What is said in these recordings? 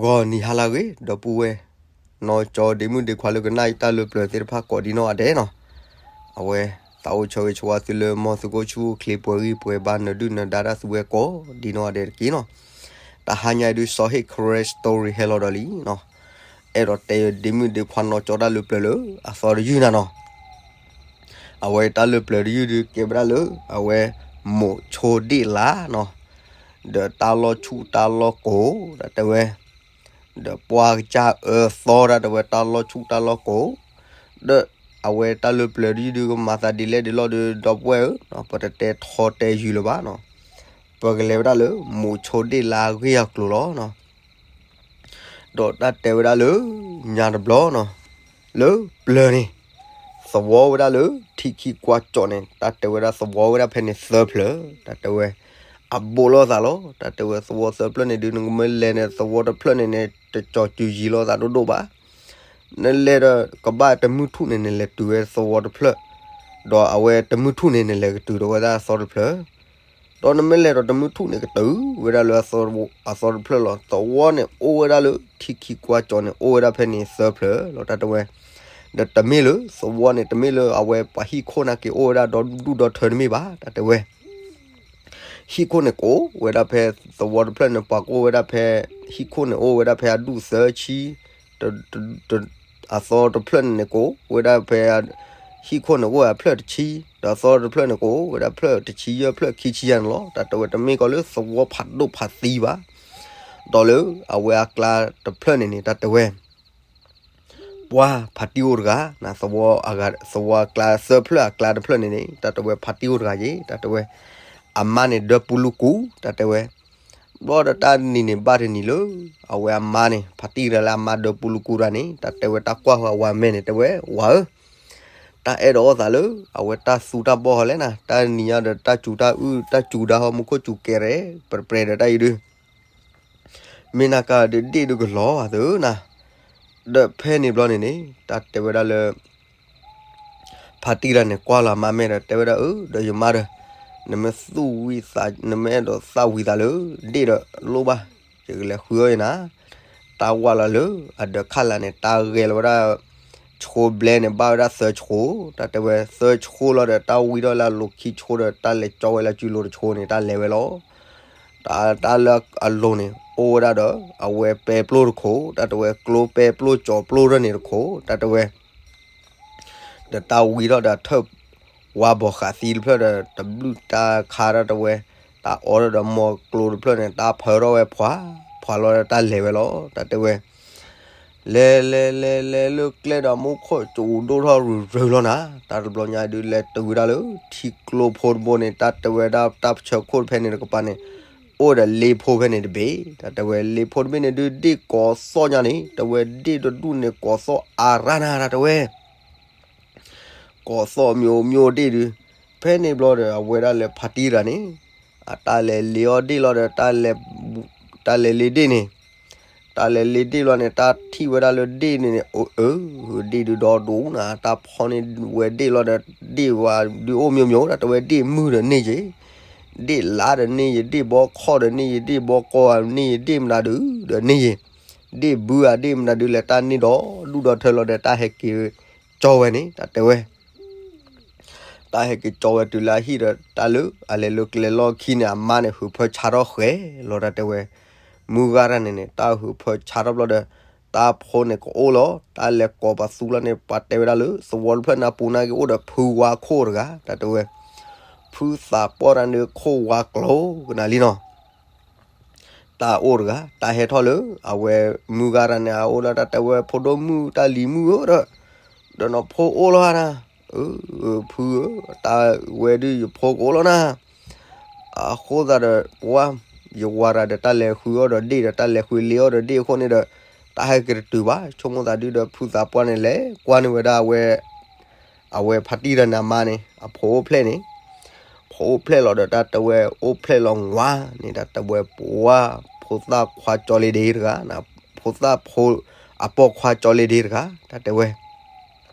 ဂီၤနံၤဟါလၢအဂ့ၤ ဒီပုၢ်ဝဲၢ် နီၢ်ကၠီဒ့မုၣ်ဒ့ခွါလၢကနၣ်ယတၢ်လၢပျၢၤသ့ၣ်တဖၣ်ကိးဒံနီၢ်ဂၤဒဲးနီၤ, အဝဲ သးအိၣ်ဆၢဂ့ၤဆၢဝါသုလၢ မ်သုကအိၣ်ဆူၣ်အိၣ်ချ့ပှဲၤဂံၢ်ပှဲၤဘါ နဒုၣ်နဒါတၢ်သုဝဲကိးဒံနီၢ်ဂၤဒဲးတက့ၢ်နီၤ. တဟါညါအံၤဒုး စီၤဟ့ၣ် Karen Story ဟဲလီၤဒီးလံနီၤ, အဲၣ်ဒိးတဲယဒ့မုၣ်ဒ့ခွါနီၢ်ကၠီတၢ်လၢပျၢၤလၢအသီတယုၢ်နၤနီၤ. အဝဲတၢ်လၢပျၢၤတယုၢ်ဒုးကဲဝဲဒၣ်လၢ အဝဲ မိးဆိဒ့ၣ်လါနီၤ, ဒီးတၢ်လီၢ်ဆူၣ်တၢ်လီၢ်ကိး တၢ်တဲဝဲ ဒီးပှၢ်ကစၢ်အၢသီ တၢ်တဲဝဲ တၢ်လီၢ်ဆူၣ်တၢ်လီၢ်ကိး, ဒီးအဝဲတၢ်လၢပျၢၤတယုၢ်ဒုးကမၤသးဒ်လဲၣ်ဒ်လဲၣ်ဒီး ဒီပုၢ်ဝဲၢ်ဧၢ, ပတတဲထီတဲယုာ်လၢၤဘၣ်နီၤ, ပကလဲၤဝဲဒၣ်လၢ မိးဆိဒ့ၣ်လါအဂ့ၢ်အကျိၤလီၤနီၤ. ဒီးတၢ်တဲဝဲဒၣ်လၢ ညါတဘျီနီၤ, လၢပျၢၤန့ၣ် သဝီဝဲဒၣ်လၢ ထံခံကွၢ်ကၠီၣ်န့ၣ် တၢ်တဲဝဲဒၣ်သဝီဝဲဒၣ်ဖဲန့ၣ်သၢဖျၢၣ်, တၢ်တဲဝဲ အဘိးလိာ်သးလီၤ, တၢ်တဲဝဲသဝီသၢဖျၢၣ်န့ၣ်ဒုး နကမ့ၢ်လဲၤန့ၣ် သဝီတဖျၢၣ်န့ၣ်န့ၣ် တကၠီၤစုၤယံၤလိာ်သးဒိၣ်ဒိၣ်ဘၣ်. နလဲၤဒီးကဘၣ်တမုၢ်ထူၣ်န့ၣ် နလဲၤတုၤဝဲသဝီတဖျၢၣ်, ဒီးအဝဲတမုၢ်ထူၣ်န့ၣ် နလဲၤကတုၤဒီးဝဲဒၣ်အသီတဖျၢၣ် ဒီးနမ့ၢ်လဲၤဒီးတမုၢ်ထူၣ်န့ၣ် ကတုၤဝဲဒၣ်လၢအသီတဖျၢၣ်လီၤ. သဝီန့ၣ်အိၣ်ဝဲဒၣ်လၢ ထံခံကွၢ်ကၠီၣ်န့ၣ် အိၣ်ဝဲဒၣ်ဖဲန့ၣ်သၢဖျၢၣ်လီၤ တၢ်တဲဝဲ, ဒီးတမ့ၢ်လၢ သဝီန့ၣ် တမ့ၢ်လၢအဝဲပှၤဟံၣ်ခိၣ်နာ်က့ၤအိၣ်ဝဲဒၣ်ဒီဒူၣ်ဒီထၢတမ့ၢ်ဘၣ် တၢ်တဲဝဲ ဟံၣ်ခိၣ်န့ၣ်ကအိၣ်ဝဲဒၣ်ဖဲ သဝီတဖျၢၣ်န့ၣ် ပှၤကအိၣ်ဝဲဒၣ်ဖဲ ဟံၣ်ခိၣ်န့ၣ်အိၣ်ဝဲဒၣ်ဖဲအဒူၣ်သၢဆံ, အသီတဖျၢၣ်န့ၣ်န့ၣ်ကအိၣ်ဝဲဒၣ်ဖဲ ဟံၣ်ခိၣ်န့ၣ်အိၣ်ဝဲအဖျၢၣ်တဆံ, ဒီးအသီတဖျၢၣ်န့ၣ်ကအိၣ်ဝဲဒၣ်ဖျၢၣ်တဆံယဲၢ်ဖျၢၣ်ခံဆံယဲၢ်န့ၣ်လီၤ. တၢ်တဲဝဲတမ့ၢ်ကီးလၢသဝီဖးဒိၣ်ဖးသံဘၣ်. ဒီးလၢအဝဲအကျါတဖျၢၣ်န့ၣ်န့ၣ် တၢ်တဲဝဲ ပှၤဖါတံၢ်အိၣ်တဂၤ, သဝီအကျါသၢဖျၢၣ်အကျါတဖျၢၣ်န့ၣ်န့ၣ် တၢ်တဲဝဲဖါတံၢ်အိၣ်တဂၤယ့ၤ တၢ်တဲဝဲ, အမါန့ၣ်ဒၢပူလူကူ တၢ်တဲဝဲ, ဘျီဒီးတၢ်နံၤန့ၣ်ဘၣ်တနံၤလၢ အဝဲအမါန့ၣ် ဖါတံၢ်တဂၤလၢအမါဒၢပူလူကူတဂၤန့ၣ် တၢ်တဲဝဲတၢ်ကွၢ်ဃီအဝၤမဲာ်န့ၣ် တဲဝဲ ဝၤဧၢ, တၢ်အဲၣ်ဒိးအီၣ်သးလၢ အဝဲတၢ်သူတၢ်ဘီၣ်ဟီလဲၣ်နၤ, တၢ်နံၤညါဒီးတၢ်စူၤတၢ်အုၣ် တၢ်စူၤဒၣ်ဟီမူခိၣ်စူၤကဲရဲၣ် ပြဲၤပြဲၤဒီးတၢ်အံၤဒုး မ့ၢ်နၤကါဒီးဒ့ၣ်ဒုးကလီၤဘၣ်သုနၤ. ဒီးဖဲန့ၣ်ဘျီန့ၣ်န့ၣ် တၢ်တဲဝဲဒၣ်လၢ ဖါတံၢ်တဂၤန့ၣ် ကွၢ်လီၤအမါမဲာ်ဒီး တဲဝဲဒၣ်အၢ ဒီးယမါဒီး နမ့ၢ်သူၣ်ဝံသး နမ့ၢ်အဲၣ်ဒိးသၣ်ဝံသးလၢ ဒ့ၣ်ဒီးလိၣ်ဘၣ်, ယကလဲၤဃုအီၣ်ယနၤ. တၢ်ဝၢ်လီၤလၢအဒၢးခၣ်လၤန့ၣ် တၢ်ဂဲၤလီၤဝဲဒၣ် ဆှိဘျဲန့ၣ် ဘၣ်ဝဲဒၣ်သၢဆှိ, တၢ်တဲဝဲသၢဆှိလီၤဒီး တၢ်ဝံထီၣ်လၢအလိၤခံဆှိဒီး တၢ်လဲၤကၠီဝဲလၢစုလိၤတဆှိန့ၣ် တၢ်လဲၤဝဲလီၤ. တၢ် တၢ်လၢအလိၤန့ၣ် အိၣ်ဝဲဒၣ်ဒီး အဝဲပဲပျိၢ်တခိၣ်, တၢ်တဲဝဲကျိပဲပျိၢ်ကၠီၤပျိၢ်ဒၢန့ၣ်တခိၣ်, တၢ်တဲဝဲ ဒီးတၢ်ဝံထီၣ်ဒီးထၢၣ်ဝါဘီၤဃးသံတဖျၢၣ်ဒီး တဘျုးတၢ်ခါ တၢ်တဲဝဲ တၢ်အီထီၣ်ဒီးမီၤကျိတဖျၢၣ်န့ၣ် တၢ်ဖၢထီၣ်ဝဲဖှၤ ဖှၤလီၤဒီးတၢ်လဲၤဝဲလီၤ. တၢ်တဲဝဲ လဲၤလဲၤလဲၤလဲၤလၢကျဲဒီးမူခိၣ်စူၤဒိၣ်ထီၣ်ရုၢ်ရုၢ်လီၤနၤ. တၢ်တဘျီညါဒုးလဲၤတုၤဝဲဒၣ်လၢ ထံကျိဖိတဘိန့ၣ် တၢ်တဲဝဲဒၣ်တၢ်ပၢဆှၢခိၣ်တဖဲန့ၣ်တကပၤန့ၣ် အိၣ်ဒီးလ့ဖိဖဲန့ၣ်တဘ့ၣ်, တၢ်တဲဝဲလ့ဖိတဘ့ၣ်န့ၣ်ဒုး ဒ့ၣ်ကိးသီၣ်ညါန့ၣ် တဲဝဲဒ့ၣ်တဒူၣ်န့ၣ်ကိးသီၣ်အါရၣ်နၤ တၢ်တဲဝဲ ကိးသီၣ်မံၤမံၤဒ့ၣ်ဒုး, ဖဲန့ၣ်ဘျီဒီး အဝဲဒၣ်လၢဖါတံၢ်တဂၤန့ၣ် အတၢ်လဲၤလ့အီၣ်ဒ့ၣ်လီၤဒီး တၢ်လဲၤလ့ဒ့ၣ်န့ၣ်, တၢ်လဲၤလ့ဒ့ၣ်လီၤန့ၣ် တၢ်ထံၣ်ဝဲဒၣ်လၢဒ့ၣ်န့ၣ်န့ၣ် အၢ ဒ့ၣ်ဒုးဒီဒူၣ်နၤ တၢ်ဖီန့ၢ်ဝဲဒ့ၣ်လီၤဒီး ဒ့ၣ်ဝဲဒုးအိၣ်မံၤမံၤ တၢ်တဲဝဲဒ့ၣ်မုၢ်ဒီးန့ၢ်ယ့ၤ, ဒ့ၣ်လါဒီးန့ၢ်ယ့ၤ, ဒ့ၣ်ဘီခီၣ်ဒီးန့ၢ်ယ့ၤ, ဒ့ၣ်ဘီကီၢ်ဧါန့ၢ်ယ့ၤ, ဒ့ၣ်မနုၤဒုးဒီးန့ၢ်ယ့ၤ, ဒ့ၣ်ဘုဧါဒ့ၣ်မနုၤဒုးလဲၤတၢ်န့ၢ်ဒီးဒူၣ်ဒီးထၢလီၤဒီး တၢ်ဟဲက့ၤကၠီဝဲန့ၣ် တၢ်တဲဝဲ တၢ်ဟဲက့ၤကၠီဝဲတုၤလၢအဟံၣ်ဒီး တၢ်လၢအလဲၤလၢကျဲလီၢ်ခံန့ၣ် အမါန့ၣ် ဟုးဖၢဆါထီၣ်ဃဲလီၤ တၢ်တဲဝဲ, မုၢ်ဂၤတၢ်န့ၣ်န့ၣ် တၢ်ဟုးဖၢဆါထီၣ်ဘျီဒီး တၢ်ဖိန့ၣ်ကအိၣ်လီၤ တၢ်လဲၤကိးပှၤသူလီၤန့ၣ် ပှၤတဲဝဲဒၣ်လၢ သဝီတဖျၢၣ်န့ၣ်အပူၤနာ်က့ၤအိၣ်ဒီးဖုဝါခိၣ်တဂၤ တၢ်တဲဝဲ, ဖုသးပှၢ်တၢ်န့ၣ်ခိၣ်ဝါကျိၤကနၤလံနီၤ တၢ်အိၣ်တဂၤ တၢ်ဟဲထီၣ်လၢ အဝဲမုၢ်ဂၤတၢ်န့ၣ် အအိၣ်လၢတၢ်တဲဝဲ ဖိဒိၣ်မုၣ်တၢ်လံၤမုၣ်ဧၢဒီး ဒီးနီၢ်ဖိအိၣ်လီၤဧါနၤ, ဖုဧၢ, တၢ်ဝဲဒုးယဖိကအိၣ်လီၤနၤ, အဃိသတးဒီး ပှၤ ယဝၤတၢ်ဒီးတၢ်လဲၤဃုအီၣ်ဒီးဒ့ၣ်ဒီး တၢ်လဲၤဃုလ့အီၣ်ဒီးဒ့ၣ်အဃိန့ၣ်ဒီး တၢ်ဟဲက့ၤတတုၤဘၣ် ဆိကမိၣ်သးဒုးဒီး ဖုသးပှၢ်န့ၣ်လဲၤကွၢ်န့ၢ်ဝဲဒၣ်အဝဲ အဝဲဖါတံၢ်တၢ်န့ၣ်အမါန့ၣ် အဖိအိၣ်ဖျဲၣ်န့ၣ်, ဖိအိၣ်ဖျဲၣ်လီၤဒီး တၢ်တဲဝဲအိၣ်ဖျဲၣ်လီၤဝါန့ၣ် တၢ်တဲဝဲပှၤ ဖိသၣ်ခွါကၠီလ့ဒ့တဂၤ, ဖိသၣ်ဖိ အပိာ်ခွါကၠီလ့ဒ့တဂၤ တၢ်တဲဝဲ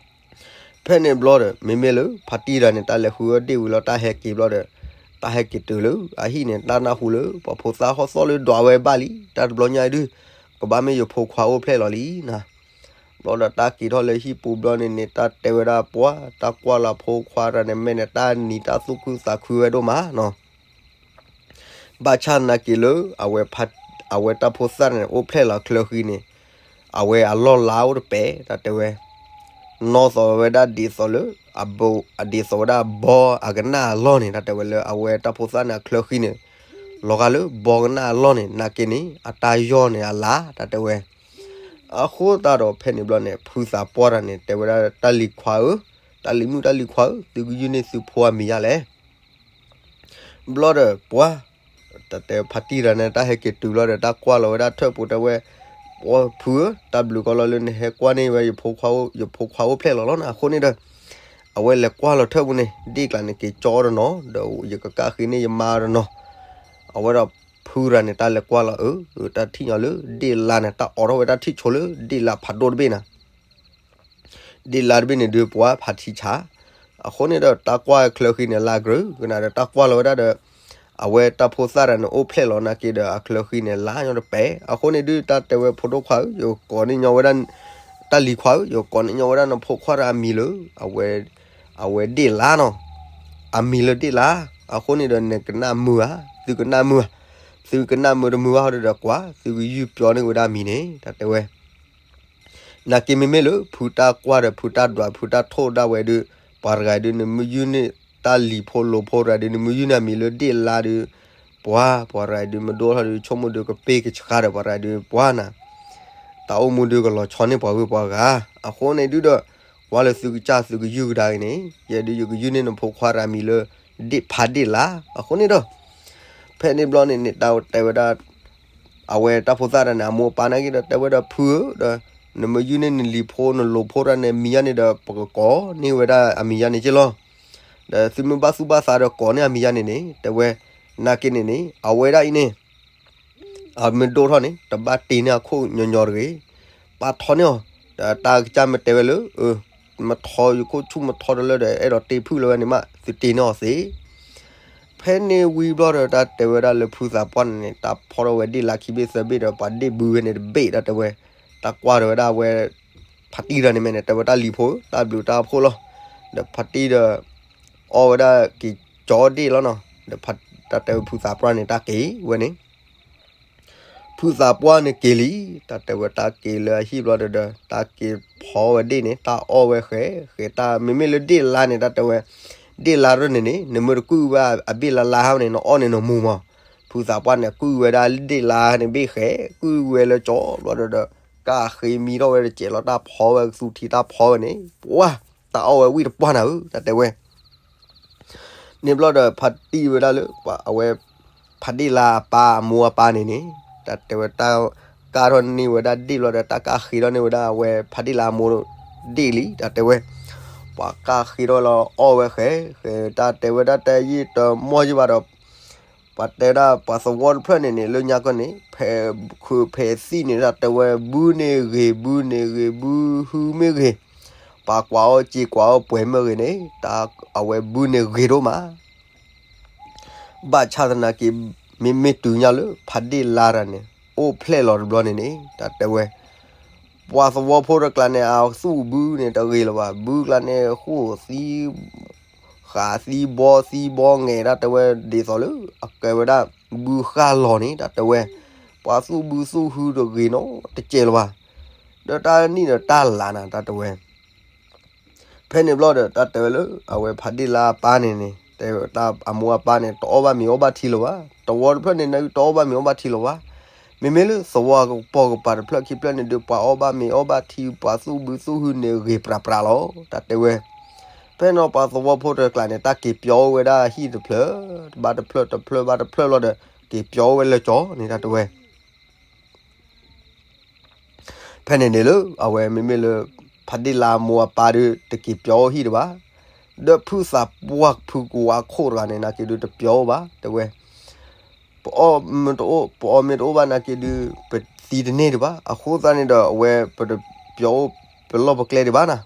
ဖဲန့ၣ်ဘျီဒီး မ့မ့ၢ်လၢဖါတံၢ်တၢ်န့ၣ် တၢ်လဲၤဃုအီၣ်ဒ့ၣ်ဝံၤလီၤ တၢ်ဟဲက့ၤဘျီဒီး တၢ်ဟဲက့ၤတုၤလၢအဟံၣ်န့ၣ် တၢ်နၢ်ဟူလၢ ပှၤဖိသၣ်ဟီၣ်သီၣ်လၢဒွးဝဲဘၣ်လံ တၢ်တဘျီညါအံၤဒုး ကဘၣ်မ့ၢ်ယဖိခွါအိၣ်ဖျဲၣ်လီၤလံနၤ. ဘျီဒီးတၢ်က့ၤထီၣ်လၢဟံၣ်ပူၤဘျီန့ၣ်န့ၣ် တၢ်တဲဝဲဒၣ်ပှၤ တၢ်ကွၢ်လီၤဖိခွါတဂၤန့ၣ် မ့ၢ်န့ၣ် တၢ်နံၤတၢ်သူၣ်ခုသးခုဝဲဒိၣ်မးနီၤ. ဘၣ်ဆၣ်သနာ်က့လၢ အဝဲတၢ်ဖိသၣ်န့ၣ် အိၣ်ဖျဲၣ်လီၤအချၢဃံန့ၣ် အဝဲအလီၢ်လါအိၣ်တပဲာ် တၢ်တဲဝဲ နီၣ်သိးဝဲဒၣ်ဒ်သိးလၢ အဘိ ဒ်သိးဝဲဒၣ်ဘီအကနၣ်အလီၢ်န့ၣ် တၢ်တဲဝဲလၢအဝဲတၢ်ဖိသၣ်န့ၣ်အချၢဃံန့ၣ် လီၤဂာ်လၢဘီကနၣ်အလီၢ်န့ၣ် နာ်က့န့ၣ် အတၢ်ယီၢ်န့ၣ်အလါ တၢ်တဲဝဲ. အဃိသတးဒီးဖဲန့ၣ်ဘျီန့ၣ် ဖုသးပှၢ်တဂၤန့ၣ် တဲဝဲဒၣ်တၢ်လံၤခွါဧၢ, တၢ်လံၤမုၣ်တၢ်လံၤခွါဧၢ, သုကယုၢ်န့ၢ်သုဖိအမံၤယါလဲၣ်. ဘျီဒီးပှၤ တၢ်တဲဖါတံၢ်တဂၤန့ၣ် တၢ်ဟဲက့ၤတုၤလီၤဒီး တၢ်ကွၢ်လီၤဝဲဒၣ်ထၢၣ်ပူၤ တဲဝဲ, ပှၤဖုဧၢ, တၢ်ဘျုးကီးလီၤလၢနဟဲကွၢ်န့ၢ်ဝဲယဖိခွါအိၣ်, ယဖိခွါအိၣ်ဖျဲၣ်လီၤလီၤနၤ. အဃိန့ၣ်ဒီး အဝဲလဲၤကွၢ်လီၤထၢၣ်ပူၤန့ၣ် ဒ့ၣ်ကျါန့ၣ် က့ၤကၠီအီၤတနီၤ, ဒီးယကကၣ်ဃ့န့ၢ်ယမါအီၤတနီၤ. အဝဲဒီးဖုတဂၤန့ၣ် တၢ်လဲၤကွၢ်လီၤ အၢ, တၢ်ထံၣ်ညီလၢဒ့ၣ်လါန့ၣ် တၢ်အိးထီၣ်ဝဲတၢ်ထံၣ်ဆိလၢဒ့ၣ်လါဖးဒိၣ်တဘ့ၣ်နၤ ဒ့ၣ်လါတဘ့ၣ်န့ၣ်ဒုးပှၤဖးထံဆး. အဃိန့ၣ်ဒီးတၢ်ကွၢ်ချၢဃံန့ၣ် လါကြၢးကနၤဒီးတၢ်ကွၢ်လီၤဝဲဒၣ်ဒီး အဝဲတၢ်ဖိသၣ်တဂၤန့ၣ် အိၣ်ဖျဲၣ်လီၤနာ်က့ဒီး အချၢဃံန့ၣ် လါညီတပဲာ်. အဃိန့ၣ်ဒုးတၢ်တဲဝဲဖိဒိၣ်ခွါဧၢ, ယကိးန့ၢ်ညီဝဲဒၣ် တၢ်လံၤခွါဧၢ, ယကိးန့ၢ်ညီဝဲဒၣ်နဖိခွါတဂၤအမံၤလၢ အဝဲဒ့ၣ်လါနီၤ, အမံၤလၢဒ့ၣ်လါ. အဃိန့ၣ်ဒီးနကနၣ်မုာ်ဧါ, သုကနၣ်မုာ်ဧါ, သုကနၣ်မုာ်တမုာ်ဘၣ်ဒီးကွၢ် သုကယုၢ်ပျီန့ၢ်ဝဲဒၣ်အမံၤန့ၣ် တၢ်တဲဝဲ နာ်က့မ့မ့ၢ်လၢ ဖုတၢ်ကွၢ်ဒီး ဖုတၢ်ဒွး ဖုတၢ်ထိၣ်ဒၣ်ဝဲဒုး ပှၤတဂၤဒုး နမ့ၢ်ယုၢ်န့ၢ်တၢ်လံၤဖိလိၤဖိတဂၤဒုး နမ့ၢ်ယုၢ်န့ၢ်အမံၤလၢဒ့ၣ်လါဒုး ပှၤ ပှၤတဂၤဒုး မ့ၢ်ဒိၣ်ထီၣ်ဒုး ဆိကမိၣ်ဒုးကပ့ၢ်ကဆှါဒီး ပှၤတဂၤဒုး ပှၤနၤ တၢ်အိၣ်မူဒုးကလီၤဆီန့ၢ်ပှၤဂုၤပှၤဂၤ. အဃိန့ၣ်ဒုးဒီး ကွၢ်လၢသုကစၢ်သုကယုၢ်ကဒါက့ၤန့ၣ် ယဲဒုးယကယုၢ်န့ၢ်နဖိခွါတဂၤအမံၤလၢ ဒ့ၣ်ဖးဒ့ၣ်လါ. အဃိန့ၣ်ဒီး ဖဲန့ၣ်ဘျီန့ၣ်န့ၣ် တၢ်တဲဝဲဒၣ် အဝဲတၢ်ဖိသၣ်တဂၤန့ၣ် အမိၢ်အပၢ်နာ်က့ဒီး တဲဝဲဒၣ်ဖုဧၢ, ဒီးနမ့ၢ်ယုၢ်န့ၢ်နလံၤဖိနလိၤဖိတဂၤန့ၣ် အမံၤယါန့ၣ်ဒီး ပကကိးန့ၢ်ဝဲဒၣ်အမံၤယါန့ၣ်က့လီၤ. ဒီးသုမ့ၢ်ဘၣ်သူၣ်ဘၣ်သးဒီးကိးန့ၢ်အမံၤယါန့ၣ်န့ၣ် တဲဝဲ နာ်က့န့ၣ်န့ၣ် အဝဲဒၣ်အံၤန့ၣ် အမ့ၢ်ဒိၣ်ထီၣ်န့ၣ် တဘၣ်တ့န့ၢ်အခိၣ်ညီညီတဂ့ၤ, ပာ်ထီန့ၢ်အီၤ, ဒီးတၢ်ကစၢ်မ့ၢ်တဲဝဲလၢ မထီယခိၣ်ဆူၣ်မထီတလၢဒီး အဲၣ်ဒိးတ့ဖုၣ်လၢၤဝဲန့ၣ်မး သုတ့န့ၢ်အီၤသ့. ဖဲန့ၣ်ဝံၤဘျီဒီး တၢ်တဲဝဲဒၣ်လၢဖုသးပှၢ်န့ၣ်န့ၣ် တၢ်ဖီထီၣ်ဝဲဒ့ၣ်လါခံဘ့ၣ်သၢဘ့ၣ်ဒီး ပှၤဒ့ၣ်ဘုဝဲန့ၣ်တဘ့ၣ် တၢ်တဲဝဲ, တၢ်ကွၢ်ဒီးဝဲဒၣ်ဝဲ ဖါတံၢ်တဂၤန့ၣ်မ့ၢ်န့ၣ် တဲဝဲတၢ်လံၤဖိ တၢ်ဘျုးတၢ်ဖှိၣ်လီၤ. ဒီးဖါတံၢ်ဒီး အီၣ်ဝဲဒၣ်က့ၤကၠီဒ့ၣ်လီၤနီၤ, ဒီးတၢ်တဲဝဲဖုသးပှၢ်န့ၣ် တၢ်က့ၤဝဲန့ၣ် ဖုသးပှၢ်န့ၣ်က့ၤလံ, တၢ်တဲဝဲတၢ်က့ၤလၢအဟံၣ်ဘျီဒီး တၢ်က့ၤဖီဝဲဒ့ၣ်န့ၣ် တၢ်အီၣ်ဝဲဃဲ, ဃဲတၢ်မ့မ့ၢ်လၢဒ့ၣ်လါန့ၣ် တၢ်တဲဝဲ, ဒ့ၣ်လါရၢၢ်န့ၣ်န့ၣ် နမ့ၢ်တကုၢ်ဝဲအဘ့ၣ်လါလါဟါန့ၣ် နအီၣ်န့ၣ်နမူၤမး. ဖုသးပှၢ်န့ၣ် ကုၢ်ဝဲဒၣ်ဒ့ၣ်လါန့ၣ်ဘ့ၣ်ဃဲ, ကုၢ်ဝဲလၢကၠီဘျီဒီး ကၢ်ဃ့မံထီၣ်ဝဲတစဲးလီၤ တၢ်ဖီဝဲကသူထံ တၢ်ဖီဝဲန့ၣ် ပှၤ တၢ်အီၣ်ဝဲဝံၣ်တပှၢ်နၤဧၢ တၢ်တဲဝဲ န့ၣ်ဘျီဒီးဖါတံၢ်ဝဲဒၣ်လၢ အဝဲ ဖါဒ့ၣ်လါအပၢ်အမိၢ်အပၢ်န့ၣ်န့ၣ် တၢ်တဲဝဲတၢ်ကၢ်ထီၣ်န့ၢ်ဝဲဒၣ်ဒ့ၣ်ဘျီဒီး တၢ်ကၢ်ဃ့ထီၣ်န့ၢ်ဝဲဒၣ်အဝဲဖါဒ့ၣ်လါအမိၢ်ဒ့ၣ်လံ တၢ်တဲဝဲ ပှၤကၢ်ဃ့ထီၣ်လီၤအီၣ်ဝဲဃဲ ဃဲတၢ်တဲဝဲဒၣ်တၢ်ယံာ်တမီၢ်ယံာ်ဘၣ်ဒီး ပှၤတဲဒၣ်ပှၤသဝီတဖျၢၣ်န့ၣ်န့ၣ် လၢညါကီၢ်န့ၣ် ဖဲခုးဖဲသံၣ်န့ၣ် တၢ်တဲဝဲဘုန့ၣ်ဂ့ၤ ဘုန့ၣ်ဂ့ၤ ဘုဟုမ့ၢ်ဂ့ၤ, ပှၤကွၢ်အီၣ်စ့ကွၢ်အီၣ်ပှဲၤမ့ၢ်ဂ့ၤန့ၣ် တၢ်အဝဲဘုန့ၣ်ဂ့ၤဒိၣ်မး ဘၣ်ဆၣ်သနာ်က့ မ့မ့ၢ်တုၤညါလၢဖါဒ့ၣ်လါတဂၤန့ၣ် အိၣ်ဖျဲၣ်လီၤတဘျီန့ၣ်န့ၣ် တၢ်တဲဝဲ ပှၤသဝီဖိတကျါန့ၣ် အသူၣ်ဘုန့ၣ်တဂ့ၤလၢၤဘၣ်, ဘုကျါန့ၣ် ဃိၣ်သံ ဃာ်သံဘီသံဘီငဲၤ တၢ်တဲဝဲဒ်သိးလၢ အကဲဝဲဒၣ် ဘုဃၢ်လီၤန့ၣ် တၢ်တဲဝဲ ပှၤသူၣ်ဘုသူၣ်ဟုတဂ့ၤနီတစဲးလၢၤဘၣ်, ဒီးတၢ်နံၣ်ဒီးတၢ်လါနၤ တၢ်တဲဝဲ ဖဲန့ၣ်ဘျီဒီး တၢ်တဲဝဲလၢ အဝဲဖါဒ့ၣ်လါအပၢ်န့ၣ်န့ၣ် တဲဝဲတၢ်အမိၢ်အပၢ်န့ၣ် တအီၣ်ဘၣ်မ့ၤအီၣ်ဘၣ်ထံလၢၤဘၣ်, သဝီတဖျၢၣ်န့ၣ် နတအီၣ်ဘၣ်မ့ၤအီၣ်ဘၣ်ထံလၢၤဘၣ်, မ့မ့ၢ်လၢသဝီအကပိာ်ကပၤတဖျၢၣ်ခံဖျၢၣ်န့ၣ်ဒီး ပှၤအီၣ်ဘၣ်မ့ၤအီၣ်ဘၣ်ထံ ပှၤသူၣ်ဘုသူၣ်ဟုန့ၣ်ဂ့ၤပြးပြးလီၤ တၢ်တဲဝဲ, ဖဲန့ၣ်ပှၤသဝီဖိတကျါန့ၣ် တၢ်က့ၤပျီအိၣ်ဝဲဒၣ်ဟံၣ်တဖျၢၣ် ဘၣ်တဖျၢၣ်တဖျၢၣ်ဘၣ်တဖျၢၣ်လီၤဒီး က့ၤပျီအိၣ်ဝဲလၢကၠီန့ၣ် တၢ်တဲဝဲ ဖဲန့ၣ်န့ၣ်လၢ အဝဲမ့မ့ၢ်လၢ ဖါဒ့ၣ်လါအမိၢ်အပၢ်ဒီး တက့ၤပျီအိၣ်ဟံၣ်တဘၣ်, ဒီးဖုသးပှၢ်ဖုကဝါခိၣ်တဂၤန့ၣ် နာ်က့ဒုးတပျီအိၣ်ဘၣ် တဲဝဲ, ပအီၣ်မ့ၤတအိၣ် ပအီၣ်မ့ၤတအိၣ်ဘၣ်နာ်က့ဒုး ပသံတန့ၢ်ဒံးဘၣ်, အဃိသတးန့ၣ်ဒီး အဝဲပတပျီအိၣ် ပလီၢ်ပကျဲဒံးဘၣ်နၤ,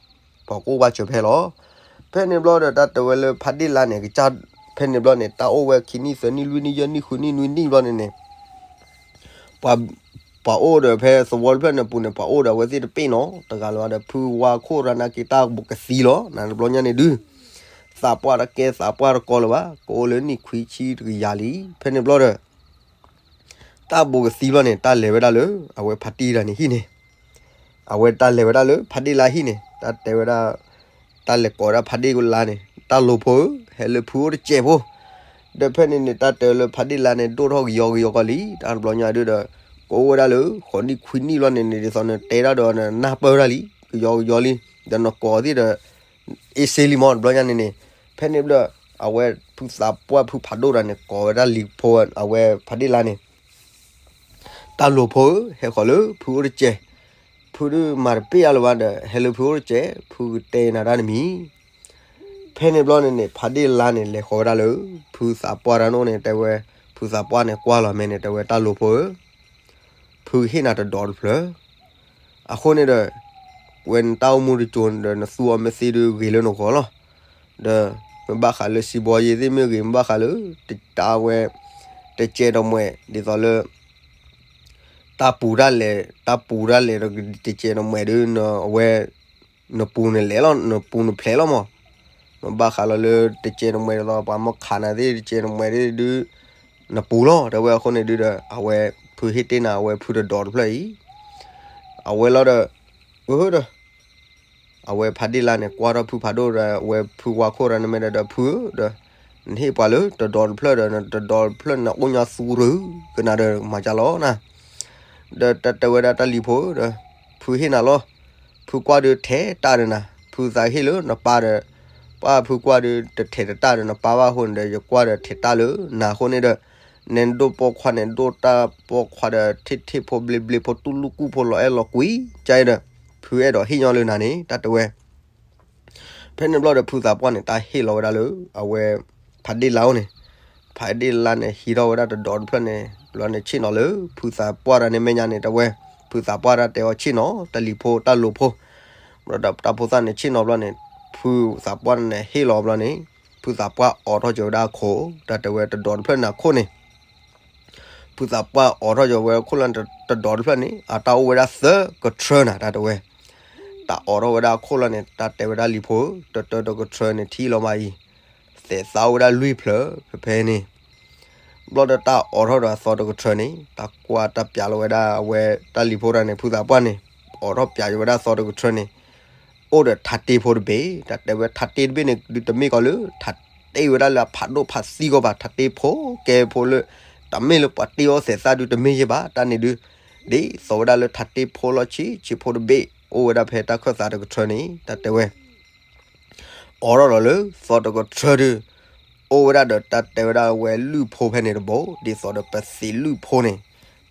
ပှၤကအိၣ်ဘၣ်စၢၤဖဲလီၤ. ဖဲန့ၣ်ဘျီဒီး တၢ်တဲဝဲလၢဖါဒ့ၣ်လါန့ၣ် ကစၢ် ဖဲန့ၣ်ဘျီန့ၣ် တၢ်အိၣ်ဝဲခံနံၣ်သၢနံၣ်လွံၢ်နံၣ်ယဲၢ်နံၣ်ဃုနံၣ်နွံနံၣ်ဘျီန့ၣ်န့ၣ် ပှၤ ပှၤအိၣ်ဒီးဖဲသဝီတဖျၢၣ်န့ၣ်အပူၤန့ၣ် ပှၤအိၣ်ဒီးအဝဲသ့ၣ်တပ့ၢ်နီတဂၤလၢၤဘၣ်ဒီး ဖုဝါခိၣ်ရၤနာ်က့ၤတၢ်ဘူးကသံလီၤ. နၤတဘျီညါန့ၣ်ဒုး သးပှၢ်တကဲသးပှၢ်တကီလၢၤဘၣ်, ကအိၣ်လၢနံၣ်ခွံဆံတကယၤလံ. ဖဲန့ၣ်ဘျီဒီး တၢ်ဘူးကသံဘျီန့ၣ် တၢ်လဲၤဝဲဒၣ်လၢ အဝဲဖါတံၢ်တဂၤန့ၣ်ဟံၣ်န့ၣ်, အဝဲတၢ်လဲၤဝဲဒၣ်လၢဖါဒ့ၣ်လါဟံၣ်န့ၣ် တၢ်တဲဝဲဒၣ်, တၢ်လဲၤကိးဝဲဒၣ်ဖါဒ့ၣ်လါန့ၣ် တၢ်လိၤဖိဧၢ, ဟဲလၢဖုအိၣ်တစဲးဖိ, ဒီးဖဲန့ၣ်န့ၣ် တၢ်တဲလၢဖါဒ့ၣ်လါန့ၣ် ဒိၣ်ထီၣ်ကယီကယီကီလံ. တၢ်တဘျီညါဒုးဒီး ကအိၣ်ဝဲဒၣ်လၢ ဃိးနံၣ်ခွံနံၣ်လီၤန့ၣ်န့ၣ် ဒ်သိးနတဲတၢ်ဒီးနနၢ်ပၢၢ်တၢ်လံ, ကယီကယီလံ, ဒီးနကိးသ့ၣ်ဒီး အ့စ့လံမး တဘျီညါန့ၣ်န့ၣ်, ဖဲန့ၣ်ဘျီ အဝဲဖုသးပှၢ်ဖုဖးဒိၣ်တဂၤန့ၣ် ကိးဝဲဒၣ်လံၤဖိ အဝဲဖါဒ့ၣ်လါန့ၣ် တၢ်လိၤဖိဧၢ, ဟဲဃီၤလၢဖုအိၣ်တစဲး, ဖုဒုးမၤတပ့ၢ်အါလၢၤဘၣ်ဒီး ဟဲလၢဖုအိၣ်တစဲး, ဖုကတဲနၤတၢ်တမံၤ. ဖဲန့ၣ်ဘျီန့ၣ်န့ၣ် ဖါဒ့ၣ်လါန့ၣ် လဲၤဃီၤဝဲဒၣ်လၢ ဖုသးပှၢ်တၢ်န့ၣ်အိၣ်န့ၣ် တဲဝဲ, ဖုသးပှၢ်န့ၣ်ကွၢ်လီၤမဲာ်န့ၣ် တဲဝဲတၢ်လိၤဖိဧၢ, ဖုကဟ့ၣ်နၤတဒီးတဖျၢၣ် အဃိန့ၣ်ဒီး ဝဲနတၢ်အိၣ်မူတစိၤဒီး နသူအီၤမ့ၢ်သ့ဒုးဂ့ၤလၢနဂီၢ်လီၤ. ဒီး မ့ၢ်ဘၣ်ဃးလၢစံးဘီယ့သ့ၣ်မ့ၢ်ဂ့ၤ, မ့ၢ်ဘၣ်ဃးလၢ တၢ်ဝဲ တစဲးတမှဲာ် ဒ်သိးလၢ တၢ်ပူၤတၢ်လဲၤ, တၢ်ပူၤတၢ်လဲၤဒီးတစဲးတမှဲာ်ဒုး အဝဲ နပူၤနလဲၤလီၤ, နပူၤနဖျဲးလီၤမး. မ့ၢ်ဘၣ်ဃးလီၤလၢတစဲးတမှဲာ်ဒ်သိး ပှၤမ့ၢ်ခးနၤသ့ၣ်တစဲးတမှဲာ်သ့ၣ်ဒုး နပူၤလီၤ. တဲဝဲအဃိန့ၣ်ဒုးဒီး အဝဲ ဖုဟ့ၣ်တ့ၢ်နၤအဝဲဖုတဒီးတဖျၢၣ်အံၤ, အဝဲလီၤဒီး အၢဒီး အဝဲဖါဒ့ၣ်လါန့ၣ် ကွၢ်ထီၣ်ဖုဖးဒိၣ်ဒီး အဝဲဖုဝါခိၣ်ရၤန့ၣ်မ့ၢ်ဒီး ဒီးဖုဧၢဒီး နဟ့ၣ်ပှၤလၢတဒီးတဖျၢၣ်ဒီး နတဒီးတဖျၢၣ်န့ၣ် အိၣ်ညါသူရူၤ ကနၤဒီးမၤကၢ်လီၤနၤ. ဒီးတၢ်တဲဝဲဒၣ်တၢ်လံၤဖိဒီး ဖုဟ့ၣ်နၤလီၤ. ဖုကွၢ်ဒုးထဲးတၢ်ဒီးနၤ, ဖုသးဟ့ၣ်လၢနပၢ်ဒီး ပၢ်ဖုကွၢ်ဒုးတထဲးတၢ်ဒီးနပၢ်ဘၣ်အဃိန့ၣ်ဒီး ယကွၢ်ဒီးထဲးတၢ်လၢနၤအဃိန့ၣ်ဒီး နဲဒိၣ်ပိာ်ခွါန့ၣ် ဒိၣ်တၢ်ပိာ်ခွါဒီးထ့ၣ်ထ့ၣ်ဖိဘျ့ဘျ့ဖိတူၢ်လူၢ်ကူၣ်ဖိလီၤအဲၣ်လီၤကွံာ် ကါအံၤဒီး ဖုအဲၣ်ဒိးဟ့ၣ်ညီလၢနၤန့ၣ် တၢ်တဲဝဲ ဖဲန့ၣ်ဘျီဒီး ဖုသးပှၢ်န့ၣ် တၢ်ဟ့ၣ်လီၤဝဲဒၣ်လၢ အဝဲ ဖးဒ့ၣ်လါအိၣ်န့ၣ်, ဖးဒ့ၣ်လါန့ၣ် ဟံးထီၣ်ဝဲဒၣ်တဒီးတဖျၢၣ်န့ၣ် ဘျီန့ၣ်ဆ့ၣ်နီၤလၢ ဖုသးပှၢ်တၢ်န့ၣ်မဲာ်ညါန့ၣ် တဝဲ ဖုသးပှၢ်တၢ်တဲအီၤဆ့ၣ်နီၤ တၢ်လံၤဖိတၢ်လိၤဖိ, ဘျီဒီးတၢ်ဖိသၣ်န့ၣ်ဆ့ၣ်နီၤဘျီန့ၣ် ဖုသးပှၢ်န့ၣ်ဟ့ၣ်လီၤဘျီန့ၣ် ဖုသးပှၢ်အိးထီၣ်က့ၤဝဲဒၣ်အခိၣ် တၢ်တဲဝဲတဒီးတဖျၢၣ်န့ၣ်အခိၣ်န့ၣ် ဖုသးပှၢ်အိးထီၣ်က့ၤဝဲခိၣ်လၢ တဒီးတဖျၢၣ်န့ၣ် အတၢ်အိၣ်ဝဲဒၣ်သၢကထြၢနၤ တၢ်တဲဝဲ, တၢ်အိးထီၣ်ဝဲဒၣ်အခိၣ်လီၤန့ၣ် တၢ်တဲဝဲဒၣ်လံၤဖိ တတၢတကထြၢန့ၣ် ထံၣ်လီၤမးအံၤ, သဲးသးအိၣ်ဝဲဒၣ်လွံၢ်ဖျၢၣ် ဖဲဖဲန့ၣ် ဘျီဒီးတၢ်အိးထီၣ်ဒီးအသီတကထြၢန့ၣ် တၢ်ကွၢ်တၢ်ပျးလီၤဝဲဒၣ်အဝဲတၢ်လံၤဖိတၢ်န့ၣ် ဖုသးပှၢ်န့ၣ် အိးထီၣ်ပျးက့ၤဝဲဒၣ်အသီတကထြၢန့ၣ် အိၣ်ဒီးထးတ့ဖိတဘ့ၣ် တၢ်တဲဝဲထးတ့တဘ့ၣ်န့ၣ် ဒုးတမ့ၢ်ကီးလၢ ထးတ့ဝဲဒၣ်လၢအဖးဒိၣ်ဖးသံကီးဘၣ် ထးတ့ဖိကဲဖိလၢ တမ့ၢ်လၢပှၤတ့အီၣ်သဲးသၣ်ဒုးတမ့ၢ်ယဲၢ်ဘၣ် တၢ်န့ၣ်ဒုး ဒ်သိးဝဲဒၣ်လၢထးတ့ဖိလီၤဆံးဆံးဖိတဘ့ၣ် အိၣ်ဝဲဒၣ်ဖဲတၢ်ခၢၣ်သးတကထြၢန့ၣ် တၢ်တဲဝဲ အိးထီၣ်ဒီးလၢသီတကထြၢဒုး အိၣ်ဝဲဒၣ်ဒီးတၢ်တဲဝဲဒၣ်အဝဲလွံၢ်ဖိဖဲန့ၣ်တဘိ ဒ်သိးဒီးပသံးလွံၢ်ဖိန့ၣ်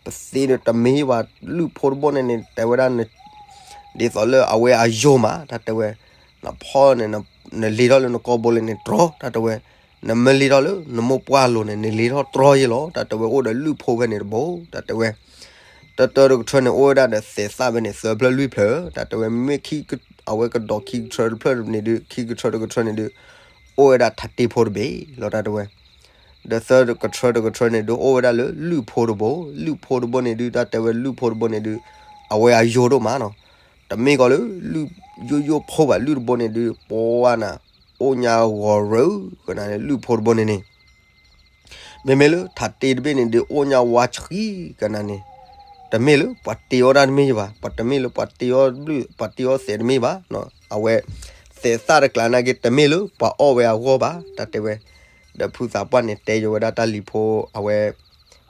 ပသံးဒီးတမ့ၢ်ဘၣ်လွံၢ်ဖိတဘိန့ၣ်န့ၣ် တဲဝဲဒၣ် ဒ်သိးလၢအဝဲအယိာ်မး တၢ်တဲဝဲ နဖီန့ၣ် နလ့ထီၣ်လၢနကိာ်ဘိလဲၣ်န့ၣ်တြီ တၢ်တဲဝဲ နမ့ၢ်လ့ထီၣ်လၢနမိၢ်ပှၢ်လိၤန့ၣ် နလ့ထီၣ်တြီယဲၢ်လီၤ တၢ်တဲဝဲအိၣ်ဒီးလွံၢ်ဖိဖဲန့ၣ်တဘိ တၢ်တဲဝဲ တၢတၢတကထြၢန့ၣ် အိၣ်ဝဲဒၣ်ဒီးသဲးသၣ်ဖဲန့ၣ် သၢဖျၢၣ်လွံၢ်ဖျၢၣ် တၢ်တဲဝဲ မ့ၢ်ခံ အဝဲကဒီးခံကထြၢတဖျၢၣ်န့ၣ်ဒုး ခံကထြၢတကထြၢန့ၣ်ဒုး အိၣ်ဝဲဒၣ်ထးတ့ဖိတဘ့ၣ်လီၤ တၢ်တဲဝဲ ဒီးသၢကထြၢတကထြၢန့ၣ်ဒုး အိၣ်ဝဲဒၣ်လၢလွံၢ်ဖိတဘိ လွံၢ်ဖိတဘိန့ၣ်ဒုး တၢ်တဲဝဲလွံၢ်ဖိတဘိန့ၣ်ဒုး အဝဲအယိာ်ဒိၣ်မးနီၤ တမ့ၢ်ကီးလၢယိယိဖိဘၣ်လွံၢ်တဘိန့ၣ်ဒုး ပှၤနၤ အိၣ်ညါဂီၤရၢ ကနၤန့ၣ် လွံၢ်ဖိတဘိန့ၣ်န့ၣ် မ့မ့ၢ်လၢထးတ့တဘ့ၣ်န့ၣ်ဒုး အိၣ်ညါဝါဆှံကနၤန့ၣ် တမ့ၢ်လၢပှၤတ့အီၣ်တၢ်တမ့ၢ်ယဲၢ်ဘၣ် ပှၤတမ့ၢ်လၢပှၤတ့အီၣ်ဘျုး ပှၤတ့အီၣ်သဲးတမ့ၢ်ဘၣ် အဝဲ သဲးသၣ်တကျါနာ်က့ တမ့ၢ်လၢပှၤအီၣ်ဝဲအဂီၢ်ဘၣ် တၢ်တဲဝဲ ဒီးဖုသးပှၢ်န့ၣ်တဲယိာ်ဝဲဒၣ်တၢ်လံၤဖိအဝဲ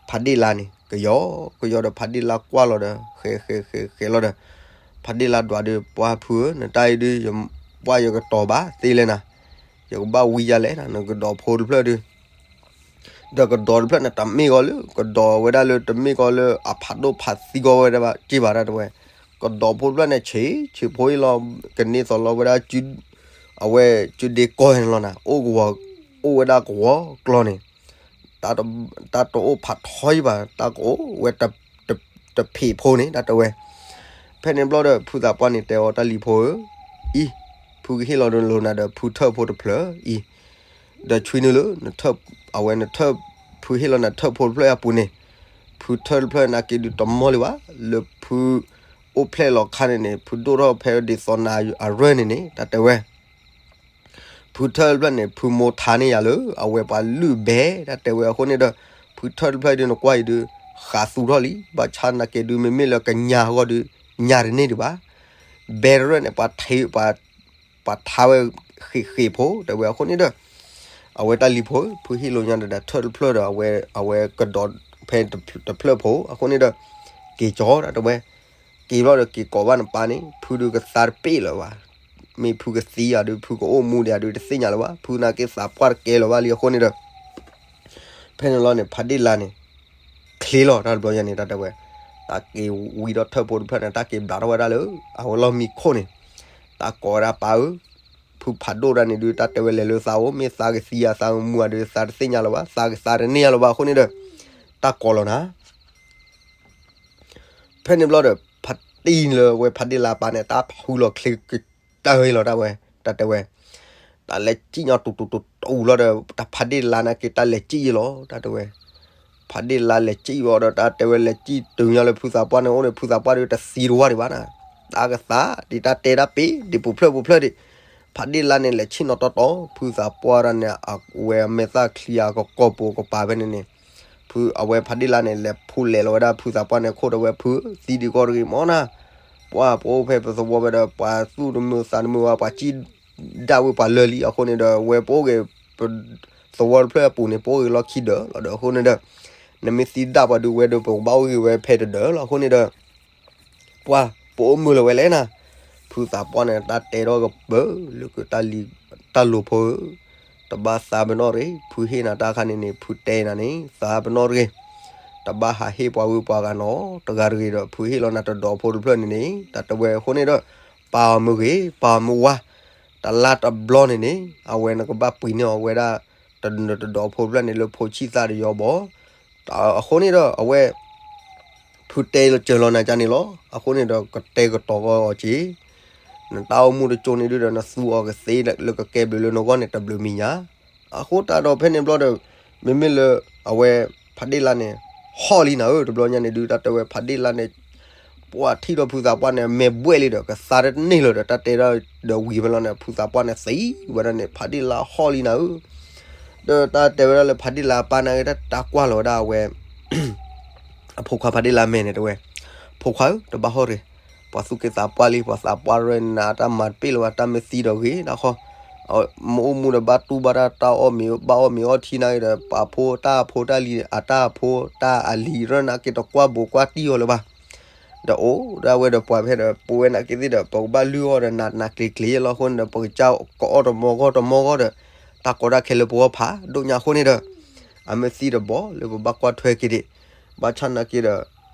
ဖးဒ့ၣ်လါန့ၣ် ကယီကယီဒီးဖးဒ့ၣ်လါကွၢ်လီၤဒီး ဃဲဃဲဃဲဃဲလီၤဒီး ဖးဒ့ၣ်လါဒွးဒီး ပှၢ်ဖုဧၢ နတၢ်အံၤဒုး ယပှၢ်ယကတီၤဘၣ်သ့လဲၣ်နၤ ယကဘၣ်ဝံယါလဲၣ်နၤ နကဒီးဖိတဖျၢၣ်ဒုး ဒီးကဒီးတဖျၢၣ်န့ၣ် တမ့ၢ်ကီးလၢ ကဒီးဝဲဒၣ်လၢ တမ့ၢ်ကီးလၢအဖးဒိၣ်ဖးသံကီးဝဲဒၣ်ဘၣ် က့ဘၣ်တၢ်တဲဝဲ ကဒီးဖိတဖျၢၣ်န့ၣ် ဆံးဆံးဖိအံၤလီၤ ကန့ၢ်သိးလီၤဝဲဒၣ် အဝဲ ကၠူဒ့ကီၢ်န့ၣ်လီၤနၤ အိၣ်ကဝီၤ အိၣ်ဝဲဒၣ်ကဝီၤကျီန့ၣ် တၢ်တအိၣ်ဖးထီယံဘၣ် တၢ်ကအိၣ်ဝဲ တဖံးဖိန့ၣ် တၢ်တဲဝဲ ဖဲန့ၣ်ဘျီဒီး ဖုသးပှၢ်န့ၣ်တဲအီၤတၢ်လံၤဖိဧၢ, အံၤ, ဖုကဟ့ၣ်လီၤလိာ်နၤဒီး ဖုထၢၣ်ဖိတဖျၢၣ်အံၤ, ဒီးဆွံနုာ်လၢ အဝဲနထၢၣ်, ဖုဟ့ၣ်လီၤနၤထၢၣ်ဖိတဖျၢၣ်အပူၤန့ၣ်, ဖု ဖုထၢၣ်တဖျၢၣ်နာ်က့ဒုးတမီၢ်လံဘၣ်, လၢဖုအိၣ်ဖျဲၣ်လီၤခါန့ၣ်န့ၣ် ဖုဒိၣ်ထီၣ်ဖဲဒ်သိးနၤအရၢၢ်န့ၣ်န့ၣ် တၢ်တဲဝဲ ဖုထၢၣ်တဖျၢၣ်န့ၣ် ဖုမိၢ်ထါန့ၢ်ယၤလၢ အဝဲပှၤလုၢ်ဘဲ တၢ်တဲဝဲအဃိန့ၣ်ဒီး ဖုထၢၣ်တဖျၢၣ်ဒုးနကွၢ်အံၤဒုး ဃးသူထီၣ်လံ, ဘၣ်ဆၣ်နာ်က့ဒုး မ့မ့ၢ်လၢကညးအဂီၢ်ဒုး ညးတန့ၢ်ဒံးဘၣ်. ဘဲတရၢၣ်န့ၣ် ပှၤထါဝဲဃ့ၢ်ဃ့ၢ်ဖိ တဲဝဲအဃိန့ၣ်ဒီး အဝဲတၢ်လံၤဖိ ဖုဟ့ၣ်လိာ်ညါဒီးထၢၣ်တဖျၢၣ်ဒီး အဝဲကဒီးဖဲတဖျၢၣ်ဖိ အဃိန့ၣ်ဒီး က့ၤကၠီ တၢ်တဲဝဲ က့ၤဘျီဒီးက့ၤကိးဘၣ်နပၢ်န့ၣ် ဖုဒုးကသါတပ့ၢ်လၢၤဘၣ်. မ့ၢ်ဖုကသံယၤဒုး ဖုကအိၣ်မူဒီးယၤဒုး တသ့ၣ်ညါလၢၤဘၣ်. ဖုနာ်က့သးပှၢ်တကဲလၢၤဘၣ်လံအဃိန့ၣ်ဒီး ဖဲန့ၣ်လီၤန့ၣ် ဖးဒ့ၣ်လါန့ၣ် ချ့လီၤတၢ်တဘျီညါန့ၣ် တၢ်တဲဝဲ တၢ်က့ၤဝံဒီးထၢၣ်ဖိတဖျၢၣ်န့ၣ် တၢ်က့ၤဘျးထီၣ်ဝဲဒၣ်လၢ အဝဲလီၢ်မံခိၣ်န့ၣ် တၢ်ကိးဝဲဒၣ်ပၢ်ဧၢ, ဖုဖးဒိၣ်တၢ်န့ၣ်ဒုး တၢ်တဲဝဲလဲၤလၢသးအိၣ် မ့ၢ်သးကသံယၤသးကမူယၤဒုး သးတသ့ၣ်ညါလၢၤဘၣ် သးကသါတန့ၢ်ယၤလၢၤဘၣ်အဃိန့ၣ်ဒီး တၢ်ကိးလီၤနၤ ဖဲန့ၣ်ဘျီဒီး ဖးတံၢ်လၢဝဲဖးဒ့ၣ်လါပၢ်န့ၣ် တၢ်ဖုလီၤချ့ကတၢၢ်လီၤတၢ်ဝဲ တၢ်တဲဝဲ တၢ်လဲၤစံၣ်ညီတူတူတူတူလီၤဒီး တၢ်ဖးဒ့ၣ်လါနာ်က့ တၢ်လဲၤစံၣ်ယံလီၤ တၢ်တဲဝဲ ဖးဒ့ၣ်လါလဲၤစံၣ်ဘၣ်ဒီး တၢ်တဲဝဲလဲၤစံၣ်တုၤညါလၢဖုသးပှၢ်န့ၣ်အိၣ်န့ၣ် ဖုသးပှၢ်ဒုးတသံတဝၢ်ဒံးဘၣ်နၤ, တၢ်ကသါ ဒ်တၢ်တဲတၢ်ပ့ၤ ဒ်ပူၤဖျၢၣ်ပူၤဖျၢၣ်ဒံး, ဖးဒ့ၣ်လါန့ၣ် လဲၤဆ့ၣ်နီၤတီတီ ဖုသးပှၢ်တၢ်န့ၣ် အဝဲမဲာ်သၣ်ချံအကကိာ်ပူၤကပၤဖဲန့ၣ်န့ၣ် ဖုအဝဲဖးဒ့ၣ်လါန့ၣ် လဲၤဖူလဲၤလီၤဝဲဒၣ်ဖုသးပှၢ်န့ၣ်ခိၣ်ဒီးဝဲ ဖုသံဒံးကီတဂ့ၤမ့ၢ်နၤ, ပှၢ်ပအိၣ်ဖဲပသဝီဖဲဒီး ပှၤသူၣ်တမုာ်သးတမုာ်ဝဲ ပှၤစံၣ်ဒၣ်ဝဲပှၤလၢာ်လံ အဃိန့ၣ်ဒီး ဝဲပအိၣ်ဂ့ၤ ပသဝီတဖျၢၣ်အပူၤန့ၣ် ပအိၣ်ဂ့ၤလီၢ်ခံဒၢးလီၤဒီး အဃိန့ၣ်ဒီး နမ့ၢ်သံဒၣ်ပှၤဒုးဝဲဒီး ပကဘၣ်အိၣ်ဂ့ၤဝဲဖဲတဒၢးလီၤ အဃိန့ၣ်ဒီး ပှၢ်ပအိၣ်မုာ်လီၤဝဲလဲၣ်နၤ, ဖုသးပှၢ်န့ၣ် တၢ်တဲထီၣ်ကပၢၤလၢက တၢ်လိၤဖိဧၢ, တဘၣ်သးပ့ၤနီၣ်တဂ့ၤ, ဖုဟ့ၣ်နၤတၢ်ခါန့ၣ်န့ၣ် ဖုတဲနၤန့ၣ် သးပ့ၤနီၣ်တဂ့ၤ, တဘၣ်ဟးဟ့ၣ်ပှၤဝုၤပှၤဂၤနီတဂၤတဂ့ၤဒီး ဖုဟ့ၣ်လီၤနၤတဒီးဖိတဖျၢၣ်န့ၣ်န့ၣ် တၢ်တဲဝဲအဃိန့ၣ်ဒီး ပာ်အီၤမ့ၢ်ဂ့ၤ ပာ်အီၤမ့ၢ်ဝါ, တလါတဘျီန့ၣ်န့ၣ် အဝဲနကဘၣ်ပှ့ၤန့ၢ်အီၤဝဲဒၣ် တဒီးဖိတဖျၢၣ်န့ၣ်လၢဖိဆံၣ်သၣ်တယီဘီ, အဃိန့ၣ်ဒီးအဝဲ ဖုတဲလီၤစၢၤလီၤနၤကန့ၣ်လီၤ. အဃိန့ၣ်ဒီး ကတဲာ်ကတီၤကီအီၤက့ၤ, နတၢ်အိၣ်မူတကၠိန့ၣ်ဒုဒီး နသူအီၤကသ့လၢကကဲဘျုးလၢနဂီၢ်န့ၣ် တဘျုးမံၤညါ. အဃိတၢ်ဒီးဖဲန့ၣ်ဘျီဒီး မ့မ့ၢ်လၢ အဝဲ ဖးဒ့ၣ်လါန့ၣ် ဟီၣ်လံနၤဧၢ, တဘျီညါန့ၣ်ဒု တၢ်တဲဝဲဖးဒ့ၣ်လါန့ၣ် ပှၢ်ထံၣ်ဒီးဖုသးပှၢ်န့ၣ် မဲာ်ဘှဲၣ်လံဒီး ကသါတန့ၢ်လၢၤဒီး တၢ်တဲဒီးဝံၤဖဲလီၤန့ၣ် ဖုသးပှၢ်န့ၣ်သံဝဲဒၣ်န့ၣ် ဖးဒ့ၣ်လါဟီၣ်လံနၤဧၢ ဒီးတၢ်တဲဝဲဒၣ်လၢဖးဒ့ၣ်လါအပၢ်နာ်က့ တၢ်ကွၢ်လီၤဝဲဒၣ်အဝဲ အဖိခွါဖးဒ့ၣ်လါမဲာ်န့ၣ်တဲဝဲ, ဖိခွါဧၢ တဘၣ်ဟီၣ်တဂ့ၤ, ပှၤသူၣ်က့သးပှၢ်လံ ပှၤသးပှၢ်ရၢနၤတၢ်မၤတပ့ၢ်လၢၤဘၣ် တၢ်မ့ၢ်သံဒီးဂ့ၤ တၢ်ဃီ မ့ၢ်အိၣ်မူဒီးဘၣ်တူၢ်ဘၣ်တၢ် တၢ်အီၣ်မ့ၤဘၣ်အီၣ်မ့ၤအီထံနာ်က့ဒီး ပှၤဖိတၢ်အဖိတၢ်လံၤ အတၢ်အဖိတၢ်အလံၤရၢနာ်က့ တကွၢ်ဘိးကွၢ်တံၢ်အီၤလၢၤဘၣ် ဒီးအိၣ်ဒၣ်ဝဲဒီးပှၤဖဲဒီး ပဝဲနာ်က့သ့ၣ်ဒီး ပကဘၣ်လုၢ်အီၣ်ဒီးနးနးကျ့ၤကျ့ၤလီၤ. အဃိန့ၣ်ဒီး ပကစၢ်ကအီၣ်တမီၢ်ဂီၢ်တမီၢ်ဂီၢ်ဒီး တၢ်ကီတၢ်ခဲလၢပဂီၢ်ဖးဒိၣ်ညါအဃိန့ၣ်ဒီး အမ့ၢ်သံတဘီလၢပဘၣ်ကွၢ်ထွဲက့ၤဒံး, ဘၣ်ဆၣ်နာ်က့ဒီး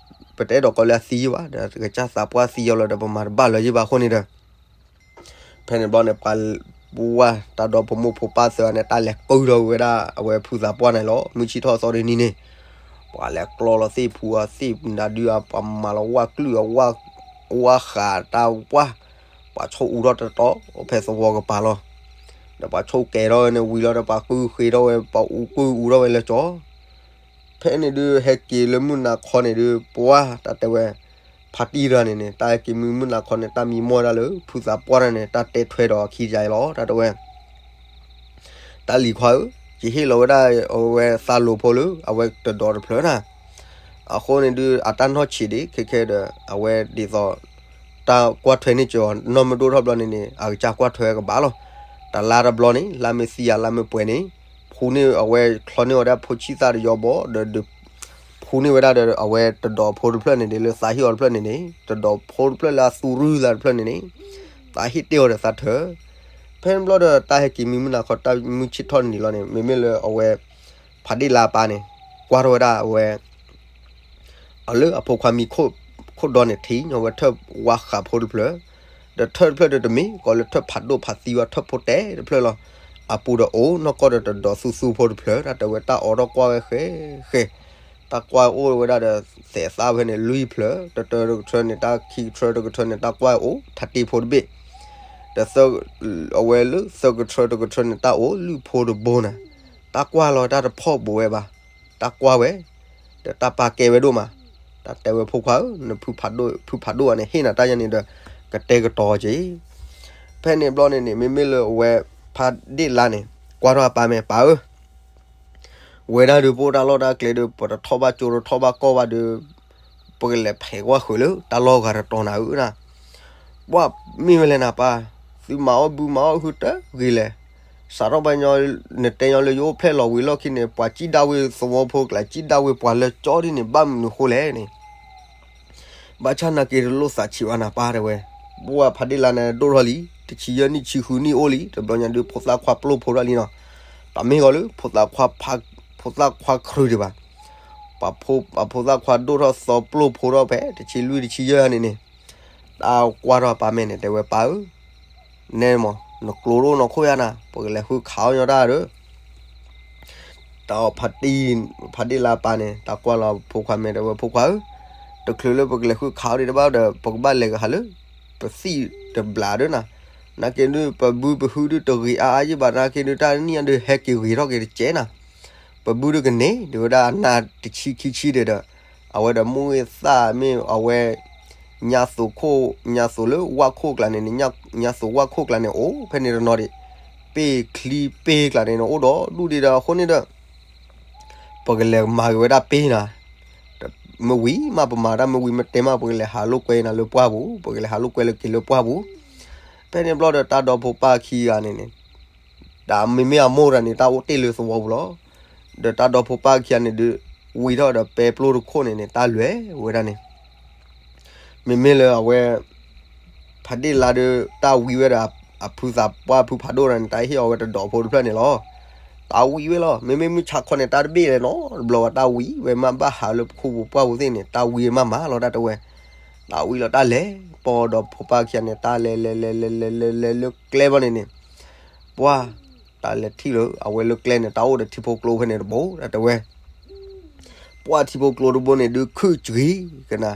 ပတအဲၣ်ဒိးကိးလၢအသံယံဘၣ်, ဒီးကစၢ်သးပှၢ်သံအီၤလီၤဒီး ပမၤတဘၣ်လၢၤယံဘၣ်အဃိန့ၣ်ဒီး ဖဲန့ၣ်ဘျီန့ၣ် ပှၤပူဝါတၢ်ဒီဖိမိၢ်ဖိပၢ်သၢဂၤန့ၣ် တၢ်လဲၤကုၢ်ထီၣ်ဝဲဒၣ် အဝဲဖုသးပှၢ်န့ၣ်လီၤ. မုၢ်ဆ့ၣ်ထီၣ်သီဒ်နံၤန့ၣ် ပှၤလဲၤကျီလီၤသ့ၣ်ဖူအသ့ၣ်နၤဒုး ပှၤမၤလီၤဝၣ်ကျုၢ်အဝၣ်ဃးတၢ်ပှၢ်, ပှၤဆိၣ်အူထီၣ်တတီၤဖဲသဝီကပၤလီၤ. ဒီးပှၤဆိၣ်ကဲၤထီၣ်ဝဲန့ၣ်ဝံၤလီၤဒီး ပှၤကုၢ်ဃ့ထီၣ်ဝဲ ပှၤအူကုၢ်အူထီၣ်ဝဲလၢကၠီ ဖဲန့ၣ်ဒုး ဟဲက့ၤလၢမုၢ်နၤခီန့ၣ်ဒုး ပှၢ်တၢ်တဲဝဲ ဖါတံၢ်တဂၤန့ၣ်န့ၣ် တၢ်ဟဲက့ၤမုၢ်မုၢ်နၤခီန့ၣ် တၢ်မံမီၢ်ဝဲဒၣ်လၢ ဖုသးပှၢ်တၢ်န့ၣ် တၢ်တဲထွဲဒီးအခံယါအံၤလီၤ. တၢ်တဲဝဲ တၢ်လံၤခွါဧၢ, ယဟ့ၣ်လီၤဝဲဒၣ်အဝဲသးလိၤဖိလၢ အဝဲတဒီးတဖျၢၣ်နၤ, အဃိန့ၣ်ဒုး အတၢ်နီၢ်ဆံးဒံး ခဲခဲဒီး အဝဲဒ်သိး တၢ်ကွၢ်ထွဲန့ၢ်ကၠီ နီၢ်မ့ၢ်ဒိၣ်ထီၣ်ဘျီန့ၣ်န့ၣ် အကစၢ်ကွၢ်ထွဲကဘၣ်လီၤ. တလါတဘျီန့ၣ် လါမ့ၢ်သံယၤ လါမ့ၢ်ပှဲၤန့ၣ် ဖူန့ၢ်အဝဲချီန့ၢ်ဝဲဒၣ်ဖိဆံၣ်သၣ်တယီဘီ ဒီး ဖူန့ၢ်ဝဲဒၣ်ဒီး အဝဲတဒီးဖိတဖျၢၣ်န့ၣ်န့ၣ် လၢသးဟ့ၣ်အီၤတဖျၢၣ်န့ၣ်န့ၣ် တဒီးဖိတဖျၢၣ်လၢအသူရုၢ်သးတဖျၢၣ်န့ၣ်န့ၣ် သးဟ့ၣ်တ့ၢ်အီၤဒီးသးထၢၣ်. ဖဲန့ၣ်ဘျီဒီး တၢ်ဟဲက့ၤမံမုၢ်နၤခီ တၢ်မုၢ်ဆ့ၣ်ထီၣ်န့ၣ်လီၤန့ၣ် မ့မ့ၢ်လၢအဝဲ ဖးဒ့ၣ်လါပၢ်န့ၣ် ကွၢ်ထီၣ်ဝဲဒၣ်အဝဲ အလၢအဖိခွါမံခိၣ်ဒီန့ၣ် ထံၣ်ညီဝဲထၢၣ်ဝါဃးဖိတဖျၢၣ်, ဒီးထၢၣ်တဖျၢၣ်ဒီးတမ့ၢ်ကီးလၢထၢၣ်ဖးဒိၣ်ဖးသံဝဲ ထၢၣ်ဖိတဲတဖျၢၣ်လီၤ. အပူၤဒီးအိၣ်နီၢ်ကီၢ်ဒီးတဒီးသူသူဖိတဖျၢၣ် တၢ်တဲဝဲတၢ်အိးထီၣ်ကွၢ်ဝဲဃဲဃဲ, တၢ်ကွၢ်အိၣ်ဝဲဒၣ်ဒီး သဲးသးဖဲန့ၣ်လွံၢ်ဖျၢၣ် တတၢတကထၢန့ၣ် တၢ်ခံကထၢတကထၢန့ၣ် တၢ်ကွၢ်အိၣ်ထးတ့ဖိတဘ့ၣ် ဒီး အဝဲလၢသၢကထၢတကထၢန့ၣ် တၢ်အိၣ်လွံၢ်ဖိတဘိနၤ, တၢ်ကွၢ်လီၤတၢ်တဖီၣ်ဘိးဝဲဘၣ်, တၢ်ကွၢ်ဝဲ, ဒီးတၢ်ပၢ်ကဲဝဲဒိၣ်မး, တၢ်တဲဝဲ ဖိခွါဧၢ, နဖုဖးဒိၣ် ဖုဖးဒိၣ်ဧါန့ၣ် ဟ့ၣ်နၤတၢ်ယါန့ၣ်ဒီး ကတဲာ်ကတီၤက့ၤ. ဖဲန့ၣ်ဘျီန့ၣ်န့ၣ် မ့မ့ၢ်လၢအဝဲ ဖးဒ့ၣ်လါန့ၣ် ကွၢ်ထီၣ်အပၢ်မဲာ်, ပၢ်ဧၢ, ဝဲဒၣ်ဒီး ပအိၣ်တၢ်လီၢ်တၢ်ကျဲဒီး ပတထီၣ်ဘၣ်ကၠိတထီၣ်ဘၣ်ကီၢ်ဘၣ်ဒီး ပကလဲၤဖဲးကွၢ်ဃုာ်လၢတၢ်လီၢ်ဂၤတတီၤနၤဧၢ. ပှၤမ့ၢ်ဝဲလဲၣ်နၤပၢ်, သုမၤအီၣ်ဘုမၤအီၣ်ဟုတဂ့ၤလဲၣ်. စးထီၣ်ပှၤညီ နတဲညီလၢယအိၣ်ဖျဲၣ်လီၤဝံၤလီၢ်ခံန့ၣ် ပှၤစံၣ်ဒၣ်ဝဲသဝီဖိကျါ စံၣ်ဒၣ်ဝဲပှၤလၢကၠီဒ်န့ၣ် ဘၣ်မနုၤဃိလဲၣ်န့ၣ် ဘၣ်ဆၣ်နာ်က့တလိၣ်သးဆံးဘၣ်နၤပၢ်တဲဝဲ. ပှၤဖးဒ့ၣ်လါန့ၣ်ဒိၣ်ထီၣ်လံ, တဆံယဲၢ်နံၣ်ဆံဃုနံၣ်အိၣ်လံ, တဘျီညါဒုး ဖိသၣ်ခွါပျိၢ်ဖိထီၣ်လံနီၤ. တမ့ၢ်ဂီၤလၢ ဖိသၣ်ခွါခရံာ်ဒံးဘၣ်, ပှၤဖိသၣ်ခွါဒိၣ်ထီၣ်သီပျိၢ်ဖိထီၣ်ဖဲ တဆံလွံၢ်တဆံယဲၢ်န့ၣ်န့ၣ် တၢ်ကွၢ်ထီၣ်အပၢ်မဲာ်န့ၣ် တဲဝဲပၢ်ဧၢ, နဲမး နကျိတအိၣ်နီၢ်ခိၣ်ယါနၤ, ပကလဲၤဃုခးအီၣ်ညီတၢ်ဒီး တၢ်အီၣ်ဖးတံၢ် ဖးဒ့ၣ်လါပၢ်န့ၣ် တၢ်ကွၢ်လီၤဖိခွါမဲာ် တဲဝဲ ဖိခွါဧၢ, တချုးလၢပကလဲၤဃုခးအီၣ်ဒံးတဘၣ်ဒီး ပကဘၣ်လဲၤကဟးလၢ ပသံၣ်တဘျးဒီးနၤ, နာ်က့ဒုး ပဘုပဟုဒုးတဂ့ၤအါအါယံၣ်ဘၣ် နာ်က့ဒုး တၢ်နံၣ်အဒုး ဟဲက့ၤဂ့ၤထီၣ်က့ၤတကဲနၤ, ပဘုဒုးကန့ၢ်ဒံးဝဲဒၣ်အနၢ်တဆံခံဆံဒံးဒီး အဝဲဒီးမုၢ်ဂ့ၤသၣ်မ့ၢ်အဝဲ ညါသိးခိၣ် ညါသိးလၢဝၣ်ခိၣ်ကျါန့ၣ်န့ၣ် ညါသိးဝၣ်ခိၣ်ကျါန့ၣ် အိၣ်ဖဲန့ၣ်တနီၤဒံး, ပ့ၢ်ချံပ့ၢ်ကျါန့ၣ်န့ၣ် အိၣ်ဒီးဒူၣ်ဒံးဒီးအဃိန့ၣ်ဒီး ပကလဲၤမၤက့ၤဝဲဒၣ်ပ့ၢ်နၤ, မ့ၢ်ဝံၤမးပမၤတၢ် မ့ၢ်ဝံၤမ့ၢ်တဲမး ပကလဲၤဟးလိာ်ကွဲနၤလၢပှၢ်ပူၤ, ပကလဲၤဟးလိာ်ကွဲလၢက့ၤလၢပှၢ်ပူၤ. ဖဲန့ၣ်ဘျီဒီး တၢ်ဒီဖိပၢ်ခံဂၤန့ၣ်န့ၣ် တၢ်မ့မ့ၢ်အမိၢ်တဂၤန့ၣ် တၢ်အိၣ်တ့ၢ်လၢသဝီပူၤလီၤ. ဒီးတၢ်ဒီဖိပၢ်ခံဂၤန့ၣ်ဒုး ဝံထီၣ်ဒီးပဲပျိတခိၣ်န့ၣ်န့ၣ် တၢ်လဲၤဝဲဒၣ်န့ၣ် မ့မ့ၢ်လၢအဝဲ ဖးဒ့ၣ်လါဒီး တၢ်ဝံဝဲဒီး အဖုသးပှၢ်ဖုဖးဒိၣ်တဂၤန့ၣ် တၢ်ဟ့ၣ်အီၤဝဲတဒီးဖိတဖျၢၣ်န့ၣ်လီၤ. တၢ်ဝံဝဲလီၤ. မ့မ့ၢ်မုၢ်ဆါခီန့ၣ် တၢ်တဘ့ၣ်လဲၣ်နီတဘျီဘၣ် တၢ်ဝံဝဲမး ဘၣ်ဟးလၢခိပူၤပှၢ်ပူၤသ့ၣ်န့ၣ် တၢ်ဝံမးမးလီၤ တၢ်တဲဝဲ. တၢ်ဝံလီၤ တၢ်လဲၤပိာ်ဒီးဖိပၢ်ခံဂၤန့ၣ် တၢ်လဲၤလဲၤလဲၤလဲၤလဲၤလဲၤလဲၤလၢကျဲဘျီန့ၣ်န့ၣ် ပှၢ် တၢ်လဲၤထံၣ်လၢအဝဲလၢကျဲန့ၣ် တၢ်အိၣ်ဒီးထံဖိကျိဖဲန့ၣ်တဘိ တၢ်တဲဝဲ. ပှၢ်ထံဖိကျိတဘိန့ၣ်ဒုး ခုၣ်စှံကနၤ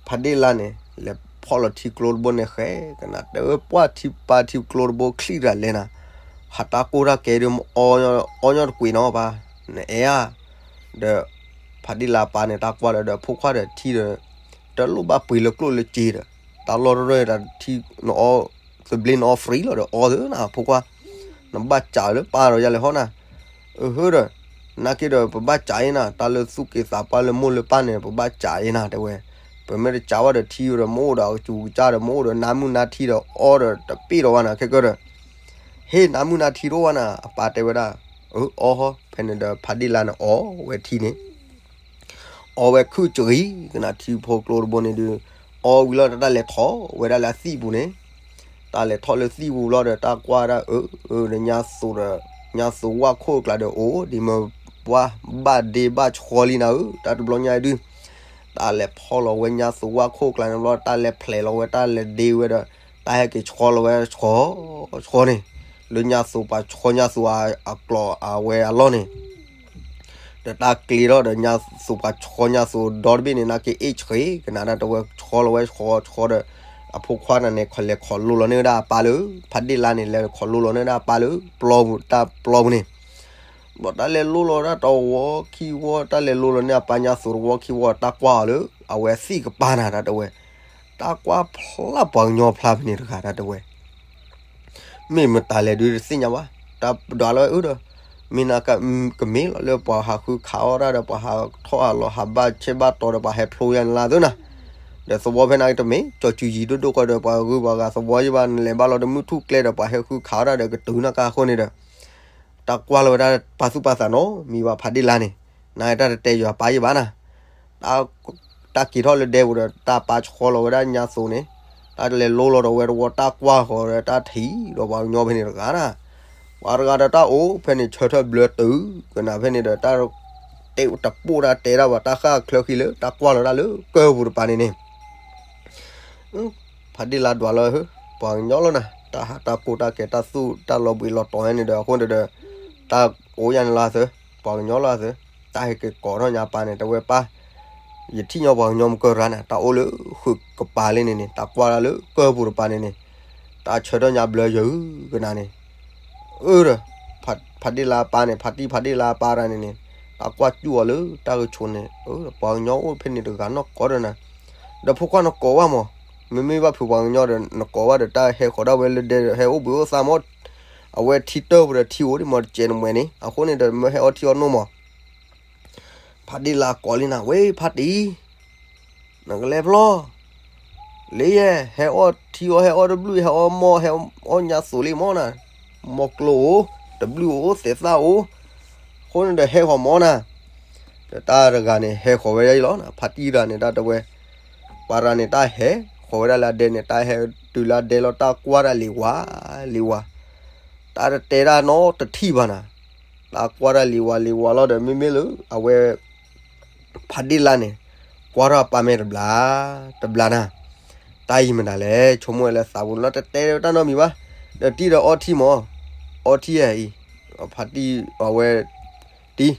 ဖးဒ့ၣ်လါန့ၣ် လဲၤဖီၣ်လီၤထံကျိတဘိန့ၣ်ဃဲကနၤ တဲဝဲ ပှၢ်ထံပၢ်ထံကျိတဘိချံၣ်တၢ်လဲၣ်နၤ, ဟးတၢ်ကိၢ်တၢ်ကဲဒုး အီညီတကွံာ်နီၤပၢ်, နအဲၣ်ဧါ. ဒီး ဖးဒ့ၣ်လါပၢ်န့ၣ် တၢ်ကွၢ်လီၤဒီး ဖိခွါဒီးထံဒီး တလိၣ်ဘၣ်ပှ့ၤလၢကျိၣ်လၢစ့ဒီး တၢ်လီၢ်တရၢၢ်တၢ်ထံ နအီ သဘျ့နအီ free လီၤဒီး အီသ့နၤ ဖိခွါ, နဘၣ်စးလၢပၢ်ဒီးယၤလဲၤဟီနၤ. အဟၢဒီး နာ်က့ဒီး ပဘၣ်စးအံၤနၤ တၢ်လၢသူၣ်က့သးပှၢ်လၢမိၢ်လၢပၢ်န့ၣ် ပဘၣ်စးအံၤနၤ တဲဝဲ. ပမ့ၢ်တစးဘၣ်ဒီးထံဒီး မ့ၢ်အိၣ်ဒီးအကစူၤကစၢ်ဒီး မ့ၢ်အိၣ်ဒီးနါမုၢ်နါထံဒီး အီဒီးတပ့ၢ်ဒီးဝဲနၤ ခဲကၢဒီး ဟ့ၣ်နါမုၢ်နါထံတအိၣ်ဝဲနၤ အပၢ်တဲဝဲဒၣ်. အၢ အီဟီ ဖဲန့ၣ်ဒီး ဖးဒ့ၣ်လါန့ၣ် အီဝဲထံန့ၣ် အီဝဲခုၣ်စရံကနၤ ထံဖိကျိတဘိန့ၣ်ဒုး အီဝံၤလီၤဒီး တၢ်လဲၤထီၣ်ဝဲဒၣ်လၢအသံၣ်ပူၤန့ၣ်, တၢ်လဲၤထီၣ်လၢသံၣ်ပူၤလီၤဒီး တၢ်ကွၢ်ဒၣ် အၢ ညါသိးဒီး ညါသိးဝၣ်ခိၣ်ကျါဒီး အိၣ်ဒ်မ့ၢ်ပှၢ်ဘၣ်ဒ့ဘၣ်ဆှီလံနၤဧၢ တၢ်တဘျီညါအံၤဒုး တၢ်လဲၤဖီၣ်လီၤဝဲညါသိးဝၣ်ခိၣ်ကျါန့ၣ်ဘျီ တၢ်လဲၤဖျဲးလီၤဝဲ တၢ်လဲၤဒ့ဝဲဒီး တၢ်ဟဲက့ၤဆှီလီၤဝဲဆှီဆှီန့ၣ်, လၢညါသိးပှၤဆှီညါသိးအကျိၤအဝဲအလီၢ်န့ၣ် ဒီးတၢ်ကျ့ထီၣ်ဒီးညါသိးပှၤဆှီညါသိးဒီတဘ့ၣ်န့ၣ် နာ်က့အ့ၣ်ဆှံကနၤဒၣ်တဲဝဲ ဆှီလီၤဝဲဆှီဆှီဒီး အဖိခွါန့ၣ်န့ၣ် လဲၤခီၣ်လိလီၤန့ၢ်ဝဲဒၣ်အပၢ်လၢ ဖးဒ့ၣ်လါန့ၣ် လဲၤခီၣ်လိလီၤန့ၢ်ဝဲဒၣ်အပၢ်လၢ ပျီပူၤ တၢ်ပျီပူၤန့ၣ် ဘၣ်တၢ်လဲၤလိလီၤဒၣ်တဝီခံဝီ တၢ်လဲၤလိလီၤန့ၢ်အပၢ်ညါသိးတဝီခံဝီ တၢ်ကွၢ်အီၤလၢ အဝဲသံၣ်ကပၤနၤဒၣ်တဲဝဲ, တၢ်ကွၢ်ဖျါပှၤကညီဖျါဖဲန့ၣ်တဂၤဒၣ်တဲဝဲ မ့ၢ်မတၤလဲၣ်ဒုးတသ့ၣ်ညါဘၣ်, တၢ်ဒွးလီၤဝဲအၢဒီး မ့ၢ်နက ကမ့ၢ်လီၤလၢပှၤဟးဃုခးအီၣ်တၢ်ဒီး ပှၤဟးထီၣ်ဟးလီၤဟးဘၣ်ဆဲးဘၣ်တီၤဒီး ပှၤဟဲဖျိယါန့ၣ်လၢသ့နၤ, ဒီးသဝီဖဲန့ၣ်တမ့ၢ် ကၠီၤကူၤယံၤဒိၣ်ဒိၣ်ဃီဒီး ပှၤဂုၤပှၤဂၤသဝီယံၤဘၣ် နလဲၤဘၣ်လီၤတမုၢ်ထူၣ်ကျဲဒီး ပှၤဟဲဃုခးအီၣ်တၢ်ဒီး ကတုၤနၢ်ကါအဃိန့ၣ်ဒီး တၢ်ကွၢ်လီၤဝဲဒၣ်ပာ်သူၣ်ပာ်သးနီတမံၤဘၣ် ဖးဒ့ၣ်လါန့ၣ်, နတၢ်တတဲယွၤပၢ်ယံၤဘၣ်နၤ တၢ်က့ၤထီၣ်လၢဒဲပူၤဒီး တၢ်ပၢ်ဆှီလီၤဝဲဒၣ်ညါသိးန့ၣ်, တၢ်လဲၤလိလီၤဒီးဝဲတဝီ တၢ်ကွၢ်ဃီၤဒီး တၢ်ထံၣ်ဒီးပှၤကညီဖဲန့ၣ်တဂၤနၤ, ပှၤတဂၤဒီးတၢ်အိၣ်ဖဲန့ၣ် ဆၢထၢၣ်ဘျၢတုၤကနၤဖဲန့ၣ်ဒီး တၢ် တၢ်တပိၢ်တၢ်တဲတၢ်ဘၣ် တၢ်ဃၣ်ချၢဃံလၢ တၢ်ကွၢ်လီၤတၢ်လၢကၢၢ်ပူၤတပၤန့ၣ်န့ၣ် ဖးဒ့ၣ်လါဒွးလီၤဧၢ, ပှၤကညီလီၤနၤ, တၢ်ဟးတၢ်ကိၢ်တၢ်ကဲ တၢ်သူၣ်တၢ်လီၤဘှံးလီၤတီၤညါန့ၣ်ဒီး အဃိန့ၣ်ဒီး တၢ်အိၣ်ယါန့ၣ်လီၤသၢ, ပှၤကညီလီၤသၢ, တၢ်ဟဲက့ၤကိးထီၣ်ညါပၢ်န့ၣ် တဲဝဲပၢ်, ယထံၣ်ညီပှၤကညီမုၢ်ကရၢနၤ, တၢ်အိၣ်လၢဃုာ်ကပၤလံန့ၣ်န့ၣ် တၢ်ကွၢ်တၢ်လၢကၢၢ်ပူၤတပၤန့ၣ်န့ၣ်, တၢ်ဆၢထၢၣ်ညါဘျၢယုၤကနၤန့ၣ်, အၢဒီး ဖးဒ့ၣ်လါပၢ်န့ၣ် ဖါတံၢ်ဖးဒ့ၣ်လါပၢ်တၢ်န့ၣ်န့ၣ်, တၢ်ကွၢ်စူၣ်အီၤလၢတၢ်ကဆိးန့ၣ်, ပှၤကညီအိၣ်ဖဲန့ၣ်တဂၤနီၢ်ကီၢ်ဒီးနၤ, ဒီးဖိခွါနကိးဘၣ်မး, မ့မ့ၢ်ဘၣ်ဖုးပှၤကညီဒီး နကိးဘၣ်ဒီး တၢ်ဟဲဃီၤဒၣ်ဝဲလၢဒဲဒီးဟဲအိၣ်ဘှံးအိၣ်သါမး, အဝဲထံတၢၢ်ပူၤဒီးထံအိၣ်ဒံးမး တစဲးနမဲာ်န့ၣ်, အဃိန့ၣ်ဒီး မ့ၢ်ဟဲအီထံအီနိမး ဖးဒ့လါကိးလံနၤ, ဝဲဖါတံၢ်, နကလဲၤဖျီ, လၢယဲ, ဟဲအီထံအီ ဟဲအီတဘျုး ဟဲအီမီၢ် ဟဲအီညါသိးလံမးနၤ, မီၢ်ကျိအိၣ်, တဘျုးအိၣ် သဲးသၣ်အိၣ်, အဃိန့ၣ်ဒီးဟဲဃီၤမးနၤ, ဒီးတၢ်တဂၤန့ၣ် ဟဲဃီၤဝဲဒၣ်အံၤလီၤ, ဖါတံၢ်တဂၤန့ၣ် တၢ်တဲဝဲ, ပှၤတဂၤန့ၣ် တၢ်ဟဲဃီၤဝဲဒၣ်လၢအဒဲန့ၣ် တၢ်ဟဲတုၤလၢအဒဲလီၤ တၢ်ကွၢ်တၢ်လံၤဝါ, လံၤဝါ, တၢ်တတဲတၢ်နီတထံၣ်ဘၣ်နၤ, တၢ်ကွၢ်တၢ်လံၤဝါလံၤဝါလီၤဒီး မ့မ့ၢ်လၢ အဝဲ ဖးဒ့လါန့ၣ် ကွၢ်ထီၣ်အပၢ်မဲာ်တဘျီ, တဘျီနၤ, တၢ်အံၤမတၤလဲၣ် ဆိကမိၣ်ဝဲလၢသးပူၤလီၤ တတဲတၢ်နီတမံၤဘၣ်, ဒီးတံၢ်ဒီးအီထံမး, အီထံအံၤ, ဖးတံၢ်အဝဲ, တံၢ်,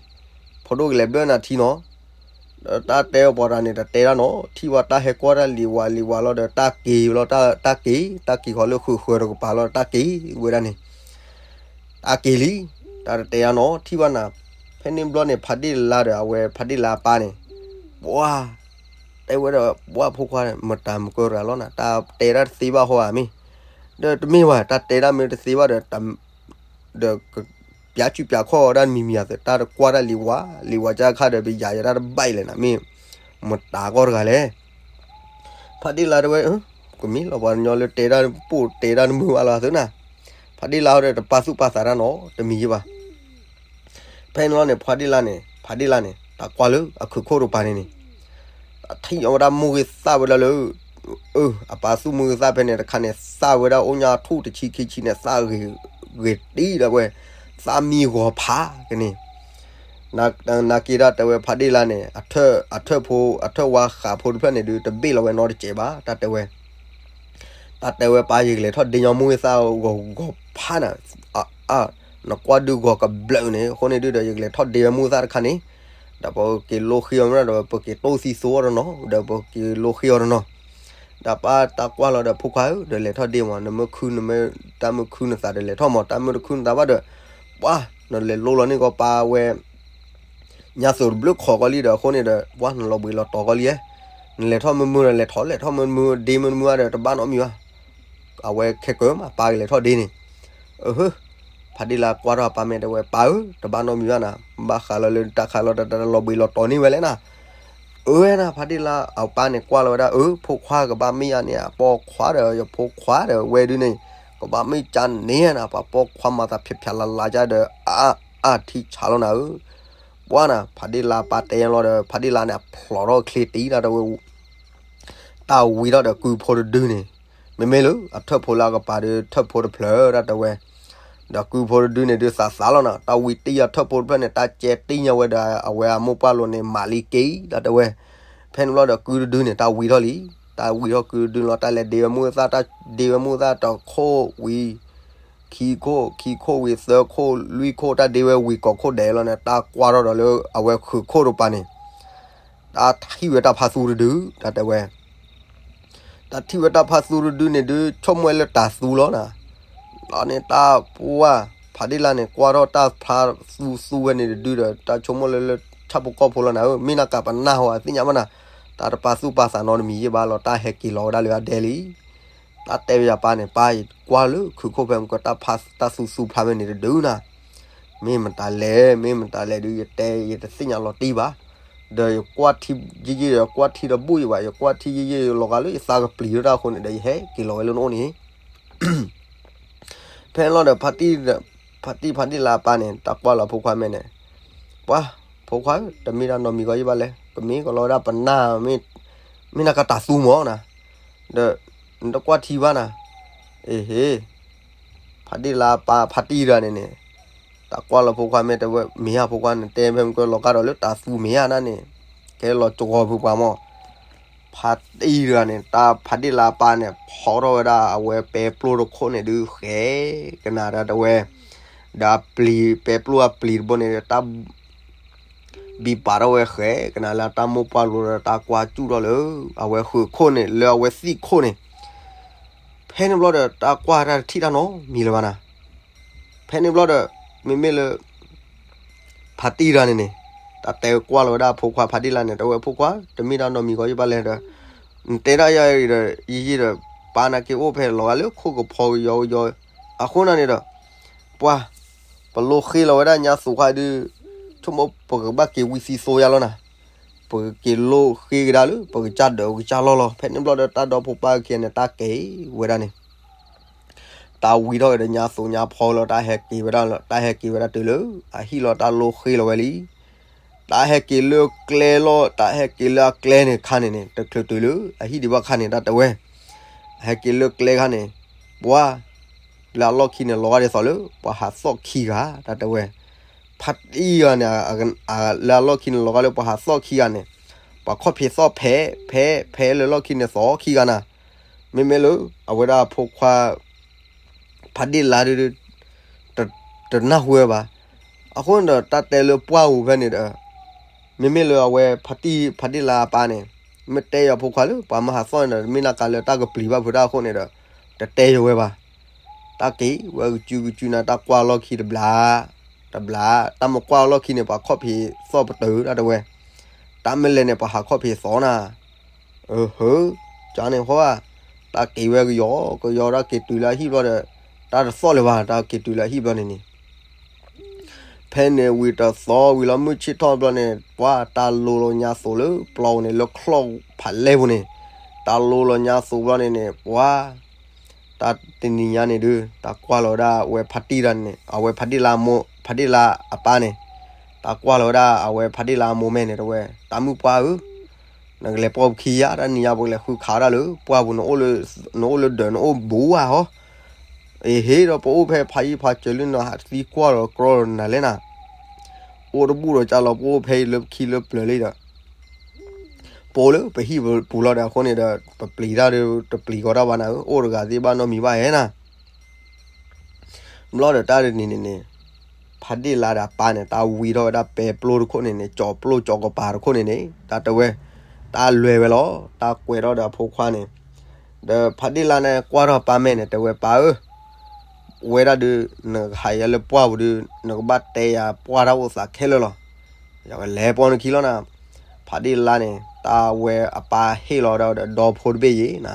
ဖိဒိၣ်ကလဲၤဘျၢနၤထံနီၤ, ဒီးတၢ်တဲအီၤပှၤတဂၤန့ၣ် တတဲတၢ်နီၤ, ထံၣ်ဝဲတၢ်ဟဲကွၢ်တၢ်လံၤဝါလံၤဝါလီၤဒီး တၢ်က့ၤလီၤ, တၢ်က့ၤ, တၢ်က့ၤဃီၤလၢဃုာ်ဃုာ်တကပၤလီၤ တၢ်က့ၤဝဲဒၣ်န့ၣ် တၢ်က့ၤလံ, တၢ်တတဲတၢ်နီၤ ထံၣ်ဘၣ်နၤ, ဖဲန့ၣ်ဘျီန့ၣ် ဖးဒ့လါဒီးအဝဲဖးဒ့လါအပၢ်န့ၣ်, ပှၤ, တဲဝဲဒီး ပှၤဖိခွါ မတၤမုၢ်ကရၤလီၤနၤ တၢ်တဲတၢ်တသ့ဘၣ်ဟီဧါမ့ၢ်, ဒီးတမ့ၢ်ဘၣ် တၢ်တဲတၢ်မ့ၢ်တသ့ဘၣ်ဒီး ဒီး ပျးစုပျးခီၣ်ဝဲဒၣ်မံၤမံၤအသိး တၢ်တကွၢ်တၢ်လံၤဝါ, လံၤဝါကခါဒီး ပယၤယတၢ်တဘၣ်အံၤလဲၣ်နၤ မ့ၢ်မတၤကီၢ်တဂၤလဲၣ်. ဖးဒ့လါတဲဝဲ, ကမ့ၢ်လီၤပှၤကညီလၢတဲတၢ်ပိၢ်တဲတၢ်တမုာ်ဘၣ်လီၤအသိးနၤ. ဖးဒ့လါဟီဒီးတပာ်သူၣ်ပာ်သးတၢ်နီတမံၤယဘၣ်. ဖဲန့ၣ်လီၤန့ၣ် ဖးဒ့လါန့ၣ် ဖးဒ့လါန့ၣ် တၢ်ကွၢ်လၢအခုးခိၣ်တပၤန့ၣ်န့ၣ် ထံၣ်အီၤဝဲဒၣ်မုၢ်ဂ့ၤသၣ်ဝဲဒၣ်လၢ အပာ်သူၣ်မုၢ်ဂ့ၤသၣ်ဖဲန့ၣ်တခါန့ၣ် သၣ်ဝဲဒၣ်အိၣ်ညါထူၣ်တဆံခံဆံန့ၣ် သၣ်ဂ့ၤတံၢ်ဒီးဝဲ သၣ်မံဂီၤဖးကန့ၣ် နာ်က့တၢ်တဲဝဲဖးဒ့လါန့ၣ် အထၢၣ်ဖိ အထၢၣ်ဝါဃးဖိတဖျၢၣ်န့ၣ်ဒုး တဘ့ၣ်လီၤဝဲနီတစဲးဘၣ် တၢ်တဲဝဲ တၢ်တဲဝဲပၢ်ယကလဲၤထီၣ်ဒ့ညီမုၢ်ဂ့ၤသၣ် ဂီၤဂီၤဖးနၤ နကွၢ်ဒုးဂီၤကဘျၢးန့ၣ် အဃိန့ၣ်ဒုးဒီး ယကလဲၤထီၣ်ဒ့ဝဲမုၢ်ဂ့ၤသၣ်တခါန့ၣ် ဒီးပက့ၤလိဃ့အီၤမ့ၢ်ဒီး ပက့ၤတိၢ်သံသိအီၤတနီၤ ဒီးပက့ၤလိဃ့အီၤတနီၤ ဒီးပၢ်တၢ်ကွၢ်လီၤဒီး ဖိခွါဧၢ ဒီးလဲၤထီၣ်ဒ့မး နမ့ၢ်ခု တၢ်မ့ၢ်ခုနသးဒီးလဲၤထီၣ်မး တၢ်မ့ၢ်တခုနသးဘၣ်ဒီး ပှၤ နလဲၤလိလီၤန့ၢ်ကီးပၢ်ဝဲ ညါသိးတဘျုးခီၣ်ကီးလံဒီး အဃိန့ၣ်ဒီး ပှၤ နလီၤဘှံးလီၤတီၤကီးလံဧါ နလဲၤထီၣ်မုာ်မုာ်ဒီး လဲၤထီၣ်လဲၤထီၣ်မုာ်မုာ် ဒ့မုာ်မုာ်ဒီး တဘၣ်နီတမံၤဘၣ် အဝဲခဲကၢၤမး ပၢ်ကလဲၤထီၣ်ဒ့န့ၣ် အဟၢ ဖးဒ့လါကွၢ်ထီၣ်အပၢ်မဲာ်တဲဝဲ ပၢ်ဧၢ တဘၣ်နီတမံၤဘၣ်နၤ ဘၣ်ဃးလီၤလၢတၢ်ခးလီၤတၢ်တၢ်လီၤဘှံးလီၤတီၤန့ၢ်ဝဲလဲၣ်နၤ အၢနၤ ဖးဒ့လါအပၢ်န့ၣ်ကွၢ်လီၤဝဲဒၣ် အၢ ဖိခွါကဘၣ်မ့ၢ်ယၤန့ၣ် အပိာ်ခွါဒီး ယဖိခွါဒီး ဝဲဒုန့ၣ် ကဘၣ်မ့ၢ်ကၢ်န့ၣ်နၤ ပှၤပိာ်ခွါမၤသးဖျဲးဖျဲးလၤလၤကၢ်ဒီး အါအါထံဆးလီၤနၤဧၢ ပှၤနၤ ဖးဒ့လါပၢ်တဲလီၤဒီး ဖးဒ့လါန့ၣ် အဖျိးထီၣ်ချ့တံၢ်တၢ်တဝဲ တၢ်ဝံထီၣ်ဒီးကုဖိတဒုန့ၣ် မ့မ့ၢ်လၢအထၢၣ်ဖိလၢအကပၤဒီး ထၢၣ်ဖိတဖျၢၣ်တၢ်တဲဝဲ ဒီးကုဖိတဒုန့ၣ်ဒုးသးသးလီၤနၤ တၢ်ဝံတံၢ်အထၢၣ်ဖိတဖျၢၣ်န့ၣ် တၢ်ကဲတံၢ်ညါဝဲဒီး အဝဲအမိၢ်ပှၢ်လိၤန့ၣ် မၤလံက့ၤတၢ်တဲဝဲ ဖဲန့ၣ်ဘျီဒီးကုတဒုန့ၣ် တၢ်ဝံထီၣ်လံ တၢ်ဝံထီၣ်ကုတဒုလီၤ တၢ်လဲၤဒ့ဝဲမုၢ်သၣ် တၢ်ဒ့ဝဲမုၢ်သၣ်တခိၣ်ဝံ ခံခိၣ် ခံခိၣ်ဝံ သၢခိၣ် လွံၢ်ခိၣ် တၢ်ဒ့ဝဲဝံၤကိးခိၣ်ဒဲးလီၤန့ၣ် တၢ်ကွၢ်ထီၣ်ဒီးလၢအဝဲဃုးခိၣ်တပၤန့ၣ် တၢ်ထံၣ်ဝဲတၢ်ဖါသူတဒု တၢ်တဲဝဲ တၢ်ထံၣ်ဝဲတၢ်ဖါသူတဒုန့ၣ်ဒုး ဆိကမိၣ်ဝဲလၢတၤသူလီၤနၤ လီၤန့ၣ်တၢ်ပှၢ် ဖးဒ့လါန့ၣ် ကွၢ်ထီၣ်တၢ်ဖါသူသူဝဲန့ၣ်တဒုဒီး တၢ်ဆိကမိၣ်လၢလၢဆၣ်ဖိကီၢ်ဖိလီၤနၤဧၢ မ့ၢ်နၤကပနၢ်ဟူသ့ၣ်ညါဘၣ်နၤ တၢ်တပာ်သူၣ်ပာ်သးနီတမံၤယဲၢ်ဘၣ်လီၤ တၢ်ဟဲက့ၤလီၤဝဲဒၣ်လၢအဒဲလံ တၢ်တဲဝဲယပၢ်န့ၣ် ပၢ်ယကွၢ်လၢခုးခိၣ်ဖဲမ့ၢ်ကတၢ်ဖါတၢ်သူသူဖျါဝဲန့ၣ်တဒုနၤ မ့ၢ်မတၤလဲၣ် မ့ၢ်မတၤလဲၣ်ဒုး ယတဲယတသ့ၣ်ညါလီၤတံၢ်ဘၣ် ဒီးယကွၢ်ထံယံာ်ယံာ်ဒီး ကွၢ်ထံတဘူၣ်ယဘၣ် ယကွၢ်ထံယံာ်ယံာ်လီၤဂာ်လၢယသးကပျံၤထီၣ်တၢ်အဃိန့ၣ်ဒီး ယဟဲက့ၤလီၤဝဲလၢနအိၣ်န့ၣ် ဖဲန့ၣ်လီၤဒီး ဖါတံၢ်ဖးဒ့လါအပၢ်န့ၣ် တၢ်ကွၢ်လီၤဖိခွါမဲာ်န့ၣ် ပှၤ ဖိခွါဧၢ တမ့ၢ်တၢ်နီတမံၤဂီၢ်ယဘၣ်လဲၣ် ကမ့ၢ်ကလီၤဝဲဒၣ်ပနၢ် မ့ၢ်နၤကတၤသူမၢ်နၤ ဒီး နတကွၢ်ထံဘၣ်နၤ အ့ဟ့ ဖးဒ့လါအပၢ်ဖါတံၢ်တဂၤန့ၣ်န့ၣ် တၢ်ကွၢ်လီၤဖိခွါမဲာ်တဲဝဲ မ့ၢ်ဧါဖိခွါ နတဲဖဲမ့ၢ်ကလီၤကါဒီးလၢတၤသူမ့ၢ်ဧါနၤန့ၣ် ကဲလီၤကဝီၤဖုပှၤမၢ် ဖါတံၢ်တဂၤန့ၣ် တၢ်ဖးဒ့လါအပၢ်န့ၣ် ဖီထီၣ်ဝဲဒၣ်အဝဲပဲပျိတခိၣ်န့ၣ်ဒုး ဃဲကနၤဒၣ်တဝဲ ဒီးအပျံၤ ပဲပျိအပျံၤတဘိန့ၣ် တၢ် ဘံပာ်ထီၣ်ဝဲဃဲကနၤလၢတၢ်မိၢ်ပှၢ်လိၤဒီးတၢ်ကွၢ်စူၣ်ထီၣ်လၢ အဝဲဃုးခိၣ်န့ၣ် လၢအဝဲသံၣ်ခိၣ်န့ၣ် ဖဲန့ၣ်ဘျီဒီး တၢ်ကွၢ်တၢ်တထံၣ်တၢ်နီတမံၤလၢၤဘၣ်နၤ ဖဲန့ၣ်ဘျီဒီး မ့မ့ၢ်လၢ ဖါတံၢ်တဂၤန့ၣ်န့ၣ် တၢ်တဲကွၢ်လီၤဝဲဒၣ်အဖိခွါဖးဒ့ၣ်လါန့ၣ် တဲဝဲ ဖိခွါ တမ့ၢ်တၢ်နီတမံၤဂီၢ်ယဘၣ်လဲၣ်ဒီး နတဲဒၣ်ယၤအံၤဒီး ယံာ်ယံာ်ဒီး ပၢ်နာ်က့အိၣ်ဖဲလီၤဂာ်လၢခိၣ်ကဖီကယီကယီ အဃိန့ၣ်ဒီး ပှၤ ပလိၣ်ဃ့လီၤဝဲဒၣ်ညါသိးခွါဒုး ဆိကမိၣ်ပကဘၣ်က့ၤဝံသံသိယါလီၤနၤ, ပကက့ၤလိၣ်ဃ့ကဒါလၢ ပကစၢ်ဒၢးပကစၢ်လီၢ်လီၤ. ဖဲန့ၣ်ဘျီဒီးတၢ်ဒီဖိပၢ်ခံဂၤန့ၣ် တၢ်က့ၤဝဲဒၣ်န့ၣ် တၢ်ဝံထီၣ်က့ၤဒီးညါသိးညါဖီလီၤ တၢ်ဟဲက့ၤဝဲဒၣ်လီၤ တၢ်ဟဲက့ၤဝဲဒၣ်တုၤလၢ အဟံၣ်လီၤ တၢ်လိၣ်ဃ့လီၤဝဲလံ. တၢ်ဟဲက့ၤလၢကျဲလီၤ တၢ်ဟဲက့ၤလၢအကျဲန့ၣ်ခါန့ၣ်န့ၣ် တချုးတုၤလၢ အဟံၣ်ဒံးဘၣ်ခါန့ၣ် တၢ်တဲဝဲ အဟဲက့ၤလၢကျဲခါန့ၣ် ပှၤ လၢအလီၢ်ခံန့ၣ် လီၤဂာ်ဒ်သိးလၢ ပှၤဟးသီၣ်ခံဂၤ တၢ်တဲဝဲ ဖါတံၢ်ဂၤန့ၣ် လၢအလီၢ်ခံန့ၣ် လီၤဂာ်လၢပှၤဟးသီၣ်ခံဂၤန့ၣ် ပှၤခီၣ်ဖံးသီၣ်ဖဲ ဖဲ ဖဲလၢလီၢ်ခံန့ၣ်သီၣ်ခံဂၤနၤ, မ့မ့ၢ်လၢ အဝဲဒၣ်အဖိခွါ ဖါဒ့ၣ်လါဒုး တ တနၢ်ဟူဝဲဘၣ်. အဃိန့ၣ်ဒီး တၢ်တဲလၢပှၢ်ပူၤဖဲန့ၣ်ဒီး မ့မ့ၢ်လၢအဝဲဖါတံၢ် ဖါဒ့ၣ်လါအပၢ်န့ၣ် မ့ၢ်တဲယၤဖိခွါလၢ ပှၤမၤဟးသီၣ်န့ၣ်ဒီး မ့ၢ်နၢ်ကးလၢတၢ်ကပျံၤဘၣ်ဖုးတၢ်အဃိန့ၣ်ဒီး တတဲယၤဝဲဘၣ်. တၢ်က့ၤဝဲကစုကစုနၤ တၢ်ကွၢ်လီၢ်ခံတဘျီ တဘျီ တၢ်မ့ၢ်ကွၢ်လီၢ်ခံန့ၣ် ပှၤခီၣ်ဖံးသီၣ်ပတုာ် တၢ်တဲဝဲ တၢ်မ့ၢ်လဲၤန့ၣ် ပှၤဟးခီၣ်ဖံးသီၣ်နၤ အဟၢ ကန့ၣ်ဃီဧါ, တၢ်က့ၤဝဲကယီကယီ တၢ်က့ၤတုၤလၢအဟံၣ်ဘျီဒီး တၢ်တသီၣ်လၢၤဘၣ် တၢ်က့ၤတုၤလၢအဟံၣ်ဘျီန့ၣ်န့ၣ် ဖဲန့ၣ်ဝံၤတသီဝံၤလီၤ မုၢ်ဆ့ၣ်ထီၣ်ဘျီန့ၣ် ပှၤတၢ်လိၤလီၤညါသိးလၢပျီပူၤန့ၣ် လၢချီၣ်ဖးလဲၢ်ပူၤန့ၣ် တၢ်လိၤလီၤညါသိးဘျီန့ၣ်န့ၣ် ပှၤ တၢ်တနံၤညါန့ၣ်ဒုး တၢ်ကွၢ်လီၤဝဲဒၣ်အဝဲဖါတံၢ်တၢ်န့ၣ် အဝဲဖါဒ့ၣ်လါအမိၢ် ဖါဒ့ၣ်လါအပၢ်န့ၣ် တၢ်ကွၢ်လီၤဝဲဒၣ်အဝဲဖါဒ့ၣ်လါအမိၢ်မဲာ်န့ၣ် တဲဝဲ တၢ်မုၣ်ပှၢ်ဧၢ နကလဲၤပိာ်ပခံယါ တၢ်နံၤညါပကလဲၤဃုခးဒၣ်လၢပှၢ်ပူၤ နအိၣ်လၢဒၢးနအိၣ်ဘူးဧါဟီ, အဟ့ၣ်ဒီးပအိၣ်ဖဲဖးယံၤဖးစၢၤလၢနဟးသံကွၢ်လီၤကြီလီၤနၤလဲၣ်နၤ, အိၣ်တဘူၣ်ဒီးကၢ်လီၤပအိၣ်ဖဲအံၤလၢပခံလၢပျၢၤလံဒီး ပအိၣ်လၢပဟံၣ်ပူၤလီၤဒီးအဃိန့ၣ်ဒီး ပပျံၤတၢ်ဒီးတပျံၤကီးတၢ်ဘၣ်နၤဧၢ အိၣ်တဂၤသ့ၣ်ဘၣ်နီတမံၤဘၣ်ဧဲနၤ ဘျီဒီးတၢ်တနံၤန့ၣ်န့ၣ် ဖါဒ့ၣ်လါဒီးအပၢ်န့ၣ် တၢ်ဝံထီၣ်ဝဲဒၣ်ပဲပျိတခိၣ်န့ၣ်န့ၣ် ကၠီၤပျိကၠီၤကပၤတခိၣ်န့ၣ်န့ၣ် တၢ်တဲဝဲ တၢ်လဲၤဝဲလီၤ တၢ်ကွဲးထီၣ်ဒီးအဖိခွါန့ၣ် ဒီးဖါဒ့ၣ်လါန့ၣ် ကွၢ်ထီၣ်အပၢ်မဲာ်န့ၣ် တဲဝဲပၢ်ဧၢ ဝဲဒၣ်ဒုး နကဟးယၤလၢပှၢ်ပူၤဒုး နကဘၣ်တဲယၤပှၢ်တၢ်အိၣ်သးခဲလၢာ်လီၤ. ယကလဲၤပိာ်နခံလီၤနၤ. ဖါဒ့ၣ်လါန့ၣ် တၢ်ဝဲအပၢ်ဟ့ၣ်လီၤဝဲဒၣ်ဒီဖိတဘ့ၣ်ယဲနၤ.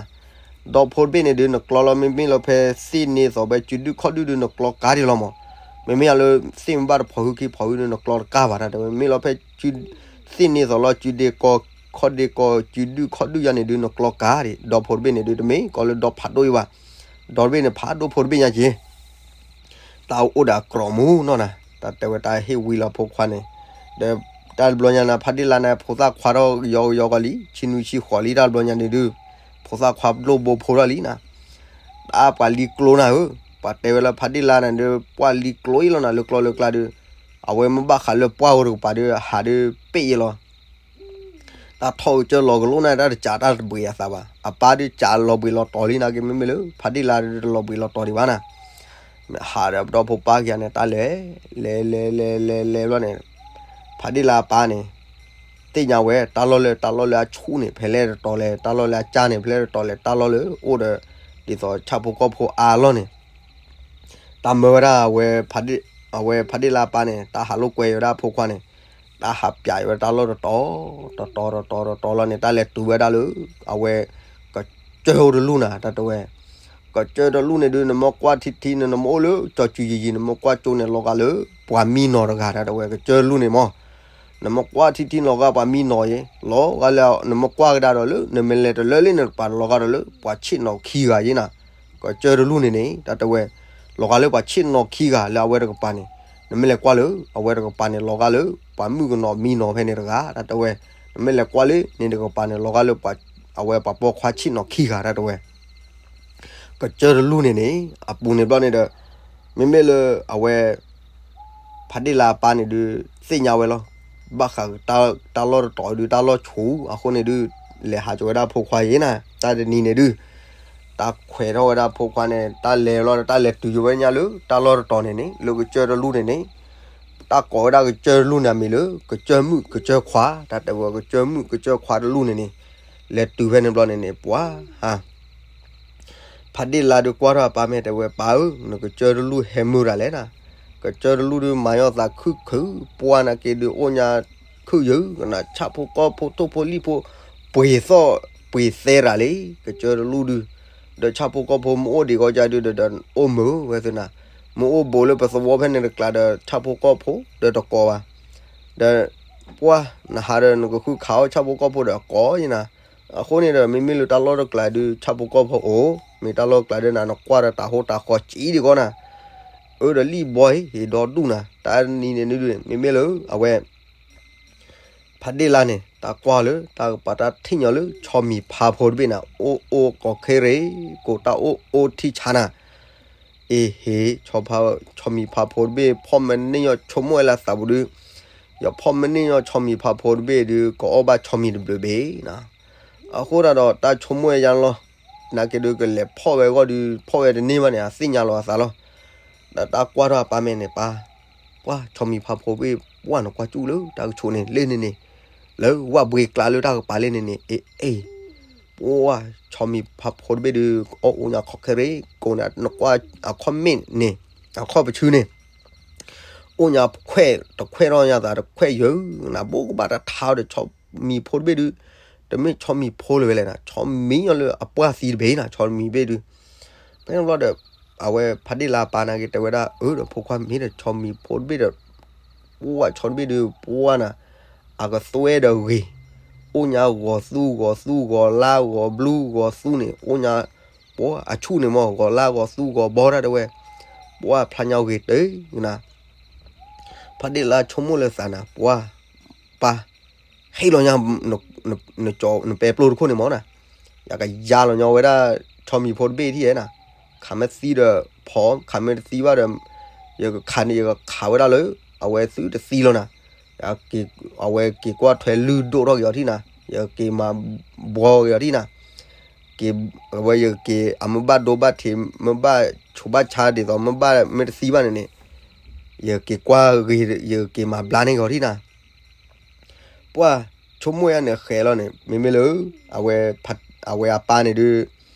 ဒီဖိတဘ့ၣ်န့ၣ်ဒုး နကျီလီၤမ့မ့ၢ်လီၤဖဲသ့ၣ်န့ၢ်သိးဖဲ စုဒုၣ်ခီၣ်ဒုၣ်ဒုး နကျီကါဒံးလီၤမး. မ့မ့ၢ်အလၢသ့ၣ်မ့ၢ်ဘၣ်တဖီၣ်ဟုခံဖီၣ်ဟုဒုး နကျီတကါဘၣ်တၢ်တဲဝဲ မ့ၢ်လီၤဖဲ သ့ၣ်န့ၢ်သိးလီၤ စုဒ့ကီၢ် ခီၣ်ဒ့ကီၢ် စုဒုၣ်ခီၣ်ဒုၣ်ယါန့ၣ်ဒုး နကျီကါဒံး ဒီဖိတဘ့ၣ်န့ၣ်ဒုး တမ့ၢ်ကီးလၢဒီဖးဒိၣ်အံၤဘၣ်. ဒီတဘ့ၣ်န့ၣ် ဖးဒိၣ်ဖိတဘ့ၣ်ညါက့ၤ တၢ်အိၣ်ဒီးအကြီးမူနီၢ်နၤ တၢ်တဲဝဲတၢ်ဟ့ၣ်ဝံလီၤဖိခွါန့ၣ်, ဒီးတၢ်တဘျီညါန့ၣ် ဖါဒ့ၣ်လါန့ၣ် ဖိသၣ်ခွါထီၣ်ကယီကယီကီးလံ ဆံနွံဆံဃိးလံ တၢ်တဘျီညါန့ၣ်ဒုး ဖိသၣ်ခွါဒိၣ်ဘိဖိထီၣ်လံနၤ. တၢ်ပှၤလံၤကျိနၤဧၢ, ပှၤတဲဝဲလၢဖါဒ့ၣ်လါန့ၣ်ဒုး ပှၤလံၤကျိအံၤလီၤနၤ လၢကျီလၢကျါဒုး, အဝဲမ့ၢ်ဘၣ်ဃးလၢပှၢ်ဧိၤတကပၤဒုး ဟးဒုးပ့ၣ်အံၤလီၤ တၢ်ထီၣ်ကစၢၢ်လီၤကလိနၤ တၢ်တစးတၢ်တဘှံးအသးဘၣ်. အပၢ်ဒုးစးလီၤဘှံးလီၤတီၤလံနၤက့ မ့မ့ၢ်လၢ ဖါဒ့ၣ်လါဒုးတလီၤဘှံးလီၤတီၤဒံးဘၣ်နၤ. ဟးဒီးပဒီဖိပၢ်ခံဂၤန့ၣ် တၢ်လဲၤ လဲၤလဲၤလဲၤလဲၤလဲၤဘျီန့ၣ် ဖါဒ့ၣ်လါအပၢ်န့ၣ် သ့ၣ်ညါဝဲ တၢ်လီၢ်လၢ တၢ်လီၢ်လၢအဆူၣ်န့ၣ် ဖဲလဲၣ်တတီၤလဲၣ် တၢ်လီၢ်လၢအကၢ်န့ၣ် ဖဲလဲၣ်တတီၤလဲၣ် တၢ်လီၢ်လၢအိၣ်ဒီး ဒ်သိးဆၣ်ဖိကီၢ်ဖိအါအလီၢ်န့ၣ် တၢ်မၢဝဲဒၣ် အဝဲဖါဒ့ၣ်လါအပၢ်န့ၣ် တၢ်ဟးလိာ်ကွဲဝဲဒၣ်အဖိခွါန့ၣ် တၢ်ဟးပၠးဝဲတၢ်လီၢ်တတီၤ တတီၤတတီၤတတီၤလီၤန့ၣ် တၢ်လဲၤတုၤဝဲဒၣ်လၢ အဝဲ ကစၢၢ်အိၣ်တလူၢ်နၤ တၢ်တဲဝဲ ကစၢၢ်တလူၢ်န့ၣ်ဒုး နမ့ၢ်ကွၢ်ထံထံ နမ့ၢ်အိၣ်လၢကၠီၤစုၤယံၤယံၤ နမ့ၢ်ကွၢ်ကၠိန့ၣ် လီၤဂာ်လၢ ပှၤမံနီၤတဂၤ တၢ်တဲဝဲ ကစၢၢ်တလူၢ်န့ၣ်မး နမ့ၢ်ကွၢ်ထံထံလီၤဂာ်ပှၤမံနီၤယဲ လီၤဂာ်လၢ နမ့ၢ်ကွၢ်ကဒါဒီးလၢ နမ့ၢ်လဲၤတလၢလံ နကပၤလီၤဂာ်ဒီးလၢ ပှၤဆ့ၣ်နီၤခံဂၤယဲနၤ ကစၢၢ်တလူၢ်န့ၣ်န့ၣ် တၢ်တဲဝဲ လီၤဂာ်လၢပှၤဆ့ၣ်နီၤခံဂၤလၢအဝဲတကပၤန့ၣ် နမ့ၢ်လဲၤကွၢ်လၢ အဝဲတကပၤန့ၣ် လီၤဂာ်လၢ ပှၤမုၣ်ကနီၤမံနီၤဖဲန့ၣ်တဂၤ တၢ်တဲဝဲ နမ့ၢ်လဲၤကွၢ်လၢ န့ၣ်တကပၤန့ၣ် လီၤဂာ်လၢ အဝဲပှၤပိာ်ခွါဆ့ၣ်နီၤခံဂၤ တၢ်တဲဝဲ ကစၢၢ်တလူၢ်န့ၣ်န့ၣ် အပူၤန့ၣ်ဘျီန့ၣ်ဒီး မ့မ့ၢ်လၢအဝဲ ဖါဒ့ၣ်လါအပၢ်န့ၣ်ဒုး သ့ၣ်ညါဝဲလီၤ. ဘၣ်ဃးတၢ်လီၢ်တတီၤဒုး တၢ်လီၢ်ဆူၣ် အဃိန့ၣ်ဒုး လဲၤဟးကၠီၤဝဲဒၣ်ဖိခွါယဲနၤ တၢ်တနံၤန့ၣ်ဒုး တၢ်ခွဲးထီၣ်ဝဲဒၣ်ဖိခွါန့ၣ် တၢ်လဲၤလီၤ တၢ်လဲၤတုၤယိၤဝဲညါလၢ တၢ်လီၢ်တတီၤန့ၣ်န့ၣ် လၢကစၢၢ်တလူၢ်န့ၣ်န့ၣ် တၢ်ကိးဝဲဒၣ်ကစၢၢ်တလူၢ်န့ၣ်အမံၤလၢ ကစၢၢ်မုၣ်ကစၢၢ်ခွါ တၢ်တဲဝဲကစၢၢ်မုၣ်ကစၢၢ်ခွါတလူၢ်န့ၣ်န့ၣ် လဲၤတုၤဖဲန့ၣ်ဘျီန့ၣ်န့ၣ် ပှၤ ဖါဒ့ၣ်လါဒုးကွၢ်ထီၣ်အပၢ်မဲာ်တဲဝဲ ပၢ်ဧၢ နကစၢၢ်တလူၢ်ဟဲမုၢ်တၢ်လဲၣ်နၤ, ကစၢၢ်တလူၢ်ဒုးမၤယီၢ်သးခုၣ်ခုၣ် ပှၢ်နာ်က့ဒုးအိၣ်ညါ ခုၣ်ယုၢ်ကနၣ် ဆၣ်ဖိကီၢ်ဖိထိၣ်ဖိလံၣ်ဖိ ပှ့ၤသီၣ်ပှ့ၤသဲရၤလံ ကစၢၢ်တလူၢ်ဒုး, ဒီးဆၣ်ဖိကီၢ်ဖိမ့ၢ်အိၣ်ဒံးဂီၢ်ကဒုးဒီး အိၣ်မုာ်ဝဲသနာ်, မ့ၢ်အိၣ်ဘူးလၢပသဝီဖဲန့ၣ်တကျါဒီး ဆၣ်ဖိကီၢ်ဖိဒီးတကိးဘၣ်, ဒီးပှၢ်နဟးဒီးနကဃုခးအီၣ်ဆၣ်ဖိကီၢ်ဖိဒီးကိးယနၤ, အဃိန့ၣ်ဒီး မ့မ့ၢ်လၢတၢ်လီၢ်တကျါဒုး ဆၣ်ဖိကီၢ်ဖိအိၣ်, မ့ၢ်တၢ်လီၢ်တကျါဒုးနၤ နကွၢ်ဒီးတၢ်ဟိတၢ်ဃီၤစံးဒံးကီးနၤ, အၢဒီးလံၣ်ဘီအံၤ ဟ့ၣ်ဒီဒူၣ်နၤ တၢ်နံၤန့ၣ်ဒုး မ့မ့ၢ်လၢအဝဲ ဖးဒ့ၣ်လါန့ၣ် တၢ်ကွၢ်လၢ တၢ်ကပၤတၢ်ထံၣ်ညီလၢ ဆီမံၤဖးဖိတဘ့ၣ်နၤ အိၣ်အိၣ်ကိးခဲရ့ၣ် ကိးတၢ်အိၣ်အိၣ်ထံဆါနၤ, အ့ဟ့ၣ် ဆီဖါ ဆီမံၤဖးဖိတဘ့ၣ် ဖီၣ်မ့ၢ်န့ၢ်ညီဆိကမိၣ်ဝဲလၢအသးပူၤဒုး, ယဖီၣ်မ့ၢ်န့ၢ်ညီဆီမံၤဖးဖိတဘ့ၣ်ဒုး ကအီၣ်ဘၣ်ဆီမံၤတဘျုးဘ့ၣ်နၤ, အဃိသတးဒီးတၢ်ဆိကမိၣ်ဝဲယါလီၤ, နာ်က့ဒုးကလဲၤဖီၣ်ဝဲအဂီၢ်ဒုး ဖီၣ်ဝဲတန့ၢ်ဘၣ်န့ၣ် အသ့ၣ်ညါလီၤအသးလီၤ, ဒီးတၢ်ကွၢ်ထီၣ်အပၢ်မဲာ်န့ၣ် ပၢ် ပှၢ်ဆီမံၤဖးဖိဘ့ၣ် ပှၢ်နကွၢ်ကၠူၣ်လၢတၢ်ကဆိးန့ၣ် လၢန့ၣ်န့ၣ်, လၢဝၣ်ဘှ့ကျါလၢတၢ်ကပၤလၢန့ၣ်န့ၣ် အ့အ့ၣ်, ပှၢ်ဆီမံၤဖးဖိတဘ့ၣ်ဒုး အီၣ်အိၣ်ညါခီခဲရ့ၣ် ကိးန့ၣ် နကွၢ်အခီၣ်မ့ၣ်န့ၣ် အခီၣ်ပဆူန့ၣ် အိၣ်ညါခွဲးတခွဲးထီၣ်ညါသးတခွဲးယၢၤနၤ ဘိကဘၣ်တၢ်ထါအီၤဒီးဆီမံၤဖိတဘ့ၣ်ဒုး, တမ့ၢ်ဆီမံၤဖိလၢၤဝဲလဲၣ်နၤ ဆီမံၤညီလၢအပှၢ်သံတဘ့ၣ်နၤ ဆီမံၤဘ့ၣ်ဒုး, ဖဲန့ၣ်ဘျီဒီး အဝဲဖးဒ့ၣ်လါအပၢ်နာ်က့တဲဝဲဒၣ် အၢဒီးဖိခွါမ့ၢ်ဒီးဆီမံၤဖိတဘ့ၣ်ဒီး ပှၢ်ဆီတဘ့ၣ်ဒုး ပှၢ်နၤ အကသွဲဒီးဂ့ၤ, အိၣ်ညါဂီၤသူဂီၤသူဂီၤလါဂီၤဘျူဂီၤသူန့ၣ် အိၣ်ညါ ပှၢ်အဆူၣ်န့ၣ်မ့ၢ် ဂီၤလါဂီၤသူဂီၤဘီတၢ်တဲဝဲ, ပှၢ်ဖျါညါဂ့ၤတ့ၢ်နၤ, ဖးဒ့ၣ်လါဆိကမိၣ်လၢသးနၤ ပှၢ် ပၢ် ဟ့ၣ်လီၤညါ နပဲပျိတခိၣ်န့ၣ်မ့ၢ်နၤ, ယကယါလီၤညီဝဲဒၣ် ဆီမံၤဖိတဘ့ၣ်ထံၣ်ဧဲနၤ, ခးမ့ၢ်သံဒီးဖီၣ် ခးမ့ၢ်တသံဘၣ်ဒီး ယကခးန့ၣ် ယကခးဝဲဒၣ်လၢ အဝဲသုတသံလီၤနၤ, အဝဲက့ၤကွၢ်ထွဲလုၢ်ဒိၣ်ထီၣ်က့ၤအီၤထံၣ်နၤ, ယက့ၤမၤဘှီက့ၤအီၤထံၣ်နၤ, က့ၤ အဝဲယက့ၤ အမ့ၢ်ဘၣ်ဒိဘၣ်ထံး မ့ၢ်ဘၣ်ဆူးဘၣ်ဆါဒ်သိး မ့ၢ်ဘၣ်မ့ၢ်တသံဘၣ်န့ၣ်န့ၣ်, ယက့ၤကွၢ်ဂ့ၤ ယက့ၤမၤဘျါန့ၢ်က့ၤအီၤထံၣ်နၤ, ပှၢ်ဆိကမိၣ်ယါန့ၣ်ဃဲးလီၤန့ၣ် မ့မ့ၢ်လၢ အဝဲ အဝဲအပၢ်န့ၣ်ဒုး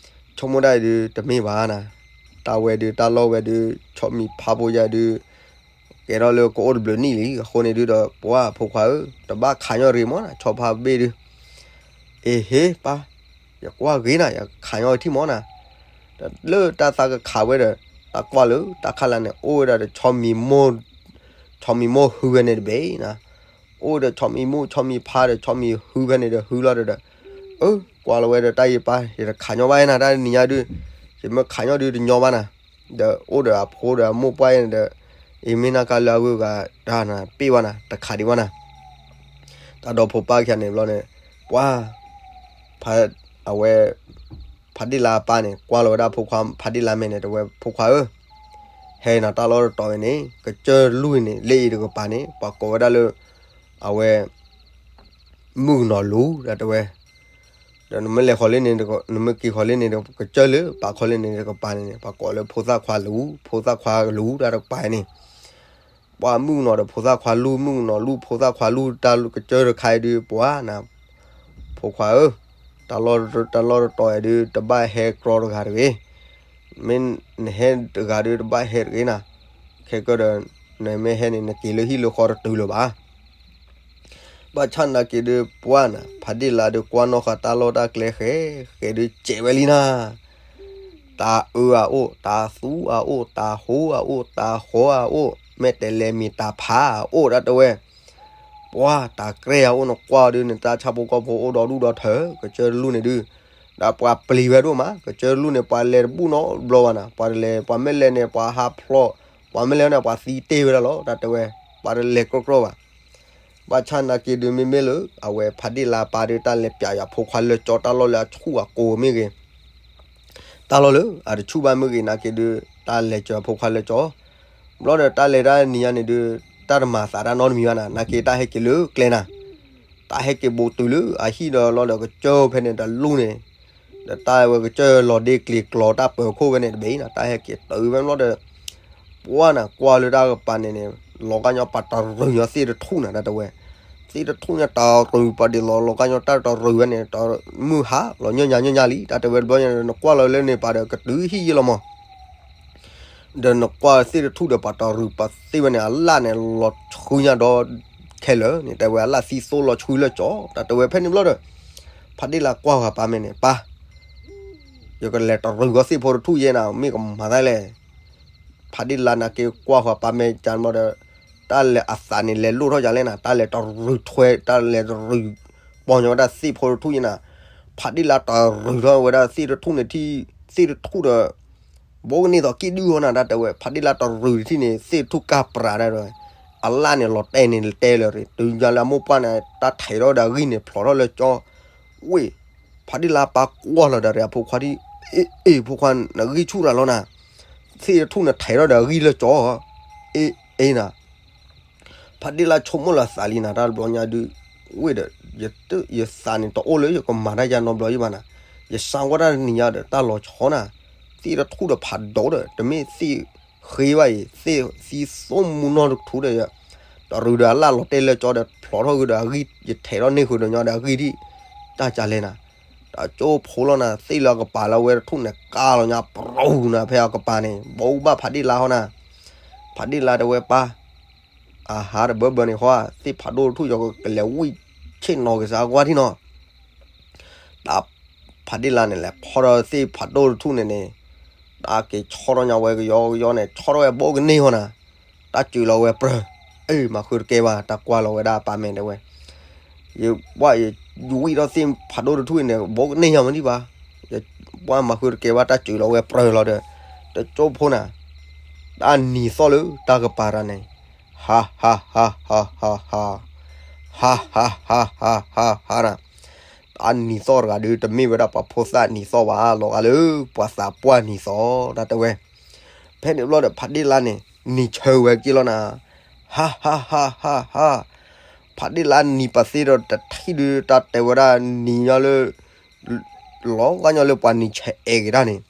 ဆိကမိၣ်ဒၣ်အံၤဒုး တမ့ၢ်ဘၣ်နၤ, တၢ်ဝဲဒုး တၢ်လီၢ်ဝဲဒုး ဆီမံၤဖးဖိယါဒုး ကဲထီၣ်လၢကအိၣ်တဘျုးနံၣ်လံ, အဃိန့ၣ်ဒုးဒီး ပှၢ်ဖိခွါဧၢ, တဘၣ်ခးညီတဂ့ၤမ့ၢ်နၤ ဆီဖါဘ့ၣ်ဒုး, အ့ဟ့ၣ်ပၢ်, ယကွၢ်ဂ့ၤနၤ ယခးညီထံၣ်မ့ၢ်နၤ, ဒီးလၢတၢ်သးကခးဝဲဒီး တၢ်ကွၢ်လၢတၢ်ခါလၢန့ၣ် အိၣ်ဝဲဒၣ်ဒီး ဆီမံၤမိၢ်ဟုဖဲန့ၣ်တဘ့ၣ်နၤ, အိၣ်ဒီးဆီမံၤမိၢ်ဆီမံၤဖါဒီး ဆီမံၤဟုဖဲန့ၣ်ဒီး ဟုလီၤဒီး အၢ ကွၢ်လီၤဝဲဒီးတၢ်ယပၢ် ယတခးညီဘၣ်နၤ တၢ်နံၤညါဒုး, ယမ့ၢ်ခးညီဒုးတညီဘၣ်နၤ, ဒီးအိၣ်ဒီးအဖိဒီးအမိၢ်ပှၢ်န့ၣ်ဒီး အံၤမ့ၢ်နၢ်ကါလၢအဂုၤအဂၤတၢ်နၤ ပ့ၢ်ဘၣ်နၤ တခးဒံးဘၣ်နၤ, တၢ်ဒီဖိပၢ်ခံဂၤန့ၣ်ဘျီန့ၣ် ပှၢ် ဖး အဝဲ ဖးဒ့ၣ်လါအပၢ်န့ၣ် ကွၢ်လီၤဝဲဒၣ်ဖိခွါဖးဒ့ၣ်လါမဲာ်န့ၣ် တဲဝဲ ဖိခွါဧၢ, ဟဲနၤတၢ်လီၢ်တတီၤဝဲန့ၣ် ကစၢၢ်တလူၢ်န့ၣ် လၢအံၤတကပၤန့ၣ် ပှၤကိးဝဲဒၣ်လၢ အဝဲ မုၣ်ကနီၤလူၤ ဒ်တဲဝဲ, ဒီးနမ့ၢ်လဲၤဃီၤလၢန့ၣ် နမ့ၢ်က့ၤဃီၤလၢန့ၣ် ကစၢၢ်လၢပာ်ခီလၢန့ၣ်တကပၤန့ၣ် ပှၤကိးလၢဖိသၣ်ခွါလူၤ ဖိသၣ်ခွါလူၤ တၢ်တကပၤန့ၣ် ပှၢ်မုၣ်ကနီၤဒီးဖိသၣ်ခွါလူၤ မုၣ်ကနီၤလူၤ ဖိသၣ်ခွါလူၤတၢ်ကစၢၢ်တခါအံၤဒုး ပှၢ်နၤ ဖိခွါဧၢ, တၢ်လီၢ်တတီၤအံၤဒုး တဘၣ်ဟဲကြီတဂၤတဂ့ၤ, မ့ၢ်နဟဲတဂၤဒုး တဘၣ်ဟဲတဂ့ၤနၤ, ခဲကၢဒီး နမ့ၢ်ဟဲန့ၣ် နက့ၤလၢဟံၣ်လၢဃီတတုၤလၢၤဘၣ် ဘၣ်ဆၣ်နာ်က့ၤဒုးပှၢ်နၤ ဖးဒ့ၣ်လါဒုးကွၢ်နီၣ်ဃာ်တၢ်လီၢ်တၢ်ကျဲဃဲ ဃဲဒုးစဲးဝဲလံနၤ, တၢ်အၢအအိၣ် တၢ်သူအအိၣ် တၢ်ဟိအအိၣ် တၢ်ဃီအအိၣ် မ့ၢ်တဲလဲၤမ့ၢ်တၢ်ဖးအအိၣ်ဒ်တဲဝဲ, ပှၢ်တၢ်ကြဲအအိၣ်နကွၢ်ဒုးန့ၣ် တၢ်ဆၣ်ဖိကီၢ်ဖိအိၣ်ဒီဒူၣ်ဒီထၢ ကစၢၢ်တလူၢ်န့ၣ်ဒုး, ဒီးပှၤပျံၤဝဲဒိၣ်မး ကစၢၢ်တလူၢ်န့ၣ် ပှၤလဲၤတဘူၣ်နီတဘျီဘၣ်နၤ ပှၤတလဲၤ ပှၤမ့ၢ်လဲၤန့ၣ်ပှၤဟးဖျိး ပှၤမ့ၢ်လဲၤန့ၣ် ပှၤသံတ့ၢ်ဝဲဒၣ်လီၤ ဒ်တဲဝဲ, ပှၤတလဲၤကြီကြီဘၣ် ဘၣ်ဆၣ်နာ်က့ၤဒုးမ့မ့ၢ်လၢ အဝဲဖးဒ့ၣ်လါပၢ်ဒုး တၢ်လဲၤပျးယၤဖိခွါလၢကၠီတၢ်လီၢ်လၢအဆူၣ်အကိၤမ့ၢ်ဂ့ၤ, တၢ်လီၢ်လၢအတဆူၣ်ဘၣ်မ့ၢ်ဂ့ၤနာ်က့ၤဒုး တၢ်လဲၤစၢၤဖိခွါလၢကၠီ, ဘျီဒီးတၢ်လဲၤတၢ်နံၤညါန့ၣ်ဒုး တၢ်တမၤသးတၢ်နီတမံၤဘၣ်နၤ နာ်က့ၤတၢ်ဟဲက့ၤလၢကျဲနၤ, တၢ်ဟဲက့ၤဘူးတုၤလၢအဟံၣ်ဒီးလီၤဒီးကစၢၢ်ဖဲန့ၣ်တလူၢ်န့ၣ်, ဒီးတၢ်ဝဲကစၢၢ်လီၤဒ့ကျ့ၤကျီၤတၢ်ပၢၤခိၣ်ဖဲန့ၣ်တဘ့ၣ်နၤ တၢ်ဟဲက့ၤတုၤဖဲန့ၣ်ဘျီဒီး ပှၢ်နၤ ကွၢ်လၢတၢ်ကပၤန့ၣ်န့ၣ် လီၤကါညီပှၤတရူးညီသ့ၣ်တထူၣ်နၤ ဒ်တဲဝဲ, သ့ၣ်တထူၣ်ညီတရူးပှၤဒ်သိးလီၤကါညီတၢ်တရူးဝဲန့ၣ် မုၢ်ဟါလီၤညီညီညီညီလံ တၢ်တဲဝဲတဘျီညါ နကွၢ်လီၤလၢန့ၣ်ပၤဒီးကတုၤဟံၣ်ယဲလီၤမး ဒီးနကွၢ်သ့ၣ်တထူၣ်ဒီးပှၤတရူးပှၤသ့ၣ်ဝဲန့ၣ် အလၣ်န့ၣ် လီၤဆှုညါဒီး ခဲလၢာ်န့ၣ် တဲဝဲအလၣ်သံသိလီၤဆှုလၢကၠီ တၢ်တဲဝဲဖဲန့ၣ်ဘျီဒီး ဖးဒ့လါကွၢ်ဃာ်ပၢ်မဲာ်န့ၣ် ပၢ် ယကလဲၤတရုၤဂီၤသ့ၣ်ဖိတထူၣ်ယဲနၤ မ့ၢ်ကမၤသးလဲၣ်. ဖးဒ့လါန့ၣ်က့ၤကွၢ်ဃာ်ပၢ်မဲာ်ကၠၢ်ဘျီဒီး တၢ်လဲၤအသးန့ၣ်လဲၤလိၣ်ထီၣ်ယၤလဲၣ်နၤ တၢ်လဲၤတရုၤထွဲ တၢ်လဲၤတရုၤ ပိာ်ညီဝဲဒၣ်သ့ၣ်ဖိတထူၣ်ယဲနၤ. ဖးဒ့လါတရုၤထီၣ်ဝဲဒၣ်သ့ၣ်တထူၣ်န့ၣ်ထံၣ် သ့ၣ်တထူၣ်ဒီး ဘိကန့ၢ်သိးကံၣ်ဒုၣ်ဟီနၤ တၢ်တဲဝဲ ဖးဒ့လါတရုၤထံၣ်န့ၣ် သ့ၣ်တထူၣ်ကၢ်ပြၤဒၣ်ဒီး အလၣ်န့ၣ်လီၤတဲာ်န့ၣ်တဲလၢၤ တုၤညါလၢအမိၢ်ပှၢ်န့ၣ် တၢ်ထဲးထီၣ်ဒီးအဂံၢ်န့ၣ် ဖျိးထီၣ်လၢကၠီ ဝ့ၢ် ဖးဒ့လါပၢ်ကွၢ်လီၤဒီးအဖိခွါထံၣ် အ့ အ့ ဖိခွါ နဂံၢ်ဆူၣ်ရၤလီၤနၤ သ့ၣ်တထူၣ်န့ၣ်ထဲးထီၣ်ဒီးအဂံၢ်လၢကၠီ အ့ အ့နၤ ဖးဒ့လါဆိကမိၣ်လီၤသးလံနၤ တၢ်တဘျီညါဒုး ဝ့ၢ်ဒီး ယတ ယသးန့ၣ်တအိၣ်လၢယကမၤတၢ်ယါနီတဘျီယဘၣ်နၤ ယစါဝဲဒၣ်တနံၤညါဒီးတၢ်လီၤဆီနၤ သ့ၣ်တထူၣ်ဒီးဖးဒိၣ်ဒီး တမ့ၢ်သ့ၣ်ဃ့ဘၣ်အံၤ သ့ၣ်သံသိမူနီတထူၣ်ဒီး တရုၤဒီးအလၣ်လီၤတဲာ်လၢကၠီဒီးဖျိးထီၣ်ဃုာ်ဒီးအဂံၢ် ယထဲးထီၣ်န့ၢ်ဃုာ်ဒီးညီဒီးအဂံၢ်ဒံၣ် တၢ်ကလဲၣ်နၤ တၢ်ကၠိဖိလီၤနၤ သ့ၣ်လၢအကပၤလၢအဝဲတထူၣ်န့ၣ် ကၢ်လီၤညါပရူၤနၤ ဖဲအကပၤန့ၣ် ဘိးဘၣ်ဖးဒ့လါဟီနၤ ဖးဒ့လါတဲဝဲပၢ် အဟါတဘၢဘၢန့ၣ်ဃီ သ့ၣ်ဖးဒိၣ်တထူၣ် ယကလဲၤဝံၣ်ဆ့ၣ်နီၤက့ၤစးကွၢ်ထံၣ်နီၤ တၢ်ဖးဒ့လါန့ၣ် လဲၤဖီၣ်ထီၣ်သ့ၣ်ဖးဒိၣ်တထူၣ်န့ၣ်န့ၣ် တၢ်က့ၤဆီထီၣ်ညါဝဲကယီကယီန့ၣ် ဆီထီၣ်ဝဲဘိကန့ၢ်ဟီနၤ တၢ်စၢၤလီၤဝဲပြၢၤ အ့ မၤဃုတကဲဘၣ် တၢ်ကွၢ်လီၤဝဲဒၣ်အပၢ်မဲာ်တဲဝဲ ယဝံၣ်ထီၣ်သ့ၣ်ဖးဒိၣ်တထူၣ်အံၤန့ၣ် ဘိကန့ၢ်ယၤမနုၤဘၣ် ပှၢ်မၤဃုတကဲဘၣ် တၢ်စၢၤလီၤဝဲပြၢၤလီၤဒီး တကၠိဖိနၤ တၢ်နံၤသီၣ်လၢတၢ်ကပၤတၢ်န့ၣ် ဟါ ဟါ ဟါ ဟါ ဟါ ဟါ ဟါ ဟါ ဟါ ဟါ ဟါ ဟါ နၤ တၢ်နံၤသီၣ်တဂၤဒုး တမ့ၢ်ဝဲဒၣ်ပှၤဖိသၣ်နံၤသီၣ်ဘၣ် လီၤဂာ်လၢပှၤသးပှၢ်နံၤသီၣ် တၢ်တဲဝဲ ဖဲန့ၣ်ဘျီဒီး ဖးဒ့လါန့ၣ် နံၤဆၢဝဲက့လီၤနၤ ဟါ ဟါ ဟါ ဟါ ဟါ ဖးဒ့လါနံၤပာ်သ့ဒီးတထံၣ်ဒုး တၢ်တဲဝဲဒၣ်နံၤညီလၢ လီၤဂာ်ညီလၢပှၤနံၤဆၢအဲၣ်က့ၤတၢ်န့ၣ်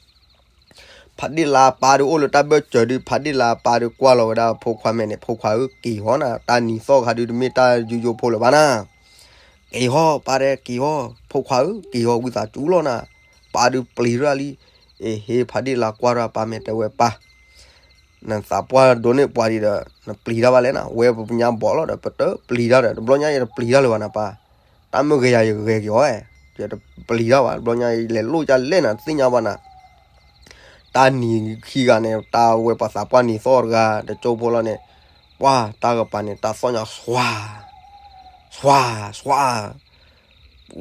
ဖးဒ့လါအပၢ်ဒုးအိၣ်လၢတၢ်ဘၢၣ်စၢၤဒုး ဖးဒ့လါအပၢ်ဒုးကွၢ်လီၤဝဲဒၣ်ဖိခွါမဲာ်န့ၣ် ဖိခွါဧၢ က့ၤဟီနၤ တၢ်နံၤသီၣ်တဂၤဒုး တမ့ၢ်တၢ်ယိယိဖိလၢၤဘၣ်နၤ က့ၤဟီ ပၢ်တဲ က့ၤဟီ ဖိခွါဧၢ က့ၤဟီ ဝံသးစူၤလီၤနၤ ပၢ်ဒုးပျံၤထီၣ်လံ အ့ဟ့ ဖးဒ့လါကွၢ်ထီၣ်အပၢ်မဲာ်တဲဝဲပၢ် နသးပှၢ်ဒိးန့ၢ်ပှၤဒံးဒီး နပျံၤတၢ်ဘၣ်လဲၣ်နၤ ဝဲပညါဘီၣ်လီၤဒီး ပတပျံၤတၢ်ဒီး တဘျီညါယတပျံၤတၢ်လၢၤဘၣ်နၤပၢ် တၢ်မုၢ်ဂဲၤယၤယဂဲၤက့ၤအီၤ ယတပျံၤတၢ်ဘၣ် တဘျီညါယလဲၤလိၣ်ကလဲၣ်နၤ တသ့ၣ်ညါဘၣ်နၤ တၢ်နံၤခံဂၤန့ၣ် တၢ်ဝဲပှၤသးပှၢ်နံၤသီၣ်တဂၤ တကၠိဖိလီၤန့ၣ် ပှၢ်တၢ်ကပၤန့ၣ် တၢ်သီၣ်ညါ သွါ သွါ သွါ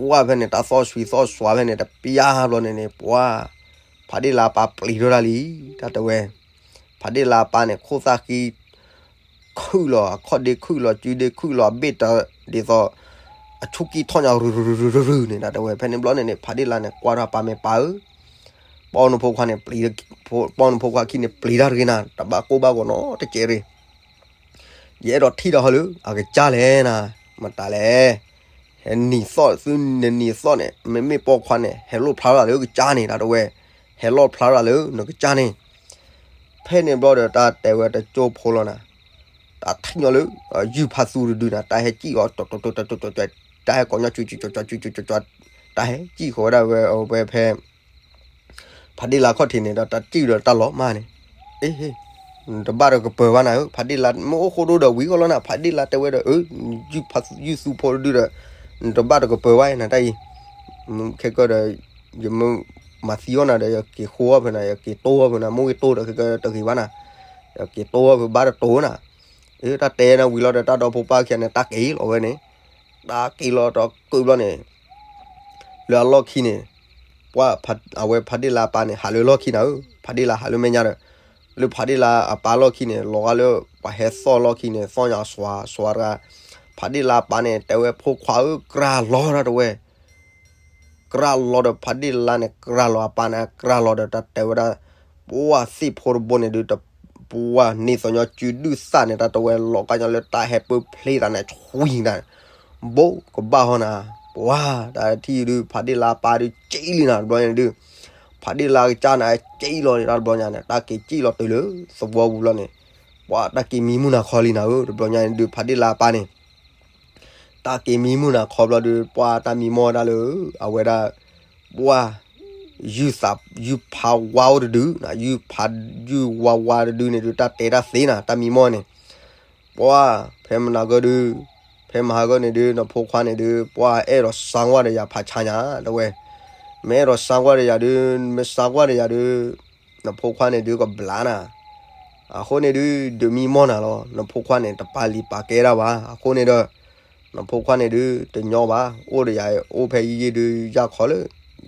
ပှၢ်ဖဲန့ၣ် တၢ်သီၣ်ဆွံသီၣ်သွါဖဲန့ၣ် တပျၢ်ဘျီန့ၣ်န့ၣ် ပှၢ် ဖးဒ့လါအပၢ်ပျံၤထီၣ်တၢ်လံ တၢ်တဲဝဲ ဖးဒ့လါအပၢ်န့ၣ် ခိၣ်သၣ်ဃံ ခုၣ်လီၤ အခီၣ်ဒ့ခုၣ်လီၤ စုဒ့ခုၣ်လီၤ အဘ့ၣ်တၢ်ဒ်သိး အဆူၣ်ကံၢ်ထီၣ်ညါ ရုရုရုရုရုန့ၣ် တၢ်တဲဝဲ ဖဲန့ၣ်ဘျီန့ၣ်န့ၣ် ဖးဒ့လါန့ၣ် ကွၢ်ထီၣ်ပၢ်မဲာ်ပၢ်ဧၢ ပှၢ်နဖိခွါန့ၣ် ပှၢ်နဖိခွါခံန့ၣ် ပျံၤတၢ်တဂ့ၤနၤ တဘၣ်ကိၢ်ဘၣ်ဂီၤနီတစဲးရ့ၣ် ယအဲၣ်ဒိးထံၣ်ဒီးဟီလၢ အကစၢ်လဲၣ်နၤ မတၤလဲၣ် ဟဲနံၤသီၣ် သုနနံၤသီၣ်န့ၣ် မ့မ့ၢ်ပိာ်ခွါန့ၣ် ဟဲလိၣ်ဖျါထီၣ်လၢကစၢ်န့ၣ် တၢ်တဲဝဲ ဟဲလိၣ်ဖျါထီၣ်လၢနကစၢ်န့ၣ် ဖဲန့ၣ်ဘျီဒီး တၢ်တဲဝဲတကၠိဖိလီၤနၤ တၢ်ထံၣ်ညီလၢ ယုၢ်ဖးသူတဒုနၤ တၢ်ဟဲစံၣ်အီၤ တၢ်ဟဲကိးညီ တၢ်ဟဲစံၣ်ဃီၤဝဲဒၣ်ဝဲ အဝဲဖဲ ဖးဒ့လါခီၣ်ထံးန့ၣ်ဒီး တၢ်စံၣ်ဒီးတၢ်လီၤမၢ်န့ၣ် အ့ နတဘၣ်တကပၢၤဘၣ်နၤဧၢ ဖးဒ့လါ မ့ၢ်အိၣ်ဃိဒိၣ်ဒီးဝံၤဃီလီၤနၤ ဖးဒ့လါတဲဝဲဒီး အၢ ယုၢ်ဖးသူ ယုၢ်သူဖိတဒုဒီး နတဘၣ်တကပၢၤဘၣ်နၤတၢ်အံၤ ခဲကၢဒီး ယမ့ၢ်မၤသံအီၤနၤဒီး ယက့ၤဃိအီၤဖဲနၤ ယက့ၤတိၢ်အီၤဖဲနၤ မ့ၢ်ဝံၤတိၢ်ဒီးခဲကၢတဂ့ၤဘၣ်နၤ ယက့ၤတိၢ်အီၤဖဲဘၣ်တတိၢ်နၤ အ့ တၢ်တဲနၤဝံၤလီၤဒီး တၢ်ဒီဖိပၢ်ခံဂၤန့ၣ် တၢ်က့ၤလီၤဝဲန့ၣ် တၢ်က့ၤလီၤဒီးကုၢ်ဘျီန့ၣ် လၢအလီၢ်ခံန့ၣ် ပှၢ် အဝဲဖးဒ့လါအပၢ်န့ၣ် ဟးလၢလီၢ်ခံနၤဧၢ ဖးဒ့လါဟးလၢမဲာ်ညါဒီး လၢဖးဒ့လါအပၢ်လီၢ်ခံန့ၣ် လီၤဂာ်လၢ ပှၤဟဲသီၣ်လီၢ်ခံန့ၣ် သီၣ်ညါစွၤစွၤတဂၤ ဖးဒ့လါအပၢ်န့ၣ် တဲဝဲဖိခွါဧၢ ကြၢးလီၤတၢ်တဲဝဲ ကြၢးလီၤဒီးဖးဒ့လါန့ၣ် ကြၢးလီၤအပၢ်န့ၣ် ကြၢးလီၤဒီးတၢ်တဲဝဲဒၣ် ပှၢ်သ့ၣ်ဖိတဘိန့ၣ်ဒုး ပှၢ်န့ၢ်သီၣ်ညီစုဒုၣ်သၣ်န့ၣ် တၢ်တဲဝဲလီၤဂာ်ညီလၢ တၢ်ဟဲပၢဖျ့သးန့ၣ် ဆွံတၢ်န့ၣ် ဘိကဘၣ်ဟီနၤ ပှၢ်တၢ်ထံၣ်ဒုး ဖးဒ့လါအပၢ်ဒုး ကၠံၣ်လံနၤ တဘျီညါဒုး ဖးဒ့လါကစၢ်န့ၣ် ကၠံၣ်လီၤန့ၣ် တၢ်တဘျီညါန့ၣ် တၢ်က့ၤကၠံၣ်လီၤတုၤလၢသဝီပူၤလီၤန့ၣ် ပှၢ်တၢ်က့ၤမံမုၢ်နၤခီလံနၤဧၢ တဘျီညါဒုး ဖးဒ့လါအပၢ်န့ၣ် တၢ်က့ၤမံမုၢ်နၤခီဘျီဒုး ပှၢ်တၢ်မံမီၢ်ဝဲဒၣ်လၢ အဝဲဒၣ် ပှၢ် ယုၢ်သး ယုၢ်ဖးဝါအိၣ်တဒု ယုၢ်ဖး ယုၢ်ဝါဝါတဒုန့ၣ်ဒုး တၢ်တဲတၢ်သ့နၤ တၢ်မံမီၢ်န့ၣ် ပှၢ် ဖဲမနၤကၢဒုး ဖဲမဟါကၢန့ၣ်ဒုး နဖိခွါန့ၣ်ဒုး ပှၢ်အဲၣ်ဒိးစါကွၢ်ဒီးယၤဖးဆါညါ တဲဝဲ, မ့ၢ်အဲၣ်ဒိးစါကွၢ်ဒီးယၤဒုး မ့ၢ်စါကွၢ်ဒီးယၤဒုး နဖိခွါန့ၣ်ဒုးကဘျါနၤ, အဃိန့ၣ်ဒုး ဒုးမံမီၢ်နၤလီၤ. နဖိခွါန့ၣ် တပာ်လံာ်ပာ်ကဲဒၣ်ဘၣ်. အဃိန့ၣ်ဒီး နဖိခွါန့ၣ်ဒုး တညီဘၣ်, အိၣ်ဒီးယၤ အိၣ်ဖဲယံာ်ယံာ်ဒုး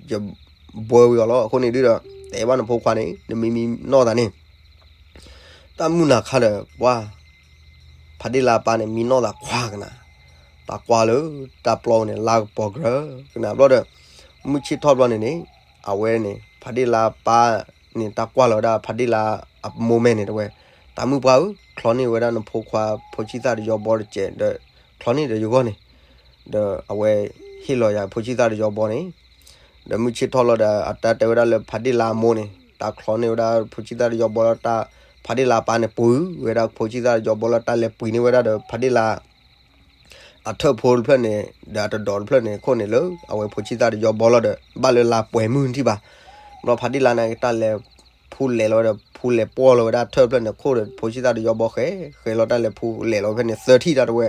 ယၢ်ခီလၢ ယဘှၢဝံၤအီၤလီၤ. အဃိန့ၣ်ဒုးဒီး တဲဘၣ်နဖိခွါန့ၣ် နမံမံနီၢ်သးန့ၣ် တၢ်မုၢ်နၤခါဒီး ပှၢ် ဖးဒ့ၣ်လါအပၢ်န့ၣ် မံနီၢ်သးခွါကနၤ, တၢ်ကွၢ်လၢတၢ်ပျီန့ၣ် လါကပီၤကရၢကနၤဘျီဒီး မုၢ်ဆ့ၣ်ထီၣ်ဘျီန့ၣ်န့ၣ် အဝဲန့ၣ် ဖးဒ့ၣ်လါအပၢ်န့ၣ် တၢ်ကွၢ်လီၤဝဲဒၣ် ဖးဒ့ၣ်လါအမိၢ်မဲာ်န့ၣ် တဲဝဲ, တၢ်မုၢ်ပှၢ်ဧၢ, ချီန့ၢ်ဝဲဒၣ်နဖိခွါ ဖိဆံၣ်သၣ်တယီဘီတစဲးဒီး ချီန့ၢ်ဒီးယဂီၢ်န့ၣ်, ဒီးအဝဲဟ့ၣ်လီၤယၤဖိဆံၣ်သၣ်တယီဘီန့ၣ် ဒီးမုၢ်ဆ့ၣ်ထီၣ်လီၤဒီး အတၢ်တဲဝဲဒၣ်လၢဖးဒ့ၣ်လါအမိၢ်န့ၣ် တၢ်ချီန့ၢ်ဝဲဒၣ်ဖိဆံၣ်သၣ်တယီဘီလၢတၢ် ဖးဒ့ၣ်လါအပၢ်န့ၣ် ပှ့ၤဝဲဒၣ်ဖိဆံၣ်သၣ်တယီဘီလၢတၢ်လဲၤပှ့ၤန့ၢ်ဝဲဒၣ်ဒီး ဖးဒ့ၣ်လါ အထၢၣ်ဖိတဖျၢၣ်န့ၣ် ဒီးအတဒိးတဖျၢၣ်န့ၣ် ခိၣ်န့ၣ်လၢ အဝဲဖိဆံၣ်သၣ်တယီဘီလီၤဒီး ဘၣ်လၢလါပှဲၤမုၢ်ထံၣ်ဘၣ်. ဘျီဖးဒ့ၣ်လါန့ၣ် တၢ်လဲၤဖူလဲၤလီၤဝဲဒီး ဖူလဲၤပှီၢ်လီၤဝဲဒၣ်ထၢၣ်ဖျၢၣ်န့ၣ် ခိၣ်ဒီးဖိဆံၣ်သၣ်တယီဘီဃဲ ဃဲလီၤတၢ်လဲၤဖူလဲၤလီၤဖဲန့ၣ် သၢထံၣ်တၢ်တဲဝဲ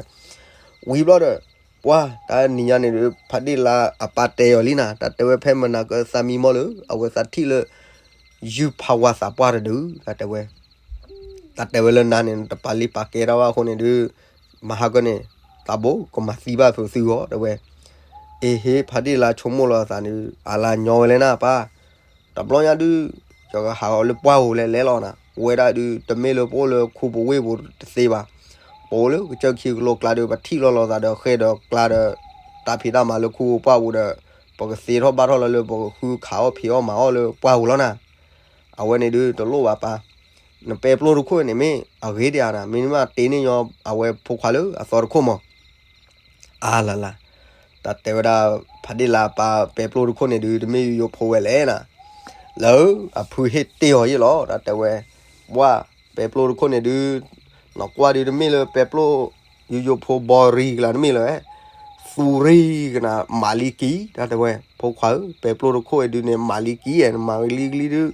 ဝံၤဘျီဒီး ပှၢ် တၢ်နံၤညါန့ၣ်ဒီး ဖးဒ့ၣ်လါအပၢ်တဲအီၤလံနၤ, တၢ်တဲဝဲဖဲမနၤကၢသးမံမီၢ်လၢ အဝဲသးထံၣ်လၢ ယုၢ်ဖးဝါသးပှၢ်တဒု တၢ်တဲဝဲ တၢ်တဲဝဲလၢနၤန့ၣ် တပာ်လံာ်ပာ်ကဲဒၣ်ဘၣ်အဃိန့ၣ်ဒုး မဟါကၢန့ၣ် သးဘိကမၤသံဘၣ်ဖုးသုဂီၢ် တဲဝဲ, အ့ဟ့ ဖးဒ့ၣ်လါဆိကမိၣ်လီၤသးန့ၣ် အလါညီဝဲလဲၣ်နၤပၢ်, တဘျီညါဒုး ယကဟးအီၤလၢပှၢ်ဧိၤလဲၤလဲၤလီၤနၤ, ဝဲဒၣ်ဒုး တမ့ၢ်လၢပအိၣ်လၢခူပဝ့ၢ်ပူၤတသ့ဘၣ်, ပအိၣ်လၢကစၢၢ်ခံကလိကျါဒီး ပထံၣ်လီၤလီၤသးဒီး ဃဲဒီးကျါဒီး တၢ်ဖံးတၢ်မၤလၢခူပပှၢ်ပူၤဒီး ပကသ့ထီၣ်ဘၣ်ထီၣ်လီၤလၢပကဃုခးအီၣ်ဖံးအီၣ်မၤအီၣ်လၢပှၢ်ပူၤလီၤနၤ. အဝဲန့ၣ်ဒုးတလိၣ်ဘၣ်ပၢ်, နပဲပျိၢ်တခိၣ်န့ၣ်မ့ၢ်အဂ့ၤဒံးဧါနၤ, မ့မ့ၢ်တ့န့ၢ်ညီအဝဲဖိခွါလၢအသီတခိၣ်မး အါလၢ်လၢ်, တၢ်တဲဝဲဒၣ် ဖးဒ့ၣ်လါအပၢ်ပဲပျိၢ်တခိၣ်န့ၣ်ဒုး တမ့ၢ်ယိယိဖိဝဲလဲၣ်နၤ, လၢအဖုဟ့ၣ်တ့ၢ်အီၤယ့ၣ်လီၤ တၢ်တဲဝဲ, ပှၢ် ပဲပျိၢ်တခိၣ်န့ၣ်ဒုး နကွၢ်ဒုးတမ့ၢ်လၢပဲပျိၢ် ယိယိဖိဘီရံကလါတမ့ၢ်လၢၤ, သူရံကနၤ မၤလံကံ တၢ်တဲဝဲ ဖိခွါဧၢ ပဲပျိၢ်တခိၣ်အံၤဒုးန့ၣ် မၤလံကံဧါ နမၤလံကလံဒုး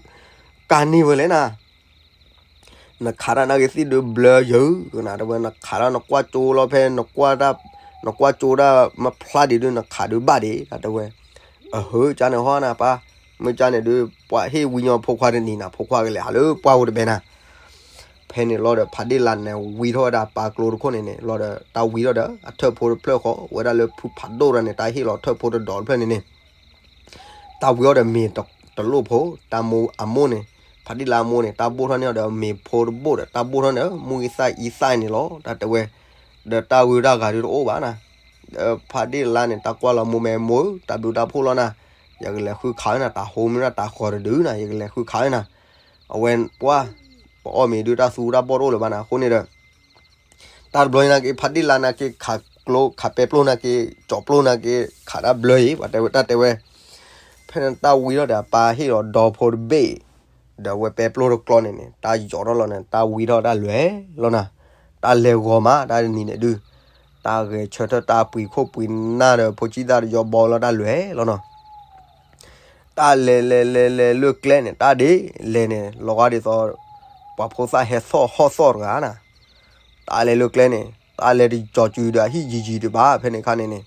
ကၢ်န့ၢ်ဝဲလဲၣ်နၤ နခးတၢ်နာ်က့ၤသ့ၣ်ဒုးဘျၢယၢၤကနၤ တဲဝဲ နခးတၢ်နကွၢ်ကၠိလီၤဖဲ နကွၢ်ကၠိဒၣ်မဖျါဒံးဒုး နခးဒုးဘၣ်ဒံး တၢ်တဲဝဲ, အဟၢကၢ်န့ၣ်ဟီနၤပၢ်, မ့ၢ်ကၢ်န့ၣ်ဒုး ပှၤဟ့ၣ်ဝံညီဖိခွါတနံၤနၤ ဖိခွါကလဲၤဟးလၢပှၢ်ပူၤတဘဲနၤ, ဖဲန့ၣ်လီၤဒီး ဖးဒ့ၣ်လါန့ၣ် ဝံထီၣ်ဝဲဒၣ်ပၢ်ကျိတခိၣ်န့ၣ်န့ၣ် လီၤဒီး တၢ်ဝံထီၣ်ဒီး အထၢၣ်ဖိတဖျၢၣ်ဃီ ဝဲဒၣ်လၢဖုဖးဒိၣ်တၢ်န့ၣ် တၢ်ဟ့ၣ်လီၤထၢၣ်ဖိတဒိးတဖျၢၣ်န့ၣ်န့ၣ် တၢ်ဝံအီၤဒီးမ့ၤတလိၣ်ဖိ တၢ်မိၢ်အမိၢ်န့ၣ် ဖးဒ့ၣ်လါအမိၢ်န့ၣ် တၢ်ဘိၣ်ထီၣ်န့ၢ်အီၤဒီးမ့ၤဖိတဘိၣ်ဒီး တၢ်ဘိၣ်ထီၣ်န့ၢ် မူဂံသၣ်အံသၣ်န့ၣ်လီၤ တၢ်တဲဝဲ, ဒီးတၢ်ဝံတၢ်ဂၤဒုးတအိၣ်ဘၣ်နၤ, ဒီးဖးဒ့ၣ်လါန့ၣ် တၢ်ကွၢ်လီၤမိၢ်မဲာ်မိၢ်ဧၢ တၢ်ဘျုးတၢ်ဖှိၣ်လီၤနၤ, ယကလဲၤဃုခးဝဲနၤ တၢ်ဟိမ့ၢ်ဒၣ်တၢ်ဃီၤတဒုနၤ ယကလဲၤဃုခးဝဲနၤ, အဝဲပှၢ် ပအီၣ်မ့ၤဒုးတၢ်သူတၢ်ဘီၣ်တအိၣ်လၢၤဘၣ်နၤ အဃိန့ၣ်ဒီး တၢ်တဘျီညါနာ်က့ ဖးဒ့ၣ်လါနာ်က့ ခးကျိ ခးပဲပျိၢ်နာ်က့ ကၠီၣ်ပျိၢ်နာ်က့ ခးတၢ်ဘျၢအံၤ ပှၤတဲဝဲ တၢ်တဲဝဲ, ဖဲန့ၣ်တၢ်ဝံထီၣ်ဒီး အပၢ်ဟ့ၣ်လီၤဒီဖိတဘ့ၣ်, ဒီးအဝဲပဲပျိၢ်တကျီန့ၣ်န့ၣ် တၢ်ယီၤထီၣ်လီၤန့ၣ် တၢ်ဝံထီၣ်တၢ်လွဲၤလီၤနၤ, တၢ်လဲၤဂီၤမး တၢ်တနံၤန့ၣ်ဒုး, တၢ်ဂဲၤဆၢထၢၣ်တၢ်ပှံၤခိၣ်ပှံၤနၢ်ဒီး ဖိဆံးသၣ်တယီဘီလီၤတၢ်လွဲၤလီၤနၤ တၢ်လဲၤလဲၤလဲၤလဲၤလၢကျဲန့ၣ် တၢ်ဒ်လဲၤန့ၣ် လီၤဂာ်ဒ်သိး ပှၤဖိသၣ်ဟဲသီၣ်ဟီၣ်သီၣ်တဂၤနၤ, တၢ်လဲၤလၢကျဲန့ၣ် တၢ်လဲၤတကၠီၤစုၤဒီးအဟံၣ်ယံၤယံၤဒံးဘၣ် ဖဲန့ၣ်အခါန့ၣ်န့ၣ်,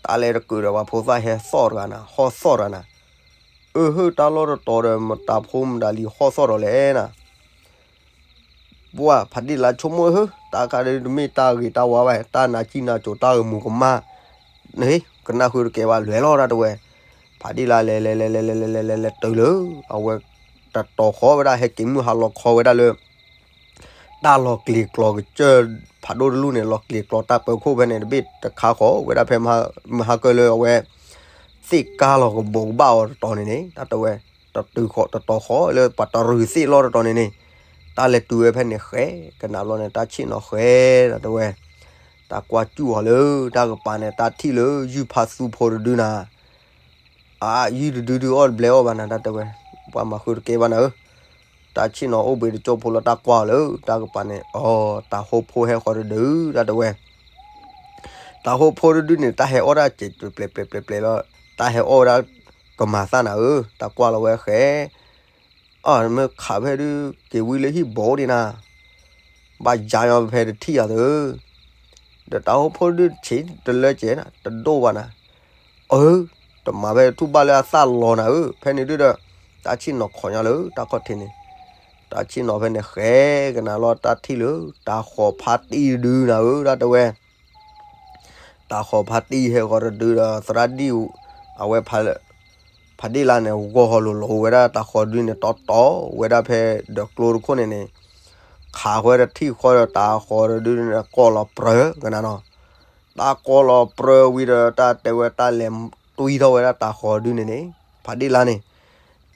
တၢ်လဲၤတကုာ်ဒီးပှၤဖိသၣ်ဟဲသီၣ်တဂၤနၤ ဟီၣ်သီၣ်တဂၤနၤ, အၢ ဟၢၣ် တၢ်လီၢ်တတီၤဒီး မတၤဖိမတၤလံၤဟီၣ်သီၣ်ဒီးလဲၣ်နၤ ပှၢ်ဖးဒ့ၣ်လါဆိကမိၣ်ဧၢ, တၢ်ခါဒုးတမ့ၢ်တၢ်ဂ့ၤတၢ်ဝါဘၣ်, တၢ်နးကံၣ်နးစိၤ တၢ်ဂ့ၢ်မူကမၣ်, န့ၣ် ကနၣ်ဃုတကဲဘၣ် လွဲၤလီၤတၢ်တဲဝဲ, ဖးဒ့ၣ်လါလဲၤလဲၤလဲၤလဲၤလဲၤလဲၤလဲၤလဲၤတုၤလၢ အဝဲ တတီၤဃီဝဲဒၣ် ဟဲက့ၤမုၢ်ဟါလီၤခီဝဲဒၣ်လၢ တၢ်လီၤကျ့ၤကျီၤကစၢၢ်ဖးဒိၣ်တလူၢ်န့ၣ် လီၤကျ့ၤကျီၤတၢ်ပၢၤခိၣ်ဖဲန့ၣ် တဘ့ၣ်တခါဃီဝဲဒၣ်ဖဲမဟါကၢလၢအဝဲ သ့ၣ်ကါလီၤကဘိးကဘၣ်အီၤတတီၤန့ၣ်န့ၣ် တၢ်တဲဝဲ, တတုၤဃီတတီၤဃီလၢပှၤတရုၤသ့ၣ်လီၢ်တတီၤန့ၣ်န့ၣ်, တၢ်လဲၤတုၤဝဲဖဲန့ၣ်ဃဲ, ကနၣ်ဘျီန့ၣ် တၢ်ဆ့ၣ်နီၤဃဲ, တၢ်တဲဝဲ, တၢ်ကွၢ်စူၣ်အီၤလၢတၢ်ကပၤန့ၣ် တၢ်ထံၣ်လၢယုၢ်ဖးသူဖိတဒုနၤ အါ ယုၢ်တဒုဒုအီၣ်တဘျဲအီၣ်ဘၣ်နၤ တၢ်တဲဝဲ, ပှၤမၤဃုတကဲဘၣ်နၤဧၢ, တၢ်ဆ့ၣ်နီၤအိၣ်ဘှံးတကၠိၢ်ဖိလၢတၢ်ကွၢ်အီၤလၢတၢ်ကပၤန့ၣ် အီ တၢ်ဟိဖိဟဲဃီတဒု တၢ်တဲဝဲ, တၢ်ဟိဖိတဒုန့ၣ် တၢ်ဟဲအီၣ်ဒၣ်စဲးပျဲးပျဲးပျဲးပျဲးလီၤ, တၢ်ဟဲအီၣ်ဝဲဒၣ်ကမၤသၣ်နၤဧၢ, တၢ်ကွၢ်လီၤဝဲဃဲ အၢ မ့ၢ်ခးဖဲဒုး က့ၤဝံလၢဟံၣ်ဘိဒံးနၤ, ဘၣ်ယါညီဖဲတထံၣ်ယၤသု, ဒီးတၢ်အိၣ်ဖှိၣ်ဒုးဆံးတလၢကဲးနၤ တဒိၣ်ဘၣ်နၤ, အၢ တမၤဖဲထူၣ်ဘၣ်လၢအသၣ်လီၤနၤဧၢ, ဖဲန့ၣ်ဒုးဒီး တၢ်ဆ့ၣ်နီၤခိးညီလၢတၢ်ခီၣ်ထံးန့ၣ်, တၢ်ဆ့ၣ်နီၤဖဲန့ၣ်ဃဲကနၤလီၤ တၢ်ထံၣ်လၢ တၤဃီၤဖါတံၢ်တဒုနၤဧၢ တၢ်တဲဝဲ တၤဃီၤဖါတံၢ်ဟဲဃီၤတဒုဒီး သရၣ်ဒံၣ် အဝဲ ဖါဒ့ၣ်လါန့ၣ် ဂီၤဟီၣ်လိၤလိၤဝဲဒၣ်တၤဃီၤဒုန့ၣ် တီတီဝဲဒၣ်ဖဲဒီးကျိတခိၣ်န့ၣ်န့ၣ်, ခးဃီတထံၣ်ဃီဒီးတၤဃီၤတဒုန့ၣ် ကိးလီၤပြၢကနၤနီၤ, တၢ်ကိးလီၤပြၢဝံၤဒီး တၢ်တဲဝဲတၢ်လဲၤတွံၢ်ထီၣ်ဝဲဒၣ်တၤဃီၤဒုန့ၣ်န့ၣ်, ဖါဒ့ၣ်လါန့ၣ်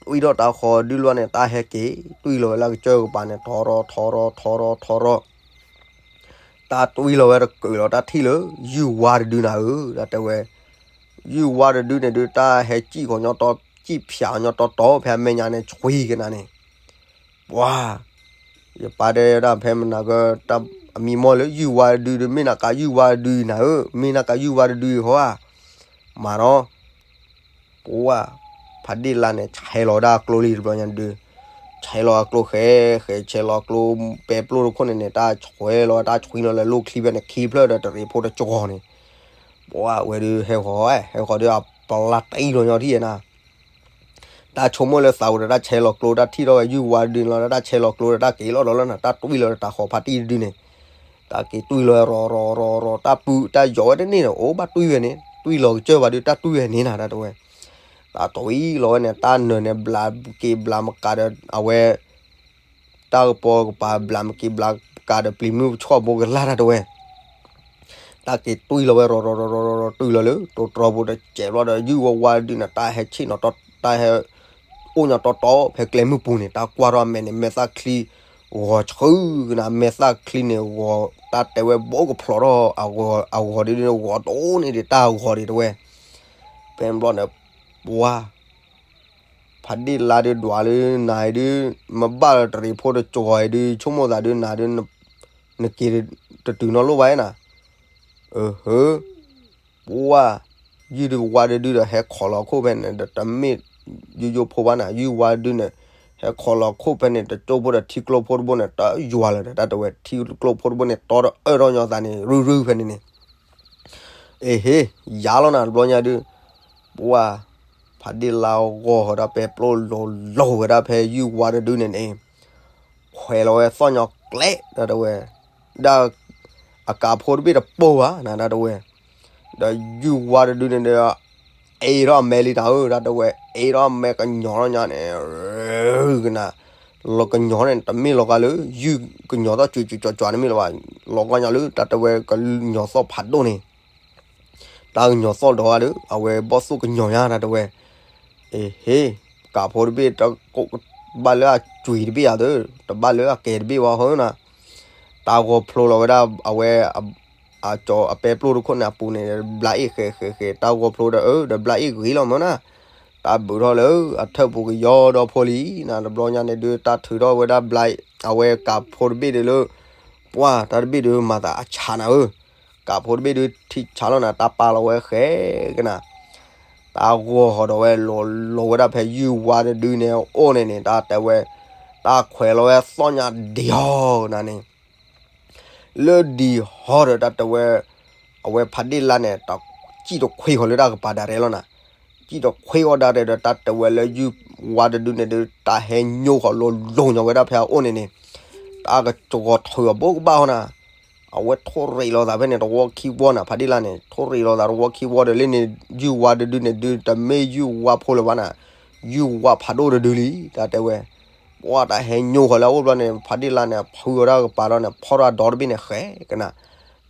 တွံၢ်ထီၣ်တၤဃီၤဒုလီၤန့ၣ် တၢ်ဟဲက့ၤ တွံၢ်လီၤဝဲလၢကစၢၢ်ကပၤန့ၣ် ထီရီၤထီရီၤထီရီၤထီရီၤ တၢ်တွံၢ်လီၤဝဲတကုာ်လီၤ တၢ်ထံၣ်လၢ ယုၢ်ဝါတဒုနၤဧၢ တၢ်တဲဝဲ, ယုၢ်ဝါတဒုန့ၣ်ဒုး တၢ်ဟဲစံၣ်ဃီၤညီတီ စံၣ်ဖၠးညီတီတီ ဖဲအမဲာ်ညါန့ၣ် ဆွံကနၤန့ၣ်, ပှၤ ယပၢ်တဲဒၣ်ဖဲမနၤက တၢ်အမံၤမီၢ်လၢယုၢ်ဝါတဒုဒီး မ့ၢ်နကးယုၢ်ဝါတဒုနၤဧၢ, မ့ၢ်နကးယုၢ်ဝါတဒုဃီဧါ, မၤနီၤ ပှၤ ဖါဒ့ၣ်လါန့ၣ် ဆဲးလီၤဝဲဒၣ်အကျိလံတဘျီညါဒုး, ဆဲးလီၤအကျိဃဲဃဲ ဆဲးလီၤအကျိ ပဲပျိၢ်တခိၣ်န့ၣ်န့ၣ် တၢ်ဆွဲလီၤ တၢ်ဆွံလီၤလၢလိၣ်ချံဖဲန့ၣ် ခံဖျၢၣ်ဒီးတရံးဖိတကီၤန့ၣ်, ပှၤဝဲဒုးဟဲဃီၤ ဟဲဃီၤဒုး အပျၢ်တအံၣ်လီၤညီထံၣ်ယဲနၤ တၢ်ဆိကမိၣ်လၢသးဝဲဒီးတၢ်ဆဲးလီၤကျိ တၢ်ထံၣ်ထီၣ်ဝဲယုၢ်ဝါတဒုန့ၣ်လီၤ တၢ်ဆဲးလီၤကျိဒီးတၢ်က့ၤလီၤဒီးလၢနၤ တၢ်တွံၢ်လီၤဒီးတၤဃီၤဖါတံၢ်တဒုန့ၣ်, တၢ်က့ၤတွံၢ်လီၤရီၤရီၤရီၤရီၤ တၢ်ပုၢ်တၢ်ယီၤဝဲတန့ၢ်ဒီး အိၣ်ဘၣ်တွံၢ်ဝဲန့ၣ် တွံၢ်လီၤကစၢၢ်ဘၣ်ဒုး တၢ်တွံၢ်ဝဲန့ၣ်နၤ တၢ်တဲဝဲ, တၢ်တွံၢ်လီၤဝဲန့ၣ် တၢ်နၢၤန့ၣ် ဘျးက့ၤဘျးမကးဒီး အဝဲ တၢ်ကပီၤကပၤဘျးမက့ၤဘျးကးဒီးပျံၤမုၢ်ပဆီၣ်ဘိကလၢ် တၢ်တဲဝဲ တၢ်က့ၤတွံၢ်လီၤဝဲရီၤရီၤရီၤရီၤ တုၤလီၤလၢ တိတြီဖိတစဲးဘျီဒီး ယုၢ်ဝါဝါဒုန့ၣ် တၢ်ဟဲဆ့ၣ်နီၤတီ တၢ်ဟဲ အိၣ်ညီတီတီ ဖဲကျဲမုၢ်ပူၤန့ၣ် တၢ်ကွၢ်ထီၣ်အမဲာ်န့ၣ် မဲာ်သၣ်ချံ ဂီၤဆှုကနၤ မဲာ်သၣ်ချံန့ၣ် ဂီၤ တၢ်တဲဝဲဘိကဖျိးထီၣ် အဂီၤဒုန့ၣ် ဂီၤတအိၣ်န့ၣ်ဒံး တၢ်ဂီၤဒံးတဲဝဲ ဖဲန့ၣ်ဘျီန့ၣ် ပှၤ ဖါဒ့ၣ်လါဒုးဒွးလၢနၤဒုး မ့ၢ်ဘၣ်လၢတရံးဖိတကီၤအံၤဒုး ဆိကမိၣ်သးဒုး နၤဒုး နက့ၤတတုၤနီတလိၣ်ဘၣ်နၤ, အဟၢ ပှၤ ယုၢ်ဒုးဝါဒုဒီး ဟဲခိးလီၤခိၣ်ဖဲန့ၣ်ဒီး တမ့ၢ်ယိယိဖိဘၣ်နၤ ယုၢ်ဝါဒုန့ၣ် ဟဲခိးလီၤခိၣ်ဖဲန့ၣ် တကၠိဖိဒီးထံကျိဖိတဘိန့ၣ် တယွၤလၢၤဒီး တၢ်တဲဝဲ ထံကျိဖိတဘိန့ၣ် တီတအၢၣ်ထီၣ်ညီသးန့ၣ် ရုၢ်ရုၢ်ဖဲန့ၣ်န့ၣ် အဟ့ ယါလီၤနၤတဘျီညါဒုး ပှၤ ဖါဒ့ၣ်လါဂီၤဟီၣ်ဒီးပဲပျိၢ်လိၤလိၤဝဲဒၣ်ဖဲယုၢ်ဝါတဒုန့ၣ်န့ၣ် ခွဲးလီၤဝဲသီၣ်ညီကျဲ တၢ်တဲဝဲ ဒၣ် အကးဖိတဘ့ၣ်တပိၢ်ဘၣ်နၤ တၢ်တဲဝဲ ဒီးယုၢ်ဝါတဒုန့ၣ်ဒီး အဲၣ်ထီၣ်အမဲလံတၢ်ဧၢ တၢ်တဲဝဲ အဲၣ်ထီၣ်အမဲကညီၤထီၣ်ညါန့ၣ် ကနၤ လီၤကညီၤန့ၣ် တမ့ၢ်လီၤဂာ်လၢ ယုၢ်ကညီၤသီၣ်ကွံာ်ကွံာ်ကွံာ်ကွံာ်န့ၣ်မ့ၢ်လီၤဘၣ် လီၤဂာ်ညါလၢ တၢ်တဲဝဲကညီၤသီၣ်ဖးဒိၣ်န့ၣ် တၢ်ကညီၤသီၣ်ဒီးဂၤဒီး အဝဲဘီၣ်သိၣ်ကညီၤညါ တၢ်တဲဝဲ အဟ့ ကးဖိတဘ့ၣ် တဘၣ်လၢအကွံာ်တဘ့ၣ်ဧါသၢ တဘၣ်လၢအကဲၤတဘ့ၣ်ဝဲဟီနၤ တၢ်ဂီၤဖျိလီၤဝဲဒၣ် အဝဲ အကၠီၤအပဲပျိၢ်တခိၣ်န့ၣ်အပူၤန့ၣ် ဘျးအ့ၣ်ဃဲးဃဲးဃဲး တၢ်ဂီၤဖျိဒီး အၢ ဒီးဘျးအ့ၣ်ဂ့ၤလီၤမၢနၤ တၢ်ဘုးထီၣ်လၢအထၢၣ်ပူၤကယီဒီဖိလံနၤ တဘျီညါန့ၣ်ဒုး တၢ်ထုးထီၣ်ဝဲဒၣ်ဘျး အဝဲကးဖိတဘ့ၣ်ဒီးလၢ ပှၤတၢ်တဘ့ၣ်ဒီးမၤသးအဆးနၤဧၢ ကးဖိတဘ့ၣ်ဒုးထံဆးလီၤနၤ တၢ်ပာ်လီၤဝဲဃဲကနၤ တၢ်ဂီၤဟီၣ်ဒီးဝဲလိၤလိၤဝဲဒၣ်ဖဲယုၢ်ဝါတဒုန့ၣ်အိၣ်န့ၣ်န့ၣ် တၢ်တဲဝဲ တၢ်ခွဲးလီၤဝဲသီၣ်ညါဒံးဟီၣ်နၤန့ၣ် လၢဒံးဟီၣ်ဒီးတၢ်တဲဝဲ အဝဲဖးဒ့ၣ်လါန့ၣ် တၢ်စံၣ်တခွ့ဃီၤလၢတၢ်ကပၤဒၣ်ရဲၣ်လီၤနၤ စံၣ်တခွ့ဃီၤဒၣ်ရဲၣ်ဒီး တၢ်တဲဝဲလၢယုၢ်ဝါတဒုန့ၣ်ဒုး တၢ်ဟဲညိဃီၤလိၤလိၤညီဝဲဒၣ်ဖဲအအိၣ်န့ၣ်န့ၣ် တၢ်ကစှီၤထီၣ်အဘိကဘၣ်ဟီနၤ အဝဲထိၣ်ရ့းလိာ်သးဖဲန့ၣ် တဝီခံဝီနၤ ဖးဒ့ၣ်လါန့ၣ် ထိၣ်ရ့းလိာ်သးတဝီခံဝီဒီးလၢန့ၣ် ယုၢ်ဝါတဒုန့ၣ်ဒုး တမ့ၢ်ယုၢ်ဝါဖိလၢၤဘၣ်နၤ ယုၢ်ဝါဖးဒိၣ်တဒုလံ တၢ်တဲဝဲ ပှၤတၢ်ဟဲညိဃီၤလၢအအိၣ်ဘျီန့ၣ် ဖးဒ့ၣ်လါန့ၣ် ဖုအီၤဒၣ်ကပၤဒီးန့ၣ် ဖီၣ်ထီၣ်ဒီတဘ့ၣ်န့ၣ်ဃဲကနၤ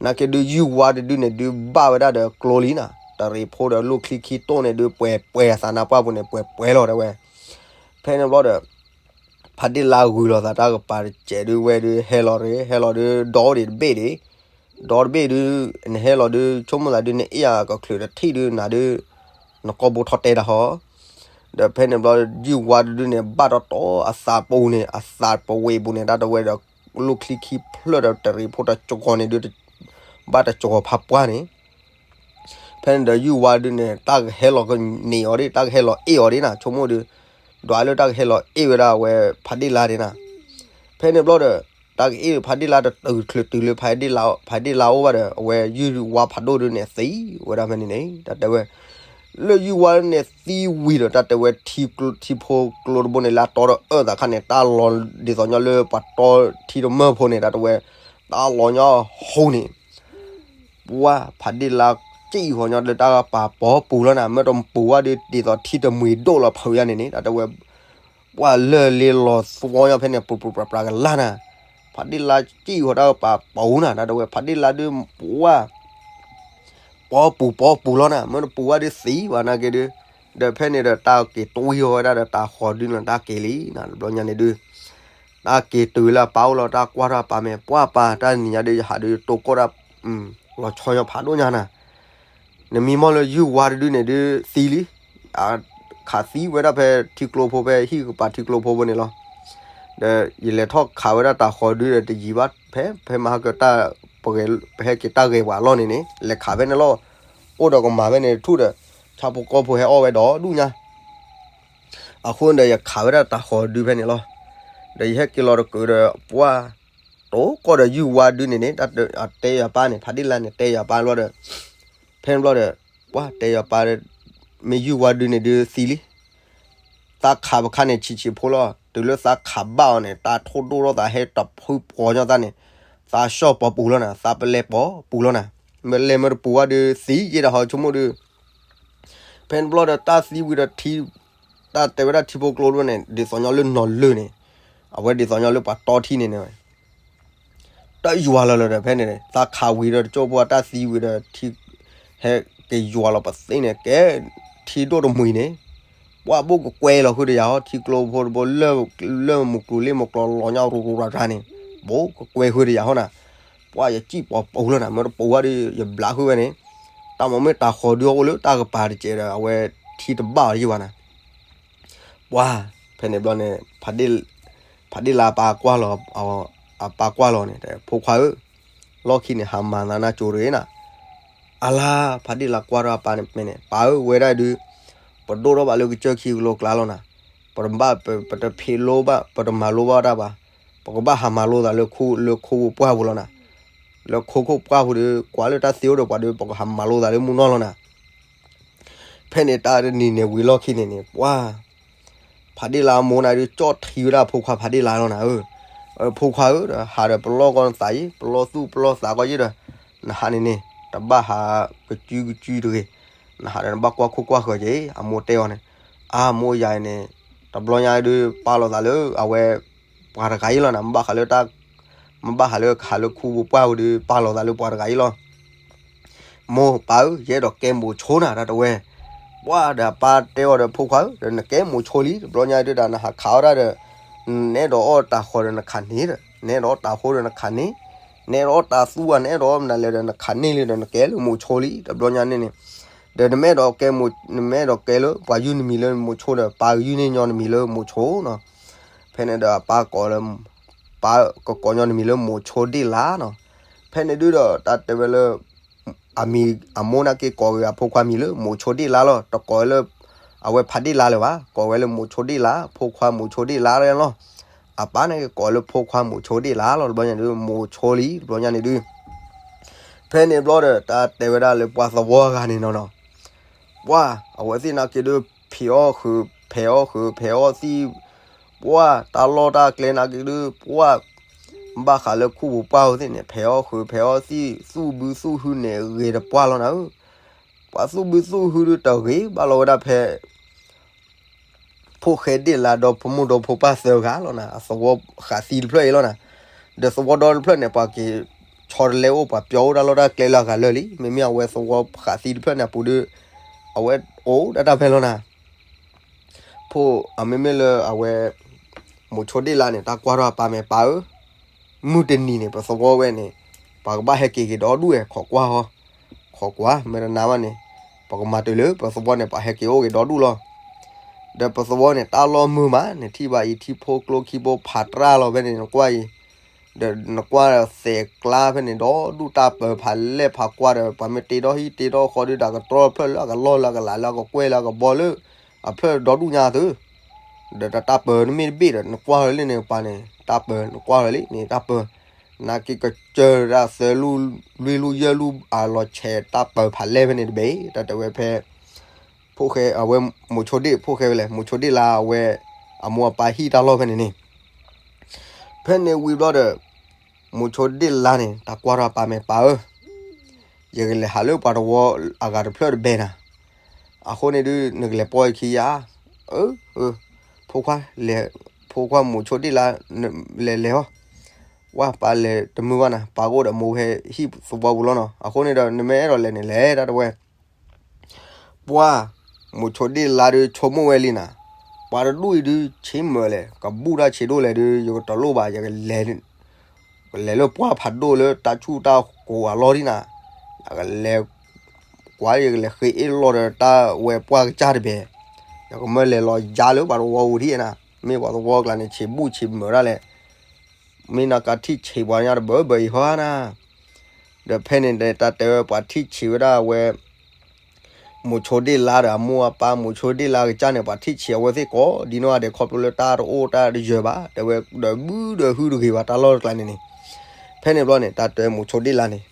နာ်က့ဒုးယုၢ်ဝါတဒုန့ၣ်ဒုးဘၣ်ဝဲဒၣ်ဒီးကျိလံနၤ တရံးဖိဒီးလိၣ်ချံခံတိၢ်န့ၣ်ဒုး ပှဲၤပှဲၤအသးနါပှၢ်ပူၤန့ၣ် ပှဲၤပှဲၤလီၤတဲဝဲ ဖဲန့ၣ်ဘျီဒီး ဖးဒ့ၣ်လါဂုာ်လီၤသးတၢ်ကပၤတစဲးဒုးဝဲဒုး ဟဲလီၤရ့ ဟဲလီၤဒုး ဒီတဘ့ၣ်ဒံး ဒီတဘ့ၣ်ဒုး နဟဲလီၤဒုး ဆိကမိၣ်သးဒုး နအ့ၣ်အကချုးတထံၣ်ဒုးနၤဒုး နကိာ်ဘိထီၣ်တဲတၢ်ဟီ ဒီးဖဲန့ၣ်ဘျီ ယုၢ်ဝါတဒုန့ၣ် ဘၣ်တီတီအသးပူၤန့ၣ် အသးပဝ့ၤပူၤန့ၣ် တၢ်တဲဝဲဒီး လိၣ်ချံခံဖျၢၣ်ဒီးတရံးဖိတစှီၤန့ၣ်ဒုး ဘၣ်တစှီၤဖးပှၢ်န့ၣ် ဖဲန့ၣ်ဒီးယုၢ်ဝါဒုန့ၣ် တၢ်ကဟဲလီၤကန့ၢ်အီၤဒံး တၢ်ကဟဲလီၤအ့ၣ်အီၤဒံးနၤ ဆိကမိၣ်ဒုး ဒွးလၢတၢ်ကဟဲလီၤအ့ၣ်ဝဲဒၣ်အဝဲဖးဒ့ၣ်လါဒံးနၤ ဖဲန့ၣ်ဘျီဒီး တၢ်ကအ့ၣ်ဖးဒ့ၣ်လါတတုၤချုးတုၤလၢ ဖးဒ့ၣ်လါအိၣ်ဘၣ်ဒီး အဝဲယုၢ်ဝါဖးဒိၣ်ဒုန့ၣ်သံဝဲဒၣ်ဖဲန့ၣ်န့ၣ် တၢ်တဲဝဲ လၢယုၢ်ဝါန့ၣ်သံဝံၤဒီး တၢ်တဲဝဲ ထံဖိကျိတဘိန့ၣ် လၢအတီဒီးအၢၣ်သးခါန့ၣ် တၢ်လီၤဒ်သိးညီလၢပှၤတီထံတမၢၢ်ဖိန့ၣ် တၢ်တဲဝဲ တၢ်လီၤညီဟိန့ၣ် ပှၢ်ဖးဒ့ၣ်လါစံၣ်ဃီၤညီလၢတၢ်ကပၤပိာ်ပူၤလီၤနၤ, မ့ၢ်တပူၤဝဲဒီး ဒ်သိးထံတမှံၤဒိၣ်လီၤဖုးယါန့ၣ်န့ၣ် တၢ်တဲဝဲ ပှၢ်လၢၢ်လ့လီၤသွီညီဖဲန့ၣ် ပူၤပူၤပြးပြးကလါနၤ, ဖးဒ့ၣ်လါစံၣ်ဃီၤတၢ်ကပၤပိာ်နၤ, တၢ်တဲဝဲ ဖးဒ့ၣ်လါဒုးပှၢ် ပိာ်ပူၤပိာ်ပူၤလီၤနၤ, မ့ၢ်တပူၤဝဲဒီးသံဘၣ်နာ်က့ဒုး, ဒီးဖဲန့ၣ်ဒီးတၢ်က့ၤတွံၢ်ဃီၤဝဲဒၣ်ဒီးတၤဃီၤဒုးလီၤ တၢ်က့ၤလံနၤ, တဘျီညါန့ၣ်ဒုး တၢ်က့ၤတုၤလၢအပၢ်အိၣ်လီၤ တၢ်ကွၢ်ထီၣ်အပၢ်မ့ၢ် ပှၢ်ပၢ် တၢ်နံၤညါဒုး ယဟးဒုးတိၢ်ကီၢ်တၢ် လီၤဆီညီဖးဒိၣ်ညါနၤ, နမံမီၢ်လၢယုၢ်ဝါတဒုန့ၣ်ဒုးသံလံ, ခးသံဝဲဒၣ်ဖဲထံကျိဖိ ဖဲဟံၣ်ကပၤထံကျိဖိဖိန့ၣ်လီၤ, ဒီးယလဲၤထီၣ်ခးဝဲဒၣ်တၤဃီၤဒုဒီးတယံာ်ဘၣ် ဖဲ ဖဲမဟါကတၢ် ပဂဲၤ ပဟဲက့ၤတၢ်ဂဲၤပှၤအလီၢ်န့ၣ်န့ၣ် လဲၤခးဖဲန့ၣ်လီၤ, အိၣ်ဒီးကမၤဖဲန့ၣ်ထူၣ်ဒီး ဆၣ်ဖိကီၢ်ဖိဟဲအီၣ်ဝဲဒီးဒူၣ်ညါ အဃိဒီးယခးဝဲဒၣ်တၤဃီၤဒုဖဲန့ၣ်လီၤ, ဒီးယဟဲက့ၤလီၤတကုးဒီးပှၢ် တိၢ်ကီၢ်ဒီးယုၢ်ဝါဒုန့ၣ်န့ၣ် တဲယၤပၢ်န့ၣ် ဖးဒ့ၣ်လါန့ၣ် တဲယၤပၢ်လီၤဒီး ဖဲန့ၣ်ဘျီဒီး ပှၢ်တဲယၤပၢ် မ့ၢ်ယုၢ်ဝါဒုန့ၣ်ဒုသံလံ, သးခးပခါန့ၣ်ဆံးဆံးဖိလီၤ, တုၤလၢသးခးဘၣ်အီၤန့ၣ် တၢ်ထိၣ်ဒိၣ်ထီၣ်သးဟဲတဖုပှီၤညီသးန့ၣ်, သးဆှီၣ်ပိာ်ပူၤလီၤနၤ, သးပလဲၤပိာ်ပူၤလီၤနၤ, မ့ၢ်လဲၤမ့ၢ်တပူၤဝဲဒုသံယဲဒီးဟီဆိကမိၣ်ဒု ဖဲန့ၣ်ဘျီဒီးတၢ်သံဝံၤဒီးထံ, တၢ်တဲဝဲဒၣ်ထံဖိကျိတဘိန့ၣ် ဒ်သိးညီလၢနီၢ်လၢၢ်န့ၣ်, အဝဲဒ်သိးညီလၢပှၤတီထံန့ၣ်န့ၣ်, တၢ်ယွၤလီၤလၢၤဒီးဖဲန့ၣ် သးခးဝံၤဒီးတကၠိၢ်ဖိ တၢ်သံဝံၤဒီးထံ, ဟဲက့ၤယွၤလီၤပသ့န့ၣ် ကဲထံဒိၣ်တမှံၤန့ၣ်, ပှၢ်ဘိၣ်ကကွဲလီၤဃုာ်ဒီးယၤဟီ ထံကျိဖိတဘိ လၢၢ်မုၢ်ကျိၤလ့ၣ်မုၢ်ကျိၤလီၤညီ ရူရူရၤရၤန့ၣ်, ဘိၣ်ကကွဲဃုာ်ဒီးယၤဟီနၤ, ပှၢ်ယစံၣ်ပိာ်ပူၤလီၤနၤ, မ့ၢ်တပိာ်ဝဲဒီးယဘျးဃုာ်ဝဲန့ၣ်, တၢ်မ့ၢ်မ့ၢ်တၤဃီၤဒုအိၣ်လၢတၢ်ကပၤတကဲးဒီး အဝဲထံတဘၣ်အီၤယံၤဘၣ်နၤ ပှၢ်, ဖဲန့ၣ်ဘျီန့ၣ် ဖးဒ့ၣ်လါအပၢ်ကွၢ်လီၤ, အပၢ်ကွၢ်လီၤန့ၣ် ဖိခွါဧၢ, လီၢ်ခံန့ၣ် ဟးမၤသးနၢ်ကၠိတဂ့ၤနၤ, အလါ, ဖးဒ့ၣ်လါကွၢ်ထီၣ်အပၢ်န့ၣ်မ့ၢ်န့ၣ် ပၢ်ဧၢ ဝဲဒၣ်ဒုး, ပဒိၣ်ထီၣ်ဘၣ်လၢကစၢၢ်ခံကလိကျါလီၤနၤ, ပတဘၣ်, ပတဖံးလိဘၣ် ပတမၤလိဘၣ်တၢ်ဘၣ်, ပကဘၣ်ဟးမၤလိသးလၢခူ, လၢခိပှၢ်ပူၤလီၤနၤ, လၢခိခိၣ်ပှၢ်ပူၤဒီး ကွၢ်လၢတၢ်သ့အိၣ်ဒီးပှၤဒီး ပကဟးမၤလိသးလၢမုၢ်နီၢ်လီၤနၤ ဖဲန့ၣ်တၢ်တနံၤန့ၣ်ဝံၤလီၢ်ခံန့ၣ်န့ၣ် ပှၢ်, ဖးဒ့ၣ်လါအမိၢ်န့ၣ်ဒုး ကၠီၣ်ထံဝဲဒၣ်ဖိခွါဖးဒ့ၣ်လါလီၤနၤဧၢ, ဖိခွါဧၢဒီး ဟးဒီးပလီၢ်ကီၢ်နသးယံၤ ပလီၢ်သူၣ်ပလီၢ်သးကီၢ်ယံၤဒီး နဟးန့ၣ်န့ၣ် တဘၣ်ဟးကစုကစုတဂ့ၤ, နဟးဒီးနဘၣ်ကွၢ်ခိၣ်ကွၢ်ဃၢၤက့ၤ အမိၢ်တဲအီၤန့ၣ်, အမိၢ်ယၤအံၤန့ၣ် တဘျီညါဒုး ပာ်လီၤသးလၢအဝဲ ပှၤတဂၤအံၤလီၤနၤ, မ့ၢ်ဘၣ်ဃးလၢတၢ်, မ့ၢ်ဘၣ်ဃးလၢကဟးလၢခူပှၢ်ပူၤဒီး ပာ်လီၤသးလၢပှၤတဂၤအံၤလီၤ မိၢ်ပၢ်ဧၢ ယအဲၣ်ဒိးကဲမိၤဆိနၤ တၢ်တဲဝဲ, ပှၢ်ဒီးအပၢ်တဲအီၤဒီးဖိခွါဧၢ ဒီးနကဲမိၤဆိလံ တဘျီညါဒုးဒီးနဟးခးအီၣ်တၢ်ဒီး, နအဲၣ်ဒိးအီၣ်တၤဃီၤဒီးနခးန့ၢ်ဒီး နအဲၣ်ဒိးအီၣ်တၤဃိဒီးနခးန့ၢ်, နအဲၣ်ဒိးအီၣ်တၤသူဧါ နအဲၣ်ဒိးအီၣ်မနုၤလဲၣ်ဒီးနခးန့ၢ်လံဒီး နကဲလၢမိၤဆိလံ တဘျီညါန့ၣ်န့ၣ်, ဒီးနမ့ၢ်အဲၣ်ဒိးကဲမိၤ, နမ့ၢ်အဲၣ်ဒိးကဲလၢပှၤယုၢ်နမံၤလၢမိၤဆိဒီး ပၢ်ကယုၢ်န့ၢ်ညီနမံၤလၢမိၤဆိနီၤ, ဖဲန့ၣ်ဒီးအပၢ်ကိးလၢ ပၢ်ကကိးညီနမံၤလၢမိၤဆိဒ့ၣ်လါနီၤ, ဖဲန့ၣ်ဒုးဒီးတၢ်တဲဝဲလၢ အမံၤအမိၢ်န့ၣ်က့ၤကိးက့ၤအဖိခွါမံၤလၢမိၤဆိဒ့ၣ်လါလီၤ, တကိးဝဲလၢ အဝဲဖးဒ့ၣ်လါလၢၤဘၣ်, ကိးဝဲလၢမိၤဆိဒ့ၣ်လါ, ဖိခွါမိၤဆိဒ့ၣ်လါလီၤ, အပၢ်န့ၣ်က့ၤကိးလၢဖိခွါမိၤဆိဒ့ၣ်လါလီၤ, တဘျီညါဒုး မိၤဆိလံ တဘျီညါန့ၣ်ဒုး ဖဲန့ၣ်ဘျီဒီး တၢ်တဲဝဲဒၣ်လၢပှၤသဝီအဂၤန့ၣ်နီၤနီၤ ပှၢ် အဝဲသ့ၣ်န့ၣ်က့ၤဒုး ဖံးအီၣ်ဃုာ် ဖဲးအီၣ်ဃုာ် ဖဲးအီၣ်သံၣ်, ပှၢ် တၢ်လီၢ်တၢ်ကျဲန့ၣ်က့ၤဒုး ပှၢ် ဘၣ်ဃးလၢခူပူၤပှၢ်ဧိၤသ့ၣ်န့ၣ် ဖဲးအီၣ်ဃုာ် ဖဲးအီၣ်သံၣ် သူၣ်ဘုသူၣ်ဟုန့ၣ် ဂ့ၤတပှၢ်လီၤနၤဧၢ, ပှၤသူၣ်ဘုသူၣ်ဟုဒုးတဂ့ၤဘၣ်လီၤဝဲဒၣ်ဖဲ ဖိၣ်ဃဲဒ့ၣ်လါဒီဖိမိၢ်ဒီဖိပၢ်သၢဂၤလီၤနၤ, အသဝီဃးသံတဖျၢၣ်အံၤလီၤနၤ, ဒီးသဝီဒီတဖျၢၣ်န့ၣ် ပှၤက့ၤဆီတလဲအိၣ် ပှၤပျီအိၣ်တၢ်လီၢ်တၢ်ကျဲလၢအဂၤလၢာ်လံ, မ့မ့ၢ်အဝဲသဝီဃးသံတဖျၢၣ်န့ၣ်အပူၤဒီး အဝဲအိၣ်ဒၣ်တၢ်ဖဲလီၤနၤ ဖိ အမ့မ့ၢ်လၢအဝဲ မိၤဆိဒ့ၣ်လါန့ၣ် တၢ်ကွၢ်ထီၣ်အပၢ်မ့ၢ်ပၢ်ဧၢ, မုၢ်တနံၤန့ၣ် ပသဝီဝဲန့ၣ် ပှၤကဘၣ်ဟဲက့ၤက့ၤဒီဒူၣ်ဝဲ ခိးကွၢ်ဟီ, ခိးကွၢ် မ့ၢ်တနာ်ဘၣ်န့ၣ် ပကမၤတုၤလၢပသဝီန့ၣ် ပှၤဟဲက့ၤအိၣ်က့ၤဒီဒူၣ်လီၤ. ဒီးပသဝီန့ၣ် တၢ်လီၢ်မုာ်မး နထံၣ်ဘၣ်အံၤ ထံဖိကျိခံဖိဖးတြၢ်လီၤဖဲန့ၣ် နကွၢ်အံၤ ဒီးနကွၢ်သဲးကျါဖဲန့ၣ် ဒီဒူၣ်တၢ်ပၢၤဖးလဲၢ်ဖးကွၢ်ဒီး ပှၤမ့ၢ်တ့ထီၣ်ဟံၣ်တ့ထီၣ်ဃီဒီး တၢ်ကတြီဖျၢၣ်လၢအကလီၢ်လၢအကလးလၢအကကွဲၢ်လၢအကဘီလၢ အဖျၢၣ်ဒီဒူၣ်ညါသု, ဒီးတၢ်တၢ်ပၢၤတမ့ၢ်တဘ့ၣ်ဒီး နကွၢ်လၢန့ၣ်ပှၤန့ၣ် တၢ်ပၢၤ နကွၢ်လီၤလံန့ၣ် တၢ်ပၢၤ, နာ်က့ကစၢၢ်ဒၣ်သၢလူၢ်လွံၢ်လူၢ်ယဲၢ်လူၢ်အလီၤဆဲးတၢ်ပၢၤဖးလဲၢ်ဖဲန့ၣ်တဘ့ၣ် တၢ်တဲဝဲဖဲ ဖိၣ်ဃဲ အဝဲ မိၤဆိဒ့ၣ် ဖိၣ်ဃဲဝဲလဲၣ် မိၤဆိဒ့ၣ်လါအဝဲ အမိၢ်အပၢ်ဟံၣ်တၢ်လီၢ်ဖဲန့ၣ်န့ၣ် ဖဲန့ၣ်ဝံၤဘျီဒီး မိၤဆိဒ့ၣ်လါန့ၣ် တၢ်ကွၢ်ထီၣ်အပၢ်မ့ၢ်ပၢ်ဧၢ, ယကလဲၤဟးလၢပှၤသဝီအဂၤတဖျၢၣ်တဘဲနၤ, အဃိန့ၣ်ဒုး နကလဲၤပိာ်ယခံယါ, အၢ ဖိခွါလဲၤ, ဖိခွါမိၤဆိဒ့ၣ်လါ လဲၤလဲၤဟီ, ဝဲပၢ်လဲၤတမုာ်ဘၣ်နၤ ပၢ်ကအိၣ်ဒီးမိၢ်ဖဲဟံၣ်သဝီပူၤလီၤနီၤ အဃိန့ၣ်ဒီး နမ့ၢ်အဲၣ်ဒိးလဲၤန့ၣ်လဲၤ တၢ်တဲဝဲ ပှၢ် မိၤဆိဒ့ၣ်လါဒုးဆိကမိၣ်ဝဲလံနၤ, ပှၤတဒူၣ်အံၤဒုးဆ့မၢၤလဲၣ် ကဘူၣ်တၢ်ဆ့ဒိၣ်လဲၣ်ဒုး ယကတလိၣ်ဘၣ် ယကလဲၤ, ကလဲၤလၢပှၢ်ဖးဒိၣ်လၢတၢ်ဆူၣ်တၢ်ကိၤအလီၢ်ဒံနၤ, ယကလဲၤ, ကွၢ်ယကလဲၤဃ့အ့ၣ်လီၤဒီးတၢ်ဝဲပှၢ်ကစၢ်တဘဲ, ယကမၢလဲၤလီၤယါလၢပှၤသဝီပူၤထံၣ်နၤ, မ့ၢ်ပှၤသဝီကျါန့ၣ် ဆ့းဘူၣ်ဆ့းမၢၤဒၣ်လဲၣ် မ့ၢ်နကထံၣ်ဆံးပှၤညါတဘၢဘၢအံၤဟီနၤ, ဒီးဖဲန့ၣ်ဒီးတၢ်တဲဝဲပှၤထံၣ်ဆံးဝဲဒၣ်ဝဲ, မိၤဆိဒ့ၣ်လါဒီးအမိၢ်အပၢ် မိၤဆိဒ့ၣ်လါကစၢ်န့ၣ် ပှၤထံၣ်ဆံးအဝဲသ့ၣ်ကိးဒ်နီၢ်ဂၤဒဲးခီဖျိလၢတၢ်တအိၣ်တၢ်တယၢၤဘၣ် တဲဝဲဒီးဘုဒီးဟုတဂ့ၤဘၣ်တၢ်လီၢ်တကျါန့ၣ်န့ၣ်, ဖဲန့ၣ်ဘျီန့ၣ် တၢ်တဲမိၤဆိဒ့ၣ်လါန့ၣ်,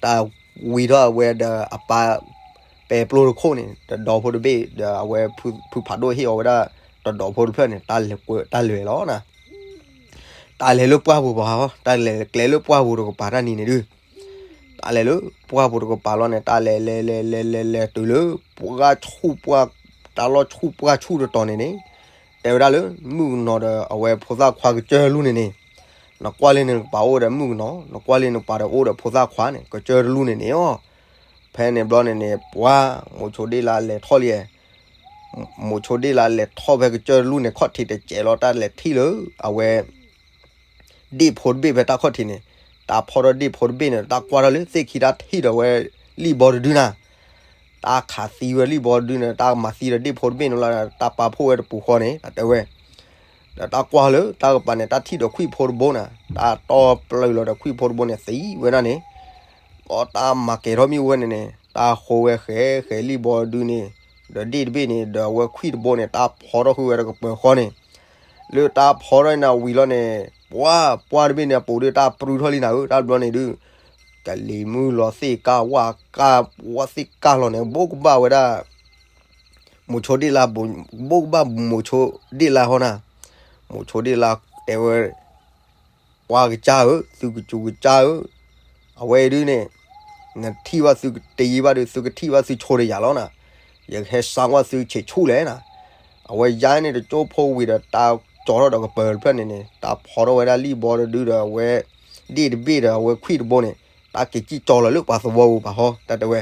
တၢ်ဝံၤထီၣ်အဝဲဒီးအပၢ် ပဲာ်ပျိတခိၣ်န့ၣ် တဒီဖိတဘ့ၣ်ဒီးအဝဲဖုဖးဒိၣ်ဟ့ၣ်အီၤဝဲဒၣ် တဒီဖိတဖျၢၣ်န့ၣ် တၢ်လဲၤလီၤနၤ, တၢ်လဲၤလၢပှၢ်ပူၤဘၣ်ဟီ တၢ်လဲၤကျဲလၢပှၢ်ပူၤတကပၤတၢ်နံၤန့ၣ်ဒုး, တၢ်လဲၤလၢပှၢ်ပူၤတကပၤလီၤန့ၣ် တၢ်လဲၤလဲၤလဲၤလဲၤလဲၤလဲၤတုၤလၢ ပှၢ်ဆူၣ်ပှၢ်, တၢ်လီၢ်ဆူၣ်ပှၢ်ဆူၣ်တတီၤန့ၣ်န့ၣ်, တဲဝဲဒၣ်လၢ မုၣ်ကနီၤဒီးအဝဲဖိသၣ်ခွါကစၢၢ်တလူၢ်န့ၣ်န့ၣ်, နကွၢ်လၢနကပၤအိၣ်ဒီးမုၣ်ကနီၤ နကွၢ်လၢနပၤဒီးအိၣ်ဒီးဖိသၣ်ခွါန့ၣ် ကစၢၢ်တလူၢ်န့ၣ်န့ၣ်အီၤ, ဖဲန့ၣ်ဘျီန့ၣ်န့ၣ် ပှၢ်မိၤဆိဒ့ၣ်လါလဲၤထီၣ်လံ မိၤဆိဒ့ၣ်လါလဲၤထီၣ်ဖဲကစၢၢ်တလူၢ်န့ၣ် ခီၣ်ထံးတစဲးလီၤ တၢ်လဲၤထံၣ်လၢအဝဲ ဒ့ၣ်ဖိတဘ့ၣ်ဖဲတၢ်ခီၣ်ထံးန့ၣ်, တၢ်ဖီထီၣ်ဒ့ၣ်ဖိတဘ့ၣ်န့ၣ် တၢ်ကွၢ်ထီၣ်လၢသ့ၣ်ခံတၢ်ထံၣ်ဒီးဝဲလံၣ်ဘီတဒုနၤ, တၢ်ခးသံဝဲလံၣ်ဘီတဒုန့ၣ် တၢ်မၤသံဒီးဒ့ၣ်ဖိတဘ့ၣ်န့ၣ်လီၤ တၢ်ပာ်ဖှိၣ်ဝဲတပူၤဃီန့ၣ် တၢ်တဲဝဲ, ဒီးတၢ်ကွၢ်လၢတၢ်ကပၤန့ၣ် တၢ်ထံၣ်ဒီးခွံၣ်ဖိတဘိနၤ, တၢ်တီပျုၤလီၤဒီးခွံၣ်ဖိတဘိန့ၣ် သံဝဲဒၣ်န့ၣ် ဒီးတၢ်မၤကဲၤထီၣ်မ့ၣ်အူဝဲန့ၣ်န့ၣ် တၢ်ဃိဝဲဃဲဃဲလံၣ်ဘီဒုန့ၣ်, ဒီးဒ့ၣ်တဘ့ၣ်န့ၣ် ဒီးအဝဲခွံၣ်တဘိန့ၣ် တၢ်ဖီထီၣ်ဃုာ်ဝဲတကပၤဃီန့ၣ်, လၢတၢ်ဖီထီၣ်နၤဝံၤလီၤန့ၣ် ပှၢ်ပှၢ်တဘ့ၣ်န့ၣ် အပူၤဒုးတၢ်ပြူထီၣ်လံနၤဧၢ တၢ်ဘျီန့ၣ်ဒုး, ကလံၤမုၢ်လီၤသ့ၣ်ကၢ်ဝၣ်ကၢ်ဝၣ်သ့ၣ်ကၢ်လီၤန့ၣ် ဘိးကဘၣ်ဝဲဒၣ် မိၤဆိဒ့ၣ်လါ, ဘိးကဘၣ်မိၤဆိဒ့ၣ်လါဟီနၤ, မိၤဆိဒ့ၣ်လါတဲဝဲ ပှၢ်ကစၢ်ဧၢ, သုကစူၤကစၢ်ဧၢ, အဝဲဒုန့ၣ် နထံၣ်ဘၣ်သုကတ့ဘၣ်ဒီး သုကထံၣ်ဘၣ်သုဆိတယၤလီၤနၤ, ယကဟဲစါကွၢ်သုဆံးဆူၣ်လဲၣ်နၤ, အဝဲယါန့ၣ်တကၠိဖိဝံၤဒီး တၢ်ကၠီထီၣ်ဒီးကပၤတဖျၢၣ်န့ၣ်န့ၣ် တၢ်ဖီထီၣ်ဝဲဒၣ်လံၣ်ဘီတဒုဒီးအဝဲ ဒ့ၣ်တဘ့ၣ်ဒီးအဝဲခွံၣ်တဘိန့ၣ် တၢ်က့ၤစံၣ်ကၠီလီၤလၢပှၤသဝီပူၤဘၣ်ဟီ တၢ်တဲဝဲ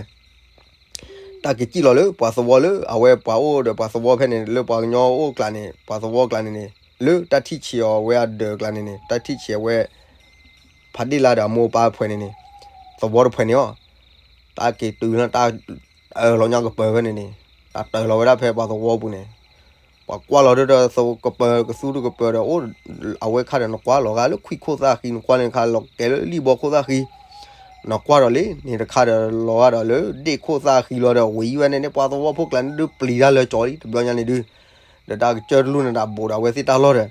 တၢ်က့ၤစံၣ်လီၤလၢပှၤသဝီလၢအဝဲပှၤအိၣ်ဒီးပှၤသဝီဖဲန့ၣ် လၢပှၤကညီအိၣ်ကျါန့ၣ် ပှၤသဝီကျါန့ၣ်န့ၣ် လၢတၢ်ထံၣ်ဆံးအီၤဝဲအဒၢးကျါန့ၣ်န့ၣ် တၢ်ထံၣ်ဆံးအဝဲ ဖးဒ့ၣ်လါဒီးအမိၢ်အပၢ်တဖုန့ၣ်န့ၣ် သဝီတဖုန့ၣ်အီၤ တၢ်က့ၤတုၤလၢတၢ်အၢၣ်လီၤညါကပၤဖဲန့ၣ်န့ၣ် တၢ်တၢၢ်လီၤဝဲဒၣ်ဖဲပှၤသဝီပူၤန့ၣ် ပှၤကွၢ်လီၤဒုဒီးကပၤကသူတကပၤဒီး အဝဲခါဒီးနကွၢ်လီၤဂာ်လၢခွံၣ်ခိၣ်သၣ်ဃံ နကွၢ်လၢနခါလီၤကဲလၢလံၣ်ဘီခိၣ်သၣ်ဃံ နကွၢ်ဒီးလံန့ၣ်တခါဒီးလီၤဂာ်ဒီးလၢဒ့ၣ်ခိၣ်သၣ်ဃံလီၤဒီးဝံၤဝဲန့ၣ်န့ၣ် ပှၤသဝီဖိကျါန့ၣ်ဒုးပျံၤတၢ်လၢကၠီလံ တဘျီညါန့ၣ်ဒုး ဒီးတၢ်ကစၢၢ်တလူၢ်န့ၣ်ဒီးဘူးဒီးအဝဲသ့ၣ်တၢ်လီၢ်ဒီး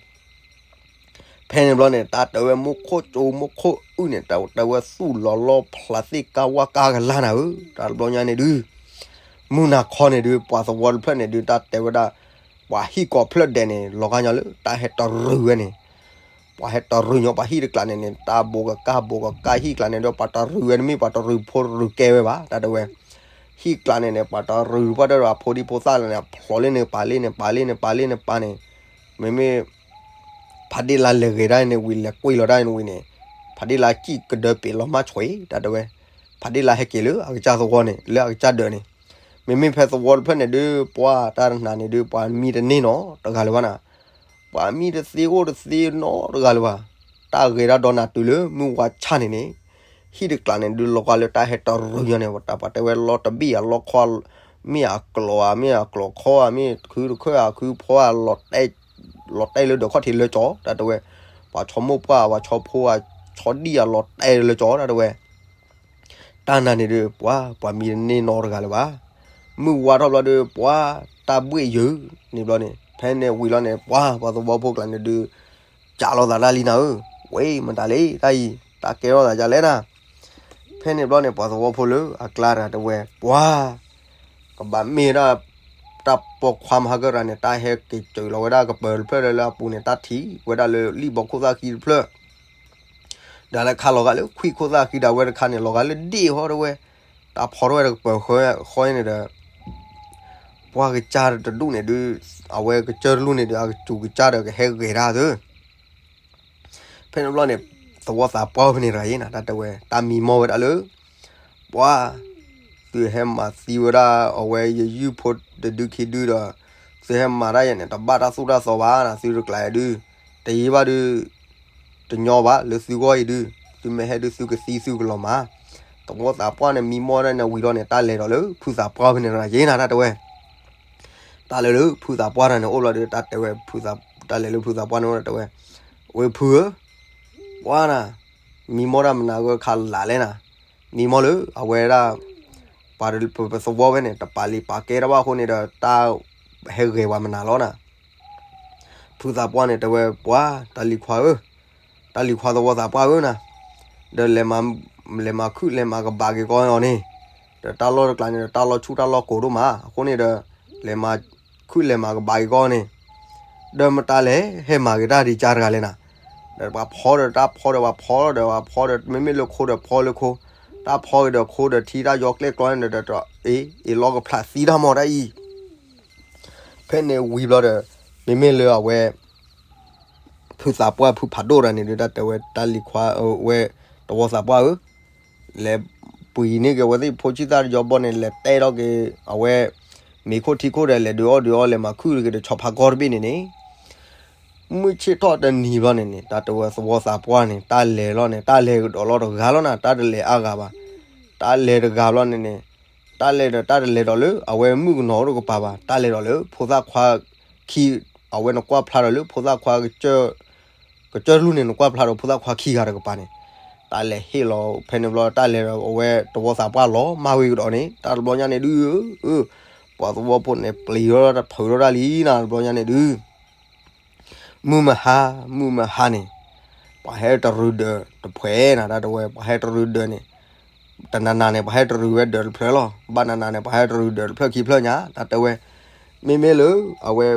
ဖဲန့ၣ်ဘျီန့ၣ် တၢ်တဲဝဲမူခိၣ်ကၠိမူခိၣ်အုၣ်န့ၣ် တၢ်တဲဝဲသူၣ်လီၤလီဖျးသ့ၣ်ကၢ်ဝၣ်ကၢ်ကလါနၤဧၢ တၢ်တဘျီညါန့ၣ်ဒုး မုၢ်နၤခီန့ၣ်ဒုး ပှၤသဝီတဖျၢၣ်န့ၣ်ဒုး တၢ်တဲဝဲဒၣ် ပှၤဟံၣ်ကိးဖျၢၣ်ဒဲးန့ၣ် လီၤဂာ်ညီလၢတၢ်ဟဲတရုၤဝဲန့ၣ် ပှၤဟဲတရုၤညီပှၤဟံၣ်တကျါန့ၣ်န့ၣ် တၢ်ဘိးကကၢ်ဘိးကကၢ်ဟံၣ်ကျါန့ၣ်ဒီး ပှၤတရုၤဝဲတမ့ၢ်ပှၤတရုၤဖိတရုၤကဲဝဲဘၣ် တၢ်တဲဝဲ ဟံၣ်ကျါန့ၣ်န့ၣ် ပှၤတရုၤပှၢ်တၢၢ်ဒီး အဖိဒံဖိသၣ်လၢန့ၣ် အဖျိးလၢန့ၣ်ပာ်လၢန့ၣ်ပာ်လၢန့ၣ်ပာ်န့ၣ် မ့မ့ၢ် ဖးဒ့ၣ်လါလဲၤဂဲၤဒၣ်န့ၣ်ဝံၤ လဲၤကွံာ်လီၤဒၣ်န့ၣ်ဝံၤန့ၣ် ဖးဒ့ၣ်လါစံၣ်ကဒၢပ့ၤလီၤမၢ်ဆွံး တၢ်တဲဝဲ ဖးဒ့ၣ်လါဟဲက့ၤလၢအကစၢ်သဝီန့ၣ် လၢအကစၢ်ဒၢးန့ၣ် မ့မ့ၢ်ဖဲသဝီတဖျၢၣ်န့ၣ်ဒုး ပှၤတၢ်တနၤန့ၣ်ဒုး ပှၤမံတန့ၢ်နီတဂၤလၢၤဘၣ်နၤ ပှၤမံတသ့အိၣ်တသ့နီတဂၤလၢၤဘၣ် တၢ်ဂဲၤဒၣ်ဒီးနၤတုၤလၢမုၢ်ဝါဆၣ်န့ၣ်န့ၣ် ဟံၣ်တကျါန့ၣ်ဒုး လီၤဂာ်လၢတၢ်ဟဲတရုၤညီန့ၣ် တၢ်ပှၤတဲဝဲလီတဘ့ၣ်အလီခီ မ့ၢ်အကျိၤဧါ မ့ၢ်အကျိၤခီဧါ မ့ၢ်ခုတခၢၣ်ဧါ ခုဖီဧါ လီၤတဲာ်လၢဒၢးခီၣ်ထံးလၢကၠီ တၢ်တဲဝဲ ပှၤဆီမိၢ်ပှၢ် ပှၤဆီဖိဧါ ဆီဒံၣ်ဧါ လီၤတဲာ်လၢကၠီ တၢ်တဲဝဲ တၢ်နၤန့ၣ်ဒုး ပှၤ ပှၤမံတန့ၢ်နီတဂၤလၢၤဘၣ်. မုၢ်ဝါထီၣ်ဘျီဒုး ပှၤတၢ်ဘှ့ၣ်ယုာ်န့ၣ်ဘျီန့ၣ် ဖဲန့ၣ်ဝံၤလီၤန့ၣ် ပှၤ ပှၤသဝီဖိကျါန့ၣ်ဒုး ကးလိာ်သးတၢ်လံနၤဧၢ, ဝဲမတၤလဲၣ်တၢ်အံၤ, တၢ်ကဲထီၣ်သးဒ်လဲၣ်နၤ. ဖဲန့ၣ်ဘျီန့ၣ် ပှၤသဝီဖိလၢအကျါတဂၤတဲဝဲ, ပှၤ ကဘၣ်မ့ၢ်ဒၣ် တၢ်ပိာ်ခွါမဟါကရၤန့ၣ် တၢ်ဟဲက့ၤစၢၤလီၤဝဲဒၣ်ကပၢၤတဖျၢၣ်လၢလၢအပူၤန့ၣ် တၢ်ထံၣ်ဝဲဒၣ်လၢလံၣ်ဘီခိၣ်သၣ်ဃံတဖျၢၣ် ဒီးလၢခါလီၤဂာ်လၢခွံၣ်ခိၣ်သၣ်ဃံဒၣ်ဝဲတခါန့ၣ် လီၤဂာ်လၢဒ့ၣ်ဟီတဝဲ, တၢ်ဖီထီၣ်ဝဲတကပၢၤဃီန့ၣ်ဒီး ပှၢ်ကစၢ်တဒူၣ်န့ၣ်ဒုး အဝဲကစၢၢ်တလူၢ်န့ၣ်ဒီး အကစူၤကစၢ်ဒီးကဟဲဂဲၤတၢ်သု. ဖဲန့ၣ်ဘျီန့ၣ် သဝီသးပှၢ်ဖဲန့ၣ်တဂၤယဲနၤ တၢ်တဲဝဲ တၢ်မံမီၢ်ဝဲဒၣ်လၢ ပှၤ သုဟဲမၤသံဝဲဒၣ်အဝဲယယုၢ်ဖိတဒုခံဒုဒီး သုဟဲမၤတၢ်ယဲန့ၣ် တဘၣ်တၢ်သူၣ်တၢ်သီဘၣ်နၤ သုတကျးဒုး, တယံာ်ဘၣ်ဒုး တညီဘၣ်လၢသုဂီၢ်အံၤဒုး, သုမ့ၢ်ဟဲဒုးသုကသံသုကလီၤမး, သဝီသးပှၢ်န့ၣ် မံမီၢ်ဒၣ်န့ၣ်ဝံၤလီၤန့ၣ် တၢ်လဲၤဒီးလၢဖုသးပှၢ်ဖဲန့ၣ်တဂၤယဲနၤ တၢ်တဲဝဲ တၢ်လဲၤလၢဖုသးပှၢ်တဂၤန့ၣ်အိၣ်ဘျီဒီး တၢ်တဲဝဲ, တၢ်လဲၤလၢဖုသးပှၢ်န့ၣ်အိၣ်ဒီးတဲဝဲ, ဝဲဖုဧၢ, ပှၤနၤ, မံမီၢ်တၢ်မနုၤဂ့ၤခါလၢလဲၣ်နၤ, မံမီၢ်လၢအဝဲဒၣ် ပှၤပသဝီဖဲန့ၣ် တပာ်လံာ်ပာ်ကဲတၢ်ဘၣ်အဃိန့ၣ်ဒီး တၢ်ဟဲဂဲၤပှၤမနုၤလီၤနၤ. ဖုသးပှၢ်န့ၣ်တဲဝဲ ပှၤ တၢ်လံၤခွါဧၢ, တၢ်လံၤခွါသဝီသးပှၢ်ဧၢနၤ, ဒီး လဲၤမၤခုၣ်လဲၤမၤကဘၣ်က့ၤကီးအီၤန့ၣ်, ဒီးတၢ်လီၢ်တကျါန့ၣ်ဒီး တၢ်လီၢ်ဆူၣ်တၢ်လီၢ်ကိၤဒိၣ်မး, အဃိန့ၣ်ဒီး လဲၤမၤခုၣ်လဲၤမၤကဘၣ်က့ၤကီးန့ၣ်, ဒီးမတၤလဲၣ်ဟဲမၤက့ၤတၢ်ဒံးကါတဂၤလဲၣ်နၤ, ဒီးပှၤဖီဒီးတၢ်ဖီဒီးပှၤဖီဒီးပှၤဖီဒီး မ့မ့ၢ်လၢခိဒီးဖီလၢခိ, တၢ်ဖီက့ၤဒီးခိဒီးထံတၢ်ယီကျဲၣ်ကျီန့ၣ်ဒီး အ့ၣ် အ့ၣ်လီၤကဖျးသံတၢ်မီၢ်တၢ်အံၤ ဖဲန့ၣ်ဝံၤဘျီဒီး မ့မ့ၢ်လၢအဝဲ ဖုသးပှၢ်ဖုဖးဒိၣ်တဂၤန့ၣ်ဒုး တၢ်တဲဝဲတၢ်လံၤခွါဝဲ သဝီသးပှၢ်ဧၢ, လဲၤပှ့ၤန့ၢ်က့ၤအဝဲသ့ၣ်ဖိဆံၣ်သၣ်တယီဘီန့ၣ် လဲၤတဲထီၣ်က့ၤအဝဲ မ့ၤခိၣ်ထံခိၣ်ဒီး လဲၤဒုးအီၣ်ဒုးအီလဲၤမၤခုၣ်က့ၤဒီးဆီဖါကီၢ်တဘ့ၣ်န့ၣ်န့ၣ် မုၢ်ဆ့ၣ်ထီၣ်တနံၤဘျီန့ၣ်န့ၣ် တၢ်တဲဝဲသဝီသးပှၢ်န့ၣ် တၢ်လဲၤလီၤန့ၣ် တၢ်လဲၤကဒီးလီၤတဂၤလီၤနၤ တၢ်တလဲၤအါဂၤဘၣ်, တၢ်လဲၤတဂၤဘျီန့ၣ်န့ၣ် တၢ်လဲၤဒီးတၢ်တလဲၤဒီးလၢ အဝဲမုၣ်ကနီၤတကပၤဘၣ်, တၢ်လဲၤဒီးလၢဖိသၣ်ခွါခံ, အဝဲနကွၢ်ဖျါဒီးလၢဖိသၣ်ခွါ ကစၢၢ်လူၢ်န့ၣ် နကွၢ်ဖျါဒီးဖိသၣ်ခွါခံဂၤတကပၤန့ၣ်, တၢ်လဲၤဟ့ၣ်လီၤဖဲန့ၣ်ဘျီ တၢ်လဲၤဒီးအဝဲသဝီသးပှၢ်လီၤမၢ်ဝံၤကဒီးန့ၣ် တၢ်တဘျီညါန့ၣ်ဒုး ပှၤသဝီဖိန့ၣ် ပျံၤထီၣ်တၢ်ဖုးထီၣ်တၢ်လံနၤ တဘျီညါန့ၣ်ဒုး မုၢ်မဟါ, မုၢ်မဟါန့ၣ်, ပှၤဟဲတရူးဒၢးတဖှဲးနၤ တၢ်တဲဝဲ ပှၤဟဲတရူးဒၢးန့ၣ်, တနၤနၤန့ၣ် ပှၤဟဲတရူးဝဲဒၢးတဖျၢၣ်လီၤ, ဘၣ်နၤနၤန့ၣ် ပှၤဟဲတရူးဒၢးတဖျၢၣ်ခံဖျၢၣ်ညါ တၢ်တဲဝဲ, မ့မ့ၢ်လၢ အဝဲ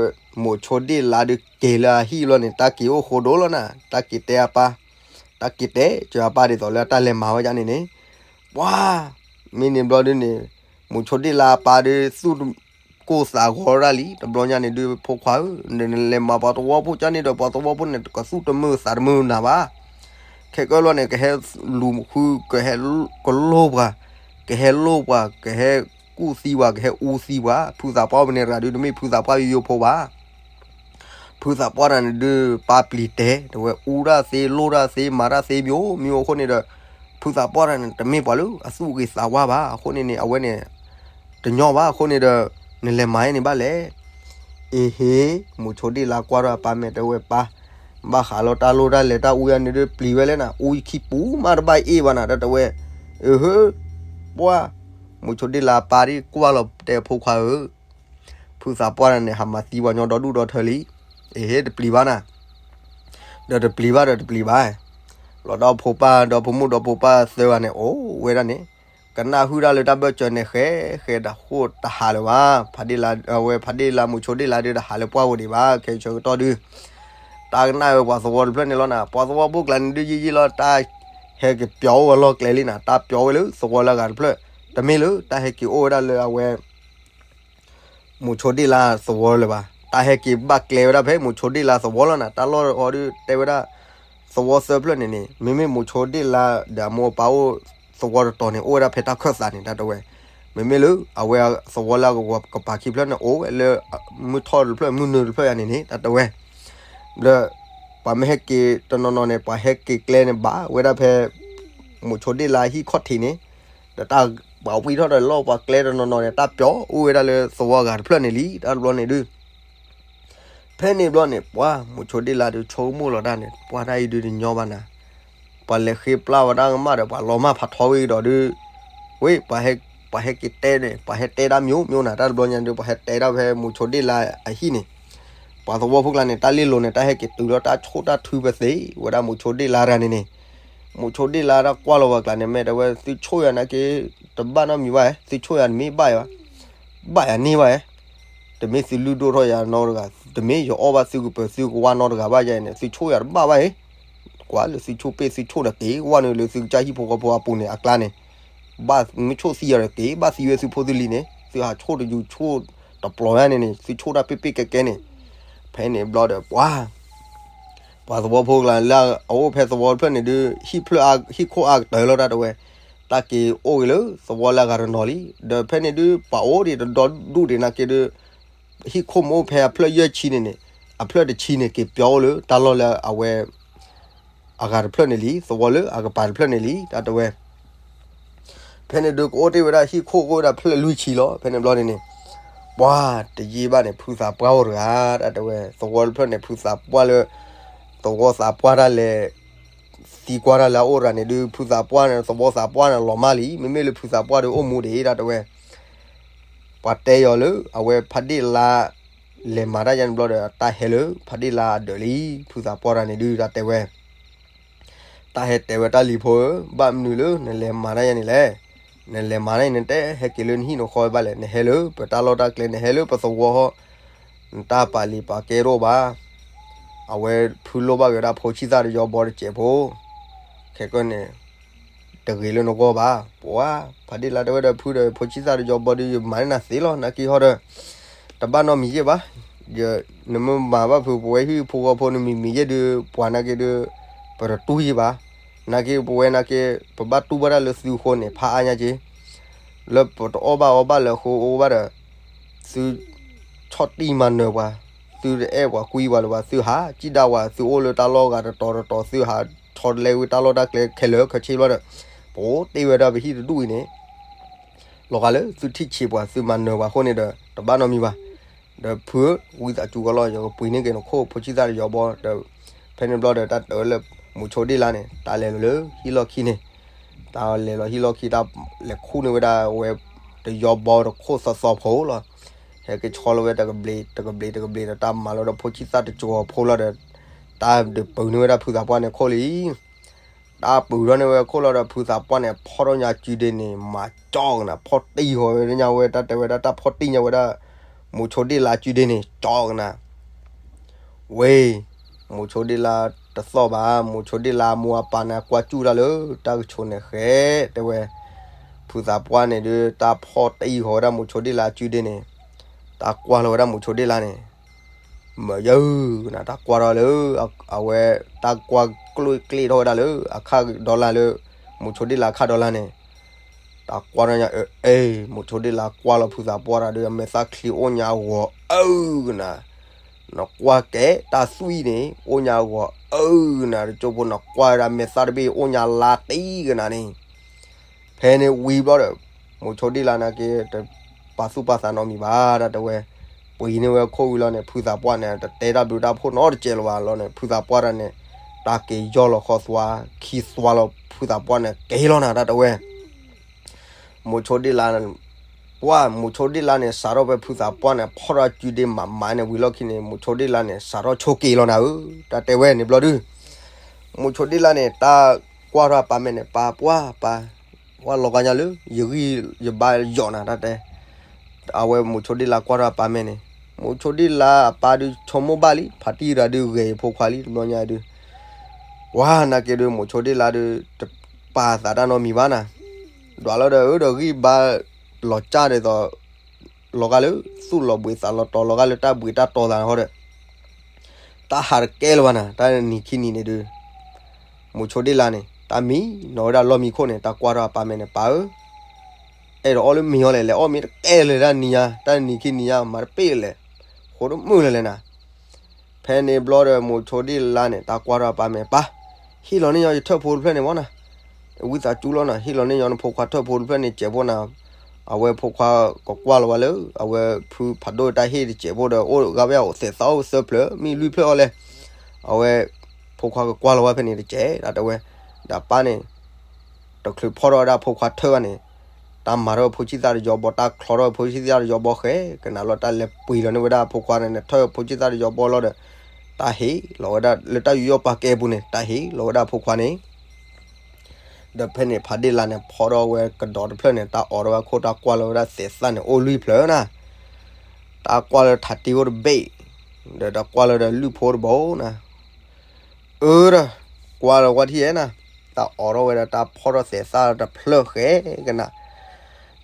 မိၤဆိဒ့ၣ်လါဒုးက့ၤလၢအဟံၣ်ဘျီန့ၣ် တၢ်က့ၤအိၣ်ဃိဒိၣ်လီၤနၤ တၢ်က့ၤတဲအပၢ်, တၢ်က့ၤတဲစၢၤအပၢ်ဒ်သိးလၢတၢ်လဲၤမၤဝဲဒ်န့ၣ်န့ၣ်, ပှၤ မ့ၢ်န့ၣ်ဘျီဒုးန့ၣ်, မိၤဆိဒ့ၣ်လါအပၢ်ဒုးသူၣ် ကိၢ်သးဂီၤဒၣ်လံ တဘျီညါန့ၣ်ဒုး ဖိခွါဧၢ, နလဲၤမၤပှၤသဝီဖိကၢ်န့ၣ်ဒီး ပှၤသဝီဖိန့ၣ် ကသူၣ်တမုာ်သးတမုာ်နၤဘၣ်, ခဲကၢလီၤန့ၣ် ကဟဲလူၤဃု ကဟဲကလိၢ်ပှၤ, ကဟဲလိၢ်ပှၤ ကဟဲကူၣ်သံပှၤ ကဟဲအူသံပှၤ ဖုသးပှၢ်ဖဲန့ၣ်တဂၤဒုး တမ့ၢ်ဖုသးပှၢ်ယိယိဖိဘၣ် ဖုသးပှၢ်တဂၤန့ၣ်ဒုး ပၢ်ပျံၤတဲာ် တဲဝဲအူတၢ်သ့ လိၢ်တၢ်သ့ မၤတၢ်သ့ မျိုးမျိုးအဃိန့ၣ်ဒီး ဖုသးပှၢ်တဂၤန့ၣ် တမ့ၢ်ပှၤလၢအသူၣ်ဂ့ၤသးဝါဘၣ် အဃိန့ၣ်န့ၣ် အဝဲန့ၣ် တညီဘၣ် အဃိန့ၣ်ဒီး နလဲၤမၤန့ၢ်န့ၣ်ဘၣ်လဲၣ်. အ့ဟ့ မိၤဆိဒ့ၣ်လါကွၢ်ဒီးအပၢ်မဲာ်တဲဝဲပၢ်, ဘၣ်ဃးလီၤတၢ်လိၢ်တၢ်လဲၤတၢ်အူယါန့ၣ်ဒုး ပျံၤဝဲလဲၣ်နၤ အူခံပူၤမးတဘၣ်အ့ၣ်ဘၣ်နၤ တၢ်တဲဝဲ, အ့ဟ့ ပှၢ် မိၤဆိဒ့ၣ်လါအပၢ်ဒ်ကွၢ်လီၤတဲဖိခွါဧၢ ဖုသးပှၢ်န့ၣ် ဟးမၤသံပှၤညီဒီဒူၣ်ဒီထၢလံ, အ့ဟ့ တပျံၤဘၣ်နၤ, ဒီးတပျံၤဘၣ်ဒီးတပျံၤဘၣ်, လီၤဒီးဖိပၢ်ဒီဖိမုၣ်ဒီဖိပၢ်သၢဂၤန့ၣ် အိၣ်ဝဲဒၣ်န့ၣ်, ကနၣ်ဟုၣ်တၢ်လၢတၢ်ဘၢၣ်စၢၤန့ၣ် ဃဲဃဲတဟိတဟးလၢၤဘၣ်, ဖးဒ့ၣ်လါ အဝဲဖးဒ့ၣ်လါမိၤဆိဒ့ၣ်လါဒုးတဟးလၢပှၢ်ဝဲဒံးဘၣ် ခဲဆၢကတီၢ်ဒုး တၢ်ကနၣ်ဝဲပှၤသဝီတဖျၢၣ်န့ၣ်လီၤနၤ, ပှၤသဝီဖိကျါန့ၣ်ဒုးယံာ်ယံာ်လီၤ တၢ်ဟဲက့ၤပျီအိၣ်ဝဲလီၢ်ကျဲလံနၤ, တၢ်ပျီဝဲလၢသဝီလၢအဂၤတဖျၢၣ်, တမ့ၢ်လၢတၢ်ဟဲက့ၤအိၣ်ဝဲဒၣ်လၢအဝဲ မိၤဆိဒ့ၣ်လါသဝီလၢၤဘၣ်, တၢ်ဟဲက့ၤဘၣ်ကျဲဝဲဒၣ်ဖဲမိၤဆိဒ့ၣ်လါသဝီလီၤနၤ, တၢ်လီၢ်အီၤဒုးတဲဝဲဒၣ် သဝီသၢဖျၢၣ်န့ၣ်န့ၣ် မ့မ့ၢ်မိၤဆိဒ့ၣ်လါဒီးအမိၢ်အပၢ်အိၣ်သဝီတတီၤန့ၣ် အိၣ်ဝဲဒၣ်ဖဲတၢ်ခၢၣ်သးန့ၣ် တၢ်တဲဝဲ, မ့မ့ၢ်လၢအဝဲသဝီလၢအကပၤခံဖျၢၣ်န့ၣ် အိၣ်ဝဲလၢ မုၢ်ထီၣ်တဖျၢၣ်မုၢ်နုာ်တဖျၢၣ်ယါန့ၣ်န့ၣ် တၢ်တဲဝဲ, ဒီး ပှၤမ့ၢ်ဟဲက့ၤတနီၤနီၤန့ၣ် ပှၤဟဲက့ၤကျဲန့ၣ်ဘၣ်ဝဲဒၣ်ဖဲ မိၤဆိဒ့ၣ်လါဟံၣ်ခီၣ်ထံးန့ၣ်, ဒီးတၢ်ပှၤဝံထီၣ်ဒီးလီၢ်ပှၤကျဲတနီၤနီၤန့ၣ် တၢ်ပျီအိၣ်ဝဲဒၣ်လၢသဝီအဂၤတဖျၢၣ်န့ၣ်လံ တၢ်တဘျီန့ၣ်ဒုး ဖဲန့ၣ်ဘျီန့ၣ် ပှၤမိၤဆိဒ့ၣ်လါဒုးဆိကမိၣ်လီၤတၢ်န့ၣ် ပှၤတၢ်အံၤဒုးတညီဘၣ်နၤ, ပှၤလဲၤဃ့ပျၢ်ဝဲဒၣ်ကမၣ်ဒီး ပှၤလီၤမၢ်ဖးထီဝံၤကဒီးဒုး, ဝဲ ပှၤဟဲက့ၤတဲန့ၣ် ပှၤဟဲတဲတၢ်မျိုးမျိုးနၤ တၢ်တဘျီညါဒုး ပှၤဟဲတဲဒၣ်ဖဲမိၤဆိဒ့ၣ်လါအဟံၣ်န့ၣ်, ပှၤသဝီဖိကျါန့ၣ် တၢ်လ့လိၤန့ၣ် တၢ်ဟဲက့ၤတုၤလီၤတၢ်ဆိၣ်တၢ်ထုပသ့ဝဲဒၣ်မိးဆိဒ့ၣ်လါတဂၤန့ၣ်န့ၣ်, မိးဆိဒ့ၣ်လါတၢ်ကွၢ်လီၤဝဲကျါန့ၣ် မ့ၢ်တဲဝဲ သုဆိၣ်ယၤနာ်က့ တဘၣ်နီတမံၤဘၣ်, သုဆိၣ်ယၤတမ့ၢ်ဘၣ်ယၤဘၣ်, ဘၣ်ယၤန့ၢ်ဘၣ်ယၤ, တမ့ၢ်သုလုၢ်ဒိၣ်ထီၣ်ယၤနီတဂၤ, တမ့ၢ်ယအီၣ်ဘၣ်သုကပၢၤသုကဝါနီတဂၤဘၣ်ယၤန့ၣ် သုဆိၣ်ယၤတဘၣ်ဘၣ်အံၤ, ကွၢ်လၢသုဆိၣ်ပ့ၢ်သုဆိၣ်ဒီးက့ၤဝဲန့ၣ်လၢသုကစၢ်ဟံၣ်ဖိဃီဖိအပူၤန့ၣ် အကျါန့ၣ် ဘၣ်မ့ၢ်ဆိၣ်သံယၤဒီးက့ၤ, ဘၣ်သံဝဲသုဖိသုလံၤန့ၣ် သုဟးဆိၣ်တယူၤဆိၣ်တပျီၤယၤန့ၣ်န့ၣ် သုဆိၣ်တၢ်ပ့ၢ်ပ့ၢ်ကဲကဲန့ၣ်, ဖဲန့ၣ်ဘျီဒီးပှၤ ပှၤသဝီဖိကျါလၢအအိၣ်ဖဲသဝီတဖျၢၣ်န့ၣ်ဒုး ဟံၣ်ဖျၢၣ်အါ ဟံၣ်ခိၣ်အါကတၢၢ်လီၤတၢ်တဲဝဲ, တၢ်က့ၤအိၣ်ဂ့ၤလၢသဝီလၢအဂၤတနီၤလံ, ဒီးဖဲန့ၣ်ဒုး ပှၤအိၣ်ဒံးတဒီဒူၣ်ဒံးနာ်က့ဒုး ဟံၣ်ခိၣ်မ့ၢ်အိၣ်ဖဲအဖျၢၣ်ယဲၢ်ဆံန့ၣ်န့ၣ်, အဖျၢၣ်တဆံန့ၣ် က့ၤပၠီအိၣ်လၢတၢ်လီၢ်လၢအဝဲ အဂၤတဖျၢၣ်န့ၣ်လံ, သဝီလၢအကပၤတဖျၢၣ်န့ၣ်လံ တၢ်တဲဝဲ. ဖဲန့ၣ်ဒုးကအိၣ်တ့ၢ်ဝဲဒၣ်ဟံၣ်ခိၣ်ကအိၣ်ဝဲဒၣ်ဖျၢၣ်လွံၢ်ဆံလီၤ. ဖဲန့ၣ်ဘျီန့ၣ်န့ၣ် ပှၤတယံာ်ဘၣ်န့ၣ် ဖုသးပှၢ်အိၣ်တဂၤ တၢ်တဲဝဲ, သဝီတဖျၢၣ်န့ၣ် ဖုသးပှၢ်လၢ သဝီသးပှၢ်တၢ်လဲၤ သံကွၢ်တၢ်လၢအအိၣ်တဂၤန့ၣ်ဒုး ဖုသးပှၢ်န့ၣ် သဝီသးပှၢ်န့ၣ်လီၤမၢ်လံ, မ့မ့ၢ်လၢဖုသးပှၢ်ဒုးအိၣ်မူဒံး တၢ်တဲဝဲ. ပှၤတဲယီၤလၢအဝဲဖးဒ့ၣ်လါ လဲၤမၤတၢ်ယါန့ၣ်ဘျီဒီး တၢ်ဟဲလၢဖးဒ့ၣ်လါအဒၢးလံ, ဖုသးပှၢ်တဂၤန့ၣ်ဒုး တၢ်တဲဝဲ တၢ်ဟဲတဲဝဲတၢ်လံၤဖိဧၢ, ဘၣ်မနုၤလၢနလဲၤမၤတၢ်ယါန့ၣ်လဲၣ်, နလဲၤမၤတၢ်န့ၣ် နတဟဲက့ၤလၢနဟံၣ်နဃီဘၣ်လဲၣ်, နဟဲလၢပတၢ်လီၢ်တၢ်ကျဲ နဟဲလၢပသဝီဟီ, နတၢ်ပာ်လံၤပာ်ကဲတအိၣ်ဘၣ်. အဝဲဖုလိၣ်ဘၣ်က့ၤဝဲဒၣ်ဖိဆံၣ်သၣ်တယီဘီတစဲးဖိ, ခဲကနံၣ်န့ၣ် တဂ့ၤလၢနဂီၢ်ဘၣ်. ပှၤ ဖးဒ့ၣ်လါတဲဝဲဒီးဖုဒီး ဖိဆံၣ်သၣ်တယီဘီဒီး ယမၤန့ၢ်နၤသ့လီၤ, နာ်က့ဟီဒီး တဘၣ်နီတမံၤယဲၢ်ဘၣ်. နမ့ၢ်မၤဘၣ်ဖု ပဝဲဟံၣ်ဖိဃီဖိ နမံၤမံၤယဲၢ်ဒုး ပှၤနာ်က့ဒုး ပတတူၢ်ယဲၢ်ဘၣ်. နာ်က့ပဝဲနာ်က့ ပဘၣ်တူၢ်ဘၣ်တၢ်လၢသုအဃိန့ၣ် ဖးအါညါက့ လၢပတအီၣ်ဘၣ်အီဘၣ်လၢအဃိအိၣ်ဘၣ်ဒီး သုဆီၣ်တံၢ်မၤနၢၤပှၤ, သုတအဲၣ်ပှၤကွံပှၤလၢၤဘၣ်, သုဟးစံၣ်ဒၣ်ဝဲ, သုအိၣ်လၢတၢ်လီၢ်ဂၤတတီၤတတီၤ, သုဟးဆီတလဲဝဲတၢ်လီၢ်တၢ်ကျဲခဲလၢာ်ခဲဆ့ဘျီဒီး ပအိၣ်တ့ၢ်ဝဲဒၣ်ပဟံၣ်တဒူၣ်အံၤန့ၣ် လီၤဂာ်လၢသုထံၣ်ဆံးပှၤ သုမၤနၢၤပှၤအဃိန့ၣ်ဒီး တဘၣ်နီတမံၤဘၣ်. ဒီးဖုဧၢ, ဝံသးစူၤကီးလီၤ, ယကပှ့ၤန့ၢ်က့ၤနခိၣ်ဖိဆံၣ်သၣ်တယီဘီဒီး ဖဲန့ၣ်ဘျီဒီး တၢ်တဲဝဲလၢ မိးဆိဒ့ၣ်လါန့ၣ် တၢ်လဲၤလီၤလၢဟံၣ်လီၢ်ခံန့ၣ်, တၢ်လဲၤလီၤဟံၣ်လီၢ်ခံ တၢ်လဲၤခူၣ်န့ၢ်ဝဲဒၣ်ဝဲ တယီဘီတခိၣ်သီသီဖိလီၤ. ဟဲက့ၤဆီလီၤဝဲတကဘျံးတကဘျံးတကဘျံးဒီး တၢ်မၤလီၤဒီးဖိဆံၣ်သၣ်တယီဖိလီၤဒီး တၢ်ဒုးပုၤန့ၢ်ဝဲဒၣ်ဖုသးပှၢ်န့ၣ်ခိၣ်လံ တၢ်ပုၤထီၣ်န့ၢ်ဝဲခိၣ်လီၤဒီး ဖုသးပှၢ်န့ၣ် ဖီၣ်ထီၣ်ညါစုဒ့န့ၣ် မၤကၠီကနၤ ဖီၣ်တံၢ်ဃီၤဝဲညါဝဲ တၢ်တဲဝဲဒၣ် တၢ်ဖီၣ်တံၢ်ညါဝဲဒၣ် မိးဆိဒ့ၣ်လါစုဒ့န့ၣ် ကၠီကနၤ ဝ့ၢ်, မိးဆိဒ့ၣ်လါတသီၣ်ဘၣ်, မိးဆိဒ့ၣ်လါအမိၢ်အပၢ်န့ၣ် ကွၢ်စူၣ်တၢ်လၢတၢ်ကဆိးန့ၣ်ဃဲ, တဲဝဲ, ဖုသးပှၢ်န့ၣ်ဒုး တၢ်ဖီၣ်တံၢ်ဃီၤဝဲဒၣ်မိးဆိဒ့ၣ်လါစုဒ့န့ၣ်, တၢ်ကွၢ်လီၤဝဲဒၣ်မိးဆိဒ့ၣ်လါန့ၣ် မ့ၢ်ယုၢ်ကနၤ တၢ်ကွၢ်ထီၣ်လၢ အဝဲ တၢ်ကွၢ်ကျိၣ်ကျ့ၣ်ထီၣ်ဝဲဒၣ်လၢ အခၣ်ဒီလါလၢ မိးဆိဒ့ၣ်လါအခၣ်ဒီလါန့ၣ်, တၢ်ကွၢ်ထီၣ်ညါ အ့ မိးဆိဒ့ၣ်လါကွၢ်လီၤဖုသးပှၢ်တၢ်ဒီး အမဲာ်သၣ်ချံအိၣ်ညါဂီၤအုၣ်ကနၤ, နကွၢ်ကဲတၢ်သွံၣ်န့ၣ် အိၣ်ညါဂီၤအုၣ်ကနၤ တကၠိဖိ နကွၢ်ဝဲဒၣ်မဲာ်သၣ်တဘ့ၣ်အိၣ်ညါလါတံၢ်ကနၤန့ၣ် ဖဲန့ၣ်ဝံၤဘျီဒီး မိးဆိဒ့ၣ်လါနာ်က့ တပာ်သူၣ်ပာ်သးနီတမံၤဘၣ် တၢ်တဲဝဲ, ပှ့ၤန့ၢ်ဝဲခိၣ်ဝံၤလီၤန့ၣ် ဖုသးပှၢ်န့ၣ် တတဲတၢ်ဘျုးတၢ်ဖှိၣ်နီတစဲးလၢၤဘၣ်လီၤန့ၣ် ဖုသးပှၢ်တၢ်န့ၣ် တၢ်က့ၤယီၢ်လီၤဃီသွါ ခံသွါလီၤ ဖုသးပှၢ်န့ၣ် က့ၤလီၤနၤ တၢ်တဲဝဲ မိးဆိဒ့ၣ်လါ ပှၢ် မိးဆိဒ့ၣ်လါန့ၣ် စးထီၣ်ဖဲဖုသးပှၢ်န့ၣ် ဖီၣ်ထီၣ်စုဒ့မးမးန့ၣ် ဝံၤလီၢ်ခံန့ၣ် မိးဆိဒ့ၣ်လါန့ၣ် စးထီၣ်ဆိက့ၤလီၤနၤဧၢ, တၢ်တဲဝဲန့ၣ်ဘျီဒုး မိးဆိဒ့ၣ်လါန့ၣ် တၢ်ကွၢ်ထီၣ်အပၢ်မဲာ်န့ၣ် ပၢ်ပှၢ်ပၢ်, ဝဲလီၤဂာ်ညါလၢ ယဂံၢ်ယဘါယိာ်နၤ တၢ်တဲ အဝဲမိးဆိဒ့ၣ်လါကွၢ်ထီၣ်အပၢ်မဲာ်န့ၣ်, မိးဆိဒ့ၣ်လါအပၢ်ဒုးဆိကမိၣ်ဘၣ်လံ ဖးတံၢ်တဂၤဒုးဂဲၤယဖိခွါလံ တဘျီညါဒုး ပှၤနာ်က့ဒုး မိးဆိဒ့ၣ်လါဒုး တပာ်သးတၢ်နီတမံၤဘၣ်နၤ, ဒွးလီၤဒီး အၢ ဒီးဂံၢ်ဘါလီၤကၢ်ဒ်သိး လီၤဂာ်လၢ သူၣ်လီၤဘှံးသးလီၤတီၤ လီၤဂာ်လၢတၢ်ဘှံးတၢ်တီၤသးဟီဒီး တၢ်ဟးတကဲလၢၤဘၣ်နၤ တၢ်နံၤခံနံၤန့ၣ်ဒုး မိးဆိဒ့ၣ်လါန့ၣ် တၢ်မံနီၤဝဲဒၣ်လီၢ်မံခိၣ်န့ၣ် တၢ်ကွၢ်ထီၣ်အပၢ်မဲာ်န့ၣ် ပၢ်ဧၢ, အဲၣ်ဒိးအီၣ်လၢမံဟီလဲၣ် လဲၤအီၣ်မ့ၢ်တကဲလၢၤတၢ်နံၤညါ တၢ်နံၤခံနံၤညါ မၤတပ့ၢ်လၢၤလဲၣ်, ဃိတမုာ်လၢၤလဲၣ်နၤ ဖဲန့ၣ်ဘျီဒီး မိးဆိဒ့ၣ်လါန့ၣ် တၢ်ကွၢ်ထီၣ်အပၢ်မဲာ် ပၢ်, ဟ့ၣ်လီၤန့ၢ်ညီယထၢၣ်ဖိတဖျၢၣ်န့ၣ်မ့ၢ်နၤ, ဝံသးစူၤလီၤနၤ ဟ့ၣ်လီၤန့ၢ်ညီနဖိခွါထၢၣ်ဖိတဖျၢၣ်န့ၣ် စဲးဖိနၤ, အဝဲဖိခွါကကွၢ်လီၤဝဲလၢ အဝဲဖုဖးဒိၣ်တၢ်ဟ့ၣ်တစဲးဖိဒီး အိၣ်ဂၤဝဲအသဲးသီအိၣ်သၢဖျၢၣ် မ့ၢ်လွံၢ်ဖျၢၣ်အီၤလဲၣ်, အဝဲ ဖိခွါကကွၢ်လီၤဝဲဖဲန့ၣ်တစဲး တၢ်တဲဝဲ, ဒီးပၢ်န့ၣ် တချုးဖီၣ်ထီၣ်ဝဲဒၣ်ဖိခွါထၢၣ်ဘၣ်န့ၣ် တၢ်မၤထီၣ်ဖိဆံၣ်သၣ်တယီၤဘီ တၢ်ချီထီၣ်ဖိဆံၣ်သၣ်တယီၤဘီဃဲကနၤလီၤ တၢ်လဲၤပှ့ၤလီၤန့ၢ်ဝဲဒၣ်အဖိခွါန့ၣ် ထၢၣ်ဖိဆံၣ်သၣ်တယီၤဘီလီၤဒီး တၢ်ဟ့ၣ်လီၤဝဲဒၣ်လၢတၢ်ယူးယီၣ်ပာ်ကဲအပူၤန့ၣ် တၢ်ဟ့ၣ်လီၤဝဲဒၣ်အဖိခွါန့ၣ် ဒီးဖဲန့ၣ်ဖးဒ့ၣ်လါန့ၣ် ဖီထီၣ်ဝဲကဒီးတဖျၢၣ်န့ၣ် တၢ်အိးထီၣ်ဝဲအခိၣ် တၢ်ကွၢ်လီၤဝဲဒၣ်သဲးသၣ်န့ၣ် အိၣ်လွံၢ်ဖျၢၣ်နၤ, တၢ်ကွၢ်လၢထးတ့အိၣ်တဘ့ၣ်, ဒီးတၢ်ကွၢ်လၢဒီးလွံၢ်ဖိတဘိနၤ, အၢဒီး ကွၢ်လီၤဝဲထံၣ်ဧဲနၤ, တၢ်အိးထီၣ်ဝဲဒၣ်တၢ်ဖီၣ်ထီၣ်သဲးသၣ်တဖျၢၣ်ဃဲကနၤ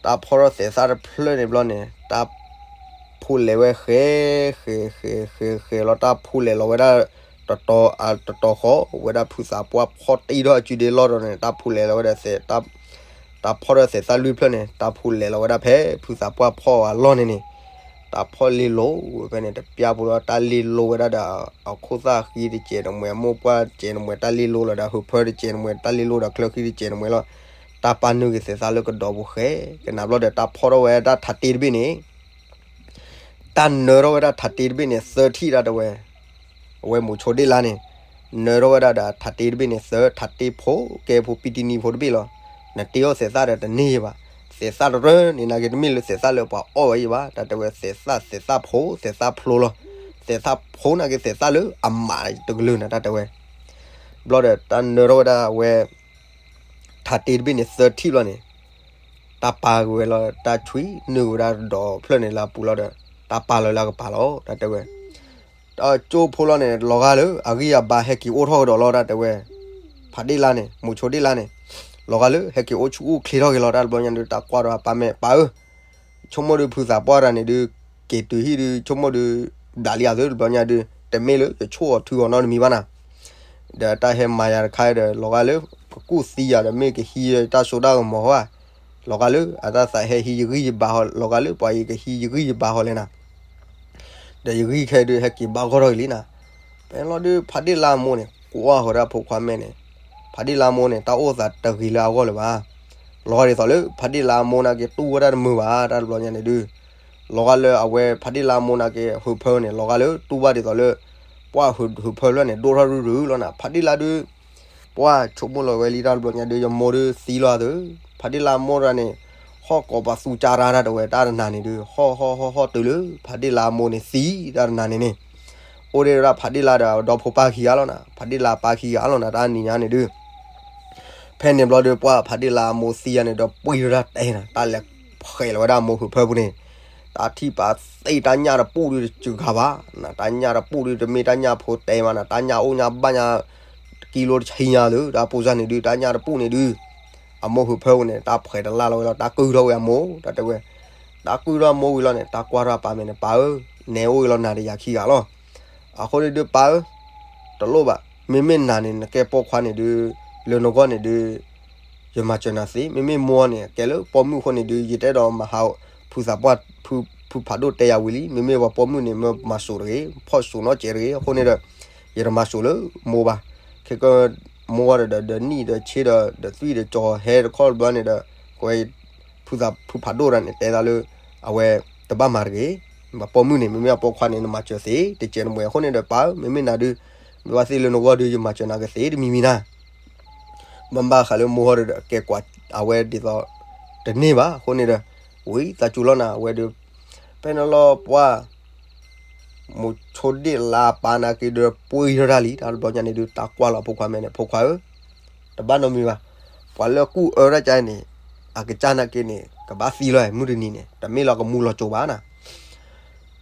တၢ်ဖီၣ်ထီၣ်သဲးသၣ်တဖျၢၣ်န့ၣ်ဘျီန့ၣ် တၢ်ဖူးလဲၤဝဲဃဲ ဃဲ ဃဲ ဃဲ ဃဲလီၤ တၢ်ဖူးလဲၤလီၤဝဲဒၣ် တတီၤ တတီၤဃီ ဝဲဒၣ်ဖုသးပှၢ်ဖီၣ်တံၢ်ထီၣ်အစုဒ့လီၢ်ဒီးန့ၣ် တၢ်ဖူးလဲၤလီၤဝဲဒၣ်သဲး တၢ်ဖီၣ်ထီၣ်သဲးသၣ်လွံၢ်ဖျၢၣ်န့ၣ် တၢ်ဖူးလဲၤလီၤဝဲဒၣ်ဖဲဖုသးပှၢ်ဖီၣ်အလီၢ်န့ၣ်န့ၣ် တၢ်ဖီၣ်လ့လိာ်ဝဲဖဲန့ၣ် တပျၢ်ဖိလီၤ တၢ်လ့လိာ်ဝဲဒၣ်ဒီး အခိၣ်သၣ်ဃံတစဲးတမှဲၤ အမိၢ်ပှၢ်တစဲးတမှဲၤ တၢ်လ့လိာ်လီၤဒီး ဟုးဖၢတစဲးတမှဲၤ တၢ်လ့လိာ်ဒီးချၢဃံတစဲးတမှဲၤလီၤ တၢ်ပာ်နုာ်က့ၤသဲးသၣ်လၢကဒီးပူၤဃဲ ကနၤဘျီဒီး တၢ်ဖီၣ်ထီၣ်ဝဲဒၣ်ထးတ့တဘ့ၣ်န့ၣ် တၢ်နၢထီၣ်ဝဲဒၣ်ထးတ့တဘ့ၣ်န့ၣ် သၢထံၣ်ဒၣ်တဲဝဲ, အဝဲမိၤဆိဒ့ၣ်လါန့ၣ် နၢထီၣ်ဝဲဒၣ်ဒီးထးတ့တဘ့ၣ်န့ၣ် သၢထးတ့ဖိကဲဖိပံတနံၤဖိတဘ့ၣ်လီၤ. နတ့အီၣ်သဲးသၣ်ဒီးတန့ၢ်ယဘၣ်. သဲးသၣ်တရၢန့ၣ် နာ်က့တမ့ၢ်လၢသဲးသၣ်လၢပှၤအီၣ်ဝဲယဘၣ် တၢ်တဲဝဲ သဲးသၣ် သဲးသၣ်ဖိ သဲးသၣ်ဖျိလီၤ. သဲးသၣ်ဖိနာ်က့သဲးသၣ်လၢအမးတကလုာ်န့ၣ် တၢ်တဲဝဲ ဘျီဒီးတၢ်နၢထီၣ်ဝဲဒၣ်အဝဲ ထးတ့တဘ့ၣ်န့ၣ် သၢထံၣ်ဘျီန့ၣ် တၢ်ပာ်က့ၤဝဲလီၤ တၢ်ဆွံနုာ်က့ၤဝဲဒၣ်ဒီးဖျၢၣ်န့ၣ်လၢအပူၤလီၤဒီး တၢ်ပာ်လီၤလၢအကပၤလီၤ တၢ်တဲဝဲ. တၢ်ကၠိဖိလီၤန့ၣ် လီၤဂာ်လၢအဂံၢ်အဘါဟဲက့ၤအိၣ်ထီၣ်ကဒီးလီၤ တၢ်တဲဝဲ. ဖးဒ့ၣ်လါန့ၣ် မိၤဆိဒ့ၣ်လါန့ၣ် လီၤဂာ်လၢဟဲက့ၤအိၣ်ဆူၣ်အိၣ်ချ့ထီၣ်က့ၤလီၤ တၢ်တဘျီညါဒုး တၢ်ကွၢ်ဒီးအပၢ်မ့ၢ်ပၢ်ဧၢ ဆိကမိၣ်ဒုးဖုသးပှၢ်တဂၤန့ၣ်ဒုး က့ၤတုၤဟံၣ်ဒုး ဆိကမိၣ်ဒုး ဘျးလံအသုတဘျီညါဒုး တမ့ၢ်လၢယဆိၣ်အီၤထုအီၤနီတမံၤဘၣ်နၤ. ဒီးတၢ်ဟဲမၤယၤတခါဒီး လီၤဂာ်လၢ ကကူၣ်သံယၤဒီးမ့ၢ်ကဟံးတၢ်စိတၢ်ကမီၤဧါ လီၤဂာ်လၢအတၢ်သးဟဲဟံးယဂံၢ်ယဘါဟီ လီၤဂာ်လၢပှၤအံၤကဟံးယဂံၢ်ယဘါဟီလဲၣ်နၤ. ဒီးယဂံၢ်ခဲဒုးဟဲက့ၤဘၣ်ဂီၢ်ထီၣ်က့ၤလံနၤ. ဖဲန့ၣ်လီၤဒုး ဖးဒ့ၣ်လါအမိၢ်န့ၣ် ကွၢ်ဃီၤဒၣ်ဖိခွါမဲာ်န့ၣ် ဖးဒ့ၣ်လါအမိၢ်န့ၣ် တၢ်အိၣ်သးတဂ့ၤလၢအဂီၢ်လၢၤဘၣ်. လီၤဂာ်ဒ်သိးလၢ ဖးဒ့ၣ်လါအမိၢ်နာ်က့တူၢ်ဝဲဒၣ်တမုာ်ဘၣ် တၢ်တဘျီညါန့ၣ်ဒုး လီၤဂာ်လၢအဝဲဖးဒ့ၣ်လါအမိၢ်နာ်က့ ဟုးဖၢန့ၣ် လီၤဂာ်လၢတူၢ်ဘၣ်ဒ်သိးလၢ ပှၢ်ဟုးဖၢဖျၢၣ်န့ၣ် ဒိၣ်ထီၣ်ရုရုလီၤနၤ. ဖးဒ့ၣ်လါဒုး ပှၢ်ဆိကမိၣ်လီၤဝဲလံ တၢ်တဘျီညါဒုး ယမိၢ်ဒုးသံလီၤအသု ဖးဒ့ၣ်လါအမိၢ်တဂၤန့ၣ် ဟီၣ်ကိးပှၤသူကၢ်ရၢ်တၢ်တဲဝဲ တၢ်တနၤန့ၣ်ဒုး ဟီၣ်ဟီၣ်ဟီၣ်ဟီၣ်တုၤလၢ ဖးဒ့ၣ်လါအမိၢ်န့ၣ်သံ တၢ်တနၤန့ၣ်န့ၣ် အိၣ်ဒံးဝဲဒၣ်ဖးဒ့ၣ်လါဒီးဒီဖိပၢ်ခံဂၤလီၤနၤ. ဖးဒ့ၣ်လါပၢ်ခံဂၤလီၤနၤ တၢ်နံၤညါန့ၣ်ဒုး ဖဲန့ၣ်ဘျီဒုး ပှၢ်ဖးဒ့ၣ်လါအမိၢ်သံယါန့ၣ်ဒီး ပှံၢ်ထီၣ်တၢ်တဲနၤ တၢ်လဲၤဖှဲးလီၤဝဲဒၣ်အမိၢ်ဟုးဖၢပူၤန့ၣ် တၢ်ထံၣ်ပာ်သ့ၣ်တၢ်ညၣ်တပူၣ်ဒုးတစူၤခါဘၣ်နၤ. တၢ်ညၣ်တပူၣ်ဒုး တမ့ၢ်တၢ်ညၣ်ဖိတဲမးနၤ တၢ်ညၣ်အိၣ်ညၣ်ဘၣ်ညါ ကံလိတဆံညါသု တၢ်ပိၢ်စၢ်န့ၣ်ဒုး တၢ်ညၣ်တပူၣ်န့ၣ်ဒုး အမိၢ်ဟုးဖၢပူၤန့ၣ် တၢ်ဖှဲးတလၢ်လီၤဝဲလီၤ တၢ်ကုၢ်ထီၣ်ဝဲအမိၢ် တၢ်တဲဝဲ. တၢ်ကုၢ်ထီၣ်အမိၢ်ဝံၤလီၤန့ၣ် တၢ်ကွၢ်ထီၣ်အပၢ်မဲာ်န့ၣ် ပၢ်ဧၢ နဲအိၣ်ဂ့ၤလီၤနၤဒီးယၤခံဂၤလီၤ. အဃိန့ၣ်ဒုးပၢ်ဧၢ တလိၣ်ဘၣ် မ့မ့ၢ်နၤန့ၣ် နကဲပိာ်ခွါန့ၣ်ဒုး လၢနဂီၢ်န့ၣ်ဒုး ယမၤစၢၤနၤသ့ မ့မ့ၢ်မိၢ်န့ၣ် ကဲလၢပိာ်မုၣ်အဃိန့ၣ်ဒုး ယတအဲၣ်ဒိးမၤဟး ဖုသးပှၢ် ဖုဖးဒိၣ်တဲယၤဝံၤလံ မ့မ့ၢ်ပှၤပိာ်မုၣ်န့ၣ် မ့ၢ်မၤစိာ်တဂ့ၤ ဖီၣ်စိာ်နီတစဲးတဂ့ၤ အဃိန့ၣ်ဒီး ယတမၤစိာ်လၢမိၢ်ဘၣ်. ခဲက မိၢ်ဝဲဒီး ဒီးနံၣ်ဒီးဆ့ဒီး ဒီးသွံၣ်ဒီးကၠီၤဟဲတခီတဘျီန့ၣ်ဒီး ကွဲ ဖုသးဖုဖးဒိၣ်တဂၤန့ၣ် တဲသးလၢ အဝဲတဘၣ်မၤတဂ့ၤ ပှၤပိာ်မုၣ်န့ၣ် မ့မ့ၢ်အပိာ်ခွါန့ၣ် နမၤစၢၤသ့ တစဲးနမှဲၤ အဃိန့ၣ်ဒီးပၢ်ဧၢ မ့မ့ၢ်နၤဒုး မ့ၢ်ဘၣ်သ့ၣ်လၢနဂီၢ်ဒုး ယမၤစၢၤနၤကသ့တမံၤမံၤနၤ ဘၣ်ဘၣ်ဃးလၢမိၢ်ဟီဒီး ကဲကွၢ်အဝဲဒ်သိး တန့ၢ်ဘၣ် အဃိန့ၣ်ဒီး ဝံသးစူၤလီၤနၤ အဝဲဒီး ဖဲန့ၣ်လီၤပှၢ် မိၤဆိဒ့ၣ်လါပၢ်နာ်က့ဒီး ပှံၢ်ထီၣ်တၢ်လံ တၢ်တဘျီညါန့ၣ်ဒုး တၢ်ကွၢ်လီၤဖိခွါမဲာ်န့ၣ် ဖိခွါဧၢ တဘၣ်နီတမံၤဘၣ်. ပှၤလၢကူၣ်အၢတၢ်ကါန့ၣ် အကစၢ်နာ်က့န့ၣ် ကဘၣ်သံလီၤ မုၢ်တနံၤန့ၣ် တမ့ၢ်လီၤကမူလီၤစိၤဘၣ်နၤ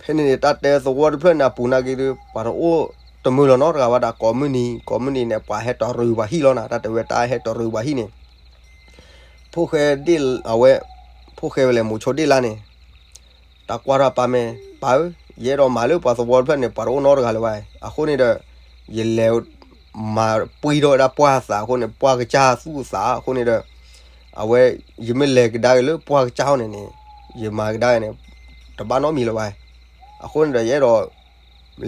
ဖဲန့ၣ်န့ၣ် တၢ်တဲသဝီတဖျၢၣ်န့ၣ် အပူၤနာ်က့ဒီး ပှၤတအိၣ်တမုာ်လီၤနီတဂၤဘၣ်ဒီး ကိးမုၢ်နံၤ ကိးမုၢ်နံၤန့ၣ် ပှၤဟဲတရံးပှၤဟံၣ်လီၤနၤ တၢ်တဲဝဲတၢ်ဟဲတရံးပှၤဟံၣ်န့ၣ် ဖိၣ်ဃဲဒ့ၣ်အဝဲ ဖိၣ်ဃဲဝဲလဲၣ် မိၤဆိဒ့ၣ်လါန့ၣ် တၢ်ကွၢ်ထီၣ်ပၢ်မဲာ် ပၢ်ဧၢ ယအဲၣ်ဒိးမၤလၢပှၤသဝီတဖျၢၣ်န့ၣ် ပှၤတအိၣ်နီတဂၤလၢၤဘၣ် အဃိန့ၣ်ဒီး ယလဲၤ မၤပှံၢ်ထီၣ်ဝဲဒၣ်ပှၢ်သးအဃိန့ၣ် ပှၢ်ကစၢ်သူၣ်အသးအဃိန့ၣ်ဒီး အဝဲ ယမ့ၢ်လဲၤကဒါက့ၤလၢပှၢ်ကစၢ်အီၤန့ၣ်န့ၣ် ယမၤကဒါက့ၤန့ၣ် တဘၣ်နီတမံၤလၢၤဘၣ်. အဃိန့ၣ်ဒီး ယအဲၣ်ဒိး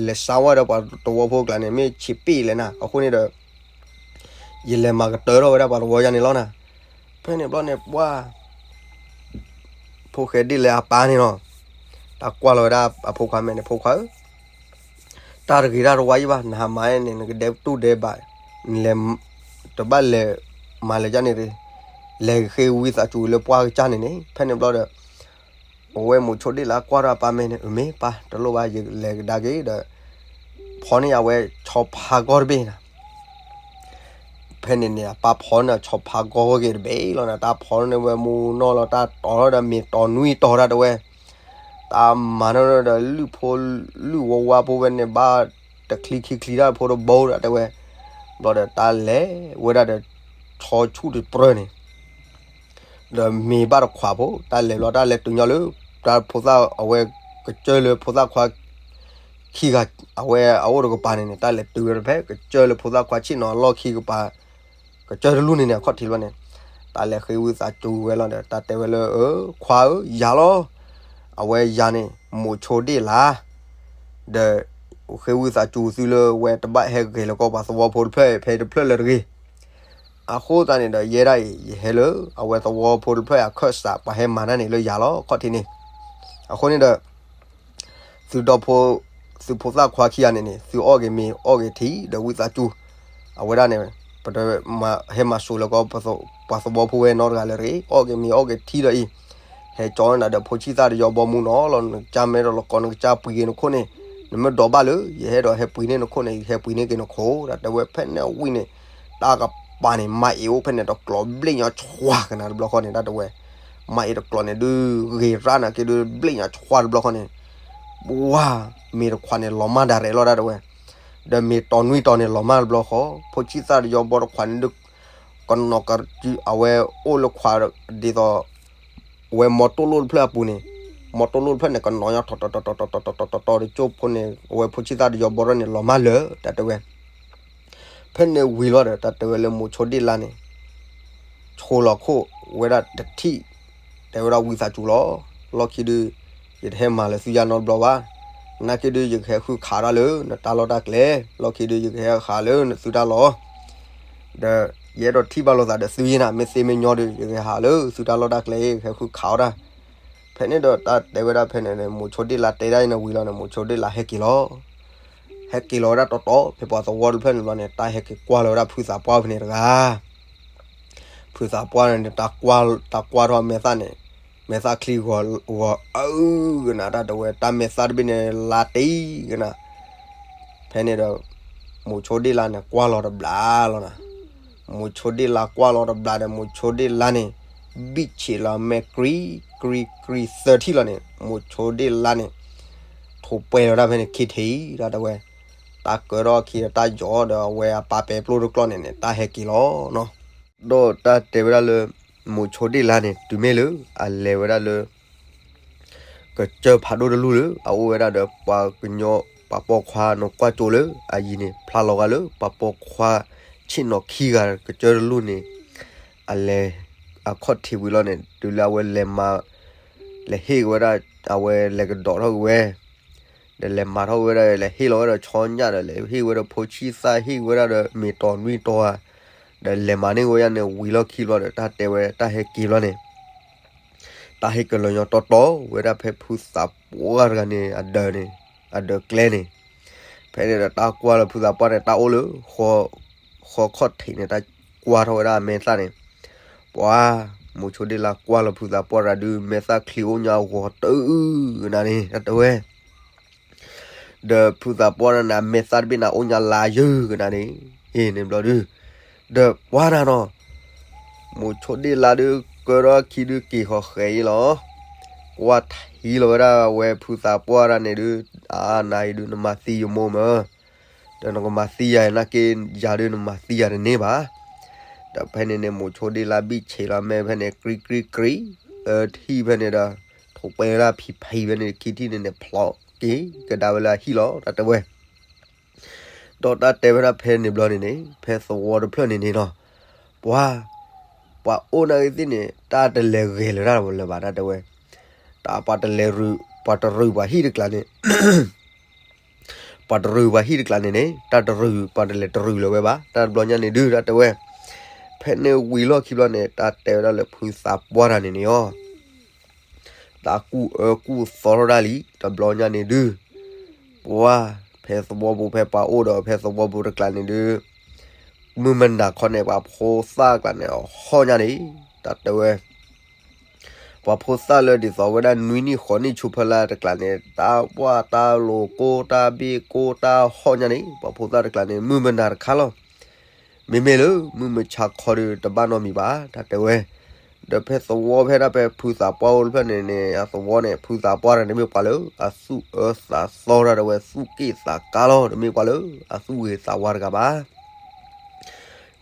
လဲၤစါဝဲဒီးပှၤသဝီဖိကျါန့ၣ် မ့ၢ်ဆံးပ့ၣ်လဲၣ်နၤ အဃိန့ၣ်ဒီး ယလဲၤမၤကတၢၢ်ထီၣ်ဝဲဒၣ်ပှၤသဝီယါန့ၣ်လီၤနၤ. ဖဲန့ၣ်ဘျီန့ၣ် ပှၢ် ဖိၣ်ဃဲဒ့ၣ်လဲၣ်အပၢ်န့ၣ်လီၤ. တၢ်ကွၢ်လီၤဝဲဒၣ်အဖိခွါမဲာ်န့ၣ် ဖိခွါဧၢ, တၢ်တဂ့ၤတၢ်တဝါယံၣ်ဘၣ် နဟးမၤန့ၣ် နကဒဲးတူၢ်ဒဲးဘး, နလဲၤ တဘၣ်လဲၤမၤလဲၤကန့ၣ်တဂ့ၤ. လဲၤဃ့ဝံသးစူၤလၢပှၢ်ကစၢ်န့ၣ်န့ၣ် ဖဲန့ၣ်ဘျီဒီး အဝဲမိၤဆိဒ့ၣ်လါကွၢ်ထီၣ်အပၢ်မဲာ်န့ၣ် အမ့ၢ်ပၢ်တလိၣ်ဘၣ် ယလဲၤကဒါက့ၤဒီး ဖီန့ၢ်အဝဲဆီဖါကီၢ်တဘ့ၣ်နီၤ ဖဲန့ၣ်န့ၣ် အပၢ်ဖီန့ၢ်ဆီဖါကီၢ်ဂ့ၤတဘ့ၣ်လီၤနီၤ တၢ်ဖီန့ၢ်ဝဲမူနီၢ်လီၤ တၢ်တီၤထီၣ်ဒီးမ့ၤတီၤနွံတီၤတၢ်တဲဝဲ တၢ်မၤနီၢ်ဒီးလုၢ်ဖိလုၢ်ဝါဝါဖိဝဲန့ၣ် ဘၣ်တချံခံချံတၢ်ဖိတဘိတၢ်တဲဝဲ ဘျီဒီးတၢ်လဲၤဝဲဒၣ်ဒီး ဆီဆူၣ်တပြၢန့ၣ် ဒီးမ့ၤဘၣ်တခွးဖိ တၢ်လဲၤဘျီ တၢ်လဲၤတုၤညီလၢ တၢ်ဖိသၣ်အဝဲကစၢၢ်လၢဖိသၣ်ခွါခံဂၤ အဝဲအအိၣ်တကပၤန့ၣ်န့ၣ် တၢ်လဲၤတုၤဝဲဖဲကစၢၢ်လၢဖိသၣ်ခွါဆ့ၣ်နီၤအလီၢ်ခံကပၤ ကစၢၢ်တလူၢ်န့ၣ်န့ၣ် အခီၣ်ထံးဘျီန့ၣ် တၢ်လဲၤဃ့ဝံသးစူၤဝဲလီၤဒီး တၢ်တဲဝဲလၢ အၢ ခွါဧၢ ယၤလီၤ အဝဲယၤန့ၣ် မိၤဆိဒ့ၣ်လါ ဒီး ဃ့ဝံသးစူၤသုလၢဝဲတဘၣ်ဟဲဂဲၤလၢကီၢ်ပှၤသဝီဖိတဖျၢၣ် ဖဲတဖျၢၣ်လၢတဂ့ၤ အဃိသတးန့ၣ်ဒီး ယဲဒၣ်အံၤ ယဟဲလၢအဝဲသဝီဖိတဖျၢၣ်အခၢၣ်စး ပှၤဟဲမၤတၢ်န့ၣ်လၢယၤလီၤ အခီၣ်ထံးန့ၣ် အဃိန့ၣ်ဒီး သုဒီဖိ သုဖိသၣ်ခွါခံဂၤန့ၣ်န့ၣ် သုအီၣ်က့ၤမ့ၤအီၣ်က့ၤထံဒီးဝံသးစူၤ အဝဲဒၣ်န့ၣ် ပတမၤဟဲမၤစိၤလၢကီၢ်ပှၤသဝီဖိဝဲနီတဂၤလၢတဂ့ၤ အီၣ်က့ၤမ့ၤအီၣ်က့ၤထံဒီးအံၤ ဟဲကၠီနၤဒီးဖိဆံၣ်သၣ်တယီဘီမူနီၤလီၤ နကစၢ်မဲဒီးလီၤကီး နကစၢ်ပှ့ၤက့ၤနခိၣ်န့ၣ် နမ့ၢ်ဒိးဘၣ်လၢ ယဟဲဒီးဟဲပှ့ၤန့ၢ်နခိၣ်န့ၣ် ယဟဲပှ့ၤန့ၢ်က့ၤနခိၣ် တၢ်တဲဝဲဖဲန့ၣ်ဝံၤန့ၣ် တၢ်ကပၤန့ၣ် မၤအ့ၣ်အိၣ်ဖဲန့ၣ်တကျိၤဘျ့ၣ်ညီဆွါကနၤတဘျီဃီန့ၣ် တၢ်တဲဝဲ မၤအ့ၣ်တကျိၤန့ၣ်ဒုး ဂ့ၤရၣ်နာ်က့ဒုး ဘျ့ၣ်ညီဆွါတဘျီဃီန့ၣ် ဝါ မ့ၤတခွးန့ၣ် လီၤမၢ်ဒၣ်ရဲၣ်လီၤ တၢ်တဲဝဲ ဒီးမ့ၤတီၤနွံတီၤန့ၣ် လီၤမၢ်တဘျီဃီ ဖိဆံၣ်သၣ်တယီဘီတခွးန့ၣ်ဒုး ကနီၤက အဝဲအိၣ်လၢခွးဒ်သိး အဝဲမီတိၢ်လိၣ်တဖျၢၣ်အပူၤန့ၣ် မီတိၢ်လိၣ်တဖျၢၣ်န့ၣ် ကနီၤညီထီၣ်တီၤတီၤတီၤတီၤတီၤတီၤတီၤတီၤတကၠိဖိန့ၣ် အဝဲဖိဆံၣ်သၣ်တယီဘီထီၣ်န့ၣ် လီၤမၢ်လၢာ် တၢ်တဲဝဲ ဖဲန့ၣ်ဝံၤလီၤဒီး တၢ်တဲဝဲလၢမိၤဆိဒ့ၣ်လါန့ၣ် ဆိလီၤခိၣ်ဝဲဒၣ်တထံၣ် တဲဝဲဒၣ်ဝံသးစူၤလီၤ လီၢ်ခံဒုး ယတဟဲမၤလၢသုယါနီတဘျီဘၣ် နာ်က့ဒုး ယကဟဲဃုခးတၢ်လၢနတၢ်လီၢ်တၢ်ကျဲ လီၢ်ခံဒုး ယကဟဲဃုခးလၢနသုတၢ်လီၢ် ဒီးယအဲၣ်ဒိးထံၣ်ဘၣ်လိာ်သးဒီးသုယ့ၢ်နၤ မ့ၢ်သ့မ့ၢ်ညီဒုး ယကဟးလၢသုတၢ်လီၢ်တၢ်ကျဲ ယကဟဲဃုခးအီၣ်တၢ် ဖဲန့ၣ်ဒီးတၢ်တဲဝဲဒၣ်ဖဲန့ၣ်န့ၣ် မိၤဆိဒ့ၣ်လါတဲဒၣ်အံၤန့ၣ်ဝံၤလီၤန့ၣ် မိၤဆိဒ့ၣ်လါဟဲက့ၤလီၤ ဟဲက့ၤလီၤဝဲဒၣ်တီတီ ဖဲပှၤသဝီတဖျၢၣ်န့ၣ်ဘျီန့ၣ် တၢ်ဟဲက့ၤကွၢ်လီၤဝဲဒၣ်ဖုသးပှၢ်ဖဲန့ၣ်တဂၤ ဖုသးပှၢ်န့ၣ် တၢ်ကွၢ်ထီၣ်မဲာ်သၣ်န့ၣ် မဲာ်သၣ်ချံဂီၤအၢကနၤ တၢ်တဲဝဲ တၢ်မဲာ်သၣ်တဘ့ၣ်န့ၣ် လါတ့ကနၤ ဖဲန့ၣ်ဒီး မိၤဆိဒ့ၣ်လါန့ၣ် ကွၢ်လီၤတဘျီလီၤနၤ မိၤဆိဒ့ၣ်လါကွၢ်လီၤတဘျီဒီး မိၤဆိဒ့ၣ်လါန့ၣ် ဘံၣ်ဆ့းလီၤမဲာ်ကြံ ကြံ ကြံ သၢထံၣ်လီၤန့ၣ် မိၤဆိဒ့ၣ်လါန့ၣ် ထိးပှဲၤလီၤတၢ်ဖဲန့ၣ်ခံထံၣ် တၢ်တဲဝဲ တၢ်ကၢထီၣ်ခံဒီးတၢ်ယီၤဒီးအဝဲအပၢ်ပဲာ်ပျိတကျီၢ်န့ၣ်န့ၣ် တၢ်ဟဲက့ၤလီၤနီၤ ဒီးတၢ်တဲဝဲဒၣ်လၢ မိၤဆိဒ့ၣ်လါန့ၣ် တုၤမ့ၢ်လၢ အလဲၤဝဲဒၣ်လၢ ကစၢၢ်ဖးဒိၣ်တလူၢ်လၢ အအိၣ်ဝဲဒၣ်ဒီးပှၤကညီ ပှၤပိာ်ခွါနီၢ်ကွၢ်ကၠိလၢ အယံၤန့ၣ် ဖျါလီၤဂာ်လၢ ပှၤပိာ်ခွါ ဆ့ၣ်နီၤခံဂၤ ကစၢၢ်တလူၢ်န့ၣ် အလဲၤ အခီၣ်ထံးဝံၤလီၤန့ၣ် တုၤလၢအဝဲလဲၤမၤ လဲၤဟ့ၣ်ဝဲဒၣ် အဝဲလဲၤကဒီးထီၣ်က့ၤဝဲ ဒီးလဲၤမၤထီၣ်ဝဲဒၣ် လဲၤဟ့ၣ်လီၤဝဲဒၣ်ဆီညၣ်ဒီး လဲၤဟ့ၣ်ဝဲဒၣ်ဖိဆံၣ်သၣ် ဟ့ၣ်ဝဲဒၣ်ဒီးမ့ၤတီၤနွံတီၤဧါ ဒီးလဲၤမၤန့ၢ်ဝဲဒၣ်န့ၣ် ဝံၤလီၢ်ခံဘျီဒီး တၢ်တဲဝဲတၢ်ဟဲက့ၤဘျီန့ၣ် တၢ်ဟဲက့ၤလီၤညီတီတီ ဝဲဒၣ်ဖဲဖုသးပှၢ်တဂၤန့ၣ် အဒၢးန့ၣ် အဒၢးကျဲန့ၣ် ဖဲန့ၣ်ဒီးတၢ်ကွၢ်လၢဖုသးပှၢ်န့ၣ် တၢ်အိၣ်လၢ ဃီခီၣ်ထံးန့ၣ် တၢ်ကွၢ်ထီၣ်ဝဲဒၣ်အမဲာ်သၣ်န့ၣ် ပှၤ မိၤဆိဒ့ၣ်လါကွၢ်လီၤဖုသးပှၢ်တဂၤဒုး မဲာ်သၣ်ချံအိၣ်ညါဂီၤတအုၣ်ကနၤန့ၣ် တၢ်တဲဝဲ ဒီးဖုသးပှၢ်န့ၣ် အမဲာ်သၣ်တဘ့ၣ်န့ၣ် အိၣ်ညါလါယုၢ်ကနၤန့ၣ် အ့ၣ်န့ၣ်ဘျီဒုး ဒီးပှၤနၤနီၤ မိၤဆိဒ့ၣ်လါဒုး ကၢထီၣ်ခံဒုးက့ၤဃီၤဃဲးအံၤလီၤ ကွၢ်ထံလီၤဝဲဒၣ်ဝဲဖုသးပှၢ်တဂၤန့ၣ်ဒုး အါနၤအံၤဒုး နမၤသံယမိၢ်မၢ ဒီးနကမၤသံယၤနာ်က့ ယၤဒုးနမၤသံယၤတန့ၢ်ဘၣ် ဒီးဖဲန့ၣ်န့ၣ် မိၤဆိဒ့ၣ်လါဘံၣ်ဆ့းလီၤမဲာ်ဖဲန့ၣ် ကြံကြံကြံ သၢထံၣ်ဖဲန့ၣ်ဒီး ထိးပှဲၤဝဲဒၣ်ဖံးဖံးဖဲန့ၣ် ခံထံၣ်န့ၣ်န့ၣ် ဖျိးက့ၤကဒါဝဲလၢအဟံၣ်လီၤ တၢ်တဲဝဲ ဒီးတၢ်တဲဝဲဒၣ်ဖဲန့ၣ်ဘျီန့ၣ်န့ၣ် ဖဲသဝီတဖျၢၣ်န့ၣ်န့ၣ်နီၤ ပှၤ ပှၤအိၣ်နာ်ဂ့ၤသ့ၣ်န့ၣ် တၢ်တလဲၤဂဲၤလၢၤတၢ်လၢၤဘၣ် တၢ်တဲဝဲ တၢ်ပှၤတလဲၤရူၤ ပှၤတရူၤပှၤဟံၣ်တကျါန့ၣ် ပှၤတရူၤပှၤဟံၣ်တကျါန့ၣ်န့ၣ် တၢ်တရူၤ ပှၤတလဲၤတရူၤလၢၤဝဲဘၣ် တၢ်တဘျီညါန့ၣ်ဒုး တၢ်တဲဝဲ ဖဲန့ၣ်ဝံၤလီၢ်ခံဘျီန့ၣ် တၢ်တဲဝဲဒၣ်လၢဖုသးပှၢ်တဂၤန့ၣ်န့ၣ်အီၤ တၢ်ကူၣ်အၢကူၣ်သီထီၣ်ဒၣ်လံ တဘျီညါန့ၣ်ဒုး ပှၤ ဖဲသဝီပူၤ ဖဲပှၤအိၣ်ဒီးဖဲသဝီပူၤတကျါန့ၣ်ဒုး မုၢ်မနၤခီန့ၣ် ပှၤဖိသၣ်တကျါန့ၣ် အဟီၣ်ညါန့ၣ် တၢ်တဲဝဲ ပှၤဖိသၣ်လၢဒ်သိးဝဲဒၣ်နွံနံၣ်ဃိးနံၣ်ဆူဖီလာ်တကျါန့ၣ် တၢ်ပှၢ်တၢ်လိၤကိၢ်တၢ်ဘ့ၣ်ကိၢ်တၢ်ဟီၣ်ညါန့ၣ် ပှၤဖိသၣ်တကျါန့ၣ် မုၢ်မနၤတခါလီၤ. မ့မ့ၢ်လၢမုၢ်မဆါခီဒီးတဘၣ်နီတမံၤဘၣ် တၢ်တဲဝဲ. ဒီးဖဲသဝီဖဲဒၣ်ဖဲဖုသးပှၢ်အိၣ်တဖျၢၣ်န့ၣ်န့ၣ် အသဝီန့ၣ် ဖုသးပှၢ်တၢ်န့ၣ်မ့ၢ်ပှၤလၢအသူၣ်အၢသးသီတၢ်တဲဝဲ သူၣ်က့ၣ်သးကါလီၤ တမ့ၢ်ပှၤလၢအသူၣ်ဂ့ၤသးဝါတဂၤဘၣ်.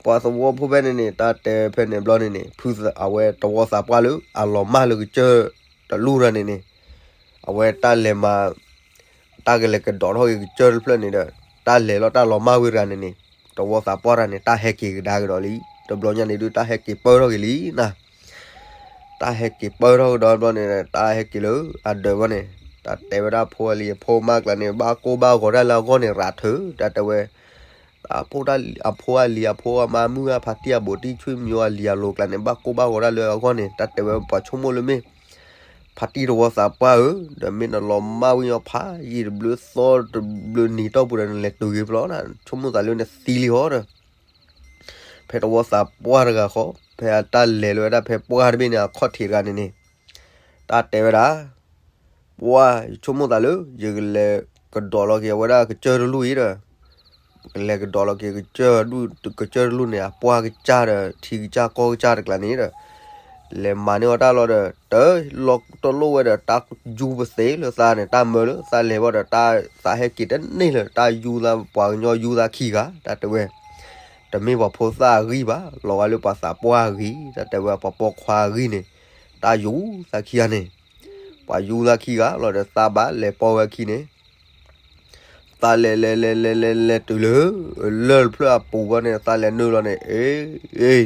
ပှၤသဝီဖိဖဲန့ၣ်န့ၣ် တၢ်တဲဖဲန့ၣ်ဘျီန့ၣ်န့ၣ် ဖုသး အဝဲသဝီသးပှၢ်လၢအလီၤမၢ်လၢကစၢၢ်တလူၢ်တၢ်န့ၣ်န့ၣ် အဝဲတၢ်လဲၤမၤ တၢ်ကလဲၤကဒီးထီၣ်က့ၤကစၢၢ်တဖျၢၣ်န့ၣ်ဒီး တၢ်လဲၤလီၤတၢ်လီၤမၢ်ဝံၤတဂၤန့ၣ်န့ၣ် သဝီသးပှၢ်တၢ်န့ၣ် တၢ်ဟဲက့ၤကဒါက့ၤဒီးလံ. တဘျီညါန့ၣ်ဒုး တၢ်ဟဲက့ၤပၢၢ်ထီၣ်က့ၤလံနၤ. တၢ်ဟဲက့ၤပၢၢ်ထီၣ်ကဒီးဘျီန့ၣ် တၢ်ဟဲက့ၤလၢအဒၢးဘၣ်န့ၣ် တၢ်တဲဝဲဒၣ်ဖိအလံၤအဖိမါကျါန့ၣ် ဘၣ်ကိၢ်ဘၣ်ဂီၤတၢ်လၢအဂီၢ်န့ၣ် ရၤထၢ တၢ်တဲဝဲ အဖိတၢ် အဖိအလံၤအဖိအမါမုၢ်ဂၢ်ဖါတံၢ်အဘူးတံၢ်ဆွေမျိုးအလံၤအလိၤကျါန့ၣ် ဘၣ်ကိၢ်ဘၣ်ဂီၤတၢ်လၢအဂီၢ်န့ၣ် တၢ်တဲဝဲပှၤဆိကမိၣ်လၢမ့ၢ် ဖါတံၢ်သဝီသးပှၢ်ဧၢ, ဒီးမ့ၢ်နလီၤမၢ်ဝံၤအီၤဖးယံာ်တဘျုးသီတဘျုးနံၤတီၢ်ပူၤဒီး နလဲၤတုၤဂ့ၤဖျီနၤ, ဆိကမိၣ်သးလၢနသံလံဟီဒီး ဖဲသဝီသးပှၢ်တဂၤဃီ ဖဲအတၢ်လဲၤလၢဝဲဒၣ်ဖဲပှၢ်တဘ့ၣ်န့ၣ် အခီၣ်ထံးတဂၤန့ၣ်န့ၣ် တၢ်တဲဝဲဒၣ် ပှၢ် ယဆိကမိၣ်သးလၢ ယကလဲၤကဒီးလီၤက့ၤအဝဲဒၣ်ကစၢၢ်တလူၢ်အံၤဒီး ကလဲၤကဒီးလီၤက့ၤကစၢၢ်တလူၢ်န့ၣ် အပှၢ်ကစၢ်ဒီး ထံကစၢ်ကီၢ်ကစၢ်တကျါန့ၣ်ဒီး လဲၤမၤန့ၢ်အီၤတၢ်လီၤဒီး တလီၤတလိၣ်ဝဲဒီး တၢ်ယူပသ့လၢသးန့ၣ် တၢ်မၢလၢသးလဲၤဘၣ်ဒီး တၢ်သးဟဲက့ၤတန့ၢ်လၢၤ တၢ်ယူသးပှၤကညီယူသးခံဂၤ တၢ်တဲဝဲ တမ့ၢ်ပှၤဖိသၣ်အဂံၢ်ဘၣ်, လီၤဂာ်လၢပှၤသးပှၢ်အဂံၢ်, တၢ်တဲဝဲပှၤပိာ်ခွါအဂံၢ်န့ၣ်, တၢ်ယူၤသးခံဂၤန့ၣ်, ပှၤယူၤသးခံဂၤလီၤဒီးသးဘၣ်လဲၤပိာ်ဝဲခံန့ၣ်, သးလဲၤလဲၤလဲၤလဲၤလဲၤလဲၤတုၤလၢ, လၢၢ်တဖျၢၣ်အပူၤဘၣ်န့ၣ် သးလဲၤနုာ်လီၤန့ၣ်, အ့, အ့,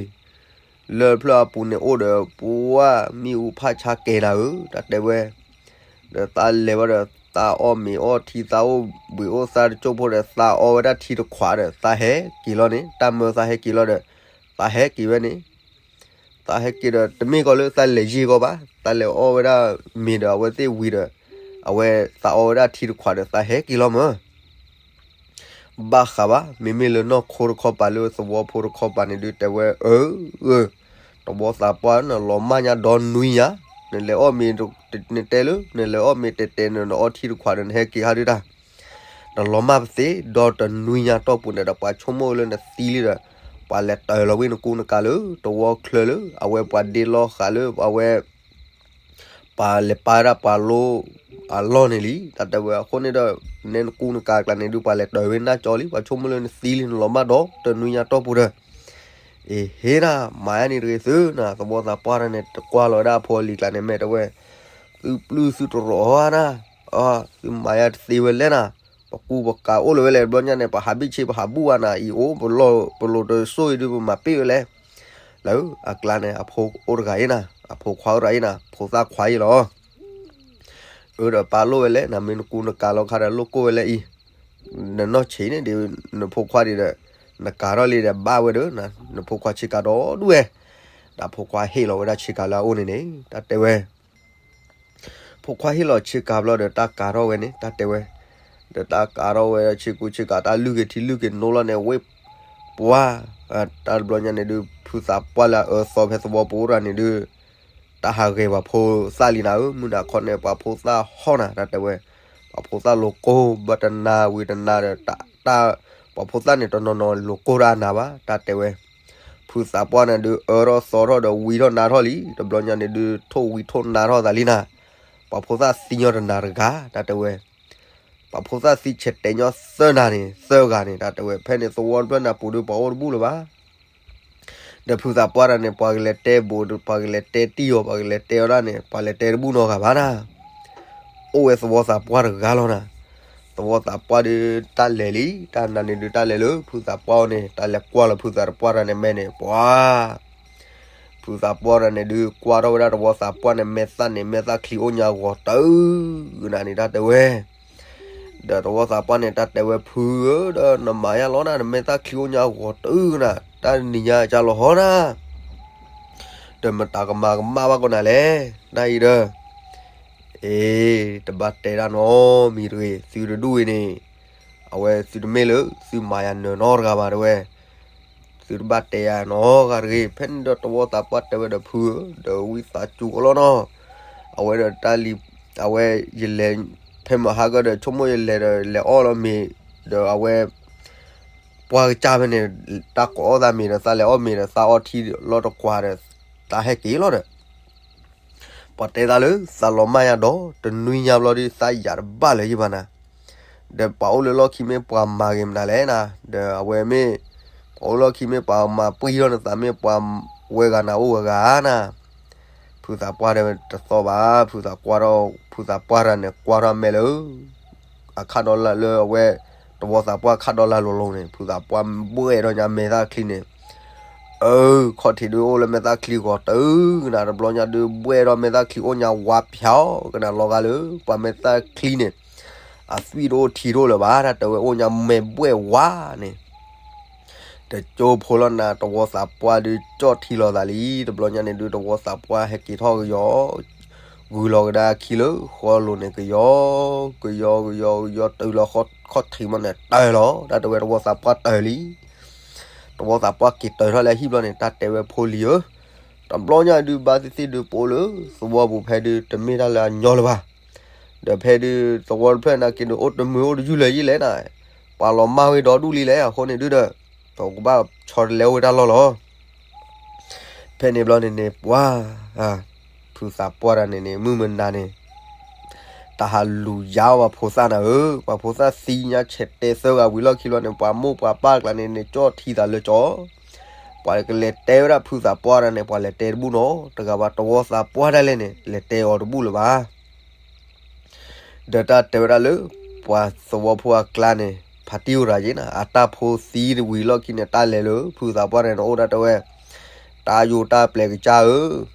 လၢၢ်တဖျၢၣ်အပူၤန့ၣ်အိၣ်ဒီး ပှၢ်မ့ၣ်အူဖးဆါကဲၤနၤဧၢ, တၢ်တဲဝဲ ဒီးသးလဲၤဘၣ်ဒီး သးအီၣ်မ့ၤအီထံ သးအိၣ်ဘှံးအိၣ်သါတကၠိၢ်ဖိဒီး သးအီဝဲဒၣ်ထံတခွးဒီး သးဟဲက့ၤလီၤန့ၣ်, တၢ်မၢသးဟဲက့ၤလီၤဒီး သးဟဲက့ၤဝဲန့ၣ်, သးဟဲက့ၤဒီး တမ့ၢ်ကီးလၢသးလဲၤယံာ်ကီးဘၣ်, သးလဲၤအီၣ်ဝဲဒၣ်မ့ၤဒီး အဝဲသ့ၣ်ဝံၤဒီး အဝဲသးအီဝဲဒၣ်ထံတခွးဒီး သးဟဲက့ၤလီၤမၢ် ဘၣ်ဃးဘၣ်, မ့မ့ၢ်လၢနီၢ်ခိတခီပၤလၢသဝီဖိတခီပၤန့ၣ်ဒုး တဲဝဲ အၢ, အၢ, တဝီသးပှၢ် နလီၤမၢ်ညါဒီနွံညါ, နလဲၤအီၣ်မ့ၤ, နတဲလၢ နလဲၤအီၣ်မ့ၤတဲတဲ နအီထံတခွးဒီး နဟဲက့ၤဟးဒုးတၢ်, နလီၤမၢ်ပသ့ ဒီတနွံညါတီၢ်ပူၤန့ၣ်ဒီး ပှၤဆိကမိၣ်လၢနသံလံဒီး ပှၤလဲၤတၢၤလီၤဝံၣ်နကူနကၤလၢ တဝီချၢလၢ အဝဲပှၤဒ့လီၤဃာ်လၢ အဝဲ ပှၤလဲၤပာ်ဝဲဒၣ်ပှၤလိအလီၢ်န့ၣ်လံ, တၢ်တဲဝဲအဃိန့ၣ်ဒီး နဲနကူနကၤကျါန့ၣ်ဒုး ပှၤလဲၤတၢၤဝဲနၢ်ကၠီလံ, ပှၤဆိကမိၣ်လၢနသံလံ နလီၤမၢ်ဒီတနွံညါတီၢ်ပူၤဒီး, အ့ဟ့နၤ, မၤယါန့ၣ်တဂ့ၤသုနၤ, သဝီသးပှၢ်တၢ်န့ၣ် တကွၢ်လီၤဝဲဒၣ်အဖိအလံၤကျါန့ၣ် မ့ၢ်တဲဝဲ, သုပျုၢ်သုတရီးအီၤနၤ, သုမၤယါတသ့ဝဲလဲၣ်နၤ, ပကူပကၤအိၣ်လၢၤဝဲလဲၣ် တဘျီညါန့ၣ် ပဟးဘံၣ်ဆ့ပဟးဘူၣ်ဝဲနၤ, အံၤအိၣ် ပလိၤတစိၢ်အံၤဒုး ပမၤပ့ၢ်ဝဲလဲၣ် လၢအကျါန့ၣ် အဖိအိၣ်တဂၤအံၤနၤ, အဖိခွါအိၣ်တဂၤအံၤနၤ, ဖိသၣ်ခွါအံၤလီၤ. အၢဒီးပာ်လိၣ်ဝဲလဲၣ်, နမ့ၢ်နကူနကၤလီၤခါဒီး လိၣ်ကိၢ်ဝဲလဲၣ်အံၤ, နနီၢ်ဆံးန့ၣ်ဒီး နဖိခွါဒံးဒီး နကၤထီၣ်လံဒီးဘၣ်ဝဲဒီး နဖိခွါဆ့ကၤဒီဒူၣ်ဝဲ, ဒီးဖိခွါဟ့ၣ်လီၤဝဲဒၣ်ဆ့ကၤလၢအအိၣ်န့ၣ်န့ၣ် တၢ်တဲဝဲ ဖိခွါဟ့ၣ်လီၤဆ့ကၤဘျီဒီး တၢ်ကၤထီၣ်ဝဲန့ၣ် တၢ်တဲဝဲ, ဒီးတၢ်ကၤထီၣ်ဝဲဆ့ကူဆ့ကၤ တၢ်လုၢ်က့ၤထံလုၢ်က့ၤနိလီၤန့ၣ် ဝဲပှၤ, တၢ်တဘျီညါန့ၣ်ဒုး ဖုသးပှၢ်လၢအအၢသီဖဲသဝီပူၤအိၣ်တဂၤန့ၣ်ဒုး တၢ်ဟးဂဲၤပှၤဖိသၣ်လံနၤဧၢ, မုၢ်နၤခီန့ၣ် ပှၤဖိသၣ်ဟီၣ်နၤ တၢ်တဲဝဲ, ပှၤဖိသၣ်လိၤကိၢ်ဘၣ်တနၤဝံၤတနၤဒီး တၢ်, ပှၤဖိသၣ်န့ၣ်တနီၤနီၤလိၤကိၢ်တၢ်အနၤဘၣ် တၢ်တဲဝဲ, ဖုသးပှၢ်န့ၣ်ဒုး အၢထီၣ်သီထီၣ်ဒီးဝံထီၣ်နါထီၣ်လံ, တဘျီညါန့ၣ်ဒုး ထိၣ်ဝံထိၣ်နါထီၣ်သးလံနၤ, ပှၤဖိသၣ်သံညီတနၤတဂၤ တၢ်တဲဝဲ ပှၤဖိသၣ်သံဆဲးတဲာ်ညီသၢနၤန့ၣ် သၢဂၤန့ၣ် တၢ်တဲဝဲ ဖဲန့ၣ်သဝီတဖျၢၣ်န့ၣ်အပူၤဒုး ပှၤအိၣ်တဘူၣ်လၢၤဘၣ် ဒီးဖုသးပှၢ်တၢ်န့ၣ် ပှၤကလဲၤတဲဘူး ပှၤကလဲၤတဲတံၢ်အီၤ ပှၤကလဲၤတဲဝဲဒၣ်န့ၣ် ပှၤလဲၤတဲတဘူၣ်နီတဂၤဘၣ်နၤ, အိၣ်ဝဲသဝီသးပှၢ်တဂၤလီၤနၤ, သဝီသးပှၢ်ဒုးတၢ်လဲၤလံ တၢ်နၤန့ၣ်ဒုးတၢ်လဲၤလၢ ဖုသးပှၢ်အအိၣ်န့ၣ် တၢ်လဲၤကွၢ်လီၤဖုသးပှၢ်တၢ်န့ၣ်မဲာ်န့ၣ် ပှၤ ဖုသးပှၢ်တၢ်န့ၣ်ဒုး ကွၢ်ထီၣ်ဝဲဒၣ်သဝီသးပှၢ်န့ၣ် မဲာ်သၣ်န့ၣ် မဲာ်သၣ်ချံအိၣ်ညါဂီၤတုၤနၤန့ၣ် တၢ်တဲဝဲ ဒီးသဝီသးပှၢ်န့ၣ် တၢ်တဲဝဲ ဖုဧၢ ဒီးနမၤယါလီၤနၤ နမဲာ်သၣ်ချံအိၣ်ညါဂီၤတုၤနၤ တၢ်နံၤညါကၢ်လီၤဟီနၤ ဒီးမတၤကမၤကမၣ်ဘၣ်ကီးနၤလဲၣ် နၤအံၤဒီး အ့ တဘၣ်တဲဒၣ်နီတမံၤတဂ့ၤ သုတဒူၣ်အံၤန့ၣ် အဝဲသုတမ့ၢ်လၢသုမၤယၤနၢၤနီတဂၤဘၣ်တဲဝဲ, သုတဘၣ်တဲယၤနီတဂၤတဂ့ၤ. ဖဲန့ၣ်ဒီးတဝီသးပှၢ်တဲဝဲဒီးဖုဧၢ, ဒီးဝံသးစူၤကီးလီၤနီၤ. အဝဲဒီးတၢ်လံ, အဝဲယလဲၤ, ဖဲမဟါကဒီးဆိကမိၣ်ယလဲၤဒီးလဲၤအီၣ်လီၤမ့ၤ, ဒီးအဝဲ ပှၢ်ကစၢ်ဖဲန့ၣ်, တၢ်ကအီၣ်သးမ့ၤဒီးသးလဲၤအီၣ်မ့ၤဒီးသးအီထံလီၤတကွၢ်ဒီး, တၢ်ဟဲက့ၤလီၤဒီး ပှၤတဲသးလၢသးလီၤမၢ်ညါဒီး တနွံညါဘျီဒုး သးယၤတဘၣ်လၢၤယဘၣ်နၤ. ဒီးပှၤအိၣ်လၢလီၢ်ခံမ့ၢ်ပှၤမၤဂ့ၤမနုၤလဲၣ်နၤ, ဒီးအဝဲမ့ၢ်, ပှၤအိၣ်လီၢ်ခံမ့ၢ်ပှၤမၤပှံၢ်ထီၣ်နသးမ့ၢ်ပှၤဝဲဂၤနၤအိၣ်ဝဲဂၤနၤ. ဖုသးပှၢ်တဲတသီဘၣ်, ဖုသးပှၢ်ထီၣ်, ဖုသးပှၢ်တၢ်န့ၣ် ကွၢ်ထီၣ်မဲာ်လၢ အခၣ်ဒီလၢ်လၢအဝဲ, တဝီသးပှၢ်ခၣ်ဒီလၢ်လိၤလိၤန့ၣ် ဖုသးပှၢ်ဘှဲၣ်ထီၣ်ညါမဲာ်သၣ်ချံန့ၣ်, အၢ, ခီၣ်ထံးဒုးအိၣ်လၢမဲာ်သၣ်ချံဂီၤတုၤကနၤ တဘျီညါဒုးဘှဲၣ်ထီၣ်မဲာ်သၣ်ချံအိၣ်ညါဝါဖျါကနၤလီၤဂာ်လၢ ပှၤမဲာ်သၣ်ချံန့ၣ်, အသွံၣ်တအိၣ်ထံတအိၣ်လၢၤဘၣ် တၢ်တဲဝဲအိၣ်ညါမဲာ်ဘှဲၣ်ဝါန့ၣ် တကၠိဖိလီၤနၤ တဝီသးပှၢ်ဒုးကၠီၣ်ထံလီၤသးလံ. တဘျီညါန့ၣ်ဒုးတဝီသးပှၢ်ဟဲက့ၤထီၣ်ကယီၤ, ဂုၤလီၤကဒါအခံလၢဃီလိၤန့ၣ်ကယီၤ, ကယီၤကယီၤကယီၤတုၤလီၤခီၣ်ထံးမးန့ၣ် တၢၢ်လီၤ တၢ်တဲဝဲတဝီသးပှၢ်တၢၢ်လံ. တဝီသးပှၢ်က့ၤတၢၢ်ထီၣ်လၢဟံၣ်ဘျီန့ၣ် တၢ်တဲဝဲဖိလံၤဧၢ, တဘျီညါဒုးဘၣ်သ့ၣ်သ့ၣ်ဒုးပအိၣ်လၢသဝီပူၤဖဲဒုးတမ့ၢ်တၢ်လၢအညီလၢၤဘၣ်. ဒီးဖဲဒုးသဝီတဖျၢၣ်န့ၣ်က့ၤဒုးအိၣ်တမုာ်အိၣ်တယုၢ်လၢၤယံာ်လဲၣ်နၤ, ပှၤလီၤမၢ်ဝဲဒီဒူၣ်လံလဲၣ် အဃိန့ၣ်ဒုးဒီး, ပကဘၣ်ဆီတလဲအိၣ်ဝဲတၢ်လီၢ်လီၤ. ဖဲန့ၣ်ဘျီန့ၣ်န့ၣ် ပှၤ, ဖုသးပှၢ်တၢ်န့ၣ်န့ၣ် မုၢ်မနၤန့ၣ် တၢ်ဟးလူၤယါပှၤဖိသၣ်နၤဧၢ, ပှၤဖိသၣ်သံညါဆဲးတဲသၢဂၤဝံၤလီၢ်ခံလီၤန့ၣ် ပှၤမိၢ်ပှၤပၢ်ကျါန့ၣ်န့ၣ် ကၠီၣ်ထံသးလၢကၠီ, ပှၤကလဲၤတဲဝဲဒၣ်ဖုသးပှၢ်တၢ်န့ၣ် ပှၤလဲၤတဲတဘူၣ်နီတဂၤဘၣ် တဝီသးပှၢ်တၢ်လဲၣ်န့ၣ် လဲၤတဲအီၤတဘူၣ်လၢၤဘၣ်. ဒီးတၢ်တဲဝဲဒၣ်လၢ ပှၤသဝီဖိအကျါန့ၣ် ဖါတံၢ်အိၣ်ရၤယ့ၣ်နၤ အတၢ်ဖိသံတဝံၤလီၢ်ခံန့ၣ် တၢ်လဲၤလၢဖုသးပှၢ်န့ၣ် နအိၣ်ဒၣ်တဲဝဲ, တၢ်ယိာ်တၢ်ပျဲၤကစၢ်ဧၢ,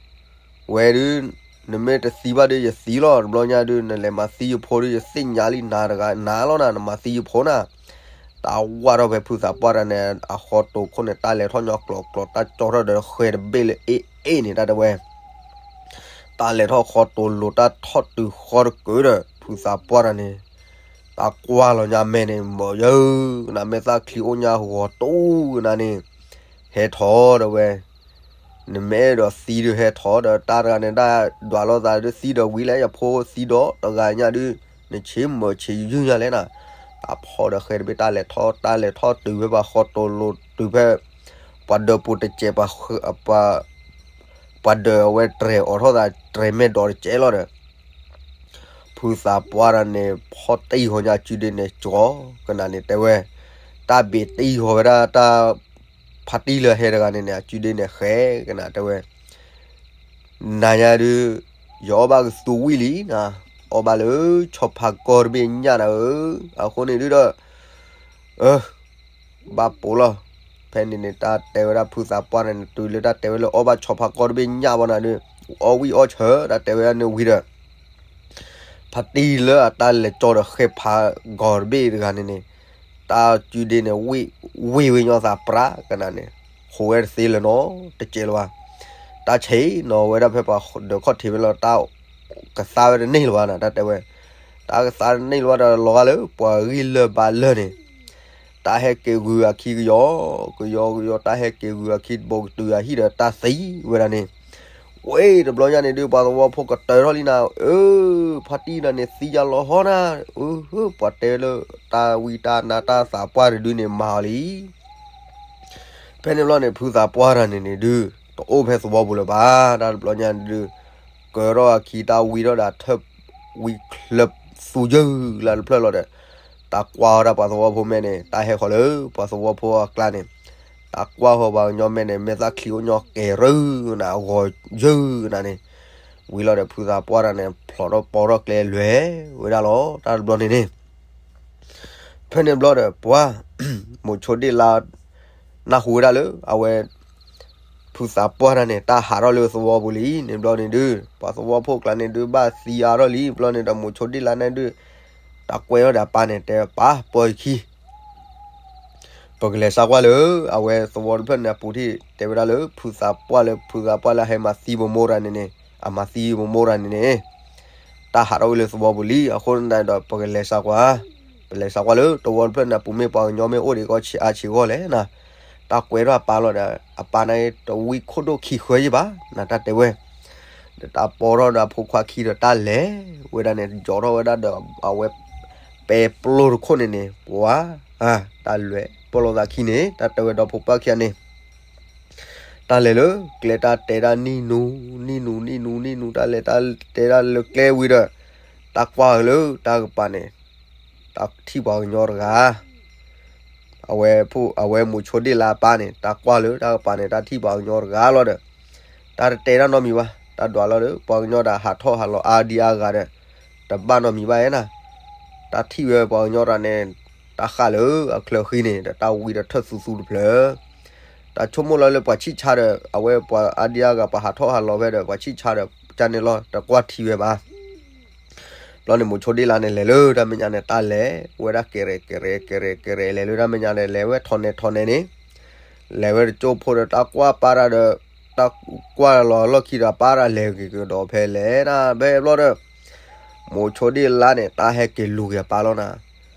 ဝဲဒုး, နမ့ၢ်တသံဘၣ်ဒုးယသံလီၤ တဘျီညါဒုး နလဲၤမၤသံယဖိဒုး ယသ့ၣ်ညါလံနၤတဂၤနၤလီၤနၤ နမၤသံယဖိနၤ. တၢ်ဝၢ်ထီၣ်ဖဲဖုသးပှၢ်တၢ်န့ၣ် အဃီတိၤခိၣ်န့ၣ် တၢ်လဲၤထီၣ်ညီကျိးကျိး တၢ်ကၠီထီၣ်ဒီးဃဲတဘ့ၣ်လၢအ့ၣ်အ့ၣ်န့ၣ် တၢ်တဲဝဲ တၢ်လဲၤထီၣ်ဃီတိၤလိၤ တၢ်ထီၣ်တုၤဃီတကုာ်ဒီး ဖုသးပှၢ်တၢ်န့ၣ် တၢ်ကွၢ်လီၤညါမဲာ်န့ၣ် မၢယၢကနၤ မဲာ်သၣ်ချံအိၣ်ညါဂီၤတူၢ်ကနၤန့ၣ် ဟဲထီၣ်ဒီးဝဲ နမ့ၢ်အဲၣ်ဒိးသံဒုးဟဲထီၣ်ဒီး တၢ်တဂၤန့ၣ် တၢ်ဒွးလိာ်သးဒုးသံဒီးဝံၤလဲၣ် ယဖိသံဒီးတဂၤညါဒုး နဆ့မၢဆ့ယုၢ်ညါလဲၣ်နၤ. တၢ်ဖီဒီးဃဲတဘ့ၣ် တၢ်လဲၤထီၣ် တၢ်လဲၤထီၣ်တုၤဖဲပှၤဃီတိၤလိၤတုၤဖဲ ပှၤဒၢးပူၤတစဲး ပှၤဒၢးအဝဲတြဲၤအိးထီၣ်သးတြဲၤမဲာ်ဒိးတစဲးလီၤဒီး ဖုသးပှၢ်တၢ်န့ၣ် ဖီၣ်တံၢ်ဃီၤညါစုဒ့န့ၣ် ကၠီကနၤန့ၣ်တဲဝဲ တၢ်ဘ့ၣ်တံၢ်ဃီၤဝဲဒၣ်တၢ် ဖါတံၢ်လၢဟဲတဂၤန့ၣ်န့ၣ် အစုဒ့န့ၣ်ဃဲကနၤတဲဝဲ နၤညါဒုး ယအီၣ်ဘၣ်ကသူဝံၣ်လံနၤ, အီၣ်ဘၣ်လၢဆီဖါကီၢ်တဘ့ၣ်ညၣ်နၤဧၢ, အဃိန့ၣ်ဒုးဒီး အၢ ဘၣ်ပိာ်လီၤ. ဖဲန့ၣ်န့ၣ် တၢ်တဲဝဲဒၣ်ဖုသးပှၢ်န့ၣ် တုၤလၢတၢ်တဲဝဲလၢအီၣ်ဘၣ်ဆီဖါကီၢ်တဘ့ၣ်ညၣ်ဘၣ်နၤဒုး အီၣ်ဝံၣ်အီၣ်ဆၢ တၢ်တဲဝဲဒၣ်န့ၣ်ဝံၤဒီး ဖါတံၢ်လၢအတၢ်လဲၤကၠီဒီးဃဲဖးဂီၤတဘ့ၣ်တဂၤန့ၣ်န့ၣ် တၢ်စုဒ့န့ၣ် ဝ့ၢ်ဝ့ၢ်ဝဲညီသးပြးကနၤန့ၣ် ဃိးဝဲတသ့လၢၤနီတစဲးလၢၤဘၣ်. တၢ်ဆဲးနီၤဝဲဒၣ်ဖဲပှၤဒၢးခီၣ်ထံးဖဲလီၤ တၢ်ကသါဝဲတန့ၢ်လၢၤဘၣ်နၤ တၢ်တဲဝဲ တၢ်ကသါတန့ၢ်လၢၤဘၣ်ဒီးလီၤဂာ်လၢပှၤဂံၢ်လၢာ်ဘါလၢာ်န့ၣ် တၢ်ဟဲက့ၤဂုၤအခံကယီကယီကယီ တၢ်ဟဲက့ၤဂုၤအခံတဘိကတုၤအဟံၣ်ဒီးတၢ်သံဝဲဒၣ်န့ၣ် ဝဲတဘျီညါန့ၣ်ဒုး ပှၤသဝီဖိကတၢၢ်ထီၣ်လံနၤ အၢ ဖါတံၢ်နၤန့ၣ်သံယါလီၤဟီနၤ အၢ ပှၤတဲလၢတၢ်ဝံတၢ်နါတၢ်သးပှၢ်တဒုန့ၣ်မၤအီၤလံ ဖဲန့ၣ်ဘျီန့ၣ် ဖုသးပှၢ်တၢ်န့ၣ်န့ၣ်ဒုး တအိၣ်ဖဲသဝီပူၤလၢၤဘၣ် တၢ်တဘျီညါဒုး ကၢထီၣ်အခံတၢ်ဝံထီၣ်ဒီးထၢၣ် ဝံချၢသူယၢၢ်လၢတဖျၢၣ်လီၤဒီး တၢ်ကွၢ်ဝဲဒၣ်ပှၤသဝီဖိမဲာ်န့ၣ် တၢ်ဟဲဃီၤလၢပှၤသဝီဖိအကျါန့ၣ် တၢ်ကွၢ်ဃီၤပှၤကညီမဲာ်န့ၣ် မဲာ်သၣ်ချံအိၣ်ညီကဲၤရၢနၤ ဂီၤယၢၢ်နၤန့ၣ် ဝံၤလီၤဒီးဖုသးပှၢ်တၢ်န့ၣ် ဖျိးထီၣ်ပီထီၣ်ကျဲလဲၤဝဲဒၣ်လီၤ တၢ်တဘျီန့ၣ်န့ၣ် ဖဲန့ၣ်ဘျီဒီး ပှၤ မိၤဆိဒ့ၣ်လါ နၢ်ဟူဝဲဒၣ်လၢ အဝဲ ဖုသးပှၢ်တၢ်န့ၣ် တၢ်ဟးထီၣ်လၢသဝီပူၤလံန့ၣ်ဘျီန့ၣ်ဒုး ပှၤသဝီဖိကျါန့ၣ်ဒုး ဘၣ်သံအါထီၣ်လံဘျီန့ၣ်ဒီး မိၤဆိဒ့ၣ်လါန့ၣ်ဒုး တၢ်ကွဲထီၣ်ဒီးအပၢ်န့ၣ် တဲပၢ် ပၢ်ယခံ ပကလဲၤစးကွၢ်လၢ အဝဲသဝီတဖျၢၣ်န့ၣ်အပူၤထံၣ် တဲဝဲဒၣ်လၢ ဖုသးပှၢ်လၢ ဖုသးပှၢ်လၢဟဲမၤသံပမိၢ်တၢ်န့ၣ်န့ၣ် အမၤသံပမိၢ်တၢ်န့ၣ်န့ၣ် တၢ်ဟးထီၣ်ဝဲလၢသဝီပူၤလံ အဃိန့ၣ်ဒီး ပကလဲၤစးကွၢ် ပလဲၤစးကွၢ်လၢ သဝီတဖျၢၣ်န့ၣ်အပူၤမ့ၢ်ပှၤကညီမ့ၢ်အိၣ်ဒံးကီးဆံးအါဆံးဂီၢ်လဲၣ်နၤ တၢ်ကွဲထီၣ်အပၢ်လီၤဒီး အပၢ်န့ၣ်တဝံခိၣ်ဒိၣ်ခံဃၢယံၣ်ဘၣ် နတၢ်တဲဝဲ, ဒီးတၢ်ပိာ်ထီၣ်ဒီးအဖိခွါခံဒီးတၢ်လဲၤဝဲဒၣ်န့ၣ် ယီၤထီၣ်ဝဲဒၣ်ဒီး အဝဲ ပဲပျိၢ်တခိၣ်န့ၣ်န့ၣ် ပှၤ တၢ်လဲၤပျိၢ်လိာ်သးခံန့ၣ် တၢ်တဲဝဲဒီးဖိပၢ်ခံဂၤန့ၣ် တၢ်လဲၤလၢကျဲတၢ်တဲဒၣ်နံၣ်နူ နံၣ်နူ နံၣ်နူ နံၣ်နူ တၢ်လဲၤတၢ်တဲဒၣ်လၢကျဲဝံၤဒီး တၢ်ကွၢ်လၢတၢ်ကပၤန့ၣ် တၢ်ထံၣ်ပှၤကညီတဂၤ အဝဲ အဝဲမိၤဆိဒ့ၣ်လါအပၢ်န့ၣ် တၢ်ကွၢ်လၢတၢ်ကပၤန့ၣ် တၢ်ထံၣ်ပှၤကညီတဂၤလီၤဒီး တၢ်တတဲတၢ်နီတမံၤဘၣ် တၢ်ဒွးလီၤဒီး ပှၤကညီတၢ်ဟးထီၣ်ဟးလီၤအါဒံအါဂၤဒီး တဘၣ်နီတမံၤဘၣ်ဧါနၤ တၢ်ထံၣ်ဝဲပှၤကညီတၢ်န့ၣ် တၢ်ဃၣ်လၢအချၢဃံန့ၣ်ဒီး တၢ်ဝံဒီးထၢၣ်သူသူတဖျၢၣ် တၢ်ဆိကမိၣ်လီၤလၢပှၤဆံၣ်ဆါဒီး အဝဲပှၤအါဒံအါဂၤ ပှၤဟးထီၣ်ဟးလီၤဖဲဒီး ပှၤဆံၣ်ဆါဒီး ကန့ၣ်လီၤ တကွၢ်ထံဝဲဘၣ် ဘျီန့ၣ် မိၤဆိဒ့ၣ်လါန့ၣ် လဲၤလၢတၢ်မဲာ်ညါန့ၣ် တၢ်လဲၤဝဲဒၣ်ကဲရဲၣ်ကဲရဲၣ်ကဲရဲၣ်ကဲရဲၣ် လဲၤလၢတၢ်မဲာ်ညါန့ၣ် လဲၤဝဲထီၣ်နဲၣ်ထီၣ်နဲၣ်န့ၣ် လဲၤဝဲတကၠိဖိဒီး တၢ်ကွၢ်ပၢ်တၢ်ဒီး တၢ်ကွၢ်လီၤလီၢ်ခံဒီး ပၢ်တၢ်လဲၤက့ၤကဒီးဖဲလဲၣ်နၤ ဖဲဘျီဒီး မိၤဆိဒ့ၣ်လါန့ၣ် တၢ်ဟဲက့ၤလူၤက့ၤအပၢ်လီၤနၤ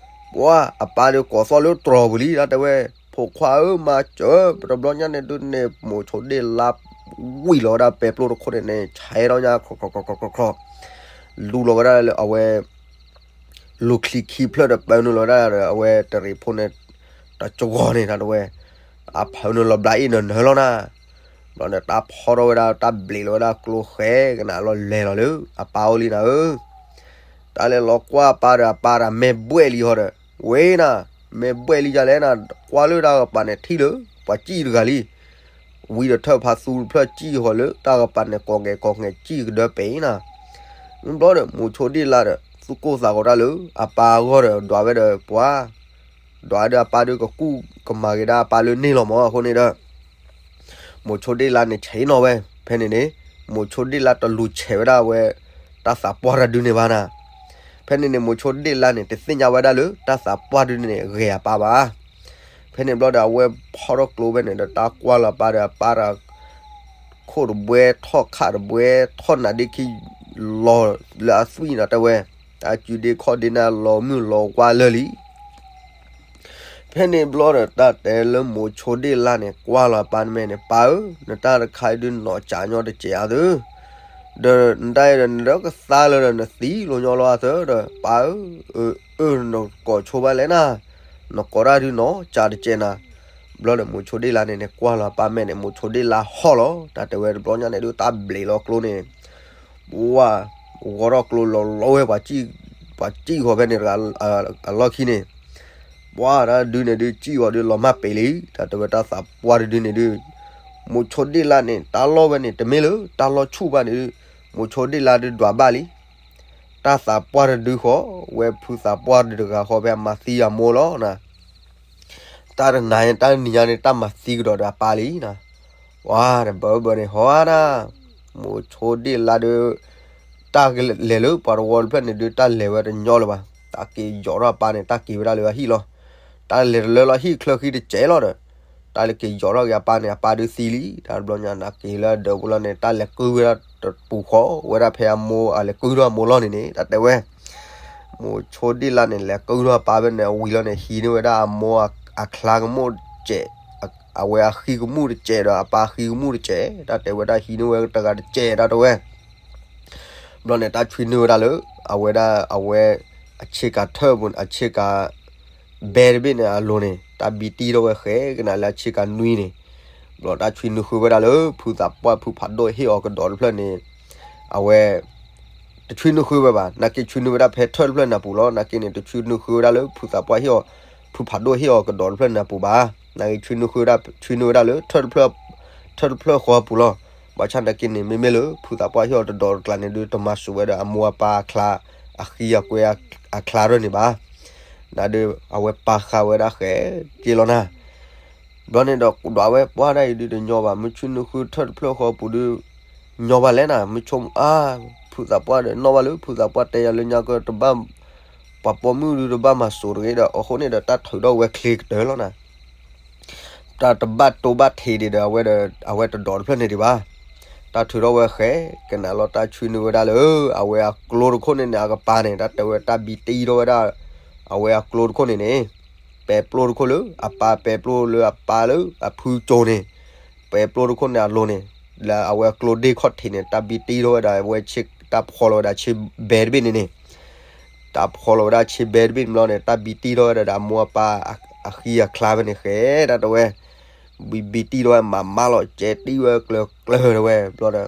ပှၤအပၢ်ဒီးကိးသီၣ်လၢတြီၤပူၤလံ တၢ်တဲဝဲ ဖိခွါဧၢ မၤစၢၤ ပတဘျီညါန့ၣ်ဒုးန့ၣ် မိၤဆိဒ့ၣ်လါ ဝံၣ်လီၤဝဲဒၣ်ပဲပျိၢ်တခိၣ်န့ၣ်န့ၣ် ဆဲးထီၣ်ညါ ခီခီခီခီခီခီ လူလီၤဝဲဒၣ်လၢအဝဲ လူၤချံခံဖျၢၣ်ဒီး ပၢနုာ်လီၤဝဲဒၣ်ဒီး အဝဲတရံးဖိန့ၣ် တကဝီၤန့ၣ် တၢ်တဲဝဲ အဖၢနုာ်လီၤဘျးအ့ၣ်နၢၤနၢၤလီၤနၤ ဘျီန့ၣ် တၢ်ဖီထီၣ်ဝဲဒၣ် တၢ်ဘျံးလီၤဝဲဒၣ်ကျိဃဲကနၤလီၤ လဲၤလီၤလၢအပၢ်အိၣ်လံနၤဧၢ တၢ်လဲၤလီၤကွၢ်အပၢ်ဒီး အပၢ်ဒီး မဲာ်ဘှဲၣ်လံဟီဒီး ဝဲနၤ မဲာ်ဘှဲၣ်လံယၤလဲၣ်နၤ ကွၢ်လၢတၢ်ကပၤန့ၣ် ထံၣ်လၢ ပှၤစံၣ်တဂၤလံ ဝံၤဒီးထၢၣ်ဖးသူတဖျၢၣ် စံၣ်ဃီၤလၢတၢ်ကပၤန့ၣ် ကိးငဲၤကိးငဲၤ စံၣ်ကဒၢပဲာ်နၤ မ့ၢ်ဘျီဒီး မိၤဆိဒ့ၣ်လါဒီး သူၣ်ကိၢ်သးဂီၤတၢ်လၢ အပၢ်အဂီၢ်ဒီး ဒွးဝဲဒီးပှၤ ဒွးဒီးအပၢ်ဒုး ကကူၣ်ကမၤက့ၤဒၣ်အပၢ်လၢန့ၣ်လီၤမၢ် အဃိန့ၣ်ဒီး မိၤဆိဒ့ၣ်လါန့ၣ် ဆဲးနီၣ်ဝဲ ဖဲန့ၣ်န့ၣ် မိၤဆိဒ့ၣ်လါတလူၤဆဲးဝဲဒၣ်ဝဲ တၢ်သးပှၢ်တၢ်ဒုးန့ၣ်ဘၣ်နၤ ဖဲန့ၣ်န့ၣ် မိၤဆိဒ့ၣ်လါန့ၣ် တသ့ၣ်ညါဝဲဒၣ်လၢ တၢ်သးပှၢ်ဒုးန့ၣ် ဂဲၤအပၢ်ဘၣ် ဖဲန့ၣ်ဘျီဒီး အဝဲဖီထီၣ်ကျိဖဲန့ၣ်ဒီး တၢ်ကွၢ်လီၤအပၢ်ဒီး အပၢ်ဒီး ခိၣ်တဘှဲ ထီၣ်ခးတဘှဲ ထီၣ်နးဒ့ခံ လီၤလၢအသွံၣ်နၤတဲဝဲ တၢ်စုဒ့ခီၣ်ဒ့န့ၣ် လီၤမုၢ်လီၤဝါလၢာ်လံ ဖဲန့ၣ်ဘျီဒီး တၢ်တဲလၢမိၤဆိဒ့ၣ်လါန့ၣ် ကွၢ်လီၤအပၢ်မဲာ်န့ၣ် ပၢ်ဧၢ, နတၢ်တခါအံၤဒုးနီၢ်ကၠးညီတစဲးအါသု, ဒီးနတၢ်အံၤဒီးနကသါလၢာ်ဒီးနသံလိၤညီလီၤအါသုဒီး ပၢ်ဧၢ, အၢ နကိးဆိဘၣ်လဲၣ်နၤ, နကိးတၢ်ဒုးနီၢ်ကၠးတစဲးနၤ, ဘျီဒီးမိၤဆိဒ့ၣ်လါန့ၣ်န့ၣ် ကွၢ်လီၤအပၢ်မဲာ်န့ၣ် မိၤဆိဒ့ၣ်လါဟီၣ်လီၤ, တၢ်တဲဝဲတဘျီညါန့ၣ်ဒုး တၢ်ဘျံးလီၤကျိန့ၣ် ပှၤ ဂီၤထီၣ်ကျိလီၤလီၤဝဲ ပှၤစံၣ်ဃီၤဖဲန့ၣ်တဂၤ အလီၢ်ခံန့ၣ်, ပှၤတၢ်ဒုးန့ၣ်ဒုး စံၣ်ဃီၤဒုးလီၤမၢ်ပ့ၤလံ, တၢ်တဲဝဲတၢ်သးပှၢ်တဒုန့ၣ်ဒုး, မိၤဆိဒ့ၣ်လါန့ၣ် တၢ်လီၢ်ဝဲန့ၣ် တမ့ၢ်လၢတၢ်လီၢ်ဆူၣ်ဘၣ်န့ၣ်ဒုး, မိၤဆိဒ့ၣ်လါဒုးဒွးဘၣ်လံ, တၢ်သးပှၢ်တဒုဃီ, ဝဲဖုသးပှၢ်တဒုတဂၤဃီ ဖဲအမၤသံအမိၢ်လီၤနၤ တၢ်တနၤန့ၣ် တၢ်တနံၤညါန့ၣ် တၢ်မၤသံကဒီးဒီးအပၢ်လံနၤ, ဝါတဘၢဘၢန့ၣ် ဟီဒၣ်, မိၤဆိဒ့ၣ်လါဒုး, တၢ်လဲၤလၢပှၤတဝီတဖျၢၣ်န့ၣ်ဒုး တၢ်လဲၤဝဲတညီလၢၤဘၣ်, တၢ်က့ၤယီၤထီၣ်အပၢ်န့ၣ် တၢ်က့ၤဝဲဒၣ်လၢအဟံၣ်လီၤ, တၢ်လဲၤတလၢလီၤဟံၣ်ချၢဃံတစဲးလီၤဒီး, တၢ်လဲၤက့ၤယီၤထီၣ်က့ၤအပၢ်န့ၣ် အပၢ်ဒုးသံလံ, တၢ်တဘျီညါန့ၣ်က့ၤလၢအဒၢးပူၤလီၤန့ၣ် တၢ်လဲၤကုၢ်ဝဲဒၣ်တပူၤဃီ, ဝဲဒၣ်ဖဲအမိၢ်အလဲၤကုၢ်ထီၣ်အမိၢ်လီၤန့ၣ်န့ၣ် တၢ်တဲဝဲ မိၤဆိဒ့ၣ်လါန့ၣ် လဲၤကုၢ်ထီၣ်အပၢ်ဖဲန့ၣ် အဝံၤလီၤန့ၣ် ဟံးန့ၢ်ဝဲဒၣ်အမိၢ်အချါကမူၣ်တစဲး, အဝဲအဃံကမူၣ်တစဲးဒီး အပၢ်ဃံကမူၣ်တစဲး, တၢ်တဲဝဲဒၣ်ဟံးန့ၢ်ဝဲတဂၤတစဲး တၢ်တဲဝဲ ဘျီန့ၣ် တၢ်ဆွံနုာ်ဝဲဒၣ်လၢ အဝဲဒၣ်အဝဲ အဆ့ကၤထၢၣ်ပူၤန့ၣ် အဆ့ကၤ ဘဲတဘ့ၣ်န့ၣ်အလိၤန့ၣ် တၢ်ဘံတံၢ်ထီၣ်ဝဲဃဲကနၤလၢအဆ့ကၤနွံန့ၣ်, ဘျီတၢ်ဆွံနုာ်ဃုဝဲဒၣ်လၢ ဖုသးပှၢ်ဖုဖးဒိၣ်ဟ့ၣ်အီၤကဒီးတဖျၢၣ်န့ၣ်, အဝဲ တဆွံနုာ်ဃုဝဲဘၣ်, နာ်က့ဆွံနုာ်ဝဲဒၣ်ဖဲထၢၣ်တဖျၢၣ်နၢ်ပူၤလီၤ, နာ်က့န့ၣ် တဆွံနုာ်ဃုဝဲဒၣ်လၢ ဖုသးပှၢ်ဟ့ၣ်အီၤ, ဖုဖးဒိၣ်ဟ့ၣ်အီၤကဒီးတဖျၢၣ်နၢ်ပူၤဘၣ်, နာ်က့ဆွံနုာ်ဃုဝဲဒၣ် ဆွံနုာ်ဝဲဒၣ်လၢ ထၢၣ်တဖျၢၣ်ဃီပူၤလီၤ, ဘၣ်ဆၣ်နာ်က့န့ၣ် မ့မ့ၢ်လၢ ဖုသးပှၢ်ဟ့ၣ်အီၤတဒီးတကျါန့ၣ်ဒုး တမၤစၢၤဝဲဒီးအမိၢ်အပၢ်အချါ, အဃံအကွဲအချါရၢၢ်န့ၣ်ဘၣ်, နဒုး အဝဲပာ်ဃာ်ဝဲဒၣ်ဃဲက့လီၤနၤ ဘျီန့ၣ်ဒီး ဒွးဝဲပှၢ်ဒၣ်အံၤဒုးတညီဘၣ်, မ့ၢ်ဆွံနုာ်ဃုထၢၣ်တဖျၢၣ်ဃီပူၤဒုး ညီဘၣ်လဲၣ်နၤ, မ့ၢ်ဆိကမိၣ်အါ, ဖုသးပှၢ်ဒီးနီၣ်ဘၣ်လၢ ဖုသးပှၢ်တဲယၤလၢညါကတဘၣ်, ပှၤပိာ်မုၣ်ဒုးတဘၣ်မၤစိၤတဂ့ၤဒီး အဃိန့ၣ်ဒီး တၢ်ထုးထီၣ်ဝဲချ့ကတၢၢ်လီၤနၤ တၢ်တဘၣ်တိဘၣ်ထံးဒံးဒီး အဝဲဒီး အဝဲတဒီးတဖျၢၣ်န့ၣ်ဒံးဘၣ်, တၢ်ထုးထီၣ်ဝဲဃဲကနၤလီၤ, တၢ်ဆွံနုာ်ဝဲဒၣ်လၢ အဝဲအကျိတခိၣ်န့ၣ်န့ၣ် အကပၤန့ၣ် တၢ်တဲဝဲတၢ်ဘံတံၢ်ထီၣ်ဝဲဒၣ် အဝဲအကျိတခိၣ်န့ၣ်န့ၣ် ပဲာ်ပျိတခိၣ်လၢအပၢ် ပဲာ်ပျိလၢအပၢ်လၢအဖုကၠိန့ၣ်, ပဲာ်ပျိတခိၣ်န့ၣ်အလိၤန့ၣ်, လၢအဝဲကျိဒ့ၣ်ခီၣ်ထံးန့ၣ် တၢ်ဘံတံၢ်ထီၣ်ဝဲဒၣ်ဝဲဆ့, တၢ်ဖီလီၤဝဲဒၣ်ဆ့ဘဲတဘ့ၣ်န့ၣ်န့ၣ်, တၢ်ဖီလီၤဝဲဒၣ်ဆ့ဘဲတဘ့ၣ်န့ၣ်ဘျီန့ၣ် တၢ်ဘံတံၢ်ထီၣ်ဝဲဒၣ်ဒီးအမိၢ်အပၢ်အဃံအချါဖဲန့ၣ် ဃဲဒၣ်တဝဲ, ဘံဘံတံၢ်ထီၣ်ဝဲမးမးလီၤ ကဲတံၢ်ဝဲကျၢၤကျၢၤတဝဲဘျီဒီး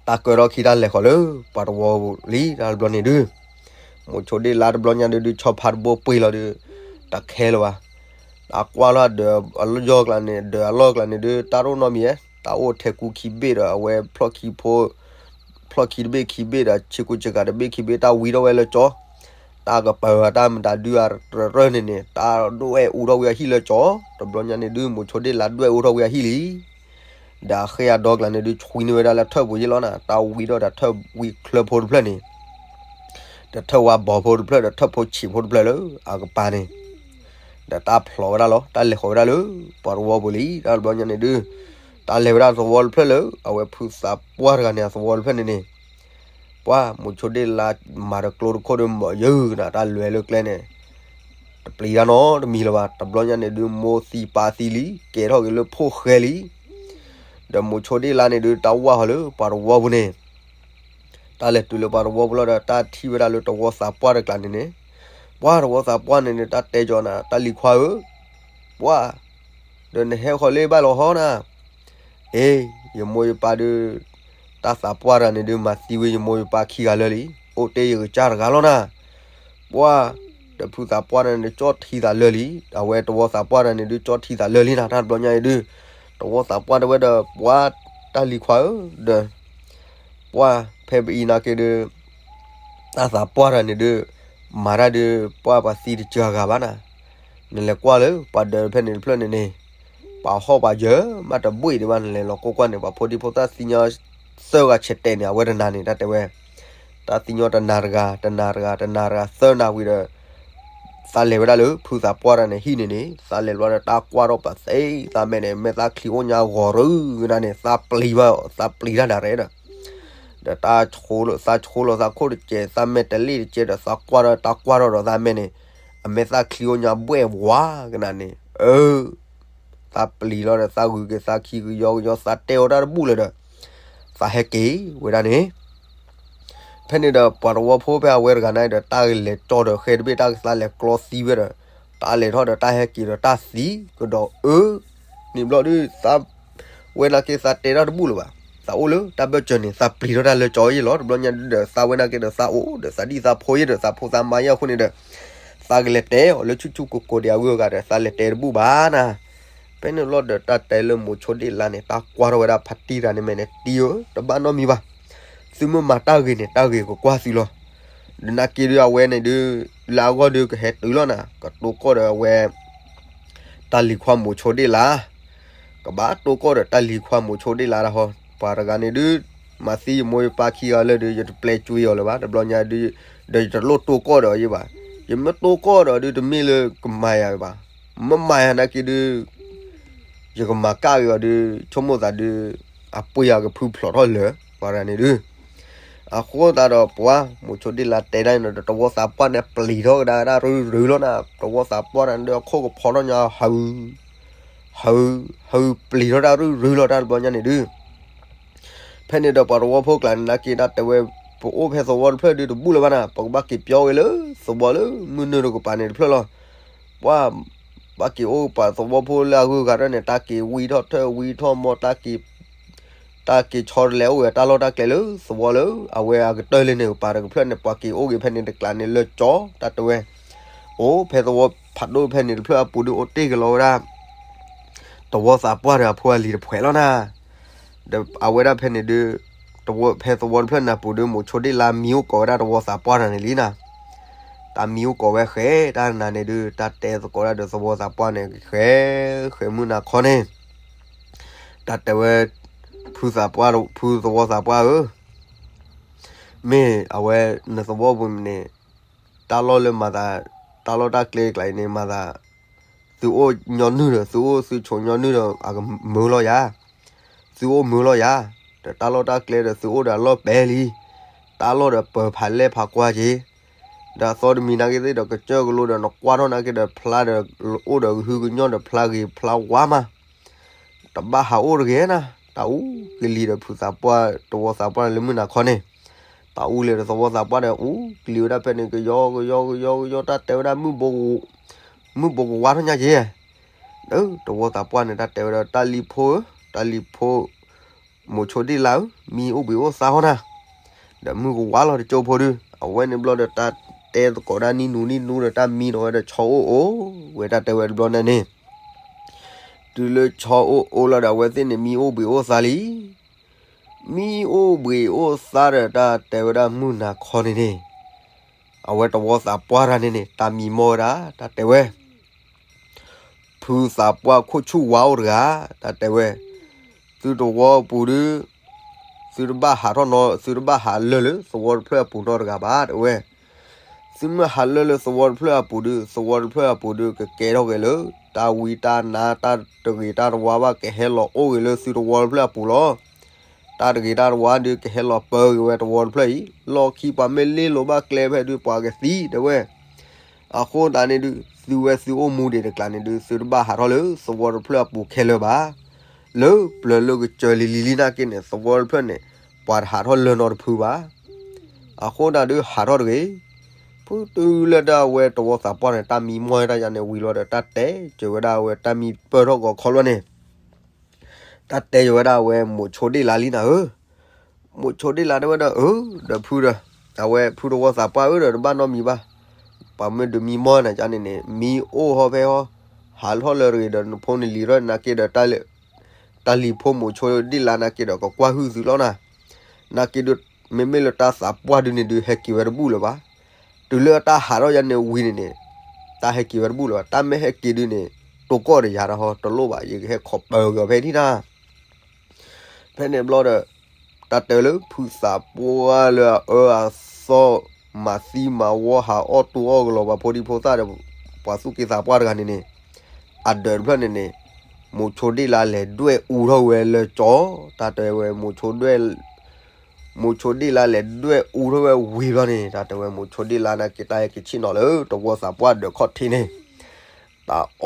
တၢ်ကၢထီၣ်ခံတၢ်လဲၤဃီၤလၢပှၤတဝီပူၤလံ တၢ်တဘျီန့ၣ်ဒုး, မိၤဆိဒ့ၣ်လါတဘျီညါဒုး ဒုးဆီဖါတဘိပှ့ၤလီၤဒုး, တၢ်ခဲလၢာ်ဘၣ်, တၢ်ကွၢ်လီၤဒၢးအလီၢ်ကျါန့ၣ် ဒၢးအလီၢ်ကျါန့ၣ်ဒုး တၢ်ရိၣ်နီတမံၤဧဲ, တၢ်အိၣ်ထဲကူခံဘ့ၣ်ဒီး အဝဲဖျီၣ်ခံဖိ, ဖျီၣ်ခံတဘ့ၣ်ခံဘ့ၣ်ဒီး ဆ့ကူဆ့ကၤတဘ့ၣ်ခံဘ့ၣ် တၢ်ဝံထီၣ်ဝဲလၢကၠီ, တၢ်ကပၤတၢ်မတၤဒုးအရၢၢ်န့ၣ်န့ၣ် တၢ်ဒွဲၣ်အူထီၣ်ဝံၤအဟံၣ်လၢကၠီ, တဘျီညါန့ၣ်ဒုး မိၤဆိဒ့ၣ်လါဒွဲၣ်အူထီၣ်ဝံၤအဟံၣ်လံ ဒီးအဃ့အဒီကျါန့ၣ်ဒုး ဆွံန့ၢ်ဝဲဒၣ်လၢထၢၣ်ပူၤယ့ၣ်လီၤနၤ, တၢ်ဝံထီၣ်ဒီးထၢၣ်ဝံချၢဖိတဖျၢၣ်န့ၣ်, ဒီးထၢၣ်ဝါဘီဖိတဖျၢၣ် ဒီးထၢၣ်ဖိဆံးဖိတဖျၢၣ်လၢအကပၤန့ၣ်, ဒီးတၢ်ဖျိးဝဲဒၣ်လီၤ တၢ်လဲၤဃီၤဝဲဒၣ်လၢပှၤတဝီပူၤလံ တၢ်တဘျီညါန့ၣ်ဒုး, တၢ်လဲၤဝဲဒၣ်သဝီတဖျၢၣ်လၢ အဝဲဖုသးပှၢ်တဂၤန့ၣ် အသဝီတဖျၢၣ်န့ၣ်န့ၣ်, ပှၤမိၤဆိဒ့ၣ်လါမၤဒီးကျိတခိၣ်ဒီးမၤယုာ်နၤ တၢ်လဲၤလၢကျဲန့ၣ် တပျံၤတၢ်နီတမံၤလၢၤဘၣ်, တဘျီညါန့ၣ်ဒုး မိၢ်သံပၢ်သံလံ ကဲထီၣ်က့ၤလၢဖိၣ်ဃဲလံ, ဒီးမိၤဆိဒ့ၣ်လါန့ၣ်ဒုး တၢ်ဝၢ်ဟီၤလၢပှၤတဝီပူၤန့ၣ်, တၢ်လဲၤတုၤလၢပှၤတဝီပူၤလီၤဒီး တၢ်ထံၣ်ဝဲဒၣ်လၢတဝီသးပှၢ်တကျါန့ၣ်န့ၣ်, ပှၤတဝီသးပှၢ်န့ၣ်န့ၣ် တၢ်တဲကၠီနၤ တၢ်လံၤခွါဧၢ, ပှၤ, ဒီးနဟဲဃီၤလၢဘၣ်လီၤဟီနၤ, အ့, ယမိၢ်ယပၢ်ဒုး, တၢ်သးပှၢ်တဂၤန့ၣ်ဒုး မၤသံဝဲယမိၢ်ယပၢ်ခံဂၤလၢာ်လံ, အိၣ်တ့ၢ်ယကစၢ်တဂၤလီၤနၤ, ပှၤ, ဒီးဖုသးပှၢ်တဂၤန့ၣ် ကၠီၣ်ထံသးလၢာ်လံ, အဝဲတဝီသးပှၢ်တဂၤန့ၣ်ဒုး ကၠီၣ်ထံသးလၢာ်လံနၤ တၢ်တဘျီညါအံၤဒုး, တဝီသးပှၢ်တဲဝဲဒီး ပှၤ, တၢ်လံၤခွါဧၢ, ဒီး, ပှၤ, ဖဲပအံၤနာ်က့ဒုး တၢ်သးပှၢ်တဂၤန့ၣ်ဒုး, မၤတၢ်ဒုး ပှၤပှၤသံတစှၤဂၤဘၣ်နၤ, နလဲၤကွၢ်လၢပှၤဒၢးဖဲန့ၣ်တဖျၢၣ်န့ၣ်န့ၣ်, ပှၤဟီၣ်ပှၤယၢၤမးတဘှ့ၣ်ဒံးဘၣ် နလဲၤလီၤကိးကွၢ်န့ၣ် ပှၤဖိဒံဖိသၣ်သံညီ, သၢဂၤဆဲးတဲာ်န့ၣ် အဝဲတနၤန့ၣ် တၢ်တဲဝဲ, တၢ်သံညီတနၤတဂၤ တနၤတဂၤ တနၤတဂၤ သၢနၤဝံၤဒီး သးလဲၤဝဲဒၣ်လၢဖုသးပှၢ်တဂၤန့ၣ် ဟံၣ်န့ၣ်န့ၣ် သးလဲၤလီၤဒီးတၢ်ကွၢ်ထီၣ်ပှၤသ့ သးမဲာ်န့ၣ် မဲာ်သၣ်ချံအိၣ်ညါဂီၤရူကနၤန့ၣ် သးပျံၤဘၣ် သးပျံၤတၢ်ဒၣ်ရဲဒီး, ဒီးတၢ်, သးဆိလီၤသးခိၣ်တကဲး သးမဲာ်တလ့ၣ်တကဲးဒီး သးကွၢ်ထီၣ်တၢ်ကွၢ်ထီၣ်ဒီးသးမဲာ်န့ၣ်, အမဲာ်သၣ်ချံအိၣ်ညါဘှဲၣ်ဝါကနၤန့ၣ်, အၢ သးပျံၤလီၤဒီး သးဂုာ်က့ၤသးခံကယီကယီ သးတဲအီၤတၢ်တဘူၣ်လၢၤဒီး, သးဟဲက့ၤဝဲဒၣ်န့ၣ်, ဖဲန့ၣ်ဒီး ပှၤတဝီဖိဖဲအဝဲတဂၤန့ၣ်ဒီး တၢ်ကလဲၤကၠီဒီးဃဲတဘ့ၣ် တၢ်ကသးလဲၤကျီသံဝဲဒီး, တၢ်လဲၤထီၣ်ဒီးတၢ်ဟဲက့ၤဒီးတၢ်သံကဒီးအၢ, န့ၣ်ဘျီဒုး သး, ဝဲနာ်က့သးတဲတၢ်တဘူၣ်လၢၤဘၣ်, သးအိၣ်လၢတၢ်ဘၢၣ်စၢၤန့ၣ် သးပျံၤထီၣ်တၢ်လၢကၠီယ့ၣ်လီၤ တဘျီညါဒုးဒီး သးဝဲနာ်က့ဒီးသးအိၣ်ဒီးသးဒံၣ်သးဖိယ့ၣ်ဒီးသးဖိသးမါယ့ၣ်အဃိန့ၣ်ဒီး, သးကလဲၤတဲအီၤလၢဆူၣ်ဆူၣ်ကိၢ်ကိၢ်ဒံးအဂုၤအဂၤဒီး သးလဲၤတဲတဘူၣ်ဘၣ်နၤ, ဖဲန့ၣ်လီၤဒီးတၢ်တဲလၢမိၤဆိဒ့ၣ်လါန့ၣ် တၢ်ကွၢ်ထီၣ်ဝဲဒၣ်ဖါတံၢ်တဂၤန့ၣ်မဲာ်န့ၣ် တံၢ်ဧၢ တဘၣ်နီတမံၤဘၣ်, သုမ့ၢ်မၤတၢ်ဂ့ၤန့ၣ် တၢ်ဂ့ၤကကွၢ်သုလီၤ, ဒီးနာ်က့ဒုးအဝဲန့ၣ်ဒုး, လၢအဂီၢ်ဒုးကဟဲတုၤလီၤနၤ ကတိၤကီၢ်ဒီးအဝဲ တၢ်လံၤခွါမိၤဆိဒ့ၣ်လါ, ကဘၣ်တိၤကီၢ်ဒီးတၢ်လံၤခွါမိၤဆိဒ့ၣ်လါတၢ်ဟီ, ပှၤတဂၤန့ၣ်ဒုး, မၤသံယမိၢ်ယပၢ်ခံဂၤလၢာ်ဒုး ယတပျဲကၠွ့အီၤလၢၤဘၣ် တဘျီညါဒုး, ဒီးယတလိၣ်တိၤကီၢ်ဒီးယ့ၣ်ဘၣ်, ယမ့ၢ်တိၤကီၢ်ဒီးဒုး တမ့ၢ်လၢကမၤယၤဘၣ်, မ့ၢ်မၤယၤနာ်က့ဒုး ယကမၤကၣ်က့ၤအီၤဒုး ဆိကမိၣ်သးဒုး, အပှ့ၤအကဖုဖျိးထီၣ်လၢာ် ပှၤတဂၤန့ၣ်ဒုး, အဃိသတးဒီးပှၤ မိၤဆိဒ့ၣ်လါတဲဒၣ်န့ၣ်ဒီး တဝီသးပှၢ်န့ၣ်ပျံၤထီၣ်ကဒါတၢ်ရုၢ်ရုၢ်လီၤနၤ တဝီသးပှၢ်န့ၣ်ဒုး အခိၣ်ကဖီထီၣ်ညါ ဟု, ဟု, ဟုပျံၤထီၣ်တၢ်ရုၢ်ရုၢ်လီၤ တၢ်တဘျီညါန့ၣ်ဒုး, ဖဲန့ၣ်ဒီးပှၤတဝီဖိကျါန့ၣ်နာ်က့တၢ်တဲဝဲ, ပအိၣ်ဖဲသဝီတဖျၢၣ်ဒုးတဘူၣ်လၢၤဘၣ်နၤ ပကဘၣ်က့ၤပၠီက့ၤလၢသဝီလၢမုၢ်နုာ်တကပၤန့ၣ်တဖျၢၣ်လီၤ, ပှၤ, ဘၣ်က့ၤအိၣ်ပှၤသဝီဖိလၢအဂုၤအဂၤတဖျၢၣ်န့ၣ် တၢ်က့ၤဝံထီၣ်ထၢၣ်ဝံထီၣ်မီၢ် တၢ်က့ၤ, တၢ်က့ၤဆီတလဲအိၣ်ဝဲတၢ်လီၢ်တၢ်ကျဲလၢသဝီလၢ အဝဲအကတၢၢ်လၢန့ၣ်ကပၤတကဖျၢၣ်န့ၣ် ပှၤက့ၤအိၣ်က့ၤဖဲန့ၣ်တကျါန့ၣ်လၢကၠီ တၢ်တဲဝဲ, အိၣ်ဖဲသဝီဖးဒိၣ်ဖဲန့ၣ်တဖျၢၣ်အပူၤဒုးအိၣ်တ့ၢ်က့ၤလီၤဝဲဒၣ် တဝီသးပှၢ်ဒီးအဖိအလံၤတဖှဲးလီၤနၤ, ဒီးအဝဲဒၣ်ဖဲန့ၣ်ဒုး, တဝီ, ဖဲသဝီတဖျၢၣ်န့ၣ်အပူၤဒုး မိၤဆိဒ့ၣ်လါမံအိၣ်ကိးဝဲဒၣ်တဝီသးပှၢ်တဂၤန့ၣ်လံနၤ, တၢ်မံအိၣ်ကိးဝဲဃဲတၢ်နၤန့ၣ်ဒုး တၢ်တဲသကိးဒၣ်ဒီးသဝီသးပှၢ်န့ၣ် ဃဲ, ဃဲမုၢ်နၤခီန့ၣ်, တၢ်တဲဝဲ, ဖုသးပှၢ်, ဖုသဝီသးပှၢ်ဧၢ, မ့ၢ်အဝဲနသဝီပူၤန့ၣ်, တၢ်လီၢ်လၢမၤသး, တၢ်လီၢ်တၢ်ကျဲကျါအံၤန့ၣ်မၤသး, သုအိၣ်ညီနုၢ်ဒီး သုအိၣ်သုဆိးညီနုၢ်ဒီး အကမုာ်လီၤယၤ, သုအိၣ်မုာ်လီၤယၤ, ဒီးတၢ်လီၢ်တၢ်ကျဲဒီးသုအိၣ်ဒီးအလီၢ်ပဲာ်လံ, တၢ်လီၢ်ဒီးပၢၤဖးလဲၢ်ဖးကွၢ်က့ၤ, ဒီးအသီတမံၤနာ်က့သ့ၣ်ဒီး ကစၢၢ်ကလိဒီး နကွၢ်ထီၣ်နာ်က့ဒီး ဖျါဒီးအိၣ်ဒီးကဟုကညီၢ်ဒီး ဖျါဂ့ၤဖျါဝါမး, တဘၣ်ဟးအိၣ်တဂ့ၤနၤ. တၢ်အူကလံၤဒီးဖုသးပှၢ် တဝီသးပှၢ်န့ၣ်လၢမုၢ်နၤခီန့ၣ်, တၢ်အူလံၤဒီးသဝီသးပှၢ်ဒီး အူကလံၤဝဲဒၣ်ဖဲန့ၣ် ကယီကယီကယီကယီ တၢ်တဲဝဲဒၣ် မုၢ်ဘိကဝါထီၣ်ညါက့ၤ, ဒီးတဝီသးပှၢ်န့ၣ် တၢ်တဲဝဲဒၣ် တၢ်လံၤဖိဧၢ, တၢ်လံၤဖိ မိၤဆိဒ့ၣ်လါဧၢ, မံအိၣ်ဘှံးအိၣ်သါဟီၣ်နၤ, ဒီးမုၢ်ကဝါလီၤတကၠိဖိဒုး, အဝဲန့ၣ်ဘျီဒီးတၢ်တဲသကိးဒၣ်နံၣ်နူနံၣ်နူဒီး တၢ်မံဒီးဝဲဒီးဆီအိၣ်အိၣ်ဝဲ တၢ်တဲဝဲတဘျီန့ၣ်န့ၣ်, တုၤလၢဆီအိၣ်အိၣ်လီၤဒီး အဝဲသ့ၣ်န့ၣ် မံအိၣ်ဘှံးအိၣ်သါလံ. မံအိၣ်ဘှံးအိၣ်သါဒီး တၢ်တဲဝဲဒၣ်မုၢ်နၤခီန့ၣ်န့ၣ်, အဝဲတဝီသးပှၢ်တဂၤန့ၣ်န့ၣ် တၢ်မံမီၢ်ဝဲဒၣ် တၢ်တဲဝဲ ဖုသးပှၢ်ခိၣ်ဆူၣ်ဝါအိၣ်တဂၤ, တၢ်တဲဝဲ, သုတဝီအပူၤဒုး, သုတဘၣ်ဟးထီၣ်နီ, သုတဘၣ်ဟးလၢလၢသဝီတဖျၢၣ်အပူၤနီတဂၤဘၣ် တဲဝဲ, သုမ့ၢ်ဟးလၢလၢသဝီတဖျၢၣ်အပူၤဒုး, သဝီတဖျၢၣ်အပူၤဒုး ကကဲထီၣ်က့ၤလၢ တၢ်ဝံတၢ်နါ တၢ်တဂ့ၤတၢ်တဝါဘၣ် ကဟဲလီၤအိၣ်က့ၤလၢသုတဝီတဖျၢၣ်အပူၤလီၤ. တၢ်တဂ့ၤတၢ်တဝါဒုး ကဟဲလီၤပၢက့ၤဝဲတဝီတဖျၢၣ်အံၤ, လီၢ်ခံပှၤမ့ၢ်လ့လိာ်ဘၣ်ကျဲဖဲဒုး ပှၤကသံ တဲဝဲ. အဃိသတးန့ၣ်ဒုး သုဝဲသုအိၣ်မူဒံးတကျးန့ၣ်ဒုး သုတဘၣ်ဟးထီၣ်လၢသဝီတဖျၢၣ်အပူၤခဲလၢာ်ဘၣ်. လၢပျၢၤလၢကစၢၤလံၤလံၤလံၤနာ်က့န့ၣ် သဝီတဖျၢၣ်န့ၣ် ပှၤတဟးထီၣ်လၢနီတဖုဘၣ်. အဃိသတးဒုးဟးထီၣ်တဂ့ၤ. ဖုတုၤလၢဒၣ်ဝဲတဝီသးပှၢ်န့ၣ် တၢ်မံမီၢ်တၢ်ယါန့ၣ်ဝံၤလီၤဒီး တၢ်တဲကၢၤဝဲဒၣ်ဝဲ တၢ်မံပၢၢ်ထီၣ်ဂီၤခီလီၤန့ၣ် တၢ်တဲယဝဲဒၣ်ဝဲမိၤဆိဒ့ၣ်လါလံနၤဧၢ, မိၤဆိဒ့ၣ်လါတဲဝဲဒီး အၢ ဒီးဖုဒီး အဝဲဖုတဝီသးပှၢ်ဧၢဒီး တဘၣ်နီတမံၤဘၣ်, ပှၤမ့ၢ်ဒုးမံမီၢ်နၤကန့ၣ်န့ၣ် မံအိၣ်ဟီၣ်ဖဲဟီၣ်, ဟးထီၣ်လၢတဂ့ၤဒီး နဖိနလံၤထီၣ်နာ်က့ဒီး တၢ်လံၤဖိမိၤဆိဒ့ၣ်လါနာ်က့ဒီး ကကွၢ်ဟုၣ်သုလီၤနၤ, နာ်က့ဒုး မ့မ့ၢ်လၢတၢ်သးပှၢ်ဒုးန့ၣ်ဒုး ဟဲက့ၤဝဲတဘူၣ်လၢၤဘၣ်. တုၤလၢတၢ်ဟးထီၣ်ယါန့ၣ်ဝံၤန့ၣ်န့ၣ် တၢ်ဟဲက့ၤဝဲတဘူၣ်လၢၤဘၣ်. တၢ်မ့ၢ်ဟဲက့ၤဒုးန့ၣ် တိၢ်ကီၢ်ဒီးယၤတၢ်ဟီ တလိၣ်ဘၣ်, ယကဟဲခိးပၢၤက့ၤအီၤဖဲဒၣ် ဖဲန့ၣ်ဘျီဒီး တၢ်တဲလၢဖုသးပှၢ်လၢအအၢအသီ မၤသံမၤဝီ ဟးအီၣ်တူၢ်အီၣ်ကလီၤ ပှၤဖိဒံဖိသၣ်ဒီး ပှၤသူၣ်က့သးပှၢ်တဂၤန့ၣ်န့ၣ် အဒၢးတဖျၢၣ်န့ၣ်န့ၣ် မိၤဆိဒ့ၣ်လါလဲၤဒွဲၣ်အူထီၣ်ဝဲလၢကၠီ, တၢ်တဲဝဲ မိၤဆိဒ့ၣ်လါလဲၤဒွဲၣ်အူထီၣ်ဝဲဝံၤဘျီန့ၣ် တၢ်တဲဝဲ မိၤဆိဒ့ၣ်လါနာ်က့ တၢ်ဟဲက့ၤဆ့ၣ်နီၤလၢတဝီသးပှၢ်ဒၢးခီၣ်ထံးန့ၣ်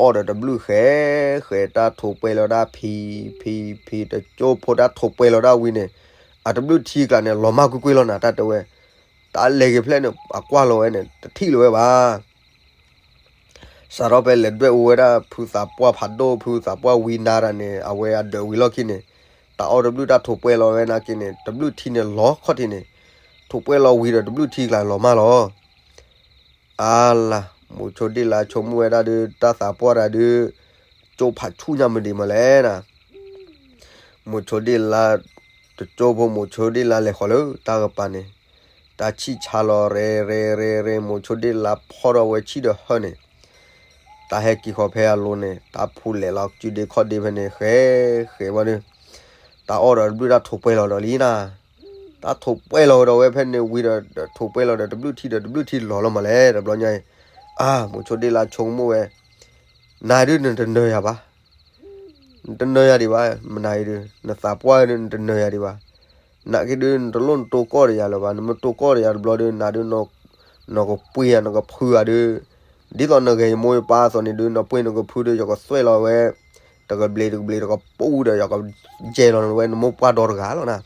တၢ်အီၣ်ဒီးတဘျုးဃဲဃဲ တၢ်ထိးပှဲၤလီၤဒၣ်ဖံဖံဖံ တကၠိဖိ တၢ်ထိးပှဲၤလီၤဒၣ်ဝံၤန့ၣ် အတဘျုးထံကျါန့ၣ် လီၤမၢ်ကွ့ၢ်ကွ့ၢ်လီၤနၤ တၢ်တဲဝဲ, တၢ်လဲၤက့ၤဖျဲၣ်န့ၣ် အကွၢ်လီၤဝဲန့ၣ် တထံၣ်လၢၤဝဲဘၣ်. စးထီၣ်ဖဲလဲၤဒွဲၣ်အူဝဲဒၣ်ဖုသးပှၢ်ဖးဒိၣ် ဖုသးပှၢ်ဝံနါတၢ်န့ၣ် အဝဲအဒၢးဝံၤလီၢ်ခံန့ၣ် တၢ်အီၣ်တဘျုးတၢ်ထိးပှဲၤလီၤဝဲနာ်က့န့ၣ် တဘျုးထံန့ၣ်လီၤခီၣ်ထံးန့ၣ်, ထိးပှဲၤလီၤဝံၤဒီးတဘျုးထံကျါလီၤမၢ်လီၤ. အါလါ, မိၤဆိဒ့ၣ်လါဆိကမိၣ်ဝဲဒၣ်ဒုး တၢ်သးပှၢ်တၢ်ဒုး ကၠိဖးဆူၣ်ညါမုၢ်ဒံးမးလဲၣ်နၤ. မိၤဆိဒ့ၣ်လါ တကၠိဖိ မိၤဆိဒ့ၣ်လါလဲၤဃီၤလၢတၢ်ကပၤန့ၣ်, တၢ်ဆံၣ်ဆါလီၤရဲရဲရဲရဲ မိၤဆိဒ့ၣ်လါဖီၣ်ထီၣ်ဝဲဆံၣ်ဒီးဟၢန့ၣ်, တၢ်ဟဲက့ၤဃီၤဖဲအလိၤန့ၣ် တၢ်ဖူလဲၤလီၤစုဒ့ခီၣ်ဒ့ဖဲန့ၣ် ဃဲဃဲဝဲဒုး, တၢ်အီၣ်ဒီးတဘျုးတၢ်ထိးပှဲၤလီၤဒီးလံနၤ. တၢ်ထိးပှဲၤလီၤဝဲဒီးဝဲဖဲန့ၣ်ဝံၤဒီး ထိးပှဲၤလီၤဒီးတဘျုးထံဒီးတဘျုးထံလီၤလီၤမးလဲၣ် တဘျီညါအံၤ, အါ မိၤဆိဒ့ၣ်လါဆိကမိၣ်ဝဲ, နၤဒုးနတနၢၤယၤဘၣ် နတနၢၤယၤဒံးဘၣ်, မနၤအံၤဒုး နသးပှၢ်ဒုး နတနၢၤယၤဒံးဘၣ်. နာ်က့ဒုး နတလိၣ်နတိၢ်ကီၢ်ဒီးယၤလၢၤဘၣ်, နမ့ၢ်တိၢ်ကီၢ်ဒီးယၤတဘျီဒုး နၤဒုး နကပှ့ၤယၤ နကဖုယၤဒုး, ဒ်သိးနဂဲၤယမိၢ်ယပၢ်အသိးန့ၣ်ဒုး နပှ့ၤနကဖုဒုး ယကသွဲၣ်လီၤဝဲ တကဘျံးတကဘျံးတကပူၤဒီး ယကယဲၢ်လီၤဝဲ နမိၢ်ပှၢ်ဒီတဂၤလီၤနၤ.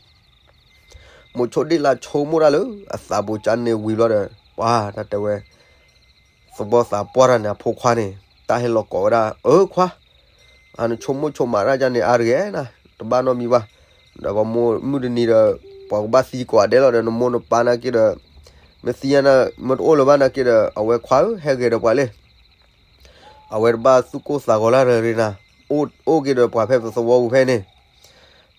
မိၤဆိဒ့ၣ်လါဆိကမိၣ်တၢ်လၢအသးပူၤကန့ၣ်ဝံၤဘျီဒီး ပှၤတၢ်တဲဝဲ သဝီသးပှၢ်တၢ်န့ၣ် အဖိခွါန့ၣ် တၢ်ဟဲလီၤကိးဝဲဒၣ် အၢခွါ, အနဆိကမိၣ်ဆိကမးတၢ်ကန့ၣ် အါတဂ့ၤနၤ တဘၣ်နီတမံၤဘၣ်. ဒီးပမိၢ်မုၢ်တနံၤဒီး ပှၤကဘၣ်သံကိးဂၤဒဲးလီၤဒီး နမိၢ်နပၢ်နာ်က့ဒီး မ့ၢ်သံညါနၤ မ့ၢ်တအိၣ်လၢၤဘၣ်နာ်က့ဒီး အဝဲခွါဧၢ ဟဲဂဲၤဒီးပှၤလံ အဝဲတဘၣ်သူၣ်ကိၢ်သးဂီၤလၢ်တရ့နၤ, အိၣ်က့ၤဒီးပှၤဖဲပသဝီပူၤဖဲန့ၣ်.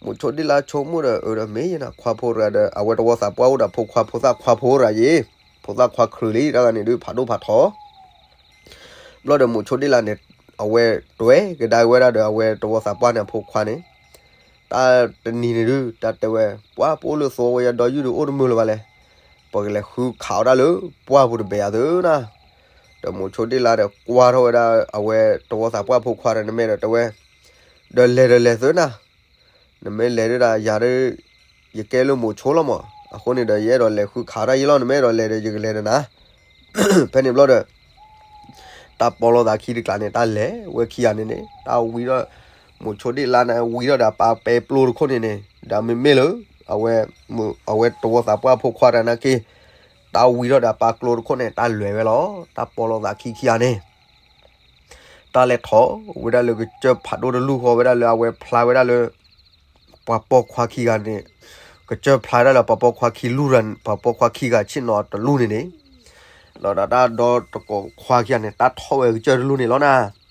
မိၤဆိဒ့ၣ်လါဆိကမိၣ်ဒီး အၢဒီးမ့ၢ်ယနၤ ခွါဖိတဂၤဒီး အဝဲတဝီသးပှၢ်အိၣ်ဒီးဖိခွါ ဖိသၣ်ခွါဖိတဂၤယ့ၤ, ဖိသၣ်ခွါခရံာ်လံ တၢ်ဂၤန့ၣ်ဒုး ဖးဒိၣ်ဖးထီ ဘျီဒီးမိၤဆိဒ့ၣ်လါန့ၣ် အဝဲတွဲကဒါက့ၤဝဲဒၣ်ဒီး အဝဲတဝီသးပှၢ်န့ၣ် အဖိခွါန့ၣ်, တၢ်တနံၤန့ၣ်ဒုး တၢ်တဲဝဲ ပှၤပအိၣ်လၢသဝီဝဲယဒီယုၢ်ဒီးအိၣ်တမုာ်လၢၤဘၣ်လဲၣ်, ပကလဲၤဃုခးအီၣ်တၢ်လၢပှၢ်ပူၤတဘဲးအသိးနၤ. ဒီးမိၤဆိဒ့ၣ်လါဒီးကွၢ်ထီၣ်ဝဲဒၣ် အဝဲတဝီသးပှၢ်ဖိခွါဒီးနမဲာ်ဒီးတဲဝဲ, ဒီးလဲၤဒီးလဲၤသုနၤ, နမ့ၢ်လဲၤဒုးဒၣ်ယၤဒုး ယကဲလၢမိၤဆိလီၤမး, အဃိန့ၣ်ဒီး ယအဲၣ်ဒိးလဲၤဃုခးတၢ်ယ့လီၤ, နမ့ၢ်အဲၣ်ဒိးလဲၤဒီး ယကလဲၤဒီးနၤ. ဖဲန့ၣ်ဘျီဒီး တၢ်ပီလိာ်သးခံတကျးန့ၣ် တၢ်လဲၤဝဲခံဂၤန့ၣ်န့ၣ် တၢ်ဝံထီၣ်, မိၤဆိဒ့ၣ်လါန့ၣ် ဝံထီၣ်ဒီးပၢ်ပဲပျိတခိၣ်န့ၣ်န့ၣ် ဒီးမ့မ့ၢ်လၢ အဝဲ, အဝဲတဝီသးပှၢ်ဖိခွါတဂၤနာ်က့ တၢ်ဝံထီၣ်ဒီးပၢ်ကျိတခိၣ်န့ၣ် တၢ်လဲၤဝဲလီၤ. တၢ်ပီလိာ်သးခံခံဂၤန့ၣ် တၢ်လဲၤထီၣ်ဝဲဒၣ်လၢကစၢၢ်ဖးဒိၣ်တလူၢ်ဃီဝဲဒၣ်လၢအဝဲဖျါဝဲဒၣ်လၢ ပှၤပိာ်ခွါခံဂၤန့ၣ်, ကစၢၢ်ဖျါဒၣ်လၢပှၤပိာ်ခွါခံလူၢ်, ပှၤပိာ်ခွါခံဂၤဆ့ၣ်နီၤတလူၢ်န့ၣ်န့ၣ်, ဒီးတၢ်ဒီသကိးခွါခံဂၤန့ၣ် တၢ်ထီၣ်ဝဲကစၢၢ်တလူၢ်န့ၣ်လီၤနၤ.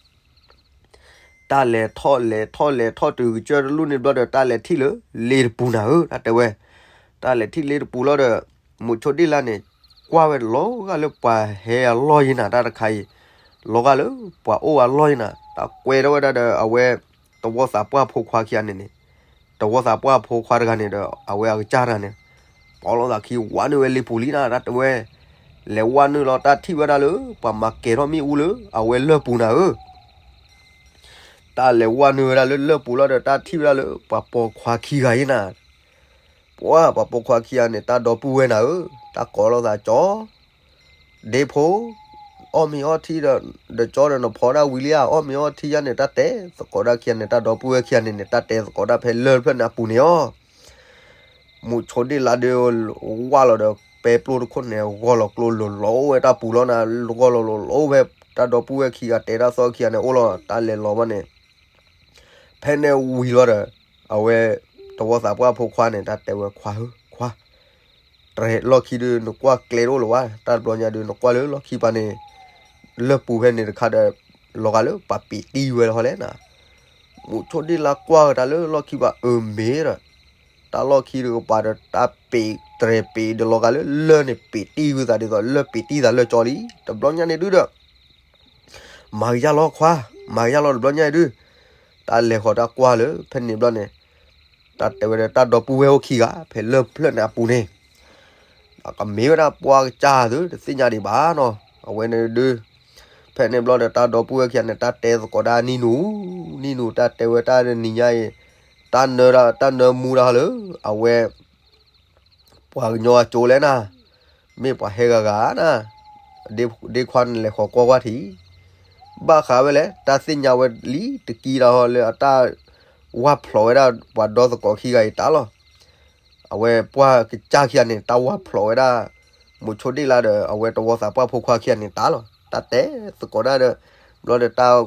တၢ်လဲၤထီၣ်လဲၤထီၣ်လဲၤထီၣ်တုၤကစၢၢ်တလူၢ်န့ၣ်ဘျီဒီး တၢ်လဲၤထံၣ်လၢ လ့တပူၤနၤဧၢ တၢ်တဲဝဲ, တၢ်လဲၤထံၣ်လ့တပူၤလီၤဒီး မိၤဆိဒ့ၣ်လါန့ၣ် ကွၢ်ဝဲလီၤဂာ်လၢပှၤဟဲအလီၢ်ယံၤနၤ တၢ်တခါအံၤ, လီၤဂာ်လၢပှၤအိၣ်အလီၢ်ယံၤနၤ တၢ်ကွဲထီၣ်ဝဲဒၣ်ဒီးအဝဲ တဝီသးပှၢ်ဖိခွါခံဂၤန့ၣ်န့ၣ်, တဝီသးပှၢ်ဖိခွါတဂၤန့ၣ်ဒီး အဝဲအကစၢ်တဂၤန့ၣ် ပီလိာ်သးခံဝးနုာ်ဝဲလ့ပူၤလံနၤ တၢ်တဲဝဲ, လဲၤဝးနုာ်လီၤ တၢ်ထံၣ်ဝဲဒၣ်လၢ ပှၤမၤကဲၤထီၣ်မ့ၣ်အူလၢ အဝဲလၢၢ်ပူၤနၤဧၢ တၢ်လဲၤဝးနုာ်ဝဲဒၣ်လၢလၢၢ်ပူၤလီၤဒီး တၢ်ထံၣ်ဝဲဒၣ်လၢ ပှၤပိာ်ခွါခံဂၤယံၤနၤ, ပှၤပိာ်ခွါခံဂၤန့ၣ် တၢ်ဒီပုၢ်ဝဲၢ်နၤဧၢ, တၢ်ကိးလိာ်သးကၠီ ဒ့ဖိ, အီၣ်မ့ၤအီထံဒီး, ဒီးကၠီဒီးနဖီဒၣ်ဝံၤလံဧါ, အီၣ်မ့ၤအီထံယါန့ၣ် တၢ်တဲသကိးဒၣ်ခံဂၤန့ၣ် တၢ်ဒီပုၢ်ဝဲၢ်ခံဂၤန့ၣ်န့ၣ် တၢ်တဲသကိးဒၣ်ဖဲလၢၢ်ဖျၢၣ်န့ၣ်အပူၤန့ၣ်အီၤ, မိၤဆိဒ့ၣ်လါဒီး ဝၢ်လီၤဒီး ပဲပျိတခိၣ်န့ၣ် ဂီၢ်လီၤကျိလိၤလီၤအိၣ်ဝဲတၢ်ပူၤလီၤနၤ, ဂီၢ်လီၤလိၤလီၤအိၣ်ဖဲ တၢ်ဒီပုၢ်ဝဲၢ်ခံဂၤတဲတၢ်သီခံဂၤန့ၣ်အိၣ်လီၤ တၢ်လဲၤလီၤဘၣ်န့ၣ် ဖဲန့ၣ်ဝံၤလီၤဒီး အဝဲ တဝီသးပှၢ်ဖိခွါန့ၣ် တၢ်တဲဝဲခွါဧၢ, ခွါ, တြဲၤလီၢ်ခံဒုး နကွၢ်ကျဲတအိၣ်လၢၤဝဲ, တၢ်တဘျီညါဒုး နကွၢ်လၢလီၢ်ခံပၤန့ၣ် လၢၢ်ပူၤဖဲန့ၣ်တခါဒီး လီၤဂာ်လၢပှၤပ့းတံၢ်ဝဲလီၤဟီလဲၣ်နၤ, မိၤဆိဒ့ၣ်လါကွၢ်ဝဲတၢ်လၢလီၢ်ခံပၤ အၢမ့ၢ်ဒီး တၢ်လီၢ်ခံတကပၤဒီး တၢ်ပ့းတြဲၤပ့းဒီးလီၤဂာ်လၢလၢၢ်န့ၣ် ပ့းတံၢ်ဝဲသးဒ်သိး လၢၢ်ပ့းတံၢ်သးလၢၢ်ကၠီလံ, တဘျီညါန့ၣ်ဒုးဒီး မၤကယၢ်လီၤခွါ, မၤကယၢ်လီၤတဘျီညါအံၤဒုး, တၢ်လဲၤဃီၤတၢ်ကွၢ်လၢ ဖဲန့ၣ်ဘျီန့ၣ်, တၢ်တဲဝဲဒီးတၢ်ဒီပုၢ်ဝဲၢ်အိၣ်ခံဂၤ ဖဲလၢၢ်ဖျၢၣ်န့ၣ်အပူၤန့ၣ်, ကမ့ၢ်ဝဲဒၣ်ပှၤကစၢ်သု တသ့ၣ်ညါဒံးဘၣ်နီၤ, အဝဲန့ၣ်ဒုး, ဖဲန့ၣ်ဘျီဒီးတၢ်ဒီပုၢ်ဝဲၢ်ခံဂၤန့ၣ် တၢ်တဲသကိးဒၣ်နံၣ်နူၤ, နံၣ်နူၤ တၢ်တဲဝဲတၢ်တနံၤညါအံၤ, တၢ်နၢ, တၢ်နၢမူဒၣ်လၢ အဝဲ ပှၤကညီအကၠိလဲၣ်နၤ, မ့ၢ်ပှၤဟဲဂၤဂၤနၤ, ဒ့ခွါန့ၣ်လဲၤဃီၤကွၢ်ကွၢ်ထံး, ဘၣ်ဃးဝဲလဲၣ် တၢ်သ့ၣ်ညါဝဲလံတကံတၢ်ဟီလၢအတၢ်ဝၢ်ဖျိးဝဲဒၣ်ပှၤဒီသကိးခံဂၤအံၤတၢ်လီၤ, အဝဲပှၤကစၢ်ခံဂၤန့ၣ် တၢ်ဝၢ်ဖျိးဝဲဒၣ် မိၤဆိဒ့ၣ်လါဒီး အဝဲတဝီသးပှၢ်ဖိခွါခံဂၤန့ၣ်တၢ်လီၤ, တၢ်တဲသကိးဒၣ်ဒီး ဘျီဒီးတၢ်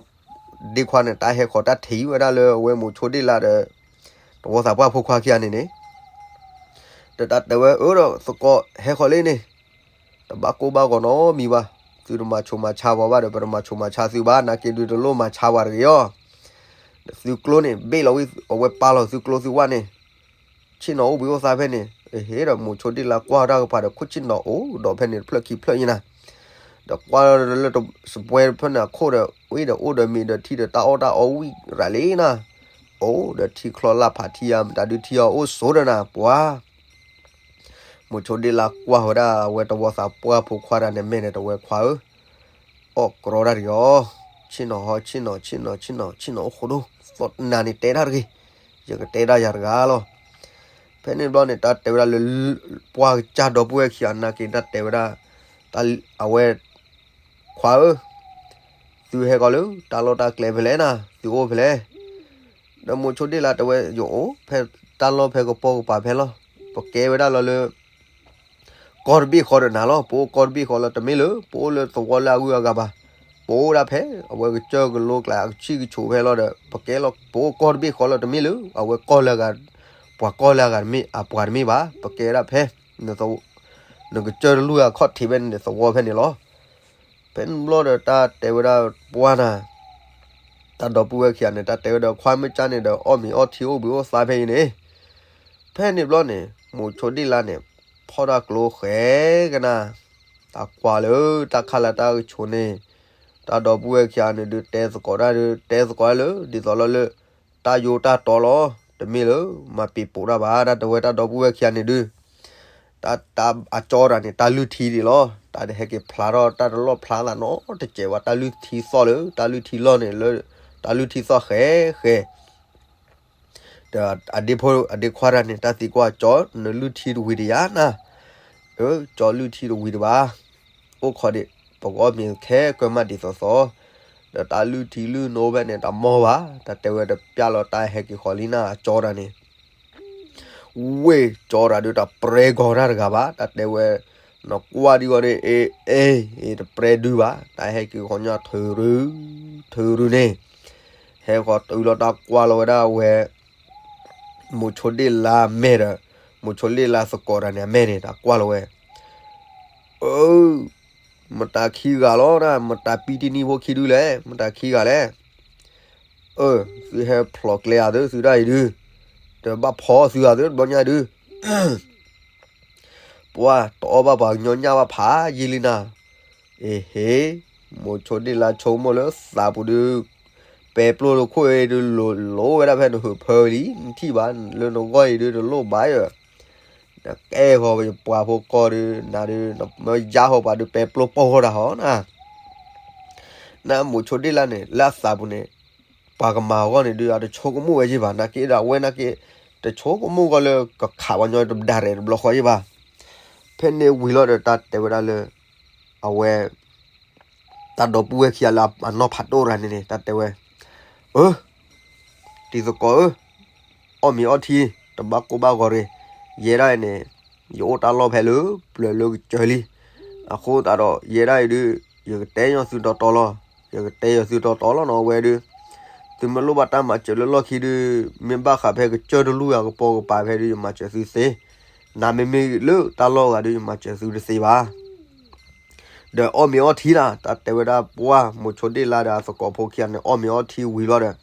ဒ့ခွါန့ၣ် တၢ်ဟဲဃီၤတၢ်ထံးဝဲဒၣ်လၢအဝဲမိၤဆိဒ့ၣ်လါဒီး တဝီသးပှၢ်ဖိခွါခံဂၤန့ၣ်န့ၣ်, ဒီးတၢ်တဲဝဲအၢဒီးသကိးဟဲဃီၤလံန့ၣ်, တဘၣ်ကိၢ်ဘၣ်ဂီၤနီတမံၤဘၣ်, သုတမၤဆိမၤဆါပှၤဘၣ်ဒီး ပတမၤဆိမၤဆါသုဘၣ်, နာ်က့ဒုးတလိၣ်မၤဆါပှၤတဂ့ၤအီၤ, ဒီးသုကျိန့ၣ် ဘ့ၣ်လီၤဝံၤ အဝဲပာ်လီၤသုကျိသုဝၣ်န့ၣ်, ဆ့ၣ်နီၤအိၣ်ဘှံးအိၣ်သါဖဲန့ၣ်, ဟ့ၣ်ဒီးမိၤဆိဒ့ၣ်လါကွၢ်တၢ်ကပၤဒီး ခိၣ်ဆ့ၣ်နီၤအိၣ်ဒီးဖဲန့ၣ်တဖျၢၣ်ခံဖျၢၣ်ယံၤနၤ, ဒီးကွၢ်လၢစပွဲဖျၢၣ်န့ၣ်အခိၣ်ဒီး အ့ၣ်ဒီးအိၣ်ဒီးမ့ၤဒီးထံဒီးတၢ်အီၣ်တၢ်အီဝံၣ်ရၤလံနၤ, အိၣ်ဒီးထံချီလၢ်ဖးထံယါ မတၤဒုထံအီၤအိၣ်ဆိဒီးနၤ ပှၤ မိၤဆိဒ့ၣ်လါကွၢ်ဝဲဒၣ် အဝဲတဝီသးပှၢ်ဖိခွါတဂၤန့ၣ် မဲာ်န့ၣ်တဝဲခွါဧၢ, အီၣ်ကြီတၢ်တဂ့ၤအီၤ, ဆ့ၣ်နီၤဟီ ဆ့ၣ်နီၤ ဆ့ၣ်နီၤ ဆ့ၣ်နီၤ ဆ့ၣ်နီၤအိၣ်ဃိဒိၣ်, သီၣ်တနၤန့ၣ်တဲတၢ်တဂ့ၤ, ယကတဲဒၣ်ယၤတဂၤလီၤ. ဖဲန့ၣ်ဘျီန့ၣ် တၢ်တဲဝဲဒၣ်လၢ ပှၤကစၢ်ဒီပုၢ်ဝဲၢ်ခံဂၤနာ်က့ တၢ်တဲဝဲဒၣ် အဝဲ ခွါဧၢ, သုဟဲကီးလၢ တၢ်လီၢ်တၢ်ကျဲဖဲလဲၣ်နၤ, သုအိၣ်ဖဲလဲၣ်, ဒီးမိၤဆိဒ့ၣ်လါတဲဝဲ ယအိၣ်ဖဲတၢ်လီၢ်ဖဲကပိာ်ကပၤဖဲလီၤ, ပကဲဝဲဒၣ်လီၤလၢ ကီၢ်တဘ့ၣ်ဃီဒီးနၤလီၤ, ပအိၣ်ကီၢ်တဘ့ၣ်ဃီလီၤ တမ့ၢ်လၢ ပအိၣ်လၢသဝီလၢအဂုၤအဂၤဘၣ်, ပအိၣ်ဒၣ်ဖဲ အဝဲကစၢၢ်ကလိကျဲအကဆံၣ်ကဆိးဖဲလီၤဒီး ပကဲလီၤ ပအိၣ်ကီၢ်တဘ့ၣ်ဃီလီၤ တမ့ၢ်လၢ အဝဲကီၢ်လၢအဂၤ ပှၤကီၢ်လၢအဂၤတမ့ၢ် အပှၤတမ့ၢ်ဘၣ်, ပကဲဒၣ်ဖဲ နကစၢၢ်တလူၢ်အခီၣ်ထံးဖဲန့ၣ် သဝီဖဲန့ၣ်လီၤ. ဖဲန့ၣ်ဘျီဒီးတၢ်တဲဝဲဒၣ်ပှၤနၤ တၢ်ဒီပုၢ်ဝဲၢ်ခံဂၤန့ၣ် တၢ်တဲဝဲဒီးခွါမ့ၢ်ကၢ်န့ၣ်ဒီး အီၣ်မ့ၤအီထံအိၣ်ဘှံးအိၣ်သါဖဲအံၤန့ၣ်, ဖဲန့ၣ်ဘျီန့ၣ် မိၤဆိဒ့ၣ်လါန့ၣ် ဖီၣ်တၢ်ကျိဃဲကနၤ, တၢ်ကွၢ်လၢတၢ်ခါလၢတၢ်ကဆိးန့ၣ်, တၢ်ဒီပုၢ်ဝဲၢ်ခံဂၤန့ၣ်ဒုးတဲသကိးတၢ်ဒုး တဲသကိးတၢ်လၢ ဒ်သိးလီၤလၢ တၢ်ယိးတၢ်တီလီၤ, တမ့ၢ်လၢ မၤပံာ်ပိာ်တၢ်ဘၣ် တၢ်တဲဝဲတၢ်ဒီပုၢ်ဝဲၢ်ခံဂၤန့ၣ်ဒုး တၢ်အကၠီတၢ်န့ၣ် တၢ်လုၢ်ထံဒံးလီၤ. တၢ်တဟဲက့ၤဖျါထီၣ် တၢ်တလီၣ်ဖျါသးနီတစဲးဘၣ် တၢ်လုၢ်ထံသီၣ်လၢ တၢ်လုၢ်ထံလီၢ်န့ၣ်လၢ တၢ်လုၢ်ထံသီၣ်ဃဲဃဲ, ဒီးအဒ့ဖိအဒ့ခွါတၢ်န့ၣ် တၢ်သံကွၢ်ကၠီ နလုၢ်ထံတဝံၤတယါနၤ, အၢ ကၠီလုၢ်ထံတဝံၤတဘၣ်, အိၣ်ခိးဒံး ပကအီၣ်မ့ၤခဲကၢမးဒ်သိးသိး, ဒီးတၢ်လုၢ်ထံလုၢ်နိဖဲန့ၣ် တမီၢ်ဘၣ်, တၢ်တဲဝဲတပျၢ်လီၤတၢ်ဟဲက့ၤဃီၤလံနၤ အကၠီတၢ်န့ၣ် ဝ့ၢ်ကၠီတၢ်ဒုးတပြဲကီၤတၢ်တဂၤဘၣ်, တၢ်တဲဝဲ နကွၢ်ဒံးဂီၤန့ၣ် အ့ အ့ အ့ တပြဲဒုးဘၣ်, တၢ်ဟဲက့ၤဃီၤညါထုးရု ထုးရုန့ၣ်, ဟဲဃီၤတုၤလီၤတၢ်ကွၢ်လီၤဝဲဒၣ်ဝဲ မိၤဆိဒ့ၣ်လါအမဲာ်ဒီး မိၤဆိဒ့ၣ်လါသကိးတၢ်န့ၣ်အမဲာ်န့ၣ် တၢ်ကွၢ်လီၤဝဲ အၢ မတၤခံဂၤလီၤနၤ, မတၤပံတနံၣ်ဖိခံဒုလဲၣ်, မတၤခံဂၤလဲၣ်. အၢ သုဟဲဖျိးကျဲဧါသု သုဒၣ်အံၤဒုး, တဘၣ်ဖီသုဧါသု တဘျီညါဒုး, ပှၢ်တအီၣ်ဘၣ်ပှၤကညီညၣ်ဘၣ်ဖးယံာ်လံနၤ. အ့ဟ့, မိၤဆိဒ့ၣ်လါဆိကမိၣ်လၢသးပူၤဒုး ပဲပျိၢ်တခိၣ်အံၤဒုး လိၤလိၤဝဲဒၣ်ဖဲနဟုးဖၢလံ နထံၣ်ဘၣ် လၢနဂီၢ်အံၤဒုး တလိၣ်ဘၣ်ယၢ် နကဲဃီၤပှၤဖိကီၢ်ဒုး နၤဒုး နမ့ၢ်ယါဃီၤပှၤဒုး ပဲပျိၢ်ပိာ်ဃီတၢ်ဟီနၤ. နမိၤဆိဒ့ၣ်လါန့ၣ် လၢအသးပူၤန့ၣ် ပှၤကမၤအဂီၢ်န့ၣ်ဒုး အတဆိကမိၣ်ဝဲယ့ၢ်ဘၣ် နာ်က့ဒီး အဝဲနာ်က့ တဆိကမိၣ်ဂီၢ်လၢကခးပှၤညီတဒါရဲၣ်တဘျီဃီယ့ၢ်ဘၣ်. ဖဲန့ၣ်ဝံၤလီၤဒီး တၢ်တဲဝဲဒၣ်လၢ အဝဲ တၢ်ဒီပုၢ်ဝဲၢ်ခံဂၤလၢအနီၢ်ဖးဒိၣ်တဂၤန့ၣ်န့ၣ် တၢ်တဲဝဲ, အၢ တံၤသကိးဧၢ, အီၣ်မ့ၤအီထံ, တဘၣ်ကိၢ်ဘၣ်ဂီၤရ့ၣ်, ယဲဒၣ်အံၤန့ၣ် ယအိၣ်တၢ်လီၢ်ဖဲလၢပျၢၤလၢကစၢၤလံ, အဃိသတးဒီး ယဲဒၣ်အံၤဒုး ယကတဲညီသုတီတီလီၤ, ယကတဲယသုတီတီလီၤနီၤ အဝဲဒုး သုမ့ၢ်လိၣ်ဘၣ်တၢ်မၤစၢၤလၢလီၢ်ခံဒုး မ့ၢ်ဘၣ်ဃးဖဲကစၢၢ်တလူၢ် အကပိာ်ကပၤဖဲဒုး ယမၤစၢၤသုသ့, နမ့မ့ၢ်လၢတၢ်လီၢ်ဂၤဒုး ယမၤစၢၤသုတသ့ဘၣ်. ဒီးအီၣ်မ့ၤအီထံနၤ, တၢ်တဲဝဲဒၣ်ပှၢ် မိၤဆိဒ့ၣ်လါဒီးအသကိးဖိခံဂၤန့ၣ် အီၣ်မ့ၤအီထံဝံၤလီၤဒီး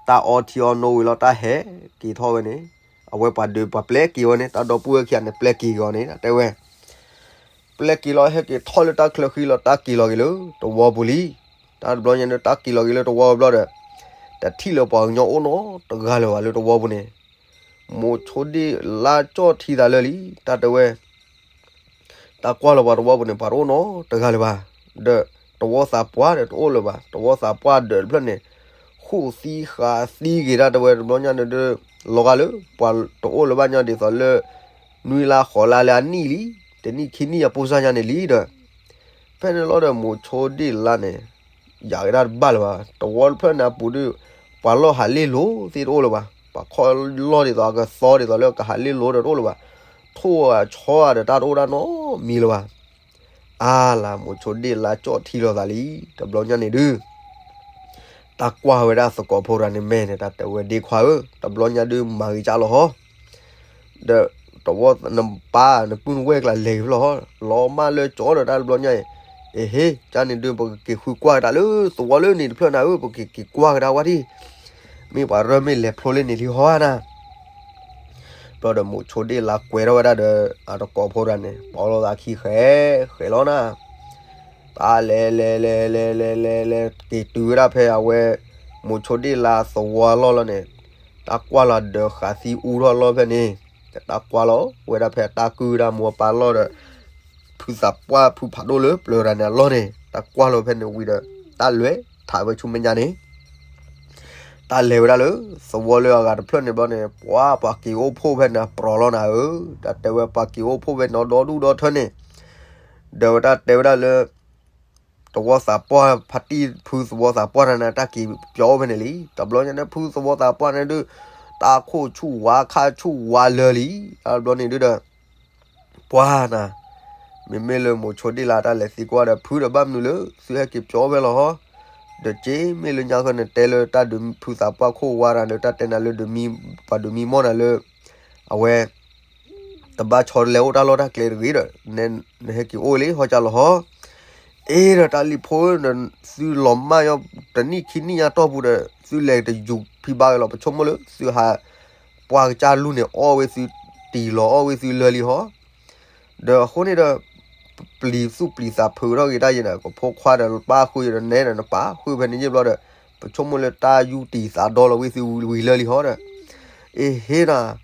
တၢ်အီထံအီနိဝံၤလီၤ တၢ်ဟဲက့ၤထီၣ်ဝဲန့ၣ်, အဝဲပှၤဒုးပှၤပျဲက့ၤဝဲန့ၣ် တၢ်ဒီပုၢ်ဝဲၢ်ခံဂၤန့ၣ် ပျဲက့ၤဂီၤန့ၣ် တၢ်တဲဝဲ ပျဲက့ၤလီၤ ဟဲက့ၤထီၣ်လၢတၢ်ချၢဃံလီၤ တၢ်က့ၤလီၤက့ၤလၢတဝီပူၤလံ. တၢ်တဘျီညါန့ၣ် တၢ်က့ၤလီၤက့ၤလၢတဝီဘျီဒီး တထံၣ်လၢပှၤကညီအိၣ်နီတဂၤလၢၤဘၣ်လၢတဝီပူၤန့ၣ်, မိၤဆိဒ့ၣ်လါကၠီၣ်ထံသးလၢာ်လံ တၢ်တဲဝဲ တၢ်ကွၢ်လီၤပှၤတဝီပူၤန့ၣ် ပှၤတအိၣ်နီတဂၤလၢၤဘၣ်, ဒီးတဝီသးပှၢ်ဒီးတအိၣ်လၢၤဘၣ်, တဝီသးပှၢ်ဒၢးတဖျၢၣ်န့ၣ် ဃိၣ်သံဃးသံဂ့ၤတၢ်တဲဝဲ တဘျီညါန့ၣ်ဒီး လီၤဂာ်လၢပှၤတအိၣ်လၢၤဘၣ်ညီဒ်သိးလၢ နွံလါဃိးလါလၢအနံၣ်လံ, တနံၣ်ခံနံၣ်အပိၢ်စၢ်ညါန့ၣ်လံဒီး ဖဲန့ၣ်လီၤဒီးမိၤဆိဒ့ၣ်လါန့ၣ် ယၤက့ၤတၢ်တဘၣ်လၢၤဘၣ်, တဝီတဖျၢၣ်န့ၣ်အပူၤဒီး ပှၤလီၢ်ဟးလ့လိၤသ့ၣ်တအိၣ်လၢၤဘၣ်, ပှၤခီၣ်လီၢ်ဒ်သိးအကသီဒ်သိးလၢကဟးလ့လိၤဒီးတအိၣ်လၢၤဘၣ်, ထိၣ်အဆီအဒီးတၢ်တအိၣ်ဒၣ်နီတမံၤလၢၤဘၣ်. အါလၢမိၤဆိဒ့ၣ်လါကၠီၣ်ထံလီၤသးလံ, တဘျီညါန့ၣ်ဒုး တၢ်ကွၢ်ဝဲဒၣ်သကိးဖိတဂၤန့ၣ်မဲာ်န့ၣ် တၢ်တဲဝဲဒ့ခွါဧၢ, တဘျီညါဒုးမၤဂ့ၤကၢ်လီၤဟီ ဒီးတဝီနပၢ်နပုၢ်နဝဲၢ်ကျါလဲၤက့ၤဖျီၣ်ဟီ, လီၤမၢ်လၢကၠီဒီးတၢ်တဘျီညါအံၤ, အ့ဟ့, ကန့ၣ်ဒုး ပကက့ၤဃုကွၢ်ကဒါလၢသဝီလၢန့ၣ်တဖျၢၣ်နၤဧၢ, ပကက့ၤကွၢ်ကဒါဝဲဒၣ်, မ့ၢ်ပှၤရၢမ့ၢ်လဲၤဖျိလၢန့ၣ်လံဟီဧါနၤ. ဘျီဒီးမိၤဆိဒ့ၣ်လါကွဲထီၣ်ဝဲဒၣ်ဒီး အတကိးဖိတဂၤန့ၣ် ပိာ်လီၤသးခံဃဲးဃဲးလီၤနၤ. တၢ်လဲၤလဲၤလဲၤလဲၤလဲၤလဲၤလဲၤ က့ၤတုၤဝဲဒၣ်ဖဲအဝဲ မိၤဆိဒ့ၣ်လါသဝီလီၢ်လီၤန့ၣ်, တၢ်ကွၢ်လီၤဒီးဃးသံအူထီၣ်လီၢ်ဖဲန့ၣ်, တၢ်ကွၢ်လီၤဝဲဒၣ်ဖဲတၢ်ကုၢ်ဝဲဒၣ်မိၢ်ပၢ်လီၢ်ဒီး ဖုသးပှၢ်ဖုဖးဒိၣ်လၢပျၢၤတဂၤန့ၣ်အလီၢ်န့ၣ်, တၢ်ကွၢ်လီၤဖဲန့ၣ်ဝံၤဒီး တၢ်လဲၤထးဝဲဆူမဲာ်ညါန့ၣ် တၢ်လဲၤဝဲဒၣ်လၢ သဝီလၢအဂၤတဖျၢၣ်န့ၣ်ဘျီန့ၣ် ပှၤပှၤက့ၤအိၣ်ဖှိၣ်ဖဲန့ၣ် ပြိးလီၤနၤဧၢ, တၢ်တဲဝဲပှၤက့ၤအိၣ်ဖှိၣ်ဖဲန့ၣ်ဒီဒူၣ်ဒီထၢန့ၣ်, ဒီးဝဲတၢ်တဲဝဲဒၣ်လၢ သဝီသးပှၢ်ဖါတံၢ်ဖုသဝီသးပှၢ်တဂၤန့ၣ် တၢ်က့ၤပၠီအိၣ်ဖဲန့ၣ်လံ, တဘျီညါန့ၣ် ဖုသဝီသးပှၢ်န့ၣ်ဒုး တၢ်ခိၣ်ဆူၣ်ဝါခါဆူၣ်ဝါလၢာ်လံ, တဘျီန့ၣ်ဒုးဒီး ပှၤနၤ, မ့မ့ၢ်လၢမိၤဆိဒ့ၣ်လါတၢ်လဲၤသံကွၢ်ဒီး ဖုဒီးဘၣ်မနုၤလၢ သုဟဲက့ၤပၠီအိၣ်ဖဲလီၤဟီ, ဒီးက့မ့ၢ်လၢညါဃီန့ၣ် တဲလၢတၢ်ဒုးဖုသးပှၢ်ခိၣ်ဝါတဂၤလၢတၢ်တဲနၤလၢဒုးမံ, ပှၤဒုးမံမီၢ်နၤလၢ အဝဲ တဘၣ်ဆီတလဲအိၣ်တၢ်လီၢ်တၢ်ကျဲတဂ့ၤဒီး နဟဲက့ၤအိၣ်လံဟီကၢ်လီၤဟီ, အ့ဒီးတၢ်လံၤဖိဧၢ, သုလီၤမၢ်ညီ တနံၣ်ခံနံၣ်ညါတီၢ်ပူၤဒီး သုလဲၤတယူၤဖံဘၣ်ဝဲလီၤ, ပဆိကမိၣ်လၢ သုဟး ပှၢ်ကစၢ်လူၢ်န့ၣ် အီၣ်ဝဲသု တံၢ်လီၤအီၣ်ဝဲသုလၢာ်လံဟီ, ဒီးအဃိန့ၣ်ဒီး ပျံၤသူၣ်ပျံၤသးဖုးထီၣ်ဂ့ၤတၢ်ယဲဒီး ကဖိခွါဒီးပၢ်ဃုာ်ဒီးနဲဒီးနပာ်ဃုာ်ဖဲန့ၣ်ယဲၢ်ဘျီဒီး ပဆိကမိၣ်လၢတၢ်ယူတံၢ်သးဒီလီၤဝဲသုဝံၤလၢာ်လံဟီဒီး အ့ဟ့နၤ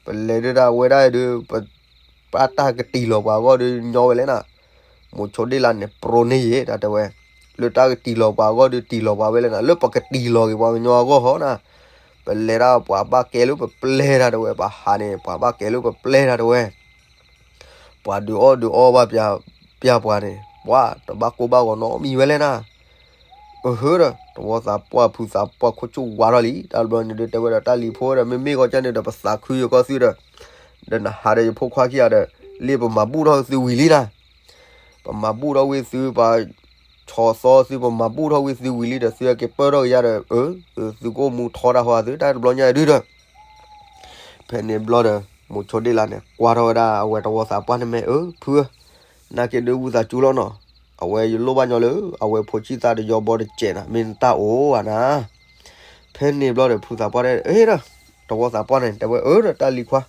ပလဲၤဒုးဒၣ်ဝဲဒၣ်ဒီး ပတၢ်ကတံၢ်လီၤပှၤအဂီၢ်ဒီးညီဝဲလဲၣ်နၤ, မိၤဆိဒ့ၣ်လါန့ၣ် ပြိးန့ၢ်ယဲ တၢ်တဲဝဲ, လၢတၢ်ကတံၢ်လီၤပှၤအဂီၢ်ဒီးတံၢ်လီၤပှၤဝဲလဲၣ်နၤ, လၢပကတံၢ်လီၤက့ၤပှၤကညီအဂီၢ်ဟီနၤ, ပလဲၤဒၣ်ပှၤဘၣ်ကဲလၢပပျဲၢ်တၢ်တဲဝဲ, ပှၤဟးန့ၣ် ပှၤဘၣ်ကဲလၢပပျဲၢ်တၢ်တဲဝဲ ပှၤဒုးအီၣ်ဒုးအီဘၣ်ပျၢ်ပှၤန့ၣ် ပှၤတဘၣ်ကိၢ်ဘၣ်ဂီၤနီတမံၤဝဲလဲၣ်နၤ. အဟၢဒီး တဝီသးပှၢ်ဖုသးပှၢ်ခိၣ်ဆူၣ်ဝါထီၣ်လံ တၢ်တဘျီန့ၣ်ဒုး တဲဝဲဒီး တၢ်လံၤဖိဒီး မ့မ့ၢ်ဂီၤကၢန့ၣ်ဒီး ပသးခုယကီၢ်သုဒီး ဒီးနဟးဒီးယဖိခွါခံဂၤဒီး လၢပမၤဘူၣ်ထီၣ်သုဝံၤလံနၤ. ပမၤဘူၣ်ထီၣ်ဝံၤသု ပဆီၣ်သီသု ပမၤဘူၣ်ထီၣ်ဝံၤသုဝံၤလံဒီး သုက့ၤပၢၢ်ထီၣ်ကယၤဒီး အၢ သုကအိၣ်မူထီတၢ်ဟီသု တၢ်တဘျီညါဒုးဒီး ဖဲန့ၣ်ဘျီဒီး မိၤဆိဒ့လါန့ၣ် ကွၢ်ထီၣ်ဝဲဒၣ်အဝဲတဝီသးပှၢ်န့ၣ်မ့ၢ် အၢ ဖုဧၢ, နာ်က့ဒုးဝံသးစူၤလီၤနီၤ, အဝဲယလိၣ်ဘၣ်ညီလၢ အဝဲဖိဆံၣ်သၣ်တယီဘီတစဲးနၤ မ့ၢ်နတၢ်အိၣ်ဧါနၤ. ဖဲန့ၣ်ဘျီဒီး ဖုသးပှၢ်တဲ အ့ဒီး တဝီသးပှၢ်န့ၣ် တဲဝဲ အၢဒီးတၢ်လံၤခွါ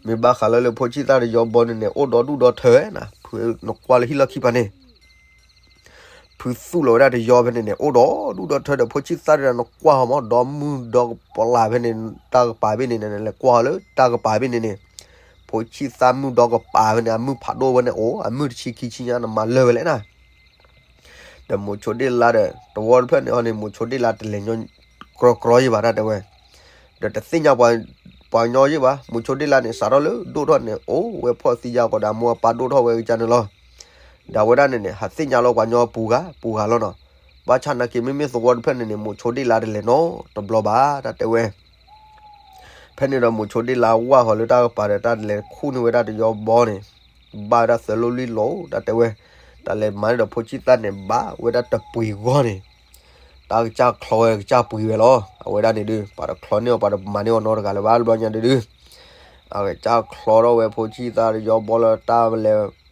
မ့ၢ်ဘၣ်ဃးလၢလၢဖိဆံၣ်သၣ်တယီဘီန့ၣ်န့ၣ် အိၣ်ဒီဒူၣ်ဒီထၢနၤ, ဖုနကွၢ်လၢဟံၣ်လီၢ်ခံပၤန့ၣ် ဖုသူၣ်လီၤဝဲဒၣ်တယီဖဲန့ၣ်န့ၣ် အိၣ်ဒီဒူၣ်ဒီထၢဒီး ဖိဆံၣ်သၣ်တယီနကွၢ်ဟီမး ဒီမုၢ်ဒီကပၤဖဲန့ၣ် တၢ်ကပၤဖဲန့ၣ်န့ၣ် လဲၤကွၢ်ဟီလၢတၢ်ကပၤဖဲန့ၣ်န့ၣ်, ဖိဆံၣ်သၣ်မုၢ်ဒီကပၤဖဲန့ၣ် အမုၢ်ဖးဒိၣ်ဝဲန့ၣ်အိၣ် အမုၢ်တဆံခံဆံညါနမၤလၢာ်ဝဲလဲၣ်နၤ. ဒီးမိၤဆိဒ့လါဒီး တဝီတဖျၢၣ်န့ၣ်အီၤန့ၣ် မိၤဆိဒ့လါတလဲၤညီ ကြီကြီယ့ၢ်ဘၣ်တၢ်တဲဝဲ, ဒီးတသ့ၣ်ညါပှၤညီယ့ၢ်ဘၣ်, မိၤဆိဒ့လါန့ၣ် စးထီၣ်လၢဒိၣ်ထီၣ်န့ၣ် အိၣ်ဝဲဖှီၣ်သံယါကီးဒီး အမိၢ်အပၢ်ဒိၣ်ထီၣ်ဝဲကစၢ်န့ၣ်လီၤ. ဒီးအဝဲဒၣ်န့ၣ်န့ၣ် ဟးသ့ၣ်ညါလီၤပှၤညီပူၤဂၤ ပူၤဂၤလီၤနီၤ. ဘၣ်ဆၣ်နာ်က့မ့မ့ၢ်သဝီတဖျၢၣ်န့ၣ်န့ၣ် မိၤဆိဒ့လါတလဲၤနီတဘျီဘၣ် တၢ်တဲဝဲ ဖဲန့ၣ်ဒီးမိၤဆိဒ့လါဝၢ်ဃီၤလၢတၢ်ကပၤဒီး တၢ်လဲၤခူၣ်န့ၢ်ဝဲဒၣ်တယီဘီန့ၣ်, ဘၣ်ဝဲဒၣ်သၢလိၣ်လွံၢ်လိာ် တၢ်တဲဝဲ, တၢ်လဲၤမၤန့ၢ်ဒီးဖိဆံၣ်သၣ်န့ၣ် ဘၣ်ဝဲဒၣ်တပှ့ၤဂီၢ်န့ၣ်, တၢ်ကစၢ်ချီဝဲကစၢ်ပှ့ၤဝဲလီၤ. အဝဲဒၣ်န့ၣ်ဒုး ပှၤတချီန့ၢ်အီၤ ပှၤတမၤန့ၢ်အီၤနီတဂၤလၢၤဘၣ် တဘျီညါဒုးဒုး, အကစၢ်ချီထီၣ်ဝဲဖိဆံၣ်သၣ်တယီဘီလၢတၢ်လဲၤ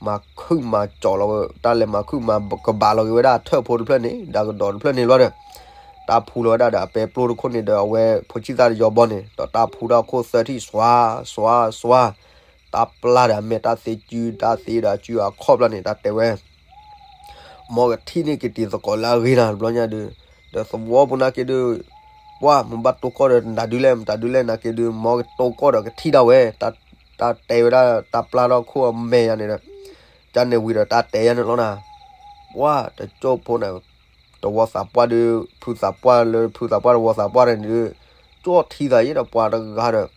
မၤခုၣ်မၤကၠီလီၤဝဲ တၢ်လဲၤမၤခုၣ်မၤကဘၣ်လီၤက့ၤဝဲဒၣ်အထၢၣ်ဖိတဖျၢၣ်န့ၣ် ဒီးကဒီးတဖျၢၣ်န့ၣ်ဘျီဒီး, တၢ်ဖူလီၤဝဲဒၣ်ဒီးအပဲပျိတခိၣ်န့ၣ်ဒီး အဝဲဖိဆံၣ်သၣ်တယီဘီန့ၣ် ဒီးတၢ်ဖူထီၣ်ခိၣ်သၢထံၣ် စွါ စွါ စွါ, တၢ်ပျၢ်ဒီးအမဲာ်တၢ်သ့စု တၢ်သ့ဒီးအစုအခီၣ်ဖျၢၣ်န့ၣ် တၢ်တဲဝဲ မ်ကထံၣ်န့ၢ်က့ၤတံၤသကိးလၢအဂ့ၤနၤ တဘျီညါဒုး, ဒီးသဝီပူၤနာ်က့ဒုး, ပှၢ်မ့ၢ်ဘၣ်တိၢ်ကီၢ်ဒီးနတၢ်ဒုးလဲၣ် မတၢ်ဒုးလဲၣ်နာ်က့ဒုး မ်ကတိၢ်ကီၢ်ဒီးကထံၣ်ဒၣ်ဝဲ, တၢ်တဲဝဲဒၣ်တၢ်ပျၢ်ထီၣ်ခိၣ်အမဲာ်ယါန့ၣ်ဒီး, ကန့ၣ်ဝံၤဒီးတၢ်တဲယါန့ၣ်လီၤနၤ, ပှၢ်တကၠိၢ်ဖိန့ၣ်, တဝီသးပှၢ်ဒုး ဖုသးပှၢ်လၢဖုသးပှၢ်တဝီသးပှၢ်န့ၣ်ဒုး, ကၠီၣ်ထံသးယ့ဒီးပှၤတဂၤဒီး,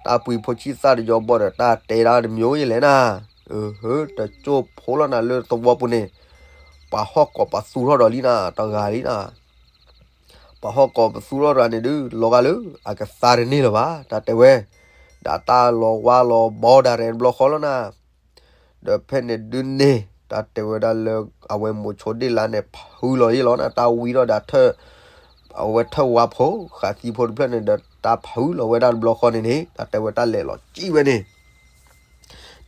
တၢ်ပှ့ၤဖိဆံၣ်သၣ်တယီဘီဒီး တၢ်တဲဒၣ်တမံၤယလဲၣ်နၤ, အဟၢ တကၠိၢ်ဖိလီၤနၤလၢသဝီပူၤန့ၣ်, ပှၤဟီၣ်ကိးပသူထီၣ်ဒီးလံနၤ တဂၤလံနၤ ပှၤဟီၣ်ကိးပသူထီၣ်တဂၤန့ၣ်ဒုး လီၤဂာ်လၢအကသါတန့ၢ်လၢၤဘၣ် တၢ်တဲဝဲ, ဒီးတၢ်လီၤဝါလီၤဘီဒၣ်ရဲၣ်တဘျီဃီလီၤနၤ, ဒီးဖဲန့ၣ်ဒုးန့ၣ် တၢ်တဲဝဲဒၣ်လၢ အဝဲမိၤဆိဒ့လါန့ၣ် ဖုလီၤယ့ၢ်လီၤနၤ တၢ်ဝံထီၣ်ဒီးထၢၣ်, အဝဲထၢၣ်ဝါဖိ ဃးသံဖိတဖျၢၣ်န့ၣ်ဒီး တၢ်ဖုလီၤဝဲဒၣ်တဘျီဃီန့ၣ်န့ၣ် တၢ်တဲဝဲတၢ်လဲၤလီၤစံၣ်ဝဲန့ၣ်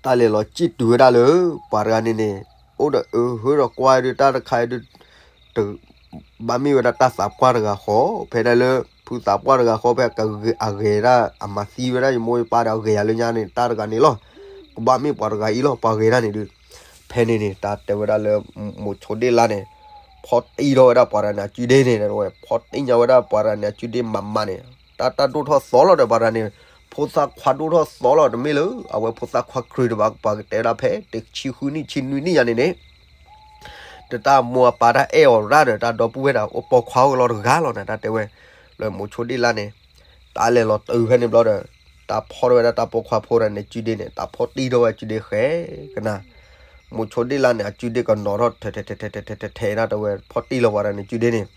တၢ်လဲၤလီၤစံၣ်တုၤဝဲဒၣ်လၢ ပှၤတဂၤန့ၣ်န့ၣ်, အိၣ်ဒီးအဟၢဒီးကွၢ်ဒုးတၢ်တခါဒုး, တ, ဘၣ်မ့ၢ်ဝဲဒၣ်တၢ်သးပှၢ်တဂၤဃီ, ဖဲဒၣ်လၢ ဖုသးပှၢ်တဂၤဃီ ဖဲအဂဲၤဒၣ် အမၤသံဝဲဒၣ်ယမိၢ်ယပၢ်ဒီးအဂဲၤယၤလၢညါန့ၣ် တၢ်တဂၤန့ၣ်လီၤ, ကဘၣ်မ့ၢ်ပှၤတဂၤအံၤလီၤ ပှၤဂဲၤတၢ်န့ၣ်ဒုး, ဖဲန့ၣ်န့ၣ် တၢ်တဲဝဲဒၣ်လၢ မိၤဆိဒ့လါန့ၣ်, ဖီၣ်တံၢ်ထီၣ်ဝဲဒၣ်ပှၤတဂၤန့ၣ်အစုဒ့န့ၣ်, ဖီၣ်တံၢ်ညါဝဲဒၣ်ပှၤတဂၤန့ၣ်အစုဒ့မးမးန့ၣ်, တၢ်တၢ်ဒိၣ်ထီၣ်သီလီၤဒီးပှၤတဂၤန့ၣ်, ဖိသၣ်ခွါဒိၣ်ထီၣ်သီလီၤ တမ့ၢ်လၢ အဝဲဖိသၣ်ခွါကြုးတဘၣ် ပှၤကတဲဒၣ်ဖဲတဆံဃုနံၣ်ဆံနွံနံၣ်ယါန့ၣ်န့ၣ် တၢ်မိၢ်အပၢ်တၢ်အဲၣ်အီၤရၣ်ဒီး တၢ်ဒီပုၢ်ဝဲၢ်ဒီး အိၣ်ပိာ်ခွါအိၣ်ကလီတဂၤလီၤနၤ တၢ်တဲဝဲ, လၢမိၤဆိဒ့လါန့ၣ်, တၢ်လဲၤလီၤတုၤဖဲန့ၣ်ဘျီဒီး, တၢ်ဖီၣ်ထီၣ်ဝဲဒၣ်တၢ်ပိာ်ခွါဖိတဂၤန့ၣ် စုဒ့န့ၣ် တၢ်ဖီၣ်တံၢ်ထီၣ်ဝဲစုဒ့ဃဲကနၤ, မိၤဆိဒ့လါန့ၣ် အစုဒ့ကနိးထီၣ်ထဲထဲထဲထဲထဲထဲထဲထဲ တၢ်တဲဝဲ ဖီၣ်တံၢ်လီၤပှၤတဂၤန့ၣ်စုဒ့န့ၣ်,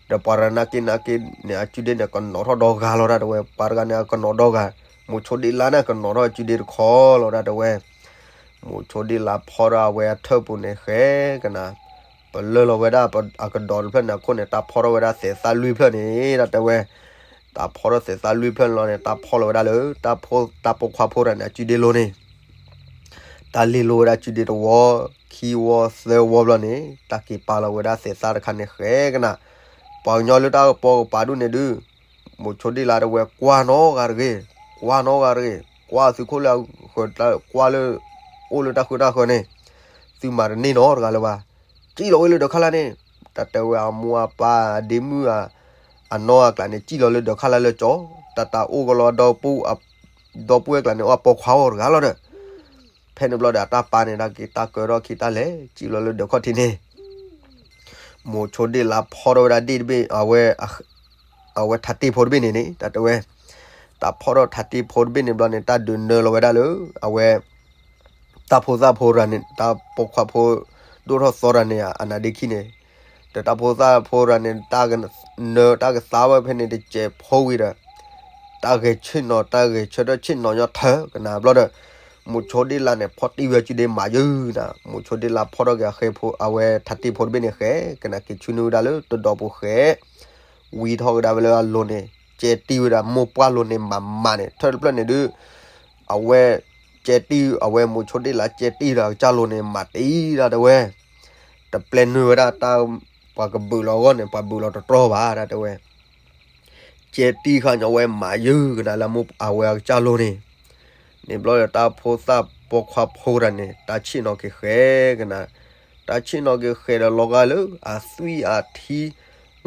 ဒီးပှၤတဂၤနာ်က့နာ်က့န့ၣ် အစုဒ့န့ၣ် ကနိးထီၣ်ဒီဂၤလီၤ တၢ်တဲဝဲ ပှၤတဂၤန့ၣ် အကနိးဒီဂၤ, မိၤဆိဒ့လါန့ၣ် ကနိးထီၣ်စုဒ့တခီလီၤ တၢ်တဲဝဲ မိၤဆိဒ့လါဖီၣ်ထီၣ်အဝဲအထၢၣ်ပူၤန့ၣ်ဃဲကနၤ, ပလၢၢ်လီၤဝဲဒၣ်အကဒီးတဖျၢၣ်န့ၣ်အခိၣ်န့ၣ် တၢ်ဖီၣ်ထီၣ်ဝဲဒၣ်သဲးသၣ်လွံၢ်ဖျၢၣ်န့ၣ် တၢ်တဲဝဲ, တၢ်ဖီၣ်ထီၣ်သဲးသၣ်လွံၢ်ဖျၢၣ်န့ၣ်လီၤန့ၣ် တၢ်ဖီၣ်လီၤဝဲဒၣ်လၢ တၢ်ပိာ်ခွါဖိတဂၤန့ၣ် အစုဒ့လိၤန့ၣ် တၢ်လ့လိၤဝဲဒၣ်စုဒ့တဝီ, ခံဝီသၢဝီဘျီန့ၣ် တၢ်က့ၤပာ်လီၤဝဲဒၣ်သဲးသၣ်တခါန့ၣ်ဃဲကနၤ, ပှၤကညီလၢတၢ်ကပိာ်ကပၤဒိၣ်န့ၣ်ဒုး, မိၤဆိဒ့လါတဲဝဲ ကွၢ်နီဂၤတဂ့ၤ, ကွၢ်နီဂၤတဂ့ၤ, ကွၢ်သုးခိၣ်လၢအဃၢၤ, ကွၢ်လၢ အိၣ်လၢတၢ်ဃၢတၢ်ဃၢၤန့ၣ်, သုမၤတန့ၢ်နီတဂၤလၢၤဘၣ်, စံၣ်လီၤဝဲလၢဒီးခါလၢ်န့ၣ်, တၢ်တဲဝဲအမိၢ်အပၢ်အဒ့မုၣ် အနီၢ်အကျးန့ၣ် စံၣ်လီၤလၢဒီးခါလၢ်လၢကၠီ, တၢ်တၢ်အိၣ်ကလီဒီပုၢ် ဒီပုၢ်ဝဲၢ်ကျါန့ၣ် အိၣ်ပိာ်ခွါအီၤတဂၤလီၤဒီး, ဖဲန့ၣ်ဘျီဒီးအတၢ်ပာ်န့ၣ် တၢ်က့ၤတၢ်ကၢထီၣ်ခံတၢ်လဲၤ စံၣ်လီၤလၢဒီးခီၣ်ထံးန့ၣ်, မိၤဆိဒ့လါဖီၣ်ထီၣ်ဝဲဒၣ်ဒ့ၣ်တဘ့ၣ် အဝဲ အဝဲထးတ့ၢ်ဖိတဘ့ၣ်န့ၣ်န့ၣ် တၢ်တဲဝဲ, တၢ်ဖီၣ်ထီၣ်ထးတ့ၢ်ဖိတဘ့ၣ်န့ၣ်ဘျီန့ၣ် တၢ်ဒုးနၢလီၤဝဲဒၣ်လၢ အဝဲ တၢ် တၢ်ဖိသၣ်ဖိတဂၤန့ၣ် တၢ်ပိာ်ခွါဖိဒိၣ်ထီၣ်သီတဂၤန့ၣ် အနါဒ့ခံန့ၣ်, ဒီးတၢ်ဖိသၣ်ဖိတဂၤန့ၣ် တၢ်ကနၢတၢ်ကသါဝဲဖဲန့ၣ် တစဲးဖိဝံၤဒီး တၢ်ဂဲၤဆ့ၣ်နီၤ တၢ်ဂဲၤဆၢထၢၣ်ဆ့ၣ်နီၤညီထၢကနၤဘျီဒီး မိၤဆိဒ့ၣ်လါန့ၣ် ဖီၣ်တံၢ်ဝဲစုဒ့မးယုၢ်နၤ, မိၤဆိဒ့ၣ်လါဖီၣ်ထီၣ်က့ၤအဃဲဖိ အဝဲထးတံၢ်ဖိတဘ့ၣ်န့ၣ် ဃဲကနၤက့ၤဆူနုၤဝဲဒၣ်လၢတဒီးပူၤဃဲ ဝံထီၣ်ကဒါဝဲလၢအလိၤန့ၣ် ကဲတံၢ်ဝဲဒၣ်မိၢ်ပှၢ်လိၤန့ၣ်မးမးန့ၣ် ထၢၣ်တဖျၢၣ်န့ၣ်ဒုး အဝဲ ကဲတံၢ် အဝဲမိၤဆိဒ့ၣ်လါကဲတံၢ်ဒီးအကစၢ်လိၤန့ၣ် မးတံၢ်ဒၣ်တဲဝဲ, တပျဲနုာ်ဝဲဒၣ်တၢ် ပှၤကဘုးလီၤအဂီၢ်န့ၣ် ပှၤဘုးလီၤတတြီဘၣ်ဒၣ်တဲဝဲ ကဲတံၢ်ခါညီဝဲမးယုၢ်ကနၤလၢမိၢ်အဝဲအကစၢ်လိၤန့ၣ်, န့ၣ်ဘျီဒီးတၢ်ဖိသၣ်ပိာ်ခွါဖိတဂၤန့ၣ် တၢ်ဆ့ၣ်နီၤက့ၤဃဲကနၤ, တၢ်ဆ့ၣ်နီၤက့ၤဃဲဒီးလီၤဂာ်လၢအသွံၣ်အထံ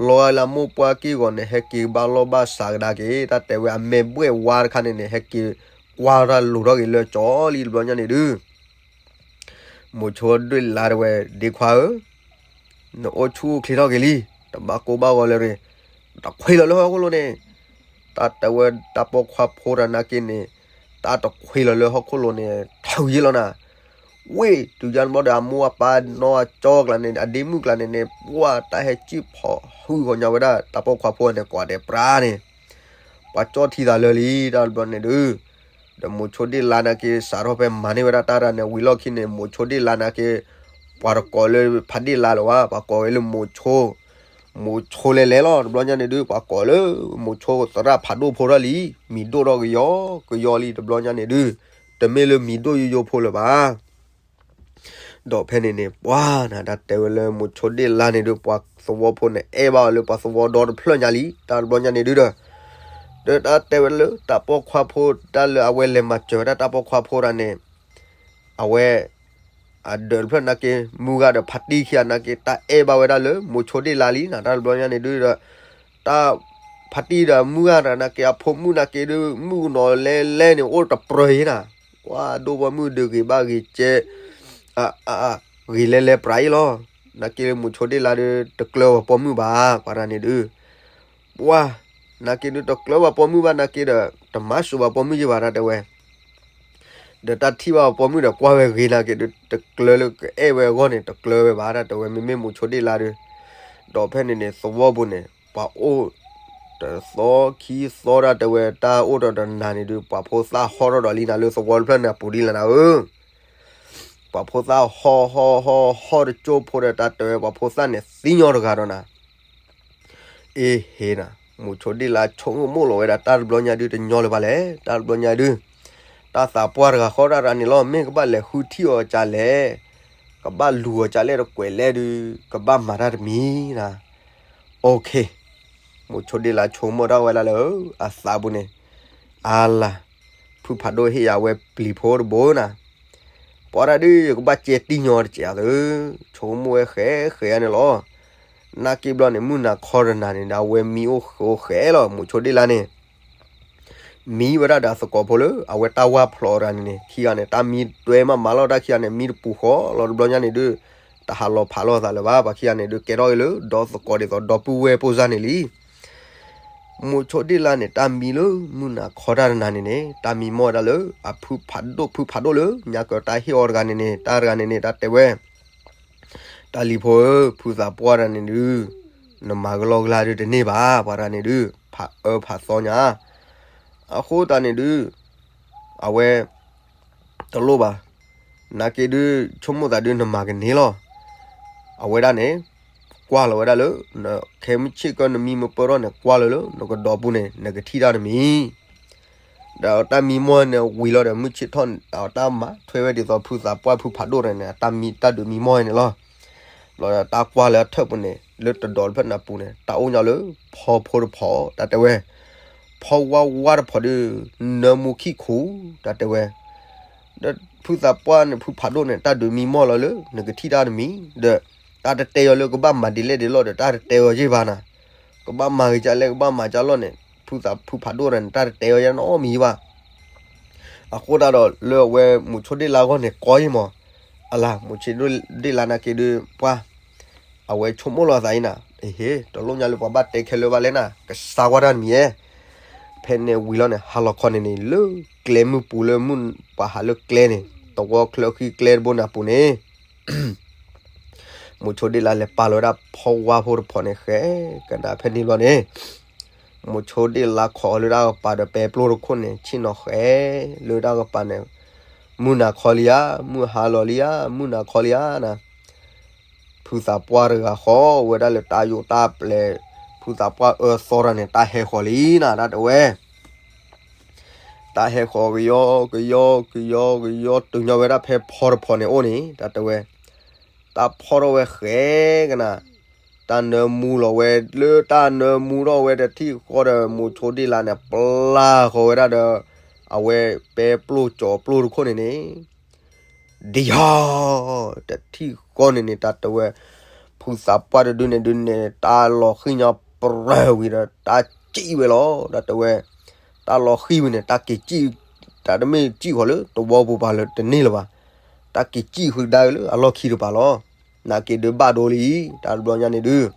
လီၤဂာ်လၢအမိၢ်ပှၢ်က့ၢ်ဂီၤန့ၣ် ဟဲက့ၤဘၣ်လီၢ်ဘၣ်စးကဒါက့ၤ တၢ်တဲဝဲအမဲာ်ဘှဲၣ်ဝါတခါန့ၣ်န့ၣ် ဟဲက့ၤကွၢ်တၢ်လိၤထီၣ်က့ၤလၢကၠီလံတဘျီညါန့ၣ်ဒုး မိၤဆိဒ့ၣ်လါတဲဝဲ ဒ့ခွါဧၢ, နအိၣ်ဆူၣ်အိၣ်ချ့ထီၣ်က့ၤလံ, တဘၣ်ကိၢ်ဘၣ်ဂီၤလၢၤရ့ၣ်, တခွံလီၤလၢဟီၣ်ခိၣ်လိၤန့ၣ်, တၢ်တဲဝဲတၢ်ပိာ်ခွါဖိတဂၤနာ်က့န့ၣ်, တၢ်တခွံလီၤလၢဟီၣ်ခိၣ်လိၤန့ၣ် ထုးယ့ၢ်လီၤနၤ, ဝ့ၢ်တုၤယါတဘျီဒီး အမိၢ်အပၢ်နီၢ်အကၠီကျါန့ၣ် အဒ့မုၣ်ကျါန့ၣ်န့ၣ် ပှၢ်တၢ်ဟဲစံၣ်ဖီၣ်ဟုၣ်ဃီညါဝဲဒၣ် တၢ်ပိာ်ခွါဖိန့ၣ် ကွၢ်ဒဲးပြါန့ၣ်, ပှၤကၠီထံသးလၢလံ တၢ်တဘျီန့ၣ်ဒုး ဒီးမိၤဆိဒ့ၣ်လါနာ်က့ စးထီၣ်ဖဲမၤန့ၢ်ဝဲဒၣ်တၢ်တၢ်န့ၣ် ဝံၤလီၢ်ခံန့ၣ် မိၤဆိဒ့ၣ်လါနာ်က့ ပှၤတကိးလၢဖးဒ့ၣ်လါလၢၤဘၣ်, ပှၤကိးဝဲလၢမိၤဆိ, မိၤဆိလဲၤလဲၤလီၤ တဘျီညါန့ၣ်ဒုး ပှၤကိးလၢမိၤဆိသရၣ်ဖးဒိၣ်ဖိထီၣ်လံ, မံၤဒိၣ်ထီၣ်ကယီကယီလံ တဘျီညါန့ၣ်ဒုး, တမ့ၢ်လၢမံၤဒိၣ်ယိယိဖိလၢၤဘၣ် ဒီးဖဲန့ၣ်န့ၣ် ပှၤနၤ တၢ်တဲဝဲလၢမိၤဆိဒ့ၣ်လါန့ၣ်ဒုး ပှၤသဝီဖိန့ၣ် အဲၣ်ဘၣ်အီၤလၢပှၤသဝီဒီတဖျၢၣ်ညါလံ တၢ်တဘျီညါန့ၣ်ဒုးဒီး, ဒီးတၢ်တဲဝဲလၢတၢ်ပိာ်ခွါဖိ တၢ်လၢအဝဲလဲၤမၤစၢၤဝဲဒၣ်တၢ်ပိာ်ခွါဖိတဂၤန့ၣ်, အဝဲ အဒၢးတဖျၢၣ်နာ်က့ မုၢ်ဂၤဒီးဖါတံၢ်ခံဂၤနာ်က့ တၢ်အဲၣ်ဘၣ်ဝဲဒၣ်လၢမိၤဆိဒ့ၣ်လါလံနၤ တၢ်တဘျီညါန့ၣ်ဒုးဒီး, တၢ် ဖါတံၢ်ဒီးမုၢ်ဂၤတဂၤနာ်က့ အဖိမုၣ်နာ်က့ဒုး မုၣ်ကနီၤလဲလဲန့ၣ် အိၣ်တပြၢၤအံၤနၤ, ပှၤဒိၣ်ပှၤမုၣ်ဒုးဂ့ၤဘၣ်ဂ့ၤကဲ ဂ့ၤလဲလဲပြးအံၤလီၤ, နာ်က့လၢမိၤဆိဒ့ၣ်လါဒုး တကျၢၤဝဲပိာ်မုၣ်ဘၣ် ပှၤတဂၤန့ၣ်ဒုး, ပှၤ နာ်က့ဒုး တကျၢၤဘၣ်ပိာ်မုၣ်ဘၣ်နာ်က့ဒီး တမၤစၢၤဘၣ်ပိာ်မုၣ်ယံၤဘၣ် တၢ်တဲဝဲ ဒီးတၢ်ထံၣ်ဘၣ်ပိာ်မုၣ်ဒီးကွၢ်ဝဲဂ့ၤနာ်က့ဒုး တကျၢၤလၢကအဲၣ်ဝဲအဂီၢ်န့ၣ် တကျၢၤဝဲဘၣ် တၢ်တဲဝဲ မ့မ့ၢ်မိၤဆိဒ့ၣ်လါဒုး, ဒီးဖဲန့ၣ်န့ၣ် သဝီပူၤန့ၣ် ပှၤအိၣ် တသီခံသီ တၢ်တဲဝဲ တၢ်အိၣ်ဒီးတနၤန့ၣ်ဒုး ပှၤဖိသၣ်ဟီၣ်ထီၣ်ဒီးလံနၤလၢသဝီတဖျၢၣ်န့ၣ် အပူၤဒ်လဲၣ်နၤဧၢ ပှၤဖိသၣ်ဟီၣ်ဟီၣ်ဟီၣ်ဟီၣ်တကၠိဖိဒီး တၢ်တဲဝဲ ပှၤဖိသၣ်န့ၣ် သံညီတဂၤဒီးနၤ အ့ဟ့နၤ, မိၤဆိဒ့ၣ်လါဆိကမိၣ်လီၤဝဲဒၣ် တၢ်တဘျီညါဒုး တညီလၢၤဘၣ်လဲၣ်, တၢ်တဘျီညါဒုး တၢ်သးပှၢ်တဂၤဃီတၢ်တဂၤန့ၣ်လီၤ, မ့ၢ်ကဘၣ်လဲၤဃုထံၣ်အီၤကလဲၣ်, ကဘၣ်လူၤအီၤကလဲၣ်တကွဲးလဲၣ်ဒုး ကဘၣ်မၤတၢ်တမံၤနၤ, အိၣ်ခ့, မိၤဆိဒ့ၣ်လါဆိကမိၣ်တၢ်ဝဲဒၣ်လၢ အသးပူၤန့ၣ်, အါလါ, ဖုဖးဒိၣ်ဟ့ၣ်ယၤဝဲပျံၤဖိတဘိနၤ ပှၤတၢ်ဒုး ယကဘၣ်ကဲတံၢ်ညီတစဲးအသု, ဆိကမိၣ်ဝဲဃဲဃဲန့ၣ်လီၤ, နာ်က့ဘျီန့ၣ် မုၢ်နၤခီတနၤန့ၣ်ဒီး အဝဲမံအိၣ်ဃဲအိၣ်ဃဲလီၤ မိၤဆိဒ့ၣ်လါန့ၣ်, မံဝဲဒၣ်ဒီးသကိးဖိလၢ အဝဲတၢ်ဝၢ်ဖျိးတဂၤန့ၣ်န့ၣ် ခံဂၤန့ၣ် တၢ်မံတွဲမးမးလီၤ တၢ်ခံဂၤန့ၣ် မံတပူၤဃီလီၤ တဘျီညါန့ၣ်ဒုး, တဟးလီၤဖးလိာ်သးလၢၤဘၣ် ပှၤခံဂၤန့ၣ်ဒုး ကဲထီၣ်က့ၤလၢ ဒီသကိးဒ်သိးဒီပုၢ်ဝဲၢ်ပိၢ်စၢ်န့ၣ်လံ မိၤဆိဒ့ၣ်လါန့ၣ် တၢ်မံလၢမုၢ်နၤခီတၢ်တနၤန့ၣ်န့ၣ် တၢ်မံမီၢ်ဝဲဒၣ်လၢ အဖုဖးဒိၣ် ဖုဖးဒိၣ်လၢ ညါကတၢ်ဟ့ၣ်အီၤတဂၤန့ၣ်န့ၣ် တၢ်တဂၤန့ၣ်န့ၣ် တၢ်တဲဝဲ, တၢ်လံၤဖိဧၢ, ဖုသးပှၢ်တဂၤန့ၣ်ဒုး နမၤကလီကလါဒုးတန့ၢ်ဘၣ် ပှၤတဂၤန့ၣ်ဒုး ဖးအၢဖးသီညါ, အဃိသတးန့ၣ်ဒုး အဝဲ တလိၣ်ဘၣ်, နာ်က့ဒုး ဆိကမိၣ်သးဒုး နမၤကန့ၢ်လီၤ. အဝဲဒၣ်န့ၣ် ကွၢ်လီၤဝဲဒၣ်လၢ ခဲမုၢ်ဆ့ၣ်ကီၢ်နမံမပၢၢ်ထီၣ်န့ၣ် ကွၢ်လီၤလၢ နကဒီးပူၤန့ၣ် နကထံၣ်တၢ်တမံၤ, ဒီးတၢ်မံမီၢ်န့ၣ် ဝံၤလီၤဒီး မုၢ်ဆ့ၣ်ထီၣ် အတၢ်မၤထွဲဝဲဒ်သိး ဖုသးပှၢ်ဖုဖးဒိၣ်တဂၤန့ၣ် တၢ်မံတၢ်ဒုးမံမီၢ်န့ၣ်လီၤ. ဘျီဒီးတၢ်ကွၢ်လၢအထၢၣ်ပူၤန့ၣ် လၢတဒီးတဖျၢၣ်န့ၣ်အပူၤန့ၣ် တၢ်အိၣ်ညီလၢ ဖီဖိတဖီ တၢ်တဲဝဲ ဖီဝါဝါတဖီဒုး နၢမူခံခူ တၢ်တဲဝဲ, ဒီးဖုသးပှၢ်န့ၣ် ဖုဖးဒိၣ်န့ၣ် တၢ်ဒုးမံမီၢ်လီၤလၢ နကထံၣ်တၢ်တမံၤ, ဒီးတၢ်တတဲအီၤလၢကဘၣ်မၤဒ်လဲၣ်ဒ်လဲၣ်ဒီး တၢ်တတဲအီၤယ့ၢ်ဘၣ်နၤ, ကဘၣ်မၤဂ့ၤကလဲၣ် ကဘၣ်မၤကလီၢ်န့ၣ် ဖုသးဖုဖးဒိၣ်တဂၤန့ၣ် တၢ်တတဲအီၤယဲနီတမံၤဘၣ်. အဃိသတးဒီး လၢအဝဲမုဆိဒ့ၣ်လါအဂီၢ်န့ၣ် ကီယ့ၢ်မး, အလၤ မုဆိဒ့ၣ်လါနာ်က့ဒုး ပှၢ် အဝဲဆိကမိၣ်လီၤအသးအံၤနၤ, အဟ့ တလိၣ်ညါလၢပှၤဘၣ်တဲခဲလၢာ်ဘၣ်လဲၣ်နၤ, ကစၢ်ကွၢ်တၢ်တမံၤဧဲ. ဖဲန့ၣ်ဝံၤလီၤန့ၣ် ဟါလီၤခီန့ၣ်န့ၣ် လၢကျဲမုၢ်ပူၤလၢမုၢ်ပှၤဟးလၢကျဲန့ၣ် သဝီချၢဃံကျဲတဘိန့ၣ်အပူၤန့ၣ် မိၤဆိဒ့ၣ်လါလဲၤပာ်လီၤဝဲဒၣ်ဖီဝါဖိတဖီန့ၣ် ဃဲကနၣ်ဖဲန့ၣ်ဘျီန့ၣ် မိၤဆိဒ့ၣ်လါခိးလၢတၢ်ကပၤဒီးပဲပျိၢ်တခိၣ်န့ၣ် ဆ့ၣ်နီၤဃဲလၢတၢ်ကပၤန့ၣ် မုၢ်နၤခီလံဧါ, မုၢ်ဟါလီၤလံဧါ, မုၢ်နၤခီလံဧါနၤ ဖုသးပှၢ်တဂၤဃီဝဲဒၣ်လၢတၢ်ယိးတၢ်ပျဲၤ ဖုသးပှၢ်အၢသီတၢ်န့ၣ် တၢ်ဟဲဃီၤလံနၤ တၢ်တဲဝဲ တၢ်ဟဲဃီၤကယီကယီကယီကယီ တုၤညီဝဲဒၣ်ဖဲဖီတဖီန့ၣ်အိၣ်န့ၣ် တၢ်တဲဝဲ တၢ်ဖီၣ်ထီၣ်ဝဲဃဲကနၣ် တၢ်နၢမူလီၤဝဲ လၢတၢ်နၢမူထီၣ်ဝဲတထံၣ်ဃီဒီး မိၤဆိဒ့ၣ်လါန့ၣ် ပျၢ်ဃီၤဝဲဒၣ်ဒီး အဝဲပဲပျိၢ်ကၠီၤပျိၢ်တခိၣ်န့ၣ်န့ၣ် ဒံယီ တထံၣ်ဃီန့ၣ်န့ၣ် တၢ်တဲဝဲ ဖုသးပှၢ်တဒုန့ၣ်ဒုန့ၣ် တၢ်လီၤဃံၣ်ညီပြၢၤဝံၤဒီး တၢ်စံၣ်ဝဲလီၤ တၢ်တဲဝဲ တၢ်လီၤဃံၣ်ဝံၤန့ၣ် တၢ်က့ၤစံၣ် တၢ်တမ့ၢ်စံၣ်ဃီၤလၢသဝီပူၤပၤလၢတန့ၢ်လၢၤဘၣ် တၢ်က့ၤစံၣ်ဃုာ်ဒါလၢအလီၢ်ခံတပၤလီၤ နာ်က့ၤဒုးဘၣ်ဒိလံ တၢ်တဘျီညါန့ၣ်ဒုး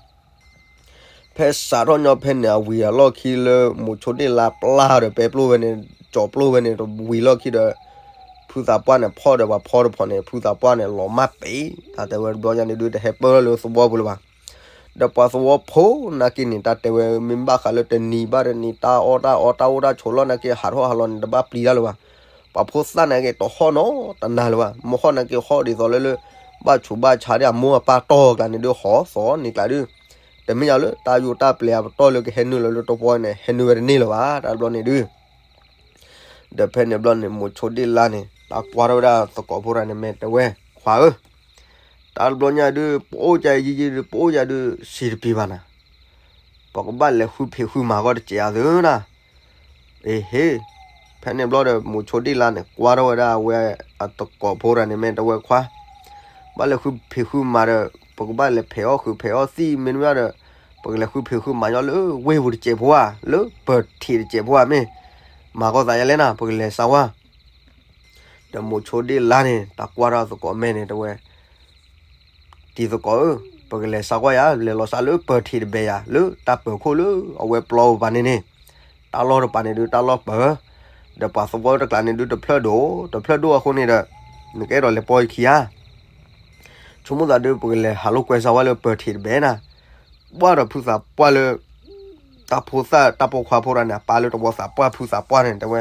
ဖဲစးထီၣ်ညီဖဲန့ၣ် အဝံၤအလီၢ်ခံလၢ မိၤဆိဒ့ၣ်လါပျၢ်ဒီးပဲပျိၢ်ဝဲန့ၣ် ကၠီၤပျိၢ်ဝဲန့ၣ် တဝံၤလီၢ်ခံဒီး ဖုသးပှၢ်န့ၣ် ဖီၣ်ဒီးပှၤဖီတဖီန့ၣ် ဖုသးပှၢ်န့ၣ် လီၤမၢ်ပ့ၤ တၢ်တဲဝဲတဘျီညါန့ၣ်ဒုး တဟဲပၢၢ်လၢသဝီပူၤလၢၤဘၣ် ဒီးပှၤသဝီဖိနာ်က့န့ၣ် တၢ်တဲဝဲ မ့ၢ်ဘၣ်ဃးလၢတနံၤဘၣ်တနံၤ တၢ်အီၣ်တၢ်အီ တၢ်အိၣ်တၢ်ဆိးလီၢ်နာ်က့ ဟးထီၣ်ဟးလီၤန့ၣ် တဘၣ်ပျံၤတၢ်လၢၤဘၣ် ပှၤဖိသၣ်နာ်က့ တဟီၣ်နီတနၤလၢၤဘၣ် မ့ၢ်ဟီၣ်နာ်က့ ဟီၣ်ဒ်သိးလၢလၢ ဘၣ်ဆူးဘၣ်ဆါဒီးအမိၢ်အပၢ်တီၢ်ကျါန့ၣ်ဒုး ဟီၣ်သီန့ၣ်ကျါဒုး တမ့ၢ်ညါလၢတၢ်ယိးတၢ်ပျဲၤအပတီၢ်လၢကဟဲနုာ်လီၤလၢတဝီန့ၣ် ဟဲနုာ်ဝဲတန့ၢ်လၢၤဘၣ် တၢ်တဘျီန့ၣ်ဒုး ဒီးဖဲန့ၣ်ဘျီန့ၣ် မိၤဆိဒ့ၣ်လါန့ၣ် တၢ်ကွၢ်ထီၣ်ဝဲဒၣ်သကိးဖိတဂၤန့ၣ်မ့ၢ်တဲဝဲ ခွါဧၢ, တၢ်တဘျီညါဒုး ပအိၣ်ကယံယံဒုး ပအိၣ်ယၤဒုး စံးတပံၤဘၣ်နၤ, ပကဘၣ်လဲၤဃုဖံးဃုမၤကီၢ်တစဲးအါသုနၤ, အ့ဟ့, ဖဲန့ၣ်ဘျီဒီး မိၤဆိဒ့ၣ်လါန့ၣ် ကွၢ်ထီၣ်ဝဲဒၣ်အဝဲအသကိးဖိတဂၤန့ၣ်မ့ၢ်တဲဝဲခွါ, ဘၣ်လဲၤဃုဖံးဃုမၤဒီး ပကဘၣ်လဲၤဖဲးအီၣ်ဃုာ်ဖဲးအီၣ်သံၣ်မ့တမ့ၢ်ဒီး ပကလဲၤဃုဖံးဃုမၤညီလၢဝ့ၢ်ပူၤတစဲးဖိဧါ, လၢပၢၤထံးတစဲးဖိဧါမ့ၢ်, မၤကီၢ်သးယလဲၣ်နၤ ပကလဲၤစါဝါ ဒီးမိၤဆိဒ့ၣ်လါန့ၣ် တၢ်ကွၢ်ထီၣ်သကိးမဲာ်န့ၣ်တဲဝဲ, တံၤသကိးဧၢ, ပကလဲၤစါကွၢ်ယၤ, လဲၤလီၤစါလၢပၢၤထံးတဘဲယၤ, လၢတၢ်ပၢၤခိၣ်လၢအဝဲပျီပူၤပၤန့ၣ်န့ၣ်, တၢ်လီၢ်တပၤန့ၣ်ဒုးတၢ်လီၢ်ပၢၤ, ဒီးပှၤသဝီတကျါန့ၣ်ဒုးတဖျၢၣ်ဒိၣ်, တဖျၢၣ်ဒိၣ်အဃိန့ၣ်ဒီး, နကအဲၣ်ဒိးလဲၤပီယခံဧါ, ဆိကမိၣ်သးဒုး ပကလဲၤဟးလိာ်ကွဲစါဝါလၢပၢၤထံးတဘဲနၤ, ဘၣ်ဒီးဖုသးပှၢ်လၢ တၢ်ဖိသၣ်တၢ်ပိာ်ခွါဖိတဂၤန့ၣ် အပၢ်လၢတဝီသးပှၢ်ဖုသးပှၢ်န့ၣ် တဲဝဲ,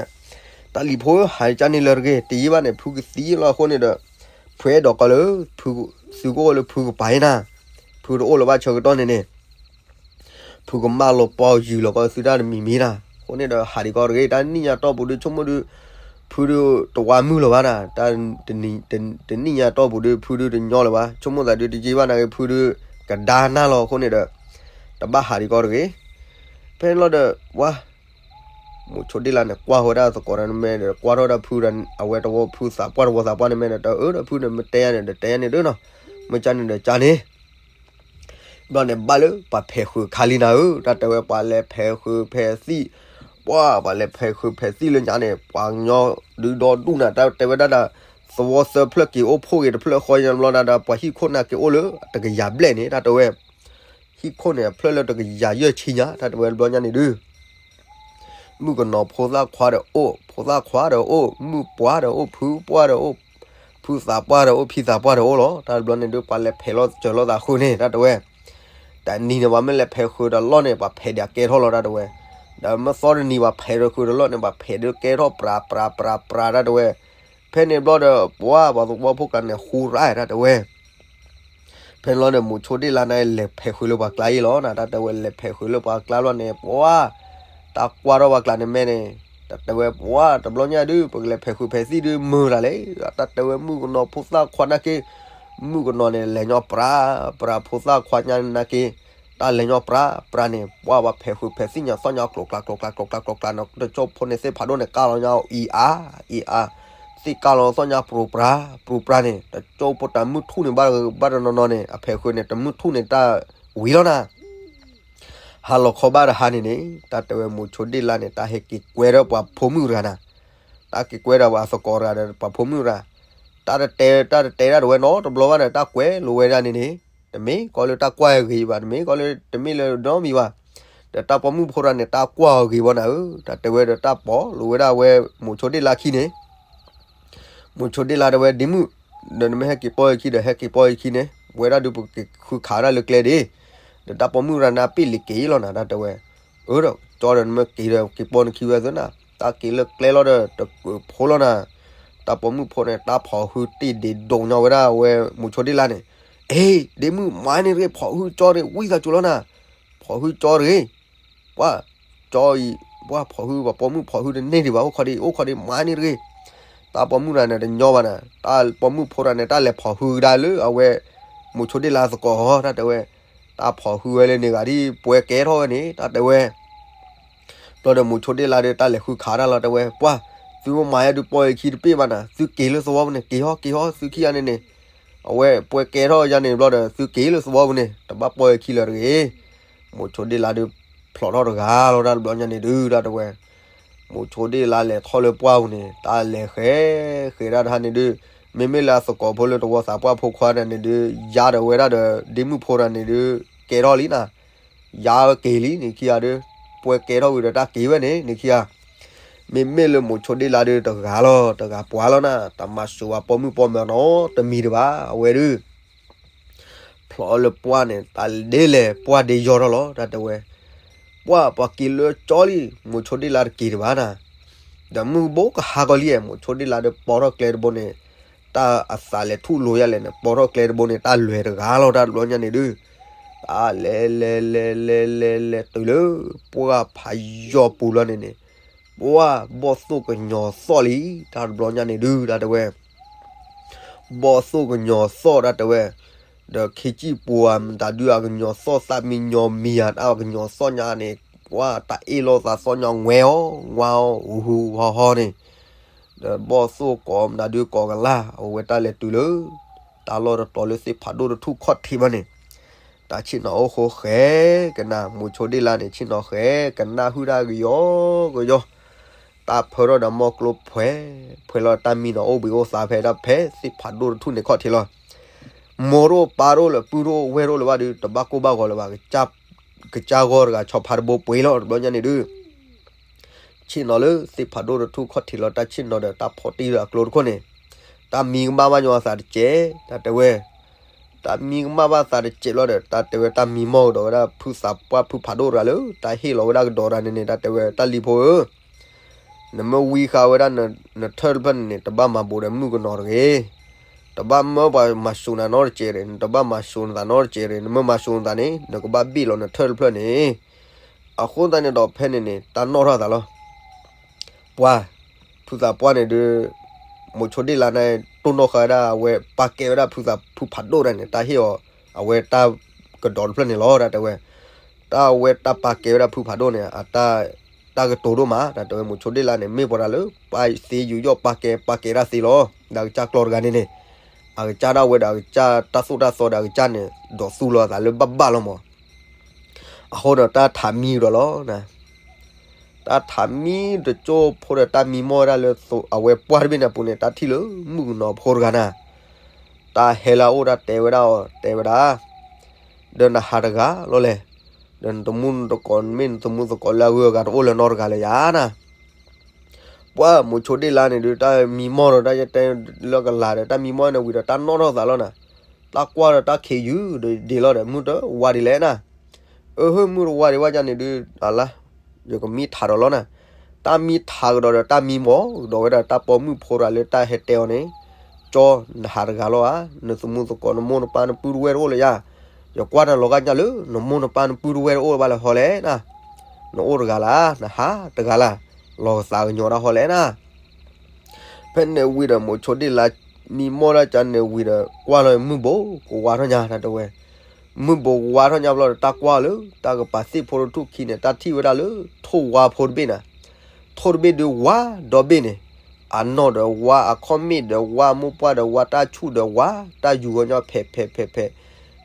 တၢ်လံၤဖိဧၢ ဟးကန့ၣ်လၢတဂ့ၤ တယံာ်ဘၣ်န့ၣ် ဖုကသံလီၤအဃိန့ၣ်ဒီး, ဖုအဲၣ်ဒိးကီလၢ, သုကအိၣ်လၢဖုကပၤအံၤနၤ, ဖုတအိၣ်လၢၤဘၣ်ဆၢကတီၢ်န့ၣ်န့ၣ် ဖုကမၢလီၤပီယုာ်လီၤကီသုတၢ်တမံၤမံၤနၤ, အဃိန့ၣ်ဒီးဟးဒံးကီတဂ့ၤ တၢ်နံၣ်ညါတီၢ်ပူၤဒုးဆိကမိၣ်ဒုး, ဖုဒုးတဝါမုၢ်လၢၤဘၣ်နၤ, တနံၣ်ညါတီၢ်ပူၤဒုး ဖုဒုးတညီလၢၤဘၣ် ဆိကမိၣ်သးဒုးတယံာ်ဘၣ်နၤဂ့ၤ ဖုဒုးကဒါနၢ်လီၤအဃိန့ၣ်ဒီး, တဘၣ်ဟးဒံးကီတဂ့ၤ, ဖဲန့ၣ်လီၤဒီး, ဝါ မိၤဆိဒ့ၣ်လါန့ၣ် ကွၢ်ဝဲဒၣ်သကိးတၢ်န့ၣ်မ့ၢ်ဒီး ကွၢ်ထီၣ်ဝဲဒၣ်ဖုဒီး အဝဲတဝီဖုသးပှၢ်တဝီသးပှၢ်န့ၣ်မ့ၢ်ဒီး တၢ်အၢဒီးဖုန့ၣ် မ့ၢ်တဲယၤန့ၣ်ဒီး တဲယၤန့ၣ်ဒုးနီၤ, မ့ၢ်ကန့ၣ်ဒီးကန့ၣ်, ဘျီန့ၣ်ဘၣ်လၢပှၤဖဲးဃုာ်ခါလံနၤဧၢ, တၢ်တဲဝဲပှၤလဲၤဖဲးဃုာ်ဖဲးသံၣ်, ပှၤပှၤလဲၤဖဲးဃုာ်ဖဲးသံၣ်လၢညါန့ၣ် ပှၤကညီဒုးဒီဒူၣ်နၤ တၢ်တဲဝဲဒၣ်ဒီး, သဝီသၢဖျၢၣ်က့ၤအိၣ်ဖှိၣ်က့ၤတဖျၢၣ်ဃီညါဘျီနၤဒီး ပှၤဟံၣ်ခိၣ်နၤက့ၤအိၣ်လၢတကယၤဘျဲၣ်န့ၣ် တၢ်တဲဝဲ ဟံၣ်ခိၣ်န့ၣ် အဖျၢၣ်လၢတကယၤယဲၢ်ဆံညါ တၢ်တဲဝဲတဘျီညါန့ၣ်ဒုး, မုၣ်ကနီၤဖိသၣ်ခွါဒီးအိၣ်, ဖိသၣ်ခွါဒီးအိၣ်, မုၣ်ပှၢ်ဒီးအိၣ်, ဖုပှၢ်ဒီးအိၣ်, ဖုသးပှၢ်ဒီးအိၣ်, ဖံသးပှၢ်ဒီးအိၣ်လီၤ. တၢ်တဘျီန့ၣ်ဒုး ပှၤလဲၤဖဲးလီၤစၢၤလိာ်သးဃုာ်န့ၣ် တၢ်တဲဝဲ, တနံၤန့ၣ် ပှၤမ့ၢ်လဲၤဖဲးဃုာ်ဒီးလီၢ်န့ၣ် ပှၤဖဲးဒၣ်ကဲထီၣ်လီၤ တၢ်တဲဝဲ, ဒီးမ့ၢ်သီတနံၤ ပှၤဖဲးဒီးဃုာ်ဒီးလီၢ်န့ၣ် ပှၤဖဲးဒုးကဲထီၣ်ပြၤပြၤပြၤပြၤ တၢ်တဲဝဲ ဖဲန့ၣ်ဘျီဒီး ပှၤပှၤသဝီဖိကျါန့ၣ် ဃူရၢ် တၢ်တဲဝဲ, ဖဲန့ၣ်လီၤန့ၣ် မိၤဆိဒ့ၣ်လါန့ၣ် လဲၤဖဲးဃုာ်လၢပှၤကျါအံၤလီၤနၤ တၢ်တဲဝဲ လဲၤဖဲးဃုာ်လၢပှၤကျါလီၤန့ၣ် ပှၤ တၢ်ကွၢ်ထီၣ်ပှၤကျါန့ၣ်မ့ၢ်န့ၣ်, တၢ်တဲဝဲ ပှၤတဘျီညါဒုး ပကလဲၤဖဲးဃုာ်ဖဲးသံၣ်ဒုး မုာ်တၢ်လဲၣ် တၢ်တဲဝဲ မုၣ်ကနီၤဖိသၣ်ခွါနာ်က့, မုၣ်ကနီၤန့ၣ် လဲၤညီပြၤပြၤ ဖိသၣ်ခွါညါနာ်က့, တၢ်လဲၤညီပြၤပြၤန့ၣ် ပှၤပှၤဖဲးဃုာ်ဖဲးသံၣ်ညါသီၣ်ညါကျိၤကျါကျိၤကျါကျိၤကျါကျိၤကျါန့ၣ် တကၠိဖိန့ၣ်သ့ၣ်ဖးဒိၣ်န့ၣ် ကၢ်လီၤညါအီၤအံၤအါအံၤအါ, သ့ၣ်ကၢ်လီၤသီၣ်ညါပြၤပြၤပြၤပြၤန့ၣ် တကၠိဖိတၢ်မုၢ်ထူၣ်န့ၣ် ဘၣ်တနီၤနီၤန့ၣ် အဖဲးဃုာ်န့ၣ် တမုၢ်ထူၣ်န့ၣ်တၢ်ဝံၤလီၤနၤ ဟါလီၤခီဘၣ်တဟါန့ၣ်န့ၣ် တၢ်တဲဝဲ မိၤဆိဒ့ၣ်လါန့ၣ် တၢ်ဟဲက့ၤကွဲဒီးပှၤဖိမုၣ်တဂၤနၤ, တၢ်က့ၤကွဲဒီးပှၤသကိးတဂၤဒီးပှၤဖိမုၣ်တဂၤ, တၢ်တတဲတၢ်တတဲတၢ်တဝဲနီတဘျီဘၣ်ဒီး တၢ်ကွဲးလိာ်ဝဲဒၣ်န့ၣ်န့ၣ်, တမ့ၢ်ကီးလၢတၢ်ကွၢ်အဂ့ၤဘၣ်, တမ့ၢ်ကီးလၢတမ့ၢ်လၢဒီမံၤဘၣ်, ဒီးတၢ်ပိာ်မုၣ်ဖိတဂၤန့ၣ် တၢ်ကွၢ်အဂ့ၤဘၣ်နၤဧၢ, တၢ်တဲဝဲဒီးတၢ်ပိာ်လိာ်ဝဲဒၣ်ဝဲ မိၤဆိဒ့ၣ်လါခံန့ၣ် ပ မိၤဆိဒ့လါတဲဝဲ ဒ့မုၣ်, ဒီးနမ့ၢ်ဟဲက့ၤပိာ်ယခံဒီး ဟဲက့ၤပိာ်ယခံန့ၣ်, ဝဲဒၣ်ဒုးပကဃုခးဒၣ်လၢကျဲဒၣ်, ဒီးတၢ်ပိာ်မုၣ်ရၤန့ၣ် အပ့ၢ်လံၤက့ၤလီၤနၤ တၢ်တဲဝဲ. အၢဒီး ကၠီဒီးနမ့ၢ်က့ၤဒီး က့ၤပိာ်နခံဝဲသ့နၤ, တၢ်က့ၤလၢကျဲလီၤဒီး တကဖိလီၤနၤ. တၢ်ပိာ်မုၣ်ဖိန့ၣ် တၢ်ဖိးဟုတ့ၢ်ဒ့းဒိးညီဝဲဒၣ်ဝဲမိၤဆိဒ့လါန့ၣ်, အ့ ဒ့မုၣ်မၤန့ၢ်တဂ့ၤ ဖိးဟုကၠီတဂ့ၤ ဝံသးစူၤလီၤနၤ, ဖိးဟုကၠီတဂ့ၤ ပှၢ်, ကၠီအံၤ ပှၢ်ဖိးဟု ပှၤပိာ်မုၣ်ဖိးဟုတန့ၢ်ဒံးဘၣ် အိၣ်ခိးဒံး အိၣ်ခိးဒံး မၤန့ၢ်တဂ့ၤ. တၢ်ပိာ်မုၣ်ရၤန့ၣ်တညီဘၣ်နၤ, တၢ်ပိာ်မုၣ်ဖိရၤန့ၣ် တၢ်လဲၤဖိးဟုကဒါလၢအဝဲ မိၤဆိဒ့လါသကိးဟီ တၢ်တဲဝဲ. တၢ်ဖိးဟုဝဲလၢန့ၣ်ဂၤဒ်ပှဲၤကဲထီၣ်ဝဲန့ၣ် တၢ်တဲဝဲ. ဘျီဒီးမိၤဆိဒ့လါဒီး တၢ်လဲၤဃုခးတၢ်လီၤ တဲဝဲ ပှၢ်, သုမၤယဲဒုးပိာ်ယခံတပ့ၢ်ဘၣ်နၤ, သုက့ၤလၢသဝီပူၤန့ၣ် က့ၤဟီ က့ၤဟီ သုခံဂၤန့ၣ်န့ၣ်, အဝဲပှဲၤကဲထီၣ်ယၤန့ၣ် ဘျီဒီး သုက့ၤလၢသဝီပူၤန့ၣ် တဘၣ်ပိာ်ယခံလၢၤတဂ့ၤ. မိၤဆိဒ့လါဒီး ဖျိးထီၣ်တဂၤလီၤ တၢ်တဘျီညါန့ၣ်ဒုး တၢ်တဲဝဲ. မိၤဆိဒ့လါလဲၤထီၣ်လၢပှၢ်ပူၤန့ၣ် တၢ်လဲၤဃဲၤ ဃဲၤဒၣ်တဟါန့ၣ်ဒုး, မ့မ့ၢ်လၢအသကိးဖိလၢသဝီသးပှၢ်ဖိခွါန့ၣ်န့ၣ်ဒုး ယါဒီးဝဲဒၣ်ဒီး ဒ့မုၣ်ဖိတဂၤန့ၣ်ဒုး ကဲထီၣ်လံနၤ, ယါဝဲက့ၤလံန့ၣ်ခံဂၤဒီး ပှဲၤကဲထီၣ်ဝံၤဒီးတၢ်က့ၤဝဲန့ၣ်န့ၣ်ခံဂၤ. မ့မ့ၢ်လၢမိၤဆိဒ့လါဒီးတဂၤလီၤ တဂၤပှၤလီၤနၤ, တၢ်မၤစၢၤဝဲပိာ်မုၣ်ပိာ်မၢၤနီတမံၤဒံးဘၣ် အဝဲဒုး ဖျိးလၢပှၢ်န့ၣ် တၢ်ဒ့လဲၤပှၢ်ဒ့ယီၤထီၣ်လီၤ တၢ်တဲဝဲ. ပှၢ်ပှၤက့ၤလၢကၠီလံ မိၤဆိဒ့လါတက့ၤတဘၣ်နၤ, ဒီးမုၢ်ဘိကဟါကီးလံ မိၤဆိဒ့လါဒီးပိာ်ထီၣ်ကျဲတဘိန့ၣ်, တၢ်အသးလဲၤထူၣ်လိၤယါလဲၣ်န့ၣ် ပိာ်ထီၣ်ကျဲတဘိန့ၣ် တၢ်လဲၤတဂၤလီၤ တၢ်တဘျီညါန့ၣ်ဒုး, တၢ်လဲၤလဲၤလဲၤလဲၤလဲၤလဲၤတုၤလၢ ပှၢ်ဖးယီၤပူၤလီၤန့ၣ်န့ၣ်, ပှၢ်ဘီၣ်သိၣ်ကညီၤသီၣ်လံ တၢ်တဘျီညါန့ၣ်ဒုး တၢ်တဲဝဲ. ဘီၣ်သိၣ်ကညီၤသီၣ် တၢ်တဲဝဲ, ဒီးခ့ကၠံၣ်ပူၤဧါ မတၤဒုးအကညီၤသီၣ် သၣ်မံညီၤမံၤဧါ တၢ်ကညီၤသီၣ်ညါန့ၣ်, ပှၢ်တၢ်အ့ၣ်လိာ်သးသီၣ်ညါ ငွဲအီၤ ငွါအီၤ ဟူဟူဟီၣ်ဟီၣ်န့ၣ်, ဒီးဘီၣ်သိၣ်ကိးမတၤဒုးကိးကလၢ် အဝဲတၢ်လဲၤတုၤလၢ တၢ်လီၢ်တတီၤလၢသ့ၣ်ဖးဒိၣ်တထူၣ်ခီၣ်ထံးဘၣ်န့ၣ်, တၢ်ဆ့ၣ်နီၤအိၣ်ဃိဃဲကနၣ် မိၤဆိဒ့လါန့ၣ် ဆ့ၣ်နီၤဃဲကနၣ် ဟုၣ်တၢ်ကယီကယီ တၢ်ဖၢထီၣ်ဒီးမီၢ်ကျိဖှဲးဖှဲးလီၤ တၢ်မံနီၤအိၣ်ဘှံးအိၣ်သါဖဲဒၣ်ဖဲသ့ၣ်ဖးဒိၣ်တထူၣ်န့ၣ်ခီၣ်ထံးလီၤ. မိၢ်တအိၣ်ပၢ်တအိၣ်လၢပုၢ်တအိၣ်ဝဲၢ်တအိၣ်လၢၤဘၣ်ဒီး တဘၣ်ကိၢ်ဘၣ်ဂီၤလၢၤဘၣ်, ကစၢ်ဂီၢ်တဂၤဆီဖါတဘိပှ့ၤလီၤ တဘျီညါန့ၣ်ဒုး ဆ့ၣ်နီၤလၢသ့ၣ်ဖးဒိၣ်တထူၣ်ခီၣ်ထံးလီၤ တၢ်ဆ့ၣ်နီၤဒီးတၢ်ဖီၣ်တံၢ်လၢအကျိတခိၣ်န့ၣ်, တၢ်မံကမၣ်ဘၣ်ညီအသးတစဲး တၢ်တဲဝဲ. တၢ်မံကမၣ်ဘၣ်သးတစဲးလီၤဒီး တၢ်တဲဝဲတၢ်မံမီၢ်ကဒီးဝဲဒၣ်ဖုသးပှၢ်ဖုဖးဒိၣ်တဂၤလၢ တၢ်ဟ့ၣ်လီၤဝဲဒၣ်ကဒီးတၢ်န့ၣ်န့ၣ် တၢ်တဲဝဲတၢ်လံၤဖိဧၢ နမ့ၢ်ဝံဃာ်ဝဲဒၣ်နထၢၣ်တဖျၢၣ်န့ၣ်န့ၣ် တဘၣ်မၤဘူးဒီးမုၣ်ကနီၤတဂ့ၤ. တဘၣ်မၢပှၤမၤစူၤနၤနီတစဲးတဂ့ၤ, နတဘၣ်မၤစူၤနသးနီတစဲးတဂ့ၤ, နမ့ၢ်မၤစူၤနသးန့ၣ် နကဘၣ်ဘ့ၣ်လီၤနထၢၣ်တဖျၢၣ်န့ၣ်. အဃိသတးန့ၣ်ဒီးဖဲန့ၣ်န့ၣ် တၢ်နီၣ်ထီၣ်သးလီၤ. ပှၢ်, ဖုသးပှၢ်န့ၣ်ဒုး မိၤဆိဒ့လါန့ၣ် တိၢ်နီၣ်ဃာ်ဝဲဒၣ်အဝဲပာ်ကဲဝဲဒၣ်ဖုသးဖုဖးဒိၣ်တဂၤန့ၣ် တၢ်ဟ့ၣ်အီၤ အဝဲတၢ်ကဒီးတဖျၢၣ်န့ၣ်လီၤ တၢ်တဲဝဲ. တၢ်အဝဲတၢ်ပာ်ကဲဝဲဒၣ်ဖုဖးဒိၣ်န့ၣ် အတၢ် တၢ်ကတိၤဒိၣ်မး တၢ်တဲဝဲ မိၤဆိဒ့လါန့ၣ် မ့ၢ်ပှၤတဂၤလၢ ပာ်သ့ယူးယီၣ်ပာ်ကဲ ပာ်ကဲတၢ်သ့လီၤ. ဒီးအကစၢ်ကျီတဂၤန့ၣ်န့ၣ် အကစၢ်ဒၣ်ဝဲဒီးအကစၢ်တၢ်သိၣ်တၢ်သီဒီးအကစၢ်န့ၣ် ဒိးသူၣ်လီၤအသးလၢဘၣ်ဘၣ်လီၤမး. အဃိဒီးတၢ်ထးမံကဒီးလီၤ. တၢ်ထးမံတကၠိၢ်ဖိဒီးတၢ်မံမီၢ်ဝဲဒၣ်လၢအဝဲပှၢ်တဘ့ၣ်န့ၣ်အပူၤန့ၣ် တၢ်ထံၣ်လၢမုၣ်ကနီၤဖိတဂၤန့ၣ် တၢ်ဟဲလၢအအိၣ်တၢ်တဲဝဲဒၣ်အီၤ တဲဝဲဒၣ်, ဒီးနဟးတဂၤလီၤလဲၣ်. ဒီးနတမူနတကိး မ့ၢ်နတမူသကိးလၢအဂုၤအဂၤတအိၣ်လၢၤနီတဂၤလၢၤယါန့ၣ်. ပှၢ်မိၤဆိဒ့လါန့ၣ်ဒုး တၢ်မံမီၢ်ဒီးတၢ်ယတဲလၢကလၤဒီး တၢ်မံမီၢ်န့ၣ်ဝံၤဒီးတၢ်နီၣ်ထီၣ်သးလီၤန့ၣ်. တၢ်ကွၢ်ဒီးတၢ်ခံးယုာ်ဒ်လီၤဒီး မုၢ်တဝါဒ်လဲၣ်န့ၣ်. အၢ မုၢ်တဝါဒ်ဝဲဒၣ်န့ၣ်ဒုး အလါ ယကမံထးဒီးလီၤန့ၣ်. တၢ်မံထးကဒီးဒီးတၢ်မံမီၢ်ကဒီးဝဲဒၣ် တၢ်ပိာ်မုၣ်ဖိတဂၤလၢတၢ်ဟဲတဲအီၤန့ၣ်, ကၠီ နဟးတဂၤလီၤဧါ. နသမူသကိး နမိၢ်နပၢ်နပုၢ်တဝဲၢ်တအိၣ်လၢၤယါ. ယကွၢ်တၢ်လီၤဂာ်ညါလၢ နမိၢ်နပၢ်နပုၢ်တဝဲၢ်တအိၣ်ဘၣ်လၢဟီလဲၣ်န့ၣ်. နအိၣ်တဂၤလၢ နဟးတဂၤလၢ လီၤကသးကညီၤတၢ်ဟီလဲၣ်န့ၣ်. ဖဲန့ၣ်ဝံၤဒီး မိၤဆိဒ့လါ မံမီၢ်ဒၣ်ကန့ၣ်ဝံၤဒီး ကွၢ်လီၤမုၢ်ဘိးကဝါထီၣ်ညါ တၢ်တဲဝဲ. မုၢ်ဘိးကဝါထီၣ်ညါဘျီဒီး တၢ်ကွၢ်လၢ တၢ်ကပၤသ့ၣ်ဖိတထူၣ်ခံန့ၣ် တၢ်ထံၣ်ဝဲဒၣ်လၢ ထိၣ်ဝါဖိတဘ့ၣ်န့ၣ်. ထိၣ်တဘ့ၣ်ဒုးဝါဒီဘ့ၣ်န့ၣ်, အနီၢ်ဒီးဝါ အခီၣ်မ့ၣ်ဒီးဝါ အမိၢ်ပှၢ်ဒီးဝါ တၢ်ဆူၣ်ဒီးဝါ, တၢ်ယူၤဝဲညီဖဲးဖဲးဖဲးဖဲး,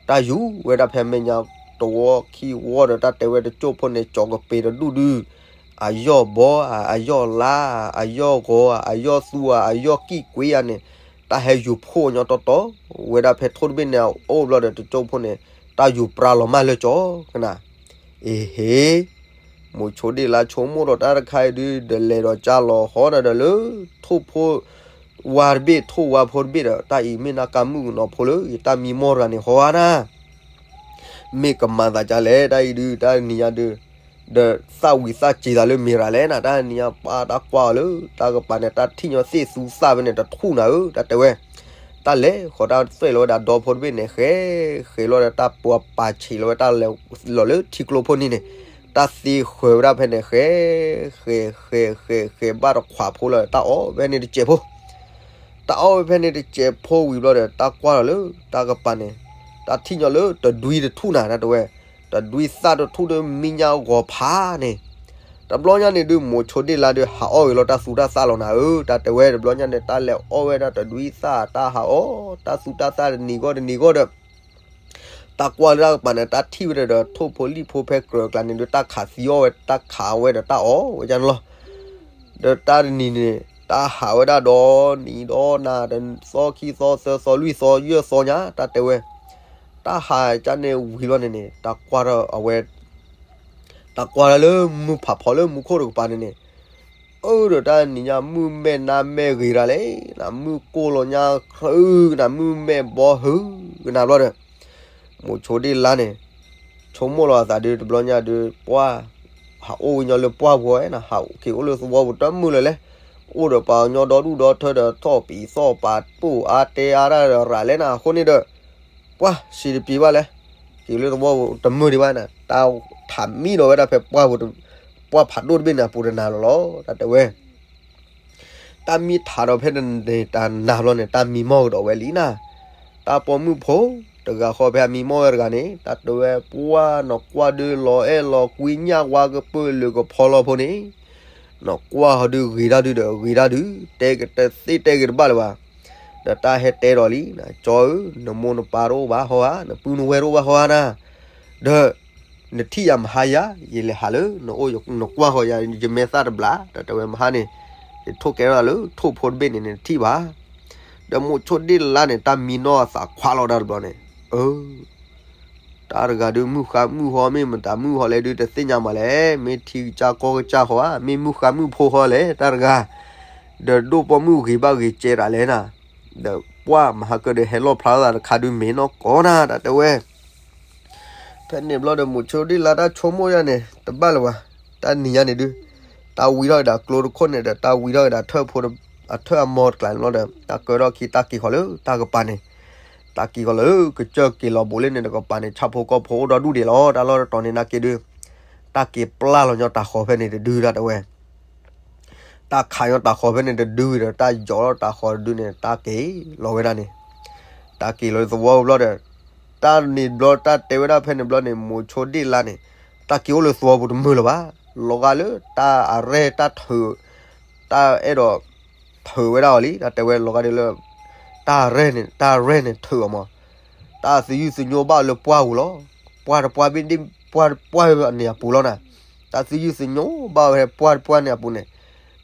တၢ်ယူၤဝဲဒၣ်ဖဲမဲာ်ညါတဝီခံဝီဒီး တၢ်တဲဝဲတကၠိၢ်ဖိန့ၣ် ကၠီၤကပ့ၤတဒူၣ်ဒုး အယီၢ်ဘီဧါ, အယီၢ်လါဧါ, အယီၢ်ဂီၤဧါ, အယီၢ်သူဧါ, အယီၢ်ကံၣ်ကွ့ဧါန့ၣ်, တၢ်ဟဲယူၤဖှိၣ်ညီတီတီဝဲဒၣ်ဖဲထိၣ်တဘ့ၣ်န့ၣ်အအိၣ်ဘျီဒီး တကၠိၢ်ဖိန့ၣ် တၢ်ယူၤပြါလီၤမၢ်လၢကၠီၤကနၤ. အ့ဟ့, မိၤဆိဒ့လါဆိကမိၣ်ဒီးတၢ်တခါအံၤဒုး ဒီးလဲၤဒီးကၢ်လီၤဟီဒီးလၢ ထိၣ်ဖိ ဝါတဘ့ၣ်ထိၣ်ဝါဖိတဘ့ၣ်ဒီး တၢ်အံၤမ့ၢ်နၢ်ကါမုၣ်ကနီၤဖိလၢ ယတၢ်မံမီၢ်တဂၤန့ၣ် ဟီဧါနၤ, မ့ၢ်ကမၤသးဒ်လဲၣ် တၢ်အံၤဒုး တၢ်နံၤညါဒုး, ဒီးသၣ်ဝံၤသၣ်စ့ၤသးလၢမ့ၢ်ရၤလဲၣ်နၤ, တၢ်နံၤညါပၢ်တၢ်ကွၢ်အီၤလၢ တၢ်ကပၤန့ၣ် တၢ်ထံၣ်ညီသ့ၣ်သူသၣ်ဖဲန့ၣ် တထူၣ်နၤဧၢ တၢ်တဲဝဲ, တၢ်လဲၤဃီၤတၢ်သွဲၣ်လီၤဝဲဒၣ်ဒီဖိတဘ့ၣ်န့ၣ် ဃဲ, ဃဲလီၤဒီးတၢ်ပှၤပာ်ဆံးလီၤဝဲတၢ်လဲၤလီၤလၢထံကျိဖိန့ၣ်န့ၣ်, တၢ်သ့ဃဲၤဝဲဒၣ်ဖဲန့ၣ် ဃဲ, ဃဲ, ဃဲ, ဃဲ, ဃဲဘၣ်တခွးဖိလီၤ တၢ်အီၣ်ဖဲန့ၣ်တစဲးဖိ တၢ်အီၣ်ဝဲဖဲန့ၣ်တစဲးဖိဝံၤဘျီဒီး တၢ်ကွၢ်လီၤလၢ တၢ်ကပၤန့ၣ်, တၢ်ထံၣ်ညီလၢတဒွံတထူၣ်နၤ တၢ်တဲဝဲ, တဒွံသၣ်တထူၣ်ဒီးမံညါဂီၤဖးန့ၣ်, တဘျီညါန့ၣ်ဒုး မိၤဆိဒ့ၣ်လါဒုး ဟးအီၣ်ဂ့ၤလီၤတၢ်သူတၢ်သၣ်လီၤနၤဧၢ တၢ်တဲဝဲ, တဘျီညါန့ၣ် တၢ်လဲၤအီၣ်ဝဲဒၣ်တဒွံသၣ် တၢ်ဟးအီၣ် တၢ်သူတၢ်သၣ်တနံၤဂီၢ်တနံၤဂီၢ်ဒီး တၢ်ကွၢ်လၢတၢ်ကပၤန့ၣ် တၢ်ထံၣ်ဝဲဒၣ်ဒီး ထိၣ်ဖိလံၣ်ဖိဖဲကြၢးအကျါန့ၣ်ဒုး တၢ်ခးသံအီၣ်ဝဲ တၢ်ခးဝဲဒီးတၢ်အီၣ်ဝဲဒၣ်န့ၣ်လီၤ. ဒီးတၢ်တနံၤန့ၣ် တၢ်ဟးဝဲဒၣ်ဒီးနံၤဒီးနၤ သီခံသီသၢသီလွံၢ်သီယဲၢ်သီညါ တၢ်တဲဝဲ, တၢ်ဟးကန့ၣ်ဝံၤလီၤန့ၣ်န့ၣ် တၢ်ကွၢ်ထီၣ်အဝဲ တၢ်ကွၢ်ထီၣ်လၢမုၢ်ဖးဖီလၢမူခိၣ်တကပၤန့ၣ်န့ၣ်, အၢ ဒီးတၢ်နံၤညါမုၢ်မဲာ်နါမဲာ်ဂ့ၤတၢ်လဲၣ်, နမုၢ်ကိၢ်လီၤညါ ဟုကနၣ် မုၢ်မဲာ်ဘီဟုကနၣ်ဘျီဒီး, မိၤဆိဒ့ၣ်လါန့ၣ် ဆိကမိၣ်လီၤအသးဒုး တဘျီညါဒုး ပှၢ် ဟးအိၣ်ဝဲညီလၢပှၢ်ပူၤဝဲနၤ, ဟးက့ၤအိၣ်လၢသဝီပူၤတမုာ်လၢၤလဲၣ်, အိၣ်ဒီးပှၤကညီဒီဒူၣ်ဒီထၢဒီး ထီၣ်ပံၤသီၣ်ပာ်ပိၢ်အါတဲအါတၢ်ဒီးရၤလဲၣ်နၤ, အဃိန့ၣ်ဒီး ပှၢ်စံးတပံၤဘၣ်လဲၣ်, က့ၤလၢသဝီပူၤတမုာ်ဒံးဘၣ်နၤ, တၢ်ထးမံဒီးဝဲဒၣ်ဖဲပှၢ်ပူၤ, ပှၢ်ဖးဒိၣ်တဘ့ၣ်န့ၣ်အပူၤတနၤလီၤလီၤ တၢ်တဲဝဲ တၢ်မံထးဒီးဖဲန့ၣ်တနၤဘျီန့ၣ် တၢ်မံမီၢ်ကဒီးဝဲလံနၤ, တၢ်ပိာ်မုၣ်ဖိတဂၤဃီဖဲအမံမီၢ်ဝဲတဂၤန့ၣ် တၢ်တဲဝဲပှၢ်နီၢ်ကွၢ်ဒုးလီၤအဲၣ်လီၤကွံညၣ်ဝါကပၢၢ်လၢကဖီလီၤဖိန့ၣ်, နီၢ်ကွၢ်ဟီဒုးဂ့ၤတၢ်ဒုးဒီးဂ့ၤတၢ်ဒုး တဲကတသ့တဲကတဘၣ်လၢၤဘၣ်, ဒီးတၢ်ဟဲတဲဒီးလံ, ကၠီဧၢ, နမိၢ်နပၢ်တအိၣ်ဘၣ်ဟီဧါ, နပုၢ်နဝဲၢ်တအိၣ်ဘၣ်ဟီဧါနၤ, ဒီး နထံၣ်ယၤမဟါယၤ, ယလဲၤဟးလၢနအိၣ်နကွၢ်ဃီၤယၤ ယမဲာ်သၣ်တဘျီ, တၢ်တဲဝဲမဟါန့ၣ်, ယထိၣ်ကဲထီၣ်သးလၢထိၣ်ဖိတဘ့ၣ်န့ၣ် နထံၣ်ဘၣ်, ဒီးမိၤဆိဒ့ၣ်လါန့ၣ် တၢ်မံနီၢ်အသးခွါလီၤတၢ်တဘျီန့ၣ်, အၢ တၢ်တဂၤဒုးမုၢ်ဃါမုၢ်ဟီ မ့ၢ်မတၤမုၢ်ဟီလဲၣ်ဒုးတသ့ၣ်ညါမးလဲၣ်, မ့ၢ်ထံကစၢ်ကီၢ်ကစၢ်ဃီဧါ, မ့ၢ်မုၢ်ဃါမုၢ်ဖိဃီလဲၣ်, တၢ်တဂၤ, ဒီးဒိၣ်ပိာ်မုၣ်ဂ့ၤဘၣ်ဂ့ၤကဲတၢ်လဲၣ်နၤ, ဒီးပှၢ်မဟါကၢဒီးဟဲလီၣ်ဖျါထီၣ်သးတခါဒုးမ့ၢ်နီၢ်ကီၢ်နၤ တၢ်တဲဝဲ ဖဲန့ၣ်ဘျီဒီးမိၤဆိဒ့ၣ်လါတၢ်ဆိကမိၣ်ယါန့ၣ် တဘၣ်လၢၤဘၣ်, တၢ်နံၤညါန့ၣ်ဒုး, တၢ်ဝံထီၣ်က့ၤဒီးကျိတခိၣ်န့ၣ်ဒီး တၢ်ဝံထီၣ်က့ၤဒီးထၢၣ်ဖိ, အထၢၣ်အမီတကျါန့ၣ်ဘျီဒီး တၢ်ကၢထီၣ်ခံတၢ်က့ၤဃီၤလၢတၢ်ကပၤန့ၣ်, တၢ်က့ၤဃီၤလၢကစၢၢ်က့ၤလီၤဘိးလၢန့ၣ်တကပၤန့ၣ် ဆၣ်ဖိကီၢ်ဖိအိၣ်ဒီဒူၣ်ဒံးလီၤ, တၢ်လီၢ်တတီၤန့ၣ်နာ်က့ဒုး, တၢ်က့ၤပျၢ်လီၤညီတၢ်ဃီၤဖဲန့ၣ်တဒုတၢ်တဲဝဲ တၢ်ခးညီတၢ်ဃီၤဖဲန့ၣ်တဒုဝံၤဒီး တၢ်ယီၤလီၤတၢ်ဃီၤတဒုန့ၣ် တၢ်က့ၤလီၤဝဲဒၣ်န့ၣ်, တၢ်က့ၤလီၤလၢသဝီပူၤဘျီဒီး, တၢ်န့ၣ်ဘျီတၢ်တဲဝဲဒၣ်ဖဲန့ၣ်ဘျီန့ၣ် မိၤဆိဒ့ၣ်လါန့ၣ်, တၢ်က့ၤအိၣ်လၢသဝီပူၤတမုာ်လၢၤဘၣ်, လီၤဂာ်လၢတၢ်အရဲၣ်တၢ်ထုး, တၢ်အဲၣ်ဒိးထုးဝဲဒၣ်အီၤလံ, တၢ်တဲဝဲလီၤဂာ်ဒ်လၢ တၢ်ရဲၣ်န့ၣ် တၢ်ရဲၣ်န့ၣ်ထုးအီၤမး, တၢ်သယုၢ်သညိဘၣ်လၢပှၢ်ပူၤလီၤ, ပှၢ်တပှၢ်ဘ့ၣ်ဒ့ၣ် ပှၢ်တပှၢ်န့ၣ်အပူၤလီၤနၤ, တၢ်သယုၢ်သညိဘၣ်ဝဲပှၢ်တပှၢ်န့ၣ်အပူၤန့ၣ်,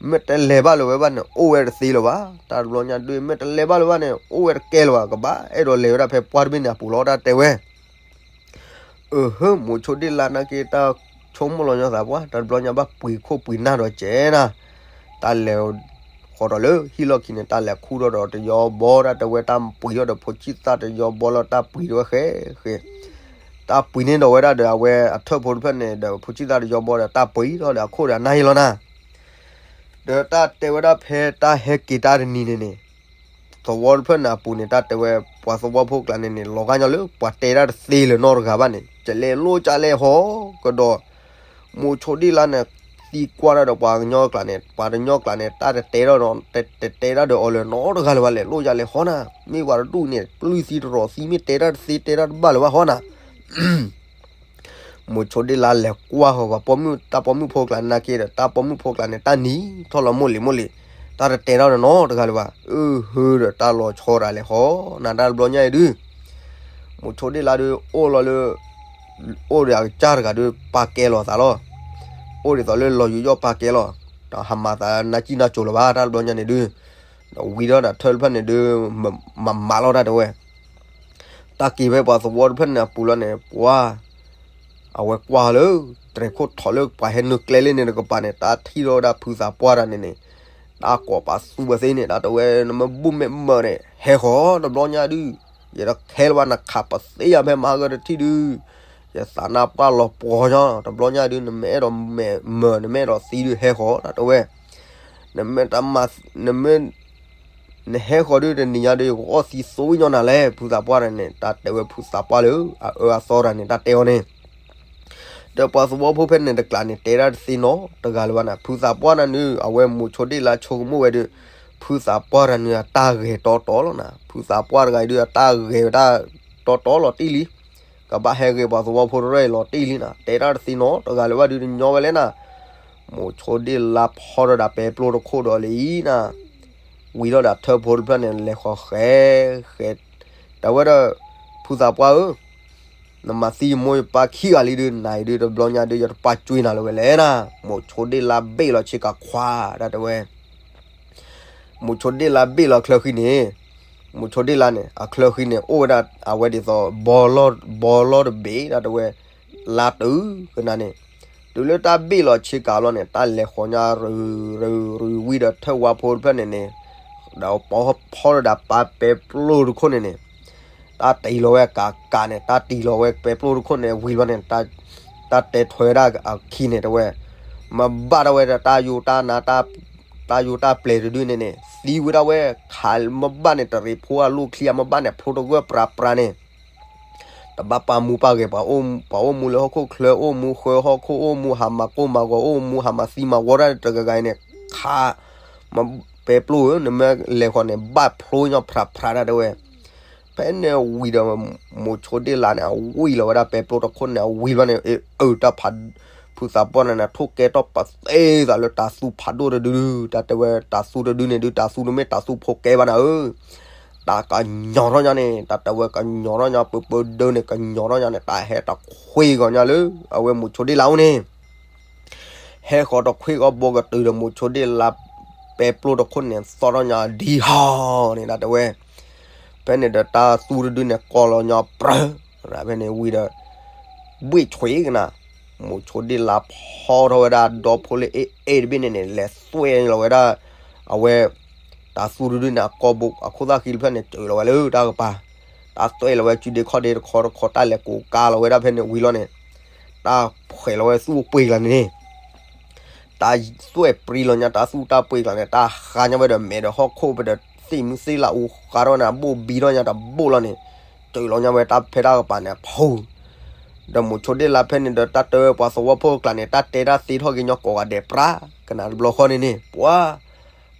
မ့ၢ်တလဲၤဘၣ်လၢၤဝဲဘၣ်န့ၣ် အိၣ်ဝဲတသ့လၢၤဘၣ်, တၢ်တဘျီညါဒုး မ့ၢ်တလဲၤဘၣ်လၢၤဘၣ်န့ၣ် အိၣ်ဝဲတကဲလၢၤဘၣ်, ကဘၣ်အဲၣ်ဒိးလဲၤဝဲဒၣ်ဖဲပှၢ်တဘ့ၣ်န့ၣ်အပူၤလီၤ တၢ်တဲဝဲ အၢ ဟၢ မိၤဆိဒ့ၣ်လါနာ်က့ တၢ်ဆိကမိၣ်လီၤညီသးပှၢ် တၢ်တဘျီညါဘၣ်ပှ့ၤခိၣ်ပှ့ၤနၢ်ဒီးကဲနၤ, တၢ်လဲၤဃီၤဒီးလၢဟံၣ်လီၢ်ခံန့ၣ် တၢ်လဲၤခူၣ်ထီၣ်ဒီးတယီဘီ တၢ်တဲဝဲတၢ်ပှ့ၤထီၣ်ဒီးဖိဆံၣ်သၣ်တယီဘီလီၤ တၢ်ပှ့ၤဒီးဝဲဃဲဃဲ, တၢ်ပှ့ၤန့ၢ်ဒီးဝဲဒၣ်ဒီးအဝဲအထၢၣ်ဖိတဖျၢၣ်န့ၣ်ဒီးဖိဆံၣ်သၣ်တယီဘီဒီးတၢ်ပှ့ၤထီၣ်ဒီးအခိၣ်ဒီးအနၢ်ဟ့လီၤနၤ ဒီးတၢ်တဲဝဲဒၣ်ဖဲတၢ်ဟဲက့ၤတၢ်တနံၤန့ၣ်န့ၣ်, သဝီတဖျၢၣ်န့ၣ်အပူၤန့ၣ် တၢ်တဲဝဲပှၤသဝီဖိကျါန့ၣ်န့ၣ် လီၤဂာ်ညီလၢပှၤတဲတၢ်တသ့လၢၤနီတဂၤဘၣ်န့ၣ် ကလဲၤလိၣ်ကလဲၤဟီၣ်ကဒီး, မိၤဆိဒ့ၣ်လါန့ၣ် သံကွၢ်တၢ်ဒီးပှၤကညီကျါန့ၣ် ပှၤကညီကျါန့ၣ် တၢ်တတဲတၢ်ဒီး တတဲတၢ်ဒီးအီၤလၢၤနီတဂၤလၢၤဘၣ် လဲၤလိၣ်ကလဲၤဟီၣ်နၤ, မ့ၢ်ပှၤတဒူၣ်န့ၣ် ပျုၢ်သံတရီၤသံ မ့ၢ်တဲတၢ်တသ့တဲတၢ်တဘၣ်လၢၤဘၣ်ဟီၣ်နၤ မိၤဆိဒ့ၣ်လါလဲၤကွၢ်ဃီၤပှၤပိာ်မုၣ် တၢ်ပိာ်မုၣ်ဖိကျါနာ်က့ဒီး တၢ်ပိာ်မုၣ်ဖိကျါန့ၣ် တၢ်နံၤထီၣ်လီၤမိၢ်လံၤမိၢ်လံၤ, တၢ်တတဲတၢ်ဒီးနီတဂၤလၢၤဘၣ်, အၢ ဟၢဒီးတၢ်လီၤဆီတၢ်လဲၤဟီၣ်နၤ တၢ်တဘျီညါအံၤဒုး မိၤဆိဒ့ၣ်လါဒုး အိၣ်လီၤလၢ အိၣ်ဒီးအကစၢ်တဂၤဒုး ပာ်ကဲလီၤသးလီၤ, အိၣ်ဒ်သိးလၢလီၤယူးယီၣ်ပာ်ကဲလီၤ, ဒီးဟးမၤသးနါစံၣ်နါစိၤလၢၤဘၣ် တၢ်တဘျီညါန့ၣ်ဒုး, ဒီးဝံၤဒီးဒီးထၢၣ်တဖျၢၣ်န့ၣ်ဒုး မၤမၤလီၤတၢ်တဲဝဲ တၢ်က့ၤဖဲပှၤသဝီတဖျၢၣ်န့ၣ်အပူၤလီၤန့ၣ် ပှၤ အဝဲကွၢ်လၢ တြဲၤခိၣ်ထီၣ်လၢပှၤဟဲနုာ်ကျဲလၢန့ၣ်တကပၤန့ၣ် တၢ်ထံၣ်ထီၣ်ဝဲဒၣ်ဖုသးပှၢ်တၢ်န့ၣ်န့ၣ်, တၢ်ကိးပသူဝဲသ့န့ၣ် တၢ်တဲဝဲ နမ့ၢ်ဘူၣ်မ့ၢ်မၢၤန့ၣ် ဟဲဃီၤတဘျီညါဒုး, ယတခဲလၢၤဘၣ် နခးပသ့ယၤဖဲမၤဟါဂၢၢ်တထံၣ်ဒုး, ယသးနၢ်ပှၢ်လီၤပှီၤညီ တဘျီညါဒုး နမ့ၢ်အဲၣ်ဒိးမၢၤ နမ့ၢ်အဲၣ်ဒိးသံဒုး ဟဲဃီၤ တၢ်တဲဝဲ, နမ့ၢ်တမၤ နမ့ၢ် နဟဲဃီၤဒုးတနံၤညါဒုး ယကအီၣ်သံသိဝံညီနၤလဲၣ် ဖုသးပှၢ်တဂၤန့ၣ် တၢ်တဲဝဲဖုသးပှၢ်လၢ အအၢအသီတဂၤန့ၣ် တၢ်တဲအီၤန့ၣ် ဒီးပှၤသဝီဖိဖဲန့ၣ်တကျးန့ၣ် တဲဒၣ်တသ့နီတဂၤလၢၤဘၣ်န့ၣ် ဖုသးပှၢ်န့ၣ်ဒုး အဝဲမိၤဆိဒ့ၣ်လါဆိကမိၣ်ဝဲဒုး ဖုသးပှၢ်တဂၤန့ၣ် အတၢ်ဂဲၤတီတီလီၤနၤ, ဖုသးပှၢ်တဂၤအံၤဒုး အတၢ်ဂဲၤဝဲဒၣ်တီတီလီၤတံၢ်လံ, ကဘၣ်ဟဲဂဲၤပှၤသဝီဖိတရၢအံၤလီၤတံၢ်လံနၤ, တဲဒၣ်တသ့နီတဂၤလၢၤဘၣ်ဒုး တညီဝဲလဲၣ်နၤ, မိၤဆိဒ့ၣ်လါဖီၣ်ထီၣ်ဒၣ်ပဲပျိတခိၣ်ဒီးလံနၤ ဝံၤထီၣ်ဒၣ်ထၢဖိတဖျၢၣ်န့ၣ် လဲၤဃီၤဃဲ ဃဲ တဲဝဲဒီး ဖုသးပှၢ်ဧၢ, နမၤသံယမိၢ်ယပၢ်ခံဂၤလံဒုး နၤအံၤဒုး တဘျီညါဒုး ယတပာ်ကွံာ်နၤလၢၤဝဲလဲၣ်နၤ, မိၤဆိဒ့ၣ်လါဘ့ၣ်လီၤဆ့ကၤခွါ တၢ်တဲဝဲ, မိၤဆိဒ့ၣ်လါဘ့ၣ်လီၤချၢဃံန့ၣ်, မိၤဆိဒ့ၣ်လါန့ၣ် အချၢဃံန့ၣ် အိၣ်ဝဲဒၣ်အဝဲဒ်သိး ဘီလီၢ်တဘ့ၣ် တၢ်တဲဝဲ, လါတုၤကနၤန့ၣ် တုၤလၢတၢ်ဘ့ၣ်လီၤဆ့ကၤလီၤန့ၣ် တၢ်လဲၤဃီၤညါရူၤရူၤရူၤဝံၤဒီးထၢဝါဖိတဖျၢၣ်န့ၣ်န့ၣ်, ဒီးပီဖီၣ်ထီၣ်ဒၣ်ပၢ်ပဲပျိတခိၣ်န့ၣ်န့ၣ်, တၢ်တံၢ်လီၤဝဲကးကးန့ၣ် တၢ်တံၢ်လီၤဝဲပဲပျိတခိၣ်န့ၣ်ဝံၤလီၤန့ၣ်, တၢ်တဲထွဲဝဲဒၣ်အခံန့ၣ်တဲဝဲ, မ့ၢ်ဘၣ်ထီၣ်ဝဲဒၣ်တၢ်ယိၣ်တၢ်နါ တၢ်ယိၣ်တၢ်ပျဲၤတဒုန့ၣ်န့ၣ် သံဝဲဒၣ်ဝဲ, ခးမ့ၢ်ဘၣ်န့ၣ် တရံးဖိအလိၣ်ချံ မ့ၢ်ဘၣ်န့ၣ် ဖျိတဂၢၢ်ပြးပြးန့ၣ် တဘၣ်ပာ်မူပာ်ဂဲၤပှၤ, ပှၤအိၣ်မူလၢဟီၣ်ခိၣ်ချၢ အိၣ်မူဃၢဟီၣ်ခိၣ် အိၣ်မူဟးမၤကိၢ်မၤဂီၤ အိၣ်မူဟးမၤသံမၤဝီတၢ်တဂၤဂၤအံၤန့ၣ်, ခး, မ့ၢ်ပဲပျိဧၢ နမ့ၢ်လဲၤဃီၤန့ၣ် ဘၣ်ဖျိညီဖြးဖြးတၢ်တဲဝဲ, ဖဲန့ၣ်ဝံၤဒီး မိၤဆိဒ့ၣ်လါန့ၣ် အဝံၣ်လီၤဝဲဒၣ်ပဲပျိတခိၣ်န့ၣ် အဝံၣ်ဘၣ်န့ၣ် အၢ တၢ်ဖး ဖုသးပှၢ်န့ၣ်န့ၣ် ထိၣ်ကဲထီၣ်ပသ့သးလၢတၤသူဖးဒိၣ်တဒု, တၢ်တဲဝဲတၤသူတဒုန့ၣ်ဒုး တၤသူတမ့ၢ်တၤသူဖိကဲဘၣ်နၤဧၢ, တၢ်ကညီၤထီၣ်ညါန့ၣ် တၢ်တဲဝဲကညီၤထီၣ်ညါ ပၢပၢဒၢန့ၣ် ကညီၤထီၣ်ညါန့ၣ် တၢ်ဟဲတခွ့ဂီၤညါလၢ အဝဲမိၤဆိဒ့ၣ်လါအိၣ်န့ၣ် ဟဲဃီၤတခွ့ဂီၤဘိကတုၤဒီးမိၤဆိဒ့ၣ်လါ ပဲပျိတခိၣ်န့ၣ် သီၣ်ထီၣ်ညါဒ်ဟီန့ၣ် တၢ်တဲဝဲ, ဖဲန့ၣ်ဒီးတၤသူတဒုန့ၣ် ကိးလီၤညါပြၢ, ဖဲန့ၣ်ဝံၤဒီး ဘှ့ၣ်ဆွံကနၤ, မိၤဆိဒ့ၣ်လါဖီၣ်ထီၣ်ဝဲဒၣ်ဒီဖိလၢအအဲၣ်တဘ့ၣ်န့ၣ်န့ၣ် လဲၤသွဲၣ်လီၤဝဲဒၣ် အဝဲ တၤသူတဒုန့ၣ် အကိာ်ဘိ အခိၣ်သၣ်ဃံတဖျၢၣ်န့ၣ် စၢၤလီၤဝဲလၢတၢ်ကပၤ, တၢ်သွဲၣ်လီၤဝဲစုဒ့ခီၣ်ဒ့တခီတခီ တၢ်လဲၤကိးကါလီၤဝဲဒၣ်ဖဲန့ၣ်ဝံၤလီၤန့ၣ်, တၢ်ဖှဲးလီၤဝဲသူၣ်အိၣ်ပှ့ၤကျါန့ၣ်န့ၣ် တၢ်သွဲၣ်ပြံလီၤညါတၤသူတၢ်ပှ့ၤကျါန့ၣ် တၢ်ဃါညါဝဲဒီးမဲာ်ဒီးဟီၣ်ခိၣ်ဖဲဒီးသ့ၣ်မုၢ်သ့ၣ်လါအူဃါထီၣ်န့ၣ် အဘိၣ်ဘံထီၣ်ညါတဘိၣ်လီၤန့ၣ်, စၢၤလီၤညါဝဲတၢ်ဖဲတၢ်ကပၤန့ၣ်အဖီ, ဒီးမိၤဆိဒ့ၣ်လါဖဲန့ၣ်ဒီးတၢ်တဲဝဲပှၤသဝီဖိကျါန့ၣ် တၢ်တဲတၢ်သ့ထီၣ်က့ၤညီကိးဂၤဒဲးပြး, ကနၣ်တဘျီဃီန့ၣ်န့ၣ် ပှၤ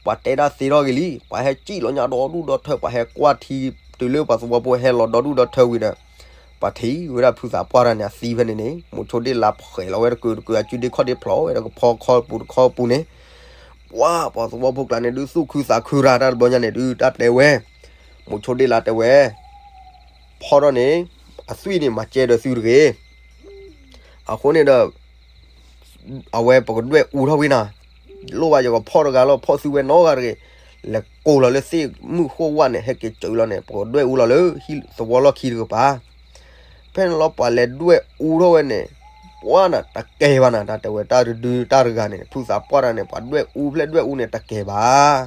ပှၤတဲတၢ်သ့ထီၣ်က့ၤလံ, ပှၤဟဲစံၣ်လီၤညါဒီဒူၣ်ဒီထၢ ပှၤဟဲကွၢ်ထံ တုၤလၢပှၤသဝီဖိဟဲလီၤဒီဒူၣ်ဒီထၢဝံၤဒီး ပှၤထံၣ်ဝဲဒၣ်ဖုသးပှၢ်တဂၤန့ၣ် အသံဖဲန့ၣ်န့ၣ် မိၤဆိဒ့ၣ်လါဖှဲးလီၤဝဲတကုာ်တကုာ် အစုဒ့ခီၣ်ဒ့ဖျိးဝဲဒီးကဖီခီပူၤတခီပူၤန့ၣ်, ပှၤ ပှၤသဝီဖိကျါန့ၣ် ဒုးသူၣ်ခုသးခုရၤတၢ်တဘျီညါန့ၣ် ဒုးတၢ်တဲဝဲ, မိၤဆိဒ့ၣ်လါတဲဝဲ, ဖီၣ်ထီၣ်န့ၣ် အသွံၣ်န့ၣ် မၤကဲဒီးသုတဂ့ၤ အဃိန့ၣ်ဒီး အဝဲပကဒွဲၣ်အူထီၣ်ဝံၤနၤ, လိၣ်ဘၣ်ယကဖီၣ်တဂၤလီၤ ဖီၣ်သုဝဲနီတဂၤတဂ့ၤ, လဲၤကိးလီၤလၢသ့ၣ်မုၢ်ဃိၣ်ဝၣ်န့ၣ် ဟဲက့ၤစၢၤလီၤန့ၣ် ပကဒွဲၣ်အူလီၤလၢဟံၣ်သဝီလီၢ်ခံတကပၤ, ဖဲန့ၣ်လီၤပှၤလဲၤဒွဲၣ်အူထီၣ်ဝဲန့ၣ်, ပှၤနၤတကဲဘၣ်နၤ တၢ်တဲဝဲတၢ်တဒုတၢ်တဂၤန့ၣ် ဖုသးပှၢ်တဂၤန့ၣ် ပှၤဒွဲၣ်အူဖျဲၣ်ဒွဲၣ်အူန့ၣ်တကဲဘၣ်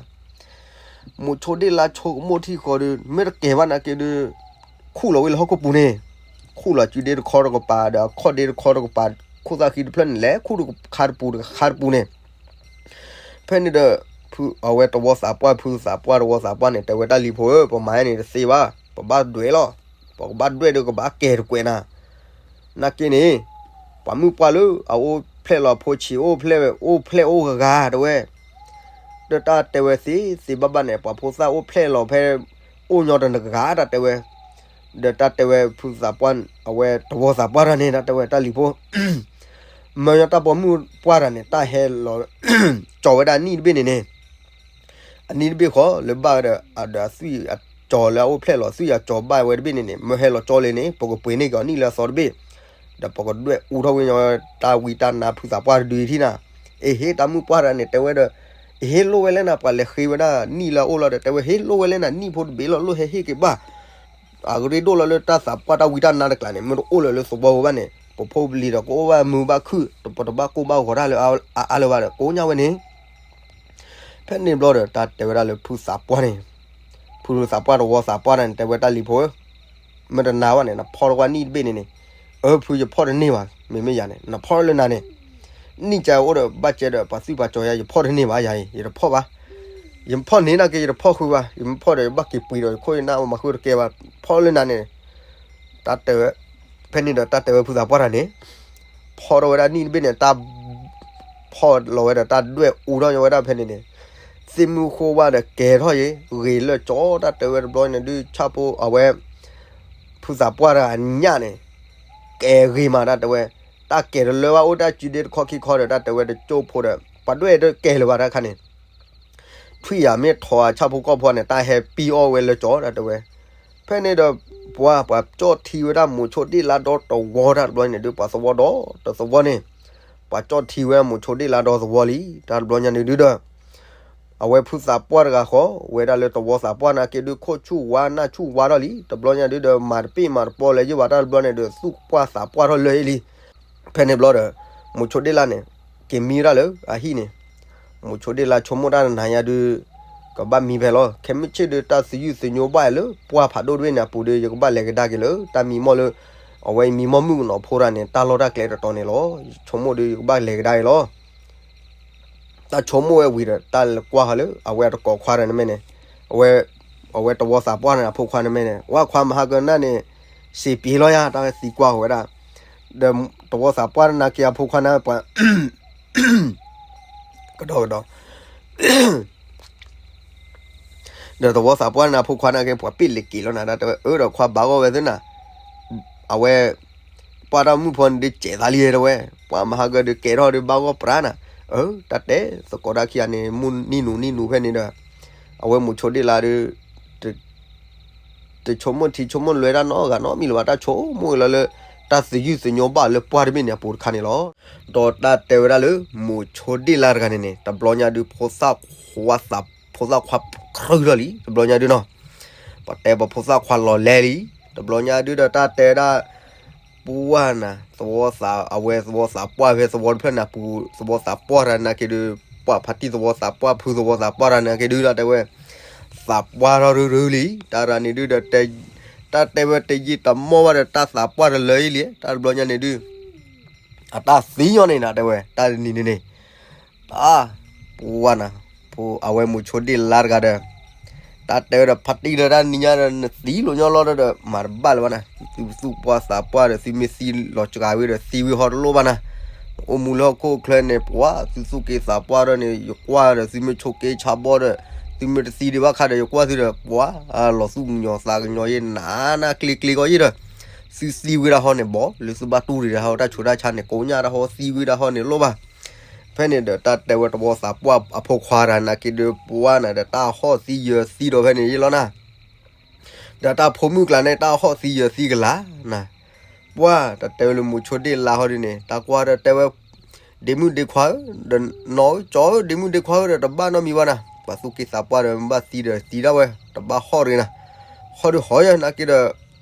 မိၤဆိဒ့ၣ်လါဆိကမိၣ်ထံဃီဒီး မ့ၢ်တကဲဘၣ်နာ်က့ဒီး ခူၣ်လီၤဝဲလၢဟီၣ်ခိၣ်ပူၤန့ၣ်, ခူၣ်လီၤစုဒ့တခီတကပၤ ဒီးအခီၣ်ဒ့တခီတကပၤ ခိၣ်သၣ်ဃံတဖျၢၣ်န့ၣ် လဲၤခူၣ်တခါတပူၤတခါတပူၤန့ၣ်, ဖဲန့ၣ်ဒီး ဖုအဝဲတဝီသးပှၢ် ဖုသးပှၢ်တဝီသးပှၢ်န့ၣ် တဲဝဲတၢ်လံၤဖိဧၢ ပမၤဟဲန့ၣ်တသ့ဘၣ် ပဘၣ်ဒွဲၣ်လီၤ, ပကဘၣ်ဒွဲၣ်ဒီးကဘၣ်ကဲတကွဲးနၤ နာ်က့န့ၣ်, ပှၤမုၣ်ပှၢ်လၢအအိၣ်ဖျဲၣ်လီၤဖိဆံး အိၣ်ဖျဲၣ် အိၣ်ဖျဲၣ်အိၣ်ဂၤဂၤတဲဝဲ, ဒီးတၢ်တဲဝဲသ့သ့ဘၣ်ဘၣ်န့ၣ် ပှၤဖိသၣ်အိၣ်ဖျဲၣ်လီၤဖဲ အိၣ်ညီတဂၤတၢ်တဲဝဲ, ဒီးတၢ်တဲဝဲဖုသးပှၢ် အဝဲတဝီသးပှၢ်တၢ်န့ၣ် တၢ်တဲဝဲတၢ်လံၤဖိ မၢညီတၢ်ပိာ်မုၣ်ပှၢ်တၢ်န့ၣ် တၢ်ဟဲလီၤ ကၠီၤဝဲဒၣ်နံၣ်တဘ့ၣ်န့ၣ်န့ၣ်, အနံၣ်တဘ့ၣ်ဃီလၢဘၣ်ဝဲဒီး ဒီးအသွံၣ်အကၠီၤလၢအအိၣ်ဖျဲၣ်လီၤ သွံၣ်အကၠီၤဘၣ်ဝဲတဘ့ၣ်န့ၣ်န့ၣ် မၢဟဲလီၤကၠီလံန့ၣ် ပကပှ့ၤန့ၢ်က့ၤအီၤနံၣ်လၢအသီတဘ့ၣ်, ဒီးပကဒွဲၣ်အူထီၣ်ဝဲညီတၢ်ဝံတၢ်နါဖုသးပှၢ်တဒုအံၤထံၣ်နၤ, အ့ဟ့ၣ်တၢ်မုၣ်ပှၢ်တၢ်န့ၣ် တဲဝဲဒီး, အ့ဟ့ၣ်လိၣ်ဝဲလဲၣ်နၤ ပှၤလဲၤဃ့ဝဲဒၣ်နံၣ်လၢအအိၣ်လီၤဒီး တဲဝဲဟ့ၣ်လိၣ်ဝဲလဲၣ်နၤ နံၣ်ဖိတဘ့ၣ်လီၤ လိၣ်ဟဲဟ့ၣ်က့ၤဘၣ် အကရ့ဒိၣ်လီၤလၢတၢ်သးပှၢ်တၢ်ဝံတၢ်နါတကျါန့ၣ် မ့ၢ်တအိၣ်လၢၤလၢသဝီဖိဘၣ်န့ၣ် ပဖိပလံၤဒီးကအိၣ်ဘၣ်မုာ်ဘၣ်ခုၣ် ပတဘၣ်ကိၢ်ဘၣ်ဂီၤတၢ်လၢအအါလၢၤဘၣ်ဒီး ကိးညါဝဲန့ၣ်, ဖဲန့ၣ်ဘျီဒီး တၢ်တဲဝဲဒၣ်လၢဖုသးပှၢ်န့ၣ်, ဖုသးပှၢ်တဝီသးပှၢ်တဂၤန့ၣ် တဲဝဲတၢ်လံၤဖိဧၢ, မ့ၢ်တနာ်ဘၣ်န့ၣ် နဖီၣ်တဝဲနံၣ်တဘ့ၣ်န့ၣ်န့ၣ်, အၢ ဖုယဖီၣ်တန့ၢ်ဘၣ်, မ့မ့ၢ်ယၤန့ၣ် နဖီၣ်လၢနၤန့ၣ်, နံၣ်ကအိၣ်ဒီးဘၣ်ကဲဒီးပှၤသွံၣ်ပှၤစီၤယၤ ယဖီၣ်တန့ၢ်ဘၣ်ယၤအံၤ ယတဖီၣ်ဘၣ်, ယဖီၣ်န့ၢ်နာ်က့ ယတဖီၣ်ဃုဘၣ်, ယမ့ၢ်ဖီၣ်ဒီး ယဘၣ်က့ၤပှ့ၤဒီး ယခိၣ်ယနၢ်မၤဃုတကဲဘၣ်, ဖီၣ်လၢနၤန့ၣ်, တၢ်တဲဝဲ, ဖဲန့ၣ်ဒီးတၢ်တဲဝဲဖုသးပှၢ်တဂၤန့ၣ် ဖီၣ်ထီၣ်ဝဲဒၣ်နံၣ်တဘ့ၣ်န့ၣ် တၢ် ဖီၣ်လီၤဝဲဒၣ်ဖဲန့ၣ်န့ၣ်, သ့ၣ်မုၢ်ဃိဝါဒီးကဲၤထီၣ်ယံၤ ဂ့ၤလၢကၠီ တၢ်တဲဝဲတဘျီညါဒုး ဆၣ်ဖိအဝဲ ဖုသးပှၢ်တဂၤအညၣ်န့ၣ် ကဲၤဂ့ၤမး တၢ်တဲဝဲ, တၢ်ကဲၤတလၢဘၣ် အိၣ်တၢ်စုဒ့တခီခံခီဒီး တၢ်တဲဝဲတကၠိၢ်ဖိဒီး ပှၤဒွဲၣ်တကဲၤလၢၤဘၣ်တၢ်ခါန့ၣ် ထွံၣ်ယၤမ့ၢ်ထီၣ်အဆၣ်ဖိကီၢ်ဖိန့ၣ် တၢ်ဟဲပံအီၣ်ဝဲလၢကၠီ တၢ်တဲဝဲ, ဖဲန့ၣ်ဒီး ပှၤ ပှၤကၠီၣ်ထံဝဲဒၣ်မိၤဆိဒ့ၣ်လါဒီသဝီ တၢ်တဘျီညါဒုး ပှၤသဝီဒီတသဝီန့ၣ်, ပှၤကၠီၣ်ထံဝဲမိၤဆိဒ့ၣ်လါဒီသဝီလံ တၢ်တဘျီညါန့ၣ်ဒုးဒီး အဝဲဖုသးပှၢ်တဂၤဃီ ဝဲဒၣ်လၢတဝီသးပှၢ်နာ်က့ဒုး ခိၣ်ဆူၣ်ဝါနၢ်ဆူၣ်ဝါထီၣ်လံ တဘျီညါဒုးဒီး မၤတပ့ၢ်မၤတပီလၢၤယံၤဘၣ် တၢ်တဘျီန့ၣ်ဒီး သူၣ်ပှၢ်သးပှၢ်ထီၣ်လၢာ်လံ ဖဲန့ၣ်ဘျီဒီး မိၤဆိဒ့ၣ်လါန့ၣ် က့ၤမံဝဲဒၣ်လၢအဟံၣ်န့ၣ်, မိၤဆိဒ့ၣ်လါဆိကမိၣ်တၢ်နၤညါဒုး ကဘၣ်မံဖဲလီၤ. ခဲမုၢ်ဆ့ၣ်ဒုး တၢ်သယုၢ်သညိဘၣ်လၢပှၢ်ဖးဒိၣ်တဘ့ၣ်န့ၣ်အပူၤဒီး ယကဘၣ်လဲၤကဒါက့ၤလၢ တၢ်မံမီၢ်လၢ အဝဲမံမီၢ်မုၣ်ကနီၤဖိတဂၤန့ၣ် တၢ်လီၢ်တၢ်ကျဲတတီၤန့ၣ်လီၤ. ယဆိကမိၣ်ဒီး ယကဘၣ်လဲၤကဒါက့ၤလီၤ. တၢ်ဆိကမိၣ်ဝဲဝံၤဒီး တၢ်လဲၤကွၢ်ဃီၤလၢ အဝဲအတကိးခွါတဂၤန့ၣ်မ့ၢ်န့ၣ်, အဝဲ အဝဲတဝီသးပှၢ်န့ၣ် အဖိခွါန့ၣ်မ့ၢ်န့ၣ် ဝဲခွါမဟါကနၣ်န့ၣ် စံးပှ့ၤလီၤယၤ တၢ်ဝဲသံကွၢ်ဃီၤဝဲဒၣ်, ဒီးတဝီသးပှၢ်နာ်က့အဖိခွါန့ၣ် ပှၤ ကဒီကဒီ ဒီးတဝီသးပှၢ်န့ၣ် အဖိခွါန့ၣ်က့ ပှၤပ့ၢ်လဲၤက့ၤလီၤနၤ တၢ်တဲဝဲ အၢ ဒီးခွါဘၣ်ဂီၢ်ဝဲသ့ၣ်နၤ, အဝဲ ပှၢ်တၢ်မုၣ်ဖိန့ၣ်ဒုးစဲးသးလံတဲဝဲ, ပှၤမဟါကဒုးကဲထီၣ်ဒုးဘၣ်ဂီၢ်ပြးနၤ, အၢ တၢ်တဲသကိးတၢ်ခံဂၤန့ၣ် မုၢ်နံၤနူၤနံၤနူၤဖဲန့ၣ်ဒီး အဝဲမိၤဆိဒ့ၣ်လါဒုး တဆိကမိၣ်ထံဆိကမိၣ်လွဲတၢ်နီတဂၤနီတမံၤလၢၤဘၣ် တၢ်ဆိကမိၣ်လီၤလၢ တၢ်သယုၢ်သညိဘၣ်လၢပှၢ်တဘ့ၣ်န့ၣ်အပူၤတခါန့ၣ်လီၤ. ဒီးတၢ်တဲဝဲဒၣ်လၢ မိၤဆိဒ့ၣ်လါတဂၤန့ၣ်န့ၣ် တဘျီညါဒုး ဖိသၣ်ခွါ ဖိသၣ်ခွါကြၢးထီၣ်လံ တဘျီညါဒုးနီၤ, ပတဲပဖိသၣ်ခွါလီၤလဲလံ, တဘျီညါဒုးဒီးတၢ်တဲဒၣ် ပှၢ်နၤ သဝီသး အဝဲသဝီသးပှၢ်ဖဲသဝီတဖျၢၣ်န့ၣ်အပူၤ သဝီသးပှၢ်တဂၤနာ်က့ဒုး ပှၢ်ဖါတံၢ်သဝီသးပှၢ်ဖုသဝီသးပှၢ်တဂၤနာ်က့ဒုး တၢ်တဲဝဲ သးပှၢ်ထီၣ်ရုရုလံ တၢ်တဂၤန့ၣ်ဒုးဒီး တၢ်တဲဝဲတယံာ်တမီၢ်ဘၣ်ဒီး တၢ်သးပှၢ်တလၢာ်အံၤလံ တၢ်တဘျီညါန့ၣ်ဒုး အတၢ်သံညီန့ၣ်နၤတဲဝဲ တၢ်တနံၤန့ၣ်န့ၣ် တၢ် ပှၢ်နၤ အဝဲမိၤဆိဒ့ၣ်လါတဂၤဒီး တၢ်တဲဝဲဒီး ဖါတံၢ်ဒီးတၢ်နံၤညါဒီး နသံလိာ်ညီလီၤဒီး မၤတဘၣ်လၢၤဘၣ်နၤ, သုသူၣ်ပှၢ်သးပှၢ်ဒီး သုမ့ၢ်သံလီၤစှၤဝံၤဒီး သံဝံၤဟီတလိၣ်ဘၣ်နၤ, အိၣ်မူလၢဟီၣ်ခိၣ်ချၢန့ၣ် ပှၢ် သုသူၣ်က့သးပှၢ်ဒီးန့ၣ် ယကွၢ်ဒီး သုမ့ၢ်ဆိးက့ဆါဘီဒီး သုမ့ၢ်တသံဒံးဘၣ်ခါဒီး ယကွၢ်သုဒီး ပှၢ် လီၤသူၣ်ကညီၤသးကညီၤယဲၢ်နးနးကျ့ကျ့ကီယဲၢ်ဒီး သုသံဝံၤဒၣ်ဟီန့ၣ်ဘီ လၢသုဘၣ်တူၢ်ရံၤဒၣ်ဟီ တၢ်ဆူးတၢ်ဆါန့ၣ် ကိးညါတၢ်ဟီသံဝံၤဒၣ်ဟီန့ၣ်လိၣ်ဘၣ်. ဖဲန့ၣ်ဒီးတၢ်တဲဝဲတဝီသးပှၢ်အဖိခွါတဂၤနာ်က့ဒုး ပှၢ်နၤဒီး တၢ်ဟီၣ်သံယၢၤသံဒီးဖဲန့ၣ်ယဲၢ်လီၤနၤ, ဒီးတၢ်ဖိမုၣ်ကျါန့ၣ် တၢ်ဟီၣ်သံယၢၤသံကလၤနၤ, ပှၢ်တၢ်တဲဝဲလၢမိၤဆိဒ့ၣ်လါဟီဒ်န့ၣ် တၢ်ကွၢ်ဒီးတဲဝဲ ဒ့မုၣ်ဒ့ခွါဧၢ, ဒီးနီၢ်ဧၢ ကၠီဧၢ ဒ့မုၣ်ဒ့ခွါဧၢဒီး တဘၣ်နီတမံၤဘၣ်နၤ, ပှၤသူၣ်က့သးပှၢ်ဒီး မ့ၢ်ဘၣ်သံဒီးသံဒၣ်ဝဲ တဘၣ်ဟီၣ်တဂ့ၤနၤ, ဟီၣ်ဒုးဟီၣ်ယဲၢ်နာ်က့ဒီး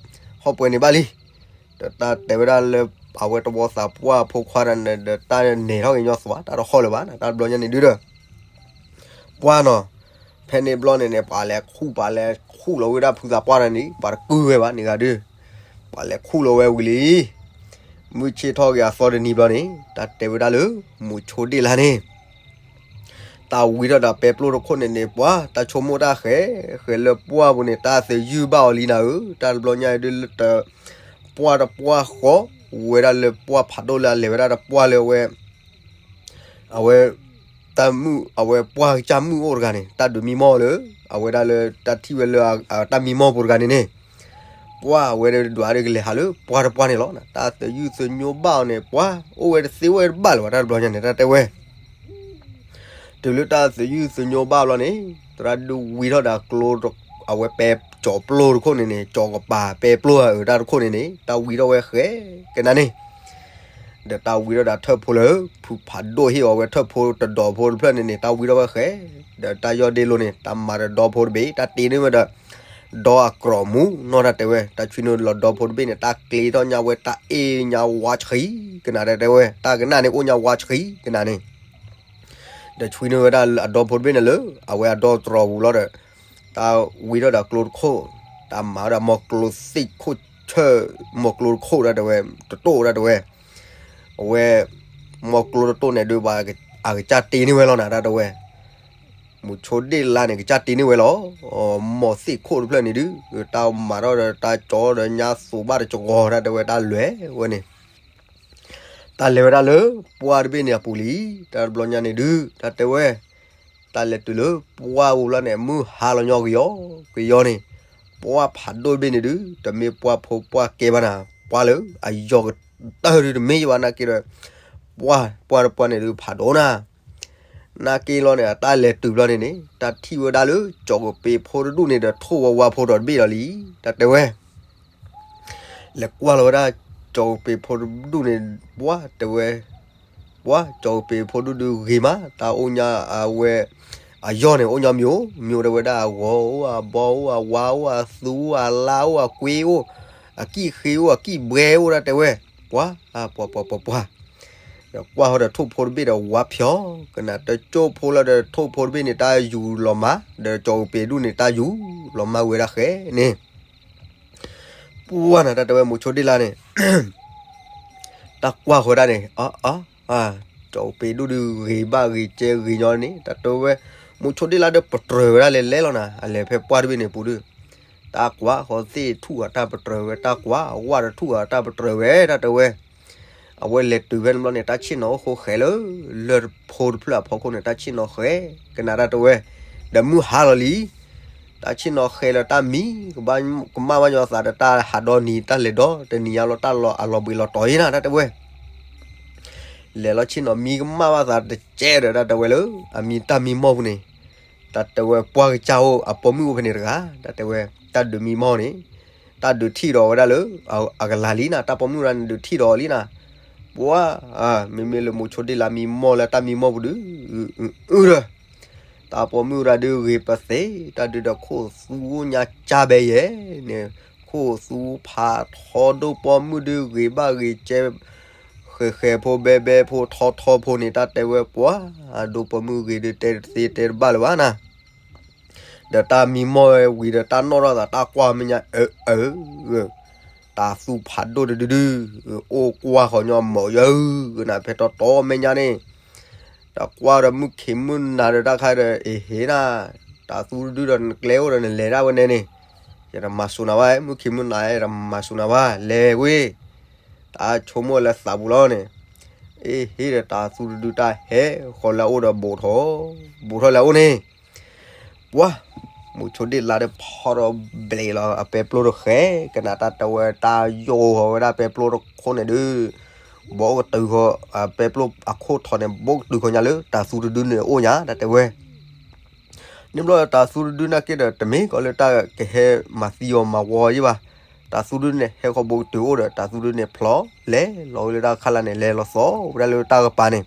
ဟီၣ်ပှဲၤန့ၣ်ဘၣ်လံ. ဒီးတၢ်တဲဝဲဒၣ်လၢ အဝဲတဝီသးပှၢ်အဖိခွါတဂၤန့ၣ်ဒီး တၢ်နဲၣ်ထီၣ်က့ၤညီသွါ တၢ်တဟီၣ်လၢၤဘၣ်နၤ တၢ်တဘျီညါန့ၣ်ဒုးဒီး ပှၢ်နီၤ, ဖဲန့ၣ်ဘျီန့ၣ်န့ၣ် ပှၤလဲၤခူၣ် ပှၤလဲၤခူၣ်လီၤဝဲဒၣ်ဖုသးပှၢ်တဂၤန့ၣ် ပှၤတကုၢ်ဝဲဘၣ်န့ၣ်ဂၤဒုး, ပှၤလဲၤခူၣ်လီၤဝဲဝံၤလံ. မုၢ်ဆ့ၣ်ထီၣ်က့ၤအသီတနံၤဘျီန့ၣ် တၢ်တဲဝဲဒၣ်လၢ မိၤဆိဒ့ၣ်လါန့ၣ် တၢ်ဝံထီၣ်ဒီးပဲပျိၢ်တခိၣ်န့ၣ်န့ၣ် ပှၤတၢ်ဆိကမိၣ်တၢ်ဃဲ ဃဲလၢပှၢ်ပူၤန့ၣ် တၢ်သယုၢ်ဘၣ်အီၤလံနၤဧၢ, တၢ်တဘျီညါဒုးလၢတ ပှၢ်တပှၢ်ဃီ ဝဲဒၣ်လၢပှၢ်ဖးဒိၣ်လၢအလဲၤဝဲဒၣ်တပှၢ်လၢအဝဲ အဝဲ တၢ်မုၣ် အဝဲပှၢ်ကစၢ်မုၣ်အိၣ်တဂၤန့ၣ် တၢ်ဒုးမံမီၢ်လၢ အဝဲဒၣ်လၢတၢ်ထံၣ်ဝဲလၢ တၢ်မံမီၢ်ပူၤတဂၤန့ၣ်န့ၣ် ပှၢ်ဝဲဒၣ်ဒွးဒုးကလဲၤဟးလၢပှၢ်တပှၢ်န့ၣ်လီၤ. တၢ်သယုၢ်သညိဘၣ်အီၤန့ၣ် ပှၢ်အိၣ်ဝဲတသ့ဝဲတဘၣ်လၢၤဘၣ် တၢ်တဘျီညါန့ၣ် တၢ်တဲဝဲ တုၤလၢတၢ်သယုၢ်သညိဘၣ်ဘျီန့ၣ် သရၣ်ဒုးဝံထီၣ်ဒီးကျိ အဝဲပဲကၠီၤပျိၢ်တခိၣ်န့ၣ်န့ၣ် ကၠီၤကပၤပဲပျိၢ်ဧၢ တၢ်တခိၣ်န့ၣ်န့ၣ် တၢ်ဝံထီၣ်ဝဲဃဲကနၤန့ၣ် ဒီးတၢ်ဝံထီၣ်ဒီးထၢၣ်ဖိလၢ ဖုဖးဒိၣ်ဟ့ၣ်အီၤဝဲထၢၣ်ဖိတဒီဖိတဖျၢၣ်န့ၣ်န့ၣ် တၢ်ဝံထီၣ်ဝဲဃဲ ဒီးတၢ်ယီၢ်ဒ့လိၤန့ၣ် တၢ်မၤဒီးဒီဖိတဘ့ၣ် တၢ်တ့န့ၢ်ဝဲဒီး ဒီအကြၢးမူနီၢ်တၢ်တဲဝဲ တၢ်ဆွံနုာ်လီၤဒီဖိတဘ့ၣ်န့ၣ် တၢ်ကျ့ထီၣ်ညါဝဲ တၢ်အ့ၣ်ညါဝါဆှံကနၤ တၢ်တဲဝဲ တၢ်ကနၣ်န့ၣ် အိၣ်ညါဝါဆှံကနၤန့ၣ် ဒီး ဒီးဆွံန့ၢ်ဝဲဒၣ်အဒီဖိတဘ့ၣ်န့ၣ်လၢ အဝဲအဒီတြီၤပူၤလီၤဒီး တၢ်ဝံထီၣ်ဒီးကျိတခိၣ်, တၢ်မၤဝဲဒၣ်မီကျိသ့ၣ်ခိၣ်ဆၢၣ်, မီကျိတခိၣ်ဒၣ်တဲဝဲ, တတိၣ်ဒၣ်တဲဝဲ, အဝဲ မီကျိတတိၣ်န့ၣ်ဒုး အကစၢ်တ့န့ၢ်ဝဲလီၤနၤ ဒၣ်တဲဝဲ, မုဆိဒ့ၣ်လါန့ၣ် ကစၢ်တ့န့ၢ်ဝဲလီၤ. မီသ့ၣ်ခိၣ်တဖျၢၣ်န့ၣ်ဒုး တၢ်မၤထီၣ်ဒီးတၢ်ကၠီဒီးညါသူးဘၣ်တကဂီၤ ဒၣ်တဲဝဲ တၢ်လဲၤဝဲန့ၣ် တၢ်လဲၤဝဲဒၣ်လၢပှၢ်တဘ့ၣ်န့ၣ်အပူၤလံ. တၢ်တဘျီညါန့ၣ်ဒုး တၢ်တဲဝဲ, တၢ်လဲၤတုၤလၢပှၢ်ပူၤလီၤန့ၣ် မုၢ်ဟါလီၤညီကယီကယီန့ၣ်, ပှၢ်ဖးဒိၣ်တဘ့ၣ်န့ၣ်ဒုး တမ့ၢ်ပှၢ်ဖိပှၢ်ကဲဘၣ်နၤ, ပှၢ်လၢအယီၤကတၢၢ်ဒုးတမ့ၢ်ယဘၣ် နာ်က့ဒီး ပှၢ်ပှၢ်တပှၢ်န့ၣ်ဒုးဖးဒိၣ်နၤ နာ်က့လီၤန့ၣ် အတၢ်လဲၤတုၤဘျီန့ၣ်န့ၣ် တၢ်ထံၣ်ဝဲဒၣ်လၢ ကၠီၤကပ့ၤဖိတဒူၣ်န့ၣ်ဒီးထိၣ်ဝါဝါဖိဒီးတဘ့ၣ်လီၤလံ. တၢ်တဲဝဲ လဲၤကွၢ်လီၤဝဲဒၣ် ကၠီၤကပ့ၤဖိတဒူၣ်န့ၣ် ပှၢ်တဲဝဲ, ပှၢ်ကၠီၤကပ့ၤဖိဒူၣ်ဒုးဂ့ၤမး တၢ်အိၣ်ညါအဝဲ အယီၤန့ၣ် အိၣ်ညီမံၤဧိၤမံၤဧိၤ တဲဝဲဒၣ် အဂီၤအိၣ် အဘီအိၣ် အဝါအိၣ် အသူအိၣ် အလါအိၣ် အကွ့အိၣ် အကံၣ်ဃ့အိၣ် အကံၣ်ဘှဲအိၣ် တၢ်တဲဝဲ, ပှၢ် ပှၢ် ပှၢ် ပှၢ် ဒီးကွၢ်ဃီဒီးထိၣ်ဖိတဘ့ၣ်ဒီးဝါဖျိး, ကနၣ်တကၠိၢ်ဖိလၢဒီးထိၣ်ဖိတဘ့ၣ်န့ၣ် တၢ်ယူၤလီၤမး ဒီးကၠီၤကပ့ၤဒူၣ်န့ၣ်တၢ်ယူၤလီၤမးဝဲဒၣ်ဃဲန့ၣ်, ပှၢ်နၤ တၢ်တဲဝဲ မုဆိဒ့ၣ်လါန့ၣ် တၢ်ကွၢ်ဃီဒၣ်န့ၣ် အ အ ကၠီၤကပ့ၤဒူၣ်ဒုးဂ့ၤဘၣ်ဂ့ၤကဲဂ့ၤညီန့ၣ် တၢ်တဲဝဲ, မုဆိဒ့ၣ်လါဒီးပတြၢၤဝဲဒၣ်လဲၤလဲၤလီၤနၤ အလဲၤဖဲပှၢ်တဘ့ၣ်န့ၣ်ပူၤဒုး, တၢ်ကွၢ်ဃီသ့ၣ်ထူၣ်အတၢ်ပတြၢၤဝဲ တၢ်ကွၢ်ဝၣ်ဒီးထူၣ်အတၢ်ပတြၢၤဝဲ တၢ်တဲဝဲ အဝဲလဲၤတုၤဖဲန့ၣ်ဘျီန့ၣ် တၢ်ဆ့ၣ်နီၤအိၣ်ဃိဃဲလၢ လၢၢ်ဖိတဖျၢၣ်အဖီခိၣ်န့ၣ် တၢ်ဆ့ၣ်နီၤဃဲ, ကနၣ်တၢ်တဲဝဲ, ဒီးမုၢ်ဟါလီၤလံ, တၢ်ဆ့ၣ်နီၤဃဲလၢတၢ်မံ ကမၣ်ဘၣ်ညီသးဒီးတၢ်ဟးဒီနံၤ တၢ်လဲၤဒီတနံၤညါလီၤ တၢ်လီၤအလီၤဘှံးလီၤတီၤအံၤနၤ တၢ်တဲဝဲ လဲၤလီၤဆ့ၣ်နီၤမံကမၣ်ဘၣ်သးတကဲဒီး တၢ်တဲဝဲလၢ အမံတၢ်မံမီၢ်ပူၤန့ၣ်, တၢ်တဲဝဲပှၢ်ကစၢ်အိၣ် အပိာ်မုၣ်အိၣ်ဖဲန့ၣ်တဂၤ တၢ်တဲဝဲ, တၢ်ဒုးမံမီၢ်န့ၣ်, တၢ်ဒုးထံၣ်ဒီးဝဲဒၣ်လၢ အကလၤလံနၤ တၢ်ပိာ်မုၣ်တဂၤန့ၣ်ဒုးထံၣ်ဒီးလံနၤ, ပှၢ်, မ့မ့ၢ်လၢမုဆိဒ့ၣ်လါမံမီၢ်လၢတၢ်မံမီၢ်ပူၤဒုး, အုဒီး တၢ်ပိာ်မုၣ်တဂၤဒုးဂ့ၤပသ့, တၢ်ဒုးဒီးခိၣ်သူအိၣ်ညါကၢ်ဘဲယဲၢ်န့ၣ်, ခိၣ်သူဖးထီဒိၣ်ပိာ်မုၣ်ဒုးဂ့ၤဘၣ်ဂ့ၤကဲ, ဃဲၤဃဲၤဖိဘဲဘဲဖိထီထီဖိန့ၣ် တၢ်တဲဝဲပှၢ်, ဒိၣ်ပိာ်မုၣ်ဂ့ၤဒုးတဲတသ့တဲတဘၣ်လၢၤဘၣ်နၤ ဒီးတၢ်မံမီၢ်ဝဲဝံၤဒီးတၢ်နီၣ်ထီၣ်သးတၢ်ကွၢ်မဲာ်ညါ အၢ အၢ တၢ်သူဖးဒိၣ်တဒုဒု, အိၣ်ကွၢ်ဃီညီမီၤယၢနၤ ဖဲတီတီမဲာ်ညါန့ၣ်, တၢ်ကွၢ်ဒီးမုၢ်ခံးမုၢ်နၤဒီးတၢ်ခါဒီး အ့ဟ့နၤ, တၢ်သူတဒုဒီးနကျဲအိၣ်ဒီးနလဲၤဒၣ်ဝဲန့ၣ်န့ၣ်, ယတမၤစူၤနၤဘၣ် မုၢ်ခံးမုၢ်နၤ ယတမၤစူၤနၤဘၣ် လဲၤဝဲ တၢ်ဆိကမိၣ်လၢသးပူၤလီၤန့ၣ်, အ့ဟ့ဒီးတၢ်သူတဒုတၢ်ဟဲ ဃီလၢအအိၣ်ဒီးဘူးထီၣ်, ဘူးထီၣ်လၢအအိၣ်န့ၣ် ပှၢ်, မုဆိဒ့ၣ်လါဒီးဖီထီၣ်ဘျဲးလီၤ အပဲပျိတဃဲ, ကနၣ်တၢ်တဲဝဲတၢ်ယိာ်ဃီၤဝဲဒၣ်ပဲပျိတခိၣ်န့ၣ်ဒုး, ဘီကတုၤဃီၤ, ပဲပျိအခိၣ်ထီၣ်န့ၣ် ဘီကတုၤဃီၤညါလၢတၢ်သူတဒုန့ၣ်အိၣ်ညါ တၢ်တဲဝဲ, န့ၣ်ဘျီတၢ်သူတဒုနာ်က့ဒီး တမ့ၢ်ကီးလၢတၢ်ကဟဲမၤသံအီၤမၤဝီအီၤယ့ၢ်ဘၣ်, တၢ်သူတဒုန့ၣ် ဟဲဃီၤဘီကတုၤအိၣ်ဒီး တၢ်သူတဒုန့ၣ်ဖျီၣ်လဲၤလီၤဝဲလၢတၢ်ခါလၢ်န့ၣ် လဲၤလီၤသီၣ်ဝဲဒၣ်လၢတၢ်ကပၤန့ၣ်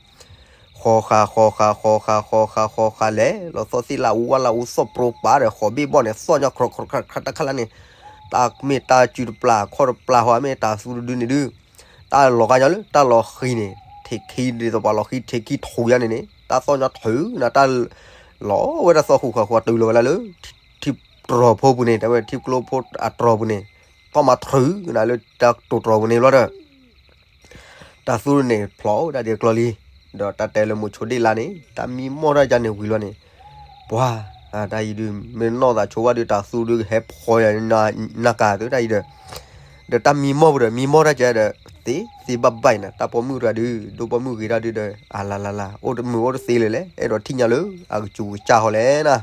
ဃီၤဃာ် ဃီၤဃာ် ဃီၤဃာ် ဃီၤဃာ် ဃီၤဃာ် လဲၤလီၤသီၣ်သ့ၣ်လၢအူဝၣ်လၢအူသီၣ်ပြိပာ်ဒီး ဃီၤဘ့ၣ်ဘီၣ်န့ၣ် သီၣ်ညီခရၢခရၢခရၢခရၢတၢ်ခါလၢ်န့ၣ်, တၢ်မ့ၢ်တၢ်စုတပျၢ်ခီၣ်တပျၢ်ဟီ မ့ၢ်တၢ်သူတဒုန့ၣ်ဒုး, တၢ်လီၤဂာ်ညီလၢတၢ်လီၤဃံၤန့ၣ်, ထံးခံဒ်သိးပှၤလီၤဃံၤထံးခံထိးယါန့ၣ်န့ၣ် တၢ်သီၣ်ညီထုးနၤ တၢ်လီၤဝဲဒၣ်သီၣ်ဃုာ်ဃာ်ဃာ်တုၤလီၤဝဲဒၣ်လၢ ထံတြီၤဖိပူၤန့ၣ် တဲဝဲထံကျိဖိအတြီၤပူၤန့ၣ်, ထီၣ်မၤထုးနၤလၢတၢ်တိၤတြီၤပူၤန့ၣ်ဘျီဒီး တၢ်သူန့ၣ်ဖျီၣ်ဝဲဒၣ်ဒ်အကျီလံ, ဒီးတၢ်တဲလၢမုဆိဒ့ၣ်လါန့ၣ် တၢ်မံမီၢ်တၢ်ကန့ၣ်ဝံၤလီၤန့ၣ်, ပှၤ, တၢ်အံၤဒုး မ့ၢ်နီၢ်သးဆိဝဲဒုး တၢ်သူဒုးဟဲဖီၣ်ယၤနကၤသုတၢ်အံၤဒီး, ဒီးတၢ်မံမီၢ်ပူၤဒီး မံမီၢ်တၢ်ကဲဒီး, သ့သ့ဘၣ်ဘၣ်အံၤနၤ တၢ်ပိာ်မုၣ်တဂၤဒုး ဒိၣ်ပိာ်မုၣ်ဂ့ၤတၢ်ဒုးဒီး အလၤလၤလၤ အိၣ်တမုာ်အိၣ်တသ့လၢၤလဲၣ် အဲၣ်ဒိးထံၣ်ညါလၢအကစူၤကစၢ်ဃီလဲၣ်နၤ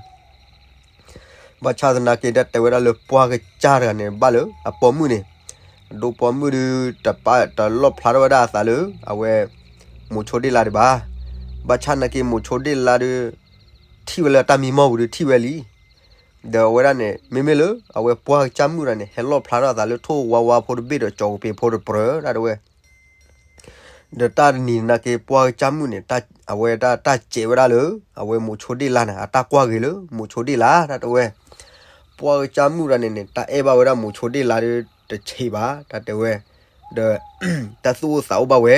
ဘၣ်ဆၣ်သနာ်က့တၢ်တဲဝဲဒၣ်လၢပှၢ်ကစၢ်တဂၤန့ၣ် ဘၣ်လၢအပိာ်မုၣ်န့ၣ်, ဒိၣ်ပိာ်မုၣ်ဒုး တပာ်တလီၣ်ဖျါထီၣ်ဝဲဒၣ်အသးလၢ အဝဲ မိၤဆိဒ့ၣ်လါဒံးဘၣ်. ဘၣ်ဆၣ်နာ်က့ မိၤဆိဒ့ၣ်လါဒုး ထံၣ်ဝဲလၢတၢ်မံမီၢ်ပူၤဒုးထံၣ်ဝဲလံ. ဒီးအဝဲဒၣ်န့ၣ် မ့မ့ၢ်လၢ အဝဲပှၢ်ကစၢ်မုၣ်တဂၤန့ၣ် ဟဲလီၣ်ဖျါထီၣ်အသးလၢထိၣ်ဝါဝါဖိတဘ့ၣ်ဒီး ကၠီၤကပ့ၤဖိတပြၢၤဒၣ်တဝဲ ဒီးတၢ်တနံၤနာ်က့ ပှၢ်ကစၢ်မုၣ်န့ၣ် အဝဲဒၣ်တၢ်စဲးဝဲဒၣ်လၢ အဝဲမိၤဆိဒ့ၣ်လါန့ၣ် အတၢ်ကွၢ်ဂ့ၤလၢမိၤဆိဒ့ၣ်လါတၢ်တဝဲ. ပှၢ်ကစၢ်မုၣ်တဂၤန့ၣ်န့ၣ် တၢ်အဲၣ်ဘၣ်ဝဲဒၣ်မိၤဆိဒ့ၣ်လါဒုးတဆံးဘၣ်တၢ်တဲဝဲ, ဒီး တၢ်သူၣ်အိၣ်သးအိၣ်ဘၣ်ဝဲ.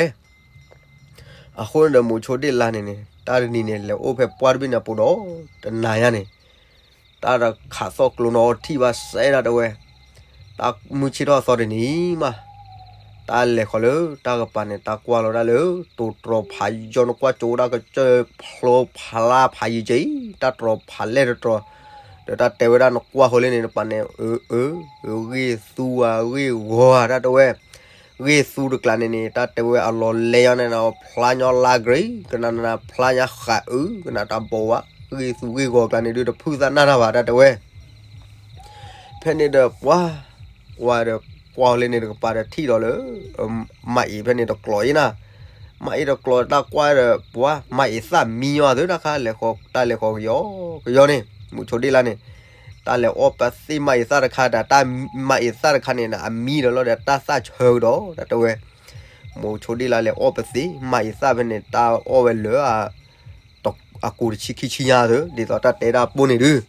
အဃိန့ၣ်ဒီးမိၤဆိဒ့ၣ်လါန့ၣ်န့ၣ် တၢ်တနံၤန့ၣ် လဲၤအိၣ်ဖဲပှၢ်တဘ့ၣ်န့ၣ်အပူၤဒီး တနၤညါန့ၣ် တၢ်တခးသီၣ်ကျိနီထံၣ်ဘၣ်စဲဒၣ်တဲဝဲ, တၢ်မုၢ်ဆ့ၣ်ထီၣ်အသီတနံၤမး, တၢ်လဲၤဃီၤလၢတၢ်ကပၤန့ၣ် တၢ်ကွၢ်လီၤဒၣ်လၢ တိၤတြီၤဖးယီၤ နကွၢ်ကၠိဒၣ်ကစၢၢ်ဖျိဖးလၢ်ဖးယံၤက့ၤ, တၢ်တြီၤဖးလဲၢ်တတြီၤ, ဒီးတၢ်တဲဝဲဒၣ်နကွၢ်ဃီၤလၢန့ၣ် နပၤန့ၣ် အၢ အၢ ဂ့ၢ်သူဧါ ဂ့ၢ်ဂီၤဧါ တၢ်တဲဝဲ ဂ့ၢ်သူတကျးန့ၣ်န့ၣ် တၢ်တဲဝဲအလီၤလဲၢ်ညါန့ၣ် ဖျါညီလါကရံ ကနၣ်နၣ် ဖျါညီဃးအု ကနၣ်တၢ်ဘီဝါ ဂ့ၢ်သူဂ့ၢ်ဂီၤကျါန့ၣ်ဒုး တဖုၣ်သးနၢ်တၢ်ဘၣ် တၢ်တဲဝဲ ဖဲန့ၣ်ဒီးပှၤ ကွၢ်ဒီးကွၢ်လၢန့ၣ် တကပၤဒီးထံၣ်ဒီးလၢ မၤအံၤဖဲန့ၣ်တကျိၤအံၤနၤ, မၤအံၤတကျိၤတၢ်ကွၢ်ဒီးပှၤ မၤအံၤသၣ်မံညီသုတၢ်ခါ လဲၤဃီၤ တၢ်လဲၤဃီၤကယီကယီန့ၣ် မုဆိဒ့လါန့ၣ် တၢ်လဲၤအီၣ်ပသ့ၣ်မၤအံၤသၣ်တခါဒီး တၢ်မၤအံၤသၣ်တခါန့ၣ် အမံဒီးလီၤဒီးတၢ်သၣ်ဆၢကဒီး တၢ်တဲဝဲ မုဆိဒ့လါလဲၤအီၣ်ပသ့ၣ် မၤအံၤသၣ်ဖဲန့ၣ် တၢ်အီၣ်ဝဲလၢ အကူးတဆံခံဆံညါသု ဒ်သိးတၢ်တဲဒၣ်ပိၢ်န့ၣ်ဒုး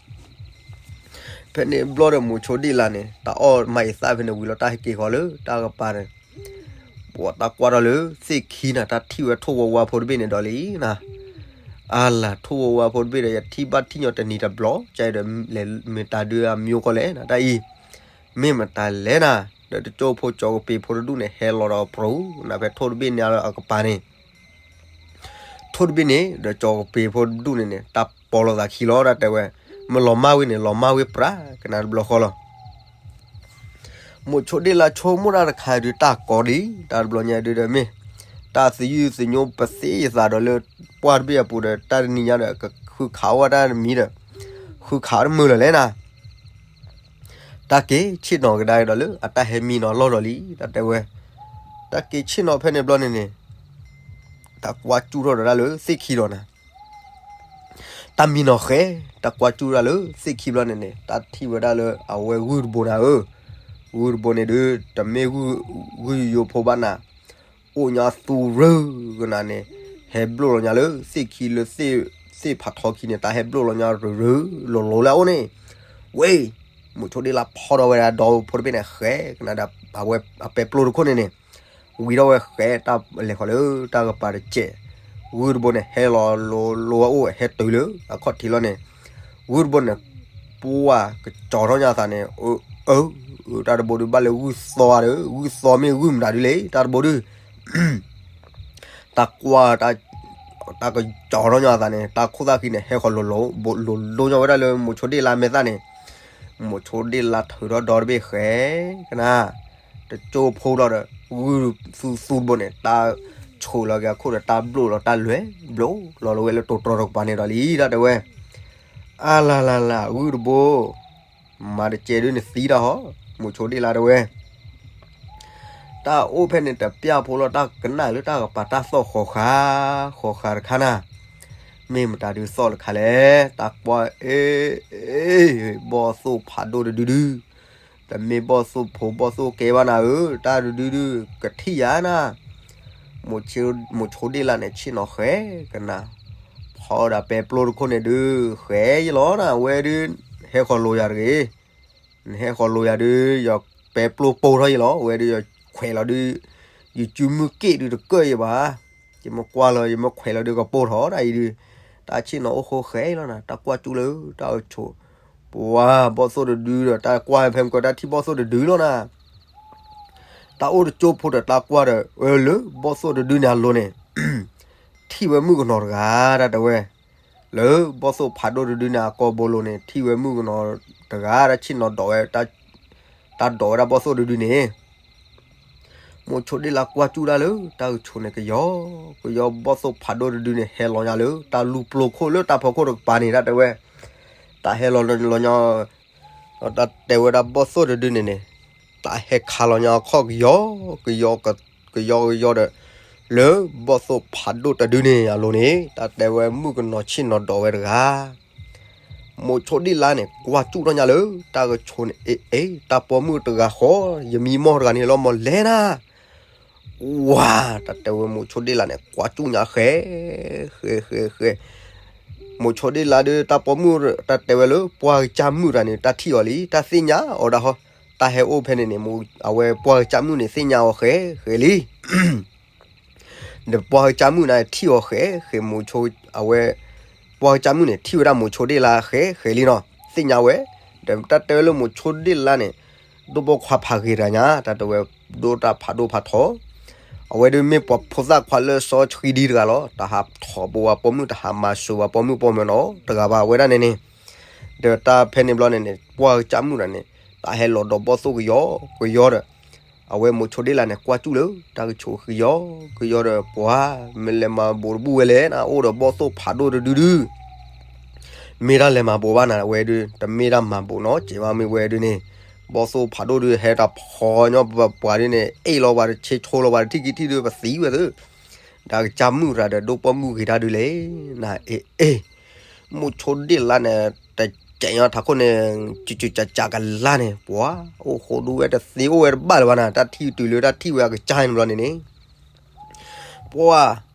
ဖဲန့ၣ်ဘျီဒီးမုဆိဒ့လါန့ၣ် တၢ်အီၣ်မၤအံၤသၣ်ဖဲန့ၣ်ဝံၤလီၤ တၢ်ဟဲက့ၤဃီၤလၢ တၢ်ကပၤန့ၣ် ပှၤတၢ်ကွၢ်ထီၣ်လၢသ့ၣ်ခံနၤ တၢ်ထံၣ်ဝဲထိၣ်ဝါဝါဖိတဘ့ၣ်န့ၣ်ဒီးလံနၤ, အါလၢ်ထိၣ်ဝါဝါဖိတဘ့ၣ်ဒီး ယထံၣ်ဘၣ်ထံၣ်ညီတနံၤတဘျီ ကဒီးလဲၤမ့ၢ်တၢ်ဒုးအမံၤကီၢ်လဲၣ်နၤ တၢ်အံၤ မ့ၢ်မတၤလဲၣ်နၤ, ဒီးတကၠိဖိကၠီကပ့ၤဖိတဒူၣ်န့ၣ် ဟဲလီၤဒီးပြူၤနၤ ဖဲထိၣ်တဘ့ၣ်န့ၣ်လၢအကပၤန့ၣ် ထိၣ်တဘ့ၣ်န့ၣ် ဒီးကၠီကပ့ၤဖိတဒူၣ်န့ၣ်န့ၣ် တၢ်ပီၤလိာ်သးခံလီၤ တၢ်တဲဝဲ, မ့ၢ်လီၤမၢ်ဝဲန့ၣ် လီၤမၢ်ဝဲပြး ကနၣ်တဘျီဃီလီၤ. မုဆိဒ့လါဆိကမိၣ်တၢ်တခါဒုး တၢ်ကီဒံး တၢ်တဘျီညါဒုးဒီးမ့ၢ် တၢ်သယုၢ်သညိပသ့ယသးဒီးလၢ ပှၢ်တဘ့ၣ်အပူၤဒီး တၢ်တနံၤညါဒီး ကဃုခးဝဲတၢ်တမံၤဒီး ဃုခးအီၤတမုာ်လၢၤလဲၣ်နၤ တၢ်က့ၤဆ့ၣ်နီၤကဒါက့ၤဒီးလၢ အတၢ်ဟဲမံနီၤလီၢ်ဒီးလံ တၢ်တဲဝဲ, တၢ်က့ၤဆ့ၣ်နီၤဖဲန့ၣ်ဘျီန့ၣ်န့ၣ် တၢ်ကွၢ်ကၠူၣ်ထီၣ်ဒီးဒၣ်လၢသ့ၣ်ခံဒီးနၤ, တၢ်မံနီၤဃဲၤ တၢ်ကွၢ်ကၠူၣ်ဒၣ်လၢသ့ၣ်ခံဘျီန့ၣ်န့ၣ် တၢ်ထံၣ်ဝဲဒၣ်လၢအဝဲဂုၢ်တဘိနၤဧၢ, ဂုၢ်တဘိန့ၣ်ဒုး တမ့ၢ်ဂုၢ် ဂုၢ်ယိယိဖိဘၣ်နၤ အိၣ်ညါသူရၢကနၤန့ၣ် ဟဲဘျိၣ်လီၤညါလၢသ့ၣ်ခံလၢ သ့ၣ်ဖးထီခံန့ၣ် တၢ်ဟဲဘျိၣ်လီၤညါရၢရၢ လိၤလိၤလၢအအိၣ်န့ၣ်, ဝဲ, မုဆိဒ့လါဖီၣ်ထီၣ်ဝဲဒၣ်ဒီဖိတဘ့ၣ်န့ၣ် ဃဲၤကနၤဒီး အဝဲအပဲပျိတခိၣ်န့ၣ်န့ၣ်, ဝံၤထီၣ်ဝဲဃဲၤတၢ်လဲၤဃီၤလၢတၢ်ကပၤတစဲး, ဂုၢ်တဘိန့ၣ် ဟဲလီၤလိၤလိၤအအိၣ် ဟဲတုၤလၢအခီၣ်ထံးလီၤန့ၣ်, ဂုၢ်တဘိန့ၣ် ပှၢ်ကကၠီၤထီၣ်ညါသးန့ၣ်, အၢ အၢ တၢ်တဘိဒုးဘၣ်လၢဂုၢ်သီဒီး ဂုၢ်သီမ့ၢ်ဂုၢ်မတၤဒုးလဲၣ် တၢ်တဘိဒုး, တၢ်ကွၢ် တၢ်ကကၠီၤထီၣ်ညါသးန့ၣ် တၢ်ခိၣ်သၣ်ခံန့ၣ် ဟဲဃီၤလိၤလိၤ လိၤလိၤညါဝဲဒၣ်လၢမုဆိဒ့လါမဲာ်သၣ်န့ၣ်, မုဆိဒ့လါထုးထီၣ်ဒီတဘ့ၣ်ဃဲၤကနၤ, တကၠိဖိလီၤဒီး ဂုၢ်သူသူတဘိန့ၣ် တၢ်ဆိးလီၤက့ၤအခိၣ်ဒီး တၢ်ဘျိၣ်လီၤ တၢ်လဲၤဘျိၣ်လီၤလၢဝဲလၢတိၤတြီၤတကပၤန့ၣ်ဒီးလံ တၢ်တဲဝဲ, အါလၢ်လၢ်လၢ် ဂုၢ်တဘိ မၤတကဲဒုးနသံတၢ်ဟီ, မုဆိဒ့လါတဲဝဲ, တၢ်အိၣ်ဖဲန့ၣ်တပျၢ်ဖိလီၤ တၢ်ကနၣ်လၢတၢ်ကပၤတၢ်သီၣ်ဃီၤဃာ် ဃီၤဃာ်တခါနၤ, မ့ၢ်မတၤဒုးသီၣ်တခါလဲၣ် တၢ်ကွၢ်အ့ ဘီၣ်သိၣ်ဖးဒိၣ်တဒုဒု, တမ့ၢ်ဘီၣ်သိၣ်ဖိဘီၣ်သိၣ်ကဲဘၣ်နၤဧၢ, တၢ်တဒုဒု ကထံၣ်ယၤနၤ, မုဆိဒ့လါန့ၣ် ဆ့ၣ်နီၤဃဲၤကနၤ, ဖီဒီးပဲပျိတခိၣ်န့ၣ်ဒုး ဃဲၤယလီၤနၤ, ဝဲဒုး ဟဲဃီၤလိၤယၤတဂ့ၤ, နဟဲဃီၤလိၤယၤဒုး ယပဲပျိပိၢ်ထီၣ်ယလီၤ, ဝဲဒုး ယခွဲးလီၤဒုး ယစုမုၢ်က့ၣ်ဒုးတကၢၢ်ယဘၣ်, ယမ့ၢ်ကွၢ်လီၤ ယမ့ၢ်ခွဲးလီၤဒုးကပိၢ်ထီၣ်ဒၣ်အံၤဒုး, တၢ်ဆ့ၣ်နီၤအိၣ်ဃိဃဲၤလီၤနၤ, တၢ်ကွၢ်ကၠူၣ်လၢတၢ်အၢဆိး, ပှၤဘီၣ်သိၣ်တဒုဒီး တၢ်ကွၢ်ဖဲမုၢ်ကီး တၢ်ထံၣ်ဘီၣ်သိၣ်တဒုလီၤနၤ, တၢ်အိၣ်တကၠိဖိဒီးတၢ်ကွၢ်ဒီး အၢ လၢဘီၣ်သိၣ်တဒုန့ၣ်အလိၤန့ၣ် ထံၣ်ဝဲမုၣ်ကနီၤတဂၤ တၢ်တဲဝဲ, လၢဘီၣ်သိၣ်ဖးဒိၣ်တဒုန့ၣ် အကိာ်ဘိလိၤန့ၣ် ထံၣ်ဝဲမုၣ်ကနီၤတဂၤ တၢ်ဆ့ၣ်နီၤဒိးဝဲ, တၢ်ဒိးဝဲဒၣ်ဘီၣ်သိၣ်တဒုန့ၣ် မုဆိဒ့လါကွၢ်ကၠူၣ်ဒၣ်လၢ တၢ်အၢဆိးန့ၣ်ကယီကယီ ဘီၣ်သိၣ်ဖးဒိၣ်တဒုန့ၣ် ဟဲလီၤညါလၢ တၢ်လူၢ်ပျိခိၣ်လၢတၢ်ဖီခိၣ်တကပၤန့ၣ် တၢ်တဲဝဲ, တၢ်ဟဲလီၤလီၤညီ တၢ်တဲဝဲဒၣ်ဘီၣ်သိၣ်တဒုန့ၣ်န့ၣ်, တၢ်ဟဲခးလီၤညီအခီၣ်ကယီကယီ ကယီကယီဒီး လၢဘီၣ်သိၣ်ဖးဒိၣ်တဒုန့ၣ်အလိၤန့ၣ် တၢ်တဲဝဲမုၣ်ကနီၤဆ့ၣ်နီၤဒိးဝဲတဂၤ မုဆိဒ့လါန့ၣ် ကွၢ်ကၠူၣ်ထီၣ်ညါလၢ တၢ်ကဆိးန့ၣ် အ့ အ့ တၢ်ပိာ်မုၣ်တဂၤဃီ ယမံမီၢ်တဂၤန့ၣ်လီၤမီၢ်လဲၣ်နၤ, ဝါ တၢ်တဲဝဲမုဆိဒ့လါန့ၣ် ကွၢ်ကၠူၣ်ညါဃဲ ဃဲ ဃဲ ဃဲ မုဆိဒ့လါဒီး တၢ်ပိာ်မုၣ် တၢ်တဲဝဲလၢ ပှၢ်ကစၢ်မုၣ်တဂၤန့ၣ် တၢ်ထံၣ်အီၤလံ တၢ်သ့ၣ်ညါအီၤဒၣ်ဟီ, တၢ်ဟဲအိၣ်ဖဲန့ၣ်န့ၣ် အဝဲပှၢ်ကစၢ်မုၣ်န့ၣ် သ့ၣ်ညါအီၤဃဲ ဃဲလံ ဒီးပှၤကစၢ်မုၣ်န့ၣ်ထံၣ်အီၤဃဲးဃဲးမိၤဆိ အဝဲ ပှၤကစၢ်မုၣ်န့ၣ် ထံၣ်ဝဲဒၣ်မိၤဆိဒ့ၣ်လါဃဲးဃဲးလံနီၤ, သ့ၣ်ညါဝဲ, ဒီးတၢ်တဲဝဲလၢမိၤဆိဒ့ၣ်လါန့ၣ် ဒိၣ်ပိာ်ခွါဖးဂ့ၤတဂၤညါ, တၢ်တဲဝဲ ဒိၣ်တၢ်ဖးဒိၣ်ဖးထီ, အဝဲဒုးမ့ၢ်ပှၤဖိသၣ်ခွါလၢစီဆှံဒံတဂၤလီၤ, တဟးထီၣ်ပဝဲပှၤပိာ်မုၣ် တဟးမၤစိၤပှၤပိာ်မုၣ်ပိာ်မၢၤနီတဂၤဘၣ်. အဝဲဒၣ်န့ၣ်န့ၣ် ဒီးတၢ်ဖဲန့ၣ်ဘျီန့ၣ်န့ၣ် ပှၤကစၢ်မုၣ်တဂၤန့ၣ် တၢ်ဟဲလီၤဒီးဘီၣ်သိၣ်ကယီကယီဒီး အဝဲမိၤဆိဒ့ၣ်လါန့ၣ် ကွၢ်စူၣ်လၢတၢ်ကဆိး ကယီကယီဒီး ပှၤမ့ၢ်လဲၤမၤဘူးတဘူၣ်ဝဲလဲၣ်န့ၣ် အိၣ်ဒီးဘီၣ်သိၣ်ဖးဒိၣ်တဒုဒု မ့ၢ်တၢ်လဲၤမၤဘူးဘၣ်န့ၣ် အဝဲဒုး တမ့ၢ်တၢ်မၤဘူးနီတစဲးဘၣ် မ့ၢ်ဝဲဒုးန့ၣ် ဘီၣ်သိၣ်ဖးဒိၣ်ဒုး ဟဲတၢ်ဖီညီပပှၤဒုးန့ၣ် အ့ၣ်လီၤပှၤတဆ့ ဆိလီၤပှၤတထံၣ်ကံထံၣ်ဒုး ပသံဝဲသ့, ဒီးကစၢ်မုၣ်တဂၤဒီး ဒိၣ်ပိာ်မုၣ်ဂ့ၤတၢ်ဒုးလဲၣ်န့ၣ် အ့ၣ်အ့ၣ် မိၤဆိဒ့ၣ်လါန့ၣ် တစဲးညီထးခိၣ်န့ၣ် ကကကကကလါန့ၣ် ပှၤအိၣ်ဃိဒုးဝဲတသ့အိၣ်ဝဲတဘၣ်လၢၤဘၣ်န့ၣ် တၢ်ထံၣ်တုၤလၢတၢ်ထံၣ်ဝဲအကစၢ်န့ၣ်ဘျီန့ၣ်န့ၣ် ပှၤ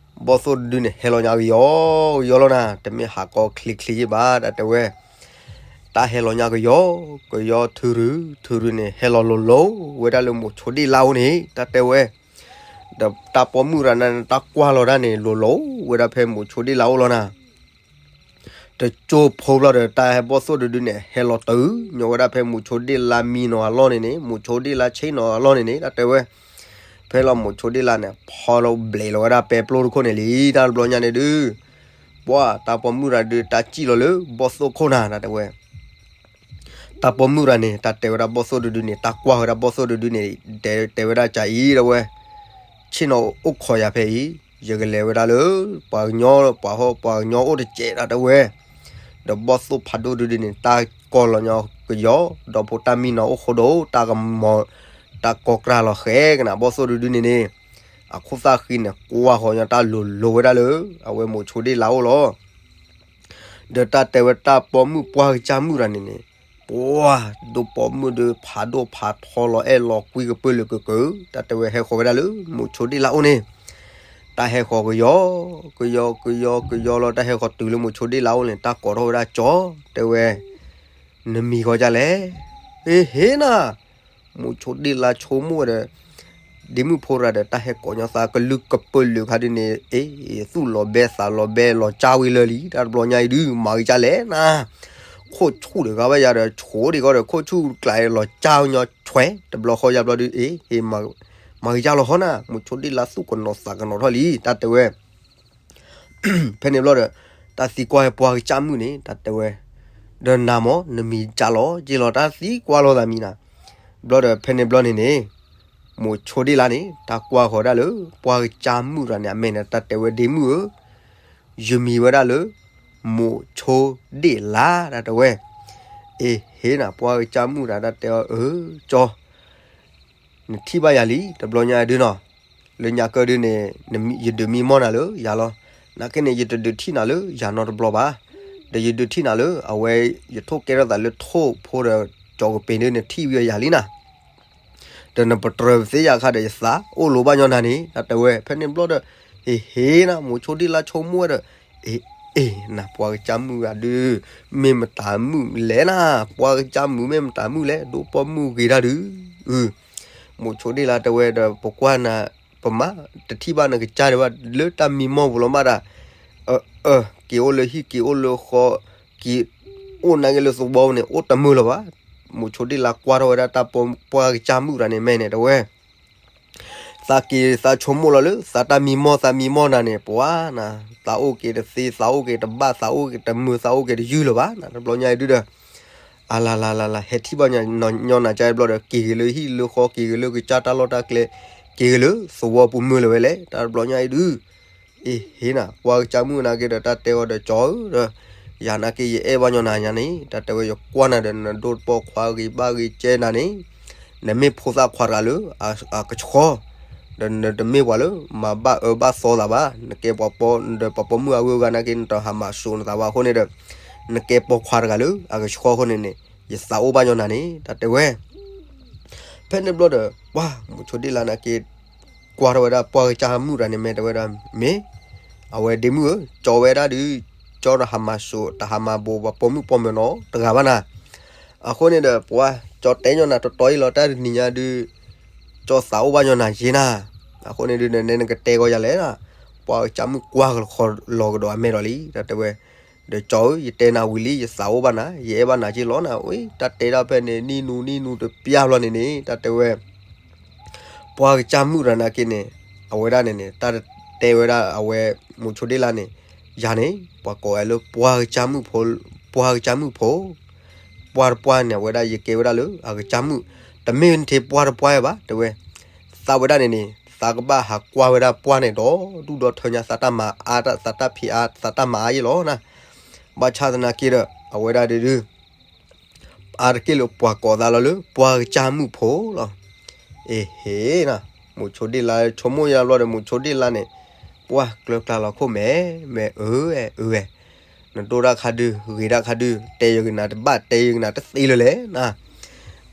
ဘီၣ်သိၣ်တဒုန့ၣ် ဟဲလီၤညါကယီကယီလီၤနၤ, တမ့ၢ်ဟးကီချ့ချ့ယ့ၢ်ဘၣ် တၢ်တဲဝဲ, တၢ်ဟဲလီၤညါကယီကယီ ထုးရူၢ်ထုးရူၢ်န့ၣ် ဟဲလီၤလိၤလိၤဝဲဒၣ်လၢမိၤဆိဒ့ၣ်လါအိၣ်န့ၣ် တၢ်တဲဝဲ, ဒီးတၢ်ပိာ်မုၣ်တဂၤန့ၣ် တၢ်ကွၢ်လီၤဒၣ်န့ၣ် လိၤလိၤဝဲဒၣ်ဖဲမိၤဆိဒ့ၣ်လါအိၣ်လီၤနၤ တကၠိဖိဘျီဒီး တၢ်ဟဲဘီၣ်သိၣ်တဒုန့ၣ် ဟဲလီၤတုၤညီဝဲဒၣ်ဖဲမိၤဆိဒ့ၣ်လါမံနီၤအလီၢ်န့ၣ်န့ၣ် မိၤဆိဒ့ၣ်လါဆ့ၣ်နီၤအလီၢ်န့ၣ်န့ၣ် တၢ်တဲဝဲ, ဖဲလီၤမိၤဆိဒ့ၣ်လါန့ၣ် ဖီလီၤဘျဲးလီၤဝဲဒၣ်ပဲပျိတခိၣ်န့ၣ်လံ တၢ်တဘျီညါန့ၣ်ဒုး, ပှၤတၢ်ပိာ်မုၣ်တဂၤဒုး တၢ်စံၣ်လီၤလၢဘီၣ်သိၣ်ခိၣ်နၤ တၢ်တဲဝဲ တၢ်ပိာ်မုၣ်တဂၤန့ၣ် တၢ်တဲဝဲဒၣ်ဘီၣ်သိၣ်တဒုန့ၣ် တၢ်ကွၢ်ဝဲဒၣ်ဘီၣ်သိၣ်တဒုန့ၣ် တဲတဲဝဲဒၣ်ကၢ်အံၤ တၢ်ဝဲ, ဆ့ၣ်နီၤအိၣ်ခိးယၤဖဲအံၤ ယကလဲၤဝဲဒၣ်လၢ ပှၤကညီ ပှၤဟီၣ်ပှၤကညီအိၣ်တစဲး တၢ်တဲဝဲ, ဒီးဘီၣ်သိၣ်ဖးဒိၣ်တဒုန့ၣ် တၢ်ကီလီၤညီကယီ ဒီးဖိတၢ်မံနီၤအိၣ်ဃိဒီး တၢ်ကမီၤ တၢ်ကီကြၢ်လီၤဃဲကနၣ်ဘီၣ်သိၣ်တဒုန့ၣ်န့ၣ်, အခိၣ်သၣ်ဃံန့ၣ် ကွၢ်ဃီၤညီတၢ်လိၤလိၤဝဲဒၣ်လၢ အဝဲမိၤဆိဒ့ၣ်လါအိၣ်လီၤ ဒီးတၢ်တဲဝဲတၢ်ပိာ်မုၣ်ပှၤကစၢ်မုၣ်တဂၤန့ၣ်န့ၣ်, ပှၤဒိၣ်ပိာ်မုၣ်ဒီးဖးဒိၣ်ဖးထီလီၤအဲၣ်လီၤကွံကပၢၢ်လၢကကၢ, တၢ်တဲဝဲဟဲဃီၤဝဲဒၣ်လၢမိၤဆိဒ့ၣ်လါအိၣ်န့ၣ်, တၢ်ဟဲဃီၤကယီ, ကယီကယီကယီလီၤ တၢ်ဟဲဃီၤတုၤလၢမိၤဆိဒ့ၣ်လါအိၣ်န့ၣ် တၢ်ကိးထီၣ်ဝဲဒၣ်ကၠီ, တဲဝဲ, နမံၤဃီဒ်လဲၣ်, ဟ့ဟ့နၤ မိၤဆိဒ့ၣ်လါဆိကမိၣ်ဝဲဒီး, ဒ့မုၣ်ဖိတဂၤဒီး တၢ်ဟဲကိးညီသးကလုၢ်ကပၢၢ်လၢာ်ခါဒုန့ၣ်, အ့ သူၣ်လီၤဘဲသးလီၤဘဲလီၤကၢ်ဝံၤလၢာ်လံ တၢ်တဘျီညါအံၤဒုး မၤကစၢ်လဲၣ်နၤ, ခိၣ်ဆူၣ်တဂၤဘၣ်ယၤဒီး ဆိးဒံးကီဒီး ခိၣ်ဆူၣ်ကျးလီၤကၢ်ညီဆွဲ တဘျီဃီယါဘျီဒုး အ့ ဟ့ မၤကစၢ်လီၤဃီနၤ မိၤဆိဒ့ၣ်လါသူၣ်ကနိးသးကနိးထီၣ်လံ တၢ်တဲဝဲ ဖဲန့ၣ်ဘျီဒီး, တၢ်သံကွၢ်ဟဲပှၤကစၢ်မုၣ်န့ၣ် တၢ်တဲဝဲ, ဒီးနၤမ့ၢ် နမံၤကၢ်လီၤ ယ့ၢ်လီၤ တၢ်သံကွၢ်လိာ်သးမံၤနၤ, ဘျီဒီးဖဲန့ၣ်ဘျီန့ၣ်န့ၣ်, မိၤဆိဒ့ၣ်လါန့ၣ် တၢ်ကွၢ်ဃီၤဒၣ်လၢ ပှၤကစၢ်မုၣ်တဂၤန့ၣ် အမဲာ်န့ၣ် တၢ်တဲဝဲဒ့မုၣ်ဧၢ, ယမံၤဝဲဒၣ်လၢ မိၤဆိဒ့ၣ်လါ တၢ်တဲဝဲ, အ့ဟ့နၤ ပှၤကစၢ်မုၣ်တဂၤ တၢ်တဲအီၤ အၢ ကၠီ နထံၣ်ဘၣ်ယၤလံ တဘျီညါဒုနီၤ, လၢညါကၢဒုန့ၣ် ယဒုးမံမီၢ်နၤလၢယၤလီၤ, နာ်က့န့ၣ် ယတဒုးထံၣ်နၤလၢယၤနီတဘျီဘၣ်, ဒီးယဒုးထံၣ်နၤလၢအဝဲ ယထိၣ်ကဲထီၣ်သးလၢထိၣ်ဖိဒီး ကၠီကပ့ၤဒုန့ၣ်ထံၣ်ဝံၤယၤလံနၤ, ဒီးနပတြၢၤပသ့ယၤခါဒီးယသးအိၣ်လိၤဘၣ်ညီနၤန့ၣ် တၢ်တဲဝဲ ဖဲန့ၣ်ဘျီဒီး, အ့ဟ့နၤ မိၤဆိဒ့ၣ်လါဆိကမိၣ်ဝဲဒီး, အ့ အ့ နၤ ပှၤကစၢ်မုၣ်ဂၤဒုး, မ့ၢ်မတၤမုၣ်လဲၣ်နၤ, ပှၤကစၢ်မုၣ်မ့ၢ်မတၤမုၣ်လဲၣ် ဒိၣ်ပိာ်မုၣ်ဂ့ၤတၢ်ဒုး, မိၤဆိဒ့ၣ်လါတဲဝဲဒီး ပကွၢ်နၤ, ပမၤတထံၣ်ဘၣ်နကစၢ်ဒံးဘၣ် လၢတၢ်မံမီၢ်ပူၤလီၤမးဒၣ်, အၢ အၢ က့ၤအိၣ်လၢဟံၣ်က့ၤအိၣ်လၢဃီ, က့ၤအိၣ်နာ်က့ၤလၢသဝီန့ၣ် အိၣ်တမုာ်လၢၤဘၣ်, မိၤဆိဒ့ၣ်လါကွၢ်ထီၣ်ဝဲဒၣ်တၢ်ပှၤကစၢ်မုၣ်တဂၤန့ၣ် မဲာ်န့ၣ်တဲဝဲ သးက့ၤသးဆိကမိၣ်လီၤလၢ သးတၢ်မံမီၢ်သးမံမီၢ်နၤန့ၣ် ပှၤနၤ, သးအိၣ်က့ၤတသ့ သးအိၣ်က့ၤတဘၣ် သးအိၣ်က့ၤတမုာ် သးအိၣ်က့ၤတယုၢ်လၢၤဘၣ်နၤ တဘျီညါအံၤဒုဒီး, အလၤလၤလၤလၤ ဟဲထံၣ်ဘၣ်ညီနၤကၠါဘျီဒီး က့ၤဂ့ၤလၢဟံၣ်လၢဃီ က့ၤဂ့ၤလၢကစၢ်တၢ်လီၢ်တၢ်ကျဲ, က့ၤဂ့ၤလၢသဝီပူၤမုာ်လၢၤဝဲလဲၣ် တၢ်တဘျီညါအံၤဒု အ့ဟ့နၤ ပှၤကစၢ်မုၣ်နာ်က့ၤဒီး တၢ်တဲအီၤဒီးကၠီဧၢဒီး, ယၤနာ်က့ၤယအဲၣ်ဘၣ်ညီနၤညါန့ၣ် တၢ်တဲဝဲယကွၢ်နၤဒီး နဒိၣ်တပီၢ်ခွါဂ့ၤဘၣ်ဂ့ၤကဲနၤန့ၣ်, နမ့ၢ်ဖိသၣ်ခွါတဂၤလၢအကဆှီ, ဒီးနတမ့ၢ်ပှၤလၢ မၤဘၣ်အၢဘၣ်သီသးဘၣ်, နကဲပှၤပိာ်ဒီးပှၤပိာ်မုၣ်အဂုၤအဂၤနာ်က့ၤ နတဟးမၤစိာ်နသးဘၣ်အဃိန့ၣ်ဒီး, နကဲပိာ်ခွါတဂၤလၢအကဆှီအဃိန့ၣ်န့ၣ်, ယသးအိၣ်ဘၣ်ညီနၤန့ၣ် တၢ်တဲဝဲ ဖဲန့ၣ်ဘျီဒီး ပှၤမိၤဆိဒ့ၣ်လါနာ်က့ၤ ကွၢ်ထီၣ်ဝဲဒၣ်ပှၤကစၢ်မုၣ်တဂၤန့ၣ် မဲာ်တဲဝဲဒၣ် မ့ၢ်, အဝဲဒ့မုၣ်ဧၢ, ကၠီဝဲဒၣ်ဒုး, ကၠီတဟးမၤစိာ် တဟးမၤဘူးပှၤပိာ်မုၣ်ပိာ်မၢၤနီတဂၤဘၣ်နၤ, အဃိန့ၣ်ဒီး ပှၤကၠီတဲညီနၤတတီၤအံၤလီၤ တၢ်တနံၤညါဒုး, ကၠီသးအိၣ်ဘၣ်ညီနၤယ့နၤ, အဃိန့ၣ်ဒုး နနကတဲဂီၤယၤလဲၣ်နၤ, ပှၢ်ကစၢ်မုၣ်ကွၢ်ကလီၤကဒီးအမဲာ်ဒီးလံ တၢ်တဲဝဲ, ဒီးကၠီဧၢ, ယတဲနၤဝံၤလံ ယသးအိၣ်ဘၣ်နၤ ယအဲၣ်ဘၣ်နၤက့လီၤနၤ, အတၢ်တဲဒၣ်ဖဲန့ၣ် နံၣ်နူနံၣ်နူတပျၢ်ဘျီန့ၣ်န့ၣ် တၢ်တဲဝဲ ပှၢ်ကစၢ်မုၣ်တဂၤန့ၣ်က့န့ၣ်, အဝဲဒၣ်န့ၣ်န့ၣ် တၢ်တဲဝဲဒၣ်အဝဲ မိၤဆိဒ့လါန့ၣ်, ယၤန့ၣ် ပှၤကိးဝဲလၢပှၢ်ကစၢ်မုၣ်ဖိ, ပှၢ်ကစၢ်မုၣ်ဖိ, ပှၢ်တပှၢ်န့ၣ် အဝဲဒၣ်ယကဲဝဲဒၣ်လၢအကစၢ်မုၣ်, တမ့ၢ်ထဲပှၢ်တပှၢ်ဘၣ် တဲဝဲ, သးဝဲဒၣ်န့ၣ်န့ၣ် သးကဘၣ်ဟးကွၢ်ဝဲဒၣ်ပှၢ်န့ၣ်ဒီးဒူၣ်ဒီထၢညါ သးတၢ်မၤအါ သးတၢ်ဖံးအါ သးတၢ်မၤအါယဲလီၤနၤ, ဘၣ်ဆၣ်သနာ်က့ဒီး အဝဲဒၣ်ဒုဒု အါတက့ၢ်လၢပှၤကိးသးလီၤလၢ ပှၢ်ကစၢ်မုၣ်ဖိလီၤ. အ့ဟ့နၤ, မိၤဆိဒ့လါဆိကမိၣ်ယါဘျီဒီး မိၤဆိဒ့လါန့ၣ်, ပှၢ်ကျၢၤကျါလီၤခိၣ်မဲာ်, မဲာ်အၢဝဲအၢဝဲ, နဒိၣ်တၢ်ခါဒု, ဂ့ၤတၢ်ခါဒု, တဲယကနၤတဘၣ် တဲယကနၤတသ့လၢၤလဲၣ်နၤ,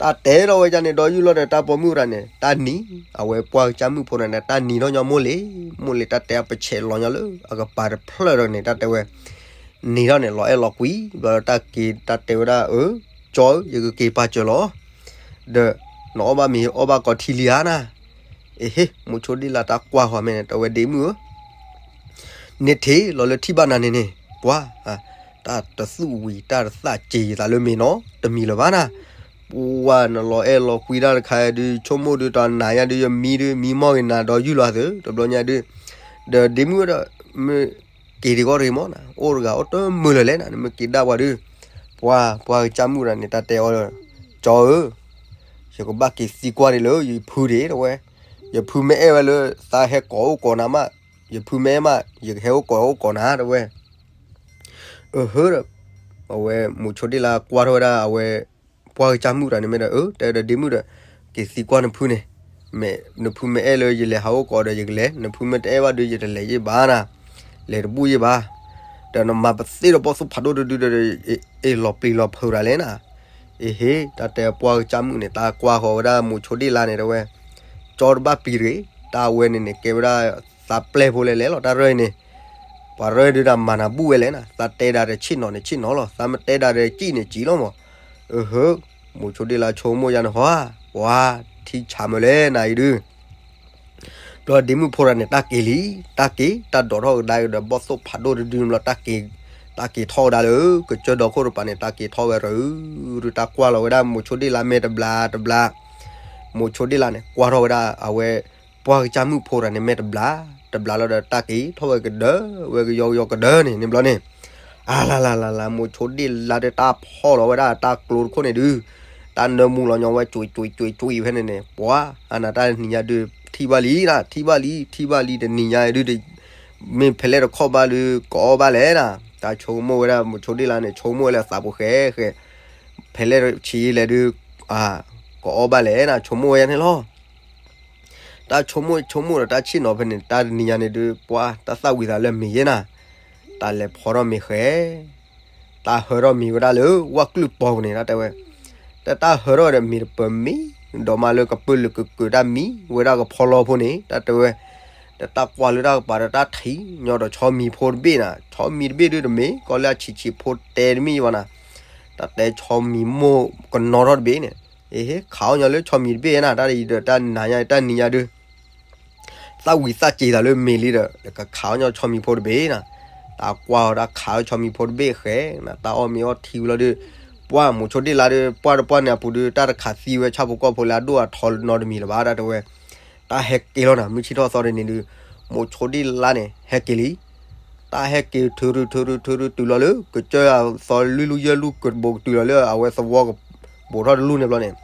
တၢ်တဲထီၣ်ဝဲဒၣ်န့ၣ်ဒီးယုၢ်လီၤဒီးတၢ်ပိာ်မုၣ်တဂၤန့ၣ် တၢ်နံၤ, အဝဲပှၢ်ကစၢ်မုၣ်ဖိတဂၤန့ၣ် တၢ်နံၤထီၣ်ညီမိၢ်လ့ၤ, မိၢ်လ့ၤတၢ်တဲအပဆဲးလီၤညီလၢ အကပၤတဖျၢၣ်ဒီးန့ၣ် တၢ်တဲဝဲ နံၤထီၣ်န့ၣ် လီၤအဲၣ်လီၤကွံ, ဘျီတၢ်က့ၤတၢ်တဲဝဲဒၣ်အၢ, ကၠီဧၢ, ယကက့ၤပာ်စၢၤလီၤ, ဒီး နအီၣ်ဘၣ်မ့ၤအီၣ်ဘၣ်ကိးထံလံဧါနၤ, အ့ဟ့, မိၤဆိဒ့လါတၢ်ကွၢ်ဃီၤမဲာ်န့ၣ် တဲဝဲဒ့မုၣ်ဧၢ န့ၣ်ထံၣ်လီၤလၢထံၣ်ဘၣ်နၤန့ၣ်န့ၣ်, ပှၤ, တၢ်တသူၣ်ဝံၤ တၢ်တသးက့ၤသးလၢမ့ၤနီတမံၤလၢၤဘၣ်နၤ, ပှၤနလီၤအဲၣ်လီၤကွံတၢ်တခါဒု ဆိကမိၣ်ဒု တၢ်နၤညါဒု ယမံဒု မံမီၢ်ဂ့ၤနၤဒီးယုၢ်လီၤသု တဘျီညါဒု, ဒီးဒ့မုၣ်ဒီး မ့ၢ်က့ၤတဂီၢ်တဂ့ၤမီၢ်နၤ, အိၣ်တဂၤအိၣ်တမုာ်လၢၤလဲၣ်နၤ, နမ့ၢ်က့ၤဒၣ်ပှၤဒု, ပှၤ, ပှၢ်ကစၢ်မုၣ်တဂၤန့ၣ် တၢ်တဲအီၤ, ကၠီဧၢ ယကဘၣ်က့ၤသံကွၢ်ဒံးလၢ ယဖုဒံး တဲဝဲ, ယဖုမ့ၢ်အဲၣ်ဝဲလၢ သးဟဲကိးအိၣ်ကိးနၤမး, ယဖုမ့ၢ်အဲၣ်မး ယကဟဲအိၣ်ကိးအိၣ်ကိးနၤ တဲဝဲ, အဟၢဒီး, အဝဲမိၤဆိဒ့လါကွၢ်ထီၣ်ဝဲဒၣ်အဝဲ, ပှၢ်ကစၢ်မုၣ်တဂၤန့ၣ်မ့ၢ်ဒီး အၢ တဲဒီးဒ့မုၣ်ဒီး, က့ၤသံကွၢ်နဖုန့ၣ်, မ့ၢ်နဖုမ့ၢ်အဲၣ်လၢယလဲၤဟးအိၣ်ကိးဒီးယကလဲၤ, နဖုမ့ၢ်တအဲၣ်ဘၣ်ဒု ယတလဲၤယ့ၢ်ဘၣ်နၤ, လဲၤတဘူၣ်ယ့ၢ်ဘၣ်, ဒီးနမၤပသ့ၣ်ဒီးဘီၣ်သိၣ်ဖးဒိၣ်တဒုဒီး, အ့ၣ်လီၤပျံၤလီၤဖုးတၢ်လဲၣ်နၤ, အ့ဟ့, တၢ်တဲပှၢ်ကစၢ်မုၣ်န့ၣ် တၢ်ကွၢ်ဃီၤဝဲဒၣ်မိၤဆိဒ့လါန့ၣ် တဲဝဲ, ကၠီတဘၣ်ပျံၤတဂ့ၤ, တၢ်ဝဲန့ၣ်န့ၣ် ကဲဝဲဒၣ်, သးပျဲၢ်ဖိလဲၣ်လဲၣ်လီၤ တၢ်ရၢၢ်အံၤန့ၣ်, ပှၤရၢၢ်ဒုတၢ်မၤနၤဘူၣ်ဝဲလဲၣ်နၤ, သးတဲဒၣ်တဆ့ၣ်နီၤန့ၣ်ဆ့ၣ်နီၤလီၤ, သးမ့ၢ်တဲဒၣ်တစံၣ်န့ၣ်စံၣ်လီၤမး, အဟၢ, မိၤဆိဒ့လါဆိကမိၣ်ယါန့ၣ်ဟီဧါ, ပှၤ, ထံဆးမုာ်လဲၣ်နၤအံၤဒု ဘျီဒ့မုၣ်ဖိတဂၤန့ၣ် တၢ်က့ၤလံ, တၢ်က့ၤ, တၢ်ဒိးထီၣ်ကဒါက့ၤဒီးဘီၣ်သိၣ်ဖးဒိၣ်တဒုန့ၣ်ဘျီ တၢ်က့ၤ, တၢ်က့ၤထီၣ်ဝဲဒၣ်လၢ ကစၢၢ်ဒီခိၣ်တပၤန့ၣ် တၢ်က့ၤထီၣ်ဝဲရၢ, တၢ်ကွၢ်လီၤဝဲဒၣ်မိၤဆိဒ့လါမဲာ်တဘျါတဘျါ, မိၤဆိဒ့လါန့ၣ် ကွၢ်ထီၣ်ဝဲဒၣ်အဝဲ, ပှၢ်ကစၢ်မုၣ်ဖိတဂၤန့ၣ်မဲာ်တဘျါ, တဘျါလီၤဒီးတၢ်က့ၤထီၣ်ဝဲကဒၢ, ဝဲကယီကယီကဒၢန့ၣ်န့ၣ်ဘျီန့ၣ်, အလၤလၤလၤလၤ မိၤဆိဒ့လါဒီးတၢ်ဖီၣ်လီၤဝဲဒၣ်တၢ်ကျိတခိၣ်န့ၣ်ဒု တၢ်နၢမူလီၤညီဝဲကွံာ်ကွံာ်ကွံာ်ကွံာ်ဖဲန့ၣ်န့ၣ် ပှၤ, အနၤတၢ်တနံၤညါဒုး ထံၣ်ဘၣ်လံနၤ ထံၣ်ဘၣ်လံ ထံၣ်ဘၣ်လံတနံၤညါဒုး မ့ၢ်ဖဲလဲၣ်တခီၣ်ဘၣ်ဒုး ကအီၣ်ဘၣ်လဲၣ်နၤ တၢ်ဆိကမိၣ်ဝဲဒၣ် မိၤဆိဒ့လါန့ၣ် ဆိကမိၣ်ဝဲလၢအသးပူၤဃဲဃဲ ဖဲလဲၣ်ဆံးလဲၣ်ဒုး ကအီၣ်ဘၣ်လဲၣ်နၤ ဆိကမိၣ်ဝဲယါန့ၣ်လီၤ. တၢ်ဆိကမိၣ်ဆိကမိၣ်ဒီးတၢ်ဆ့ၣ်နီၤဖဲန့ၣ် တၢ်တနံၤညါန့ၣ်ဒုး ပှၤ တၢ်သၣ်ဝံၤသးလၢမ့ၤယဲနၤ တၢ်လဲၤဖီထီၣ်မ့ၤဃဲ တၢ်ဟၢထီၣ်မံၤဝဲဒၣ်လၢ ဝၣ်ကျုၢ်ပီၤပူၤန့ၣ် တၢ်တဲဝဲ တၢ်ဟၢထီၣ်ဒီးမ့ၤတပၢၤမံၤ ဒီးမးလၢကပၢၢ်လၢကကၢးတၢ်မံၤဝဲဒၣ်ကဖီလီဖိန့ၣ် တၢ်တဲဝဲ တၢ်ကွၢ်လၢတၢ်ကပၤဒီးတၢ်ထံၣ်ညီဒီးဆီမံၤဖိတဘ့ၣ်နၤ ဆီမံၤတဘ့ၣ်ဒုးတမ့ၢ်ကီလၢအဆံးဆံးဖိတဲတမံၤဘၣ်နၤ တၢ်တဲဆီမံၤမိၢ်ကနီထီၣ်တဘ့ၣ်န့ၣ် အဟ့ၣ်ခးအီၣ်ညီလၢဆီမံၤတဘ့ၣ်နၤ တၢ်တယံၤဒီးတၢ်နံၤညါတၢ်နံၤညါဒုး သၣ်ဝံၤသၣ်စ့ၤသးလၢမ့ၤလံဒီး ကခးအီၣ်ညီဆီမံၤဖိတဘ့ၣ်နၤ တၢ်ကွၢ်အီၤတၢ်ခးအီၣ်ဆီမံၤဖိတဘ့ၣ်ဃဲ တၢ်အီၣ်မ့ၤအီထံဝံၤလီၤဒုး ပှၢ်မိၤဆိဒ့လါဒုး ပှၢ်တပှၢ်န့ၣ်အပူၤဒုး တၢ်တခးသံဝဲဆၣ်ဖိကီၢ်ဖိလၢအဒိၣ်အထီနီတမံၤလၢၤဘၣ် တၢ်တဲဝဲ တၢ်ဟဲက့ၤလီၤနၤ မုၢ်ဆ့ၣ်ထီၣ်သီဒ်န့ၣ်ဒုး မိၤဆိဒ့လါန့ၣ် ဟဲက့ၤလံ တၢ်ဟဲက့ၤထုးရုထုးရုထုးရုတုၤလီၤလၢ ကစၢၢ်အသီလွံၢ်လူၢ်ယဲၢ်လူၢ်ကဘိးကတုၤလီၤလၢအဝဲသဝီကဘိးထီၣ်တလူၢ်န့ၣ်ဘျီန့ၣ်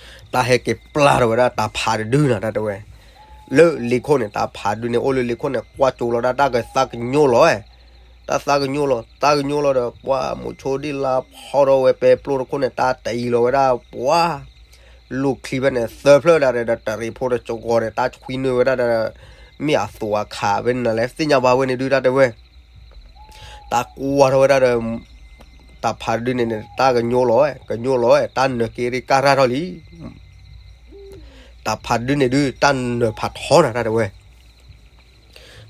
တၢ်ဟဲက့ၤပျၢ်ထီၣ်ဝဲဒၣ်တၢ်ဖးတဒုနၤ တၢ်တဲဝဲ လၢလ့ခိၣ်န့ၣ် တၢ်ဖးဒုန့ၣ် အိၣ်လၢလ့ခိၣ်န့ၣ် ကွၢ်ကၠိလီၤဒၣ်တၢ်ကသးကညိလီၤ တၢ်သးကညိလီၤ သးကညိလီၤဒီး ပှၢ်မိၤဆိဒ့လါဖီထီၣ်ဝဲပဲပျိတခိၣ်န့ၣ် တၢ်တယံၤလီၤဝဲဒၣ် ပှၢ် လူၢ်ချံဖဲန့ၣ် သၢဖျၢၣ်ဒၣ်ဒီး တရံးဖိတကီန့ၣ် တၢ်ဆွံနုာ်ဝဲဒၣ်ဒီး မ့ၢ်အသိးအခးဖဲန့ၣ်နၤလဲၣ် သ့ၣ်ညါဘၣ်ဝဲန့ၣ်ဒုး တၢ်တဲဝဲ တၢ်ကွၢ်ထီၣ်ဝဲဒၣ်ဒီး တၢ်ဖးတဒုန့ၣ်န့ၣ် တၢ်ကညိလီၤ ကညိလီၤ တၢ်နၢၤက့ၤရ့ၣ်ကၢ်ရၢ်ထီၣ်လံ တၢ်ဖးတဒုန့ၣ်ဒုး တၢ်နၢၤဖးထီနၤ တၢ်တဲဝဲ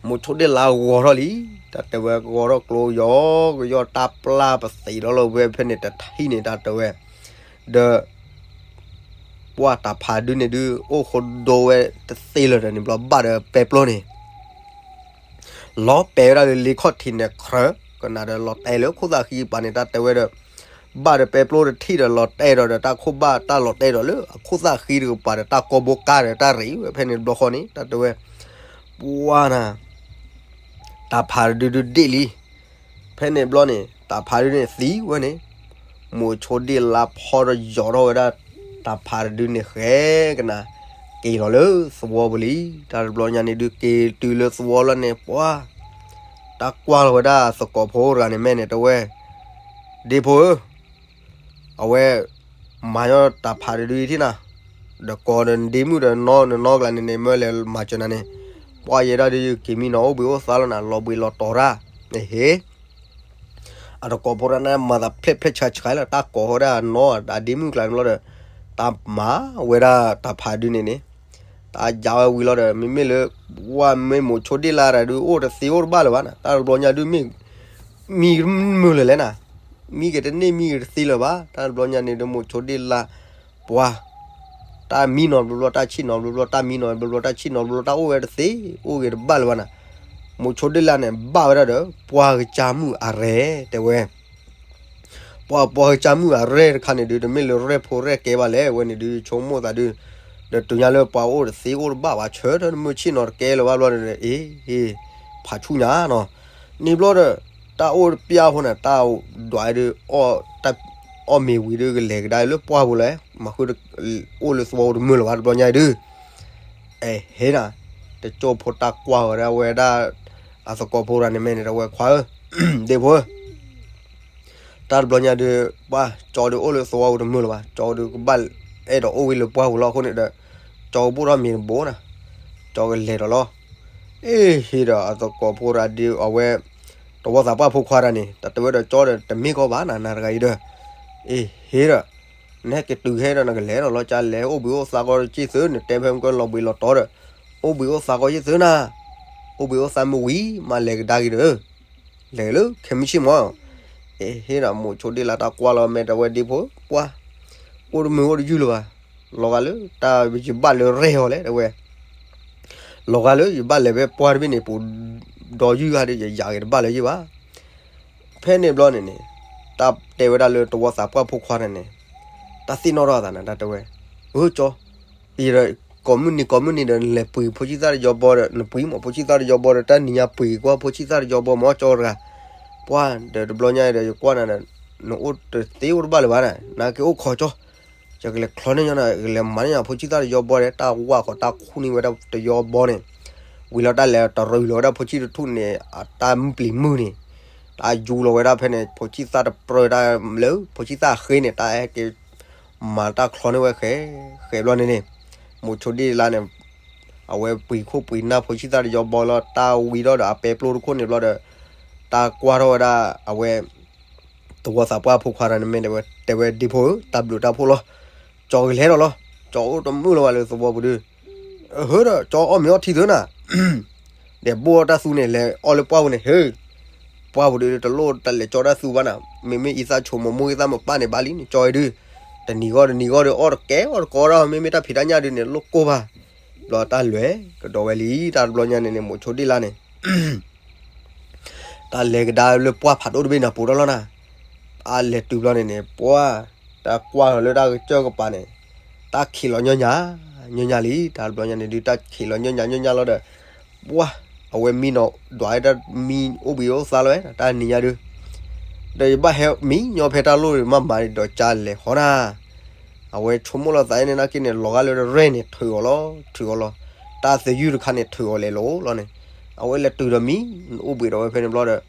မိၤဆိဒ့လါဂီၤထီၣ်လံ တၢ်တဲဝဲဂီၤထီၣ်ကျိယီၤ ကယီၤတၢ်ပျၢ်ပသံးဒီးလီၤဝဲဖဲန့ၣ်တထံၣ်န့ၣ် တၢ်တဲဝဲ ဒီး ပှၢ်တၢ်ဖးဒုန့ၣ်ဒုး အိၣ်ဃိဒိဝဲတသ့လၢၤဒီးန့ၣ်ဘျီဘၣ်ဒီးပဲပျိန့ၣ် လီၤပဲာ်ဝဲဒၣ်လၢလ့ခီၣ်ထံးန့ၣ် ခြၢးကနၣ်ဒီး လီၤတဲာ်လၢခိၣ်သၣ်ဃံကပၤန့ၣ် တၢ်တဲဝဲဒီး ဘၣ်ဒီးပဲပျိတထံၣ်ဒီး လီၤတဲာ်ဒီး တၢ်ခိၣ်ဘၣ်တၢ်လီၤတဲာ်ဒီးလၢအခိၣ်သၣ်ဃံတကပၤဒီး တၢ်ကိးဘိကါဒီးတၢ်ရံးဝဲဖဲန့ၣ်တဘျီဃီန့ၣ် တၢ်တဲဝဲ ပှၢ်နၤ တၢ်ဖးတဒုဒုဒ့ၣ်လံ. ဖဲန့ၣ်တဘျီန့ၣ် တၢ်ဖးတဒုန့ၣ်သံဝဲန့ၣ် မိၤဆိဒ့ၣ်လါဖီဒီးယီၤထီၣ်ဝဲဒၣ် တၢ်ဖးတဒုန့ၣ် ဃဲကနၣ် က့ၤလီၤလၢသဝီပူၤလံ. တၢ်တဘျီညါန့ၣ်ဒုး က့ၤတုၤလၢသဝီလီၤန့ၣ် ပှၢ် တၢ်ကွၢ်လီၤဝဲဒၣ်သကိးဖိတဂၤန့ၣ် မ့ၢ်န့ၣ်တဲဝဲ ဒ့ဖိဧၢ အဝဲ မၤညီတၢ်ဖးတဒုအံၤထံၣ်နၤ, ဒီးကိးဒီးနဒ့မုၣ်ဒီးနီၢ်နနီၢ်ကျါန့ၣ်န့ၣ် မၢလဲၤမၤစၢၤနၤန့ၣ်, ပှၢ်ယဲဒၣ်ဒုး က့ၤမံနီၤအိၣ်ဘှံးအိၣ်သါလီၤနၤ လီၤဘှံးလီၤတီၤတၢ်, ဟ့ၣ် အတကိးဖိတၢ်န့ၣ်မၤသးဖျဲးဖျဲးဆါဆါလီၤ တၢ်ကိးဝဲဒၣ်နီၢ်အဒ့မုၣ်ကျါန့ၣ်ဘျီဒီး, တၢ်မၤဝဲဒၣ်တၢ်ဖးဒုန့ၣ်န့ၣ်, တၢ်ယါဝဲဝံၤလီၤဒီး မ့မ့ၢ်လၢ ဝဲမ့ၢ်မိၤဆိဒ့ၣ်လါတၢ်ဒုးအိၣ်တသ့အိၣ်တဘၣ်လၢၤဘၣ်နၤ တၢ်တဘျီညါဒုးမ့ၢ် မံမုာ်လၢၤလဲၣ်နၤ, မံကတန့ၢ်မံကတသ့လၢၤဘၣ် တၢ်တဘျီညါန့ၣ်ဒုးမိၤဆိဒ့ၣ်လါ ပှၢ် တၢ်မံနီၤဘျီဘျီ တၢ်ဆံၣ်နီၤဘျီဘျီ တၢ်မံနီၤဘျီဘျီ တၢ်ဆံၣ်နီၤဘျီဘျီ တၢ်အိၣ်ဝဲတသ့ အိၣ်ဂ့ၤတဘၣ်လၢၤဘၣ်နၤ, မိၤဆိဒ့ၣ်လါန့ၣ် ဘၣ်ဝဲဒၣ်ဒီး ပှၢ်ကစၢ်မုၣ်အရဲ တဲဝဲ ပှၢ်ပှၢ်ကစၢ်မုၣ်အရဲတခါန့ၣ်ဒုး တမ့ၢ်လၢရဲၣ်ဖိရဲၣ်ကဲဘၣ်လဲၣ် ဝဲန့ၣ်ဒုးဆိကမိၣ်သးဒုး, ဒီးတုၤညါလၢပှၤအိၣ်တသ့အိၣ်တဘၣ်ဘၣ် ဆၢထၢၣ်တမုၢ်ဆ့ၣ်နီၤတကဲလၢၤဘၣ်ဘျီန့ၣ် အ့ ဖးဆူၣ်ညါနီၤ, န့ၣ်ဘျီဒီး တၢ်အိၣ်တပျၢ်ဖိန့ၣ် တၢ်ဒွးဒုး အီၣ်မ့ၤဝံၤဒုးကလဲၤကဒါလၢပှၢ်ပူၤလဲၣ် မၤဃု အိၣ်လၢသဝီအိၣ်တမုာ်လၢၤဘၣ်တဘျီညါအံၤဒုး အဲ ဟ့ၣ်နၤ, တကၠိဖိတၢ်ကွၢ်ဝဲဒၣ်ဝဲဒၣ် အသကိးဖိတဂၤန့ၣ်မ့ၢ်န့ၣ် တဲဝဲခွါဧၢ, ဒ့ဖိဧၢ, တၢ်တဘျီညါဒုး ပှၢ်ကၠီဒုးအိၣ်လၢသဝီပူၤတမုာ်လၢၤဘၣ် ကၠီဒုးကဘၣ်အဲၣ်ဒိးအိၣ်ဝဲလၢပှၢ်ပူၤလီၤအဃိန့ၣ်ဒီး, ကၠီကဘိၣ်ထီၣ်မ့ၤတဘိနၤ, ကၠီကလဲၤဒီးလီၤ, အ့ ဟ့ၣ်ဒီးအသကိးဖိတဂၤဒုးအဝဲ တဝီသးပှၢ်ဖိခွါတဂၤန့ၣ် တၢ်တဲဝဲဒီးကၠီဒီးတမ့ၢ်ကီဘၣ်နၤ နၤတဂၤအံၤဒီး, အ့ ဟ့ၣ်ဒီး နဟဲက့ၤတုၤဟဲဒီးနကလဲၤဒီးလီၤ ကလဲၤအိၣ်ဘှံးအိၣ်သါကီးက့ၢ်သု နတဲဖဲမုၢ်ကလီၤဘှံးလီၤတီၤဒီး, အိၣ်ဘှံးအိၣ်သါကီးက့ၢ်သုနၤ, အိၣ်ဘှံးအိၣ်သါမ့ၢ်ဝံၤ မၤလဲၤကဒါက့ၤဒီး, လဲၤလၢခဲမုၢ်ဆ့ၣ်မီၤ, အ့ဟ့ၣ်ဒီးမိၤဆိဒ့ၣ်လါတၢ်ကွၢ်လီၤ မ့ၢ်တဲဝဲဒ့ဖိ ပှၢ်, အိၣ်တမုာ်အိၣ်တယုၢ်လၢၤဘၣ်, လီၤဂာ်လၢတၢ်ယဘၣ်လၢရဲၣ်အီၤလဲၣ် တဲဝဲ လီၤဂာ်လၢယဘၣ်လဲၤဖဲပှၢ်တဘ့ၣ်န့ၣ် ပူၤဒီးယုၢ်ဂၤဒီးယယၤဂ့ၤတဘၣ်လၢၤယဘၣ်, ဖဲန့ၣ်ဘျီန့ၣ်န့ၣ်, တၢ်တဲဝဲဒၣ်လၢတဝီသးပှၢ်ဖိခွါန့ၣ်န့ၣ်, တၢ်သ့ၣ်နီၣ်ထီၣ်အသးန့ၣ် တၢ်တဲဝဲ, အၢကၠီ, ယဒီး ကိးမုၢ်နံၤကိးမုၢ်နံၤဒီး နလဲၤပှ့ၤဖိဆံၣ်သၣ်တယီဘီဒီး နပှ့ၤမးဖိဆံၣ်သၣ်တယီဘီဒီး တၢ်နံၤညါပှ့ၤကွၢ်ဖိဆံၣ်သၣ်တယီဘီမးကၠီတဂၤ, ပှၢ်ဒီးတဘျီညါအံၤဒီးယကွၢ်နၤဒီး, နအိၣ်တသ့အိၣ်တဘၣ်လၢၤဘၣ်န့ၣ် နက့ၤအိၣ်ခိးကၠီ ယကလဲၤချီန့ၢ်ညီနၤ ကလဲၤမၤန့ၢ်ညီဖိဆံၣ်သၣ်တယီဘီဒီး တၢ်ဝၢ်ဃီၤတၢ်ခူၣ်န့ၢ်ဝဲဒၣ်တယီဘီန့ၣ်, ဝံၤလီၤတၢ်လဲၤတရူးလီၤဝဲဒၣ်ဖိဆံၣ်တထူၣ်န့ၣ် တၢ်မုၢ်ပျံၤမုၢ်န့ၣ်, တၢ်ယူလီၤဝဲဒၣ်ဖဲန့ၣ် ဖိဆံၣ်သၣ်တပြၢတၢ်လၢ ဖိဆံၣ်သၣ်ဃ့န့ၣ် တၢ်ဟဲက့ၤ မၤတၢ်ချီန့ၢ်ဝဲဃဲ, ဃဲဘျီန့ၣ်န့ၣ်, မိၤဆိဒ့ၣ်လါန့ၣ်, အဝဲပှ့ၤခိၣ်ပှ့ၤနၢ်ဖိဆံၣ်သၣ်တယီဘီလီၤ တၢ်ဝံၤဒီးဒီးအပဲပျိတခိၣ်န့ၣ်ဘျီဒီး, တၢ်ကွၢ်ထီၣ်ဝဲဒၣ်အဝဲ တဝီသးပှၢ်ဖိခွါတဂၤန့ၣ်မ့ၢ်တဲဝဲ, တဲဝဲဒ့ဖိဧၢ တၢ်ဘျုးတၢ်ဖှိၣ်လီၤ, ကၠီကလဲၤဒီးလီၤ, ကၠီအိၣ်တမုာ်လၢၤဘၣ်လၢသဝီပူၤဒီး, ဟၢဒီးကၠီအီၣ်မ့ၤအီထံသုနၤ, ဒီးဘိၣ်အီၣ်တၢ်သူန့ၣ် လဲၤအီၣ်လၢပှၢ်ပူၤန့ၣ် ဟ့ၣ်, ပှၢ်ပူၤဒီးတလိၣ်တၢ်လဲၤကၠီတၢ်သူဘၣ်နၤ, မ့မ့ၢ်အံသၣ်ဆိမိၢ်မိၢ်အံသၣ်မပၢ်န့ၣ်ဘၣ်လံန့ၣ် ကၠီအံၤဒုး, တနံၤဂီၢ်တနံၤဂီၢ်ဒီးအီၣ်တကဲအီၣ်တကီဒီး မ့မ့ၢ်တၢ်ဖံးတၢ်ညၣ်ဒုးန့ၣ် လိၣ်ကိၢ်ဘၣ်, ဘျီတၢ်လဲၤကဒီးဝဲလံ တၢ်တဘျီညါန့ၣ်န့ၣ် မိၤဆိဒ့ၣ်လါန့ၣ် တၢ်လဲၤကဒါလၢပှၢ်ဖးဒိၣ်တဘ့ၣ်န့ၣ် ပူၤထီၣ်လီၤနၤ, တၢ်လဲၤတုၤဘျီန့ၣ်န့ၣ် ပှၢ်, တၢ်ကွၢ်လီၤလၢတၢ်ကစၢၢ်ကပၤန့ၣ်, တၢ်ခံးလီၤညီညၣ်, ညီညၣ်လံ တၢ်တဘျီညါန့ၣ်ဒုး တၢ်ခံးလီၤညီညၣ်ညီညၣ်လီၤဒီး, ပှၢ်, အဝဲမံနီၤဒွးတၢ်မံအိၣ်ဘှံးအိၣ်သါလီၤဝဲ တၢ်နံၤညါဒုး, ဒီးယဘၣ်ဟဲမံညီဖဲတၢ်လိၣ်မးမးဒီးကၢလဲၤဃီနၤ အဝဲဆိကမိၣ်လီၤသးန့ၣ်နာ်က့န့ၣ် လီၤဂာ်လၢရဲၣ်န့ၣ် ထုးအီၤလီၤ ထုးအီၤလီၤ, တၢ်သယုၢ်တခါန့ၣ် ထုးအီၤလဲၤလိၤလီၤန့ၣ်, အဝဲလဲၤတုၤဒီးမံ, အိၣ်ဘှံးဒီးဝဲဖဲန့ၣ်ဘျီဒီး,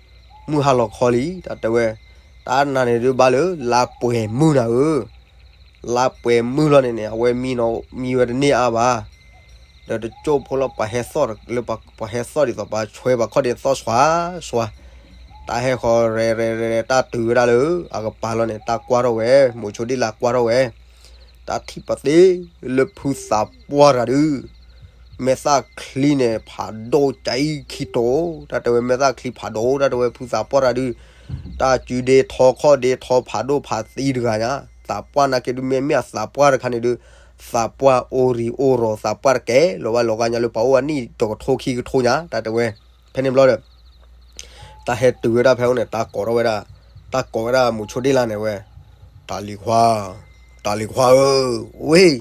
မုၢ်ဟါလီၤခီလံ တၢ်တဲဝဲ, တၢ်နၤန့ၣ်ဒုးဘၣ်လၢ လါပှဲၤမုၢ်နၤဧၢ, လါပှဲၤမုၢ်လီၤန့ၣ်န့ၣ် အဝဲမံနီၤ မံဝဲတန့ၢ်အါဘၣ် ဒီးတကၠိဖိလၢပှၤဟဲသီၣ်လၢပှၤဟဲသီၣ်ဒ်သိး ပှၤဆွဲပှၤခီၣ်ဒ်သိးသွါ, သွါ, တၢ်ဟဲဃီၤရဲၣ်ရဲၣ်ရဲၣ် တၢ်တုၤဝဲဒၣ်လၢအကပၤလီၤန့ၣ် တၢ်ကွၢ်ထီၣ်ဝဲ, မိၤဆိဒ့ၣ်လါကွၢ်ထီၣ်ဝဲ, တၢ်ထံၣ်ပသ့လၢဖုသးပှၢ်တဂၤဒုး မဲာ်သၣ်ချံန့ၣ် ဖးဒိၣ်ကအံခံတိၤ, တၢ်တဲဝဲမဲာ်သၣ်ချံဖးဒိၣ်, တၢ်တဲဝဲဖုသးပှၢ်တဂၤဒုး, တၢ်စုဒ့ထီခီၣ်ဒ့ထီဖးဒိၣ်ဖးသံတဂၤညါ, သးပှၢ်နာ်က့ဒုး မ့မ့ၢ်အသးပှၢ်တခါန့ၣ်ဒုး, သးပှၢ်အိၣ်ရံၣ်အိၣ်ရီၤ သးပှၢ်တကဲလီၤဘၣ်လီၤဂာ်ညါလၢပှၤအိၣ်အနံၣ်တကထိခံကထိညါ, တၢ်တဲဝဲ, ဖဲန့ၣ်ဘျီဒီး တၢ်ဟဲတုၤဝဲဒၣ်ဖဲအံၤန့ၣ် တၢ်ကိးထီၣ်ဝဲဒၣ်, တၢ်ကိးဝဲဒၣ်မိၤဆိဒ့လါန့ၣ်ဝဲ, တၢ်လံၤခွါ, တၢ်လံၤခွါဧၢ, ဝ့ၢ်,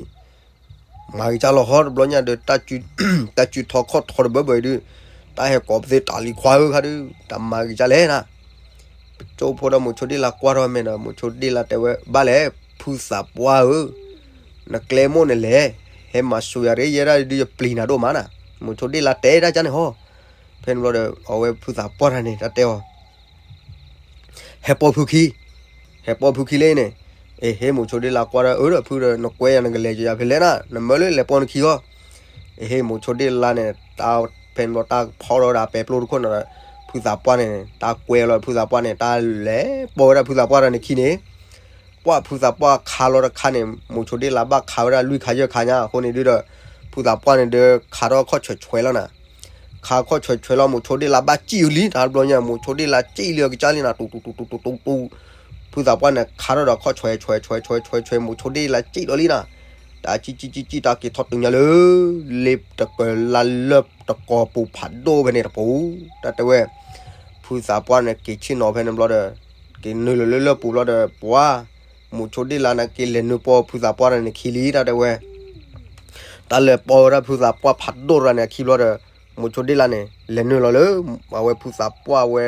မၤဂ့ၤကၢ်လီၤဟီတဘျီညါဒီး တၢ်စုထီခီၣ်ထီတဘၢဘၢအံၤဒုး, တၢ်ဟဲကိးပသ့တၢ်လံၤခွါဧၢခါဒုး, တၢ်မၤဂ့ၤကၢ်လဲၣ်နၤ. ပကၠိဖိဒီးမိၤဆိဒ့လါကွၢ်ထီၣ်မဲာ်ဒီး မိၤဆိဒ့လါတဲဝဲ ဘၣ်လဲၣ် ဖုသးပှၢ်ဧၢ, နကျဲမိၣ်နလဲၣ်, ဟဲမၤစူၤယၤရ့ယဲဒၣ်ဒုး ယပျံၤနၤဒိၣ်မးနၤ. မိၤဆိဒ့လါတဲတၢ်ကန့ၣ်ဟီ. ဖဲန့ၣ်ဘျီဒီး အဝဲဖုသးပှၢ်တဂၤန့ၣ် တၢ်တဲအီၤ ဟဲပိာ်ဖုခံ, ဟဲပိာ်ဖုခံလၢန့ၣ်, အ့ဟ့ၣ်မိၤဆိဒ့လါကွၢ်ဒီး အၢဒီးဖုဒီး နကွဲယၤနကလဲၤကယၤဖဲလဲၣ်နၤ, နမၢလၢလဲၤပိာ်နခံဂီၢ်. အ့ဟ့ၣ်မိၤဆိဒ့လါန့ၣ် တၢ်ဖဲန့ၣ်ဘျီတၢ်ဖီၣ်ထီၣ်ဝဲဒၣ်ပဲပျိတခိၣ်န့ၣ်ဒီး ဖုသးပှၢ်န့ၣ် တၢ်ကွဲလီၤဖုသးပှၢ်န့ၣ် တၢ်လဲၤပိာ်ဝဲဒၣ်ဖုသးပှၢ်တဂၤန့ၣ်ခံန့ၣ်, ပှၢ်ဖုသးပှၢ်ခါလီၤတခါန့ၣ် မိၤဆိဒ့လါဘၣ်ခးဝဲဒၣ်လွံၢ်ခါယဲၢ်ခါညါအဃိန့ၣ်ဒုးဒီး ဖုသးပှၢ်န့ၣ်ဒီး ခးထီၣ်ခီၣ်ဆွဲးဆွဲးလီၤနၤ. ခးခီၣ်ဆွဲးဆွဲးလီၤ မိၤဆိဒ့လါဘၣ်စံၣ်အီၤလံ တၢ်တဘျီညါ မိၤဆိဒ့လါစံၣ်လံအကစၢ်လံနၤ တူတူတူတူတူတူ, ဖုသးပှၢ်န့ၣ် ခးထီၣ်ဒီးခီၣ်ဆွဲးဆွဲးဆွဲးဆွဲးဆွဲးဆွဲး မိၤဆိဒ့လါစံၣ်လီၤလံနၤ. တၢ်စံၣ်စံၣ်စံၣ်စံၣ် တၢ်က့ၤထီၣ်တုၤညါလၢ လ့တကလါလၢတကီၢ်ပူၤဖးဒိၣ်ဖဲန့ၣ်တပူၤ, တၢ်တဲဝဲ ဖုသးပှၢ်န့ၣ် က့ၤဆ့ၣ်နီၤဖဲန့ၣ်ဘျီဒီး က့ၤနုာ်လီၤလၢလၢၢ်ပူၤဘျီဒီး ပှၤ မိၤဆိဒ့လါန့ၣ် က့ၤလဲၤနုာ်ပိာ်ဖုသးပှၢ်တဂၤန့ၣ်ခံလံ တၢ်တဲဝဲ တၢ်လဲၤပိာ်ဝဲဒၣ်ဖုသးပှၢ်ဖးဒိၣ်တဂၤန့ၣ်အခံဘျီဒီး မိၤဆိဒ့လါန့ၣ် လဲၤနုာ်လီၤလၢ အဝဲဖုသးပှၢ်ဝဲ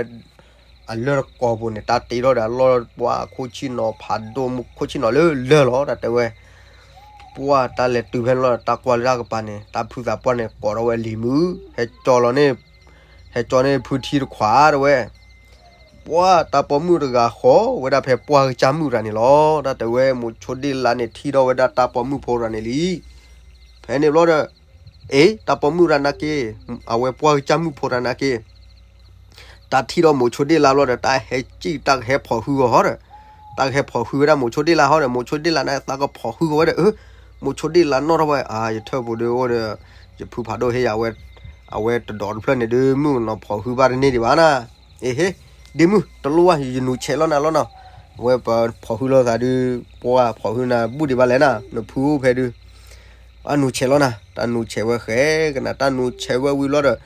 အလၢၢ်တကီၢ်ပူၤန့ၣ် တၢ်တ့ထီၣ်ဒီးအလီၢ်ပှၢ်ခိၣ်ဆ့ၣ်နီၤဖးဒိၣ်မုၢ်ခိၣ်ဆ့ၣ်နီၤလၢလၢၢ်လီၤ တၢ်တဲဝဲ ပှၢ်တၢ်လဲၤတုၤဖဲန့ၣ်လီၤ တၢ်ကွၢ်လၢတၢ်ကပၤန့ၣ် တၢ်ဖုသးပှၢ်န့ၣ် ကိးထီၣ်ဝဲလံၤမုၣ် ဟဲကၠီလီၤန့ၣ် ဟဲကၠီန့ၢ်ဖုထံတခွးတဲဝဲ ပှၢ်တၢ်ပိာ်မုၣ်တဂၤဃီၤဝဲဒၣ်ဖဲပှၢ်ကစၢ်မုၣ်တဂၤန့ၣ်လီၤ တၢ်တဲဝဲ မိၤဆိဒ့လါန့ၣ် ထံၣ်ထီၣ်ဝဲဒၣ်တၢ်ပိာ်မုၣ်ဖိတဂၤန့ၣ်လံ ဖဲန့ၣ်ဘျီဒီး အ့ တၢ်ပိာ်မုၣ်တဂၤနာ်က့ အဝဲပှၢ်ကစၢ်မုၣ်ဖိတဂၤနာ်က့ တၢ်ထံၣ်ထီၣ်မိၤဆိဒ့လါဘျီဒီး တၢ်ဟဲစံၣ် တၢ်ကဟဲဖီၣ်ဟုအီၤဟီဒီး တၢ်ကဟဲဖီၣ်ဟုဝဲဒၣ်မိၤဆိဒ့လါဟီဒီး မိၤဆိဒ့လါန့ၣ် သးကဖီၣ်ဟုအီၤဝဲဒီး အၢ မိၤဆိဒ့လါနီၣ်ထီၣ်ဝဲ ယထၢၣ်ပူၤဒုးအိၣ်ဒီး ယဖုဖးဒိၣ်ဟ့ၣ်ယၤဝဲ အဝဲတဒီးတဖျၢၣ်န့ၣ်ဒုး မုၣ်ကနီၤဖီၣ်ဟုဘၣ်တန့ၢ်ဒံးဘၣ်နၤ အ့ဟ့ ဒ့မုၣ် တလိၣ်ဘၣ် ယနူၤဆဲးလီၤနၤလီၤနီၤ အဝဲပဖီၣ်ဟုလိာ်သးဒုး ပှၢ်ဖီၣ်ဟုနၤ ဘူၣ်ဒံးဘၣ်လဲၣ်နၤ နဖုအိၣ်ဖဲဒုး အနူၤဆဲးလီၤနၤ တၢ်နူၤဆဲးဝဲဃဲကနၤ တၢ်နူၤဆဲးဝဲဝံၤလီၤဒီး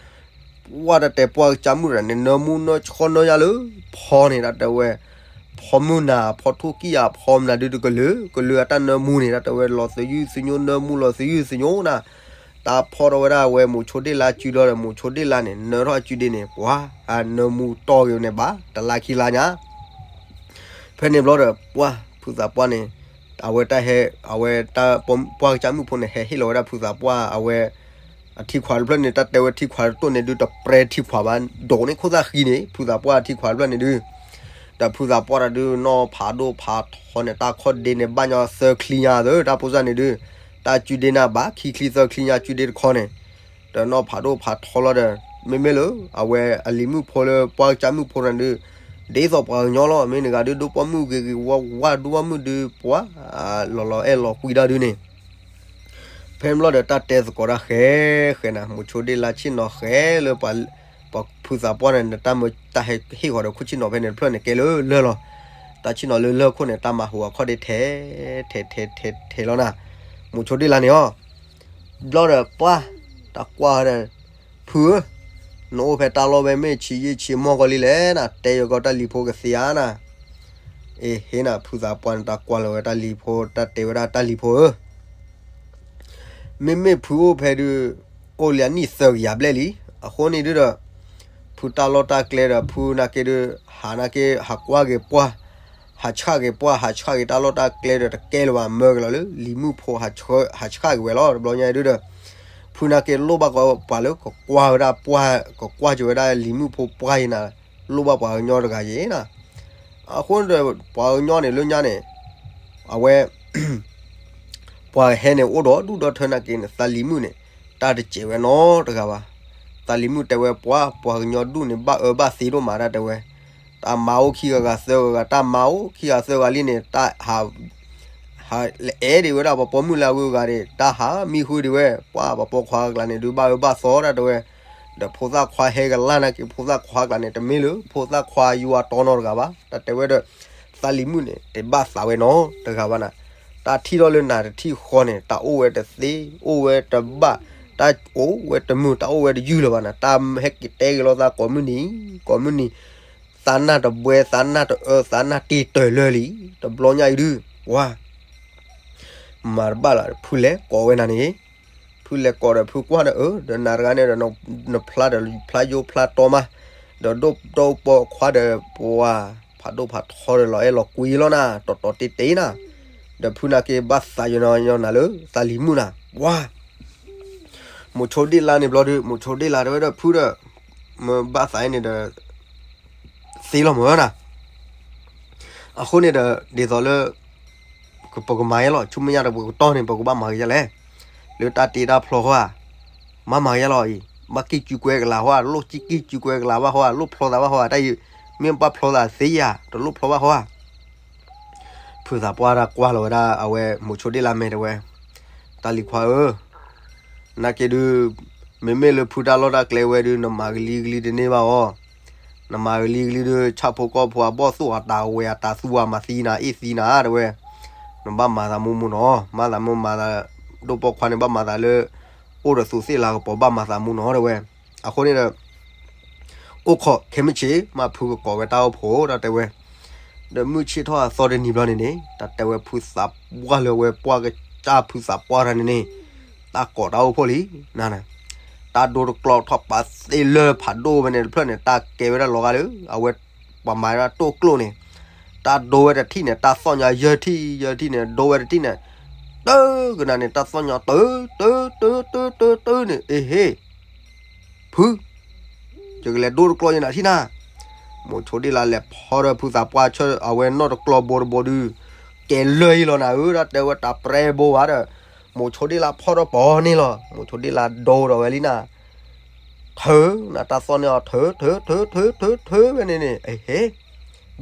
ပှၢ်တၢ်တဲပှၢ်ကစၢ်မုၣ်တဂၤန့ၣ် နၢမူနီၢ်ဆှီနၢယါလၢ ဖီန့ၣ် တၢ်တဲဝဲ ဖီမုၢ်နၤ ဖီထိၣ်ကံၢ်ယါ ဖီမနုၤဒုးတကလုာ် ကလုာ်အတၢ်နၢမူန့ၣ် တၢ်တဲဝဲ လီၤသယုၢ်သညိ နၢမူလီၤသယုၢ်သညိနၤ တၢ်ဖီၣ်ထီၣ်ဝဲဒၣ်ဝဲမိၤဆိဒ့လါစုလီၤဒီး မိၤဆိဒ့လါန့ၣ် နၢထီၣ်အစုဒ့န့ၣ် ပှၢ် အနၢမူတီၢ်ဂ့ၤန့ၣ်ဘၣ် တလါခံလါညါ ဖဲန့ၣ်ဘျီဒီး ပှၢ် ဖုသးပှၢ်န့ၣ် အဝဲတၢ်ဟဲ အဝဲတၢ်ပှၢ်ကစၢ်မုၣ်ဖိန့ၣ် ဟဲဟ့ၣ်လီၤဝဲဒၣ်ဖုသးပှၢ် အဝဲ အထံခွးတဖျၢၣ်န့ၣ် တၢ်တဲဝဲထံခွးတတိၢ်န့ၣ်ဒုး တပြဲထံခွးဘၣ် ဒိးန့ၢ်ခိၣ်သၣ်ဃံန့ၣ် ဖုသးပှၢ်ထံခွးတဖျၢၣ်န့ၣ်ဒုး ဒီးဖုသးပှၢ်တၢ်ဒုး နီၢ်ဖးဒိၣ်ဖးထီန့ၣ် တၢ်ခီၣ်ဒ့န့ၣ် ဘၣ်ညီသၢချံညါသၢ တၢ်ဖိစၢ်န့ၣ်ဒုး တၢ်စုဒ့နၤဘၣ် ခံချံသၢချံညါစုဒ့တခီန့ၣ် ဒီးနီၢ်ဖးဒိၣ်ဖးထီလီၤဒီး မ့မ့ၢ်လၢ အဝဲအလံၤမုၣ်ဖိလၢပှၢ်ကစၢ်မုၣ်ဖိတဂၤဒုး ဒ်သိးပှၤကညီလီၤ မ့ၢ်နဂၤဒုး ဒိၣ်ပိာ်မုၣ်ဂ့ၤဂ့ၤဝါဝါ ဒိၣ်ပိာ်မုၣ်ဒုး ပှၤ လီၤလီၤအဲၣ်လီၤကွံဒၣ်ဒုးန့ၣ် ဖဲန့ၣ်ဘျီဒီး တၢ်တဲသကိးတၢ်ဃဲဃဲနၤ မိၤဆိဒ့လါဆ့ၣ်နီၤဃဲလၢ ပှၤဖုသးပှၢ်န့ၣ် တၢ်မၢတၢ်ဟဲဟ့ၣ်ဃီၤဒီးခိၣ်ဆ့ၣ်နီၤဖဲန့ၣ်တဖျၢၣ်န့ၣ် ကဲလၢလၢၢ်လီၤ. တၢ်ဆ့ၣ်နီၤလၢလၢၢ်ခိၣ်န့ၣ် တၢ်မၤဟူးအခီၣ်ဒ့ထဲ ထဲထဲထဲထဲလီၤနၤ. မိၤဆိဒ့လါန့ၣ်အီၤ ဘျီဒီးပှၢ် တၢ်ကွၢ်ဒီး ဖုဧၢ, နအိၣ်ဖဲတၢ်လီၢ်ဝဲမ့ၢ်ဆံးယံာ်ဆံးမီၢ်ကီးလံလဲၣ်နၤ, တဲယကီတၢ်လံၤဖိကသ့ဧါနၤ. အ့ ဟ့ၣ်နၤ ဖုသးပှၢ်န့ၣ် တၢ်ကွၢ်လီၤဝဲတၢ်လံၤဖိ တၢ်တဲဝဲဒၣ်တၢ်လံၤဖိဧၢ မ့မ့ၢ်ဖုအိၣ်ဖဲဒုး အိၣ်လံအနံၣ်သၢကယၤဘျဲၣ်လံ. အဃိန့ၣ်ဒုးဒီး ဖုတၢ်လီၢ်တၢ်ကျဲဒီး ဖုနာ်က့ဒုး ဟးနာ်က့ ဟးကွၢ်က့ၤပှၢ်, ဟးဆှၣ်က့ၤပှၢ်, ဟးဆှၣ်က့ၤတၢ်လီၢ်တၢ်ကျဲဒီး တကဲလၢၤဘၣ် မၢက့ၤလီၤလၢ လံၤမုၣ်ဖိ ဟးဆှၣ်က့ၤဝဲလီၤ. တဘျီညါဒုးဒီး ဖုနာ်က့လိၣ်ဘၣ်ကီးပှၤလၢကကွၢ်ဝဲဒၣ်ပှၢ်, ကကွၢ်က့ၤဝဲဒၣ်လံၤမုၣ်ဖိပှၢ်အံၤနၤ, လိၣ်ဘၣ်ပှၤကညီတဂၤအံၤနၤ. အဃိန့ၣ်ဒီး ပှၤကညီန့ၣ်လၢညါန့ၣ် အဝဲ ပှၤဟဲန့ၣ် အိၣ်ဒီးဒူၣ်ဒီထၢနာ်က့န့ၣ် သးလံၤမုၣ်န့ၣ် တၢ်တစဲးဝဲနီတဂၤဘၣ်. သးလံၤမုၣ်တဲဝဲပှၤ ပှၤကညီဒူၣ်န့ၣ် ဘၣ်အၢဘၣ်သီဒိၣ်မး တၢ်တဲဝဲ. တၢ်မၤအိၣ်ခံဂၤဂၤသၢဂၤဂၤ တၢ်မၤအိၣ်ခံဂၤသၢဂၤလံန့ၣ် တၢ်ဟး ဟးလၢအဲၣ်ဒံးဝဲဒၣ် ပှၤပိာ်မုၣ်လၢအဂုၤအဂၤန့ၣ် တၢ်ဟးမံဃုာ်ဒံးဝဲ ပှၤ ပှၤပိာ်ခွါအကျါန့ၣ်ဒုး ဘၣ်အၢဘၣ်သီ တၢ်တဲဝဲ. ဒီးဖိသၣ်ခွါဟဲကလၢ်နာ်က့ ဖိသၣ်ခွါအကျါန့ၣ် တမ့ၢ်လၢဖိသၣ်ခွါယွၤတီနီတဂၤဘၣ် တၢ်တဲဝဲဒီး သးလံၤမုၣ်န့ၣ် တဘၣ်သးဝဲနီတဂၤဘၣ်နၤ. တၢ်ထံၣ်ထီၣ်လၢနၤတထံၣ်ဃီန့ၣ် တၢ်အိၣ်ဝဲတသ့ အိၣ်ဝဲတဘၣ် တၢ်အိၣ်ဝဲတမုာ် တၢ်အိၣ်ဝဲတယုၢ်လၢၤဘၣ်နၤ. တၢ်ဟဲက့ၤတဲက့ၤလိာ်သးကိးမုၢ်နံၤ ကိးမုၢ်နံၤ သးနၢ်တဘှဲ သးနၢ်တအၢ သးနၢ်တ့ၢ်တၢၢ်လၢာ်လံ, တဘျီညါအံၤဒုး ပှၤ မၤတဘၣ်လီၤ ဖုလဲၤကိးဝဲနၤန့ၣ်, ဖုလဲၤကိးဒီးဖုကွၢ်ဒီးအၢ ဒီးနၤတဂၤန့ၣ်ဒီး နဖျါဒီးဖျါယိဖျါတီမး, ဒီးဒိၣ်ဒီးပှီၢ်ခွါဒီးပှၤ ဖးဒိၣ်ဖးထီဒီးလီၤအဲၣ်လီၤကွံလီၤနၤ တီတီတ့တ့နၤ, ဒီးဖုနာ်က့ဘၣ်သးယနီၤယနီၤနၤလၢသးလံၤမုၣ်နၤ, ပှၤ မိၤဆိဒ့ၣ်လါန့ၣ်ဘျီဒုး မိၤဆိဒ့ၣ်လါတဲဝဲဒၣ်ဖုဒီး မ့ၢ်ဘၣ်သးအံၤန့ၣ်ဒီး သ့လီၤမၢ်နၤ, အဃိန့ၣ်ဒီး ဒ်သိးလၢ ပကမၤယဲလီၤ ဆူမဲာ်ညါဒီးပကတီၢ်န့ၣ် ပကဘၣ်မၤကယဲလဲၣ်, လၢတၢ်တ့တၢ်ဖျီဃီဧါ, မၤမၤကယဲလီၤအံၤ ဘၣ်ကံၢ်ကူကွဲကလးဃီဧါ လိၣ်ကံၢ်ကူကွဲကလးဘၣ်ဃီဧါ လိၣ်ဖျီသးဘၣ်ဃီဧါ တၢ်အံၤ မ့ၢ်ဘၣ်ဖျီသးသ့ဧါ တလိၣ်ဖျီဘၣ်ဃီဧါ ဖုသးပှၢ်တၢ်ကွၢ်လီၤဝဲဒၣ် အဝဲမိၤဆိဒ့ၣ်လါမဲာ်တဲဝဲ, တၢ်လံၤခွါဧၢ, နာ်က့ဒုး မ့မ့ၢ်လၢဖုတၢ်လီၢ်တၢ်ကျဲဝဲဒုး နမၤကလံၤကလံၤတန့ၢ်ဘၣ်အီၤ, နမၤကလံၤကလံၤဒုး ဆၣ်ဖိကီၢ်ဖိအဘီၣ်သိၣ်အတၢ်ဝဲအတၢ်သူအမၤသံနၤ အ့ၣ်သံနၤတဲဝဲ, နဘၣ်မၤသးမူမူနီၤ မၤသးမူမၤသး, ဒိၣ်ပိာ်ခွါန့ၣ် ဘၣ်မၤသးလၢ အိၣ်ဒီးသူးသ့ၣ်လၤကပီၤ ဘၣ်မၤသးမူနီၤတဲဝဲ, အဃိန့ၣ်ဒီး အိၣ်ခိးခဲမုၢ်ဆ့ၣ် မ့ၢ်ဖုကကိးဝဲတၢ်အိၣ်ဖှိၣ် တၢ်တဲဝဲ, ဒီးမုၢ်ဆ့ၣ်ထီၣ်အသီတနံၤဘျီန့ၣ်န့ၣ် တၢ်တဲဝဲဖုသးပှၢ်လၢအဝဲပှၢ်ကစၢ်ဖုသးပှၢ်တၢ်န့ၣ်န့ၣ်, တၢ်ကိးတၢ်အိၣ်ဖှိၣ်လံ, န, တၢ်ဒိတကျီထီၣ်ပာ်သ့လၢဖးဒိၣ်ဝဲန့ၣ်တဖျၢၣ်န့ၣ် တၢ်ကဲဝဲဒၣ်လီၤဂာ်လၢ အဝဲ ပှၤမၤဒၣ်တိၢ်ကျိၣ်န့ၣ်, တၢ်ဒိဝဲတထံၣ်န့ၣ် တၢ်သီၣ်ညီယဲၢ်ထံၣ် ယဲၢ်ထံၣ်န့ၣ် ဒိဝဲတထံၣ်န့ၣ်, တကနၣ်န့ၣ် တၢ်သီၣ်ညီတၢ တ တ တ တ တန့ၣ် အ့ဟ့ ဖု, ယကလဲၤဒိတကျီယနၤထံၣ်နၤ, မိၤဆိဒ့ၣ်လါလဲၤဖီဒီးဖုသးပှၢ်ဆၢအဝဲနီၢ်တကျီဘိတဘိဒုး, ကဲလၢာ်အံၤလီၤနၤဧၢ တၢ်တဲဝဲတၢ်ပြဲဘိဝဲဒီး, မိၤဆိဒ့ၣ်လါဖီဒီးပီၤန့ၣ်လီၤ မိၤဆိဒ့ၣ်လါဒိဒီးဝဲလံနၤ, ထၢနၤတၢ်သီၣ်န့ၢ်အီၤ ထၢ ထၢ ထၢ ထၢ ထၢ ထၢ ဝဲန့ၣ်န့ၣ် အဟ့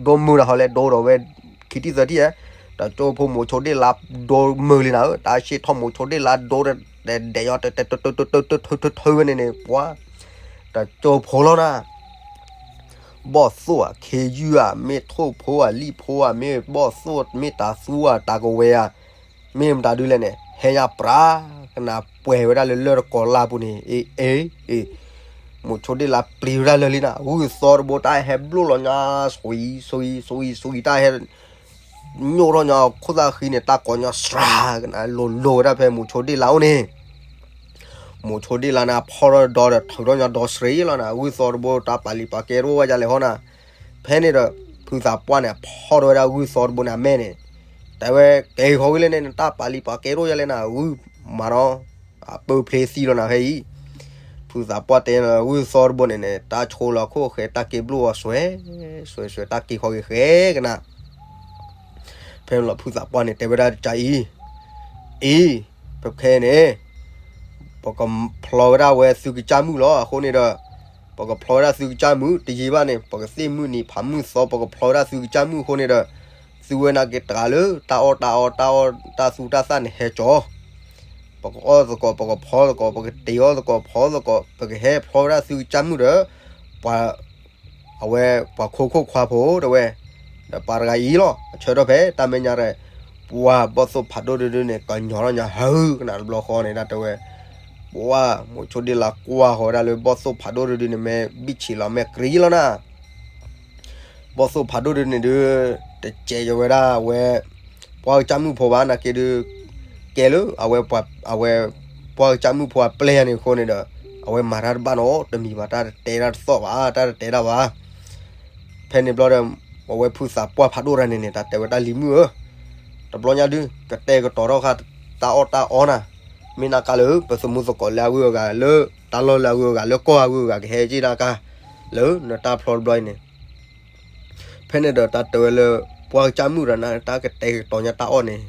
ဒိမုာ်ဒီးဟီလဲၤဒိဒီးဝဲ ခံထံၣ်သၢထံၣ်ဧါ, တကၠိဖိမိၤဆိဒ့ၣ်လါဒိမုာ်လံနၤဧၢ တၢ်ရှ့ၣ်ထီၣ်မိၤဆိဒ့ၣ်လါဒိတဒဲးညီ ထၢ ထၢ ထၢ ထၢ ဝဲန့ၣ်န့ၣ် ပှၤ တကၠိဖိလီၤနၤ, ဘီၣ်သိၣ်ဧါ ခ့ယုၢ်ဧါ မ့ၢ်ထိၣ်ဖိဧါ လံၣ်ဖိဧါ မ့ၢ်ဘီၣ်သိၣ် မ့ၢ်တၤသူဧါ တၤကဝဲၤဧါ, မ့ၢ်မတၤဒုလဲၣ်န့ၣ် ဟဲညါပြး ကနၣ်ပှဲၤဝဲဒၣ်လၢလၢၢ်တကိးလၢ်ပူၤန့ၣ် အ့ အ့ အ့ မိၤဆိဒ့ၣ်လါပျံၤဝဲဒၣ်လၢာ်လံနၤ ဂုၢ်သီတဘိတၢ်ဟဲဘျိၣ်လီၤညါ စွံ စွံ စွံ စွံ တၢ်ဟဲ ညိၣ်ထီၣ်ညီခိၣ်သၣ်ဃံန့ၣ် တၢ်ကိးညီစှၤ ကနၣ်လိၤလိၤဝဲဒၣ်ဖဲမိၤဆိဒ့ၣ်လါအိၣ်န့ၣ်, မိၤဆိဒ့ၣ်လါန့ၣ် ဖီၣ်ထီၣ်ဒီးထုးထီၣ်ညီဒီစှၤလီၤနၤ ဂုၢ်သီတဘိတၢ်ပာ်လံၤပာ်ကဲတအိၣ်ဝဲဒ်လဲၣ်ဟီနၤ, ဖဲန့ၣ်ဒီး ဖုသးပှၢ်န့ၣ် ဖီၣ်ထီၣ်ဝဲဒၣ်ဂုၢ်သီတဘိန့ၣ်အမဲာ်န့ၣ်, တဲဝဲကဲဃီဝံၤလဲၣ်န့ၣ် နတၢ်ပာ်လံၤပာ်ကဲတအိၣ်ယၤလဲၣ်နၤ ဂုၢ်မၤဒီး အပၢဖျ့သံလီၤနၤဖဲအံၤ, ဖုသးပှၢ်တဲလီၤဂုၢ်သီတဘိန့ၣ်န့ၣ် တၢ်ဆိလီၤခိၣ်ဃဲ တၢ်က့ၤဘျိၣ်အီၤစွဲ စွဲစွဲ တၢ်က့ၤခီဂ့ၤဃဲကနၣ် ဖဲန့ၣ်လီၤဖုသးပှၢ်န့ၣ် တဲဝဲဒၣ်တကးအံၤ, အံၤ, ပခဲန့ၣ်, ပကဖျီဝဲဒၣ်ဝဲသုကစၢ်မုၣ်လီၤ. အဃိန့ၣ်ဒီး, ပကဖျီဝဲဒၣ်သုကစၢ်မုၣ် တယံာ်ဘၣ်န့ၣ် ပကသ့ၣ်မုၢ်နံၤဖးမုၢ်သီ ပကဖျီဝဲဒၣ်သုကစၢ်မုၣ်အဃိန့ၣ်ဒီး, သုဝဲနာ်က့ၤတဂၤလၢ တၢ်အီၣ်တၢ်အီ တၢ်အီၣ်တၢ်သူတၢ်သၣ်န့ၣ်ဟဲကၠီ ပကအီၣ်သကိး ပကဖျီသကိး ပကတ့ၤအီၣ်သကိးဖျီသကိး ပကဟဲဖျီဝဲဒၣ်သုကစၢ်မုၣ်ဒီး, ပှၤ အဝဲပှၤခိခိၣ်ခွါဖိတဲဝဲ, ဒီးပှၤတဂၤအံၤလီၤ အဆၢထီၣ်ဖဲတၢ်မဲာ်ညါရဲၣ်, ပှၤဘီၣ်သိၣ်ဖးဒိၣ်ဒုဒုန့ၣ် ကညီထီၣ်ညီဟၢကနၣ်တဘျီဃီန့ၣ် ဒၣ်တဲဝဲ, ပှၤမိၤဆိဒ့ၣ်လါကွၢ်ဃီၤဝဲဒၣ်လၢဘီၣ်သိၣ်ဖးဒိၣ်ဒုဒုန့ၣ် မ့ၢ်ဘံၣ်ဆံးလီၤ မ့ၢ်ကြံလီၤနၤ ဘီၣ်သိၣ်ဖးဒိၣ်ဒုန့ၣ်ဒု, တစဲးယဝဲဒၣ်ဝဲ, ပှၤကစၢ်မုၣ်ဖိဘၣ်နာ်က့ၤဒု, ကဲလၢ အဝဲ, အဝဲ, ပှၤကစၢ်မုၣ်ဖိအပျဲၢ်န့ၣ်အဃိန့ၣ်ဒီး, အဝဲမၤတၢ်တဘၣ်နီတမံၤဘၣ် တၢ်တတဲတၢ်တသီၣ်ဘၣ် တၢ်တတဲတၢ်ဘၣ်. ဖဲန့ၣ်ဘျီဒီး, အဝဲဖုသးပှၢ်ဖးဒိၣ်တဂၤန့ၣ်န့ၣ် တၢ်တဲဝဲတၢ်လံၤမုၣ်ဧၢ, တဘျီညါဒု, ကတဲာ်ကတီၤထီၣ်ဃာ်, တၢ်အီၣ်တၢ်အီနၤ, မ့ၢ်နာ်က့ၤလၢ ပသမူသကိးလၢအဂုၤအဂၤ လၢတၢ်လီၢ်လၢအဂုၤအဂၤ လၢကီၢ်အဂုၤအဂၤ ကဟဲက့ၤနာ်က့ၤ, လၢနတၢ်ဖျီတဘျီအံၤန့ၣ် ဖဲန့ၣ်ဒီးတၢ်တဲဝဲလၢ, ပှၤကစၢ်မုၣ်ဒီးနၤ တၢ်ကတဲာ်ကတီၤညါတၢ်အီၣ်န့ၣ်,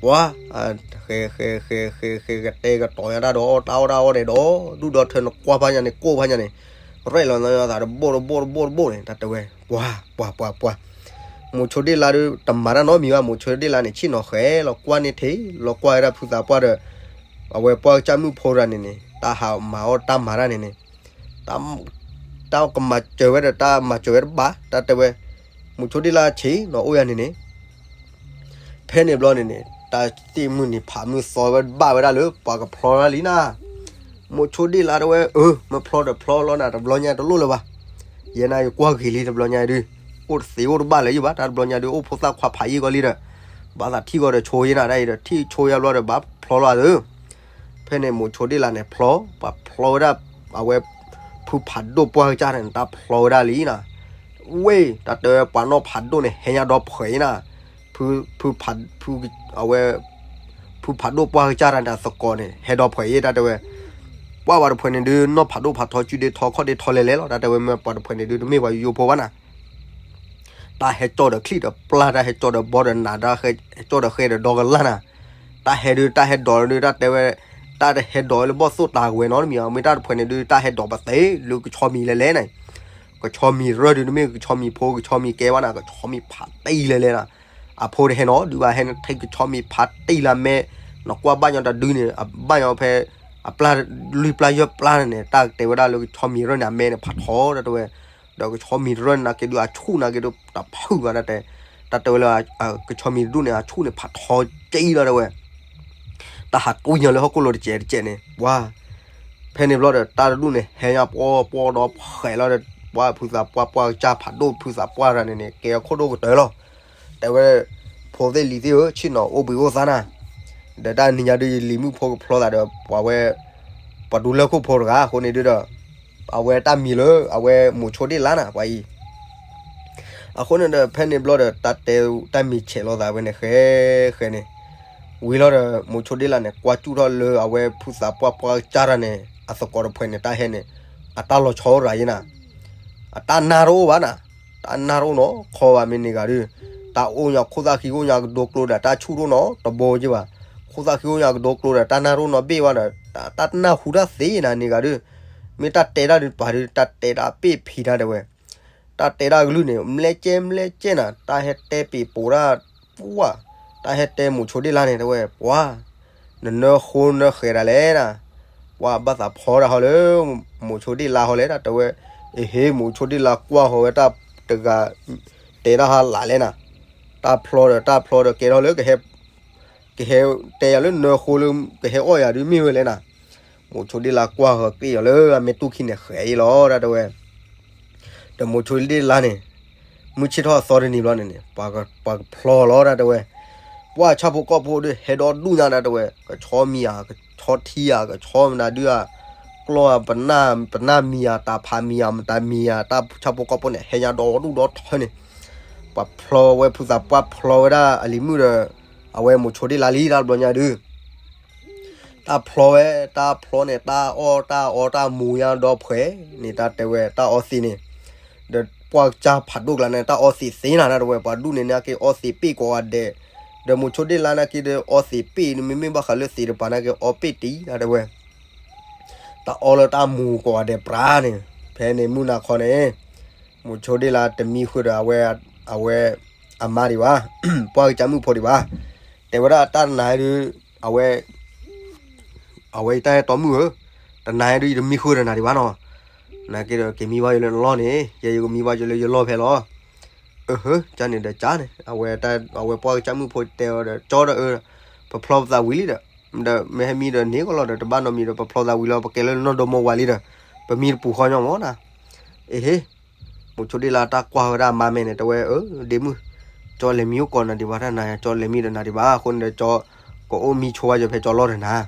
ပှၤ, ဃဲဃဲဃဲဃဲဃဲကတဲာ်ကတီၤညါတၢ်ဒီးအီၣ်တၢ်အီၣ်တၢ်အီၣ်န့ၣ်ဒီး, ဒူၣ်ဒီထၢနကွၢ်ဖးညါန့ၣ် ကိၢ်ဖးညါန့ၣ်, ရဲၣ်လီၤနသးတဘိၣ်တဘိၣ်တဘိၣ်တဘိၣ်န့ၣ် တၢ်တဲဝဲ, ပှၤ, ပှၤပှၤပှၤ, မိၤဆိဒ့ၣ်လါဒီး တမၤတၢ်နီတမံၤဘၣ် မိၤဆိဒ့ၣ်လါန့ၣ် ဆ့ၣ်နီၤဃဲၤလီၤကွၢ်န့ၢ်ထံး လီၤကွၢ်ဝဲဒၣ်ဖုသးပှၢ်ဒီး, အဝဲပှၤကစၢ်မုၣ်ဖိတဂၤန့ၣ်န့ၣ် တၢ်ဟးမၤအီၣ်တၢ်မၤတၢ်န့ၣ်န့ၣ် တၢ်ကမၤစၢၤဝဲဒီးတၢ်မၤစၢၤဝဲတဘၣ် တၢ်တဲဝဲ, မိၤဆိဒ့ၣ်လါဆ့ၣ်နီၤအိၣ်ယၤန့ၣ်န့ၣ်, ဖဲန့ၣ်ဘျီန့ၣ်န့ၣ် တၢ်သ့ၣ်မုၢ်နံၤဖးမုၢ်သီဝဲဘၣ်ဝဲဒၣ်လၢပှၤကဖျီတၢ်လံနၤ, မိၤဆိဒ့ၣ်လါတဲဝဲ အၢ မ့ၢ်ဖျီဒီးဖျီလီၤနၤ တဘျီညါတလိၣ်လၢၤဘၣ်, ယဲန့ၣ်ယကွၢ်ဂ့ၤလံတဘျီညါဒုး, အိၣ်တသ့အိၣ်တဘၣ်လၢၤယဘၣ် တၢ်တဘျီညါဒုး အိၣ်ဖိသၣ်ခွါဖးယံာ်ကီးလံဒီး, ဘၣ်သးထံၣ်ကီးဒီးဆိယဲနၤဒၣ်အံၤဒီး ထံၣ်ဆိယဲဘျီဒီး ဘၣ်ဖျီလီၤအသး ဖဲန့ၣ်မိၤဆိဒ့လးန့ၣ်ဖျီ, ပှၤဖျီဝဲဒၣ်, အဝဲ, ဖုဖးဒိၣ်ပှၢ်ကစၢ်န့ၣ် တၢ်ဖျီဝဲဒၣ်လံနၤ, ဝ့ၢ် တၢ်တဲဝဲပှၤနီၢ်ဖးဒိၣ်န့ၣ် ဟဲညါဒီဖှဲးနၤ, ဖု, ဖုဖး, ဖု, အဝဲ, ဖုဖးဒိၣ်ပှၢ်ကစၢ်တၢ်န့ၣ် အသကိးန့ၣ် ဟဲဒီဖှဲးအံၤ တၢ်တဲဝဲ, ပှၢ်ပှၤတဖှဲးန့ၣ်ဒုး နီၢ်ဖးဒိၣ်ဖးထီ စုဒ့ထီ ခီၣ်ဒ့ထီလဲၤလဲၤလီၤ တၢ်တဲဝဲ မ့ၢ်ပှၤတဖှဲးန့ၣ်ဒုး တမ့ၢ်ပှၤယိယိဖိဘၣ်နၤ တၢ်ဟဲကၠီၣ်ဒီးချံၣ်ဒီးပျၢ် တၢ်ဟဲကၠီၣ်ဒီးဘီဒီးနး တၢ်ဟဲကၠီၣ်ဒီးဃဲဒီးဒီကလၢ်နၤ, တၢ်ဟဲဒုး တၢ်ဟဲဒိးဒုး တၢ်တဲဝဲ, တၢ်တဟဲဒိးလၢဘီၣ်သိၣ်တၤကဝဲနီတမံၤ မ့ၢ်တၢ်တဖှဲးန့ၣ်ဒုး တၢ်ဟဲဒိးပသ့လၢကဆီမံၤလဲၤလဲၤနၤ, ကဆီမံၤရၢၢ်ဒုး တမ့ၢ်ကဆီမံၤဖိ ကဆီမံၤကဲဘၣ်နၤ ကဆီမံၤဖးတံၢ်လဲၤလဲၤနၤ, အဖိတဟဲနီၤ ဒုးဘၣ်ဟဲနထံၣ်ကဆီမံၤဖးတံၢ်လၢအမဲ, နကွၢ်ဘၣ်ညီတဒုန့ၣ် အဘၣ်ညီဖဲ အပျၢ်လွံၢ်ပျၢ်ယဲၢ်ပျၢ်န့ၣ် တၢ်တဲဝဲဒၣ်လၢကဆီမံၤရၢၢ်န့ၣ် အမဲန့ၣ် ဖးထီ တၢ်တဲဝဲ, ဒီးကဆီမံၤတရၢၢ်န့ၣ် နာ်က့ဒုး အဆူၣ်နာ်က့ဒုး တဖုၣ်ဘၣ်တၢ်တဲ, တၢ်တဲဝဲလၢ, ကဆီမံၤတဒူၣ်န့ၣ် အဆူၣ်န့ၣ် ဖးထီကံလီၤတဲဝဲ, တၢ်ဟးတူၢ်ညီလၢဟီၣ်ခိၣ်လိၤတစဲးတစဲးန့ၣ် ပှၤ, ဖဲန့ၣ်ဘျီဒီး တၢ်တဒူၣ်န့ၣ် ဟဲညါပှီပှီဒီးဖှဲးလီၤဒီး ပှၤဖုသးပှၢ်ပှၢ်ကစၢ်ဖးဒိၣ်ဖုသးပှၢ်တၢ်န့ၣ်န့ၣ် ကဲအခိၣ်ဒိၣ်ကတၢၢ်လီၤ, တဲဝဲ, ဖိသ့ၣ်လံၤသ့ၣ်ဧၢ ဆ့ၣ်နီၤအိၣ်ဘှံးအိၣ်သါနၤ, ဒီးတၢ်နံၤညါဒုး ယလံၤမုၣ်ဖိကဖျီသးဒီး ပှၤဝဲ, ပှၤဒူလၢခိၣ်ဖိတဂၤ အဃိန့ၣ်ဒုးဒီး, အဝဲတၢ်မံၤလၢအဝဲမိၤဆိဒ့လါနၤ ပှၤအံၤ အဃိန့ၣ်ဒီး ဖဲန့ၣ်ဘျီဒီး တၢ်တဲတၢ်မံၤဆဲးလိာ်သးဝဲန့ၣ် ဃဲဃဲန့ၣ်, ဝံၤလီၤဒီး မိၤဆိဒ့လါန့ၣ် ကွၢ်စူၣ်ထီၣ်လၢအဝဲဖုသးပှၢ်ပှၢ်ကစၢ်တၢ်န့ၣ် အသကိးတဖှဲးန့ၣ် တၢ်ဟဲန့ၣ်, အတၢ်လီၤဆီအိၣ်ရၤယဲနၤ, အတၢ်နၢ်တအိၣ်ဘၣ်နၤ, တၢ်နၢ်တအိၣ်နီတခီဘၣ်မ့ၢ်န့ၣ်ဂၤဒုး, တၢ်အိၣ်ညါခိၣ်သၣ်ဃံအိၣ်ညါကဒိကျိဒီး တၢ်ဆူၣ်တအိၣ်နီတဘိက့ဘၣ်, ခိၣ်သၣ်ဃံအိၣ်ညါကဒိကျိဒီး တၢ်နၢ်တအိၣ်နီတဘ့ၣ်ဘၣ်ဒီး, တၢ်နၢ်ဟူတၢ်သ့နၤန့ၣ်ဂၤဒုး, မ့ၢ်တၢ်တဲတၢ်ဒုးပာ်ဒုး တၢ်တဲတၢ်ပ့ၢ်ဖံးတၢ်တဲဝဲ တၢ်တဲတၢ်ကလုၢ်န့ၣ် မလဲကဲမလဲကဲနၤ တၢ်ဟဲတဲပ့ၤပိာ်တၢ်, ပှၢ်, တၢ်ဟဲတဲမိၤဆိဒ့လါန့ၣ် တဲဝဲ, ပှၤ, နနၢဃိနၢဃဲၤဒၣ်လဲၣ်နၤ, ပှၤဘၣ်သးဖီတၢ်ဟီလၢ မိၤဆိဒ့လါဟီလဲၣ် တၢ်တဲဝဲ, အဟ့ မိၤဆိဒ့လါကွၢ်ဃီၤဝဲတၢ်တဂၤ, တဲတၢ်ဟါလးလဲၣ်နၤ, တၢ်ဖျီဒီးတၢ်ဖျီဒီးကဲထီၣ်လၢ ကဟဲတဲယၤလၢနၢဃိလၢ ကဟဲအီၣ်ယၤဒုးမ့ၢ်ဝဲလဲၣ်နၤ, မိၤဆိဒ့လါကွၢ်ဃီၤက့ၤအီၤလၢအမဲာ်တူၢ်ခံန့ၣ် ဃဲၤအံၤလီၤ တၢ်တဲဝဲ ဒီးမိၤဆိဒ့လါန့ၣ်, မုၢ်ဆ့ၣ်ထီၣ်အသီတနံၤဘျီန့ၣ်န့ၣ်, ပှၤကဖျီလီၤတၢ်တဲဝဲ, ပှၢ်ဆၣ်ဖိကီၢ်ဖိဒီးဟဲဒီဒူၣ်ညါတၢ်တဲဝဲ, ကဆီမံၤဧါ ကဆီထံဧါ ကဆီမနုၤဒုဧါ, ကျီၢ်ဧါ ပနၢ်မံၤဧါ တၢ်ဖးမံၤဧါ မတၤမံၤဧါ တၢ်ဆၣ်ဖိကီၢ်ဖိန့ၣ် ဟဲညါဒီဒူၣ်ဒီထၢန့ၣ်, ပှၤဖျီဝဲဖုသးပှၢ်ဖျီဝဲဒၣ်အလံၤမုၣ်ဒီး, အဝဲမိၤဆိဒ့လါလံတၢ်တဘျီညါဒုး တၢ်ဖျီဝဲ တၢ်ဖျီန့ၣ် တၢ်အီၣ်တၢ်အီတၢ်မူညါဒီဖှဲးန့ၣ် တၢ်တဲဝဲ တၢ်အီသံးန့ၣ်, ဒီးပှၢ်ကစၢ်ဖးဒိၣ်ကျါန့ၣ် တၢ်အီသံးသ့နၤ တၢ်တဲဝဲ ပှၤဒူၣ်န့ၣ်နာ်က့အီသံးပ့ၣ်ကိးဂၤဒဲး, ဒီးမိၤဆိဒ့လါနာ်က့ဒီးအီသံးပ့ၣ်န့ၣ် မ့မ့ၢ်ဘၣ်ဃးလၢသံးတပၤနာ်က့အီပ့ၣ်တံၢ် တၢ်တဲဝဲ တၢ်အီလၢတၢ်မူကိးဂၤဒဲးပြးန့ၣ်, ဖဲန့ၣ်မုၢ်နၤခီန့ၣ်, မိၤဆိဒ့လါတမံဃုာ်ဒီးအဝဲ, အဝဲ, အမါဒံးဘၣ်, ပှၢ်ကစၢ်မုၣ်ဖိဒံးဘၣ်, တဲဝဲဒၣ်တၢ်နၤဒုး, အဝဲ အဝဲယတၢ်ဟဲတီမုၣ်ဧၢ, တနၤဒုးယတမံဃုာ်ဒီးနၤဒံးဘၣ်နီၤ, နာ်က့ဒီးက့ၤမံဘၣ်ယိၤလၢနလီၢ်န့ၣ် ယဲယကမံဘၣ်ယိၤလၢယလီၢ်ဖဲလီၤ, အဟၢ ကန့ၣ်ဒီးကန့ၣ် အဝဲ, အဝဲပှၢ်ကစၢ်မုၣ်ဖိတဲအီၤဒီး ကၠီဒီးအၢ, ပဖျီပသးဝံၤလံဒီး, ဒီးမ့ၢ်ဟဲမံဒီးန့ၢ်ကီးလီၤဒီး တဘၣ်နီတမံၤဒီး ပဖျီသးဝံၤလီၤ ပကဲလၢနနီၢ်ဒိမိဝၤလံဒီး, ပမံတပူၤဃီညီမီၢ်နၤ, အဟ့ မိၤဆိဒ့လါတၢ်ကွၢ်ဝဲဒၣ်အမါမဲာ်န့ၣ် တဲဝဲ အၢ ဒ့မုၣ်, ကၠီလဲၤမံအိၣ်ကိးနၤဒံးဘၣ်တၢ်နၤ ကၠီလဲၤမံဒီးနၤဒံးဘၣ် အဃိန့ၣ်ဒီးကၠီ, ကအိၣ်မံဆိဝဲယဖဲကၠီလီၢ်ဒီးနၤ,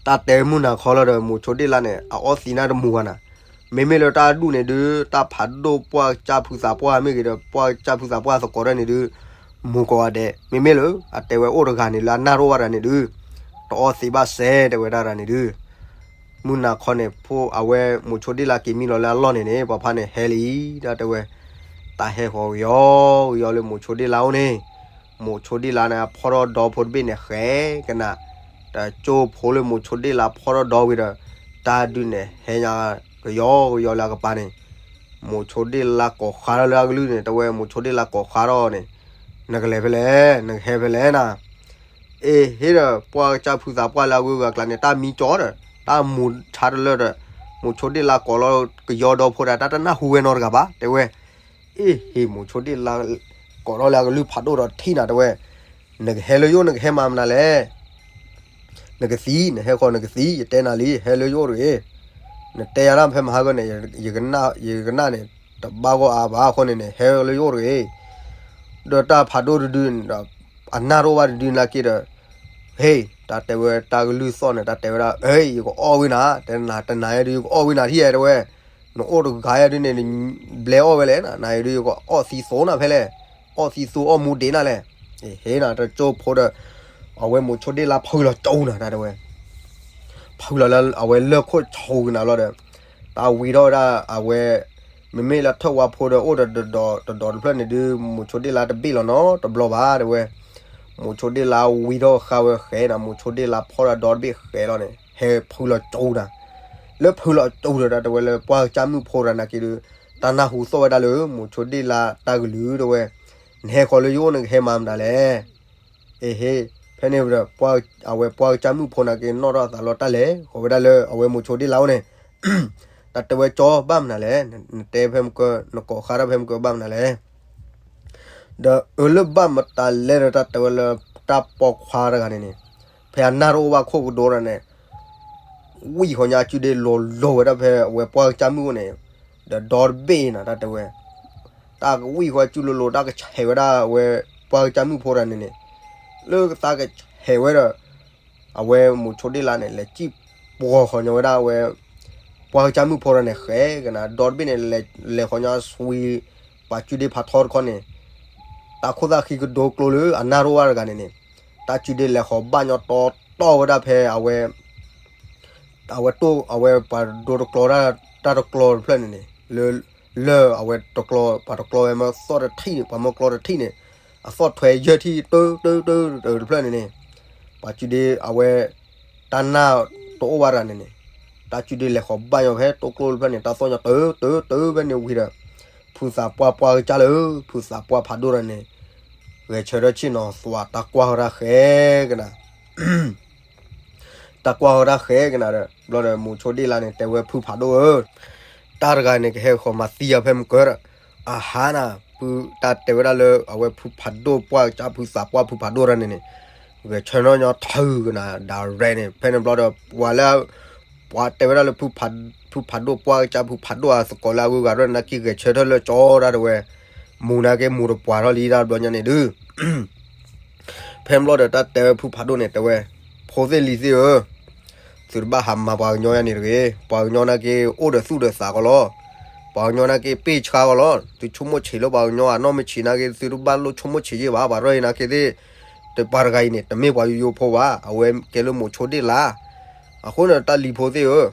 တၢ်တဲမုၢ်နၤခီလီၤဒီး မိၤဆိဒ့လါန့ၣ် အအီသံးနၢ်တမူဘၣ်နၤ, မ့မ့ၢ်လၢတၢ်ဒူၣ်န့ၣ်ဒုး တၢ်ဖးဒိၣ်ပှၢ်ကစၢ်ဖုသးပှၢ်မ့ၢ်ဂ့ၤဒီး ပှၢ်ကစၢ်ဖုသးပှၢ်သကိးတၢ်န့ၣ်ဒုး, မူကိးဂၤဒဲး မ့မ့ၢ်လၢ အတဲဝဲအိၣ်တဂၤန့ၣ်လၢအနၢ်တအိၣ်ဘၣ်တဂၤန့ၣ်ဒုး, တအီသံးဘၣ်စဲး တဲဝဲဒၣ်တဂၤန့ၣ်ဒုး မုၢ်နၤခီန့ၣ် ဖိအဝဲမိၤဆိဒ့လါက့ၤမံလီၤလၢအလီၢ်န့ၣ်န့ၣ် ပှၤဖါန့ၣ်ဟဲလံ, တၢ်တဲဝဲ, တၢ်ဟဲဃီၤကယီကယီလၢမိၤဆိဒ့လါအိၣ်န့ၣ်, မိၤဆိဒ့လါန့ၣ် အဖီထီၣ်ဒီဖိတဘ့ၣ်န့ၣ်ဃဲကနၣ်, တကၠိဖိလၢမိၤဆိဒ့လါဖီထီၣ်ဒီဝံၤဒီး, တၢ်ဒုးန့ၣ်ဟဲညါကယီကယီလၢအကပၤန့ၣ်, မိၤဆိဒ့လါကိးဃါထီၣ်လၢအကလုၢ်န့ၣ် တဲဝဲမိၤဆိဒ့လါကိးဃါထီၣ်န့ၣ်, နကလဲၤဖဲလဲၣ် နကဟဲဖဲလဲၣ်နၤ အ့ ဟ့ၣ်ဒီး ပှၢ်ကစၢ်ဖုသးပှၢ်လၢအဂုၤအဂၤကျါန့ၣ် တၢ်မံကၠီဒီး တၢ်မူဆါတလၢာ်ဒီး, မိၤဆိဒ့လါကိးလီၤကယီဒီဖိဒီး တၢ်တနၢ်ဟူဝဲနီတဂၤဘၣ် တဲဝဲ, အ့ ဟ့ၣ်မိၤဆိဒ့လါ, ကိးထီၣ်လၢအကလုၢ်ဖးဒိၣ်ဒီးထံၣ်နၤ တဲဝဲ, နကဟဲလၢယအိၣ် နကဟဲမၤမနုၤလဲၣ် နကသံ နဟဲဃီၤနကသံ ယတဲနၤလံ ဟဲလၢယအိၣ်တဂ့ၤ, နတဲယၤဒၣ်ဖဲမဟါကၢန့ၣ် ယကနၣ်န့ၣ် တဘၣ်ဂီၢ်အါဘၣ်အဃိန့ၣ်န့ၣ် ဟဲလၢယအိၣ်တဂ့ၤ. ဒီးတၢ်ဖးဒိၣ်တဒုန့ၣ်ဒီး အနၢ်တအိၣ်ဘၣ်တဒုနာ်က့ဒီး ဟ့ၣ် တၢ်တဲဝဲတၢ်ကလုၢ်သီၣ်န့ၣ် တၢ်တဲဝဲဒၣ် ဟ့ၣ် ယကအီၣ်ဝံနၤ တဲနၤတနၤယဲဒုး ယကအီၣ်ဝံနၤထံၣ်ယဲတဲဝဲ နအိၣ်တဂၤယဲဒုးန့ၣ် ဘျဲအီၣ်ဝဲလဲၣ် နၤယဲဒုး ယကအီၣ်သံသိနၤဖဲလဲၣ် အီၣ်သံသိအီၣ်မူဒံးနၤလဲၣ်. ဟ့ၣ်နၤတကၠိဖိဒီး အဝဲမိၤဆိဒ့လါဖုလီၤကၠိနၤ တၢ်တဲဝဲ ဖုလီၤလၢအဝဲလၢၢ်ခိၣ်ဆိကနၤလီၤဒီး တၢ်ဝံထီၣ်ဝဲဒၣ်အဝဲ မ့မ့ၢ်လၢထၢၣ်ဝါဖိဒီးအိၣ်ဒီးတဒီးတဖျၢၣ်န့ၣ်ဒုး မိၤဆိဒ့လါတဘ့ၣ်လီၤနီတဘျီဘၣ် တဲဝဲ. မိၤဆိဒ့လါဝံထီၣ်ဃာ်ဝဲဃဲနၤ မိၤဆိဒ့လါဖီၣ်တၢ်ဒီတဘ့ၣ်ဃဲလီၤန့ၣ် ဟဲဖုလီၤကၠိနၤ လၢဖုလီၤကၠိဒီး တၢ်တဲဝဲလၢပှၢ်ကစၢ်မုၣ်ဖိတဂၤနာ်က့ဒုး တၢ်နၢ်ဟူသီၣ်ဝဲဒၣ်လၢ မိၤဆိဒ့လါတၢ်ကလုၢ်တဲဝဲ နဟဲဃီၤလၢယအိၣ်န့ၣ် ကဟဲမၤမတၤလဲၣ်. အ့ဟ့ၣ် ဖဲန့ၣ်ဒီး အဝဲပှၢ်ကစၢ်မုၣ်ဖိနာ်က့ နီၣ်ထီၣ်သးလီၤတၢ်လဲၤဃီၤဝဲဒၣ်လၢ အဝဲမိၤဆိဒ့လါအိၣ်န့ၣ် တၢ်တဲဝဲကၠီဘၣ်မနုၤလဲၣ် နတဲဖဲမုၢ်ကၢ နကိးဃါတၢ်ဖဲမုၢ်ကၢဘၣ်မနုၤလဲၣ်. ဒီးအၢလၢဘၣ်မတၤလဲၣ်ဒီး တၢ်တဲဝဲလၢ တၢ်ပိာ်ခွါတဂၤန့ၣ်န့ၣ် ဖဲအနၢ်တအိၣ်ဘၣ်ခိၣ်ကဒိတဂၤန့ၣ် ဝံၢ်ဃီညါအစုဒ့လိၤလိၤဝဲဒၣ်ဖဲအဝဲပှၢ်ကစၢ်မုၣ်အိၣ်န့ၣ် ဒီးဒီတဘ့ၣ်နၤ တၢ်တဲဝဲ တၢ်ကဝံၢ်ဃီစုလိၤလိၤ တၢ်ကဆဲးဝဲဒၣ်အဝဲ ပှၢ်ကစၢ်မုၣ်ဖိတဂၤန့ၣ်န့ၣ် လၢသးကဆဲးဝဲဒီး အဝဲမိၤဆိဒ့လါန့ၣ် လဲၤစံၣ်ပှီၤဃီညါဝဲဒၣ်အဝဲ ပှၢ်ကစၢ်မုၣ်ဖိတဂၤန့ၣ် ဃဲကနၤ ဒီတဘ့ၣ်န့ၣ် လဲၤဃီညါဆွံ ပှၤစုဒ့ဖးထီတခီန့ၣ် တၢ်ခိၣ်သၣ်ဃံကဒိကျိလၢအနၢ်တအိၣ်ဘၣ်တဂၤန့ၣ်န့ၣ် တၢ်စုဒ့လဲၤဃီၤဘၣ်ညီတီတီဝဲဒၣ်ဖဲအဝဲ အဝဲတိၢ်အဝဲပှၤဒိတကျီတၢ်တကျီတဖျၢၣ်န့ၣ်န့ၣ် လၢ လၢအဝဲတကျီ ပှၤတကျီဝဲမၢသီၣ်တထံၣ်န့ၣ် ပှၤမၢကျီတထံၣ်န့ၣ် အသီၣ်ထွဲယဲၢ်ထံၣ်တၢတၢတၢတဖျၢၣ်န့ၣ်န့ၣ် ပှၤစုဒ့အဝဲ တၢ်နၢ်တအိၣ်ဘၣ်တဂၤန့ၣ်န့ၣ် တၢ်စုဒ့လဲၤဃီၤဘၣ်ညီဖဲတိၢ်ကျိတဖျၢၣ်န့ၣ် တၢ်သီၣ်ညီတၢတၢတၢဖဲန့ၣ်ဝံၤဒီး ဖုသးပှၢ်ပှၢ်ကစၢ်လၢ ဖုသးပှၢ်ဖးဒိၣ်တဂၤန့ၣ် ဂဲၤဆၢထၢၣ်ဆ့ၣ်နီၤသွးတၢ်ကွၢ်ဃီတၢ်ဃဲကနၤ တၢ်ကွၢ်ဃီတၢ်ဃဲကနၤဒီး ဘျီဒီးမိၤဆိဒ့လါန့ၣ် တဲဝဲဖုဖးဒိၣ်ဧၢ, တၢ်တဂၤန့ၣ် ကဟဲဃီၤမၤသံယၤဖဲမုၢ်ကၢဒီး, အဟါနၤ, ဖုတၢ်တဲဝဲဒၣ်လၢ အဝဲဖုဖးဒိၣ်ပှၢ်ကစၢ် ဖုသးပှၢ်ဖုဖးဒိၣ်တဂၤန့ၣ်န့ၣ်, ဂဲၤဆၢထၢၣ်ညီထုးကနၤ direct န့ၣ် ဖဲန့ၣ်ဘျီဒီး ပှၤလၢ ပှၤတဲဝဲဒၣ်လၢ ဖုဖးဒိၣ်ပှၢ်ကစၢ် ဖုဖးဒိၣ်အသကိးလၢအဂုၤအဂၤဒီး နာ်က့ဂဲၤဆၢထၢၣ်လၢကၠီဒၣ်တဲဝဲ, မူၤနာ်က့မူၤတပှၤထီၣ်လံတၢ်ဘျီညါန့ၣ်ဒုး ဖဲဘျီဒီးတၢ်တဲဝဲဖုဖးဒိၣ်န့ၣ်တဲဝဲ, ဖိသ့ၣ်လံၤသ့ၣ်ဧၢ, သုတဘၣ်ဟးမၤပှၤကညီယၤန့ၣ်တဂ့ၤ, ပှၤကညီနာ်က့အိၣ်ဒီးသူၣ်ဒီးသးကီးလီၤ, ပှၤကညီနာ်က့ပ့ၢ်ဆှါကီးလီၤ, သုဆိကမိၣ်ဆံးလၢပှၤကညီအနီၢ်မ့ၢ်ဆံးနာ်က့ သုတဘၣ်လိၣ်ဆိကမိၣ်ဆံးယဲၢ်ဘၣ်, ပှၤရဲၣ်အံၤနာ်က့သ့ၣ်, ပှၤတဂၤအံၤန့ၣ် တမ့ၢ်ပှၤယိယိဖိဘၣ်, အဝဲကဲလၢမိၤဆိဒ့လါ, အဃိန့ၣ်တၢ်လံၤဖိသ့ၣ်ဧၢ,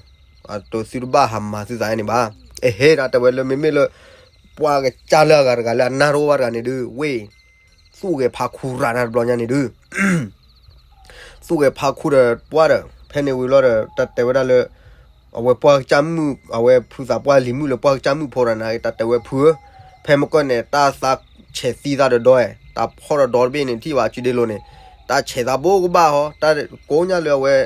သုတဘၣ်ဟးမၤသုသးယၤန့ၣ်ဘၣ်, အဟဲဒၣ်တဲဝဲလၢမ့မ့ၢ်လၢ ပှၢ်ကစၢ်လၢအဂၤတဂၤလၢအနၢ်တအိၣ်ဘၣ်တဂၤန့ၣ်ဒုး ဝ့ၢ် သူၣ်ဂဲၤဖးခူရၤတၢ်တဘျီညါန့ၣ်ဒုး သူၣ်ဂဲၤဖးခူဒီးပှၢ်ဒီး ဖဲန့ၣ်ဝံၤလီၤဒီး တၢ်တဲဝဲဒၣ်လၢ အဝဲပှၢ်ကစၢ်မုၣ် အဝဲဖုသးပှၢ်လံၤမုၣ်လၢပှၢ်ကစၢ်မုၣ်ဖိတဂၤန့ၣ် တၢ်တဲဝဲဖုဧၢ, ဖဲမုၢ်ကၢၢ်န့ၣ် တၢ်သးဆဲးသံသးဒီးဒီး, တၢ်ဖီၣ်ဒီးဒီတဘ့ၣ်န့ၣ် ထံၣ်ဘၣ်စုဒ့လိၤန့ၣ်, တၢ်ဆဲးသးဘိကဘၣ်ဟီ, တၢ်ကိးညါလၢအဝဲ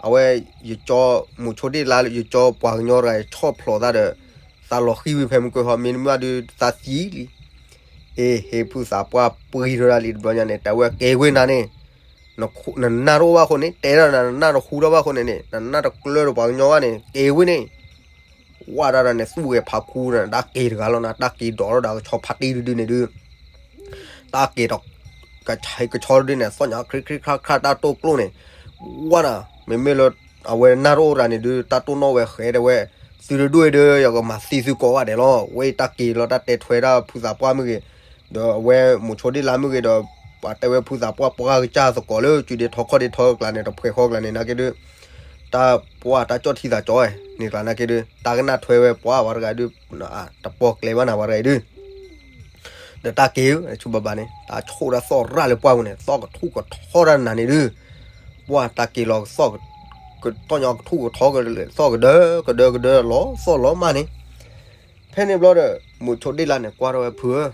အဝဲ ယကၠီ မိၤဆိဒ့လါ ယကၠီပှၤကညီတဂၤ ဆီၣ်ဖျိးသးဒီး သးလီၤဃံၤဝံၤဖဲမုၢ်ကၢၢ်ဟီ မ့တမ့ၢ်ဒုးသးသံလံ အ့ ဟ့ၣ်ဖုသးပှၢ်ပှံၤထီၣ်ဒၣ်လံတဘျီညါန့ၣ် တဲဝဲကဲဝဲနၤန့ၣ်, နနၢ်တအိၣ်ဘၣ်အဃိန့ၣ် တဲဒၣ်နၤ နနၢ်တဟူထီၣ်ဘၣ်အဃိန့ၣ်န့ၣ် နနၢ်တကျၢၤဒီးပှၤကညီဘၣ်န့ၣ် ကဲဝဲန့ၣ်, ဝဲဒၣ်န့ၣ် သူၣ်ဂဲၤဖးခူန့ၣ် တၢ်က့ၤတဂၤလီၤနၤ တၢ်က့ၤဒိးထီၣ်ဒီးကဆီဖးတံၢ်တဒုန့ၣ်ဒုး တၢ်က့ၤဒီး ကဆီကဆီတဒုန့ၣ် သီၣ်ညါခရံခရံခရံခရံတၢ်တိၢ်ကျိန့ၣ်, ဝဲနၤ မ့မ့ၢ်လၢ အဝဲနၢ်တအိၣ်တဂၤန့ၣ်ဒုး တၢ်တိၢ်နီၣ်ဝဲဃဲတဲဝဲ, သုတဒူၣ်အံၤဒီး ယကမၤသံသုကိးဂၤဒဲးလီၤ, ဝဲတၢ်က့ၤလီၤတၢ်တဲထွဲဒၣ်ဖုသးပှၢ်မ့ၢ်ဂ့ၤ, ဒီးအဝဲမိၤဆိဒ့လါမ့ၢ်ဂ့ၤဒီး ပှၤတဲဝဲဖုသးပှၢ်ပှၢ်ကစၢ်သကိးလၢ စုဒ့ထီခီၣ်ဒ့ထီကျါန့ၣ် တဖှဲးဃီကျါန့ၣ် နာ်က့ဒုး တၢ်ပှၢ်တၢ်ကၠီၣ်ထံသးကၠီန့ၣ်ကျါနာ်က့ဒုး တၢ်ကနၣ်ထွဲဝဲပှၤပှၤတဂၤဒုး တပီၢ်ကျဲဘၣ်နၤပှၤတဂၤအံၤဒုး ဒီးတၢ်က့ၤဧၢ ဆူဘၣ်ဘၣ်န့ၣ် တၢ်ဆိၣ်တၢ်သီၣ်ရၣ်လၢပှၢ်ပူၤန့ၣ် သီၣ်ကထူၣ်ကထီတၢ်နၤန့ၣ်ဒုး ပှၢ်တၢ်က့ၤလီၤ သီၣ်ကထူၣ်ကထီ သီၣ်ကဒၢကဒၢကဒၢလီၤသီၣ်လီၤမၢ်န့ၣ်, ဖဲန့ၣ်ဘျီဒီး မိၤဆိဒ့လါန့ၣ် ကွၢ်ထီၣ်ဝဲဖုဧၢ,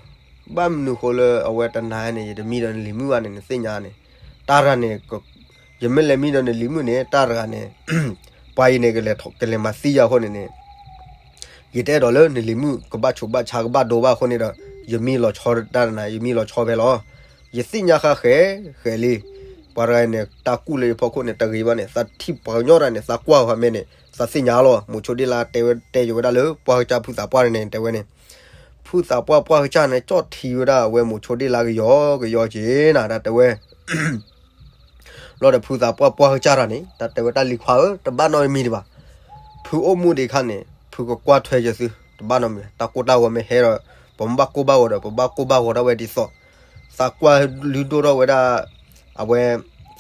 ဘၣ်မနုၤဃိလၢအဝဲတနၤန့ၣ် ယတမံဒီးနလံၤမုၣ်ဘၣ်န့ၣ် နသ့ၣ်ညါန့ၣ်, တၢ်တဂၤန့ၣ် ယမ့ၢ်လဲၤမံဒီးနလံၤမုၣ်န့ၣ် တၢ်တဂၤန့ၣ် ပှၤအံၤန့ၣ် ကလဲၤမၤသံယၤအဃိန့ၣ်န့ၣ် ယတအဲၣ်ဒိးလၢနလံၤမုၣ်ကဘၣ်ဆူးဘၣ်ဆါကဘၣ်ဒိဘၣ်အဃိန့ၣ်ဒီး ယမံလီၤဆီတၢ်တနၤ ယမံလီၤဆီဖဲလီၤ. ယသ့ၣ်ညါဃါဃဲးဃဲးလံ. ပှၤတဂၤန့ၣ် တၢ်ကူၣ်လၢယဖီခိၣ်န့ၣ် တဂ့ၤဘၣ်န့ၣ် သးထံၣ်ပှၤကညီတဂၤန့ၣ် သးကွၢ်ဃီမဲန့ၣ် သးသ့ၣ်ညါလီၤ. မိၤဆိဒ့ၣ်လါတဲဝဲ တဲယိၤဝဲဒၣ်လၢပှၢ်ကစၢ်ဖုသးပှၢ်န့ၣ်န့ၣ် တဲဝဲန့ၣ်, ဖုသးပှၢ်ပှၢ်ကစၢ်န့ၣ် ကၠီၣ်ထံဝဲဒၣ်အဝဲမိၤဆိဒ့ၣ်လါကယီကယီက့ၤနၤ တၢ်တဲဝဲ ဘျီဒီးဖုသးပှၢ်ပှၢ်ကစၢ်တၢ်န့ၣ် တၢ်တဲဝဲတၢ်လံၤခွါဧၢ တဘၣ်နီတမံၤဒံးဘၣ်. ဖုအိၣ်မူဒံးအခါန့ၣ် ဖုကကွၢ်ထွဲယသု တဘၣ်နီတမံၤ တၢ်ကိၢ်တၢ်ဂီၤမ့ၢ်ဟဲဒီး ပမ့ၢ်ဘၣ်ကိၢ်ဘၣ်ဂီၤဒီး ပဘၣ်ကိၢ်ဘၣ်ဂီၤဒၣ်ဝဲဒ်သိး သးကွၢ်လုၢ်ဒိၣ်ထီၣ်ဝဲဒၣ် အဝဲ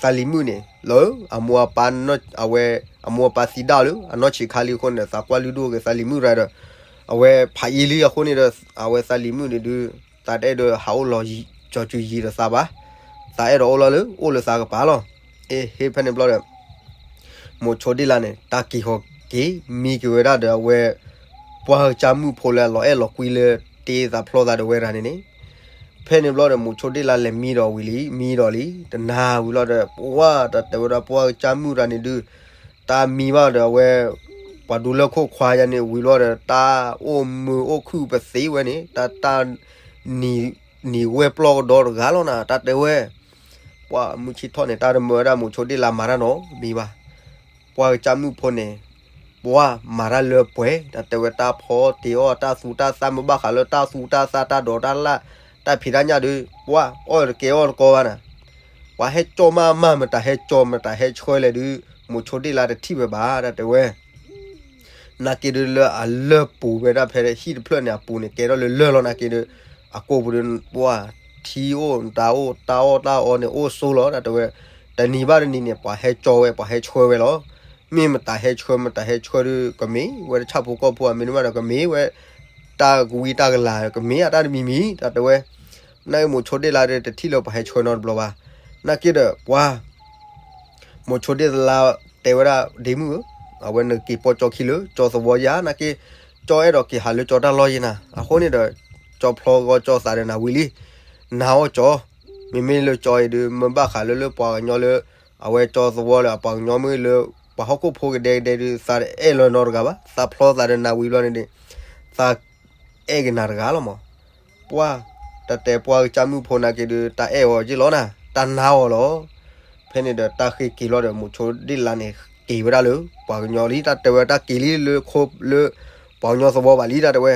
သးလံၤမုၣ်န့ၣ် လၢအမိၢ်အပၢ် အဝဲ အမိၢ်အပၢ်သံဒၣ်လၢ အနီၢ်ဆံးခါလံအဃိန့ၣ်ဒီး သးကွၢ်လုၢ်ဒိၣ်က့ၤသးလံၤမုၣ်ရၤဒီး အဝဲဖးယံာ်လံအဃိန့ၣ်ဒီး အဝဲသးလံၤမုၣ်န့ၣ်ဒုး သးတအဲၣ်ဒိးဟးအိၣ်လီၤကၠီၤစူၤယံၤဒီးသးဘၣ်. သးအဲၣ်ဒိးအိၣ်လီၤလၢ အိၣ်လၢသးကပၤလီၤ. အ့ ဟ့ၣ်ဖဲန့ၣ်ဘျီဒီး မိၤဆိဒ့ၣ်လါန့ၣ် တၢ်က့ၤဃီၤက့ၤ မံက့ၤဝဲဒၣ်ဒီးအဝဲ ပှၢ်ကစၢ်မုၣ်ဖိလၢအလီၤအဲၣ်လီၤကွံလၢ တ့သးဖျီသးဒီးဝဲရၤန့ၣ်န့ၣ်, ဖဲန့ၣ်ဘျီဒီး မိၤဆိဒ့ၣ်လါလဲၤမံဒီးဝံၤလံ မံဒီးလံ တနၤဝံၤလီၤဒီး ပှၢ် တၢ်တဲဝဲဒၣ်ပှၢ်ကစၢ်မုၣ်ရၤန့ၣ်ဒုး တၢ်မံဘၣ်ဒီးအဝဲ ပှၤဒူလၢခိၣ်ခွါယါန့ၣ်ဝံၤလီၤဒီး တၢ်အိၣ်မုာ်အိၣ်ခုၣ်ပသ့ဝဲန့ၣ် တၢ်တၢ် နံၤဝဲပျီကဒီတဂၤလီၤနၤ တၢ်တဲဝဲ ပှၢ်မုၢ်ဆ့ၣ်ထီၣ်န့ၣ် တၢ်တမၢဝဲဒၣ်မိၤဆိဒ့ၣ်လါမၤတၢ်နီတမံၤဘၣ်. ပှၢ်ကစၢ်မုၣ်ဖိန့ၣ် ပှၢ်မၤတၢ်လၢပှဲၤ တၢ်တဲဝဲတၢ်ဖီတ့အီၣ် တၢ်သူတၢ်သၣ်မ့ၢ်ဘၣ်ဃးလၢတၢ်သူတၢ်သၣ် တၢ်ဒိးတၢ်လၣ် တၢ်ဖံးတၢ်ညၣ်ဒုး ပှၢ်အီၣ်တကဲအီၣ်တကီဘၣ်နၤ. ပှၤဟဲကၠီမးမး မတၤဟဲကၠီ မတၤဟဲဆှၢလဲၣ်ဒုး မိၤဆိဒ့ၣ်လါတထံၣ်ဝဲဘၣ် တၢ်တဲဝဲ နာ်က့ဒုးလၢအလၢၢ်ပူၤဝဲဒၣ်ဖဲဟံၣ်တဖျၢၣ်န့ၣ် အပူၤန့ၣ် ကဲထီၣ်လၢလၢၢ်လီၤ နာ်က့ဒုး အကိာ်ပူၤဒုး ပှၢ်ထံအိၣ်တၢ်အိၣ် တၢ်အီၣ်တၢ်အီန့ၣ် အိၣ်ဆိလီၤ တၢ်တဲဝဲ တနံၤဘၣ်တနံၤန့ၣ် ပှၤဟဲကၠီဝဲ ပှၤဟဲဆှၢဝဲလီၤ. မ့ၢ်မတၤဟဲဆှၢ မတၤဟဲဆှၢဒုး ကမ့ၢ်ဝဲတၢ်ဆၣ်ဖိကီၢ်ဖိ အမ့ၢ်တမ့ၢ်ဒီး ကမ့ၢ်ဝဲ တၢ်ကဝံတၢ်ကလၤ ကမ့ၢ်အတၢ်တမံၤမံၤ တၢ်တဲဝဲ နာ်က့မိၤဆိဒ့ၣ်လါဒုး တထံၣ်လၢပှၤဟဲဆှၢနီတဘျီဘၣ်. နာ်က့ဒီး ပှၢ် မိၤဆိဒ့ၣ်လါတဲဝဲဒၣ် ဒ့မုၣ်ဧၢ, အဝဲနက့ၤပိာ်ကၠီခံလၢ ကၠီသဝီယါ နာ်က့ ကၠီအဲၣ်ဒိးက့ၤဟးလၢကၠီတၢ်လီၢ်ယဲနၤ, အဃိန့ၣ်ဒီး ကၠီဖျီဂီၤကၠီသးဒီးနၤဝံၤလံ, နၤအီၣ်ကၠီ, မ့မ့ၢ်လၢကၠီအံၤဒုး မ့ၢ်ဘၣ်ဃးလၢလၢပှၤကညီလၢ အဝဲကၠီသဝီလၢအပှၤကညီမ့ၢ်လၢ ပှၤဟီၣ်ခိၣ်ဖိကဒဲကဒဲဒုး သးတအဲၣ်လၢၤနီတဂၤဘၣ်, သးဖျီသးဒီးနၤဝံၤဘျီန့ၣ်န့ၣ် သးအဲၣ်က့ၤနၤတဂၤလီၤမး ပှၢ်, တၢ်တဲပှၢ်ကစၢ်မုၣ်ဖိနာ်က့ဒုး တၢ်အဲၣ်အီၤက့လီၤနၤ, တၢ်နာ်အီၤလီၤ. ဖဲန့ၣ်ဒီးတၢ်ဃ့က့ၤလီၤဒီး မိၤဆိဒ့ၣ်လါန့ၣ် က့ၤဝဲဒၣ်လၢ ပှၤကညီလံ, တၢ်တဲဝဲတၢ်က့ၤလံလၢခိလၢ ပှၤကညီသဝီဘၣ်လံ တၢ်တဲဝဲ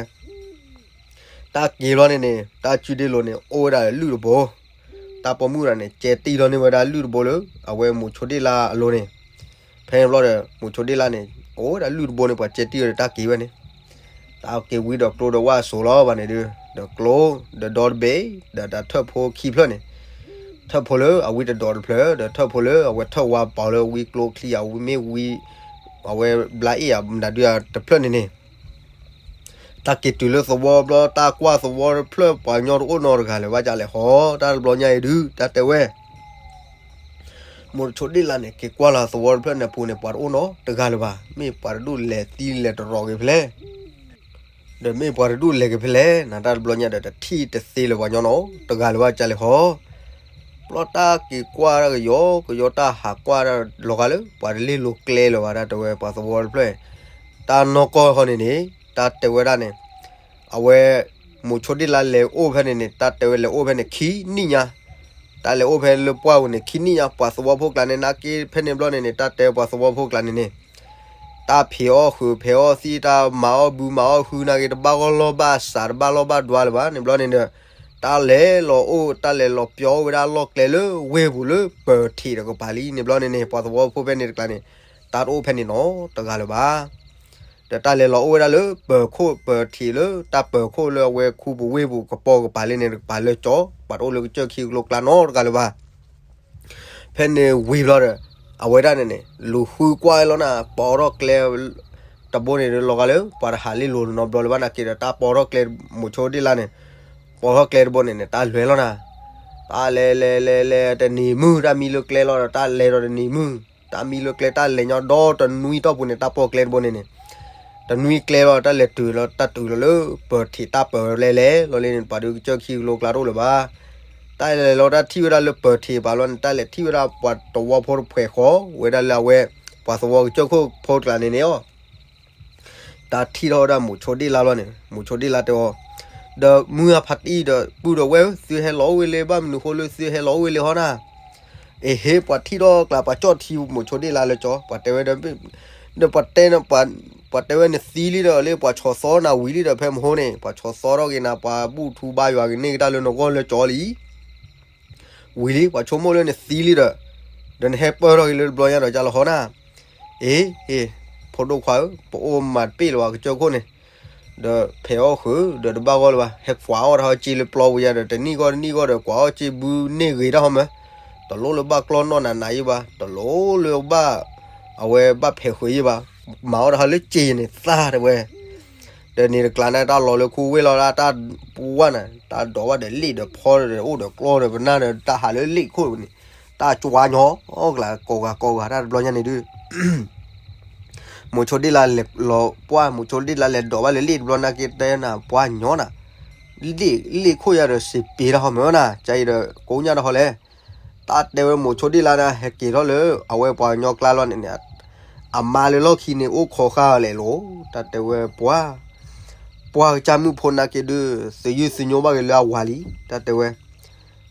တၢ်က့ၤလီၤန့ၣ်န့ၣ် တၢ်စုဒ့လိၤန့ၣ် အိၣ်ဝဲဒၣ်လၢလုၢ်တဘိ, တၢ်ပိာ်မုၣ်တဂၤန့ၣ် ကဲတံၢ်လီၤန့ၢ်ဝဲဒၣ်လုၢ်တဘိလၢ အဝဲမိၤဆိဒ့ၣ်လါအလိၤန့ၣ်, ဖဲန့ၣ်ဘျီဒီး မိၤဆိဒ့ၣ်လါန့ၣ် အိၣ်ဝဲဒၣ်လုၢ်တဘိန့ၣ် ပှၤကဲတံၢ်ဝဲဒီးတၢ်က့ၤဝဲန့ၣ် တၢ်က့ၤဝံဒီးကျိဒီးဝၣ်အစိၤလီၤဘၣ်န့ၣ်ဒုး, ဒီးကျိ, ဒီးဒီတဘ့ၣ်, ဒီးတၢ်ထၢၣ်ဖိခံဖျၢၣ်န့ၣ်, ထၢၣ်ဖိလၢအဝံတဒိးတဖျၢၣ်, ဒီးထၢၣ်ဖိလၢအဝဲထၢၣ်ဝါပာ်လၢဝံကျိချံအဝံမ့ၢ်ဝံ, အဝဲဘျါအ့ၣ်အမနုၤဒုးတဖျၢၣ်န့ၣ်န့ၣ် တၢ်က့ၤတုၤလၢသဝီဘျီ တၢ်ကွၢ်သဝီတဖျၢၣ် ပှၤကညီတအိၣ်နီတဂၤလၢၤဘၣ် ကလဲၤဟီ တၢ်တဘျီညါအံၤဒုး တၢ်တဲဝဲ မိၤဆိဒ့ၣ်လါန့ၣ် က့ၤကွၢ်လီၤသဝီတဖျၢၣ်န့ၣ်အပူၤန့ၣ် ပှၤတအိၣ်နီတဂၤလၢၤဘၣ်, မ့ၢ်ပှၤတဒူၣ်လဲၤသံလဲၤတရီးက့ၤဖဲလဲၣ်, ဒီးမ့ၢ်ပှၤတဒူၣ်လဲၤက့ၤဖဲလဲၣ် နတၢ်တဘျီညါဒီး တထံၣ်တသ့လၢၤပှၤကညီနီတဂၤလၢၤဘၣ် ကလဲၤဟီ ဘျီတၢ်က့ၤကွၢ်တၢ်ကယီကယီ တၢ်ဟးကွၢ်တၢ်လီၤဂာ်လၢ ပှၤတလ့လိၤကျဲလၢၤဘၣ် တၢ်တဲဝဲပှၤသဝီတဖျၢၣ်, တၢ်နီၢ်ကီၢ်ဃီန့ၣ်န့ၣ် တၢ်တဲဝဲဒၣ်န့ၣ် အဝဲ မိၤဆိဒ့ၣ်လါလဲၤအိၣ်ဖဲန့ၣ်န့ၣ် တၢ်တဲဝဲလဲၤအိၣ်ဖဲန့ၣ်ခံနံၣ်ညါ, တၢ်လဲၤအိၣ်ဖဲလၢပှၢ်ပူၤန့ၣ် ခံနံၣ်ညါ ပှၤသဝီဖိကျါန့ၣ် နာ်က့ဖဲန့ၣ်ဘျီန့ၣ်န့ၣ် တၢ်တဲပှၤသဝီဖိကျါန့ၣ်န့ၣ် တၢ်ဖံးအီၣ်ဃုာ်ဖံးအီၣ်သံ တၢ်မၤအီၣ်ဘုမၤအီၣ်ဟု နာ်က့တဘၣ်ဂီၢ်လီၢ်ဘၣ်စး တဘၣ်လီၢ်ဘၣ်ဒွါလၢၤဘၣ်န့ၣ်ဘျီန့ၣ်ဒီး တၢ်လဲၤလီၤအိၣ် တၢ်လဲၤလီၤပျီအိၣ်ဝဲဒၣ်လီၢ်ကျဲလၢဝ့ၢ်ပူၤလၢပၢၤထံးတကပၤလံန့ၣ်ဘျီန့ၣ်န့ၣ် ပှၤသဝီဖိဖဲန့ၣ်တကျါန့ၣ် တၢ်တအိၣ်ဖဲန့ၣ်နီတဂၤလၢၤဘၣ် ဒီးတၢ်လဲၤလီၤအိၣ်ဝဲဒၣ်လၢပၢၤခိၣ်ပၢၤထံးလၢ တၢ်ပၢၤခိၣ်လၢအဝဲခူပူၤဝ့ၢ်ပူၤကပီၤကပၤလံန့ၣ် တကပၤလၢကၠီ ပှၤတအိၣ်လၢကစၢၢ်ခံကလိကျါနီတဂၤလၢၤဘၣ်. ဖဲန့ၣ်ဝံၤဘျီဒီး အဝဲဒၣ်န့ၣ်န့ၣ် လူၤဃုကွၢ်လီၤနၤ ပီးထီၣ်ကျဲ တဘိန့ၣ်လီၤဂာ်လၢ ပှၤတဟးလ့လိၤနီတဘျီလၢၤဘၣ် နာ်က့ဒီး တၢ်ပီးထီၣ်ကျဲ မိၤဆိဒ့ၣ်လါန့ၣ် ပီးထီၣ်ကျဲတဘိန့ၣ်န့ၣ် တၢ်လဲၤလီၤနၤ တၢ်လဲၤလဲၤလဲၤလဲၤတနံၤမုၢ် တၢ်မံလၢကျဲလီၤဒီး တၢ်လဲၤဒီးတနံၤမုၢ် တၢ်မံလၢကျဲ တၢ်လဲၤညီဒီတနွံတီၢ်ပူၤန့ၣ် တၢ်ပီးကျဲတဘိန့ၣ်န့ၣ် တနွံကျဲလီၤ တၢ်လဲၤတုၤလီၤ တၢ်တုၤလီၤလၢပၢၤထံး တၢ်ပၢၤလဲၤလဲၤလီၤလံန့ၣ် ပှၤဒုးကစၢၢ်ခံကလိကျါတအိၣ်လၢၤဘၣ်. တၢ်လဲၤလီၤတၢ်ထံၣ်ဝဲဒၣ်လၢပၢၤထံးဘၣ်လီၤန့ၣ် တၢ်လဲၤထံၣ်ဝဲဒၣ်ပှၤသဝီဖိတဖှဲးဃီ ဝဲဒၣ်လၢအဝဲ ပှၤသဝီကစၢၢ်ခိၣ်ဖိတကျါန့ၣ်န့ၣ်အီၤ တၢ်ထံၣ်ထီၣ်ဝဲဒၣ်မိၤဆိဒ့ၣ်လါလီၤန့ၣ် မိၤဆိဒ့ၣ်လါတဲအီၤ, ဒီးမုၢ်အဖးတံၢ်ဒီးပုၢ်ဒီးဝဲၢ်ဧၢ သုဟဲလီၤအိၣ်ဝဲလၢ ဘၣ်မနုၤဃိလၢသုဟဲလီၤအိၣ်ဝဲလၢဟီနၤ, အ့ဟ့ ပှၤထံၣ်ထီၣ်ကျါ ပှၤကၠီၣ်ထံမိၤဆိဒ့ၣ်လါလၢကၠီ ပှၤတဲဝဲဒီး ဒီးပှၤတဲန ပှၤတဲဝဲနသံလံဒီး လၢပှၤဆီၣ်သီနၤဝံၤလံဒီး ဖဲမဟိန့ၣ် ပှၤဆီၣ်သီထီၣ်က့ၤနၤ ပှၤဘူၣ်ထူဘါယွၤက့ၤန့ၢ်ကဒါလၢနဂီၢ်လၢကၠီလံ ဝံၤလံ ပှၤဆိကမိၣ်လၢနသံလံဒီး ဒီးနဟဲပၢၢ်ထီၣ်က့ၤလၢတဘျီညါဒီး ကၢ်လီၤဟီနၤ, အ့ အ့ ဖိဒိၣ်ခွါဧၢ, ပအိၣ်မၤတပ့ၢ်လၢၤဘၣ် ကစၢၢ်ခိၣ်န့ၣ်, ဒီးဖဲးအီၣ်ဃုာ်ဒီးတဘၣ်ဂီၢ်လၢၤဘၣ်, ဟဲကွၢ်အီၣ်တၢ်ဟီၣ်စ့လၢပျီပူၤယါဒီး တနံၣ်ဂီၢ်တနံၣ်ဂီၢ်ဒီး ကွၢ်အီၣ်စ့ဘုန့ၢ်ဂ့ၤတၢ်ဟီမၢ, တလိၣ်လၢဘၣ်ကျီၢ်နီၢ်နးနးယံဘၣ်, တလိၣ်လၢဘၣ် အဝဲဘၣ်ဖဲးဃုာ်ယံဘၣ်, မၤအီၣ်တၢ်ဟီၣ်လၢစ့န့ၣ်သၣ်တဲဝဲ ဒီးန့ၣ်တကျါန့ၣ် တၢ်လီၤလၢခူဝ့ၢ်လီၤ တၢ်ပဝါန့ၣ် တၢ်ဒိးဘၣ်ဒီးလ့ၣ်ဒီးဖီဒီးအိၣ်ဒီးကျီဒီးပနၢ်ဒီး တၢ်ဟးလၢလ့ၣ်ခိၣ်န့ၣ် တၢ်ကွါညီအီၣ်ကျါ ကိးဂၤကိးဂၤ တၢ်တဘျီညါန့ၣ်ဒုး မိၤဆိဒ့ၣ်လါလဲၤလီၤပှၢ် မိၤဆိဒ့ၣ်လါလဲၤဒိးဘၣ်လၢလ့ၣ်တဘျီ နာ်က့တဲနၤ ပှၢ်ညီနၤ, လ့ၣ်ခိၣ်ယါဒီးစံးပ့ၤတၢ်ဟီမၢနၤ ကါအံၤဒီးကိးညါတၢ်ဟီလဲၣ်, တၢ်တဲဝဲမိၤဆိဒ့ၣ်လါန့ၣ် ဟဲက့ၤထီၣ်လၢအဝဲပှၤကညီကျါလီၤန့ၣ်န့ၣ် အမါလၢလီၢ်ခံန့ၣ် အိၣ်ခိးဃာ်အီၤလဲၣ်လီၤ, တၢ်တဲဝဲပှၢ် ပှၢ်ကစၢ်မုၣ်ဖိနာ်က့ဒုး သယုၢ်သညိဘၣ်က့ၤလၢအဝၤလံ, တၢ်တဲဝဲ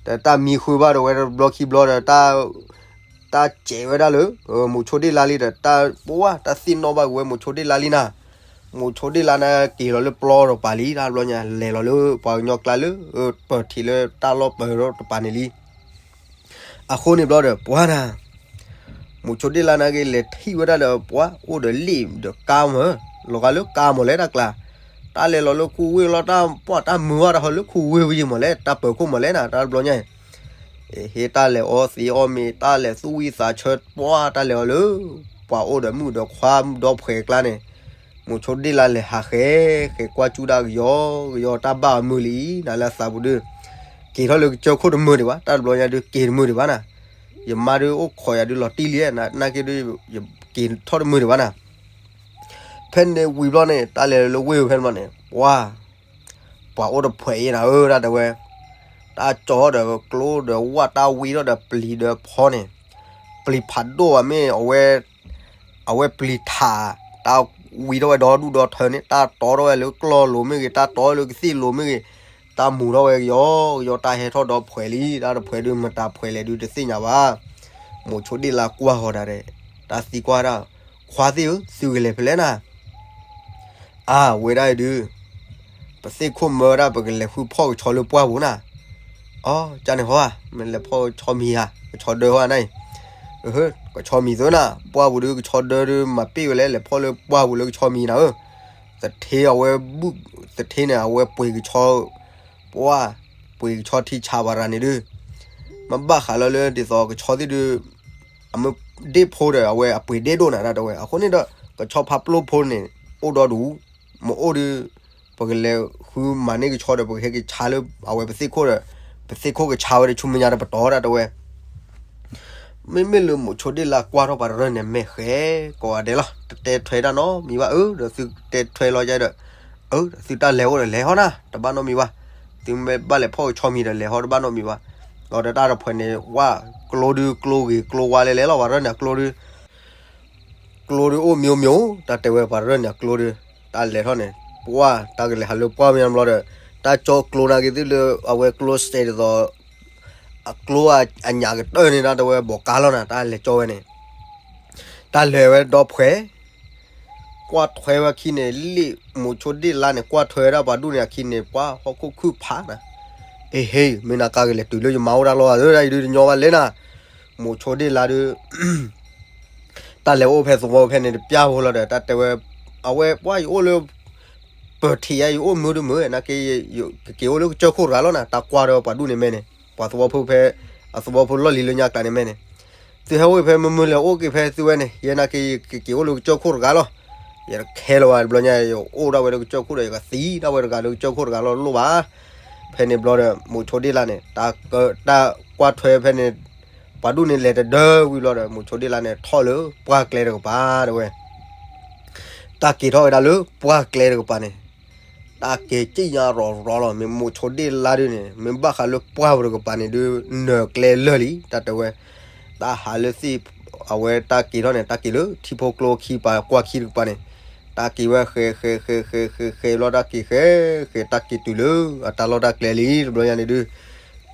ဒီးတၢ်မံဃုာ်ဘၣ်ဒီးဝဲတဘျီခံဘျီဒီး တၢ်စဲးဝဲဒၣ်လၢ မိၤဆိဒ့ၣ်လါလံဒီး တၢ်ပဝါ တၢ်သ့ၣ်နီၣ်ဘၣ်က့ၤဝဲမိၤဆိဒ့ၣ်လါလံနၤ, မိၤဆိဒ့ၣ်လါန့ၣ် က့ၤလီၤလၢပျီဒီးပၤလံ တၢ်တဘျီညါ လဲၤလီၤလၢပှၤကညီကျါလၢ ပၢၢ်ထံးလၢတၢ်လီၢ်ပၢၢ်ဒီးတပၤန့ၣ်လံ အဃိန့ၣ်ဘျီဒီး ပှၢ်နၤ မိၤဆိဒ့ၣ်လါနာ်က့ လဲၤထံၣ်ဝဲဒၣ်ဒီး ပှၢ်အိၣ်ဒီးလ့ၣ်ဒီးကါမၢ်, လီၤဂာ်လၢကါမၢ်လဲၣ်တၢ်ကျါ, တၢ်လဲၤလီၤလၢခူဝ့ၢ်လီၤ တၢ်ပှၢ်တၢ်မုာ်ဝဲတၢ်ဟီလၢခူဝ့ၢ်ဝဲယံၤမၢ်လဲၣ် တၢ်ပၢၤခိၣ်မၢ်လဲၣ်နၤ တၢ်တဘျီညါအံၤ, ဟ့ၣ်တၢ်လဲၤအီသံးအီမ့ၤ တၢ်လဲၤသူၣ်ဝံၣ်သးဆၢ ပှၢ်တၢ်လဲၤအီၤလၢ ပှၤအိၣ်ဒီးမုၣ်ဒီးခွါဒီဖှဲးကျါန့ၣ်, မိၤဆိဒ့ၣ်လါလဲၤဟးဃဲ ဃဲကွၢ်ကၠူဒၣ်ကယီ ကယီတၢ်ဘၣ်အမုာ်လံ နၤလၢအသးပူၤဒုး က့ၤထီၣ်လၢကစၢၢ်ခိၣ်တမုာ်ဒံးဘၣ် တၢ်တဘျီညါဒုး က့ၤတမုာ်ဒံးဘၣ်နၤ, ယမါဒုးအိၣ်ခိးယၤဒုးလီၤတံၢ်လံ နာ်က့ဒုး ယက့ၤထီၣ်တမုာ်ဒံးဘၣ်နၤ ဖဲန့ၣ်ဝံၤဘျီန့ၣ် တၢ်လဲၤလၢဝ့ၢ်ဖဲန့ၣ်ဘျီန့ၣ် ပှၢ် ပှၤအိၣ်တဖှဲးအံၤနၤဧၢ တၢ်တဲဝဲ, တၢ်ကၠီဒီးကျိဒီးဝၣ် တၢ်ဝံထီၣ်ဒီးပျံၤဒီးဖီန့ၣ်, ပျံၤဖးဒိၣ်ဘၣ်မ့ၢ် အဝဲပျံၤထး တၢ်ဝံထီၣ်ဝဲဒီဒူၣ်ဒီထၢန့ၣ် တၢ်တီထီၣ်ဝဲလၢကျီၢ်လိၤမ့ၢ်ဂ့ၤ တၢ်တီလၢကသ့ၣ်လိၤမ့ၢ်ဂ့ၤ, တၢ်မူၤထီၣ်ဝဲကယီကယီ တၢ်ဟဲထီၣ်ဒီဖှဲးလံ တၢ်တဖှဲးဒုးမတၤဖှဲးလဲၣ်ဒုးတသ့ၣ်ညါဘၣ်, မိၤဆိဒ့ၣ်လါကွၢ်ဃီၤဒၣ်ဒီး တၢ်သံကွၢ်ဒၣ်, ခွါသ့ၣ်ဧၢ သုကလဲၤဖဲလဲၣ်နၤ အါ ဝဲဒၣ်အံၤဒုး ပသ့ၣ်ခိၣ်မၢဝဲဒၣ် ပကလဲၤဃုဖီၣ်ကဆီလၢပှၢ်ပူၤနၤ, အီ ကန့ၣ်ဟီဧါ မ့ၢ်လဲၤဖီၣ်ကဆီမံၤဧါ ကဆီဒၢဟီဧါနၤအံၤ, ကဆီမံၤသုနၤ ပှၢ်ပူၤဒုး ကဆီဒၢဒုးမၤပ့ၢ်ဝဲလဲၣ် လဲၤဖီၣ်လၢပှၢ်ပူၤလၢကဆီမံၤနၤဧၢ, သထ့အဝဲဘူၣ် သထ့န့ၣ် အဝဲပှ့ၤကဆီ ပှၢ် ပှ့ၤကဆီထံဆးဘၣ်ရၤန့ၣ်ဒုး မ့ၢ်ဘၣ်ဃးလၢလၢဒ်သိးကဆီသ့ၣ်ဒုး အမ့ၢ်ဒ့ၣ်ဖိဒီး အဝဲအပှ့ၤဒ့ၣ်ဒိၣ်နၤ တၢ်တဲဝဲ အဃိန့ၣ်ဒီး ကဆီဖးပျိဖိန့ၣ် အိၣ်ဒီဒူၣ် မ့ၢ်အိၣ်ဒုး ပကလဲၤဃုမၤန့ၢ်ကဆီဒီး ပကဟဲက့ၤဆါလၢအဝဲပသ့ၣ်ခိၣ်ဒီး ပသ့ၣ်ခိၣ်ကဆါဝဲဒီး ဆူမဲာ်ညါဒီးပတီၢ် တၢ်တဲဝဲ မ့မ့ၢ်လၢမိၤဆိဒ့ၣ်လါကွၢ်ထီၣ်ပှၤတရၢၢ်န့ၣ် မဲာ်ဃဲကိးဂၤဒဲးလီၤ. တတဲထွဲတၢ်နီတမံၤဘၣ် အၢ ဒီးသုတဲထွဲလီၤယါဒီး အၢ သုတၢ်လဲၤအိၣ်ဒီးလဲၤဟီနၤ တဘၣ်နီတမံၤဘၣ်. သုမ့ၢ်ဘၣ်လဲၤဖီၣ်ကဆီမံၤဒီးလဲၤဟီတဘၣ်နီတမံၤဘၣ်. ဒီးတၢ်တဖှဲးန့ၣ် ဝၣ်ကျိဒုးကျိဂ့ၤကျိဝါလဲလဲလီၤ ပှၤတရၢၢ်န့ၣ် ကျိဒုး ကျိဒုးအိၣ်မံၤမံၤ တၢ်တဲဝဲပှၤတရၢၢ်န့ၣ် ကျိဒုး တၢ်လဲၤထီၣ်န့ၣ် ပှၢ် တၢ်ကလဲၤဟးလၢပှၢ်မံၤဘျီဒီး တၢ်ကၠီကျိနာ်က့ၤသုလၢအဝဲကျိစဲးဒ်သိး အကျိအညၣ်ကတၢၢ်န့ၣ် တၢ်တဲဝဲဘီးကါလီၤနၤ တၢ်လဲၤကၠီဝဲန့ၣ် တၢ်လဲၤဝဲဒီဖှဲး ကွၢ်ထွဲဝဲအခံန့ၣ် လ့ၣ်မိၤဆိဒ့ၣ်လါန့ၣ် ကွၢ်ထွဲဝဲဒၣ်ပှၤဒူၣ်န့ၣ်အခံန့ၣ် ပှၢ်ဟီၣ်ခိၣ်ခုၣ်ဖးနၤ အ့ဟ့ မ့ၢ်နၤကါကလဲၤတုၤလၢယမါအိၣ်တၢ်လီၢ်ဧါ ဒ်အံၤဒုးတညီဘၣ်လဲၣ်နၤ မိၤဆိဒ့ၣ်လါဒုး တၢ်လဲၤအိၣ်ဖဲသဝီဖဲန့ၣ် တပျၢ်ဖိလီၤဒီး တၢ်တဲဝဲ အဝဲပှၢ်ယအိၣ်လၢ ပၢၤထံးယါ ယအိၣ်မုာ်တမုာ် နာ်က့ ကက့ၤအိၣ်လၢကစၢၢ်ခိၣ်တဂၤလီၤနၤ တၢ်ကွၢ်ဒီးပှၤဒူၣ်န့ၣ်မဲာ်န့ၣ် ပှၤသဝီဖိဖဲ အသဝီဖိလီၢ်လံၤလၢညါကျါန့ၣ်မဲာ်န့ၣ် သုဟဲအိၣ်ဖဲမုာ်မုာ်လဲၤအိၣ်က့ၤဖဲသုဝဲန့ၣ် ယဲနာ်က့ ယကက့ၤအိၣ်လၢကစၢၢ်ခိၣ်တဂၤလီၤ ယတခဲလၢၤဘၣ်တဘျီညါ ယအိၣ်ဒၣ်ဝဲလၢကစၢၢ်ခိၣ်ဒီး ယကသံဒၣ်ဝဲတဂၤလၢကစၢၢ်ခိၣ်တဂၤလီၤလိၣ်ဘၣ် ဖဲန့ၣ်ဘျီဒီး မိၤဆိဒ့ၣ်လါန့ၣ် တၢ်ကွၢ်ထွဲဖဲန့ၣ် ပှၤဒူၣ်န့ၣ်လဲၤတဒᢢဝံၤဘျီဒီး မိၤဆိဒ့ၣ်လါန့ၣ် ထီၣ်လၢပှၢ်ကျဲတကပၤတဲဝဲ တၢ်က့ၤထီၣ်ဝဲဒၣ်လၢပှၢ်ကျဲတကပၤန့ၣ် တၢ်က့ၤကံၣ်ညါရီၤရီၤလီၤ မ့ၢ်မိၤဆိဒ့ၣ်လါဒုးန့ၣ် မ့ၢ်ဘၣ်ဃးလၢပှၢ်ပူၤတကပၤန့ၣ်ဒုး နၢၤကျဲလၢာ်လံ တၢ်တဲဝဲ တၢ်ဟးလၢသ့ၣ် အဝဲတၢ်က့ၤထီၣ်န့ၣ် တၢ်က့ၤလၢထံဖိကျိခံပၤကွၢ်ခံတကပၤန့ၣ် တၢ်က့ၤဝဲဃဲးဃဲးဃဲးဃဲးဃဲးဃဲးဘျီ တၢ်က့ၤဃဲးဃဲး တၢ်က့ၤတုၤလၢအတၢ်လီၢ်တၢ်ကျဲလံ တဘျီညါန့ၣ်ဒုး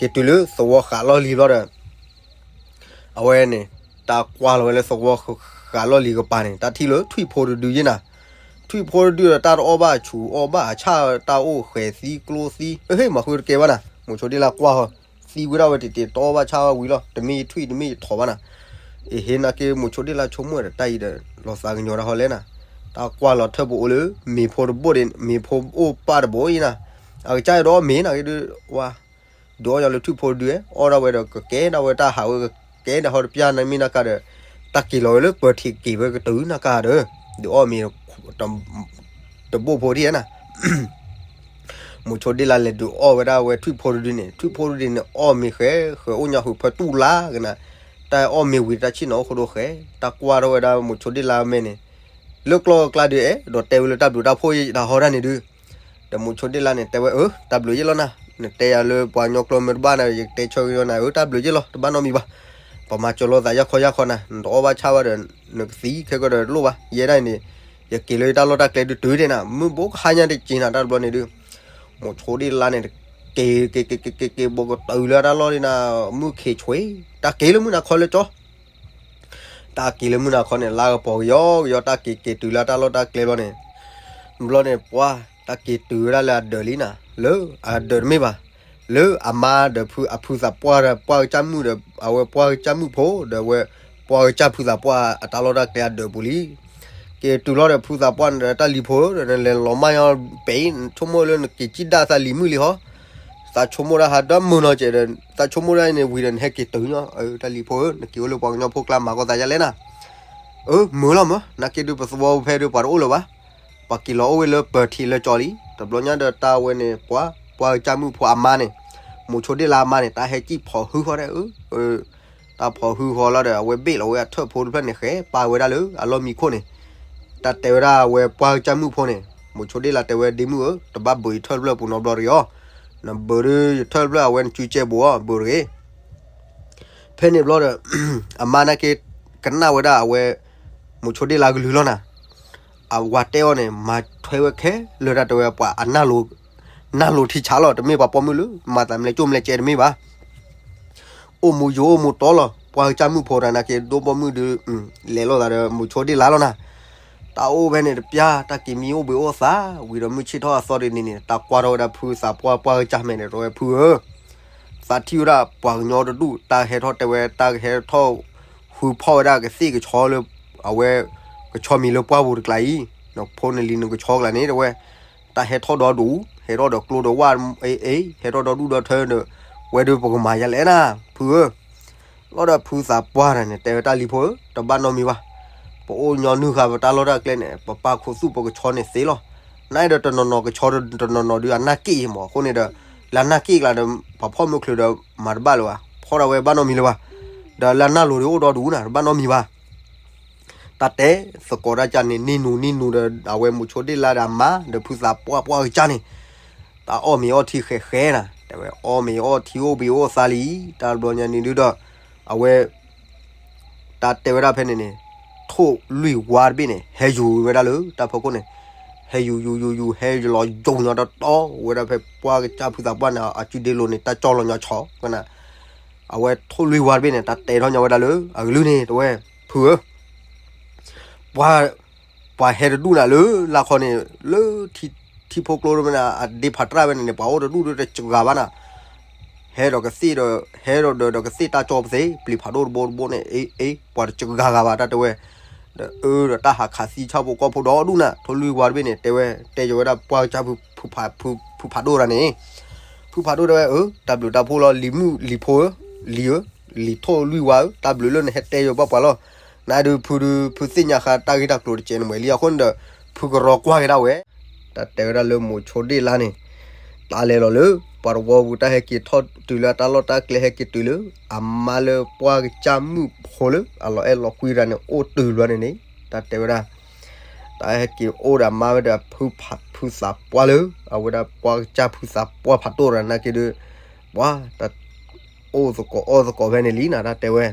က့ၤတုၤလၢသဝီဃးလီၢ်လံၤဘျီဒီး အဝဲန့ၣ် တၢ်ကွၢ်လီၤဝဲလၢသဝီဃ ကးလီၢ်လံၤကပၤန့ၣ် တၢ်ထံၣ်လၢထွံၣ်ဖိတဒုယဲၢ်နၤ, ထွံၣ်ဖိတဒုဒီးတၢ်တအီၣ်ဘၣ်ဆူးအီၣ်ဘၣ်အဆၣ် တၢ်အိၣ်ဃဲၤသံကျိသံ ဟ့ၣ်မၤဃုတကဲဘၣ်နၤ, မိၤဆိဒ့လါကွၢ်ဟီ သံဝဲဒၣ်ဝဲတံၢ်တံၢ် တအီၣ်ဘၣ်ဆၣ်ဘၣ်ဝံၤလီၤ, တမ့ၢ်ယထွံၣ်တမ့ၢ်ယထိးဘၣ်နၤ, အဟ့ၣ်နာ်က့ မိၤဆိဒ့လါဆိကမိၣ်ဒီး တၢ်အံၤဒီး လီၤသးကညီၤတၢ်ဟီလဲၣ်နၤ, တၢ်ကွၢ်လီၤထၢၣ်ပအိၣ်လၢ မ့ၤဖိတဘိၣ်ဒ့ၣ် မ့ၤဖိအိၣ်ပၢ်တဘိၣ်အံၤနၤ, အကစၢ်အဲၣ်ဒိးအီၣ်မ့ၤနာ်က့ဒုး ဝါ ဒုးအီၣ်ညီလၢထွံၣ်ဖိတဒု အီၣ်ဒၣ်ဝဲဒီးကကဲဒၣ်ဝဲတၢ်ဟးဝဲကကဲဒၣ်ဟီတပျၢ်န့ၣ်မ့ၢ်နာ်က့ဒီး တၢ်က့ၤလီၤဝဲလၢပၢၤထံးက့ၤဝဲကတုၤနာ်က့ဒီး ဒုးအီၣ်မ့ၤ တဘိၣ်ဖိဒံးနၤ မိၤဆိဒ့လါလဲၤဒုးအီၣ်ဝဲဒၣ်ဝဲထွံၣ်ဖိတဒုန့ၣ် ထွံၣ်ဖိတဒုန့ၣ် အီၣ်မ့ၤဃဲ ဃဲအိၣ်ညါဃုာ်ဖၢတူၢ်လါကနၤ, တၢ်အီၣ်မ့ၤဝံၤတၢ်ဆ့ၣ်နီၤအိၣ်ဃိဒိၣ်ဃဲ, တၢ်ကွၢ်ထီၣ်ဝဲဒၣ်မိၤဆိဒ့လါမဲာ်န့ၣ်, လၢကျီၢ်ကျါဒုး အဲၣ်ဒိးတဲဝဲလၢတၢ်ဘျုးတၢ်ဖှိၣ်ယတၢ်ဟီဒၣ်န့ၣ်ဒုး, ဒီးမိၤဆိဒ့လါန့ၣ် တဲဝဲအၢ တၢ်ဘျုးယဲၢ်လီၤနၤ, နတဲယၤလၢပှၤကညီကျိမ့ၢ်တဘၣ်နၤ ယကတဲဆၢကညီၤနၤဧၢ တၢ်ဘျုးယဲၢ်လီၤ တဘၣ်နီတမံၤဘၣ်, ပမၤစၢၤလိာ်သးယၢ်ခီယၢ်ခီနၤ နတအီၣ်ဘၣ်ဆၣ်ဘၣ်ဒီး နကသံခဲကီၢ်ဒီးတလိၣ်ဘၣ်, ယဲဒၣ်အံၤန့ၣ် ယက့ၤလၢယတၢ်လီၢ်တၢ်ကျဲဒုးတုၤဒ့ၣ်နၤ မုၢ်ဘိကဟါညါတက့ၢ်နၤ တၢ်တဘျီန့ၣ်ဒုး, မိၤဆိဒ့လါန့ၣ် တက့ၤ က့ၤ က့ၤ က့ၤ က့ၤ က့ၤဘိးကတုၤလၢတၢ်လီၢ်ဒ်နၤ, မုၢ်ခ့ဆွ့, တၢ်က့ၤလၢမုၢ်နၤခီလၢကၠီ တၢ်က့ၤလၢမုၢ်နၤခီန့ၣ် လါကပီၤကယီကယီ တၢ်က့ၤက့ၤတုၤလၢတၢ်လီၢ်တၢ်ကျဲဘျီန့ၣ်, ဘျီန့ၣ် ပှၤ တၢ်က့ၤတုၤဝဲဒၣ်လၢအဒၢးလံနၤ, လၢအဒၢးတမ့ၢ်ဘၣ်, လၢအမါဒီးဖုအဖုသးပှၢ်ဒီးပှၢ်ကစၢ်မုၣ်ဒီး အဝဲပှၢ်ကစၢ်မုၣ်ဖိဒီးအဝဲ ပှၢ်ကစၢ်ဖုသးပှၢ်အတၢ်လီၢ်တၢ်ကျဲအဒၢးပူၤလံ က့ၤတုၤလီၤဒီးဖုသးပှၢ်န့ၣ်ဒီး တၢ်လံၤဖိဧၢ ဒီးနလဲၤလီၤမၢ်ညီဘဲအံၤ ဆိကမိၣ်လၢနက့ၤကံၣ်ဒၣ်သးလံၤမုၣ်လံဟီ, သးဆိကမိၣ်ဒၣ်ဟးဒၣ်မုာ်နီၤကဲးဒီး သးဆိကမိၣ်ဒၣ်န့ၣ်ဝံၤဒီးနဟဲက့ၤတုၤညီ, တၢ်လံၤဖိဧၢ နက့ၤအိၣ်လၢပှၤကညီဖိကျါမၤကီၢ်သးယါလဲၣ်နၤ, အၢ မုာ်လီၤမၢ် နာ်က့ဒုးပသဝီဖဲဒုးပှၤတအိၣ်လၢၤဘၣ်, ပှၤက့ၤလီၤအိၣ်ဝဲလၢပၢၤထံးလၢကၠီလံ, တဘျီညါဒီးတၢ်ဝဲန့ၣ် ပှၤ ပှၢ်ကစၢ်မုၣ်ဖိအမါန့ၣ်, မိၤဆိဒ့လါအမါန့ၣ် တၢ်ဟဲကံၣ်ဖီၣ်ဟုဃီဒီး တၢ်ဖီၣ်ဟုဃီလီၤဒီး အဝဲဘ့ၣ်လီၤဝဲအထၢၣ်ဖိတဖျၢၣ်န့ၣ် ဃဲပာ်ဝဲဒၣ်လၢအလီၢ်မံခိၣ်န့ၣ်, တၢ်တဲဝဲဒၣ်အဝဲပှၢ်ကစၢ်မုၣ်ဖိန့ၣ်, မိၤဆိဒ့လါတဲဝဲဒ့မုၣ်ဧၢ တဘၣ်ဘုးယထၢၣ်တဖျၢၣ်ပူၤနီတဘျီတဂ့ၤအီၤ, နဘုးဒုးယထၢၣ်တဖျၢၣ်အဝဲနစုကဲဘူးအီၤ ဘုးတဂ့ၤ ဖဲန့ၣ်ဘျီဒီး အမါနာ်က့ ကနၣ်ဝဲဒၣ်အဝဲ မိၤဆိဒ့လါကလုၢ်လီၤနၤ, အဝၤတဲအီၤန့ၣ် မၤထွဲဝဲခဲလၢာ်တၢ်တဲဝဲပှၤအနၢ်လိၤ နၢ်လိၤထံဆးလီၤ တမ့ၢ်ပှၤပိာ်မုၣ်လၢ မၤသးမလဲၣ်ကၠိမလဲၣ်ကဲတမ့ၢ်ဘၣ်, အိၣ်မူယိာ်အိၣ်မူတီလီၤ ပှၢ်ကစၢ်မုၣ်ဖိတၢ်နာ်က့ ဒိၣ်ပိာ်မုၣ်ဒုး လဲၤလိာ်သးဒီးမိၤဆိဒ့လါလီၤနၤ, တၢ်အိၣ်ဖဲန့ၣ်တပျၢ် တၢ်က့ၤမံအိၣ်ဘှံးအိၣ်သါ ဝံၤဒီးမုၢ်ဆ့ၣ်ထီၣ်အသီတနံၤန့ၣ် တၢ်ကွၢ်ထီၣ်ဝဲဒၣ်ဖုသးပှၢ်ပှၢ်ကစၢ်မဲာ်န့ၣ် တဲဝဲဖုဧၢ သးထံၣ်ဝဲဒၣ်ပှၤကညီတဒူၣ် တၢ်ဟဲထီၣ်တဲဝဲ တၢ်ဟဲထီၣ် ဃုဖီၣ်ဝဲဒၣ်ကသ့ၣ်ကဆီလၢ အဝဲ ကဆီမံၤလၢပှၢ်ပူၤတကျါအံၤ, နဖိနလံၤနကဆီကျါန့ၣ် တဲဝဲ တၢ်ဟဲထီၣ်ဒီဒူၣ် ဟဲထီၣ်ဒီးကျိဒီးဝၣ် အ့ အ့ ဟဲထီၣ်ဒီဒူၣ်ဒီထၢဒီး ဝဲဒုးပကမၤယါလဲၣ်နၤ ဖုဧၢ လီၤဒီးဖုသးပှၢ်တၢ်န့ၣ် တဲဝဲတၢ်လံၤဖိဧၢ တဘၣ်နီတမံၤဘၣ်, ပအိၣ်ညီနုၢ်ဃာ်ပတၢ်လီၢ်တၢ်ကျဲန့ၣ် ပပာ်ခူသူၣ်ပကဆီန့ၣ်သ့လီၤ, နာ်ဒီးတနီၤနီၤကဆီတနီၤနီၤဒုးအနၢ်က့ၣ်မး အဃိန့ၣ်ဒီး လၢအနၢ်က့ၣ်ကျါဒီး ပှၤဖီၣ်မုၢ်ချုးဒီးမၤတဘၣ်လၢၤဘၣ်, ဖီၣ်ဒၣ်ဝဲဘၣ်နီတမံၤလၢၤဘၣ်, ဒီးလၢအနၢ်လိၤဒုးအိၣ်ဒီဒူၣ်နၤ တဘၣ်နီတမံၤဘၣ် တၢ်တဲသကိးတၢ်ကၢ်န့ၣ် နံၤနူၤနံၤနူၤဒီး အဝဲမိၤဆိဒ့လါဒီးအမါ ဒီးဖုသးပှၢ်ပှၢ်ကစၢ်န့ၣ် တၢ်အီၣ်မ့ၤအီထံဃဲးဃဲးနၤ တဲဝဲအီၣ်မ့ၤအီထံအိၣ်ဘှံးအိၣ်သါလံ, တၢ်တဘျီညါန့ၣ်ဒုးဒီး အဝဲ တၢ်တဲဝဲဒၣ်ဖဲန့ၣ်န့ၣ် ထိၣ်လွံၢ်ဝါတဘ့ၣ်န့ၣ် ဟဲယူၤဝဲဒၣ်လၢတၢ်ဖီခိၣ်န့ၣ်, ဟဲယူၤယူၤယူၤယူၤ ဟဲလီၤယိာ်ညီတီတီဝဲဒၣ်ဖဲပှၢ်ကစၢ်ဖုသးပှၢ်န့ၣ် အစုဒ့လိၤန့ၣ် တၢ်ကၠီလီၤညီဆီကနၤ, အဝဲထိၣ်လွံၢ်ဝါတဘ့ၣ်န့ၣ် တၢ်တဲထီၣ်ညီဝဲဒၣ်လၢအကလုၢ်န့ၣ် တဲဝဲ ဖုဧၢ ပှၤ ပှၤဟဲတဒူၣ်နၤလၢလါခီန့ၣ် လၢ ထံဖိကျိတဘ့ၣ်န့ၣ် အဒ့ဖးတြၢ်ဝဲန့ၣ်န့ၣ် ပှၤအိၣ်တဒူၣ်ဒီးတစှၤဘၣ်နၤ, ဟဲဒီးကသ့ၣ်ဒီး ဟဲဒီးဒီးကသ့ၣ်တၢ်ကၠီပသ့ ပျံၤဖးဒိၣ်တဘိတဘိန့ၣ် အ့ အ့ ပှၤတစှၤဂၤဘၣ်တၢ်တဲဝဲ, ဒီးအၢဒီးတၢ်ဟးခးသံဆၣ်ဖိကီၢ်ဖိဒီဒူၣ်နၤ ထိၣ်လွံၢ်ဝါတဘ့ၣ်န့ၣ် တဲဝဲ တဲယိၤဝဲဒၣ်ပှၢ်ကစၢ်ဖု ဖုဖးဒိၣ်တၢ်န့ၣ်, ဖုဖးဒိၣ်တဲဝဲ အၢ တၢ်ဘျုးတၢ်ဖှိၣ်လီၤ လံၤမုၣ်လံၤဖိဧၢ, လံၤဧၢ, လံၤထိၣ်လွံၢ်ဝါဧၢ တၢ်ဘျုးလၢနဟဲတဲယိၤပှၢ်ပှၢ်လီၤ, နဒုးဖုဒုး ဖုသ့ၣ်ညါဃာ်တၢ်ဂ့ၢ်တၢ်ကျိၤတကဲးန့ၣ်မ့ၢ်လံအဃိန့ၣ်ဒီး ဖုကရီကွၢ်က့ၤဒၣ်ဝဲ တၢ်တဲဝဲဒၣ်လၢမိၤဆိဒ့လါန့ၣ်, တၢ်လဲၤလီၤလၢ ပှၤတဝီပူၤတၢ်ဟဲက့ၤထီၣ်တုၤလၢအတၢ်လီၢ်တၢ်ကျဲဟဲက့ၤတုၤလၢ အမါလၢပှၢ်ကစၢ်မုၣ်ဖိလၢ အလီၤအဲၣ်လီၤကွံတၢ်န့ၣ် အိၣ်တုၤလီၤန့ၣ်န့ၣ်, တၢ်တဲဝဲဒၣ် တၢ်ဟဲက့ၤအိၣ်ဒီးအမါဝဲဒီးဖုဖး ဖုသးပှၢ်လၢ အဝဲဒၣ်ပှၢ်ကစၢ်ဖုသးပှၢ်ဖးဒိၣ်တၢ်နာ်က့ဒုး, ပှၤ တၢ် အိၣ်သကိးအီၣ်သကိးဖဲန့ၣ်လံနၤ တၢ်တဲဝဲ,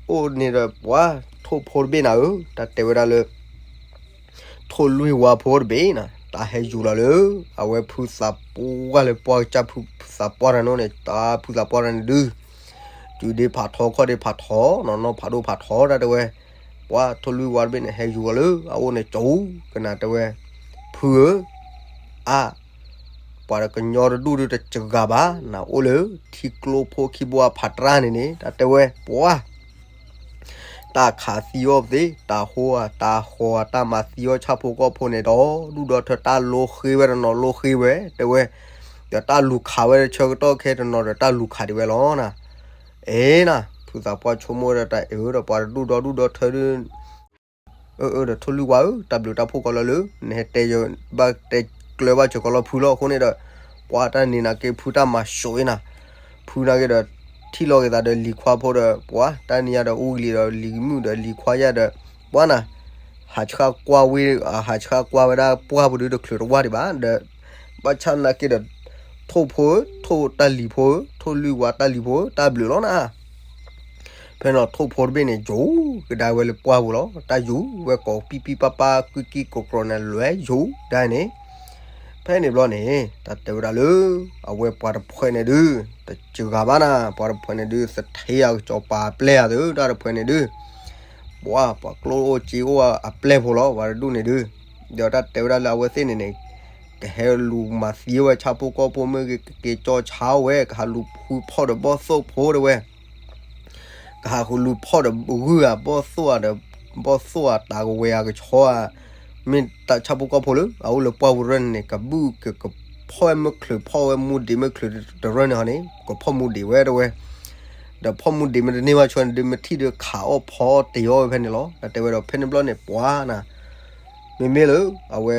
အိၣ်န့ၣ်ဒီးပှၤ ထိၣ်ဖိတဘ့ၣ်နၤဧၢ, တၢ်တဲဝဲဒၣ်လၢ ထိၣ်လွံၢ်ဝါဖိတဘ့ၣ်နၤ တၢ်ဟဲယူၤလီၤလၢ အဝဲဖုသးပှၢ်လၢပှၢ်ကစၢ်ဖုသးပှၢ်တၢ်န့ၣ်န့ၣ် တၢ်ဖုသးပှၢ်တၢ်န့ၣ်ဒုး, စုဒ့ဖးထီခီၣ်ဒ့ဖးထီ နီၢ်နီၢ်ဖးဒိၣ်ဖးထီ တၢ်တဲဝဲ, ပှၤထိၣ်လွံၢ်ဝါတဘ့ၣ်န့ၣ် ဟဲယူၤအီၤလၢအအိၣ်န့ၣ် ကၠိကနၣ်တဲဝဲ, ဖုဧၢ, အါ, ပှၤကညီတဒူၣ်ဒုတစှၤဘၣ်, နအိၣ်လၢထံကျိဖိခံဘိအဖးတြၣ်န့ၣ်န့ၣ် တၢ်တဲဝဲ ပှၤ တၢ်ခးသံအီၤပသ့, တၢ်ဟိအတၢ်ဟီအတၢ်မၤသံအီၤဆၣ်ဖိကီၢ်ဖိန့ၣ်ဒီး ဒူၣ်ဒီထၢတၢ်လိဃ့ဝဲတနီၤလိဃ့ဝဲ တဲဝဲ, ဒီးတၢ်လူၤခးဝဲဆၢကတီၢ်ခဲတနီၤဒီးတၢ်လူၤခးဒံးဝဲလီၤနၤ. အ့နၤ, ဖုသးပှၢ်ဆိကမိၣ်ဝဲဒီးတၢ်အ့ၣ်ဧၢ ဒီးပှၤတဒူၣ်ဒီဒူၣ်ဒီထၢဒု အၢ အၢ ဒီးထိၣ်လွံၢ်ဝါဧၢ, တၢ်ဘျုးတၢ်ဖှိၣ်ကီးလၢလၢ နဟဲတဲဘၣ်တဲကျၢၤဘၣ်စၢၤကီးလီၤဖုလီၤ. အဃိန့ၣ်ဒီး ပှၤတၢ်န့ၣ်နာ်က့ဖုတၢ်မၤစိးအံၤနၤ, ဖုနာ်က့ဒီး ထံၣ်လီၤက့ၤသးဒီးလံၤခွါဖိဒီး ပှၤတၢ်န့ၣ်ယါဒီးအိၣ်ကလံၤဒီးလံၤမုၣ်ဒီးလံၤခွါယါဒီး ပှၤနၤ, ဟးဆှၣ်ကွၢ်ဝဲ, ဟးဆှၣ်ကွၢ်ဝဲဒၣ်ပှၢ်ပူၤဒုတချုးတဝၢ်ဒံးဘၣ်ဒီး ဘၣ်ဆၣ်နာ်က့ဒီး ထိၣ်ဖိဧၢ, ထိၣ်တၢ်လံၤဖိဧၢ, ထိၣ်လွံၢ်ဝါတၢ်လံၤဖိဧၢ, တၢ်ဘျုးလီၤနၤ. ဖဲန့ၣ်ထိၣ်ဖိတဘ့ၣ်န့ၣ် ယူၤကဒါဝဲလၢပှၢ်ပူၤလီၤ. တၢ်ယူၤဝဲကိးပံပံပၢ်ပၢ် ကွံကံကိးကြီန့ၣ် လဲၤယူၤဒၣ်န့ၣ်. ဖဲန့ၣ်ဘျီန့ၣ် တၢ်တဲဝဲဒၣ်လၢ အဝဲပှၤတဖှဲးန့ၣ်ဒု တစှၤဘၣ်နၤ, ပှၤတဖှဲးန့ၣ်ဒု သထ့အကစီၤပၤအပျဲၢ်ဧါသၢ တၢ်တဖှဲးန့ၣ်ဒု ပှၤ ပှၤကျိအိၣ်စ့အိၣ်အပျဲၢ်ဖိလီၤ ပှၤတဒူၣ်န့ၣ်ဒု. ဒီးတၢ်တဲဝဲဒၣ်လၢအဝဲသ့ၣ်န့ၣ်န့ၣ် ကဟဲလူၤမၤသံဝဲဆၣ်ဖိကီၢ်ဖိမ့ၢ်ဂ့ၤ ကက့ၤကၠီဆါဝဲ ကဟးလူၤဃုဖီၣ်ဒီးဘီၣ်သိၣ်ဖိတဲဝဲ ကဟးဃုလူၤဖီၣ်ဒီးဂုၢ်ဧါ ဘီၣ်သိၣ်ဧါဒီး ဘီၣ်သိၣ်ဧါ တၢ်ကဝဲၤဧါကဆီဧါ, မ့ၢ်တၢ်ဆၣ်ဖိကီၢ်ဖိလၢ အအိၣ်လၢပှၢ်ပူၤတရၢၢ်န့ၣ်န့ၣ် ကဘုၣ်ကကဖီၣ်ဝဲမုၢ်ချုး ဖီၣ်ဝဲမူဒံးမုၢ်ချုးတရၢၢ်န့ၣ်ဟီန့ၣ် ကဖီၣ်မူဒံးဝဲတဲဝဲ, ဒီးဖီၣ်မူဒံးမ့ၢ်တန့ၢ်ဘၣ်ဆၢန့ၣ်ဒု မ့ၢ်ထံၣ်ဒုခးအီၣ်ဖီအီၣ်တ့ၤအီၣ်ဝဲဖဲန့ၣ်လီၤ. တၢ်တဲဝဲဒီးဖဲန့ၣ်ဘျီန့ၣ် ပှၤနၤ မ့မ့ၢ်လၢ အဝဲ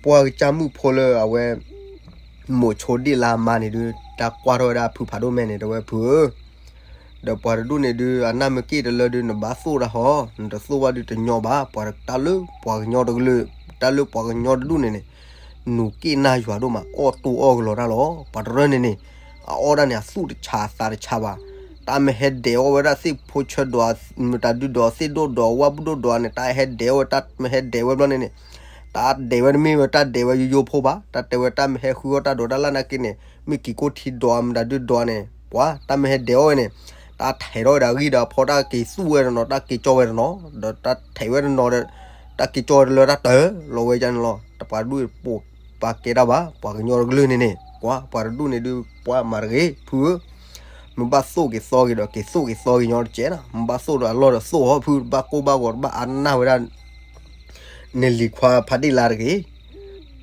ပှၢ်ကစၢ်မုၣ်ဖိလၢအဝဲ မိၤဆိဒ့ၣ်လါမါန့ၣ်ဒု တၢ်ကွၢ်ထီၣ်ဝဲဒၣ်ဖုဖးဒိၣ်မဲာ်န့ၣ် တဲဝဲဖုဧၢ, ဒီးပှၤတဒူၣ်န့ၣ်ဒု အနၢ်မ့ၢ်က့ၣ်တလၢဒု နဘၣ်သိၣ်တၢ်ဟီ, နတသိၣ်ဘၣ်ဒုတညီဘၣ်, ပှၤတၢ်လၢပှၤကညီတကလုာ်, တၢ်လၢပှၤကညီတဒူၣ်န့ၣ်န့ၣ် နူၤက့ၣ်နၢ်ယွၤဒိၣ်မး အီၣ်တူၢ်အီၣ်ကလီၤတၢ်လီၤ. ပှၤတရၢၢ်န့ၣ်န့ၣ် အအီၣ်ဒၣ်န့ၣ် အသူၣ်တဆးအသးတဆးဘၣ်. တၢ်မ့ၢ်ဟဲဒဲးအီၣ်ဝဲဒၣ်သ့ၣ်ဖိဆၢဒိး မတၤဒုဒီးသ့ၣ်ဒိၣ်ဒီးဝၣ်ဘုၣ်ဒိၣ်ဒီးန့ၣ် တၢ်ဟဲဒဲးအီၣ်ဝဲ တၢ်မ့ၢ်ဟဲဒဲးဝဲဘျီန့ၣ်န့ၣ် တၢ်ဒဲးဝဲတမ့ၢ်ဝဲတၢ်ဒဲးဝဲယိယိဖိဘၣ်. တၢ်တဲဝဲတၢ်မ့ၢ်ဟဲဃုအီၣ်တၢ်ဒိးတၢ်လၢ်နာ်က့န့ၣ် မ့ၢ်က့ၤကိၢ်ထံဒိးမတၤဒုဒီးန့ၣ် ပှၤတၢ်မ့ၢ်ဟဲဒဲးအီၣ်ဝဲန့ၣ် တၢ်ထဲးထီၣ်ဝဲဒၣ်ဂံၢ်ဒီးဖီ တၢ်က့ၤသူၣ်ဝဲတနီၤ တၢ်က့ၤကၠီဝဲတနီၤ ဒီးတၢ်ထဲးဝဲတနီၤဒီး တၢ်က့ၤကၠီဝဲတလၢတၢ်တၢၢ်လီၤဝဲဒၣ်န့ၣ်လီၤ. တပှၤဒူၣ်ပိာ်ပာ်ကဲတၢ်ဘၣ် ပှၤကညီတကလုာ်န့ၣ်န့ၣ် ပှၤ ပှၤတဒူၣ်န့ၣ်ဒု ပှၤမၤတဂ့ၤ ဖုဧၢ, မ့ၢ်ဘၣ်သိၣ်က့ၤသီက့ၤဒီး က့ၤသိၣ်က့ၤသီက့ၤညီတကဲးနီၤ, မ့ၢ်ဘၣ်သိၣ်ဒီးအလီၢ်ဒီးသိၣ်အီၤ ဖုတဘၣ်ကိၢ်ဘၣ်ဂီၤ တဘၣ်အါနၢ်ဝဲဒၣ် နလံၤခွါဖးဒ့ၣ်လါတဂ့ၤ.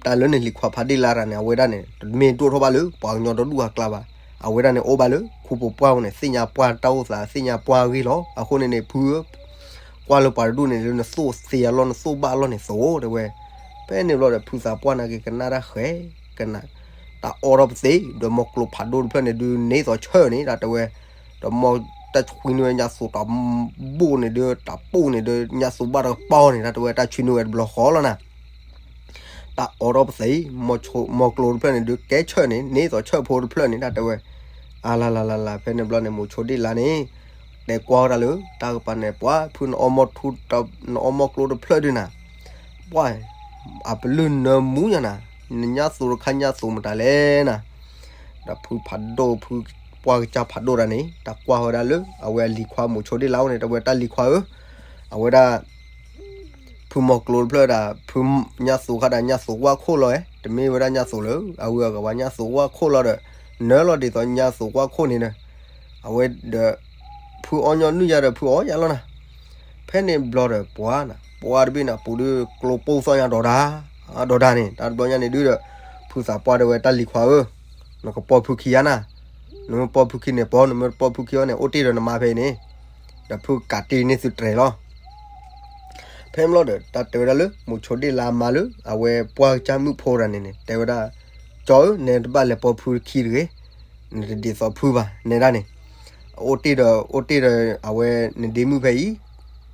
တၢ်လၢနလံၤခွါဖးဒ့ၣ်လါတဂၤန့ၣ် အဝဲဒၣ်န့ၣ် တမ့ၢ်ဒိၣ်ထီၣ်ဘၣ်လၢ ပှၤကညီတဒူၣ်အကျါဘၣ်. အဝဲဒၣ်န့ၣ် အိၣ်ဘၣ်လၢ ခူပူၤပှၢ်ပူၤန့ၣ် သ့ၣ်ညါပှၢ်တၢ်အိၣ်သး သ့ၣ်ညါပှၢ်အဂ့ၢ်လီၤ. အဃိန့ၣ်န့ၣ် ဖုဧၢ, ကွၢ်လၢပှၤတဒူၣ်န့ၣ် လၢနသိၣ်သ့အလီၢ် နသိၣ်ဘၣ်အလီၢ်န့ၣ်သိၣ် တဲဝဲ. ဖဲန့ၣ်ဘျီဒီး ဖုသးပှၢ်နာ်က့ ကနၣ်တၢ်ဃဲၤ ကနၣ် တၢ်အီၣ်ထီၣ်ပသ့ ဒီးမီၤကျိၤဖးဒိၣ်တဖျၢၣ်န့ၣ်ဒုး န့ၢ်သိးဆၢၣ်န့ၣ် တၢ်တဲဝဲ, ဒီးမီၤတၢ်ဆွံနုာ်ဝဲညါသိးတၢ်ဘိၣ်န့ၣ်ဒုး တၢ်ပိၢ်န့ၣ်ဒုး ညါသိးဘၣ်တကပီၤန့ၣ် တၢ်တဲဝဲ တၢ်ဆွံနုာ်ဝဲတဘျီဃီလီၤနၤ. တၢ်အီၣ်ထီၣ်ပသ့ မီၤဆိ မီၤကျိၤတဖျၢၣ်န့ၣ်ဒုး ကဲဆၢၣ်န့ၣ် န့ၢ်သိးဆၢၣ်ဖိတဖျၢၣ်န့ၣ် တၢ်တဲဝဲ. အလၤလၤလၤလၤ ဖဲန့ၣ်ဘျီန့ၣ် မိၤဆိဒ့ၣ်လါန့ၣ် တဲကွၢ်ဝဲဒၣ်လၢ တၢ်ကပၤန့ၣ် ပှၤ ဖုနအီၣ်မီၤထူ နအီၣ်မီၤကျိၤတဖျၢၣ်ဒုးနၤ ပှၤ အပလုၢ်နၢမူညါနၤ, နညါသိးတခါညါသိးမတၤလဲၣ်နၤ. ဒီးဖုဖးဒိၣ် ဖုပှၢ်ကစၢ်ဖးဒိၣ်တဂၤန့ၣ် တၢ်ကွၢ်ဝဲဒၣ်လၢ အဝဲအလံၤခွါမိၤဆိဒ့ၣ်လါအိၣ်န့ၣ် တဲဝဲတၢ်လံၤခွါဧၢ, အဝဲဒၣ် ဖုမီၤကျိၤတဖျၢၣ်ဒၣ် ဖုညါသိးခါဒၣ်ညါသိးဝၣ်ခိၣ်လီၤဧဲ, တမ့ၢ်ဝဲဒၣ်ညါသိးလၢ အဝဲအဂၤဝဲညါသိးဝၣ်ခိၣ်လီၤဒီး နၢလီၤဒ်သိးညါသိးဝၣ်ခိၣ်န့ၣ်ဒီး အဝဲဒီး ဖုအီၣ်ညီနုၢ်ယါဒီးဖုအီၣ်ယါလီၤနၤ. ဖဲန့ၣ်ဘျီဒီးပှၤနၤ ပှၤတဘ့ၣ်နၤ ပူၤဒုးကျိပိၢ်သီၣ်ညါဒီးဒၣ် ဒီးဒၣ်န့ၣ် တၢ်တဘျီညါန့ၣ်ဒုးဒီး ဖုသးပှၢ်တဲဝဲတၢ်လံၤခွါဧၢ, နကပိာ်ဖုခံယါနၤ, နမ့ၢ်ပိာ်ဖုခံန့ၣ်ပိာ် နမ့ၢ်တပိာ်ဖုခံအီၤန့ၣ် အိၣ်တ့ၢ်ဒီးနမါဖဲအံၤန့ၣ်, ဒီးဖုကးတ့ၢ်န့ၢ်သုတြဲၤလီၤ. ဖဲန့ၣ်ဘျီဒီး တၢ်တဲဝဲဒၣ်လၢ မိၤဆိဒ့ၣ်လါမါလၢ အဝဲပှၢ်ကစၢ်မုၣ်ဖိတဂၤန့ၣ်န့ၣ် တဲဝဲဒၣ်, ကၠီဧၢ, နဲတဘၣ်လဲၤပိာ်ဖုခံတဂ့ၤ, နတဒ်သိးဖုဘၣ် နဲဒၣ်န့ၣ်, အိၣ်တ့ၢ်ဒီး အိၣ်တ့ၢ်ဒီး အဝဲနဒ့မုၣ်ဖဲအံၤ,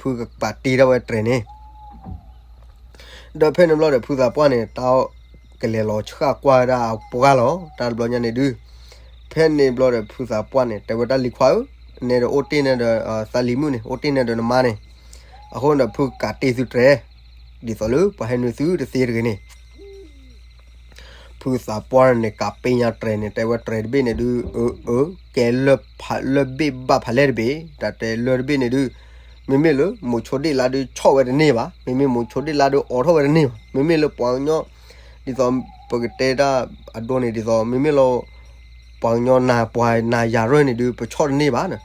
ဖုကပာ်တ့ၢ်ဒၣ်ဝဲတြဲၤန့ၣ် ဒီးဖဲန့ၣ်ဘျီဒီး ဖုသးပှၢ်န့ၣ် တၢ်ကလဲၤလီၤဆှၣ်ကွၢ်ဝဲဒၣ်အပှၢ်လီၤ တၢ်တဘျီညါန့ၣ်ဒုး, ဖဲန့ၣ်ဘျီဒီး ဖုသးပှၢ်န့ၣ် တဲဝဲတၢ်လံၤခွါဧၢ, နဲဒီးအိၣ်တ့ၢ်နဲဒီး သးလံၤမုၣ်န့ၣ် အိၣ်တ့ၢ်နဲဒီးနမါန့ၣ်, အဃိန့ၣ်ဒီး ဖုကးတ့ၢ်သုတြဲၤ, ဒ်သိးလၢပှၤဟဲနုာ်သုတသ့တဂ့ၤန့ၣ် ဖုသးပှၢ်န့ၣ် ကးပ့ညါတြဲၤန့ၣ် တဲဝဲတြဲၤတဘ့ၣ်န့ၣ်ဒုး အၢ အၢ ကဲလၢ လၢၢ်ဘ့ၣ်ဘၣ်ဖးလဲၢ်တဘ့ၣ်, တၢ်တဲလၢၢ်တဘ့ၣ်န့ၣ်ဒုး မ့မ့ၢ်လၢမိၤဆိဒ့ၣ်လါဒုးဆီၣ်ဝဲတန့ၢ်ဘၣ်, မ့မ့ၢ်မိၤဆိဒ့ၣ်လါဒုးအိးထီၣ်ဝဲတန့ၢ်ဘၣ်, မ့မ့ၢ်လၢပှၤကညီ ဒ်သိးပကတဲတၢ်အဒိန့ၣ် ဒ်သိးမ့မ့ၢ်လၢ ပှၤကညီနၤပှၤနၤယၤရၢၢ်န့ၣ်ဒုး ပဆီၣ်တန့ၢ်ဘၣ်န့ၣ်,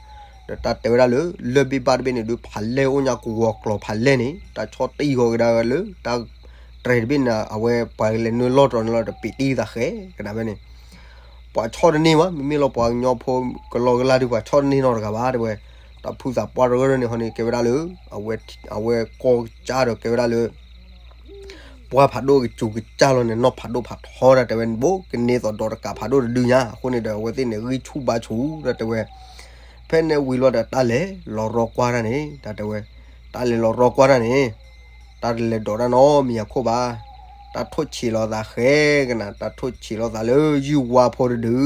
ဒီးတၢ်တဲဝဲဒၣ်လၢ လၢၢ်ဘ့ၣ်ဘၣ်တဘ့ၣ်န့ၣ်ဒုး ဖးလဲၢ်အိၣ်ညါကဝီၤကျိၤဖးလဲၢ်န့ၣ် တၢ်ဆီၣ်တံၢ်ဃီကဒါဝဲလၢ တၢ်တြဲၤတဘ့ၣ်န့ၣ် အဝဲပှၤလဲၤနုာ်လီၢ်တတီၤန့ၣ်လီၤဒီး ပ့းတံၢ်သးဃဲကဒါဝဲန့ၣ် ပှၤဆီၣ်တန့ၢ်ဘၣ်, မ့မ့ၢ်လၢပှၤကညီဖိကလီကလါဒုး ပှၤဆီၣ်တန့ၢ်နီတဂၤဘၣ် တဲဝဲ, တၢ်ဖုသးပှၢ်တရၢၢ်န့ၣ်ဟီန့ၣ် ကဲဝဲဒၣ်လၢ အဝဲ အဝဲကီၢ်ကစၢ်ဒီးကဲဝဲဒၣ်လၢ ပှၢ်ဖးဒိၣ်ကစူၤကစၢ်လီၤန့ၣ် နီၢ်ဖးဒိၣ်ဖးထီတၢ်တဲဝဲန့ၣ် ဘိကန့ၢ်သိးဒီးတကးဖးဒိၣ်တဒုညါ အဃိန့ၣ်ဒီး အဝဲသ့ၣ်န့ၣ် ဂံၢ်ဆူၣ်ဘါဆူၣ်တၢ်တဲဝဲ, ဖဲန့ၣ်ဝံၤလီၤဒီး တၢ်လဲၤလီၤရီကွၢ်တၢ်န့ၣ် တၢ်တဲဝဲ, တၢ်လဲၤလီၤရီကွၢ်တၢ်န့ၣ် တၢ်တလဲၤဒိးတၢ်နီတမံၤအခိၣ်ဘၣ်, တၢ်ထိၣ်ဆံးလီၤသးဃဲကနၤ တၢ်ထိၣ်ဆံးလီၤသးလၢယုၢ်ဝါဖိတဒု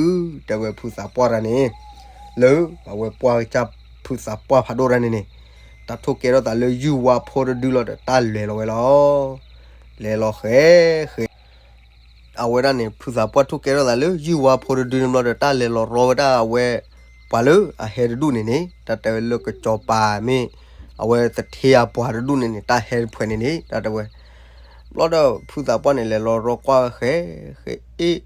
တဲဝဲဖုသးပှၢ်တၢ်န့ၣ်, လၢအဝဲပှၢ်ကစၢ်ဖုသးပှၢ်ဖးဒိၣ်တၢ်န့ၣ်န့ၣ် တၢ်ထိၣ်ကဲထီၣ်သးလၢယုၢ်ဝါဖိတဒုလီၤဒီး တၢ်လဲၤလီၤဝဲလီၤ. လဲၤလီၤဃဲဃဲ အဝဲဒၣ်န့ၣ် ဖုသးပှၢ်ထိၣ်ကဲထီၣ်သးလၢယုၢ်ဝါဖိတဒုန့ၣ်ဘျီဒီး တၢ်လဲၤလီၤရီဝဲဒၣ်အဝဲ ပှၤလၢအဟဲတဒူၣ်န့ၣ်န့ၣ် တၢ်တဲဝဲလၢကစီၤပၤမ့ၢ် အဝဲသထ့အပှၤတဒူၣ်န့ၣ်န့ၣ် တၢ်ဟဲတဖှဲးန့ၣ်န့ၣ် တၢ်တဲဝဲ ဘျီဒီး ဖုသးပှၢ်န့ၣ် လဲၤလီၤရီကွၢ်ဃဲ ဃဲ အ့ၣ်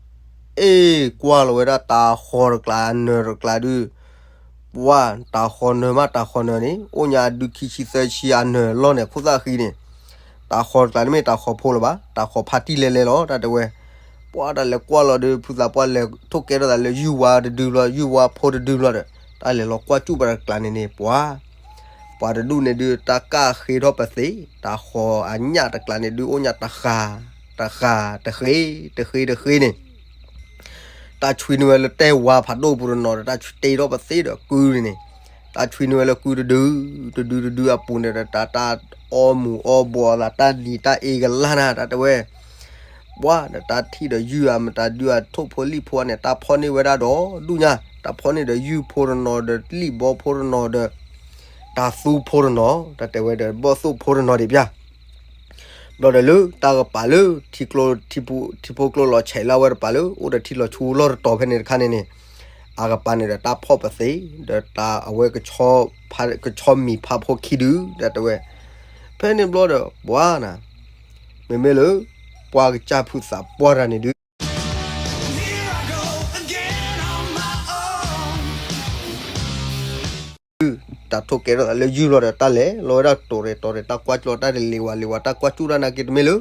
အ့ၣ် ကွၢ်လီၤဝဲဒၣ်တၤဃီၤတကျး အနၢၤတကျးဒုး ပှၤ တၤဃီၤနၢၤမး တၤဃီၤနၢၤန့ၣ် အိၣ်ညါအဒုခံဆံသၢဆံ အနၢၤလီၢ်န့ၣ် ခိၣ်သၣ်ဃံန့ၣ် တၤဃီၤတကျးန့ၣ်မ့ၢ်တၤဃီၤဖိလၢၤဘၣ် တၤဃီၤဖါတံၢ်လဲၤလဲၤလီၤ တၢ်တဲဝဲ ပှၤတၢ်လဲၤကွၢ်လီၤဒီး ဖုသးပှၢ်လဲၤထိၣ်ကဲထီၣ်သးလၢယုၢ်ဝါတဒုဘျီ ယုၢ်ဝါဖိတဒုဘျီဒီး တၢ်လဲၤလီၤကွၢ်စူၣ်ပှၤတကျးန့ၣ်န့ၣ် ပှၤ ပှၤတဒူၣ်န့ၣ်ဒုး တၢ်ကၣ်ဃ့ထီၣ်ပသ့ တၤဃီၤအညၣ်တကျးန့ၣ်ဒုး အိၣ်ညါတဃၤ တဃၤ တဃ့ တဃ့ တဃ့န့ၣ် တၢ်ဆွံန့ၢ်ဝဲလၢတဲဝါဖးဒိၣ်ပူၤတနီၤဒီး တၢ်ဆွံတ့ထီၣ်ပသ့ဒီးကုန့ၣ်န့ၣ် တၢ်ဆွံန့ၢ်ဝဲလၢကုတဒု တဒုတဒုအပူၤန့ၣ်ဒီး တၢ် တၢ်အီမူၤအီဘှီးအသး တၢ်နံၤတၢ်အ့ကလၢ်နၤ တၢ်တဲဝဲ ပှၤဒီးတၢ်ထံၣ်ဒီးယုၢ်အမတၤဒုးအထိၣ်ဖိလံၣ်ဖိန့ၣ် တၢ်ဖီၣ်န့ၢ်ဝဲဒၣ်ဒီးဒူၣ်ညါ တၢ်ဖီၣ်န့ၢ်ဒီးယုၢ်ဖိတနီၤဒီးလံၣ်ဘီဖိတနီၤဒီး တၢ်သူဖိတနီၤ တၢ်တဲဝဲဒီးဘီၣ်သိၣ်ဖိတနီၤဒံးပျၢ် ဘျီဒီးလၢတၢ်ကပၤလၢ ထံဖိ ထံဖိကျိလီၤဆဲးလၢအဝဲတပၤလၢ အိၣ်ဒီးထံလီၤဆူလီၢ်တတီၤဖဲန့ၣ်တခါန့ၣ်န့ၣ် အကပၤန့ၣ်ဒီးတၢ်ဖီၣ်ပသ့ ဒီးတၢ်အဝဲ ကဆီမံၤဖးဖိခံဒု တၢ်တဲဝဲ ဖဲန့ၣ်ဘျီဒီး ပှၤနၤ မ့မ့ၢ်လၢ ပှၤကစၢ်ဖုသးပှၢ်တၢ်န့ၣ်ဒုး တၢ်ထိၣ်ကဲထီၣ်သးလၢယုၢ်လီၤဒီး တၢ်လဲၤလီၤဝဲဒၣ်တိၤရဲၣ်တိၤရဲၣ် တၢ်ကွၢ်ကၠူၣ်တၢ်တလ့ၤဝၤလ့ၤဝၤ တၢ်ကွၢ်ကၠူၣ်တၢ်နာ်က့တမ့ၢ်လၢ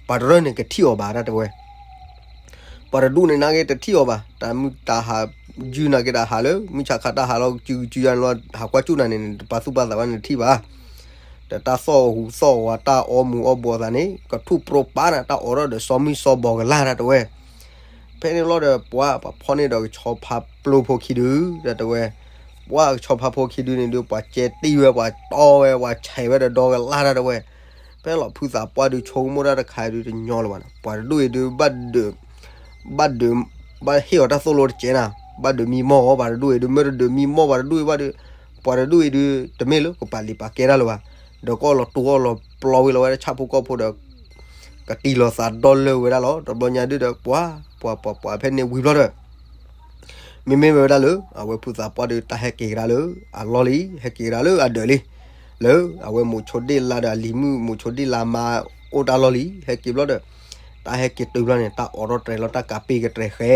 ပှၤတရၢၢ်န့ၣ်ကထံၣ်အီၤဘၣ် တၢ်တဲဝဲ ပှၤတဒူၣ်န့ၣ်နာ်က့တထံၣ်အီၤဘၣ် တၢ်မုၢ်တၢ်ဟး ယုၢ်နာ်က့တဟးလၢ မုၢ်ဆါခါတၢ်ဟးလီၤကစုကစုယါန့ၣ်လီၤ ဟးကွၢ်ကၠူၣ်နၤန့ၣ်န့ၣ် တပာ်သူၣ်ပာ်သးဘၣ်န့ၣ်တထံၣ်ဘၣ် ဒီးတၢ်သီၣ်ဟူးသီၣ်ဝါ တၢ်အီမူၤအီဘှီးသးန့ၣ် ကထူၣ်ပြီပာ်နၤ တၢ်အိးထီၣ်ဒီးစီၤမုၢ်စီၤဘီကလၢ် တၢ်တဲဝဲ ဖဲန့ၣ်လီၤဒီး ပှၤ ပှၤဖီၣ်န့ၢ်ဒီးကဆီဖါပျိဖိခံဒု တၢ်တဲဝဲ ပှၤကဆီဖါဖိခံဒုန့ၣ်ဒုး ပှၤကဲတံၢ်ဝဲ ပှၤတီဝဲ ပှၤဆဲးဝဲဒီးဒီကလၢ် တၢ်တဲဝဲ ဖဲလီၤဖုသးပှၢ်ဒုးဆိကမိၣ်တၢ်တခါဒုးတညီလၢၤဘၣ်န့ၣ် ပှၤတဒူၣ်အံၤဒုး ဘၣ်ဒုး ဘၣ်ဒုး ဘၣ်ဟ့ၣ်အီၤတၢ်သိၣ်လိတကဲနၤ ဘၣ်ဒုးမံမီၢ်အီၤ ပှၤတဒူၣ်အံၤဒုး မ့ၢ်တဒုးမံမီၢ်ပှၤတဒူၣ်အံၤဘၣ်ဒုး ပှၤတဒူၣ်အံၤဒုး တမ့ၢ်လၢကပာ်လံာ်ပာ်ကဲတၢ်လၢၤဘၣ် ဒီးကအီၣ်လီၤတူာ်အီၣ်လီၤပျီဝံၤလီၤဝဲဒၣ်ဆၣ်ဖိကီၢ်ဖိဒီး ကတံၢ်လီၤသးဒီလၢာ်ဝဲဒၣ်လီၤ တဘျီညါဒုးဒီး ပှၤ ပှၤ ပှၤ ဖဲန့ၣ်ဝံၤဘျီဒီး မ့မ့ၢ်ဝဲဒၣ်လၢ အဝဲဖုသးပှၢ်ဒုး တၢ်ဟဲက့ၤကဒါလၢ အလီၢ်လံ ဟဲက့ၤကဒါလၢအဒၢးလံ လၢအဝဲမိၤဆိဒ့ၣ်လါဒီးအလံၤမုၣ်မိၤဆိဒ့ၣ်လါမါအိၣ်တၢ်လီၢ်လံ ဟဲက့ၤဘျီဒီး တၢ်ဟဲက့ၤတုၤဘျီန့ၣ် တၢ်အိးထီၣ်တြဲၤလီၤ တၢ်ကးပ့ၢ်ကတြဲၤဃဲ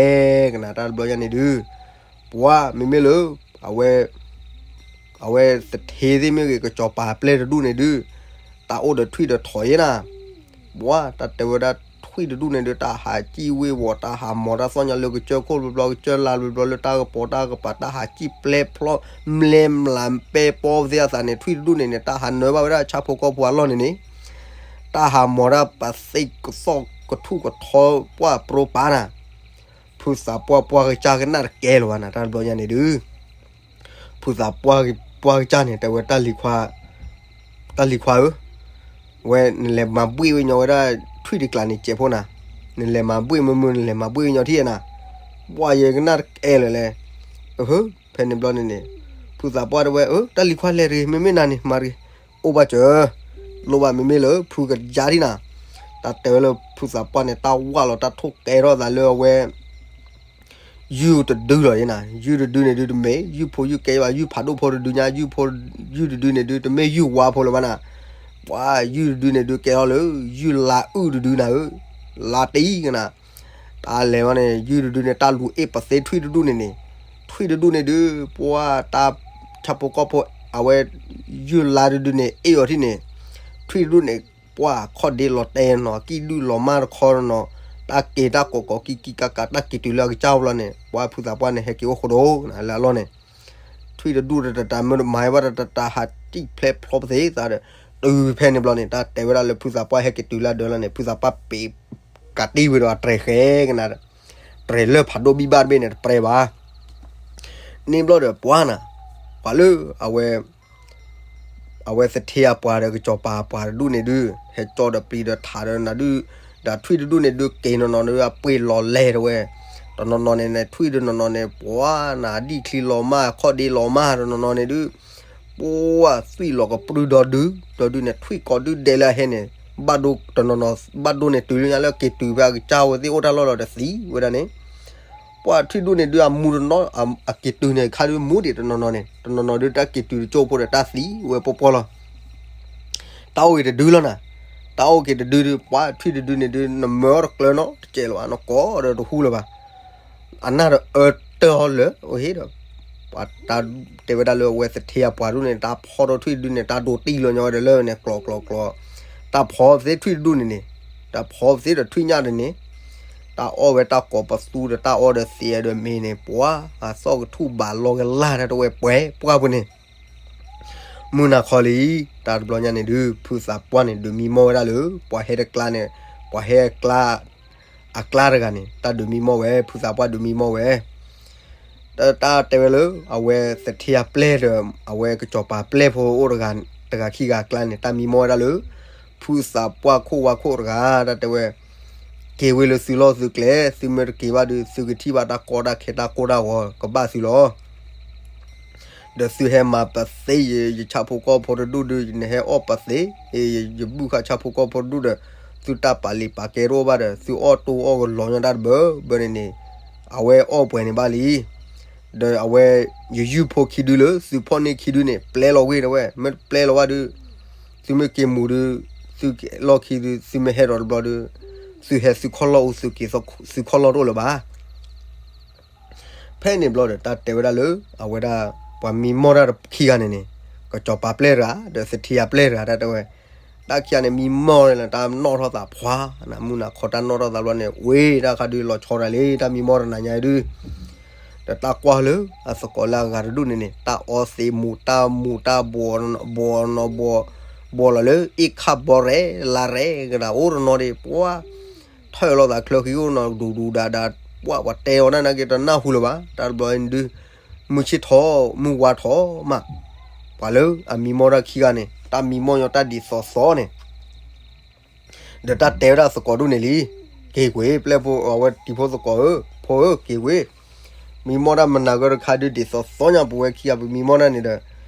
ကနၤ တၢ်တဘျီညါန့ၣ်ဒုး ပှၤ မ့မ့ၢ်လၢ အဝဲ အဝဲသထ့သ့ၣ်မ့ၢ်ဂ့ၤ ကစီၤပၤပျဲၢ်တဒူၣ်န့ၣ်ဒုး တၢ်အိၣ်ဒီးထွံၣ်ဒီးထိးယဲနၤ ပှၤ တၢ်တဲဝဲဒၣ်ထွံၣ်တဒူၣ်န့ၣ်ဒုး တၢ်ဟးစံၣ်ဝ့ၤဝီၤ တၢ်ဟးမီၤတၢ်သီၣ်ညါလၢကစၢၢ်ခိၣ်ဘျီဘျီ ကစၢၢ်လါဘျီဘျီလၢတၢ်ကပီၤတၢ်ကပၤ တၢ်ဟးစံၣ်ပျဲၢ်ဖျီၣ် မျဲမျးပဲပီသ့ၣ်အသးန့ၣ် ထွံၣ်တဒူၣ်န့ၣ်န့ၣ် တၢ်ဟးနၢဘၣ်ဝဲဒၣ်ဆၣ်ဖိကီၢ်ဖိအလီၢ်န့ၣ်န့ၣ် တၢ်ဟးမီၤတၢ်ပသ့ၣ်ကသီၣ်ကထူၣ်ကထီပှၢ်ပြိပာ်နၤ ဖုသးပှၢ်ပှၢ်ကစၢ်ကနၣ်တကဲလၢၤဘၣ်နၤ တၢ်တဘျီညါန့ၣ်ဒုး ဖုသးပှၢ်ပှၢ်ကစၢ်န့ၣ် တဲဝဲတၢ်လံၤခွါ တၢ်လံၤခွါဧၢ, ဝဲနလဲၤမၤဘှ့ၣ်ဝဲညီဝဲဒၣ်ထွံၣ်တကျးန့ၣ် စဲးဖိနၤ, နလဲၤမၤဘှ့ၣ်မုာ်မုာ် နလဲၤမၤဘှ့ၣ်ဝဲညီထံၣ်နၤ, ပှၢ်ယဲကနၣ်တကဲလၢၤလဲၣ်, အဟၢ, ဖဲန့ၣ်ဘျီန့ၣ်န့ၣ် ဖုသးပှၢ်တဲဝဲ အၢ တၢ်လံၤခွါလဲၤတဂ့ၤ မ့မ့ၢ်နၤန့ၣ် မၤတဂ့ၤ, အိၣ်ဘၣ်စၢၤ, လိၣ်ဘၣ်မ့မ့ၢ်လၢဖုကယါထံၣ်နၤ, တၢ်တဲဝဲလၢဖုသးပှၢ်န့ၣ် တၢ်ဝၢ်လီၤတၢ်ထိၣ်ကဲထီၣ်သးလၢအဝဲ ယုၢ်တဒုလီၤအံၤနၤ, ယုၢ်တဒုန့ၣ်ဒုးတမ့ၢ် ယုၢ်ဖိယုၢ်ကဲဘၣ်, ယုၢ်ဖးဒိၣ်ဖိတဒုညါ, ယုၢ်ဖိ, ယုၢ်တဒုန့ၣ်ဒုး တမ့ၢ်ယုၢ်ဝါဖိလၢၤဘၣ်နၤ. ပှၤယုၢ်တဒုန့ၣ်ဒုးကဲထီၣ်လၢ ယုၢ်လါအုၣ်တဒုနၤဧၢ, လါတံၢ်ကနၤ. တၢ်လဲၤဝဲန့ၣ် ယုၢ်တဒုန့ၣ် တၢ်လူၤအ့ၣ်ပသ့ထွံၣ်တဒူၣ်န့ၣ်န့ၣ်, ထွံၣ်တဒူၣ်န့ၣ်ဒုး ပှၤတၢ်ဆၣ်ဖိကီၢ်ဖိ အဝဲ ယုၢ်လါတဒုန့ၣ် အ့ၣ်အီၤထံၣ်န့ၣ်, ထွံၣ်တဒူၣ်န့ၣ် ပှၤခီၣ်ဒ့လီၤတဲနီၤ, ကံၣ်ဒုၣ်လီၤမၢ်တခီနီၤ, တၢ်က့ၤတၢ်ကိးကိးကံကံကါကါ တၢ်က့ၤတုၤလၢအကစၢ်ဘျီန့ၣ် ပှၤဖုသးပှၢ်န့ၣ် ဟဲက့ၤအိၣ်ဃိဒီးနၤလၢအလီၢ်န့ၣ်, ထွံၣ်တဒူၣ်တတတး မ့ၢ်တမၤဝဲတတတး ဟးတံၣ်ဖျဲးဖျီပသ့သးဒီး, တုၤဖဲန့ၣ်ဘျီန့ၣ် တၢ်တဲဝဲဒၣ်လၢဖုသးပှၢ်ဟဲက့ၤတုၤလၢအဒၢးလီၤန့ၣ် ဖုသးပှၢ်ပ့ၤကးတံၢ်ဝံၤဒီးအတြဲၤဃဲကနၤဒီး, တြဲၤလၢဖးဒိၣ်ဘံၣ်ဘၣ်တဘ့ၣ်န့ၣ် တပြဲဘၣ်. န့ၣ်ဘျီဒီးပှၤနၤ, ပှၤလၢအဝဲ အဝဲသထ့အပှၤဒီးကစီၤပၤအပှၤတဒူၣ်န့ၣ်ဒုး ဟဲကၠီဒီးပျံၤဒီးထးဒီးနၤဒုး, ဒီးထွံၣ်တဒူၣ်န့ၣ်ဒုး က့ၤနီၢ်နီၢ်ဒီးအပှ့ၤလီၤလဲၤတဝဲ, တနီၤနီၤန့ၣ်န့ၣ် ထွံၣ်တနီၤနီၤန့ၣ် ပှၤနၤဒံၣ်ချံလီၤမၢ် ခီၣ်ဒ့လီၤမၢ် တနီၤနီၤန့ၣ်ဒုး, ပှၤသွံၣ်လီၤကပြုၢ်ဒီဒု, ဒီဒုန့ၣ် ထွံၣ်ကိးဒုဒဲးလၢအဟဲန့ၣ်, ဘၣ်ဒိတနီၤနီၤ ဘၣ်ဒိန့ၣ်တုၤလၢညါလၢက့ၤတုၤဖဲအကစၢ်ဝဲသ့ၣ်အိၣ်တၢ်လီၢ်လီၤဒီးသံဝဲဒၣ်န့ၣ် ပှၤထွံၣ်ဒူၣ်န့ၣ်ဒုးအမူတနီၤ အက့ၤတုၤန့ၣ်ခါဒုးမူဒံးတနီၤနီၤန့ၣ် တနီၤနီၤဒုးတၢ်က့ၤတုၤတကၠိၢ်ဖိဒီးတၢ်သံဝဲပှီၢ်ပှီၢ်လီၤ. တၢ်အိၣ်က့ၤတဒုလီၤနၤ, တၢ်အိၣ်က့ၤတဒုဒုး ပှၤထွံၣ်တဒုန့ၣ်ဒုး နမၢအီၤတကျၢၤနီတစဲးလၢၤဘၣ် နကိးဒီးတဟူလၢၤဘၣ်. အနၢ်ဒီးအၢတၢ်အီၤလၢအဟ့ဒီး ပှၤတၢ်တဲဝဲဒၣ်လၢအဝဲသထ့အပှၤဒူၣ်န့ၣ် တၢ်ဖီထီၣ်ထွံၣ်တဒုန့ၣ် တၢ်ဒိးတံၢ်လီၤညီဝဲဒီးလၢန့ၣ် ကျီကျီကျီ, တၢ်ဖီသ့ထွံၣ်တဒူၣ်န့ၣ်န့ၣ်, တၢ်ဖီသ့ဒီးထွံၣ်ညၣ်ဒီးန့ၣ်, တၢ်အီၣ်ဝဲတၢ်ကိးပသူဒီးတၢ်အီဒီးသံးဒီးမ့ၤန့ၣ် ပှၤအသီၣ်ကထူၣ်ဘၣ်လီၤကလၢ်တၢ်တဝဲပှဲၤပှၢ်ပူၤန့ၣ် မုၢ်နၤခီလံ, တၢ်တဘျီညါန့ၣ်ဒုး ဖုသးပှၢ်န့ၣ် ဒုးမံမီၢ်ဝဲဒၣ်လၢ ပှၤဟဲတကျါန့ၣ်, ပှၤဟဲအကျါ, အကျါတဂၤန့ၣ် တၢ်ဒုးမံမီၢ်ဝဲ, ဖုသးပှၢ်ဒုးမံမီၢ်ဝဲ, တၢ်တဲဝဲလၢ အဝဲသထ့အပျဲၢ်ဒီး အဝဲကစီၤပၤပျဲၢ်ဖိအိၣ်တဂၤ, တဂၤခံဂၤအကျါန့ၣ် တၢ်မံမီၢ်ဝဲဒၣ်လၢ ဖုသးပှၢ်ခိၣ်ဝါခိၣ်တဂၤ, တၢ်တဲဝဲ, က့ၤဝဲလၢသုလီၢ်သုကျဲ, သုမ့ၢ်တက့ၤဘၣ်ဒီး သုကထံၣ်ဘၣ်တၢ်ကီတၢ်ခဲတၢ်ကိၢ်တၢ်ဂီၤကဘၣ်သုလီၤ. ဒီးသုဟဲမၤပသ့ယဆၣ်ဖိကီၢ်ဖိတဒူၣ်ဒီး နဟဲအီၣ်ပသ့, ယဘုၣ်ဃာ်ဆၣ်ဖိကီၢ်ဖိတဒူၣ်ဒီး သုတၢ်ပာ်လံာ်ပာ်ကဲတအိၣ်ဘၣ်ဒီး သုအီၣ်တိၢ်အီၣ်ကလီၤညီတၢ်တဘၢဘၢန့ၣ်န့ၣ်, အဝဲအီၣ်ပှဲၤန့ၣ်ဘၣ်လံ. ဒီးအဝဲ ယယုၢ်ဖိခံဒုလၢသုဖီၣ်န့ၢ်ခံဒုန့ၣ် ပျဲလီၤဝ့ၢ်တဝဲ, မ့ၢ်တပျဲလီၤဘၣ်ဒီး သုမ့ၢ်က့ၤမူၤဒီး သုကလီၢ်ခံဒီး သုမ့ၢ်ဟဲဒီးတဘျီဒီး သုဟဲသုခီၣ်လီၢ်အိၣ်သုက့ၤသုခီၣ်လီၢ်တအိၣ်လၢၤဘၣ်. ဖဲန့ၣ်ဘျီဒီး တၢ်တဲဝဲဒၣ်လၢ အဝဲဒၣ် ပှၤမံမီၢ်တၢ်ခံဂၤန့ၣ်န့ၣ်, ကစီၤပၤပျဲၢ်တဂၤ ဒီးသထ့ယၤပျဲၢ်တဂၤ တၢ်တဲဝဲ, တၢ်ခံဂၤန့ၣ် မံမီၢ်လၢတၢ်နီၣ်ထီၣ်သးဖှါ, နမုၢ်နၤခီတၢ်နီၣ်ထီၣ်သးဘျီန့ၣ် ဝ့ၢ်တၢ်ခါဒုးလီၤဆီတၢ်လံ တၢ်မံမီၢ်တနၤညါဒုး ဒီးတၢ်ကွၢ်လၢ အသကိးလၢအဂၤတဒူၣ်န့ၣ်န့ၣ် တၢ်အီသံးမူၤ တၢ်မူၤတၢ်ဘှီး ဘှီးနီၤဘှီး ဘှီးလီၤလၢ အ့ၣ်ခၣ်ဘီရဲၣ် လါရဲၣ်ကဒီးအိၣ်တနီၤဒီး ပှၤ ထၢၣ်လီၤသးချၢဃံအိၣ်နီၤ ဒူဒူဒါဒါ ပှၤပှၤတဲအီၤဒၣ်နာ်က့တနၢ်ဟူလၢၤဘၣ် တၢ်တဘျီအံၤဒုး မုၢ်ဆ့ၣ်ထီၣ် မုၢ်ဝါထီၣ်မး ပှၤလၢအမံမီၢ်တၢ်ခံဂၤန့ၣ် တၢ်မံမီၢ်ညီတၢ်ဒ်သိးသိးန့ၣ် ဒီးတၢ်တဲဝဲဒၣ်သကိးဒူၣ်န့ၣ်လံ, က့ၤကွံာ် ပျဲၢ်ဖိ အဝဲတံၤဖိသကိးဧၢ, ဖိဧၢ, က့ၤကွံာ်, မံမီၢ်တၢ်မနၤဂၢၢ်တခါဒုး ဒ်သိးသိးညါ ပဝဲခံဂၤပမံမီၢ်တၢ်န့ၣ်ဒီး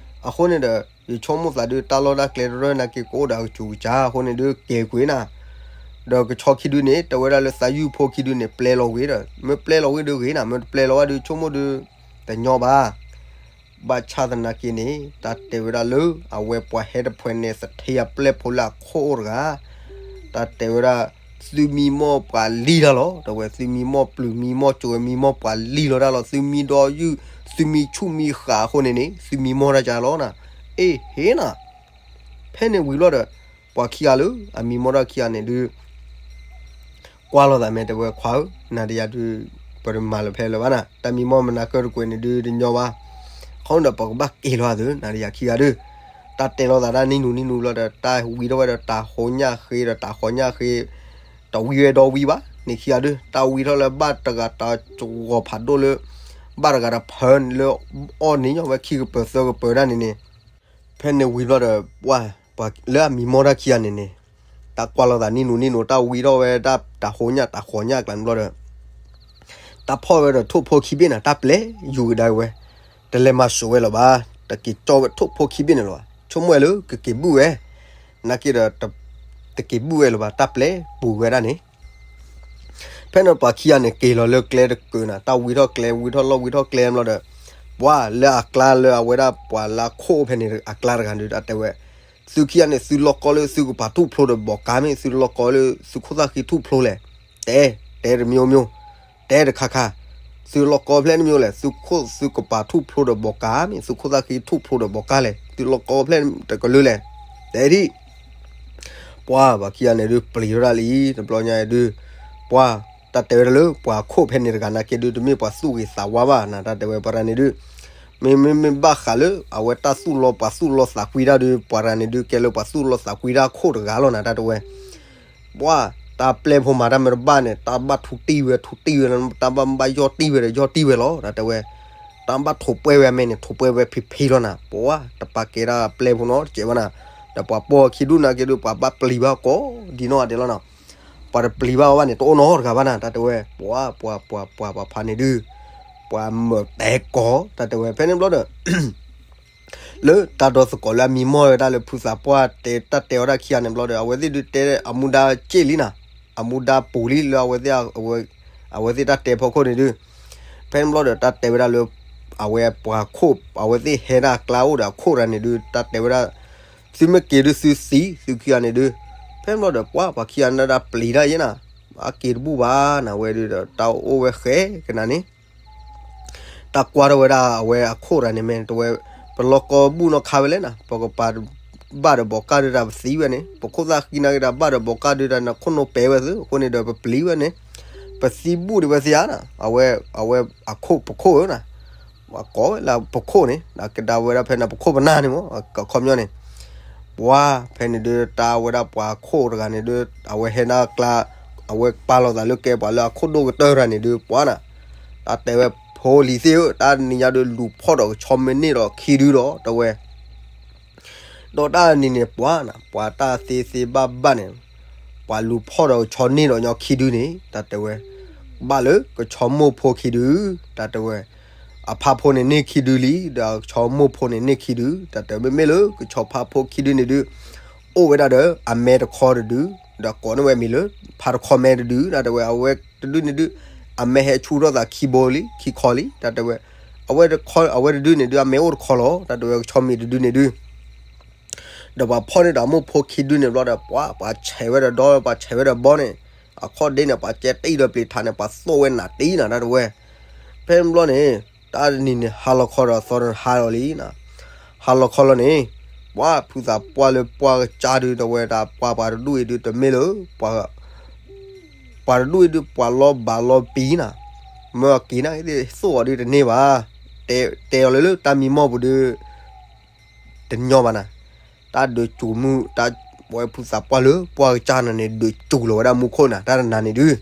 အဃိန့ၣ်ဒီး ယဆိကမိၣ်သးဒုး တၢ်လီၢ်တၢ်ကျဲတရၢၢ်နာ်က့ ကအိၣ်ဒီးအကစူၤကစၤ အဃိန့ၣ်ဒုး က့ၤကွံာ်နၤ, ဒီးကဆီခံဒုန့ၣ် တဲဝဲဒၣ်လၢသးယုၢ်ဖိခံဒုန့ၣ် ပျဲလီၤဝံၤဒီး မ့ၢ်ပျဲလီၤဝံၤဒုးဂ့ၤနၤ, မ့ၢ်တပျဲလီၤဝံၤဒုး ဆိကမိၣ်ဒုး တညီဘၣ် ဘၣ်ဆၣ်သနာ်က့န့ၣ် တၢ်တဲဝဲဒၣ်လၢ အဝဲပှၤဟဲတဖုန့ၣ် သထ့ယၤပျဲၢ်ဖိလၢအခိၣ်အိၣ်တဂၤ, တၢ်တဲဝဲဒၣ် သုမံမီၢ်ပှၤလံတၢ်လီၤ, တဲဝဲ သုမံမီၢ်ပျုၤ မံမီၢ်စိၤ မံမီၢ်ပှၤလံလီၤတၢ်လီၤ, သုမံဒီးယုၢ် သုမံဆူၣ်မံဃာ်အဃိန့ၣ်န့ၣ် သုမံမီၢ်တၢ်ကလီၤနၤ, အ့ၣ် ဟ့ၣ်နၤ, ဖဲန့ၣ်ဝံၤလီၤဒီး ပှၤခံဂၤလၢအမံမီၢ်တၢ်ခံဂၤန့ၣ်ဒုး ကွၢ်လိာ်သးမဲာ်တဲဝဲခွါဧၢ, နၤဒီးယၤဒုး ပတမၤလၢၤဖဲလၢၤဘၣ်နၤ, တၢ်မံမီၢ်မနၤကၢၢ်တကွဲးန့ၣ်ဒုးတညီဘၣ်, အဃိန့ၣ်ဒီးပကဘၣ်က့ၤလီၤသု နၤဒီးယၤခံဂၤဒုး, တၢ်တဲလိာ်သးတၢ်နံၣ်နူၤနံၣ်နူၤလီၤဒီး တၢ်ဝံထီၣ်ဝဲဒီးတၤဟိညၣ်ဃ့ဒီးတၤဃီညၣ်ဃ့, တဝံဝဲဒီဝံဘၣ်န့ၣ်ခံဂၤဒုး, တၢ်ဝံထီၣ်လၢဘၣ်တဂၤတၤဂီၤဖးဒိၣ်လၢ ဘၣ်တဂၤတဖၢန့ၣ်လၢ အီၣ်န့ၣ်ညီဝဲခံကပၤသၢကပၤဒၣ်န့ၣ်န့ၣ် ဖဲန့ၣ်ဝံၤဘျီဒီး ပှၤ ပှၤလၢအမံမီၢ်တၢ်ခံဂၤန့ၣ်န့ၣ် တၢ်ကွၢ်လိာ်သးနံၣ်နူၤနံၣ်နူၤ တၢ်ဝံထီၣ်ဝဲဒၣ်တၤဟိညၣ်တၤဃီညၣ်အကျါန့ၣ်ဘျီဒီး တၢ်ဖီၣ်ဝဲဒီးထိၣ်ဖိခံဘ့ၣ်န့ၣ် တၢ်ပျဲယူၤကဒါဝဲ, တလဲၤမၤစိာ်ဝဲလၢၤဘၣ်, တက့ၤကၠီဝဲထိၣ်ဖိခံဘ့ၣ်န့ၣ်လၢၤဘၣ်, ဆိကမိၣ်ဝဲလၢကက့ၤဘုၣ်ဝဲ, နာ်က့ဒီး တက့ၤဘုၣ်ဝဲလၢၤဘၣ် တၢ်ပျဲပူၤဝဲဒၣ်န့ၣ် ဖဲန့ၣ်ပှၤခံဂၤန့ၣ်က့ၤလီၤလၢကျဲတကုာ်နၤ, တၢ်ဝံထီၣ်ကျဲ ဝံထီၣ်လီၢ် ဝံထီၣ်ကျဲဘျီဒီး, ပှၤလၢအကျါလၢအဝဲဒၣ်ပှၤလၢအခိၣ်ဖဲန့ၣ်အကျါတဂၤဒုး တၢ်တဲဝဲ, သုခံဂၤန့ၣ် သုလီၢ်ကီလၢသုကပၤထူၣ်ဖျိဒီးဘီးကါမ့ၢ် သုလီၢ်ကီလၢသုခိၣ်သၣ်ဃံထူၣ်ဖျိလဲၣ်, တဲ, တဲတမံၤမံၤ, တဲတခါခါ, သုလီၢ်ကီဖဲန့ၣ်မ့ၢ်လဲၣ် သုခိၣ်သုကပၤထူၣ်ဖျိဒီးဘီးကါမ့ၢ် သုခိၣ်သၣ်ဃံထူၣ်ဖျိဒီးဘီးကါလဲၣ် သုလီၢ်ကီဖဲတကလုာ်လဲၣ်, တဲဒ် ပှၤပှၤခံဂၤန့ၣ်ဒုးပျံၤထီၣ်ဒၣ်လံ, တဘျီညါဒုး, ပှၤ, တၢ်တဲဝဲဒၣ်လၢ ပှၤခိၣ်ဖဲန့ၣ်တဂၤနာ်က့ဒုး တမ့ၢ်ပှၤသူၣ်ဂ့ၤသးဝါဘၣ်နၤ တၢ်တဲဝဲပှၤတဂၤန့ၣ်ဒုး, မ့မ့မ့ၢ်ဘၣ်ဃးလၢ အဝဲတၢ်သူၣ်လီၤပှၤသူၣ်လီၤသးကွံတၢ်ဒုး ပှၤတဂၤန့ၣ်ဒုးကဲလၢပှၤသူၣ်လီၤသးကွံတၢ်ခိၣ်တဂၤလီၤနၤ တၢ်တဲဝဲ ပှၤ, တၢ်ပျဲၢ်ဖိမၤတၢ်မ့ၢ်တဘၣ်န့ၣ် တၢ်ဘၣ်ထူတံၢ်ဝဲထူတံၢ်ဝဲလီၤ, တၢ်ဘၣ်မ့ၢ်ဘၣ်ယီၢ်တံၢ်ဝဲဒီးယီၢ်တံၢ်ဝဲလီၤ တၢ်တဲဝဲ, တၢ်ဘၣ်ထိးပှဲၢ်ဝဲအမဲာ်န့ၣ် ထိးပှဲၢ်ဝဲဖံးဖံးလီၤနၤ, ပှၤ, တပာ်ကဲဒၣ်ပျဲၢ်ဖိနီတစဲးဘၣ်နၤ, ဒီးပှၤပိာ်ခံဒူၣ်နာ်က့ဒုး ပှၤဘၣ်ပျံၤဘၣ်ကိးဒ်နီၢ်ဂၤဒဲးလီၤနၤ, ပှၤတပျံၤဘၣ်ဝဲဘၣ်န့ၣ် တအိၣ်နီတဂၤဘၣ်နၤ တၢ်တဲဝဲ, ပှၤ, ပှၤ, ပှၤ, ပှၤ, ပှၤဖးန့ၣ်ဒုး, ပှၤမၢာ်တဲကိး တၢ်တဲဝဲ ဖဲန့ၣ်ဘျီဒီး လၢတၢ်ဒီသကိးလၢအမံမီၢ်ဝဲဒၣ်လၢဖုသးပှၢ်တဲတၢ်တဲအီၤဒၣ်ခံဂၤန့ၣ်ဘျီဒီး အဝဲသ့ၣ်ဒုးတဲအမူဒါက့ၣ်လံနၤ, အမူဒါပူၤလံလၢအဝဲသ့ၣ်, အဝဲသ့ၣ်တၢ်တဲဖီခိၣ်န့ၣ်ဒုး, ဖဲန့ၣ်ဘျီဒီးတၢ်တဲဝဲဒၣ်လၢ, အဝဲပှၤခိၣ် အဝဲသ့ၣ်ဟဲဒၣ်ကျါအိၣ်ဒီးအခိၣ်တဂၤန့ၣ်ဒုး တၢ်တဲဝဲဒၣ်, သုမ့ၢ်က့ၤဒုးသုသံ သုခံဂၤန့ၣ်ဒုး, ဖဲန့ၣ်ဘျီဒီးပှၤပှၤခံဂၤန့ၣ်ဒၣ်ပျံၤတၢ်ယဲနၤ, အက့ၤတဘူၣ်ဘၣ်နၤဝဲဒုးဒီး တၢ်အိၣ်ဝဲဃဲကနၤန့ၣ် တၢ်ကွၢ်ထီၣ်ဝဲဒၣ်အဝဲအခိၣ်တဂၤန့ၣ်မ့ၢ်တဝဲ, ပလီၢ်ကီဘူၣ်နီၢ်ခါဝဲလဲၣ်နၤ, ပကပာ်ဘၣ်ဒီးဘီးကၢ်ဒုးတၢ်ပသံဝဲန့ၣ်, ပခိၣ်သၣ်ဃံနာ်က့ဒီးဘၣ်ဒီးဘီးကၢ်ဒုးတၢ်န့ၣ်ခိၣ်နူာ်ပဲဝဲသု အဃိန့ၣ်ဒီးပပျံၤဝဲန့ၣ်, ပသံဘူၣ်ဒံးဝဲသ့ဧါနၤ, အဝဲ, အဝဲအခိၣ်ပခိၣ်ဧါနၤ, ကိးဝဲလၢပခိၣ်န့ၣ် ကဒါဝဲဒၣ်ဖဲန့ၣ် ပခိၣ်ပနၢ်န့ၣ်မ့ၢ် အခီပညီန့ၣ် ပှၤဖဲန့ၣ်ဒုး တၢ်ဝဲဒၣ်ပှၤခိၣ်တဂၤန့ၣ်ဒုး အဝဲဟဲနၢ်ကျါ, အဝဲပာ်လီၤသးလၢကဲပှၤလၢအခိၣ်ဒိၣ်ကတၢၢ်တဂၤန့ၣ်ဒုး ပှၤနၤ, တၢ်တဲဝဲဖိလံၤသ့ၣ်ဧၢ, တၢ်နံၤညါဒုးလူၤဖီၣ်ဒီးကဆီမ့ၢ်န့ၢ်ဒီးခံဒုဒီး တဝဲ ဒီးတၢ်နံၤန့ၣ် ပှၤနၤ, ပှၤတၢ်သ့သ့ဘၣ်ဘၣ်န့ၣ်, ပှၤလူၤဖီၣ်ဒီးကဆီန့ၢ်ဒီးညီခံဒုန့ၣ် တၢ်တဲဝဲ, ဘၣ်လၢကဆီမိၢ်ဖိခံဒု, တၢ်တဲဝဲ, အဖါဖိန့ၣ်န့ၢ်ခံဒုလံ, ဒီးကဆီမိၢ်ဖိန့ၣ်န့ၢ်ခံဒု, တၢ်တဲဝဲမ့မ့ၢ်လၢကဆီဖါဖိခံဒုန့ၣ်ဒုး, အိၣ်ဝဲဒၣ်ဒီးအမဲတခီတဒု, ဒီးကိးန့ၢ်ဝဲမံၤလၢ ဖါတခီမဲတဒု, တၢ်တဲဝဲ အဝဲတဒုန့ၣ်ဒုး, အမဲဟဲဆူၣ်ထီၣ်သးခံဘိလံ ခံခီလံ, တၢ်တဲဝဲ, အဝဲတခီ အဝဲတဒုန့ၣ်ဒုး အမဲအိၣ်တခီလီၤ, တၢ်တဲဝဲကဆီမံၤတဒုန့ၣ်ဒုး ဒီးပှၤဖီၣ်န့ၢ်ဒီးအမိၢ်ဖိခံဒုန့ၣ်ဘျီဒီး ပှၤ, ပှၤဆဲးဝဲဒီးဒီ ပှၤဆဲးဝဲဒီးဘီန့ၣ်, အခီၣ်ဒ့န့ၣ် ပှၤကဲတံၢ်ဒီးပျံၤထးန့ၣ် ပှၤသိၣ်ဝဲနးတံၢ်နၤ တၢ်တဲဝဲ, ဖဲန့ၣ်ဘျီန့ၣ်, တၢ်နံၤန့ၣ် ဟါလီၤခီဒီးသီန့ၣ်ဟါလီၤလံနၤ, ဟါလီၤခီလီၤန့ၣ်, ပှၤဖုသးပှၢ်လၢပှၢ်ကစၢ်ဒုး တဝဲဒၣ်ပှၤပှၤတဒူၣ်အံၤဒုး တမ့ၢ်လၢ ပှၤ ပှၤတဒူၣ်အံၤဒုး ပှၤလီၤဘးလီၤပံၤနၤ, မၢအက့ၤနၤ သိၣ်အီၤဒုးတန့ၢ်ဘၣ်, တဲအီၤလၢလၢတၢ်မံမီၢ်ပူၤဒုး တညီဘၣ်နၤ, တၢ်ဒုးစူၤမုၢ် တၢ်ဝဲဖုသးပှၢ်လၢပှၢ်ကစၢ်နၤန့ၣ် ဒုးစူၤလီၤဝဲဒၣ်မူခိၣ်နၤ တၢ်တနၤန့ၣ်ဒုး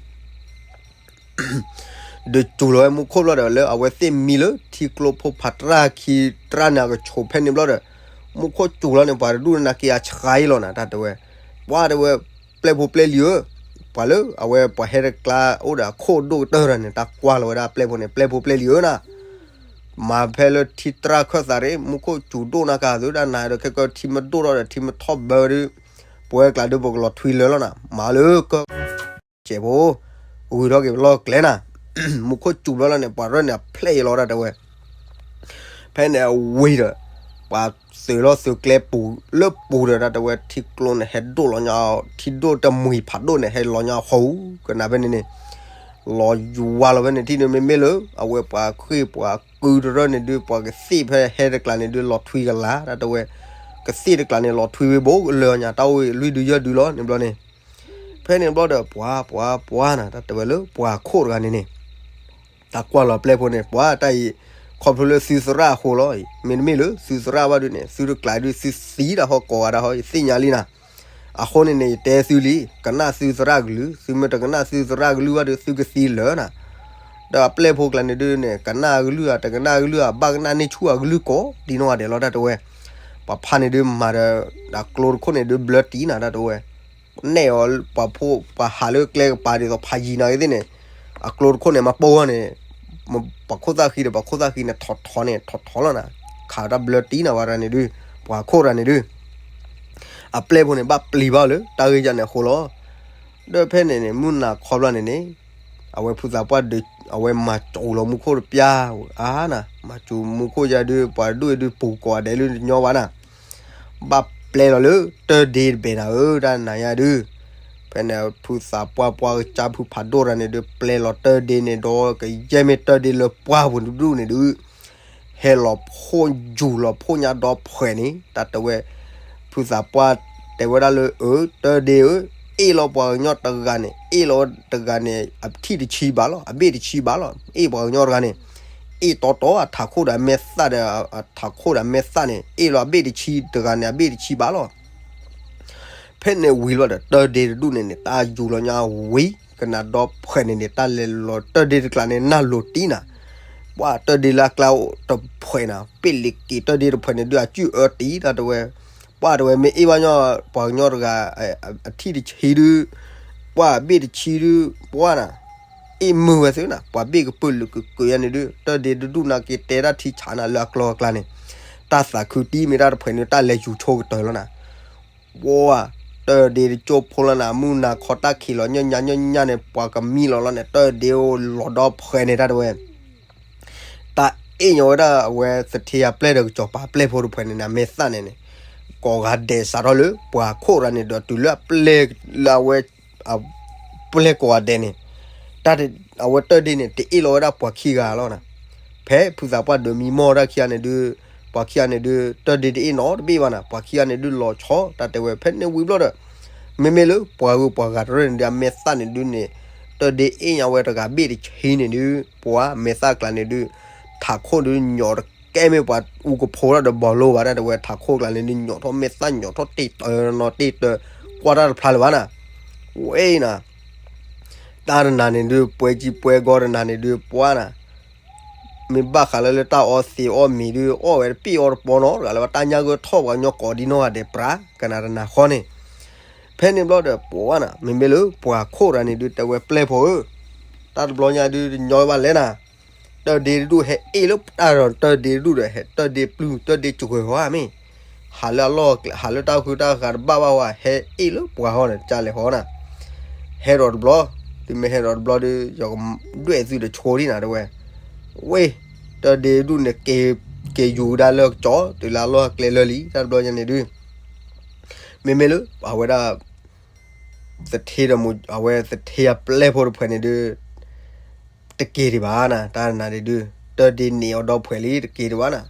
ဒုးစူၤလီၤဝဲမူခိၣ်ဘျီဒီး လၢအဝဲသ့ၣ်မံလၢထံကျိဖိဖးတြၢ်ခံတြၢ်န့ၣ် အကဆိးဖဲန့ၣ်ဘျီဒီး မူခိၣ်စူၤလီၤန့ၣ် ပှၤတဒူၣ်န့ၣ်နာ်က့အဆှါအံၤလီၤနၤ တၢ်တဲဝဲ, ပှၤတဲဝဲ, ပျဲၢ်ဖိပျဲၢ်လံၤဧၢ, ပှၤလၢအဝဲပှၤဟဲတကျါအိၣ်ဒီးအခိၣ်ဒိၣ်ကတၢၢ်တဂၤန့ၣ် တၢ်ကွၢ်လီၤဝဲဒၣ်ပျဲၢ်ဖိန့ၣ် ပျဲၢ်ဖိပျဲၢ်လံၤဧၢနၤ မၤဖဲလၢထံတြၢ်ခၢၣ်သးရ့ၣ် မူခိၣ်စူၤဒိၣ်နၤကၤသုဒၣ်နၤဒီး ခဲကီထံမဒိၣ်ထီၣ်ဒီးထံမထီၣ်ဘၢဒုး ပဝဲကျါဒုးပကလီၤထွံလၢာ်လီၤနၤ မၤလၢက ကဲးဖိ, ဂုၤထီၣ်က့ၤပလီၢ်ကျဲနၤ, မူခိၣ်စူၤဘျီလီၤန့ၣ် ပှၤရၢၢ်န့ၣ်အဖျဲၣ်အံၤလီၤဒၣ်တဲဝဲ, ဖဲန့ၣ်အဝံၤဒီး, ပှၤသုးလီၤသုးကျဲပူၤလၢပူၤဒီး တၢ်တဲဝဲထံကျိန့ၣ် ဟဲဒိၣ်လီၤညါ, ထံဒိၣ်တမှံၤဖးဒိၣ်န့ၣ် ဟဲလီၤညါဃီ, ကနၣ်ဖဲန့ၣ်န့ၣ်, လီၤယွၤလီၤဖဲန့ၣ်ထံၣ်န့ၣ် မ့မ့ၢ်လၢ အဝဲပှၤဃ့ၢ်ပှၤကုတရၢၢ်န့ၣ်ဒုး ပှၤကသ့ၣ်ဖဲဟဲတကျါန့ၣ်ဒုး လီၤထွံကလၤ တၢ်တဲဝဲ, ကသ့ၣ်တကျါန့ၣ် လီၤထွံဝံၤဘိလၢညါ တၢ်အိၣ်ဝံၤလွံၢ်ဒုးယဲၢ်ဒုးလီၤန့ၣ်ဘျီန့ၣ် ဖဲန့ၣ်ဘျီဒီး ပှၤပှၤပှၤနၤ တၢ်တဲဝဲလၢပှၤခိၣ်တဂၤန့ၣ်န့ၣ်, တၢ်ကွၢ်လီၤပျဲၢ်ဖိန့ၣ် ပှၤတၢ်အံၤ, ခီဖျိလၢသုသရၣ်အဃိလီၤ, မ့တမ့ၢ်လၢသုသရၣ်ဘၣ်ဒုးန့ၣ် သုတကျါဒုးသုသံဒၣ်ဟီကိးဂၤဒၣ်ဟီ ယသ့ၣ်ညါလံနၤ, အဃိန့ၣ်န့ၣ် ယတဲသုလံ, ကနၣ်သုသရၣ်ကလုၢ်, သုမ့ၢ်တကနၣ်သုသရၣ်ကလုၢ်ဘၣ်ဒုး သုကသံလၢာ်နၤ ဒီးအပျဲၢ်ဖိကျါန့ၣ်ဒုးန့ၣ် ကနၣ်အကလုၢ်ဧါ တကနၣ်အကလုၢ်ဧါ ဘၣ်ကနၣ်န့ၢ်ဆူၣ်အကလုၢ်ကိးဒ်နီၢ်ဂၤဒဲးလီၤ တၢ်တဲဝဲ, ပှၤဖးန့ၣ်ဒုးမၤဒီး, ဒီးကျိတခိၣ်န့ၣ်ဒုးဘျၢတံၢ်နၤ တၢ်တဲဝဲ, နဲၣ်အီၤပှၤဖိပှၤဟးလၢကျဲကပၤဒ်သိးဖးယံၤနၤဂ့ၤသ့ၣ်န့ၣ်, အကျိတခိၣ်န့ၣ် မၤပိၢ်ဝဲန့ၣ်, ပှၤခိၣ်သၣ်ဃံဒီးပှၤခိၣ်သၣ်ဃံန့ၣ် ထီၣ်ထီၣ်န့ၣ် ထီၣ်ထီၣ်လီၤနၤ, ခးတၢ်ဘျၢတံၢ်နၤဝဲဒၣ်န့ၣ်ဒုး, ပှၤခိၣ်တဂၤန့ၣ်ဒုး အပျဲၢ်ဖိန့ၣ် ဘၣ်ပျံၤဘၣ်လၢတၢ်ဂ့ၢ်ယါန့ၣ်အဃိလီၤ. ဒီးဖဲန့ၣ်န့ၣ် မုၢ်နၤခီဘျီန့ၣ်န့ၣ်, အဝဲဖုသးပှၢ်ဒုး အဝဲမၤစူၤလီၤမူခိၣ်တပျၢ် အါနၤ မၤစူၤမူခိၣ်ယါဒုး ပှၤဒိၣ်အံၤဒုးပူၤကိးဂၤဒဲးလၢတညီဘၣ်နၤ ဘၣ်ပျဲလီၤလၢတၢ်ဒ့တဘ့ၣ်နၤဧၢ တၢ်နၤယါဒုး ဖဲန့ၣ်ဖုသးပှၢ်ပှၢ်ကစၢ်ဖုဖးဒိၣ်တဂၤန့ၣ်ဒုး ပျဲလီၤတၢ်ဒ့န့ၣ်ဒီး ကယဲၢ်မ့ၢ်တၢ်ဒ့လၢပှၢ်ပူၤတဒူၣ်န့ၣ်ဒုး ဟဲလီၤဖှိၣ်ယူၤလီၤဖှိၣ်ညါဒီဖှဲးန့ၣ် တၢ်တဲဝဲ ဖုသးပှၢ်တဲဝဲဒၣ်လၢ အၢ တၢ်ဒ့ဧၢ အ့ၣ်လီၤပှၤကညီတဂၤန့ၣ် အ့ၣ်လီၤတဂၤန့ၣ် အထံၣ်တဆံဘၣ်လီၤ အဘ့ၣ်တဆံဘၣ်လီၤ အ့ၣ်ပှၤကညီတဂၤန့ၣ် အ့ၣ်တီတီ အထးခိၣ်ဒီးအမဲာ်သၣ်ဒီး အထးခိၣ်ဒီးအမဲာ်သၣ်န့ၣ် အ့ၣ်လီၤအဘ့ၣ်တဆံတဂၤန့ၣ် အဘ့ၣ်တဆံဘၣ်လီၤ ဖဲန့ၣ်ဝံၤလီၤဒီး တၢ်ဒ့တဒူၣ်န့ၣ်န့ၣ် တၢ်ယူၤလီၤညါဝံၤ ကနၣ်ဒီဖှဲးန့ၣ်န့ၣ် တၢ်လဲၤလီၤတၢ်ဒ့တကျးန့ၣ် နၢ်လိၤတံၢ်နၤ ပှၢ်တၢ်ဒ့လၢအကျါတဖှဲးနၤ ပ့ၣ်လ့ၤက့ၤတၢ်ဒ့တဖှဲးန့ၣ်ဒုး အစုၣ်အၢတံၢ် တၢ်တဲဝဲ ပှၢ်တဲဝဲ မ့ၢ်အ့ၣ်ဘၣ်ညီ ပှၤကညီတဂၤ အထံၣ်တဆံဒုး ပှၢ်ဘ့ၣ်တဆံဒုး ပှၢ်နၤ အ့ၣ်မုာ်ဝဲသ့နၤ ပှၤဘ့ၣ်ကပုာ်လုာ်ကကုာ်ယါန့ၣ်ဒုး တၢ်ဒ့တဒူၣ်နၤက့ၤတဲတၢ်ထံဆးနၤလၢအကျိၤအကျါန့ၣ် တၢ်သးခုတံၢ်မ့ၢ်တၢ်တဖှဲးန့ၣ် တၢ်လဲၤယူၤဆိကတၢၢ်လီၤနၤ ပှၢ် တၢ်ဒ့တကၠိဖိလီၤနၤ မုၢ်နၤခီတၢ်ခံးလီၤ ညီညါညီညါန့ၣ် ပှၤကမံလီၤလီၤန့ၣ် တၢ်ဒ့အိၣ်လီၤဒီဖှဲးန့ၣ် တၢ်တဲဝဲ တၢ်အ့ၣ်ညီဝဲဒၣ်အဝဲသထ့အပျဲၢ်ဒီးကစီၤပၤပျဲၢ်ဖိတဖှဲးန့ၣ် အမဲာ်သၣ်န့ၣ်န့ၣ် ကိးဂၤဒဲးစးထီၣ်လၢ ပှၤခိၣ်ရၤန့ၣ်ဒီးတုၤလၢအပျဲၢ်လၢအဝဲ အပျဲၢ်ကိးဂၤဒဲးန့ၣ် တၢ် အဝဲတၢ်ဒ့န့ၣ် တအ့ၣ်လီၤဝဲဒၣ်ပှၤခံဂၤလီၤနၤ ဖဲဖုသးပှၢ်ဒုးမံမီၢ်တၢ်ခံဂၤန့ၣ်ဒုး ပှၤခံဂၤန့ၣ်ဒုး တၢ်ဒ့တအ့ၣ်နီတဘ့ၣ်ဘၣ်နၤ ပှၤခံဂၤန့ၣ်ဒုးလီၤဆီ တၢ်တဲဝဲ ဖဲန့ၣ်ဝံၤဘျီဒီး မ့မ့ၢ်လၢပှၤဂုၤပှၤဂၤတရၢၢ်န့ၣ်ဒုး အမဲာ်သၣ်န့ၣ်ဒုးန့ၣ် တၢ်ဒ့အ့ၣ်ညါဝဲတဂၤဘ့ၣ်တဆံန့ၣ်ဒုး ပှၤမဲာ်သၣ်ကျါန့ၣ်ဒုး ထးခိၣ်ဒုးညီးတကဲမ့ၢ်ပှၤအူကဖိးထီၣ်ဒီးဘီလိဘၣ် တၢ်တဲဝဲ ထးခိၣ်ကျါန့ၣ်ဒုး ညီးထီၣ်မဲာ်သၣ်ညီးထီၣ်တ့ၢ်တၢနီတ့ၢ်တၢ ကွၢ်တၢ်တဖျါလၢၤဘၣ်နၤ ဝဲနၤ တၢ်တနၤန့ၣ်ဒုး ပှဲၤကံပှဲၤဂီၤတနၤန့ၣ်ဒုး ပှၢ်နၤ မ့ၢ်ဘၣ်ဃးလၢလၢတၢ်အီသံးအီၣ်မံၤဒုး အီၣ်ဝဲတပ့ၢ်အီတပီနီတဂၤလၢၤဘၣ် တၢ်ညါဂၢၢ်ထီၣ်ပှၤကညီကိးဒံနီၢ်ဂၤဒဲးပြး ကနၤတနၤဃီန့ၣ် ဖဲန့ၣ်ဘျီဒီး ပှၢ်နၤ မ့မ့ၢ်လၢပှၤခိၣ်ရၤန့ၣ်ဒုး တဲဝဲပျဲၢ်ဖိဧၢ တၢ်တဘျီညါဒုး တညီဘၣ်လဲၣ်နၤ တၢ်ဒ့တဒူၣ်ဟဲအ့ၣ်လၢ တၢ်ဒီးတၢ်ဒ့တဒူၣ်ဒီး ဟဲတၢ်ဒ့ပျုၢ် တၢ်ဒ့စှဲၤဟီဧါမ့ၢ် ဟးလၢအလီၢ် ဟးလၢတၢ်ဃုတၢ်ဃးတဘၣ်ဘၣ်ဝဲ ဟဲအ့ၣ်လၢပှၤဟီန့ၣ် ကလဲၤဟီနၤ ဟဲဒီးတဘျီ သုမ့ၢ်ဟဲဒီးတဘျီဒုး ယကဒွဲၣ်သုတဆိဒံနၤတဲဝဲ ဝ့ၢ် တၢ်ဒ့တဒူၣ်န့ၣ် က့ၤယူၤကဒါလၢကစီၤ တုၤလၢအလီၢ်ကျဲလၢာ်လံ တၢ်တဘျီညါန့ၣ်ဒုး မ့မ့ၢ်လၢ အဝဲဒၣ် သထ့ဒီးမိၢ် အဝဲသထ့အပျဲၢ်ဖိတဖှဲးန့ၣ်ဒုး တက့ၤဒံးဘၣ်နၤ တၢ်နၤဒုး တၢ်ဒ့န့ၢ်အီၤဒီဖှဲးလံ တက့ၤဒံးဘၣ်နၤ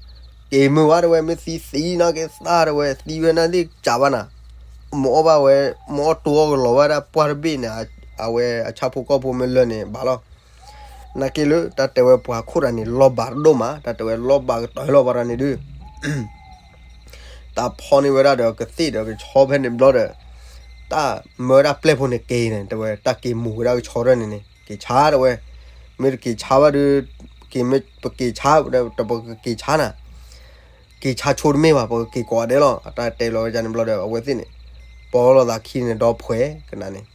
က့ၤမုာ်ဘၣ်တဲဝဲ မ့ၢ်သံသံနီၢ်က့ၤသၣ်တဲဝဲ သံဝဲနၤသ့ၣ်ကးဘၣ်နၤ မ့ၢ်အီၣ်ဘၣ်ဝဲ မ့ၢ်အီၣ်တိအီၣ်ကလီၤဝဲဒၣ်ပှၢ်တဘ့ၣ်န့ၣ် အဝဲအဆၣ်ဖိကီၢ်ဖိမ့ၢ်လၢာ်န့ၣ်ဘၣ်လီၤ နာ်က့လၢ တၢ်တဲဝဲပှၤခိၣ်တၢ်န့ၣ် လီၤဘၣ်တဒိၣ်မး တၢ်တဲဝဲလီၤဘၣ်ကတၢၢ်လီၤပှၤတၢ်န့ၣ်ဒုး တၢ်ဖီန့ၢ်ဝဲဒၣ်ဒီးကသ့ၣ်ဒီးကဆီဖဲန့ၣ်ဘျီဒီး တၢ်မၢဝဲဒၣ်ပျဲၢ်ဖိန့ၣ်က့ၤန့ၣ် တဲဝဲ တၢ်က့ၤမူၤဝဲဒၣ်ကဆီတၢ်န့ၣ်န့ၣ် က့ၤဆါတဲဝဲ မ့ၢ်တက့ၤဆါဘၣ်ဒီး က့ၤမ့ၢ်ပက့ၤဆါ ပက့ၤဆါနၤ က့ၤဆါဆိတမ့ၢ်ဘၣ် ပကက့ၤကိးဂၤဒဲးလီၤ အတၢ်တဲလီၤဝဲဒ်န့ၣ်ဘျီဒီး အဝဲသ့ၣ်န့ၣ် ပီလီၤသးခံန့ၣ်ဒီဖှဲးကနၤန့ၣ်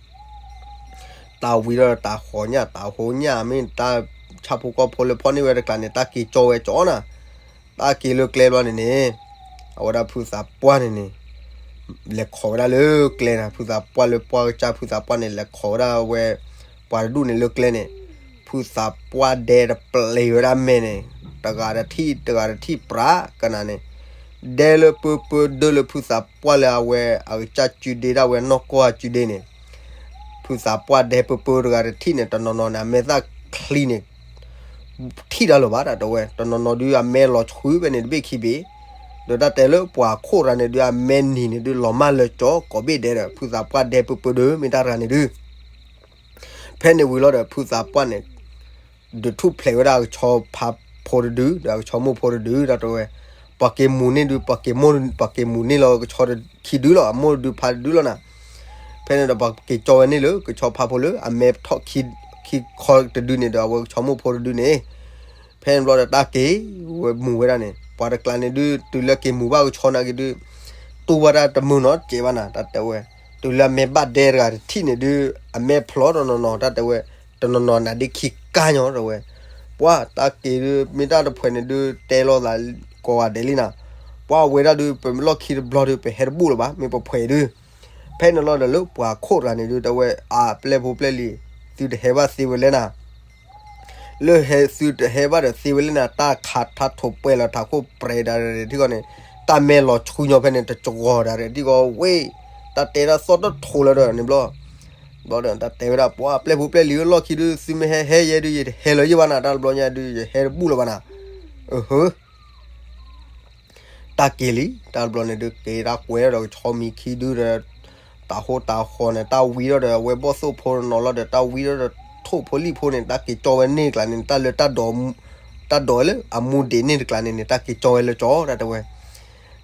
တၢ်ဝံၤဒီးတၢ်ဃီၤညၣ် တၢ်ဟိညၣ်မ့ၢ်တၢ်ဆၣ်ဖိကီၢ်ဖိလၢဖီန့ၢ်ဝဲတကျါန့ၣ် တၢ်က့ၤကၠီဝဲကၠီနၤ တၢ်က့ၤလၢကျဲဘျီန့ၣ်န့ၣ် အဝဲဒၣ်ဖုသးပှၢ်န့ၣ်န့ၣ် လဲၤခိးဝဲဒၣ်လၢကျဲနၤ ဖုသးပှၢ်လၢပှၢ်ကစၢ်ဖုသးပှၢ်န့ၣ် လဲၤခိးဝဲဒၣ်ဝဲ ပှၤတဒူၣ်န့ၣ်လၢကျဲန့ၣ် ဖုသးပှၢ်ဒဲတပျံၤဝဲဒၣ်မဲာ်န့ၣ် တဂၤတထံၣ် တဂၤတထံၣ်ပြးကနၤန့ၣ် ဒဲလၢပၢပၢဒၢလၢဖုသးပှၢ်လၢအဝဲအကစၢ်စုဒ့ဒၣ်ဝဲနီၢ်ကီၢ်အစုဒ့န့ၣ် ဖုသးပှၢ်ဒဲပၢပၢတဂၤတထံၣ်န့ၣ် တနီၤနီၤန့ၣ် အမဲာ်သၣ်ချံန့ၣ် ထံၣ်တၢ်လၢၤဘၣ် တၢ်တဲဝဲ တနီၤနီၤဒုးအမဲာ်လီၤဆှုဖဲန့ၣ်တဘ့ၣ်ခံဘ့ၣ် ဒီးတၢ်တဲလၢပှၤခိၣ်တၢ်န့ၣ်ဒုးအမဲာ်နံၤန့ၣ်ဒုး လီၤမၢ်လၢကၠီကိးဘ့ၣ်ဒဲးဒီး ဖုသးပှၢ်ဒဲပၢပၢဒၢမ့ၢ်တၢ်တဂၤန့ၣ်ဒုး ဖဲန့ၣ်ဝံၤလီၤဒီး ဖုသးပှၢ်န့ၣ် ဒုးထူၣ်ဖျဲးဝဲဒၣ်အကဆီဖးဖိတဒု ဒီးအကဆီမိၢ်ဖိတဒု တၢ်တဲဝဲ ပှၤက့ၤမူၤန့ၢ်ဒုး ပှၤက့ၤမူၤ ပှၤက့ၤမူၤန့ၢ်လီၤကဆီခံဒုလီၤ အမိၢ်တဒုဖးတဒုလီၤနၤ ဖဲန့ၣ်ဒီးပှၤက့ၤကၠီဝဲန့ၣ်လၢ ကဆီဖးဖိလၢအမဲာ်ထီၣ်ခံ ခံခီတဒုန့ၣ်ဒီး အဝဲကဆီမိၢ်ဖိတဒုန့ၣ် ဖဲန့ၣ်ဘျီဒီးတၢ်က့ၤဝဲမူၤဝဲဒၣ်န့ၣ် ပှၤတကျါန့ၣ်ဒုး တုၤလၢက့ၤမူၤဘၣ်ကဆီနာ်က့ဒုး တူၢ်ဘၣ်တၢ်တမုာ်နီတစဲးဘၣ်နၤ တၢ်တဲဝဲ တုၤလၢအမဲာ်ဘၣ်ဒဲတဂၤတထံၣ်န့ၣ်ဒုး အမဲာ်ဖျိးတနီၤနီၤ တၢ်တဲဝဲ တနီၤနီၤနၤဒ်ခံကါညီ တဲဝဲ ပှၤတၢ်က့ၤဒုး မ့ၢ်တၢ်တဖှဲးန့ၣ်ဒုး တဲလိာ်သးကိးဂၤဒဲးလံနၤ ပှၤဝဲဒၣ်ဒုး ပလီၢ်ခံတဘျီဒုး ပဟဲတဘူၣ်လၢၤဘၣ် မ့ၢ်ပဖှဲးဒုး ဖဲန့ၣ်လီၤဒီးလၢပှၤခိၣ်တဂၤန့ၣ်ဒုး တဲဝဲ အါ ပျဲၢ်ဖိပျဲၢ်လံၤ သုတဟဲဘၣ်သ့ဝဲလဲၣ်နၤ လၢဟဲသုတဟဲဘၣ်ဒီးသ့ဝဲလၢန့ၣ် တၢ်ခးထးထိးပှဲၤလီၤထးခိၣ်ပြဲၤဒၣ်ရဲၣ်ထံကီၢ်န့ၣ်, တၢ်မဲာ်လီၤဆူညါဖဲန့ၣ် တကဝီၤဒၣ်ရဲၣ်ထံကီၢ်ဝဲ, တၢ်တဲတၢ်သီၣ်တထိးလၢဒီးန့ၣ်ဘျီ, ဘျီဒီးတၢ်တဲဝဲဒၣ် ပှၤပျဲၢ်ဖိပျဲၢ်လံၤဧၢ လီၢ်ခံဒုး သုမ့ၢ်ဟဲဟဲယဲဒုး ယတဟဲလၢၤယဲဘၣ်နၤ တၢ်တဘျီညါဒုး ယဟဲတဘူၣ်လၢၤဘၣ်နၤ, အဟၢ တၢ်က့ၤလံ တၢ်တဘျီန့ၣ်ဒုး က့ၤတၢ်ကွဲးထီၣ်ဒီးကဆီမံၤခံဒုဒီး တၢ်ဟိတၢ်ဃီန့ၣ် တၢ်ဝံထီၣ်ဒီး အဝဲဘီၣ်သိၣ်ဖိတနီၤလီၤဒီး တၢ်ဝံထီၣ်ဒီး ထိၣ်ဖိလံၣ်ဖိန့ၣ် တၢ်က့ၤကၠီဝဲန့ၢ်ကျါန့ၣ် တၢ်လၢတၢ်ဒိး, တၢ်ဒိးလၢအမူဒံးန့ၢ်တကျါန့ၣ်န့ၣ် တၢ်က့ၤကၠီဝဲလၢကၠီ တၢ်တဲဝဲ,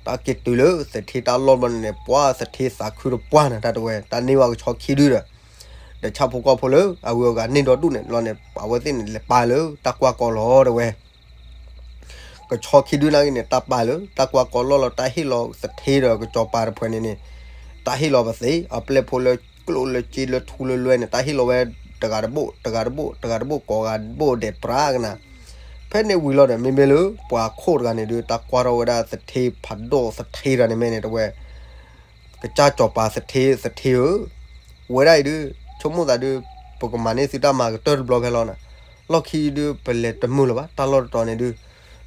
တၢ်က့ၤတုၤလၢသထ့တၢ်လီၢ်ဘျီန့ၣ်န့ၣ် ပှၤသထ့သးခုတပှၢ်နၤ တၢ်တဲဝဲ တၢ်န့ၢ်ဝဲကဆီခံဒုဒီး ဒီးဆၣ်ဖိကီၢ်ဖိလၢအဂုၤအဂၤန့ၢ်ဒီဒူၣ်န့ၣ်လီၤန့ၣ် အဝဲသ့ၣ်န့ၣ် လဲၤပာ်လၢတၢ်ကွၢ်ကီလီၤ တဲဝဲ. ကဆီခံဒုနာ်က့န့ၣ် တၢ်ပာ်လၢတၢ်ကွၢ်ကီလီၢ်လီၤ တၢ်ဟ့ၣ်လီၤသထ့ဒီးကစီၤပၤတဖုန့ၣ်န့ၣ်, တၢ်ဟ့ၣ်လီၤပသ့ အပျဲၢ်ဖိလၢကျိၣ်လၢစ့လၢထူလၢလွဲန့ၣ် တၢ်ဟ့ၣ်လီၤဝဲ တဂၤတဘိၣ် တဂၤတဘိၣ် တဂၤတဘိၣ် ကိးဂၤတဘိၣ်ဒဲးပြးကနၤ. ဖဲန့ၣ်ဝံၤလီၤဒီး မ့မ့ၢ်လၢပှၤခိၣ်တဂၤန့ၣ်ဒုး တၢ်ကွၢ်ထီၣ်ဝဲဒၣ်သထ့ဖးဒိၣ်သထ့တဂၤန့ၣ်မ့ၢ်န့ၣ် တဲဝဲ ကစၢ်စီၤပၤသထ့ သထ့ဧၢ, ဝဲဒၣ်အံၤဒုး ဆိကမိၣ်သးဒုး ပကမၤန့ၢ်သုတၢ်မၤကတၢၢ်တဘျီဖဲလီၤနၤ, လီၢ်ခံဒုး ပလဲၤတမုာ်လၢၤဘၣ် တၢ်လီၢ်တတီၤန့ၣ်ဒုး,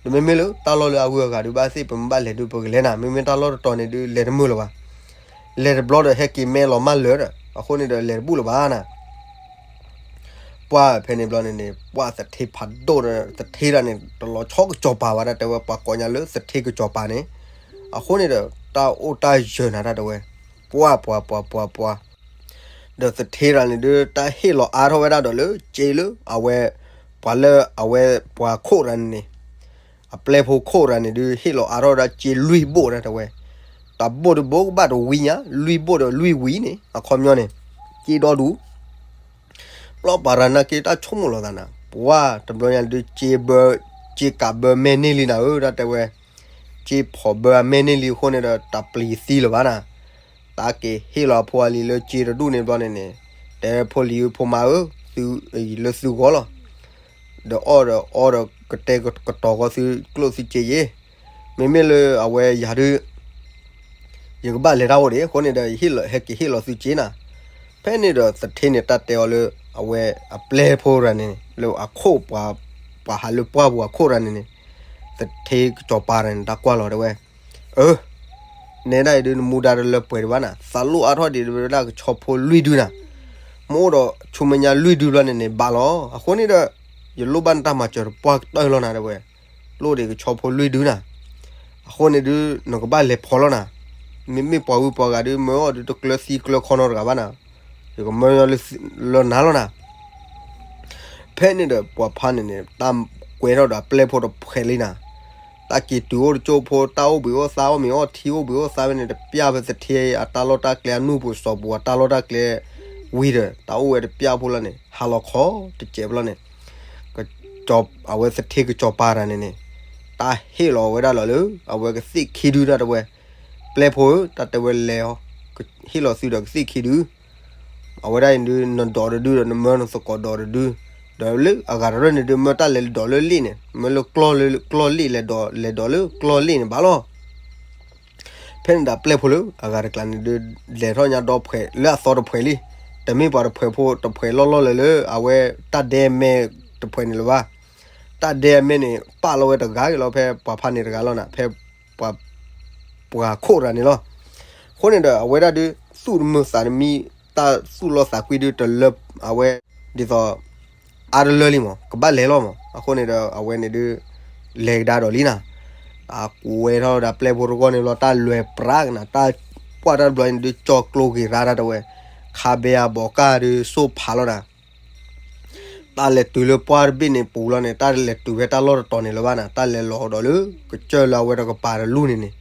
ဒီးမ့မ့ၢ်လၢတၢ်လီၢ်လၢအဂုၤအဂၤဒုးဘၣ်သ့ၣ် ပမ့ၢ်ဘၣ်လဲၤဒုး ပကလဲၤနၤ, မ့မ့ၢ်တၢ်လီၢ်တတီၤန့ၣ်ဒုး လဲၤတမုာ်လၢၤဘၣ်, လဲၤတဘျီဒီး ဟဲက့ၤမဲလီၤမၢ်လၢာ်ဒီး အဃိန့ၣ်ဒီး လဲၤတဘူၣ်လၢၤဘၣ်နၤ. ပှၢ်ဖဲန့ၣ်ဘျီန့ၣ်န့ၣ် ပှၢ်သထ့ဖးဒိၣ်ဒီး သထ့တဂၤန့ၣ် တလီၤဆီကစီၤပၤဘၣ် တၢ်တဲဝဲ ပှၤကိးညါလၢသထ့ကစီၤပၤန့ၣ်, အဃိန့ၣ်ဒီး တၢ်အိၣ်တၢ်ယၢၤနၤ တၢ်တဲဝဲ, ပှၢ်ပှၤပှၤပှၤပှၤ ဒီးသထ့တဂၤန့ၣ်ဒုး တၢ်ဟ့ၣ်လီၤအါထီၣ်ဝဲဒၣ်ဒီးလၢစ့လၢအဝဲ ပှၤလၢအဝဲပှၤခိၣ်တဂၤန့ၣ်န့ၣ်, အပျဲၢ်ဖိခိၣ်တဂၤန့ၣ်ဒုး ဟ့ၣ်လီၤအါထီၣ်ဝဲဒၣ်စ့လွံၢ်ဘိၣ်တၢ်တဲဝဲ, တဘိၣ်တဘိၣ်ကဘၣ်တဝံညါ လွံၢ်ဘိၣ်ဒီးလွံၢ်ဝံၤန့ၣ် အခီပညီန့ၣ်, စ့ဒီဒူၣ် ပျီပၤရၤနာ်က့တၢ်ဆိကမိၣ်လီၤသးနၤ, ပှၢ်တဘျီညါဒုး စ့ဘၢ, စ့ကးဘၢမဲန့ၢ်လံနၤဧၢ တၢ်တဲဝဲ, စ့ဖီၣ်ဘၢအမဲန့ၢ်လံအဃိန့ၣ်ဒီး တၢ်ပျံၤသံလၢၤဘၣ်နၤ, တၢ်က့ၤဟ့ၣ်လီၤအဖိအလံၤလၢစ့တဒူၣ်န့ၣ်ဘျီန့ၣ်န့ၣ်, တဲဖိလံၤဧၢ ဖိမါဧၢ, သုအံၤလၢသုဂီၢ်လီၤ, ဒီးအီၣ်ဒီးအီဒီးကတဲာ်ကတီၤဃီသုကျိၣ်သုစ့ယ့ၣ်, မ့မ့ၢ်လၢအဝဲယၤဒုး ယကဘၣ်လဲၤတၢ်အိၣ်ဒံး အဃိန့ၣ်ဒီး ဟဲက့ၤဟ့ၣ်လီၤသုစ့နၤ. ဖဲန့ၣ်ဒီးသထ့န့ၣ် တၢ်တဲအီၤလၢ အဝဲအပျဲၢ်ဖိတဂၤန့ၣ် လၢအခိၣ်ပှၤ, ပှၤဟးလၢပှၢ်ပူၤအခိၣ်တဂၤန့ၣ်န့ၣ်, သထ့ကစီၤပၤတဂၤန့ၣ် တၢ်ကွၢ်လီၤတဲဝဲ, အၢ, နဲဒၣ်အံၤဒုး နမူဒါတလၢပှဲၤဒံးဘၣ်နၤ, သးလိၣ်အါထီၣ်ဒံးဝဲဒၣ်ကဆီဖိလွံၢ်ဒုနၤ, မ့ၢ်အိၣ်ဒီးဆူမဲာ်ညါလွံၢ်ဒုဘျီန့ၣ်န့ၣ် ဘၣ်လီၤ, အဃိန့ၣ်ဒီး ယလိၣ်ဘၣ်နတၢ်မၤစၢၤတပှၢ်ကတၢၢ်လီၤနၤတဲဝဲ လိၣ်ဒံးကဆီဖိလွံၢ်ဒုနၤ, အဃိန့ၣ်ဒုး နကဘၣ်လဲၤဖီၣ်လီၤနၤ, မ့မ့ၢ်ပှၤဂုၤပှၤဂၤဒုး မၢအီၣ်ဒုးတကျၢၤသံကျၢၤခီနီတဂၤဘၣ်နၤ, ယကမၢလၢနၤလီၤနၤ. ဖဲန့ၣ်ဒီးပှၤဖါန့ၣ်န့ၣ် တၢ်ကွဲထီၣ်ဒီးအပျဲၢ်ဖိတဖှဲးလံနၤ, တၢ်က့ၤတုၤအိၣ်တကၠိၢ်ဖိ တၢ်အိၣ်ဘှံးအိၣ်သါ အိၣ်မ့ၤအိၣ်ထံ အိၣ်ဘှံးအိၣ်သါဖဲန့ၣ် တပျၢ်ဖဲသထ့အတၢ်လီၢ်တၢ်ကျဲ အနူၢ်ပူၤစီၤပူၤအတၢ်လီၢ်တၢ်ကျဲ ဝံၤဒီး တၢ်အိၣ်ဝဲတပျၢ်ဖိလီၤန့ၣ် ဟါလီၤခီတစဲးဘျီန့ၣ် အဝဲသထ့ကစီၤပၤတဂၤန့ၣ်န့ၣ် တၢ်ဟ့ၣ်လီၤဝဲဒၣ်လီၤလၢ အဝဲကသ့ၣ်ခံဒုတၢ်တဲဝဲ, ပျဲၢ်ဖိဧၢ တၢ်တဲဝဲလဲၤအီၤ, ဟ့ၣ်လီၤသုဒီးကသ့ၣ်ခံဒု, အဝဲဒၣ်အံၤဒုး နဒိးတဒုဒီး နမၢနသကိးဒိးတဒု, ဒီးလၢအဂၤတရၢၢ်န့ၣ်ဒုး မၢတၢ်လဲၤဒိးလၢလ့ၣ်န့ၣ် မၢလၢကျီၢ်လ့ၣ် လဲၤဒိးလၢကျီၢ်လ့ၣ်န့ၣ်ဘၣ်လီၤ. ဖဲန့ၣ်ဒီးပျဲၢ်ဖိလၢအဂၤတကျါန့ၣ်ဒုး လဲၤထီၣ်ညါဒီဖှဲးလၢအသီတဖှဲးလံ, တမ့ၢ်ပှၤတဖှဲးဖိတဖှဲးလီၢ်လီၢ်လၢၤလၢ အဝဲတၢ်ဒဲမဲတဖှဲးန့ၣ်လၢၤဘၣ်. တၢ်ဒဲအမဲန့ၣ် ပာ်လီၤဝဲတဂၤက့ၤလီၤ ဖဲပှၤဖါန့ၣ်တဂၤလီၤနၤ ဖဲပှၤ ပှၤခိၣ်တဂၤန့ၣ်လီၤ. အဃိန့ၣ်ဒီး အဝဲဒၣ်ဒုး သူၣ်တမုာ်သးတမံ တၢ်သူၣ်လီသးကွံဒုးတလၢ အဝဲ ဒ်သိး အါတလၢလံမး ကဘၣ်လဲၤလီၤမး. အဃိန့ၣ်ဒီး အဝဲန့ၣ်ဒုး လဲၤကဒါဒီးလံနၤ. အကွဲထီၣ်ဒီးပျဲၢ်ဖိတဂီၢ်န့ၣ်ဘျီ တၢ်လဲၤပြးကနၤ တၢ်ပှၢ်တၢ်တဘျီန့ၣ်ဒုး ကၠီကျိဂ့ၤရါတၢ်တဲဝဲ ခါဘဲအဘီကၢ်ဒုး စိၢ်ဖးလီၤနၤ. တၢ်လဲၤတုၤလၢပှၢ်တဘ့ၣ်န့ၣ်ပူၤလီၤန့ၣ် တၢ်လဲၤတုၤဖဲတၢ်လီၢ်တတီၤန့ၣ်လၢၤဘၣ်နၤ တၢ်လဲၤလီၤဒီးလၢ ကစၢၢ်လၢအဝဲတကပၤတလူၢ်န့ၣ်န့ၣ်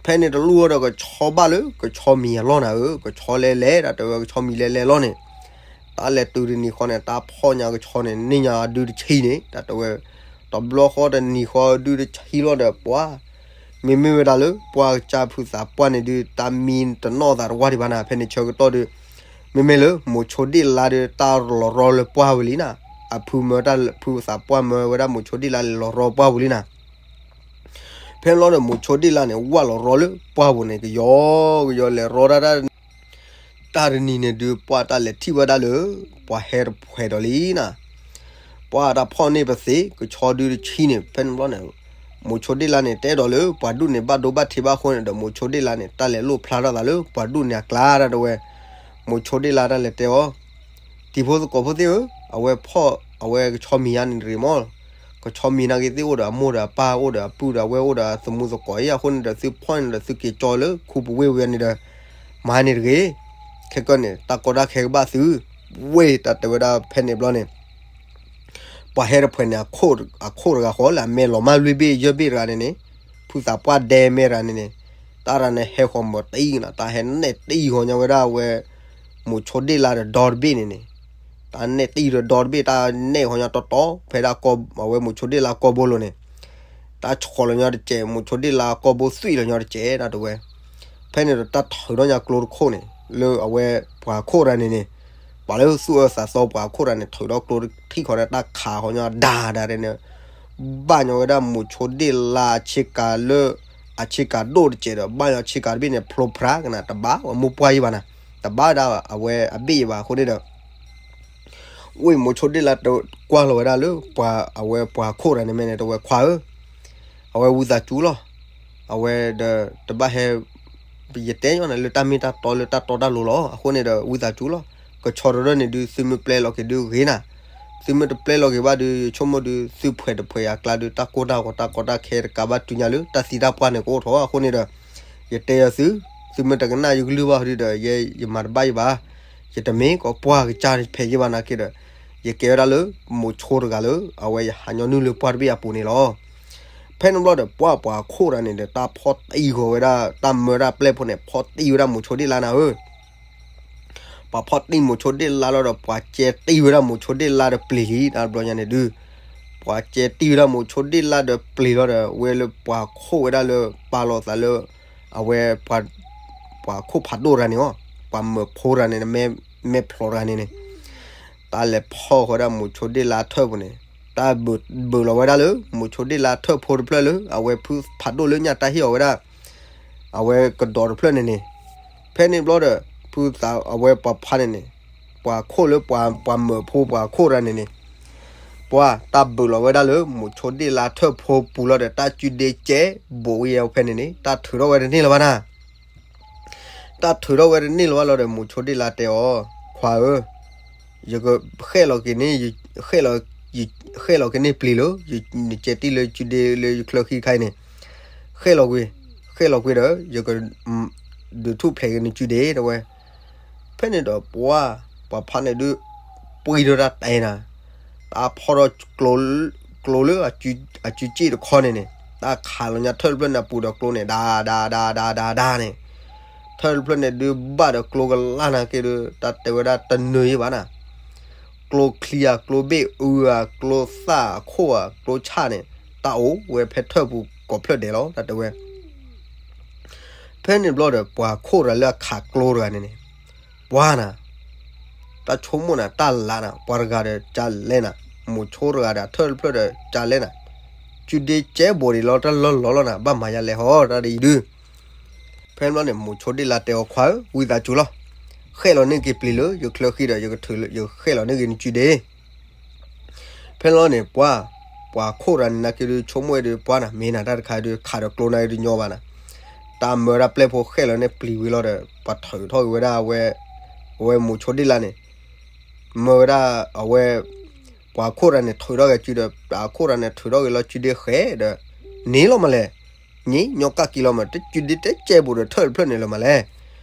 ဖဲန့ၣ်တလူၢ်ဒီးကဆီဘၣ်လၢ ကဆီမံၤအလီၢ်နၤဧၢ ကဆီလဲၤလဲၤ တၢ်တဲဝဲကဆီမံၤလဲၤလဲၤလီၤန့ၣ် တၢ်လဲၤတုၤတနံၤဃီန့ၣ် တၢ်ဖီၣ်ညါကဆီန့ၣ် န့ၢ်ညါအဒုတဆံန့ၣ် တၢ်တဲဝဲ တဘျီဃီတနံၤဃီဒုတဆံလီၤဒီးပှၤ မ့မ့ၢ်ဝဲဒၣ်လၢ ပှၢ်ကစၢ်ဖုသးပှၢ်န့ၣ်ဒုး တၢ်မံတနီၣ်သးတဝၢ်ဒံးဘၣ်နၤ ဖဲန့ၣ်ဆၢကတီၢ်ဒုး မ့မ့ၢ်လၢ မိၤဆိဒ့ၣ်လါဒုး တၢ်လီၤရီလၢပှၢ်ဝံၤလံနၤ အဖုမၢတၢ်ဖုသးပှၢ်မၢဝဲဒၣ်မိၤဆိဒ့ၣ်လါလီၤရီပှၢ်ဝံၤလံနၤ ဖဲလီၤဒီးမိၤဆိဒ့ၣ်လါန့ၣ် ဝၢ်လီၤရီလၢပှၢ်ပူၤန့ၣ် ကယီကယီလဲၤရီတၢ်တၢ် တၢ်တနံၤန့ၣ်ဒုး ပှၢ်တၢ်လဲၤထံၣ်ဝဲဒၣ်လၢ ပှၤဟဲတဖှဲးဒီးလံနၤ. ပှၤတၢ်ဖီၣ်န့ၢ်ပသ့ၣ် ကဆီဒုတဆံန့ၣ် ဖဲန့ၣ်ဘျီန့ၣ် မိၤဆိဒ့ၣ်လါန့ၣ် တဲဒီးလၢပှၤဒူၣ်န့ၣ် ဘၣ်ဒိဘၣ်ထံးဘၣ်အဃိန့ၣ်ဒီး မိၤဆိဒ့ၣ်လါန့ၣ် တၢ်လဲၤလိၣ်ဖျါထီၣ်သးလၢပှၤဒူၣ်န့ၣ်အကျါဒၣ်တဲဝဲ, မိၤဆိဒ့ၣ်လါတၢ်လဲၤတဲအီၤ, တံၤဖိသကိးဖိသ့ၣ်ဧၢ, အဝဲဖီၣ်အဝဲကဆီမံၤညါန့ၣ်တဂ့ၤမၢ်, ကဆီမံၤနာ်က့သ့ၣ်အိၣ်ဒီးအမိၢ်ဒီးအပၢ် အိၣ်ဒီးအပုၢ်ဒီးဝဲၢ်အိၣ်ဒီးအသမူသကိးအံၤအဃိန့ၣ်ဒီး သုဖီၣ်န့ၣ်ဒီးသုက့ၤကၠီလၢခူပူၤဝ့ၢ်ဝဲန့ၣ်ဒီး မၤန့ၣ်တဂ့ၤ, ခဲကနံၣ်န့ၣ် တၢ်ကီတၢ်ခဲကဘၣ်သု, ဝ့ၢ်တၢ်တဲဝဲဒၣ်ဖဲန့ၣ်ဘျီန့ၣ် ပှၤဟဲတဖှဲးန့ၣ် အခိၣ်တဂၤဃီလၢအမဲာ်လီၤမၢ်လွံၢ်ဘ့ၣ်ယဲၢ်ဘ့ၣ်တဂၤန့ၣ်န့ၣ်, ဖုသးပှၢ်ဒဲမဲတဂၤန့ၣ်န့ၣ်, တၢ်ရၤန့ၣ်ဟဲဃီၤမၤတံၢ်ကနၤ တၢ်ဟဲနဲၣ်တံၢ်ဃီၤညါဝဲဒၣ်အဝဲ မိၤဆိဒ့ၣ်လါဒီးဒီတဘ့ၣ်န့ၣ်န့ၣ်, တၢ်နဲၣ်တံၢ်ဒီးဒီတဘ့ၣ် တၢ်နဲၣ်ဃီၤညါတီတီ ဖဲဒၣ်အဝဲမိၤဆိဒ့ၣ်လါကီၢ်ဘိလိၤန့ၣ်, တၢ်ဆီၣ်လီၤညီတစဲး မိၤဆိဒ့ၣ်လါကီၢ်ဘိသွံၣ်လီၤညီတစဲးဒၣ်တဲဝဲ ဖဲန့ၣ်ဒီးတၢ်ထုးထီၣ်ညါကျိတခိၣ်န့ၣ် လၢအဝဲပှၤခိၣ်တဂၤန့ၣ်န့ၣ်, ပှၤလၢသူၣ်အၢသးသီပှၤခိၣ်တဂၤန့ၣ် ထုးထီၣ်ကျိတထံၣ်ဃီန့ၣ် တၢ်ခးဃီညီဒၣ်ဒၣ်န့ၣ်, ဘၣ်ညီဝဲဒၣ်မိၤဆိဒ့ၣ်လါအဆ့ကၤလၢ အဆ့ကၤဒိၣ်တစဲးဒီး ဘၣ်ညီဆ့ကၤတဘ့ၣ်န့ၣ် ဖျိဖျါကနၤ တဘၣ်ဝဲမိၢ်ပှၢ်ယံၤဘၣ်နၤ, တဘၣ်ဒၣ်အဝဲအဘ့ၣ်ယံၤဘၣ်အဃိန့ၣ်ဒီး ဝံၤမိၤဆိဒ့ၣ်လါတကွၢ်လီၤဝဲဒၣ်လၢ ပှၤအဝဲပှၤခိၣ်တဂၤန့ၣ်မဲာ်န့ၣ် တဲဝဲခွါဧၢ, အဝဲဝံသးစူၤလီၤ, အဝဲဒီးတဘၣ်ဟဲ ယတဲညီနၤလၢတၢ်မ့ၢ်တၢ်တီလၢတၢ်တီတၢ်လိၤလီၤ. အဃိန့ၣ်ဒီးဝံသးစူၤလီၤ, ကဆီတရၢၢ်န့ၣ်ဒုး သုမ့ၢ်ပျဲလီၤက့ၤဒုးဂ့ၤနၤ, သုမ့ၢ်တပျဲလီၤက့ၤဘၣ်ဒုး ယဆိကမိၣ်ဒုး သုဖှဲးတဖှဲးအကျါဒုး တၢ်ကိၢ်တၢ်ဂီၤတၢ်ကီတၢ်ခဲတကးဘၣ်တုၤညါလၢ တၢ်သံတၢ်ပှၢ်န့ၣ်ကအိၣ်ထီၣ်. အဃိန့ၣ်ဒီး ယတဲယၤသု, သုမ့ၢ်တကနၣ်ယကလုၢ်ဘၣ်ဒုးဒီး ယဲယမၤတဘၣ်ယံၤဘၣ်, ယတမ့ၢ်ကီးပှၢ်ကစၢ်ဖဲးယံၤဘၣ်နာ်က့ဒီး ယကဲဝဲဒၣ်လၢ မိၤဆိတဂၤလၢ အဝဲယဟးညီနုၢ်လၢပှၢ်တဘ့ၣ်အပူၤန့ၣ်လီၤ. ဖဲန့ၣ်ဘျီဒီးပှၤပှၤခိၣ်တဂၤန့ၣ်ဒီး တၢ်ဖီၣ်တံၢ်ဃီၤဝဲဒၣ် တၢ်မၢတၢ်ပျဲၢ်ဖိန့ၣ် ဖီၣ်တံၢ်ဝဲဒၣ်မိၤဆိဒ့ၣ်လါနၤဧၢ ပှၤဖီၣ်တံၢ်မိၤဆိဒ့ၣ်လါလီၤဒီး ပှၤကဲတံၢ်ဝဲဒၣ်မိၤဆိဒ့ၣ်လါဒီးပျံၤလံ တၢ်ဘျီညါန့ၣ်ဒုး, ပှၤကဲတံၢ်ဝဲဒၣ်မိၤဆိဒ့ၣ်လါဒီးပျံၤလီၤဒီး ဝဲလၢပှၤခိၣ်ဝဲဒၣ်လၢပာ်လီၤသးလၢ အဝဲ ပှၤခိၣ်ဖးဒိၣ်တဂၤန့ၣ်အီၤ, ပှၤမၢဖိတဂၤန့ၣ် မဲာ်ဖျိးတဂၤန့ၣ်န့ၣ် တၢ်လဲၤဖီၣ်ဃီဝဲဒၣ်မိၤဆိဒ့ၣ်လါထၢၣ်ဖိန့ၣ်, တၢ်ဘၢၣ်လီၤဝဲဒၣ်လၢ မိၤဆိဒ့ၣ်လါထၢၣ်ဖိတဖျၢၣ်လၢ အဝဲဖုဖးဒိၣ်လၢညၣ်တၢ်ဟ့ၣ်အီၤဝဲဒၣ် အဝဲကဒီးတဖျၢၣ်န့ၣ်န့ၣ်, ဖဲန့ၣ်ဘျီဒီး ဖုသးအဝဲပှၤဖါန့ၣ်န့ၣ်, ပှၤခိၣ်လၢပှၤမၢဖိပှၤခိၣ်တဂၤန့ၣ်န့ၣ်, ပှၤတၢ်ဘၢၣ်လီၤဝဲဒၣ်လၢ မိၤဆိဒ့ၣ်လါထၢၣ်ဖိပူၤလီၤဒီး တၢ်စုဒ့ကဲဘိးဝဲဖဲန့ၣ်န့ၣ် တၢ်ထုးထီၣ်ဝဲတန့ၢ်လၢၤဘၣ်နၤ တၢ်ထုးထီၣ်ဝဲတန့ၢ်လၢၤဘၣ်လီၤဒီး မိၤဆိဒ့ၣ်လါတဲအီၤ, ခွါဧၢ, ယကဃဲၣ်လီၤက့ၤန့ၣ်, ယဃဲၣ်လီၤက့ၤန့ၢ်ပျံၤလၢ နကဲတံၢ်လၢစုဒ့လၢယချၢဃံခါအံၤန့ၣ်, ဃဲၣ်လီၤကွံာ်, ဃဲၣ်လီၤကွံာ်ဒီး ယက ဒုးထူၣ်ဖျဲးက့ၤနစုဒ့တဲဝဲ, ဖဲန့ၣ်ဒီးပှၤ, ပှၤဖါန့ၣ်ဒုး ပှံၢ်ထီၣ်တၢ်တဲနၤ, တၢ်ဖီၣ်ထီၣ်ကျိလၢ အစုစ့ၣ်တခီန့ၣ်န့ၣ်, တၢ်ခးလီၤညါထၢၣ်တဖျၢၣ်န့ၣ်အပူၤဒီးကျိန့ၣ် ဒါဒါဒါဒါဒါဒါန့ၣ်, ထၢၣ်တဖျၢၣ်န့ၣ်ဒုး ဘၣ်ဒီးကျိကလၢ်နာ်က့ဒီး တၢ်တဲဝဲဒၣ်တနၢၤယံၤဘၣ်နၤ, ကျိချံဧါ, ကျိဘ့ၣ်အုဧါ, ကျိသၣ်အခိၣ်ဧါ, ကျိဆၣ်န့ၣ် တၢ်အိၣ်ဝဲဖဲထၢၣ်ပူၤကိးဖျၢၣ်ဒဲးလီၤ တၢ်တဲဝဲ ဖဲန့ၣ်ဘျီဒီး ပှၤခိၣ်တဂၤလၢအခးကျိတဂၤန့ၣ်န့ၣ်, ပှၤနၤ, တၢ်ဆိကမိၣ်နၤ တၢ်လၢနၤ ပှၤတဂၤဒီးကလဲၤနၤ, မိၤဆိတဂၤဒီးအထၢၣ်တဖျၢၣ်ဒီးကလဲၤနၤ, စုဒ့ကဲဘိးဒံးလီၤ တၢ်လီၢ်လီၤလီၤနၤ ဘၣ်မၤယၤလဲၤဟီတၢ်ဒ်အံၤဒုး, ဖဲန့ၣ်ဘျီန့ၣ် မိၤဆိဒ့ၣ်လါတဲအီၤခွါဧၢ, ဝံသးစူၤလီၤ, ဃဲၣ်လီၤန့ၢ်က့ၤပျံၤလၢ ယချၢဃံဒီး ယကထုးလၢ ယဃဲၣ်လီၤန့ၢ်က့ၤနစုဒ့ ဖဲန့ၣ်လီၤန့ၣ် ပှၤ, ပှၤခိၣ်တဂၤန့ၣ် နာ်က့ဒုး ဆိကမိၣ်ဝဲဒုး ပှၤနၤ မ့ၢ်နၤတၢ်တခါဒုး ခးဒီးကျိနၤဒုးညီဘၣ်နၤ, တၢ်မၢတၢ်ပျဲၢ်ဖိဃဲၣ်လီၤန့ၢ်ပျံၤဝံၤလီၤဒီး ပှၤထုးထီၣ်က့ၤဝဲဒၣ်အဝဲ, အဝဲမိၤဆိဒ့ၣ်လါန့ၣ်, မၢဝဲဒၣ်အဝဲ, ပှၤခိၣ်တဂၤန့ၣ် ထုးထီၣ်က့ၤစုဒီး ပှၤခိၣ်တဂၤန့ၣ် ထုးထီၣ်က့ၤလီၤစုဒ့ဃဲၤဒီး, န့ၣ်လီၤမးလဲၣ် န့ၣ်ညီကၣ်က့ၤလီၤမး တစုဒ့တကဲဘိးဒီးထၢၣ်တဖျၢၣ်န့ၣ်လီၤမးလဲၣ်.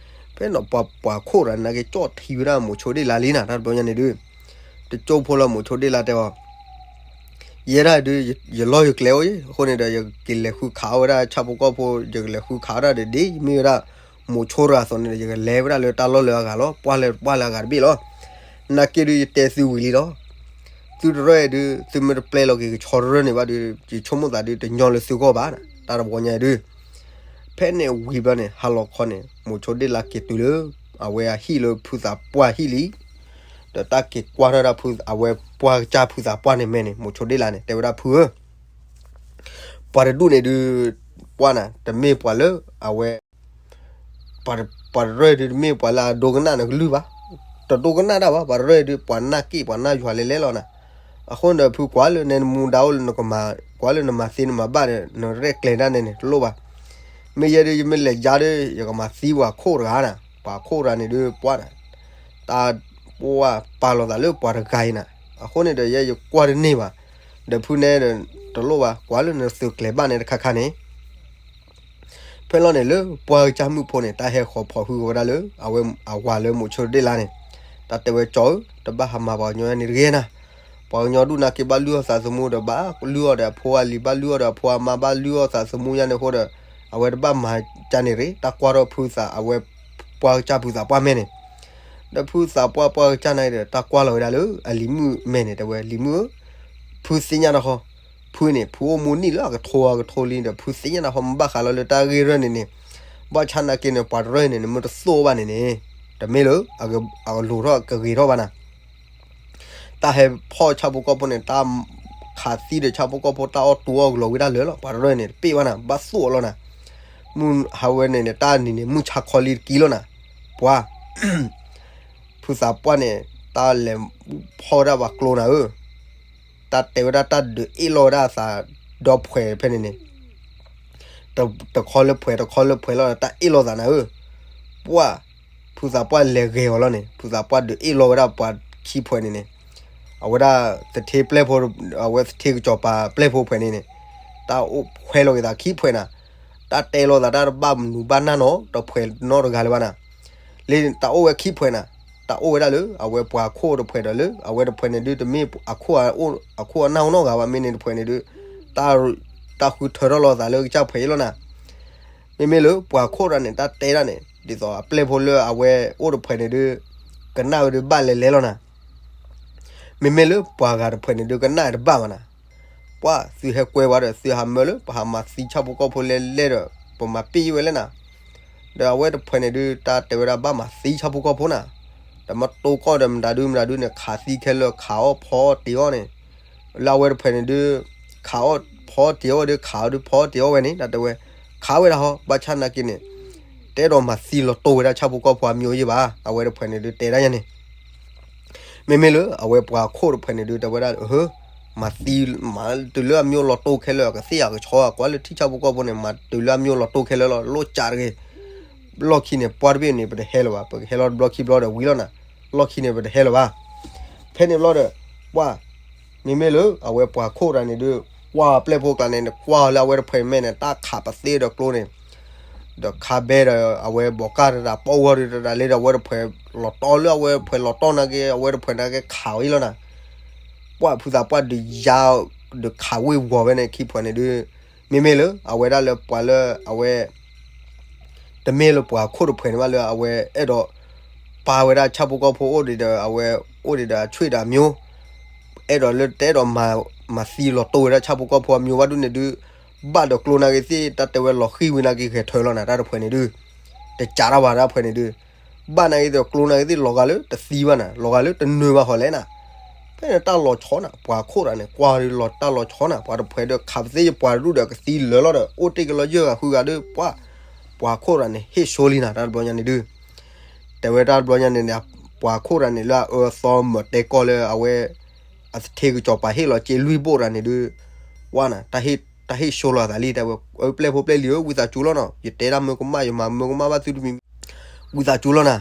ဖဲန့ၣ်ပှၤခိၣ်တဂၤန့ၣ် နာ်က့ကၠီၣ်ထံဝဲဒၣ်မိၤဆိဒ့ၣ်လါလံနၤ တၢ်တဘျီညါန့ၣ်ဒုး, တကၠိဖိလၢမိၤဆိဒ့ၣ်လါတဲအီၤ, ယဲဒၣ်ဒုး ယလီၢ်ယကျဲအိၣ်အဃိန့ၣ်ဒီး ယကလဲၤဃုခးအီၣ်ဝဲဒၣ်ဆၣ်ဖိကီၢ်ဖိ ယကလဲၤဃုခးအီၣ်ဒၣ်ဒ် ယမ့ၢ်ဝဲဒၣ် မိၤဆိတဂၤအသိးန့ၣ်ဒီး ယကလဲၤဝဲဒၣ်လၢတၢ်လီၢ်လၢအဂၤလီၤ ပှၢ်လၢပှၢ်လၢအဂၤတဘ့ၣ်လီၤ. နာ်က့ဒုး ယတဲသုဝံၤလံလီၤ. သုတရၢၢ်အံၤဒုး သုမ့ၢ်တပျဲလီၤက့ၤကဆီတရၢၢ်န့ၣ်ဘၣ်ဒုး ယဆိကမိၣ်သးဒုး တညီလၢသုဂီၢ်ဘၣ် တၢ်တဘျီညါအံၤဒုး. ဖဲန့ၣ်ဝံၤဘျီန့ၣ် ဟါလီၤခီန့ၣ် မိၤဆိဒ့ၣ်လါက့ၤတုၤလၢ အဝဲအဟံၣ်လၢဖုသးပှၢ်ဟံၣ်လံ. ဒီးတၢ်က့ၤကွၢ်ထီၣ်ဒၣ်ဖု အဝဲပှၢ်ကစၢ်ဖုသးပှၢ်န့ၣ်မဲာ်န့ၣ် မိၤဆိဒ့ၣ်လါန့ၣ် တဲဝဲဒၣ်ဖုဧၢ, ပှၤတဒူၣ်န့ၣ်ဒုး ပှၢ်နၤ တမ့ၢ်ပှၤလၢအဝဲ ပှၤတရၢၢ်ဒုး တမ့ၢ်ပှၤလၢအဒိကနၣ်နကလုၢ်ဘၣ်. တဒိကနၣ်တၢ်ဘၣ် ပှၤတရၢၢ်ဒုး ပှၤနၢ်က့ၣ်ပှၤနၢ်ယွၤလဲၤလဲၤလီၤနၤ. အဃိန့ၣ်ဒီး ဖုကွၢ်လၢနဲနမူဒါအိၣ်လၢနကမၤ ကွၢ်လၢနမၤသ့နမၤဘၣ်ဒီး နရဲၣ်ကျဲၤဒၣ်နဲန့ၣ် တလိၣ်ဘၣ်. မ့ၢ်ယဲဒ်ယမ့ၢ်လဲၤယါဒီး ယကမၤသံပှၤခိၣ်တဂၤနၤ, ပှၤခိၣ်တဂၤန့ၣ်ဒုးပှၢ်နၤ, တၢ်ပှၢ်ပာ်လီၤသးလၢပှၤတဂၤအံၤနၤ, အဃိန့ၣ်ဒီး ယဲယကွၢ်တန့ၢ်ဘၣ်. ဒီးဖုနဲဒီး တလိၣ်ဘၣ် ကွၢ်လၢနသုးကျဲၤဘၣ်နဲတခါခါန့ၣ် ဖဲလီၤန့ၣ်လၢပှၢ်ကစၢ်မုၣ်ဖိန့ၣ် တၢ်ဟဲဃီၤဖီၣ်ဟုကဝဲဒၣ်လၢ အဝဲအဝၤလၢမိးဆိတဒ့ၣ်လါန့ၣ်, တၢ်တဲဝဲကၠီဧၢ, တဘၣ်ဟးမၤပှၤကညီန့ၣ်တဂ့ၤနၤ, ပှၤကညီဒူၣ်နာ်က့ဘၣ်လုၢ်အီၣ်သးသမူဒီး ဘၣ်လုၢ်အီၣ်ဒီးအဖိအလံၤ ဘၣ်လုၢ်အီၣ်ဒီးအဖိအမါ ဘၣ်လုၢ်အီၣ်သးသမူယါန့ၣ်အဃိဒီး အဝဲတဘၣ်မၤကၢန့ၣ်ရ့ၣ် တၢ်ကွၢ်ထီၣ်ဖုသးအဝဲ ပှၢ်ကစၢ်ဖုသးပှၢ်မဲာ်န့ၣ်, ဒီးဖုသးပှၢ်ပှၢ်ကစၢ်နာ်က့ဒီး တၢ်ကွၢ်လီၤဝဲဒၣ်လၢအလံၤမုၣ်မဲာ်န့ၣ် တဲဝဲလံၤမုၣ်ဧၢ, ဖုသ့ၣ်ညါတခီ ဖုန့ၣ် ဖုအိၣ်မူနံၣ်လၢအကထိအကထိလံဒီး ဖုသ့ၣ်ညါနၢ်ဟီမ့ၢ်ဘၣ်ဃးလီၤလၢတၢ်ဂ့ၢ်ရၢၢ်န့ၣ်န့ၣ်, ဘၣ်ဆၣ်နာ်က့န့ၣ် ပှၤတရၢၢ်န့ၣ်န့ၣ် မ့ၢ်တသိၣ်ဘၣ်န့ၣ်န့ၣ်, တမ့ၢ်လၢ အကလိၤထီၣ်ကဂ့ၤထီၣ်ဘၣ်နၤ, တၢ်ဟဲဖီၣ်ဆၣ်ဖိကီၢ်ဖိန့ၣ် တၢ်ခးသံဒီးဆၣ်ဖိကီၢ်ဖိ တၢ်အီၣ်တူအီၣ်ကလီၤဝံၤဒၣ်လၢာ်လီၤ, ပှၤတရၢၢ်န့ၣ် တပ့ၢ်ဘၣ်နၤ, ဘၣ်သိၣ်အီၤလီၤနၤ, မုၢ်ဟးဝဲန့ၣ်န့ၣ် တၢ်နံၤန့ၣ် မုၢ်ဆါခီလံတကံလီၤနၤ, ပှၤ ဖုသးပှၢ်န့ၣ် တၢ်လဲၤဖီၣ်ဝဲဒၣ်ပှၤကျိနၤဧၢ, တၢ်တဲဝဲဒၣ်တၢ်ဒုးအ့ၣ်လိာ်ဝဲဒၣ်အသးဒီဖှဲးဖဲန့ၣ်န့ၣ်, တခီလၢဖှဲး တခီလၢဖှဲးလီၤဒီး တၢ်အ့ၣ်လိာ်သးနၤဧၢ, ပှၢ် ဖုသးပှၢ်လဲၤဂဲၤအီၤလီၤန့ၣ် ဖုသးပှၢ်ဒုးအ့ၣ်လိာ်ဝဲဒၣ်ပှၤခံဖှဲးန့ၣ်န့ၣ်, အဝဲဒၣ်သထ့ပျဲၢ်ဖိ အဝဲသထ့ကစီၤပၤပျဲၢ်ဖိဖှဲးန့ၣ်န့ၣ်, တၢ်အိၣ်ဖှဲးလိာ်က့ၤသးခံဖှဲးနၤ, တၢ်တဲလိာ်သးတၢ်တဘၣ်မနုၤဘၣ်နၢ်နီၤ တဖှဲးနီတဂၤလၢၤဘၣ်နၤ, လၢတၢ်အိၣ်ဝဲခံဖှဲးနၤ, တၢ်အိၣ်ဝဲဒၣ်လၢ အဝဲပှၤခိၣ်တဖှဲးဒီးလၢ အဝဲတဖှဲးန့ၣ်ဒုး တမ့ၢ်အခိၣ်အနၢ်အိၣ်နီတဂၤဘၣ် မ့ၢ်န့ၣ်တဖှဲးန့ၣ်ဒုး တၢ် တၢ်ဃုထၢထီၣ်လိာ်သးလၢကစၢ်ဖှဲးအံၤလီၤနၤ, မ့မ့ၢ်လၢပှၤခိၣ်တဂၤန့ၣ် တၢ်တဲဒၣ်န့ၣ် ဒ်သိးအပျဲၢ်ဖိလၢအဝဲအိၣ်တဖှဲးန့ၣ်ဒုး ကနၣ်ဝဲဒုးဘၣ်လဲၤလဲၤလီၤနၤ, မ့မ့ၢ်လၢပှၤဂၤတဖှဲးန့ၣ်ဒုး ကနၣ်တဘၣ်ဘၣ်နၤ, ပှၢ်သုဟဲကွဲဝဲဒီး သုဟးမၢလၢ ပဟးမၤသံဆၣ်ဖိကီၢ်ဖိလဲၣ်လဲၣ်ဒီး ပမၤပ့ၢ်ယံာ်ဝဲလဲၣ်နၤ, ဒီးအဝဲတဖှဲးန့ၣ်ဒုး တၢ်တဲဝဲဒၣ်ဘၣ်မၤသံဆၣ်ဖိကီၢ်ဖိနၤ, ဒီးမ့ၢ်တိကီၢ်ဒီးမတၤဒုမတၤဒုန့ၣ် ခးသံခဲလၢာ် ခးအီၣ်ဖီအီၣ်တ့ၤအီၣ်န့ၣ်, လၢအဝဲတဖှဲးန့ၣ်ဒုး ခးအီၣ်ဖီအီၣ်တ့ၤအီၣ်ဝဲဒုး ခးအီၣ်ဒုးဖီအီၣ်တ့ၤအီၣ်ဝဲန့ၣ် တၢ်တဲဝဲ ခးဝဲဒၣ်ဟီ ဘၣ်ဆၣ်နာ်က့န့ၣ် တအဲၣ်ဒိးမၤသံလီၤတိၢ်ဝဲဒၣ်ဆၣ်ဖိကီၢ်ဖိအမျိုးယံာ်ဘၣ် အဝဲတဖှဲးန့ၣ်ဒုး တဲဒၣ်ညါန့ၣ် မ့မ့ၢ်လၢအဝဲပှၤခိၣ်တဖှဲးန့ၣ်ဒုး တဲဝဲဒၣ် မၤသံ မၤတုၤလၢအမျိုးလီၤတိၢ်ခဲလၢာ် အကသ့ၣ်အကဆီ ကွၢ်လၢထံဆၣ်ဖိကီၢ်ဖိန့ၣ် မၤတုၤလၢအမျိုးလီၤတိၢ်ခဲလၢာ်လီၤ လိၣ်ကးတဂ့ၤ, လီၢ်ခံန့ၣ် ပှၢ်တဘ့ၣ်န့ၣ် ပတဟဲလၢၤဘၣ် ပကဟဲလီၤတဘျီခံဘျီဒီးဝံၤလီၤနၤ, လီၢ်ခံန့ၣ် ပတဟဲလၢၤဘၣ်, ဖဲန့ၣ်ဘျီဒီး ပှၢ် မ့မ့ၢ်လၢအဝဲပှၤခိၣ်တဂၤန့ၣ်ဒုး ကွၢ်ပျဲၢ်ဖိကျါန့ၣ် ကွၢ်လၢအဝဲတဖှဲးမဲာ်န့ၣ် တၢ်ခးပသ့ဒီးကျိန့ၣ် ဒီးခးဘဲဒီးအဝဲဘီးကၢ်တဒၣ် ပီၣ်ဂီၢ်ဒုးတဒၣ်လၢဒီးအဝဲတဖှဲးလီၤတီၢ်လၢအဝဲတဖှဲးလီၤတီၢ်နာ်က့ အဝဲတဖှဲးနာ်က့ခးဝဲလီၤနၤ, ပှၢ်ဖုသးပှၢ်ဒုးယါ ဒီးခးဝ့ၢ်ဝီၤဝဲန့ၣ် ခံဖှဲးန့ၣ်ဒုး မ့မ့ၢ်လၢအဝဲဒၣ်လၢပှၤလၢအဝဲ တမ့ၢ်လၢပှၤခိၣ်တဖှဲးန့ၣ်ဘၣ်လၢအဝဲအဲၣ်ဒိး ပာ်ဝဲဒ�15 အိၣ်ဒံးဒီးအဝဲ အိၣ်ဒံးဒီးအဆွေဒီးအမျိုး အဲၣ်ဒိးလၢတအဲၣ်ဒိးမၤ မၤသံလီၤတိၢ်ဝဲဒၣ်15 ဘၣ်ဒိၣ်န့ၣ်ဒုး ဘၣ်ဒီးကျိနာ်က့သ့ၣ် တၢ်တဲဝဲလီၤဃံၢ်ဝံၤနာ်က့ဂဲၤထၢလီၤနၤ တၢ်တဖှဲးန့ၣ်ဒုး တကးတၢ်ဘၣ်တၢ်ဖှဲးန့ၣ်ဒုး ဘၣ်နာ်က့ဒီးကျိနာ်က့သ့ၣ်လီၤဂာ်လၢတသံဘၣ်နၤ လီၤဂာ်လၢတနၢၤဘၣ်ဃီလဲၣ်နၤ ဖဲန့ၣ်တၢ်လီၤဆီနၤ ပှၤခိၣ်တဂၤန့ၣ် ကွၢ်လီၤတၢ်လီၤဆီနၤ ပှၤတဖှဲးဒီးခးပသ့ယပှၤတဒူၣ်ဒီးကသံလၢာ်လီၤဒီး အိၣ်တ့ၢ်က့ၤလီၤယဲၢ်ဂၤဃုဂၤဒီး ပှၤ ပှၤခိၣ်တဂၤန့ၣ် ဟ့ၣ်ဆိလံနၤ တၢ်တဘျီညါန့ၣ်ဒုး တဲဝဲတၢ်တဘျီညါန့ၣ်န့ၣ် ပှၤခိၣ်တဂၤန့ၣ် လၢအအၢအသီမၢာ်တဲကီၢ်လၢအဝဲ အသထ့ကစီၤပၤဟ့ၣ်လီၤစ့လွံၢ်ဘိၣ်တဂၤန့ၣ်ဒုး ဝဲနၤ တၢ်ဟ့ၣ်ဆိလီၤသးလံ တဲဝဲ အပျဲၢ်ဖိပျဲၢ်လံၤဧၢ ဝံသးစူၤလီၤနီၤ ယတဲဒၣ်မၢကမၣ် ယမၤမၢကမၣ်ဘၣ်သုတမံၤ ဝံသးစူၤလီၤနၤ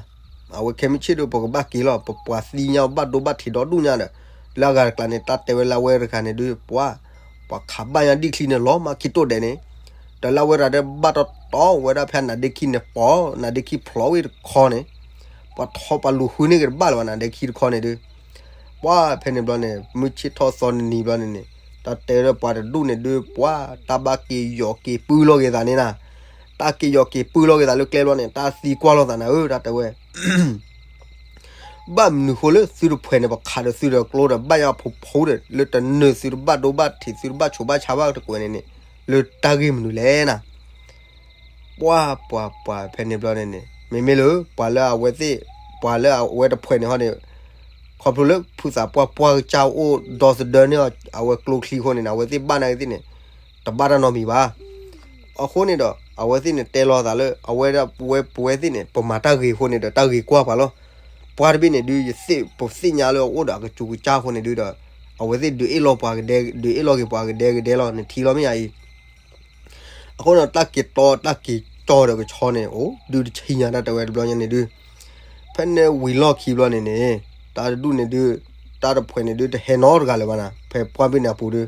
အဝဲခဲမုၢ်ဆ့ၣ်ဒီး ပကဘၣ်က့ၤလီၤ ပပှၤသံညါ ဘၣ်ဒိဘၣ်ထံးဒီဒူၣ်ညါဒီး လၢအဂၤတကျါန့ၣ် တၢ်တဲဝဲလၢအဝဲတဂၤန့ၣ်ဒုး ပှၤ ပှၤခးဘၣ်ညါဒံၣ်ချံန့ၣ် လီၤမၢ်ခံတိၢ်ဒဲးန့ၣ် ဒီးလၢအဝဲတဂၤဒီးဘၣ်တီတီဝဲဒၣ်ဖဲနါဒ့ခံန့ၣ် ပီၤ နါဒ့ခံဖျိးဝဲတခီန့ၣ် ပှၤထီၣ်ပှၤလူၤဃုန့ၢ်က့ၤတဘၣ်လၢၤဘၣ် နါဒ့ခံတခီန့ၣ်ဒုး ပှၤဖဲန့ၣ်ဘျီန့ၣ် မုၢ်ဆ့ၣ်ထီၣ်သီနနံၤဘျီန့ၣ်န့ၣ် တၢ်တဲဝဲဒၣ်ပှၤတဒူၣ်န့ၣ်ဒုး ပှၤ တၢ်ဘၣ်က့ၤယီၤက့ၤပုၢ်လီၤက့ၤသးန့ၣ်နၤ တၢ်က့ၤယီၤက့ၤပုၢ်လီၤက့ၤသးလၢကျဲဘျီန့ၣ် တၢ်သံကွၢ်လီၤသးနၤဧၢ တၢ်တဲဝဲ ဘၣ်မနုၤဃိလၢသုတဖှဲးန့ၣ် ပခးဒီးသုဒီးကျိဒီး ဘၣ်ယါဖိဖိဒီး လၢတနၢၤသုတဘၣ်ဒိဘၣ်ထံး သုတဘၣ်ဆိးဘၣ်ဆါဘၣ်တကွဲးန့ၣ်န့ၣ် လၢတၢ်ဂ့ၢ်မနုၤလဲၣ်နၤ ပှၤ ပှၤ ပှၤ ဖဲန့ၣ်ဘျီန့ၣ်န့ၣ် မ့မ့ၢ်လၢ ပှၤလၢအဝဲသ့ၣ် ပှၤလၢအဝဲတဖှဲးန့ၣ်ဟီန့ၣ် ခီဖျိလၢဖုသးပှၢ်ပှၢ်ကစၢ်အိၣ်ဒီသဒၢန့ၢ်အီၤ အဝဲကျိချံအဃိန့ၣ် အဝဲသ့ၣ်ဘၣ်နာ်က့သ့ၣ်န့ၣ် တဘၣ်တၢ်နီတမံၤဘၣ်. အဃိန့ၣ်ဒီး အဝဲသ့ၣ်န့ၣ်တဲလီၤသးလၢ အဝဲဒၣ်ပဝဲပဝဲသ့ၣ်န့ၣ် ပမၤတၢ်ဂ့ၤအဃိန့ၣ်ဒီး တၢ်ဂ့ၤကွၢ်ပှၤလီၤ. ပှၤတဘ့ၣ်န့ၣ်ဒုး ယသ့ၣ်ပသ့ၣ်ညါလၢအအိၣ်ဒီးအကစူၤကစၢ်အဃိန့ၣ်ဒုးဒီး အဝဲသ့ၣ်ဒုးအ့ၣ်လီၤပှၤကဒဲ ဒုးအ့ၣ်လီၤက့ၤပှၤကဒဲကဒဲလီၤ နထံၣ်လီၤမ့ၢ်ဧါအံၤ. အဃိန့ၣ် တၢ်က့ၤတီတၢ်က့ၤကၠီဒီးကဆီန့ၣ် အိၣ်ဒုးတဆံညါ တၢ်တဲဝဲတဘျီညါန့ၣ်ဒုး ဖဲန့ၣ်ဝံၤလီၢ်ခံဘျီန့ၣ်န့ၣ် တၢ်တဒူၣ်န့ၣ်ဒုး တၢ်တဖှဲးန့ၣ်ဒုး တဟဲနီတဂၤလၢၤဘၣ်နၤ ဖဲပှၢ်ဘ့ၣ်န့ၣ်အပူၤဒုး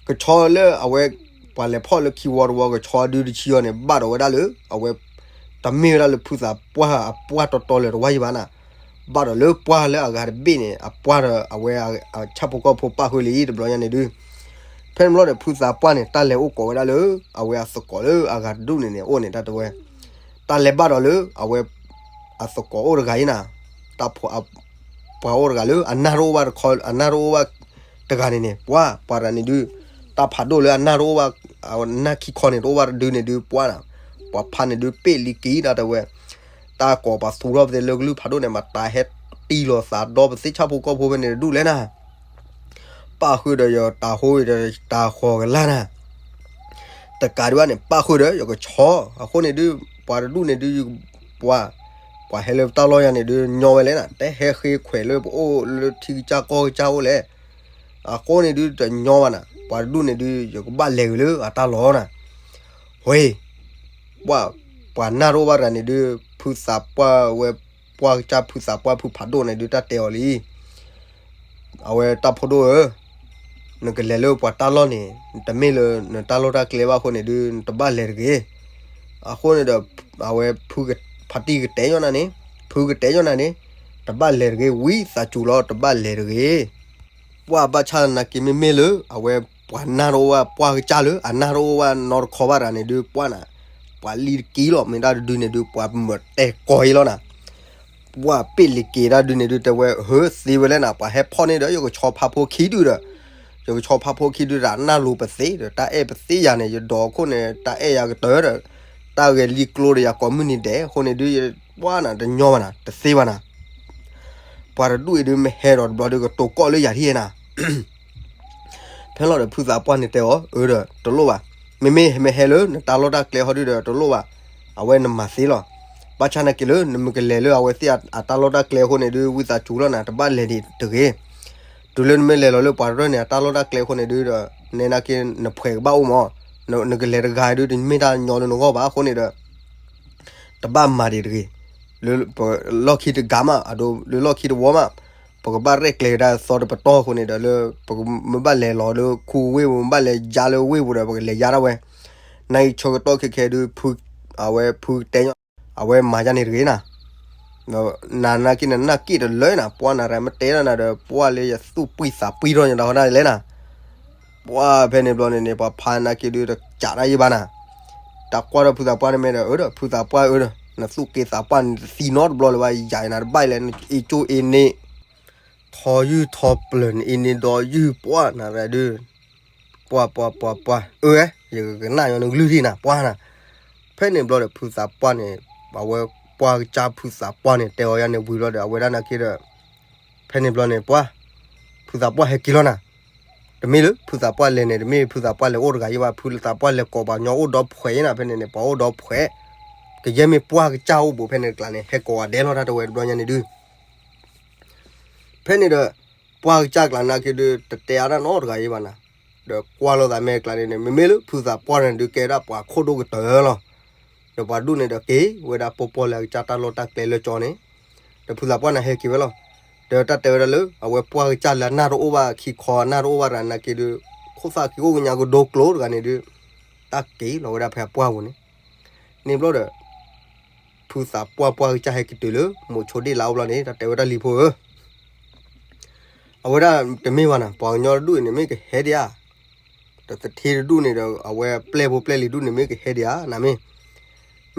ကဆီလၢအဝဲ ပှၤလဲၤဖီၣ်လၢခံဝီတဝီ ကဆီဒုးတဆံအီၤန့ၣ် ဘၣ်ဒီးဝဲဒၣ်လၢ အဝဲ တမ့ၢ်ဝဲဒၣ်လၢဖုသးပှၢ်အပှၢ်တီတီလၢၤတဝါယံၤဘၣ်နၤ, ဘၣ်ဒီးလၢပှၢ်လၢအဂၤတဘ့ၣ်န့ၣ် အပှၢ်ဒီးအဝဲအဆၣ်ဖိကီၢ်ဖိပၣ်ဃုာ်လံတဘျီညါန့ၣ်ဒုး ဖဲန့ၣ်ဘျီဒီး ဖုသးပှၢ်န့ၣ် တၢ်လဲၤအိၣ်ကိးဝဲဒၣ်လၢ အဝဲအသကိးလၢအဂၤတဒူၣ်န့ၣ်န့ၣ် အိၣ်န့ၣ်တၢ်တဲဝဲ တၢ်လဲၤဘၣ်ဒီးလၢ အဝဲ အသကိးအိၣ်တဂၤအံၤနၤ, တၢ်ဖိ ပှၤအိၣ်တဂၤလၢ အနၢ်တအိၣ်ဘၣ်တခီ အနၢ်တအိၣ်ဘၣ်တဂၤန့ၣ်န့ၣ် ပှၤ ပှၤတဂၤန့ၣ်ဒုး တၢ်ဖးဒိၣ်လၢအနၢ်တအိၣ်ဘၣ် အနၢ်ခံခီန့ၣ် တအိၣ်ဘၣ်တဒုန့ၣ်ဒုး ပှၤနၤ, ပှၤဖးန့ၣ်ဒုး ပ့ၣ်လံက့ၤတၢ်တဲဝဲ တၢ်ကိးပှၤသူထီၣ်ပသ့လၢကလုၢ်ဖးဒိၣ်န့ၣ် မၤတၢ်ဟဲတံၢ်လီၤသးဒီပသ့ဆၣ်ဖိကီၢ်ဖိဖဲန့ၣ်တဒူၣ်လဲၣ်နၤ, ပၣ်ဃုာ်ဒီးယတၢ်ဟိဒီးတၢ်ဃီၤကလၢ်နၤ တကးဒံးဘၣ်န့ၣ် ပၣ်ဃုာ်ဒီးယကဆီ, အဃိန့ၣ်ဒုး ပှၤတဒူၣ်န့ၣ်ဒုး ပှၤ ပှၤဟဲလၢပတၢ်လီၢ်ယၤန့ၣ်ဒုး ညီဝဲလဲၣ်နၤ, တဟဲဃ့ခွဲးလၢပအိၣ်လၢထံကစၢ်ကီၢ်ကစၢ်အိၣ်လဲၣ်, အဃိန့ၣ်ဒုးတညီဘၣ်နၤ, ပှၤတဒူၣ်န့ၣ်ဒုး ယကဘၣ်လဲၤက့ၤလၢအတၢ်လီၢ်နၤ, ဝဲ ပှၤ ပှၤနၢ်တအိၣ်ဘၣ်တဂၤန့ၣ်ဒုး ဖုသးပှၢ်ဝဲ ပှၢ်ကစၢ်ဖုသးပှၢ်ဖုဖးဒိၣ်န့ၣ်ဒုး တၢ်တဲအီၤလံ အဝဲတၢ်ဖိဒိၣ်ဧၢ, နကလဲၤလၢပှၤတၢ်လီၢ်န့ၣ် တမ့ၢ်လၢနတၢ်လီၢ်တၢ်ကျဲဘၣ်အဃိန့ၣ်ဒုး နတဘၣ်လဲၤတဂ့ၤ. အဃိန့ၣ်ဒီး အဝဲ ဖါတံၢ်ကတဲညီနၤန့ၣ်, ဖုကတဲညီနၤန့ၣ်, တဘၣ်လဲၤတဂ့ၤ, ဝံသးစူၤလီၤ တဘၣ်လဲၤတဂ့ၤ. ပှၢ်ဘၣ်ဆၣ်သနာ်က့မ့မ့ၢ်လၢ အဝဲပှၤနၢ်တအိၣ်ဘၣ် ပှၢ်ကစၢ်လၢအနၢ်တအိၣ်ဘၣ်နီတခီဘၣ်တဂၤန့ၣ်ဒုး ပှၢ်နၤ, ပှၤလံတက့ၤလီၤ မ့ၢ်တၢ်တဒုန့ၣ်ဒုး ပှၤမၤတဲကီအံၤလီၤနၤ ပှၢ်ပ့ၣ်လံက့ၤတၢ်ဒုန့ၣ်ဒုး တဲဝဲ ဟၢသ့ဝဲလဲၣ်နၤ, ပှၤဟဲဖီၣ်န့ၢ်ဒီး ယကဆီဖးဖိခံဒုဒီး, ယကဆီဖးဖိခံဒုဒီး အနၢ်လိၤပသ့ဒီး တၢ်အဲၣ်ပသ့ယၤန့ၣ် ယဒိးခိၣ်န့ၣ် တၢ်အဲၣ်ယၤကတၢၢ်ဒီး တၢ်ဂဲၤလံကျိဒီးယၤကိးမုၢ်နံၤဒဲးအဃိန့ၣ်ဒုး ပှၢ်နၤတညီဘၣ်နၤ တသ့ဘၣ်နၤ ပှၤတဒူၣ်အံၤဒုး မ့ၢ်ဟဲဒီးတဘျီဒုး ကတိၤကီၣ်လၢယၤထံၣ်နၤ ဖဲလီၤဒီး ဖုသးပှၢ်န့ၣ်တဲအီၤ အၢဒီး တလိၣ်ဘၣ်, မ့မ့ၢ်မ့ၢ်ဟဲလၢနတၢ်လီၢ်တၢ်ကျဲဟီဒုဒီး တလိၣ်ဘၣ်, အဝဲနမၤသ့လီၤ. ဘၣ်ဆၣ်နာ်က့ၤလၢ နမ့ၢ်ကလဲၤလၢအဝဲသ့ၣ်အတၢ်လီၢ်တၢ်ကျဲအဃိန့ၣ်ဒုး ဝံသးစူၤလီၤနၤ တဘၣ်လဲၤဒံးတဂ့ၤ. တုၤလၢနမ့ၢ်လဲၤလီၤလၢပှၤတရၢၢ်န့ၣ် အတၢ်လီၢ်တၢ်ကျဲအဃိန့ၣ်ဒုးဒီး နဲနာ်က့ၤ နဖှဲးကဘၣ်အိၣ်မး, နကလဲၤတဂၤဒုး တမ့ၢ်တၢ်ညီလၢနဂီၢ်ဘၣ်အဃိန့ၣ်ဒီး တဘၣ်မၤဒံးတဂ့ၤ. လၢပလီၢ်ခံတဂၤမး အဒိ လၢလီၢ်ခံတဝီမး ပကဘၣ်ရဲၣ်ကျဲၤကဒါသီတပတီၢ်အဃိန့ၣ်ဒီး လၢပကမ့ၢ်ဘၣ်လဲၤလီၤလၢခူဝ့ၢ်ပူၤ မ့ၢ်ဘၣ်လဲၤယါလၢဝ့ၢ်ပူၤဒီး ပကလဲၤယါဒၣ်ဝဲ, နာ်က့ၤဆၢကတီၢ်ခဲခဲဒုး ဖု အဝဲဖုကတဲညီ အဝဲမၤယါန့ၣ်တဂ့ၤနၤ နၤနာ်က့ၤနနာ်က့ၤတလၢနၤ ပှၢ်နၤရၤမ့ၢ်တဲဒၣ်နၤဒီး ပှၢ်လၢယသူၣ်ပှံၢ်သးပှံၢ်ထီၣ်ညါတၢ်ဃီဒၣ်လဲၣ်နၤ ပှၢ်ဖဲန့ၣ်ဘျီန့ၣ်န့ၣ် ပှၤဖးနာ်က့ၤဒုးတကးတၢ်ယံၤဘၣ်နၤ, တၢ်ကွၢ်ထီၣ်ဖုသးပှၢ်န့ၣ်မ့ၢ်ဒီး အၢဒီး ဖုသးပှၢ်အၢဒီး နသူၣ်က့သးပှၢ်န့ၣ်တသံနီတဘျီလၢၤဘၣ် ယၤနၤတဘၣ်အံၤလဲၣ် နအ့ၣ်ကၠိအ့ၣ်န့ၢ် ထီယုၢ်ထီပျၢၤ နအ့ၣ်န့ၢ်ဒီယုၢ် ပှၢ်နၤရၤဒုး ပှၢ်ပှၢ်ပှၢ်ပှၢ် အၢ ယကကနၣ်ညီနကလုၢ်ဒံးနၤ ပှၢ်နၤ, ဖဲန့ၣ်ဘျီဒီး ဖုသးပှၢ်န့ၣ် အဝဲပှၢ်ကစၢ်ဖုသးပှၢ်န့ၣ် တဲအီၤယါန့ၣ်ဝံၤဘျီဒီး အဝဲဒၣ်နာ်က့ၤဒီး ဖဲန့ၣ်ဘျီန့ၣ် ပှၢ် ဖုသးပှၢ်ဟဲက့ၤလီၤနၤ, တမ့ၢ်လၢဖုသးပှၢ်လဲၤန့ၣ် တမ့ၢ်ဖုသးပှၢ်လဲၤအိၣ်တဂၤယံၤဘၣ် ဖုသးပှၢ်လဲၤကိးပှၤကညီအိၣ်ဒီဖှဲးနၤ ဖဲန့ၣ်န့ၣ် ပှၤအိၣ်ဒီဖှဲး, ကယဲၢ်မ့ၢ်ပှၢ်ကစၢ်အိၣ်ဘူးဖဲန့ၣ်ကျါန့ၣ် ဟဲကိးဂၤဒဲးလီၤတၢ်တဲဝဲတဘျီညါန့ၣ်ဒုး ဖဲန့ၣ်ဒီး ပှၢ်ကစၢ်ကျါနာ်က့ၤဒုး တတဲအါတၢ်နီတဂၤယံၤဘၣ်နၤ, ဒီးကွၢ်လိာ်သးမဲာ်ကျါန့ၣ်န့ၣ် မ့မ့ၢ်လၢဖုသးပှၢ်န့ၣ်ဒုး ကဲဒၣ်ပှၤခိၣ်ဒိၣ်ကတၢၢ်လီၤ, ဒီးပှၤဒူၣ်န့ၣ်ဒီးက့ၤဝဲဒၣ်ပီၢ်ပီၢ်လၢအကစၢ်တၢ်လီၢ်တၢ်ကျဲလၢကၠီန့ၣ်, ဒီးဖုသးပှၢ်န့ၣ်ဟဲက့ၤဝဲလီၤ, ဒီးတၢ်တဲဝဲဒၣ်လၢ အဝဲပှၢ်ကစၢ်လၢအနၢ်တအိၣ်ဘၣ်ခံခီ အနၢ်တအိၣ်ဘၣ်တဂၤနာ်က့ၤဒုး ခိၣ်သၣ်က့ၤအိၣ်ကညါကဒိကျိၤတဂၤန့ၣ်ဒုး တၢ်က့ၤလီၤဝဲဒၣ်ဖဲအပှၢ်ပူၤန့ၣ်, န့ၣ်ဘျီဒီး ဖုသးပှၢ်ပှၢ်ကစၢ်ဟဲက့ၤတုၤလၢ မိၤဆိဒ့ၣ်လါအိၣ်ဘျီန့ၣ် တၢ်တဲဝဲဒၣ်လံၤဖိဧၢ, အဝဲဒၣ်တမ့ၢ်ဘၣ်နၤ ပှၤကညီတဒူၣ်အံၤန့ၣ် မ့ၢ်ကဟဲဒံးဧါ, ဒီးသထ့တဒူၣ်န့ၣ်ဒီး အဝဲပျဲၢ်ဖိပျဲၢ်လံၤဒူၣ်န့ၣ် မ့ၢ်ကဟဲဒံးဧါ နၤမ့ၢ်,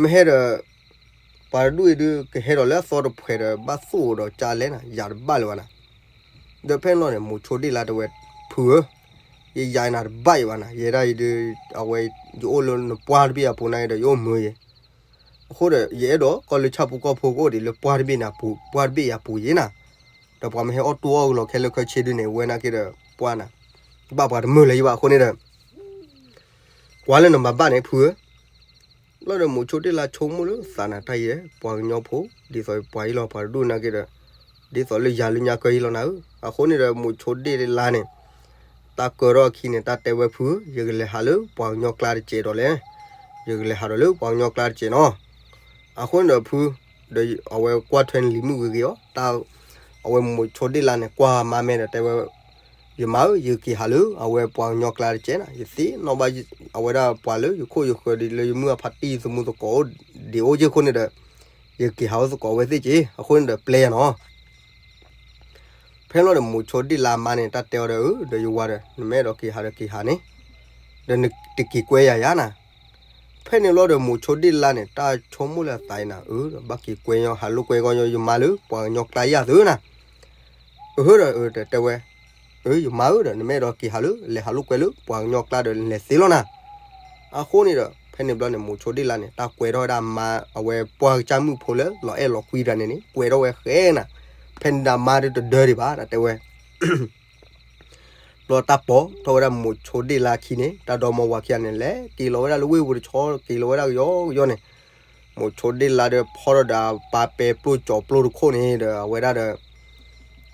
မ့ၢ်ဟဲဒီး ပှၤတဒူၣ်အံၤဒုး ကဟဲဒီးလၢအသီတဖှဲးဒီး ဘၣ်သိၣ်ဒီးကၢ်လဲၣ်နၤ ယၤတဘၣ်လၢၤဘၣ်နၤ, ဒီးဖဲန့ၣ်လီၤန့ၣ် မိၤဆိဒ့ၣ်လါတဲဝဲ ဖုဧၢ, ယယၤနၤတဘၣ်အံၤဘၣ်နၤ ယဲဒၣ်အံၤဒုး အဝဲ ယအိၣ်လၢနပှၢ်တဘ့ၣ်အပူၤနာ်က့ၤဒီး ယအိၣ်မုာ်ယဲ အဃိဒီး ယအဲၣ်ဒိးကီၢ်လၢဆၣ်ဖိကီၢ်ဖိကအိၣ်ဒံးလၢပှၢ်တဘ့ၣ်န့ၣ်အပူၤ ပှၢ်တဘ့ၣ်အံၤအပူၤယဲနၤ, ဒီးပှၤမ့ၢ်ဟဲအီၣ်တူၢ်အီၣ်ကလီခဲလၢာ်ခဲဆ့ဒုးန့ၣ် ဝဲနာ်က့ၤဒီး ပှၢ်နၤ ဘၣ်ပှၤတမုာ်လၢၤယံၤဘၣ်အဃိန့ၣ်ဒီး ကွၢ်လၢနမၤဘၣ်န့ၣ်ဖုဧၢ, လီၤဒီးမိၤဆိဒ့ၣ်လါဆိကမိၣ်လၢသးနၤတၢ်အံၤ ပှၤကညီဖိ ဒ်သိးပှၤအံၤလီၤ ပှၤတဒူၣ်နာ်က့ၤဒီး ဒ်သိးလၢယၤလၢညါကၢအံၤလီၤနၤဧၢ. အဃိန့ၣ်ဒီး မိၤဆိဒ့ၣ်လါန့ၣ် တၢ်ကၢထီၣ်အခံန့ၣ် တၢ်တဲဝဲဖုဧၢ, ယကလဲၤဟးလၢပှၤကညီကျါတစဲးဒီးလဲၣ်, ယကလဲၤဟးဒီးလၢပှၤကညီကျါတစဲးနီၤ. အဃိန့ၣ်ဒီးဖု ဒီးအဝဲကွၢ်ထွဲနလံၤမုၣ်ဂ့ၤဂ့ၤအီၤ, တၢ် အဝဲမိၤဆိဒ့ၣ်လါန့ၣ် ကွၢ်မါမဲဒီးတဲဝဲ, ယမါဧၢ, ယက့ၤဟးလၢအဝဲပှၤကညီကျါတစဲးနၤ, ယသ့ၣ်နီၣ်ဘၣ်အဝဲဒၣ်ပှၤလၢယခိၣ်ယဃၢၤဒ်လၢယမုၢ်အဖါတံၢ်သမူသကိးဒံးအိၣ်က့ၢ်အဃိန့ၣ်ဒီး ယက့ၤဟးအိၣ်သကိးဝဲသ့ၣ်က့ၢ်, အဃိန့ၣ်ဒီးပျဲယၤနီၤ. ဖဲန့ၣ်ဘျီဒီး မိၤဆိဒ့ၣ်လါအမါန့ၣ် တၢ်တဲအီၤဒီး အၢ ဒီးယဝၤဒီး နမ့ၢ်အဲၣ်ဒိးက့ၤဟးဒီးက့ၤဟးန့ၣ်, ဒီးနတက့ၤကွဲယၤယၤနၤ. ဖဲန့ၣ်ဘျီဒီး မိၤဆိဒ့ၣ်လါန့ၣ် တၢ်ဆိကမိၣ်လၢအသးအံၤနၤ, အၢ ဒီးဘၣ်က့ၤကွဲညီ ဟးလိာ်ကွဲကညီယမါလၢပှၤကညီကျါယၤသုနၤ. အဟၢဒီး အၢ တဲဝဲ, အၢ ယမါဧၢ ဒီးနမ့ၢ်အဲၣ်ဒိးက့ၤဟးလၢ လဲၤဟးလိာ်ကွဲလၢပှၤကညီကျါဒီးလဲၤသ့လီၤနၤ. အဃိန့ၣ်ဒီး ဖဲန့ၣ်ဘျီန့ၣ် မိၤဆိဒ့ၣ်လါန့ၣ် တၢ်ကွဲထီၣ်ဝဲဒၣ်အမါ အဝဲပှၢ်ကစၢ်မုၣ်ဖိလၢလီၤအဲၣ်လီၤကွံတဂၤန့ၣ်န့ၣ် ကွဲထီၣ်ဝဲဃဲနၤ. ဖဲန့ၣ်ဒီးအမါဒုးတဒၢဒံးဘၣ် တၢ်တဲဝဲ ဘျီတၢ်ပိာ်ထီၣ်ဝဲဒၣ်မိၤဆိဒ့ၣ်လါခံန့ၣ် တၢ်ဒီမါဝၤခံဂၤန့ၣ် လဲၤက့ၤလီၤဝဲဒၣ်လၢဝ့ၢ်ပူၤတဆီ က့ၤလီၤဝဲဒၣ်ကယီကယီန့ၣ်, မိၤဆိဒ့ၣ်လါဒီးဖီၣ်ထီၣ်ဒီးအပၢ်ပဲပျိၢ်ကၠီၤပျိၢ်တခိၣ်န့ၣ်ဒီး အဝဲဒၣ်ဒီး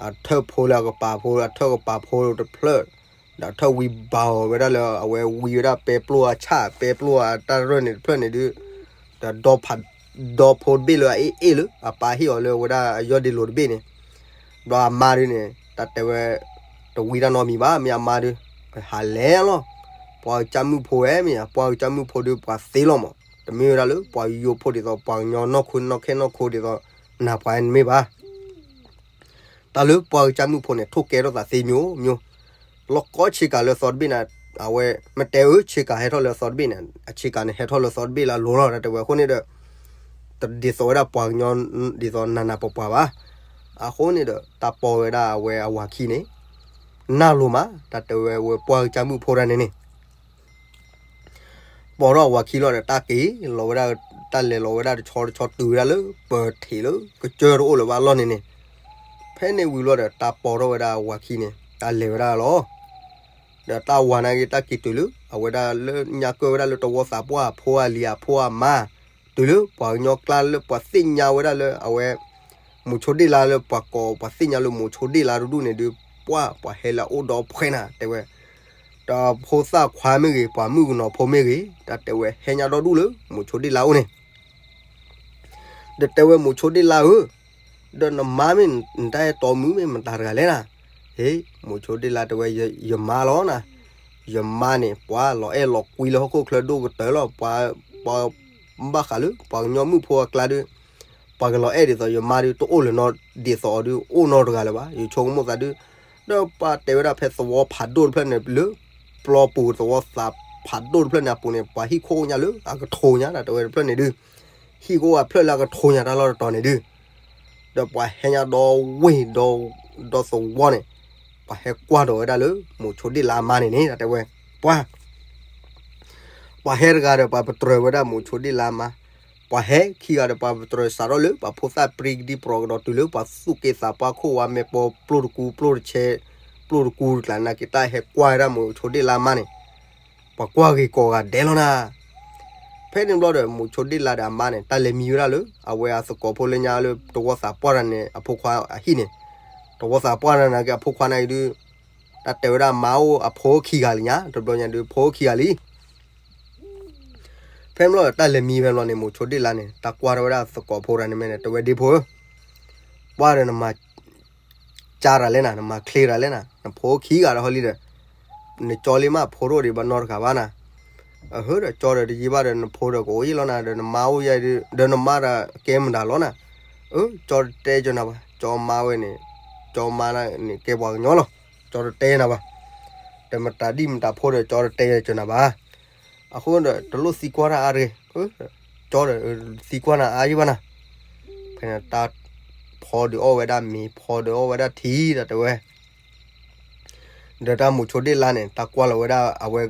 အထၢၣ်ဖိလၢအကပၤဖိ အထၢၣ်ကပၤဖိတဖျၢၣ်, ဒီးအထၢၣ်ဝံဘၣ်အီၤဝဲဒၣ်လၢ အဝဲဝံဝဲဒၣ်ပဲပျိၢ်အဆၣ် ပဲပျိၢ်အတၢ်ရၢၢ်န့ၣ်တဖျၢၣ်န့ၣ်ဒုး, ဒီး ဒီဖိတဘ့ၣ်လၢအအ့ၣ်အ့ၣ်လၢ အပၢ်ဟ့ၣ်အီၤလၢဝဲဒၣ်အယီၢ်ဒ့လိၤတဘ့ၣ်န့ၣ်, ဘျီအမါဒုးန့ၣ် တၢ်တဲဝဲ တဝံတၢ်နီတမံၤဘၣ် မ့ၢ်အမါဒုး ဟးလဲၤလီၤ. ပှၤကစၢ်မုၣ်ဖိဝဲမ့ၢ် ပှၤကစၢ်မုၣ်ဖိဒုးပှၤသ့လီၤမး တမ့ၢ်ဝဲဒၣ်လၢပှၤယိဖိဒ်သိး ပှၤကညီနီၢ်ခိနီၢ်ခဲနီၢ်ခိဒ်သိး နၢ်ပှၤနမ့ၢ်ဘၣ်. တၢ်လၢပှၤကစၢ်မုၣ်ဖိန့ၣ် ထိၣ်ကဲထီၣ်သးသ့မျိုးမျိုး, လီၤကီဆ့ကၤလၢသီတဘ့ၣ်န့ၣ်, အဝဲ မ့ၢ်တဲအၢဆ့ကၤဟဲထီၣ်လၢသီတဘ့ၣ်န့ၣ် အဆ့ကၤန့ၣ်ဟဲထီၣ်လၢသီတဘ့ၣ်လၢအလိၤလီၤ တၢ်တဲဝဲအဃိန့ၣ်ဒီး တဒ်သိးဝဲဒၣ်ပှၤကညီ ဒ်သိးနးနးပှၤပှၤဘၣ်. အဃိန့ၣ်ဒီး တၢ်ပိာ်ဝဲဒၣ်အဝဲအဝၤခံန့ၣ် နၢ်လိၤမး တၢ်တဲဝဲဝဲပှၤကစၢ်မုၣ်ဖိတဂၤန့ၣ်န့ၣ် ပိာ်ထီၣ်အဝၤခံလီၤဒီး တၢ်က့ၤလီၤဝဲဒၣ် တၢ်လဲၤလီၤဝဲဒၣ်တဆီတဆီတုၤဝဲဒၣ်လၢ ပထံးလၢကစၢၢ်တအိၣ်လၢၤဘၣ်လီၢ်န့ၣ်န့ၣ်, ဖဲန့ၣ်ဝံၤလီၤဒီး တၢ်ပိာ်ထီၣ်ဝဲဒၣ်အဝၤခံန့ၣ် တၢ်လဲၤဝဲဒၣ်လီၤ. ဒီးတၢ်ဝၤနာ်က့ တၢ်က့ၤတုၤလၢ အဝဲဒၣ်လၢညါကၢၢ်ဝဲဒၣ်လၢတဝီသးပှၢ်အဖိအလံၤအဖိအမါ, တုၤလၢပှၤကညီကျါလၢပှၤသ့ၣ်ညါဝဲဒၣ်လၢအဝဲ မိၤဆိဒ့ၣ်လါလၢပှၤကိး ပှၤသ့ၣ်ညါလၢမိၤဆိဒ့ၣ်လါတဒူၣ်န့ၣ်ဒုး ပှၢ် ပှၤဟဲလၢအအိၣ်ဒီးဖှဲနၤ တဲဝဲ, ဒီးဖိသၣ်ခွါမ့ၢ်ဂ့ၤ ပှၤမုၣ်ကနီၤဖိမ့ၢ်ဂ့ၤ တၢ်တဲဝဲ ဟဲညါဒီဒူၣ်လၢ မိၤဆိဒ့ၣ်လါအအိၣ်န့ၣ် ဒီးတဲဝဲမိၤဆိဒ့ၣ်လါဧၢ, ဒီးနမါမ့ၢ်နတၢ်အဲၣ်တီမုၣ်မ့ၢ်မတၤတဂၤလဲၣ်နၤ. ဟ့ၣ် မိၤဆိဒ့ၣ်လါတဲဝဲ ယမါလီၤနၤ, ယမါန့ၣ် ပှၤလီၤအဲၣ်လီၤကွံလၢဟီၣ်ခိၣ်ချၢဒိၣ်ကတၢၢ်လီၤ. ပှၤ ပှၤဘၣ်ဃးလၢ ပှၤကညီမုၣ်ဖိအကျါဒုး ပှၤကလီၤအဲၣ်ဒ်သိးယမါဒုး တအိၣ်လၢၤနီၢ်ဒ်သိးအီၤဒုး အိၣ်နီတဂၤလၢၤဘၣ်. ယဆိကမိၣ်သးဒုး ဒီးပှၤတဲဝဲဒၣ်ဖဲသဝီဖးဒိၣ်တဖျၢၣ်န့ၣ် လၢပျီပူၤသဝီသးဖးဒိၣ်တဖျၢၣ်န့ၣ်အပူၤန့ၣ် ပှၤဟံၣ်ခိၣ်ညါလၢအကထိညါ တၢ်တဲဝဲတဖျၢၣ်န့ၣ်ဒုး ဟံၣ်ကအိၣ်အဖျၢၣ်လၢအကထိညါတၢ်လီၢ်တတီၤန့ၣ်ဒုး ဒီးပှၤဟဲညါဒီဝ့ၢ်ဒီ ဒီသဝီန့ၣ် ပှၤဟဲကွၢ်ဒီးဝဲဒၣ်လၢမိၤဆိဒ့ၣ်လါအမါန့ၣ်န့ၣ် တၢ်တဲဝဲ ပှၤ ပှၤဟဲတဂၤဒီးပှၤပတြၢၤဝဲဒၣ်မိၤဆိဒ့ၣ်လါအမါ, ပှၤဟဲခံဂၤဒီးပှၤပတြၢၤစးထီၣ်လၢပှၤဖိသၣ်ပြံကဒံပြီၤကဒီးတုၤလၢ ပှၤသူၣ်က့သးပှၢ်ခိၣ်ဝါမဲာ်ပီပျိၢ်တကူပျိၢ်တဆဲ ပျိၢ်တကူတကျါနာ်က့ တၢ်ဟဲကွၢ်ဝဲဒၣ်မိၤဆိဒ့ၣ်လါအမါန့ၣ် ပှၤကွၢ်ဂ့ၤကိးဂၤဒဲးလီၤနၤ. ဖဲန့ၣ်ဘျီဒီး မိၤဆိဒ့ၣ်လါဒီးအမါန့ၣ် တၢ်လဲၤမံဝဲဒၣ်လၢ အဝဲအသကိးဖိလၢညါလၢတဝီသးပှၢ်တဂၤန့ၣ် အဖိခွါအဟံၣ်န့ၣ်, တဝီသးပှၢ်တဂၤနာ်က့ အဖိခွါနာ်က့ဒုး တၢ်တဲဝဲဒၣ်မါအိၣ်အဖိခံဂၤလံညါ တဘျီညါဒုး ဖိခံဂၤလံ ဖဲမ့ၢ်လီၤဒီး တၢ်လဲၤမံဖဲမ့ၢ်လီၤန့ၣ် မိၤဆိဒ့ၣ်လါန့ၣ် တၢ်ကွၢ်ထီၣ်ဝဲဒၣ်သကိးဖိတဂၤန့ၣ်မ့ၢ်န့ၣ် တဲဝဲဒ့ဖိဧၢ, ပှၢ်ဒီးနမၤ ကၢ်တၢ်လဲၣ်နၤ နမၤချ့တၢ်လဲၣ်နၤ နဖိခံဂၤဒီးဟီလံဒီး နကၠီလံမးဖိတအိၣ်ဒံးဘၣ်နီတဂၤဘၣ်နၤ. အဟၢဒီးကၠီဒီးတယံာ်ဘၣ်ဒီး နဖိဒီးကအိၣ်ယံာ်လီၤနၤ ဒီးနမါအိၣ်ယဲဒုး ဒီးနမါဒီးကဲမတၤလီၤနၤ. အၢ ကၠီတတဲကၠီနၤဘၣ် ကၠီမါဝဲန့ၣ် ကၠီမါန့ၣ်ကဲပှၤကညီလီၤ ကၠီတတဲနၤဘၣ် ဒီးမတၤဒံၣ်မတၤဖိဒီးကၠီတတဲကၠီနၤဘၣ်. အဃိဒီးတလိၣ်သံကွၢ်တၢ်အါတဂ့ၤ, ကၠီဒီးသံကွၢ်နၤအါယံာ်ဘၣ်နၤ. ဖဲန့ၣ်တၢ်ဖီဒုးအီၣ်ဝဲဒၣ်မ့ၤ ဖီဒုးအီၣ်ဝဲဒၣ်ထံ တၢ်တဲဝဲ ဒီးတၢ်မိၤဆိဒ့ၣ်လါန့ၣ် တၢ်ကွၢ်လီၤဝဲဒၣ် အဝဲ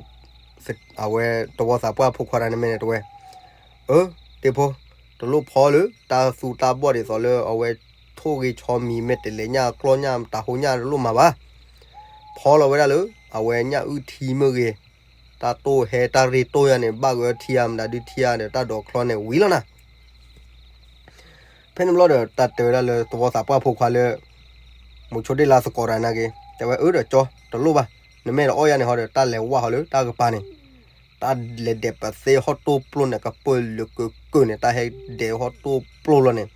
အဝဲတဝီသးပှၢ်ဖိခွါတဂၤန့ၣ်မ့ၢ်န့ၣ်တဲဝဲ, အၢ ဒ့ဖိ တလိၣ်ဖီလၢတၢ်သူတၢ်ဘီၣ်ဒ်သိးလၢအဝဲထိၣ်ဂ့ၤဆီမံၤ မဲာ်တဲးလဲးညၣ်ကျီၢ်ညၣ်တၤဟိညၣ်တလိၣ်မၤဘၣ်. ဖီလီၤဝဲဒၣ်လၢ အဝဲညၣ်အုၣ်ထံမ့ၢ်ဂ့ၤ, တၢ်တိၢ်ဟဲတၢ်ရ့တိၢ်ယါန့ၣ် ဘၣ်ဂၢၢ်ထံဧါ မတၤဒုးထံဧါဒီးတၢ်ဒိးချီန့ၣ်ဝံၤလီၤနၤ. ဖဲန့ၣ်ဘျီဒီး တၢ်တဲဝဲဒၣ်လၢသဝီသးပှၢ်ဖိခွါလၢ မိၤဆိဒ့ၣ်လါသကိးတၢ်နာ်က့ၤ တဲဝဲအၢဒီးကၠီတလိၣ်ဘၣ်, နမ့ၢ်တအီၣ်ယၤန့ၣ်ဟီဒီး တၢ်လဲၤဝၢ်ဟီလၢတၢ်ကပၤန့ၣ်, တၢ်လဲၤဒဲးပသ့ဟီၣ်တိၢ်ပျိၢ်န့ၣ် ကပၢၢ်လၢာ်ကၢကၢၢ်န့ၣ် တၢ်ဟဲဒဲးဟီၣ်တိၢ်ပျိၢ်လီၤန့ၣ်,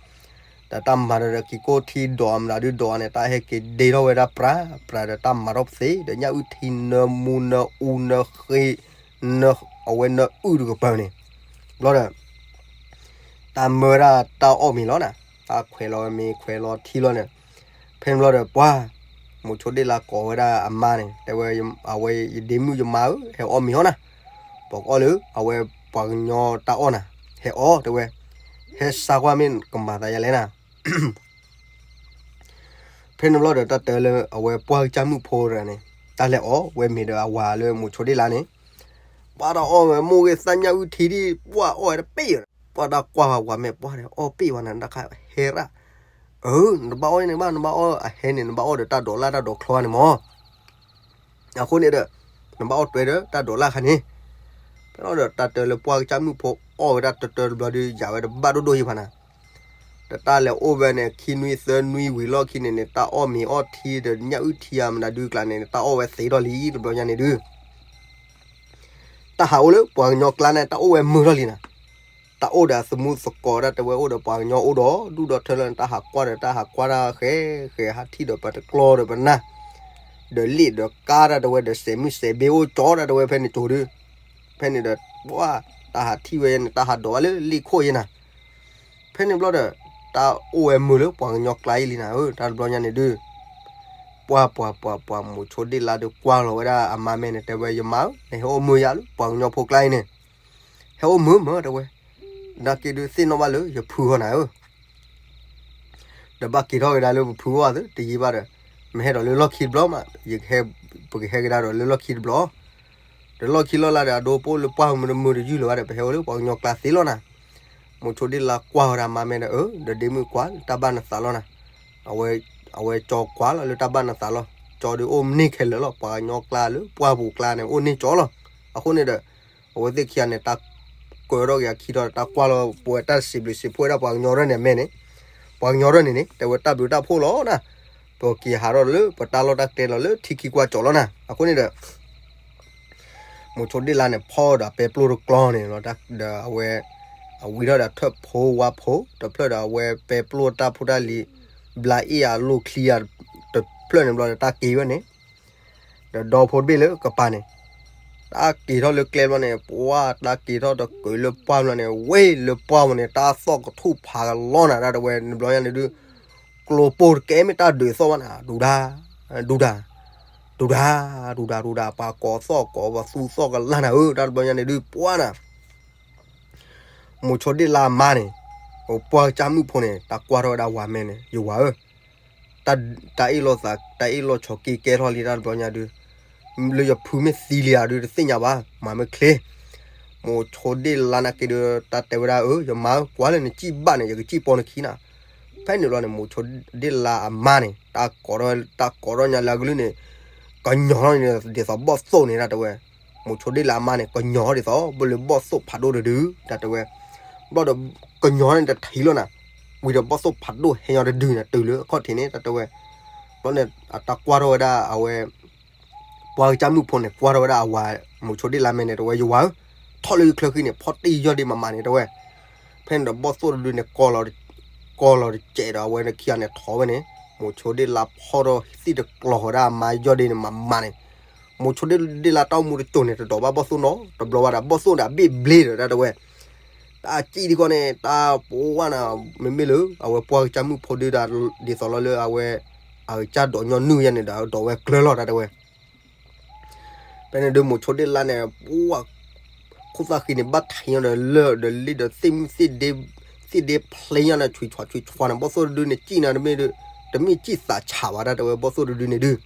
ဒီးတၢ်မၤဒီးက့ၤကိၢ်ထံဒီးအမနုၤဒုဒီးအန့ၣ် တၢ်ဟဲက့ၤဒ့ထီၣ်ဝဲဒၣ်ပြးပြးဒီးတၢ်မၤထီၣ်ပသ့ ဒီးညၣ်အုၣ်ထံနၢမူနၢအူနၢဃ့ နၢအဝဲနၢအုၣ်တကပၤန့ၣ်, ဘျီဒီး တၢ်မၢဝဲဒၣ်တၢ်အီၣ်မ့ၤလီၤနၤ, တၢ်ခွဲးလီၤမ့ၤခွဲးလီၤထံလီၤန့ၣ်, ဖဲန့ၣ်ဘျီဒီးပှၢ် မိၤဆိဒ့ၣ်လါကိးဝဲဒၣ်အမါန့ၣ် တဲဝဲ, အဝဲယဒ့မုၣ်ယမါဧၢ ဟဲအီၣ်မ့ၤဟီနၤ, ပကအီၣ်လၢ အဝဲပှၤကညီတၢ်အီၣ်နၤ, ဟဲအီၣ်တဲဝဲ, ဟဲစါကွၢ်မ့ၢ်ကမၤသးယၤလဲၣ်နၤ ဖဲန့ၣ်ဘျီဒီးတၢ်တဲလၢအဝဲပှၢ်ကစၢ်မုၣ်ဖိတဂၤန့ၣ်, တၢ်လဲၤအီၣ်ဝဲမ့ၤဒီးအဝၤလၢမိၤဆိဒ့ၣ်လါန့ၣ်, ပှၢ်တၢ်အီၣ်ဝဲမိၢ်ဂ့ၤသၣ်ညၣ်အုၣ်ထံဒံး ပှၢ်အီၣ်ဝဲတပ့ၢ်, ပှၢ်တၢ်ကွၢ်ဝဲဝၤမဲာ်ပှၢ်ဒီး အီၣ်ပ့ၢ်ဝဲနၤတၢ်ခါဟဲရၣ်, အၢ နတဘၣ်အီၣ်န့ၣ်ဘၣ် နဘၣ်အီၣ်အဟဲန့ၣ် နဘၣ်အီၣ်ဒီးတၢ်ဒိးလၢ်တၢ်ဒိးချီန့ၣ်မၢ် အဃိန့ၣ်ဒီး နဘၣ်အီၣ်တွဲဒီးတၢ်ဒိးလၢ်ခါန့ၣ်, ဖဲန့ၣ်ဒီးတၢ်တဲလၢပှၢ်ကစၢ်မုၣ်ဖိအီၣ်ဝဲဒၣ်တၢတၢတဘျီဒီး ယၤဝဲတဘၣ်ဒိၣ်ဒိၣ်ယံၤဘၣ်နၤ, ဒီးတၢ်လဲၤအိၣ်ဝဲန့ၣ် ခံနွံသၢနွံဝံၤလီၢ်ခံန့ၣ်န့ၣ် တၢ်အီၣ်မ့ၤအီၣ်ထံဒီးညၣ်အုၣ်ထံအမနုၤဒုကျါန့ၣ် တၢ်အီၣ်ဝဲသ့ထီၣ်လံတဘျီညါန့ၣ်ဒု တၢ်ဟးအိၣ်လၢပှၤကညီကျါန့ၣ် တၢ်အိၣ်ဝဲမုာ်ထီၣ်လံနၤ, တၢ်အိၣ်ဒီးအသမူသကိးဒၣ်တဲဝဲအိၣ်ဒီးပှၤကညီအိၣ်ဒီးဒူၣ်ဒီးထၢလီၤန့ၣ် တၢ်ဟးကွၢ်ဒီးတၢ်ဟးကွၢ်တၢ်ဃဲဃဲ ဟးထံၣ်ဒီးပတကျီဒီးပနၢ်, ဒီးလ့ၣ်ဒီးကါဒၣ်တဲဝဲဒီးစဲးမုၢ်စဲးဘ့အိၣ်ကၠီဒၣ်တဲဝဲဖဲန့ၣ်ကၠိဒု, ဖဲန့ၣ်ဒီး ပှၢ် တၢ်ဟးထံၣ်ဝဲန့ၣ် တၢ်ဟးဒိးဝဲလၢလ့ၣ်ခိၣ်ယဲနၤ, ဖဲန့ၣ်ဘျီဒီး တၢ်အိၣ်ဝဲမုာ်လၢပှၤကညီကျါအံၤလံနၤဧၢ တၢ်တဘျီညါန့ၣ်ဒု ပှၢ်ပှၢ်ပှၢ်ပှၢ် မိၤဆိဒ့ၣ်လါဒီးကွၢ်လီၤဝဲဒၣ်အမါမဲာ်န့ၣ် တဲဝဲယမါဧၢ နဟဲအိၣ်မုာ်ယၤလၢပှၤကညီဖိကျါအံၤန့ၣ်, ဟဲအိၣ်မုာ်မၢတဲဝဲ, နာ်က့ဒုးသ့ၣ်နီၣ်ဘၣ်လၢယဖုဃီနၤဧၢ ဒီးဘၣ်က့ၤထီၣ်က့ၤဒၣ်လၢပဖုဂီၢ်သု တယံာ်ဘၣ်ဒီး, မ့ၢ်ဟဲဒီးလၢလီၢ်ခံတဘျီမး, ယကဟဲ, ပကဟဲက့ၤဒၣ်ဒီးလၢလီၢ်ခံတဘျီ, ဒီးလီၢ်ခံလီၢ်လါဒီး အဒိပအိၣ်လၢပှၢ်မုာ်တမုာ်တယုၢ်လၢၤဘၣ်ဒီး ပဟဲအိၣ်လၢပှၤကညီကျါသ့လီၤနၤ, မိၤဆိဒ့ၣ်လါကွၢ်ဝဲဒၣ်မါမဲာ်ဒီး အၢ ဒီးဒ့မုၣ်ကွၢ်လၢတၢ်ဘၣ်နသးလီၤနၤ, အဝဲကၠီကွၢ်လီၤလၢတၢ်ဘၣ်နသးလီၤ, ကၠီဒုးအိၣ်မုာ်န့ၢ်ခဲလၢာ်လီၤ, ပှၤကညီကျါလၢပှၢ်ပူၤကျါန့ၣ် အိၣ်န့ၢ်ကၠီလီၤ, အဃိန့ၣ်ဒီး အဝဲသ့ၣ်ခံဂၤန့ၣ် တၢ်ကၢထီၣ်က့ၤအခံထီၣ် တၢ်ကွၢ်လီၤ ပဝဲတၢ်စံးဘျုးစံးဖှိၣ်ဝဲဒၣ်ပှၤကညီရဲၣ်န့ၣ်အမဲာ်န့ၣ်, ပှၤကညီရဲၣ်န့ၣ်န့ၣ် တဲဝဲတၢ်ဘျုးတၢ်ဖှိၣ်လီၤနၤ, ပက့ၤဟးထီၣ်လၢပတၢ်လီၢ်တၢ်ကျဲလီၤလၢထံခံကွၢ်ကၠီလီၤနၤ, အဃိန့ၣ်ဒီး မိၤဆိဒ့ၣ်လါန့ၣ် ဖီၣ်ဒီးပဲပျိၢ်တကျီန့ၣ်လီၤ, ဒီးအဝဲ အဝံထီၣ်ဒီးထၢၣ်ဖိဝါဖိတဖျၢၣ်ဒီး အဝဲပဲပျိၢ်တၢ်ဖိတၢ်လံၤ ဘျါအ့ၣ်အလိၣ်ချံအတဖျၢၣ်န့ၣ်ဘျီဒီး တၢ်က့ၤဝဲန့ၣ် ဒီးဒီဖိတဘ့ၣ်လၢကပၤန့ၣ် တၢ်က့ၤထီၣ်လၢကျဲဘျီန့ၣ် ပှၢ်တၢ်က့ၤထီၣ်တကၢၤလၢပှၢ်ဘျီန့ၣ် ဝ့ၢ်လၢပှၢ်ဝဲန့ၣ် တၢ်သီၣ်ကထူၣ်ဖးကလီနၤ တၢ်တဝဲ နဘျီညါန့ၣ်ဒုး ကျိပိၢ်တကဲမ့ၢ်တၢ်ဒုးသီၣ်ဘၣ်နၤ ဒူဒၢ ဒူဒၢ ဒူဒၢ ဒူဒၢ ဒူဒၢ ပှၤကိးသီၣ်ကိးပှၤသူသီၣ်ကလါနၤဧၢ တၢ်တဘျီညါန့ၣ်ဒုး ပှၢ်နၤ မိၤဆိဒ့ၣ်လါအမါန့ၣ် ပှၢ်ကစၢ်မုၣ်ဖိန့ၣ် တၢ်ကွၢ်ထီၣ်ဝဲဒၣ်ဝၤမဲာ်န့ၣ် ယဝၤဧၢ, တၢ်အ့ၣ်လိာ်သး တၢ်အ့ၣ်လိာ်ဆိးက့ကဲထီၣ်လံတၢ်တဘျီညါဒုး, လၢယဖုမ့ၢ်သံလံဧါဒုး တသ့ၣ်ညါဘၣ် မၤမ့ၢ်ချ့, မိၤဆိဒ့ၣ်လါနာ်က့ဒုး တၢ်တဲဝဲဒၣ်ဧၢ ယမါဧၢ ကွၢ်လၢနစံၣ်ဘၣ်န့ၣ် ယကစံၣ်ပိာ်နခံနၤ, ဖဲန့ၣ်ဘျီန့ၣ် မိၤဆိဒ့ၣ်လါအမါန့ၣ် တၢ်ကိးထီၣ် တၢ်ကိးထီၣ်ညါလၢအကလုၢ်န့ၣ် ကညီၤထီၣ်န့ၣ် ဒ်သိးဘီၣ်သိၣ်န့ၣ် တၢ်တဲဝဲ မိၤဆိဒ့ၣ်လါအမါန့ၣ် ကညီၤထီၣ်ဒ်သိး ဘၣ်လၢဘီၣ်သိၣ်ဖးဒိၣ်တဒု တၢ်တဲဝဲ, ဘျီဒီး ကညီၤန့ၣ်တထံၣ်လီၤနၤ, ဝံၤဒီးဘီၣ်သိၣ်ဖးဒိၣ်ဟဲညီတဒုန့ၣ် တုၤလၢအခီၣ်ထံးန့ၣ် တၢ်တဲဝဲ, ဘျီန့ၣ် အတၢ်ကွၢ်ထီၣ်ဝဲဒၣ်အဝဲ ပှၤကစၢ်မုၣ်ဖိန့ၣ် ကွၢ်ထီၣ်ဝဲဒၣ်အဝၤ မိၤဆိဒ့ၣ်လါမဲာ်န့ၣ် တဝဲယဝၤဧၢ, ထီၣ်လၢယချၢဃံန့ၣ် ဖီၣ်တ့ၢ်ယီၢ်ဒ့မးမးန့ၣ် တဝဲ, ဖဲန့ၣ်ဒီးဘီၣ်သိၣ်တဒုန့ၣ် ကီလီၤတစဲးဒီးအဝဲန့ၣ်ခံဂၤန့ၣ်ထီၣ်ဝဲန့ၣ်, မိၤဆိဒ့ၣ်လါဖီၣ်ထီၣ်သံၣ်တကျီၤဝဲဒၣ်အမါယီၢ်ဒ့န့ၣ်မးမးန့ၣ်, မိၤဆိဒ့ၣ်လါတၢ်အိၣ်မူတစိၤန့ၣ် တဒိးဘၣ်ဘီၣ်သိၣ်နီတဘျီဘၣ်ဒီး ဘီၣ်သိၣ်ဒီးအဘ့ၣ်ဘျ့ဒီးတၢ်တဲဝဲ တၢ်စံၣ်ဒံးကီၢ်န့ၣ် တၢ်ပဝဲနၤ မ့မ့ၢ်လၢ အဝဲပှၢ်ကစၢ်မုၣ်ဖိဒုးဒီး ဒ်သိးလီၤလၢအဝဲ အကစၢ်ဒိးညီနုၢ်ယဲန့ၣ်ဒီး ဒိးဝဲကျၢၤလီၤတၢ်တဲဝဲ, ဖဲန့ၣ်ဒုး မိၤဆိဒ့ၣ်လါန့ၣ် ပဝဲ ခိၣ်သၣ်ဃံန့ၣ် ဘၣ်ထံၣ်ညီဒီးလၢၢ်ဒီးလံၣ်ဒီးသ့ၣ်မုၣ်သ့ၣ်ဒ့ သ့ၣ်ဒ့ဖျ့ညါန့ၣ် ဆွံးဆွးဆွံးဆွးန့ၣ် ဘီၣ်သိၣ်တဒုန့ၣ် စံၣ်နၤတမ့ၢ် တမ့ၢ်စံၣ်သးဆးဘၣ်တၢ်တဲဝဲ ဘီၣ်သိၣ်တဒုန့ၣ်ဒုး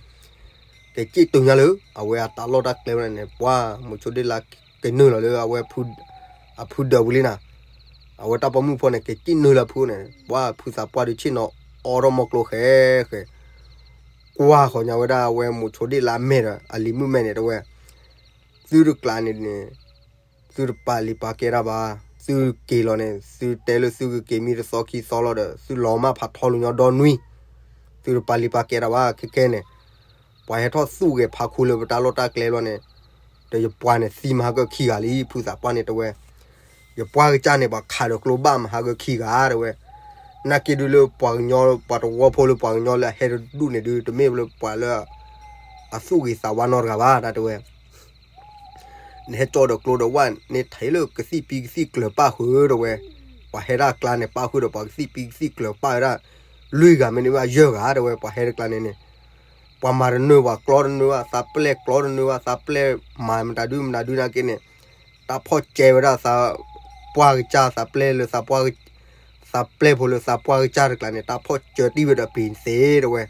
ကစံၣ်တုၤညါလၢ အဝဲအတၢ်လီၢ်တၢ်ကျဲဝဲန့ၣ် ပှၢ်မိၤဆိဒ့ၣ်လါ ကနုာ်လီၤလၢအဝဲ အဖုဒၢးပူၤလံနၤ, အဝဲတၢ်ပိာ်မုၣ်ဖိန့ၣ် ကစံၣ်နုာ်လၢအဖုန့ၣ် ပှၢ်ဖုသးပှၢ်ဒုးဆ့ၣ်နီၤ အိးထီၣ်မီကျိဃဲဃဲ, ကွၢ်ဃီၤညါဝဲဒၣ်အဝဲမိၤဆိဒ့ၣ်လါမဲာ်ဒီး အလံၤမုၣ်မဲာ်န့ၣ် တဝဲ, သုတကျးန့ၣ်န့ၣ် သုတပာ်လံၤပာ်ကဲတၢ်ဘၣ်, သုက့ၤလီၤန့ၣ် သုတဲလၢသုကက့ၤမံတသီခံသီလီၤဒီး သုလီၤမၢ်ဖးထီလူၤညီဒီနွံ, သု သုတပာ်လံာ်ပာ်ကဲတၢ်ဘၣ် ခဲခဲန့ၣ်, ပှၤဟဲထီၣ်သူၣ်ဂဲၤဖးခူလၢပတၢ်လီၢ်တၢ်ကျဲဘျီန့ၣ်, ဒီးယပှၤန့ၣ်သံမးဟါကၢၢ်ခံဂၤလံ ဖုသးပှၢ်န့ၣ်တဲဝဲ, ယပှၢ်ကစၢ်န့ၣ် ပှၤခးဒီးကျိဘၣ်မးဟါကၢၢ်ခံဂၤတဲဝဲ, နာ်က့ဒုလၢပှၤကညီ ပှၤတဝီဖိလၢပှၤကညီလၢအဟဲတဒူၣ်န့ၣ်ဒု တမ့ၢ်လၢပှၤလၢ အသူၣ်ဂ့ၤသးဝါနီတဂၤဘၣ် တၢ်တဲဝဲ နဟဲကၠီဒီးကျိဒီးဝဲန့ၣ် ထဲလၢကသံၣ်ပံကသံၣ်ကျၢၤပၣ်ဃုာ်တဲဝဲ, ပှၤဟဲဒၣ်အကျါန့ၣ် ပၣ်ဃုာ်ဒီးပှၤကသံၣ်ပံကသံၣ်ကျၢၤပၣ်ဝဲဒၣ်, လွံၢ်ဂၤမ့ၢ်န့ၢ်ဘၣ်ယဲၢ်ဂၤတဲဝဲ ပှၤဟဲတကျါန့ၣ်န့ၣ်, ပှၤမၤတနၢၤပှၤကျီတနၢၤဘၣ် သးပျဲၢ်ကျီတနၢၤဘၣ် သးပျဲၢ်မၤမတၤဒုမတၤဒုနာ်က့န့ၣ်, တၢ်ဖီၣ်ကၠဲဝဲဒၣ်သး ပှၢ်ကစၢ်သးပျဲၢ်လၢ သးပျဲၢ်ဖိလၢသးပှၢ်ကစၢ်တကျါန့ၣ် တၢ်ဖီၣ်ကၠဲတံၢ်ဝဲဒီးပ့ၤသ့တဲဝဲ,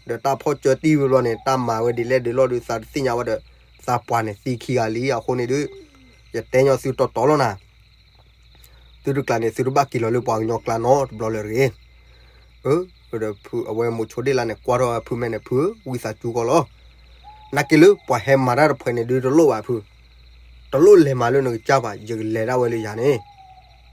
ဒီးတၢ်ဖီၣ်ကၠဲတံၢ်ဝဲဘျီန့ၣ် တၢ်မၤဝဲဒ်လဲၣ်ဒ်လဲၣ်ဒီး သးတသ့ၣ်ညါဝဲဒီး သးပှၢ်န့ၣ်သံခံဂၤလံအဃိန့ၣ်ဒု, ယတဲညီသုတီတီလီၤနၤ, သုတကျါန့ၣ် သုတဘၣ်က့ၤလီၤလၢပှၤကညီကျါနီတဘျီလၢၤတဂ့ၤ. အဝဲမိၤဆိဒ့ၣ်လါန့ၣ် ကွၢ်ထီၣ်ဖုမဲာ်န့ၣ် ဖုဝံသးစူၤကီးလီၤ, နာ်က့လၢပှၤဟဲမၤတၢ်တဖုန့ၣ်ဒုတလိၣ်ဘၣ်ဖု, တလိၣ်လဲၤမၤလၢနကစၢ်ဘၣ် ယကလဲၤဒၣ်ဝဲလၢယၤန့ၣ်,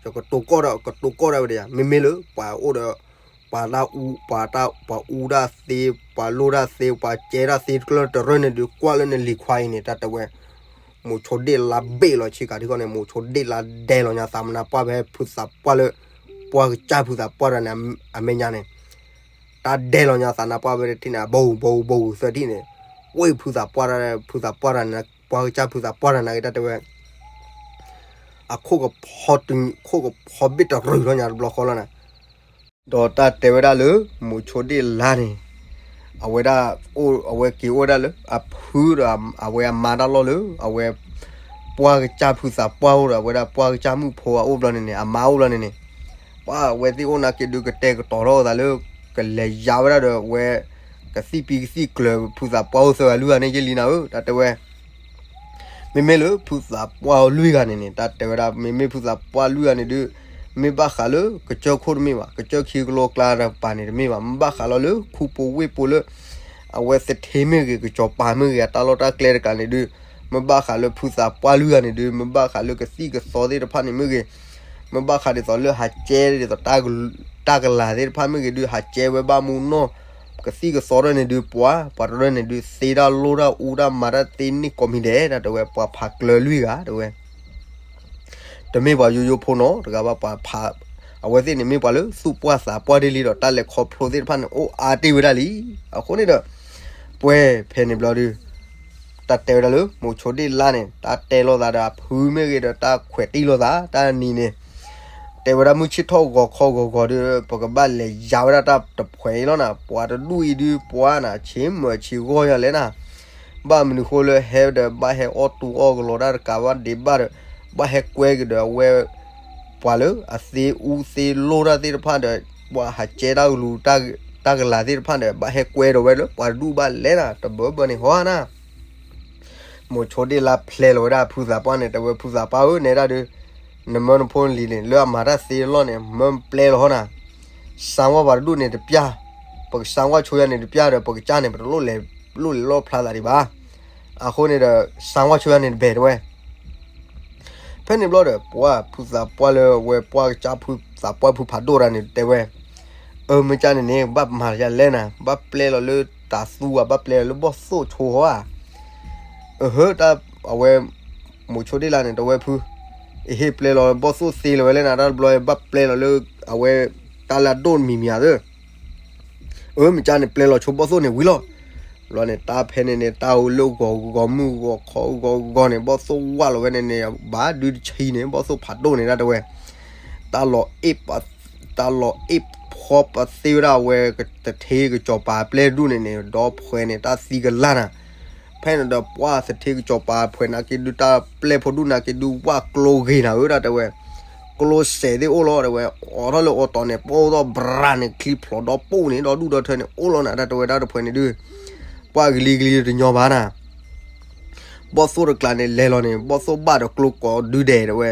ယကတိၤကီၢ်ဒီး ကတိၤကီၢ်ဒၣ်ဝဲဒီးယၤ မ့မ့ၢ်လၢပှၤအိၣ်ဒီး ပှၤတၢ်အူ ပှၤတၢ် ပှၤအူတၢ်သ့ ပှၤလိၣ်တၢ်သ့ ပှၤကဲတၢ်သ့တကျၢတရၢၢ်န့ၣ်ဒု ကွၢ်လၢနလံၤခွါအံၤန့ၣ် တၢ်တဲဝဲ, မိၤဆိဒ့ၣ်လါဘ့ၣ်လီၤဆ့ကၤထံဃီန့ၣ် မိၤဆိဒ့ၣ်လါဒဲလီၤညါသးမနၤပှၢ်ဖဲဖုသးပှၢ်လၢ ပှၢ်ကစၢ်ဖုသးပှၢ်တဂၤန့ၣ် အမဲာ်ညါန့ၣ်, တၢ်ဒဲလီၤညါသးနၤပှၢ်ဖဲတထံၣ်န့ၣ် အဘိဘိဘိသၢထံၣ်န့ၣ်, ဝ့ၢ်ဖုသးပှၢ်တၢ် ဖုသးပှၢ်တၢ်န့ၣ် ပှၢ်ကစၢ်ဖုသးပှၢ်တၢ်န့ၣ်က့တၢ်တဲဝဲ အခိၣ်ကဖီတု ခိၣ်ကဖီဘ့ၣ်တရူးလီၤညါတဘျီဃီလီၤန့ၣ်, ဒီးတၢ်တဲဝဲဒၣ်လၢ မိၤဆိဒ့ၣ်လါန့ၣ်, အဝဲဒၣ် အဝဲက့ၤအိၣ်ဝဲဒၣ်လၢ အဖုဒီးအဝဲအမါတၢ်လီၢ်လၢ အဝဲ ပှၢ်ကစၢ်ဖုသးပှၢ်အိၣ်ဒီး အဝဲဒၣ်ပှၢ်ကစၢ်မုၣ်ဖိအအိၣ်ဘျီန့ၣ်န့ၣ် အမါအိၣ်ဘျီန့ၣ်န့ၣ်, ပှၤအဝဲသ့ၣ်အိၣ်နာ်က့ဒုကတဲာ်ကတီၤထီၣ်သးလၢ ကလဲၤယါဝဲဒၣ်ဒီးအဝဲ ကသံၣ်ပံကသံၣ်ကျၢၤဖုသးပှၢ်အိၣ်သၢဂၤလွံၢ်ဂၤန့ၣ်ယ့ၢ်လံနၤဧၢ တၢ်တဲဝဲ မ့မ့ၢ်လၢဖုသးပှၢ်အိၣ်လွံၢ်ဂၤန့ၣ်န့ၣ် တၢ်တဲဝဲဒၣ် မ့မ့ၢ်ဖုသးပှၢ်လွံၢ်ဂၤန့ၣ်ဒု မ့ၢ်ဘၣ်ဃးလၢကစၢၢ်ခိၣ်တမ့ၢ်ဘၣ် ကစၢၢ်ခံကလိကျါတကပၤန့ၣ်တမ့ၢ်ဘၣ် မ့ၢ်ဘၣ်ဃးလီၤလၢခူဖိဝ့ၢ်ဖိလၢ အဝဲသထ့မ့ၢ်ဂ့ၤ ကစီၤပၤမ့ၢ်ဂ့ၤ အတၢ်လီၢ်တၢ်ကျဲတကးန့ၣ်ဒု မ့ၢ်ဘၣ်ဃးလၢဖုသးပှၢ်လွံၢ်ဂၤန့ၣ်ဒု မ့ၢ်ဘၣ်ဃးလၢကသံၣ်ကသီသ့ၣ်တဖၣ်န့ၣ်မ့ၢ်ဂ့ၤ မ့ၢ်ဘၣ်ဃးဒ်သိးလၢဟးကဲဒ်သိး တၢ်ကလၤသ့ၣ်တဖၣ်မ့ၢ်ဂ့ၤဒု ဟးကဲဝဲဘၣ်မူနီၢ် ကသံၣ်ကသီတၢ်န့ၣ်ဒု ပှၤ ပှၤတရၢၢ်န့ၣ်ဒု သ့တၢ်လိၣ်တၢ်အူတၢ်မၤတၢ်သ့န့ၢ်ကိးမံၤဒဲး တၢ်တဲဝဲ ပှၤဖးကျၢၤလွံၢ်ဂၤ တဲဝဲ တမ့ၢ်ပှၤယိယိဖိနီတဂၤဘၣ် ပှၤဖး အဝဲသ့ၣ်န့ၣ်မ့ၢ်ပှၤလၢသူၣ်ပှၢ်သးပှၢ်ဒ်လံဒီး တၢ်လဲၤခီဖျိသ့ၣ်တဖၣ်န့ၣ် အိၣ်အါတ့ၢ်ဝဲဒၣ်လံ. အဃိန့ၣ်ဒီး ပှဲၤဖဲန့ၣ်ဘျီဒု တၢ်တဲဝဲဒၣ်လၢ မိၤဆိဒ့ၣ်လါန့ၣ် တၢ်တဲလိာ်သးဒီးအဖုမ့ၢ်ဂ့ၤဒီး တၢ်ခွဲးတံၢ်လိာ်သး တၢ်နံၤန့ၣ် တဲဝဲဒၣ်မုၢ်ဆ့ၣ်ထီၣ်ဂီၤခီဂီၤဂီၤဒီး ပကဘၣ်လဲၤယါဝဲဒၣ်တၢ်တဖှဲးအံၤလီၤနၤ ပှၤတဒူၣ်အံၤဒု ပှၤနၤ ဆ့မၢဆ့ဂီၢ်ယၤလဲၣ်နၤ ဘၣ်မနုၤဃိလၢဟဲဒီး ဘၣ်ဟဲအီၣ်တူအီၣ်ကလီတၢ်တကးဘၣ်ဒံးဘၣ်ဒီး ဘၣ်ဟဲကွဲက့ၤဒီးအဝဲ ပှၤလၢအသ့အူသ့လိၢ်တၢ်သ့ၣ်တဖၣ်ဒီး ပှၤဟးကဲတၢ်ကလူၤ တၢ်ကလၤသ့ၣ်တဖၣ်ဒီး ဘၣ်ဟဲကွဲဒီးဝဲလၢပှၤတဒူၣ်ဘၣ်လဲၣ်နၤ တဘၢဘၢန့ၣ်ဟီနၤ မိၤဆိဒ့ၣ်လါဖျဲလီၤဝဲဒၣ်ဖုသးပှၢ်န့ၣ် တဲဝဲဖုသးပှၢ်ဧၢ နဲဒၣ်ဒု နမၢနဖိနလံၤန့ၣ် လၢအမၤတၢ်သ့အလီၢ်န့ၣ် မၢပျဲလီၤဟီနၤ စၢဝါပှၤတဒူၣ်န့ၣ်တပျၢ် ပကစၢဝါဆိယၤန့ၣ်တပျၢ်ဒီး ပကစၢ်န့ၣ် ပတလိၣ်လဲၤ လိၣ်လဲၤလီၣ်ဖျါသးဒံးဘၣ် အဃိန့ၣ်ဒီး စၢဝါဆိယၤန့ၣ်တဘဲၣ်တဲဝဲ ဖဲန့ၣ်ဘျီဒီး ပှၤဖုသးပှၢ်လၢအဝဲပှၢ်ကစၢ်ဖုသးပှၢ်ဖုဖးဒိၣ်တၢ်န့ၣ်တဲဝဲ အၢ မ့ၢ်ကၢ်န့ၣ်န့ၣ် ဘၣ်မၤယၤလဲၣ်နၤ ဘၣ်ပျဲလီၤလၢတၤသူဧါ ဘၣ်ပျဲလီၤလၢဘီၣ်သိၣ်ဆိဧါ အဟၢ တၢ် အဝဲ မိၤဆိဒ့ၣ်လါန့ၣ် တဝဲဖု အဟ့ၣ်ပျဲလီၤဘီၣ်သိၣ်သ့လီၤဝဲလဲၣ်နၤ တၢ်တဘျီဘၣ်ပျဲလီၤလၢ အဝဲ တၢ်လၢအဒိၣ်မံၤမံၤဧါသၢ အၢ မ့ၢ်ကၢ်န့ၣ် ပျဲလီၤဆိဘီၣ်သိၣ်န့ၣ်ဝံၤလီၤ ဘျီန့ၣ် တၢ်ဖဲန့ၣ်န့ၣ် တၢ်အိၣ်လၢဂီၤဂီၤမုၢ်ဂီၤခီဂီၤဂီၤန့ၣ် ဘီၣ်သိၣ်ဝၢ်လီၤဝဲန့ၣ်န့ၣ် ဘၣ်ဒုတဆံန့ၣ် ဘီၣ်သိၣ်ဖးဒိၣ်န့ၣ် တၢ်တဲဝဲ တၢ်လီၤအ့ၣ်ပ တၢ်လီၤအ့ၣ်ဖီပသ့ဝဲဒၣ်အဝဲ သထ့ကစီၤပၤအပျဲၢ်တဒူၣ်န့ၣ်န့ၣ် ဒီးဖှဲးန့ၣ် တၢ်သံကလၢ်နၤ ဖဲန့ၣ်ဒီးပှၢ်သထ့ကစီၤပၤဖှဲးနာ်က့ဒု တၢ်ပျဲၢ်ဖိဒူၣ်နာ်က့ဒု ဝၢ်ကျိဂ့ၤနၤဧၢ တၢ်တဲဝဲ ကျိစဲးသ့ၣ်အိၣ်လီၤ တဲဝဲ အိးထီၣ်လၢအိးတီၤန့ၣ် ပိၢ်ထီၣ်ဘြၤန့ၣ် ချံဖျိးဒီပုၢ်န့ၣ် ဒီဒူၣ်ဒီထၢန့ၣ် အိၣ်လီၤနၤ တၢ်တဲဝဲ တၢ်တဖှဲးန့ၣ်ဒု ပှၢ်ကလံၤကလံၤတညီဘၣ်နၤ ဘီၣ်သိၣ်တကျါန့ၣ် လဲၤလီၤန့ၣ် ဘီၣ်သိၣ်ဘၣ်ဒီးကျိကိးဒုဒဲး တဲဝဲ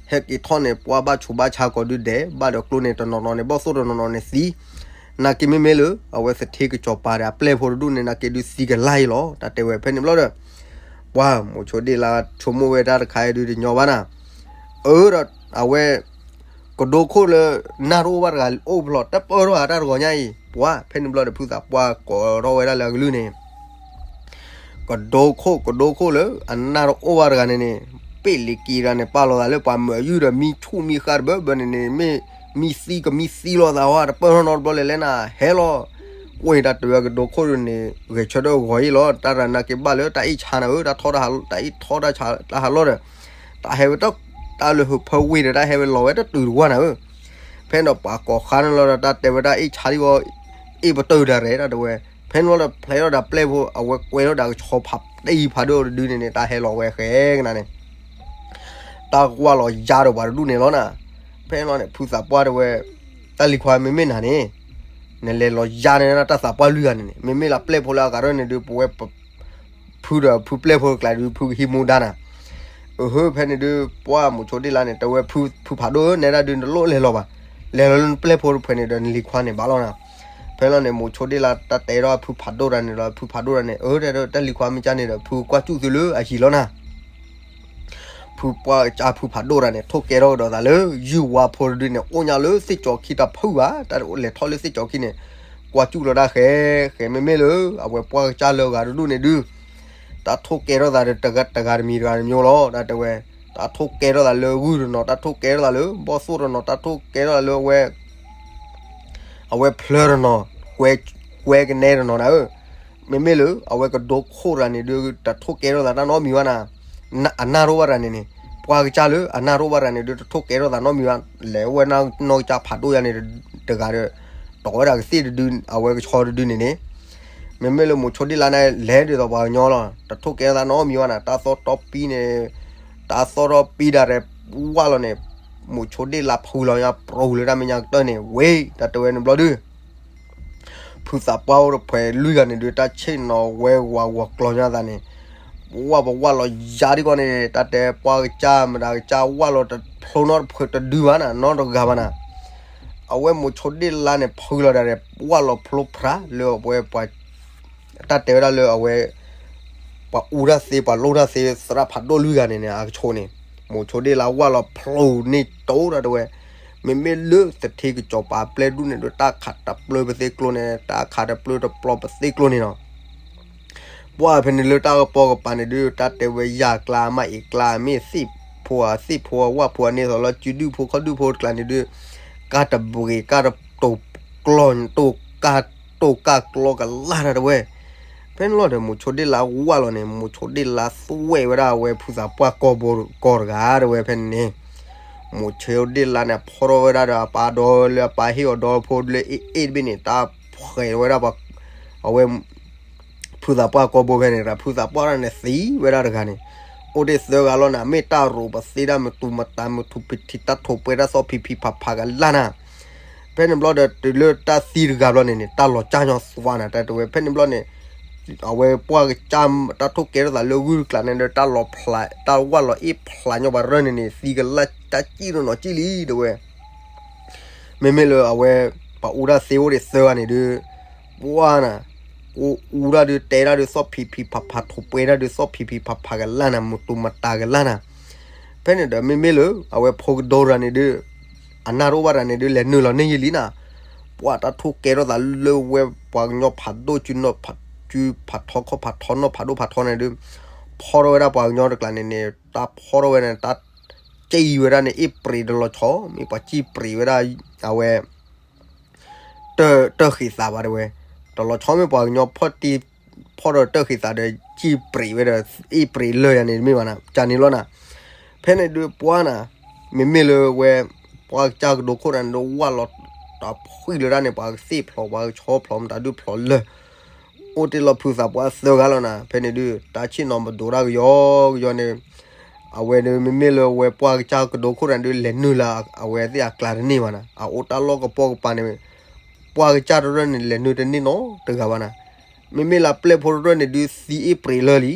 ဟဲက့ၤထီၣ်န့ၣ် ပှၢ်ဘၣ်ဆိးဘၣ်ဆါကိးဒုဒဲး ဘၣ်ဒီးကျိန့ၣ် တနီၤနီၤန့ၣ် ဘီၣ်သိၣ်တနီၤနီၤန့ၣ်သံ နာ်က့မ့မ့ၢ်လၢ အဝဲသထ့ကစီၤပၤဒီးအပျဲၢ်ဖိတဒူၣ်န့ၣ် နာ်က့ဒုသံကလၢ်အံၤလီၤ တၢ်တဲဝဲ ဖဲန့ၣ်ဘျီဒီး ပှၢ်မိၤဆိဒ့ၣ်လါဆိကမိၣ်ဝဲတၢ်တခါအံၤဒုတညီဘၣ်နၤ အၢ ဒီးအဝဲ ကဒိခိၣ်လၢ နၢ်တအိၣ်ဘၣ်တဂၤအိၣ်ဖျိး တပၢၢ်ထီၣ်ဧါတၢ်တဂီၤညါအံၤ ပှၢ် ဖဲန့ၣ်ဘျီဒီး ဖုသးပှၢ်ကိးထီၣ်ဝဲဒၣ်လၢအကလုၢ်န့ၣ် ကဒိခိၣ် ကဒိခိၣ်လၢအနၢ်တအိၣ်ဘၣ်တဂၤန့ၣ်န့ၣ်, ပ့ၣ်လံၤက့ၤတဂၤန့ၣ် ပာ်လီၤသးလၢပှၤမၢာ်ယုၢ်ဒီး မံဆူၣ်မံဃါတဘၢဘၢန့ၣ်န့ၣ် မ့ၢ်မံသံကမံသံလိာ်သးဝဲ တပၢၢ်ထီၣ်နီတဘျီလဲၣ်လဲၣ်နၤ ဟဲလီၤ. ကွၢ်တၢ်တဲဝဲကဒိခိၣ်န့ၣ် ဂဲၤဆၢထၢၣ်ဂီၤအံၤလီၤ. တၢ်ရၤနာ်က့ၤဘၣ်လၢတၢ်အ့ၣ်ဆါနၤဧၢ, တၢ်ထီၣ်တၢ်ဟး, တၢ်အ့ၣ်ထီၣ်တၢ်ဟးလီၢ်ဒီး တၢ်ဟဲဝဲတၢ်, တၢ်လၢဟၢဖၢဝ့ၢ်ဒီး တၢ်ဟဲဝဲလီၤဝဲတတုၤတဝၢ်နၤဧၢ. ဖဲန့ၣ်ဒီးပှၤကိးဃါန့ၣ်လီၤဒီး တၢ်တဲဝဲဒၣ်အ့ၣ်ဆါဒ်အံၤ အ့ၣ်ပတုာ်ဒၣ်ရဲၣ် တၢ်တဲဝဲ. ဖဲန့ၣ်လီၤဒီး ဖျဲထီၣ်ဒၣ်ပျဲၢ်ဖိ အဝဲကွဲထီၣ်ဒၣ်ကဆီဖးဒိၣ်ဖးဒိၣ်တဒုန့ၣ်န့ၣ် တၢ်ဟဲလီၤဝဲဃဲကနၤန့ၣ် တၢ်ကွၢ်လီၤယါဒီးပှၤတဒူၣ်န့ၣ်လီၤနၤ. ဖဲန့ၣ်လီၤန့ၣ် ဖုသးပှၢ်တဲဝဲ, တၢ်လံၤခွါ မ့မ့ၢ်နၤန့ၣ် နလဲၤလီၤယါန့ၣ် တၢ်သးပှၢ်လွံၢ်ဂၤန့ၣ်န့ၣ် မ့မ့ၢ်လၢပျဲၢ်ဖိလၢအဂၤထီၣ်န့ၣ်ဒုး ပဝဲ ဖုဒီးဖုပျဲၢ်ဖိတကျါဒုး ဖုကဟံးမူဒါနၤ. အဟၢ ဖဲန့ၣ်ဒုး ပှၢ်မိၤဆိဒ့ၣ်လါန့ၣ် တဲဝဲဖု, ဖုဖးဒိၣ်ဧၢ နဲဒၣ်ဒုး နလိၣ်လဲၤလီၤဘၣ်. လဲၤလီၤလၢနပျဲၢ်ဖိတဖုန့ၣ်ဒီး နလံၤခွါန့ၣ်ဘၣ်လီၤနၤ. ဖဲလီၤန့ၣ် မိၤဆိဒ့ၣ်လါ တၢ်တဲထီၣ်ဖုဖးဒိၣ်တဂၤန့ၣ်ဒီး ဖုဖးဒိၣ်တဂၤန့ၣ် အၢ တၢ်လံၤခွါမ့ၢ်ကၢ်န့ၣ်ဒီး ဖုကွၢ်စူၣ်သုလၢအဟံၣ်လီၤနၤ. ဖုပှၢ်ကစၢ်ဖုဖးဒိၣ်တဂၤန့ၣ် ထိၣ်ကဲထီၣ်ကဒီးသးလၢ ယုၢ်ဝါဖိတဒုန့ၣ် အိၣ်ညါလၢသ့ၣ်ကၠီခံတဖုဘၣ်, တၢ်လဲၤထီၣ်လၢသ့ၣ်ကၠီခံန့ၣ် ကွၢ်စူၣ်လီၤတၢ်ဃဲ, ဃဲမ့မ့ၢ်လၢ အဝဲပှၢ်ကစၢ်လၢအဂၤတဒူၣ်န့ၣ်ဒုး တၢ်ထိၣ်ကဲထီၣ်သးဒီး တဂၤတမံၤတဂၤတမံၤလီၤ တၢ်တဲဝဲ. တၢ်ထိၣ်ကဲထီၣ်သးလၢဂုၢ်တနီၤ, တၢ်ထိၣ်ကဲထီၣ်သးလၢဘီၣ်သိၣ်တနီၤ, တၢ်ထိၣ်ကဲထီၣ်သးလၢအဝဲ အဝဲဖျၢၣ်တနီၤ, ကွဲ, ကွဲကနဲတနီၤနၤဧၢ. မ့မ့ၢ်လၢ အဝဲကဒိခိၣ်တဂၤန့ၣ်ဒုး တထိၣ်ကဲထီၣ်သးတၢ်နီတမံၤဘၣ်နၤ. အနၢ်တအိၣ်ဘၣ်တဂၤန့ၣ်န့ၣ်, ပှၢ်ကစၢ်လၢအနၢ်တအိၣ်ဘၣ်တဂၤန့ၣ်ဒုး တထိၣ်ကဲထီၣ်သးနီတမံၤဘၣ်, လဲၤဝဲနီၢ်ကစၢ်ဖးဒိၣ်ယါန့ၣ်တဂၤဒီး တီၢ်ဝဲဒၣ်ကသ့ၣ်တဒု, အဝဲကဆီတဒုန့ၣ်န့ၣ်. မ့မ့ၢ်လၢမိၤဆိဒ့ၣ်လါန့ၣ် လဲၤဒ်သိးပှၤကညီလီၤ, တထိၣ်ကဲထီၣ်သးနီတမံၤဘၣ်နၤ. တၢ်သီၣ်တီပံန့ၣ်, တၢ်သီၣ်တီပံဒၣ်ရဲၣ်ဝၣ်လီၤန့ၣ်, မိၤဆိဒ့ၣ်လါဖုလီၤညါပြူၤလၢတၢ်မဲာ်ညါကတၢၢ်န့ၣ် ဝဲ တၢ်တဲဝဲန့ၣ်ဘျီဒုး ဖုသးပှၢ်အိၣ်တဖှဲးလွံၢ်ဂၤန့ၣ်ဒုး တၢ်ဆ့ၣ်နီၤဝဲဝးဝီၤကျီၤညါသးန့ၣ်, ဝၢ်ပဝၢ်လီၤယါဒ်ကီးန့ၣ် တၢ်တဲပှၢ်ကစၢ်မတၤကစၢ်ဝၢ်လီၤတဖျိနီတဖုတဒုဘၣ်နၤ, နီတဂၤဘၣ်နၤ. အဝဲမိၤဆိဒ့ၣ်လါန့ၣ် ဖုလီၤဒၣ်ရဲၣ်ဝၢ်လီၤဖျိဖျါလၢအဝဲပှၤ တၢ်တဲဝဲဒၣ်လၢအဝဲ ပှၤအူတၢ်သ့ ပှၤလိၣ်တၢ်သ့ သရၣ်ဖးဒိၣ်လွံၢ်ဂၤန့ၣ်န့ၣ် အကဆိးန့ၣ်, မိၤဆိဒ့ၣ်လါဝၢ်လီၤဖျိန့ၢ်တိၢ်တၢ်တဲဝဲ, မ့မ့ၢ်လၢသထ့ကစီၤပၤပျဲၢ်ဒူၣ်န့ၣ်ဒုး တၢ်ခးတပျၢပသ့ကျိန့ၣ်, တၢ်ခးတပျၢတပျီပသ့ကျိန့ၣ်နီၤ. ပှၢ်ဖဲန့ၣ်လၢတၢ်ကပီၤကပၤန့ၣ်ဒုး တၢ်တဲဝဲယၤကျါမးအံၤကျါ မ့ၢ်သ့ၣ်ဖိဧါ သ့ၣ်ဖိဝၣ်ဖိအန့ၣ်သိးလီၤ စုဒုၣ်ဖိခီၣ်ဒုၣ်ဖိတကျါန့ၣ်ဒုး ကၢ်တဘှ့ၣ် ကၢ်တတိာ်ကျီၢ် တိၢ်ကၢ် တိၢ်ကၢ်ကျီကလၢ်တၢ်တဲဝဲ. ဖဲန့ၣ်လီၤဒီးမိၤဆိဒ့ၣ်လါဝၢ်လီၤန့ၣ် မိၤဆိဒ့ၣ်လါသူဝဲၣ်ဝဲဒၣ်အဝဲဖုသးပှၢ်ကီၢ်ဘိကီၢ်တဂၤတဲဝဲဖဲန့ၣ်န့ၣ် မိၤဆိဒ့ၣ်လါန့ၣ် ဖီထီၣ်ဝဲဒၣ်ဒီးအပၢ်ဒီးလၢအပၢ်ဟ့ၣ်အီၤဒီဖိလၢအ့ၣ်အ့ၣ်တဘ့ၣ်န့ၣ် တၢ်ဖှဲးဝဲဒၣ်ပှၤ အဝဲ ဖုသးပှၢ်ကီၢ်ဘိဖဲန့ၣ် ဖုသးပှၢ်တဂၤန့ၣ်သံဝဲဒၣ်တဂၤန့ၣ် အိၣ်တ့ၢ်သၢဂၤလီၤနၤ မ့ၢ်တၢ်ရိးပသ့ဒၣ် မတူၤမတၤ မထူးပထံး တၢ်ထိးပှဲၤတၢ်သီၣ်ဖံးဖံးဖးဖးကလၢ်နၤ. ဖဲန့ၣ်ဘျီဒီး တုၤလၢတၢ်သံတဂၤဘျီန့ၣ်န့ၣ် တၢ်လီၤကၢ်ညီသွါနၤ တၢ်တဲဝဲ ဖဲန့ၣ်ဘျီန့ၣ် အဝဲပှၢ်ကစၢ် တၢ်ထိၣ်ကဲထီၣ်သးလၢဂုၢ်တကျါန့ၣ်ဒီး တၢ်လီၤဖျး တၢ်ဝၢ်လီၤအ့ၣ်ဖျးညီပှၤရၢၢ်န့ၣ်န့ၣ် သံကလၢ်တၢ်စံၣ်တနီၤစံၣ်လံ တဲဝဲ မ့မ့ၢ်လၢအဝဲ ပှၤအူတၢ်သ့အိၣ်ဒံးသၢဂၤန့ၣ်ဒုး ပှၢ်နၤ အူတၢ်ဒုးတဲတၢ်ဒုးသီၣ်ဖံးဖံးဖးဖး ထိးပှဲၤတၢ်ဒုးသီၣ်ဖံးဖံးဖးဖးကလၢ်နၤ မတူၤမတၤကလၢ်နၤ. ဖဲန့ၣ်ဒီး မ့မ့ၢ်လၢ အဝဲဖိကဒိတဂၤန့ၣ်ဒုး အနၢ်တအိၣ်ဘၣ်တဂၤန့ၣ်ဒုး လဲၤနုာ်လီၤန့ၢ်ယံာ်လံနၤ. ပှၢ်တၢ်ထိၣ်ကဲထီၣ်သးလၢဝဲပှၤကညီဖးဒိၣ် စုနီၢ်ဖး စုဖးထီခီၣ်ဖးထီ နီၢ်ဖးဒိၣ်ဖးထီန့ၣ်ဒုး ဖီထီၣ်ဝဲဒၣ်ပှၤကညီတကျါန့ၣ်န့ၣ် တၢ်ဖီထီၣ်ဝဲန့ၣ် တၢ်စံၣ်ဝဲဒၣ်န့ၣ် အ့ၣ်ပြံးတလီၤဆီ မ့ၢ်ပှၤစံၣ်ပြံးဝဲဒၣ် အဝဲ တၢ်ဃ့သးဘၣ်တဲဝဲ တလီၤဆီမ့ၢ်ပှၤကညီဖီၣ်တံၢ် ဖီၣ်ဒီးတၢ်ဃ့သးဒီး စံၣ်ပြံးဝဲဒီး အ့ၣ်ပြံးလၢာ်ယၤန့ၣ်တမ့ၢ်ဘၣ်နၤ ကန့ၣ်လီၤနၤ. ဖဲန့ၣ်ဒုးပှၢ်နၤ မ့မ့ၢ်လၢဝဲ ပှၢ်ကစၢ်ကဒိခိၣ်နၤန့ၣ်ဒုး ဝၢ်လီၤတၢ်ဖှံလၢတၢ်န့ၣ် ပှၤကသ့ၣ်ဖျိး ပှၤကဆီဖျိး မတၤဒုးဖျိးလၢာ် အိၣ်တ့ၢ်လီၤဖုသးပှၢ်သၢဂၤလီၤနၤ. ဖဲန့ၣ်ဒုး တၢ်ဆ့ၣ်နီၤပဒိးတၢ်ကယီကယီန့ၣ် အဝဲဒုး မ့မ့ၢ်လၢဝဲပှၢ်ကစၢ်ကဒိခိၣ်နၤဒုး လဲၤနုာ်လၢအဝဲသ့ၣ်အကျါတန့ၢ်ဘၣ်နၤ. အအိၣ်တၢ်လီၢ်ကပီၤကပၤန့ၣ် ပှၢ်ကစၢ်တရၢၢ်န့ၣ် လဲၤနုာ်တန့ၢ်နီတဂၤဘၣ်နၤ. မ့မ့ၢ်လၢပျဲၢ်ဖိတရၢၢ်န့ၣ်ဒုး သံအ့ၣ်ပြံးလၢာ်လံ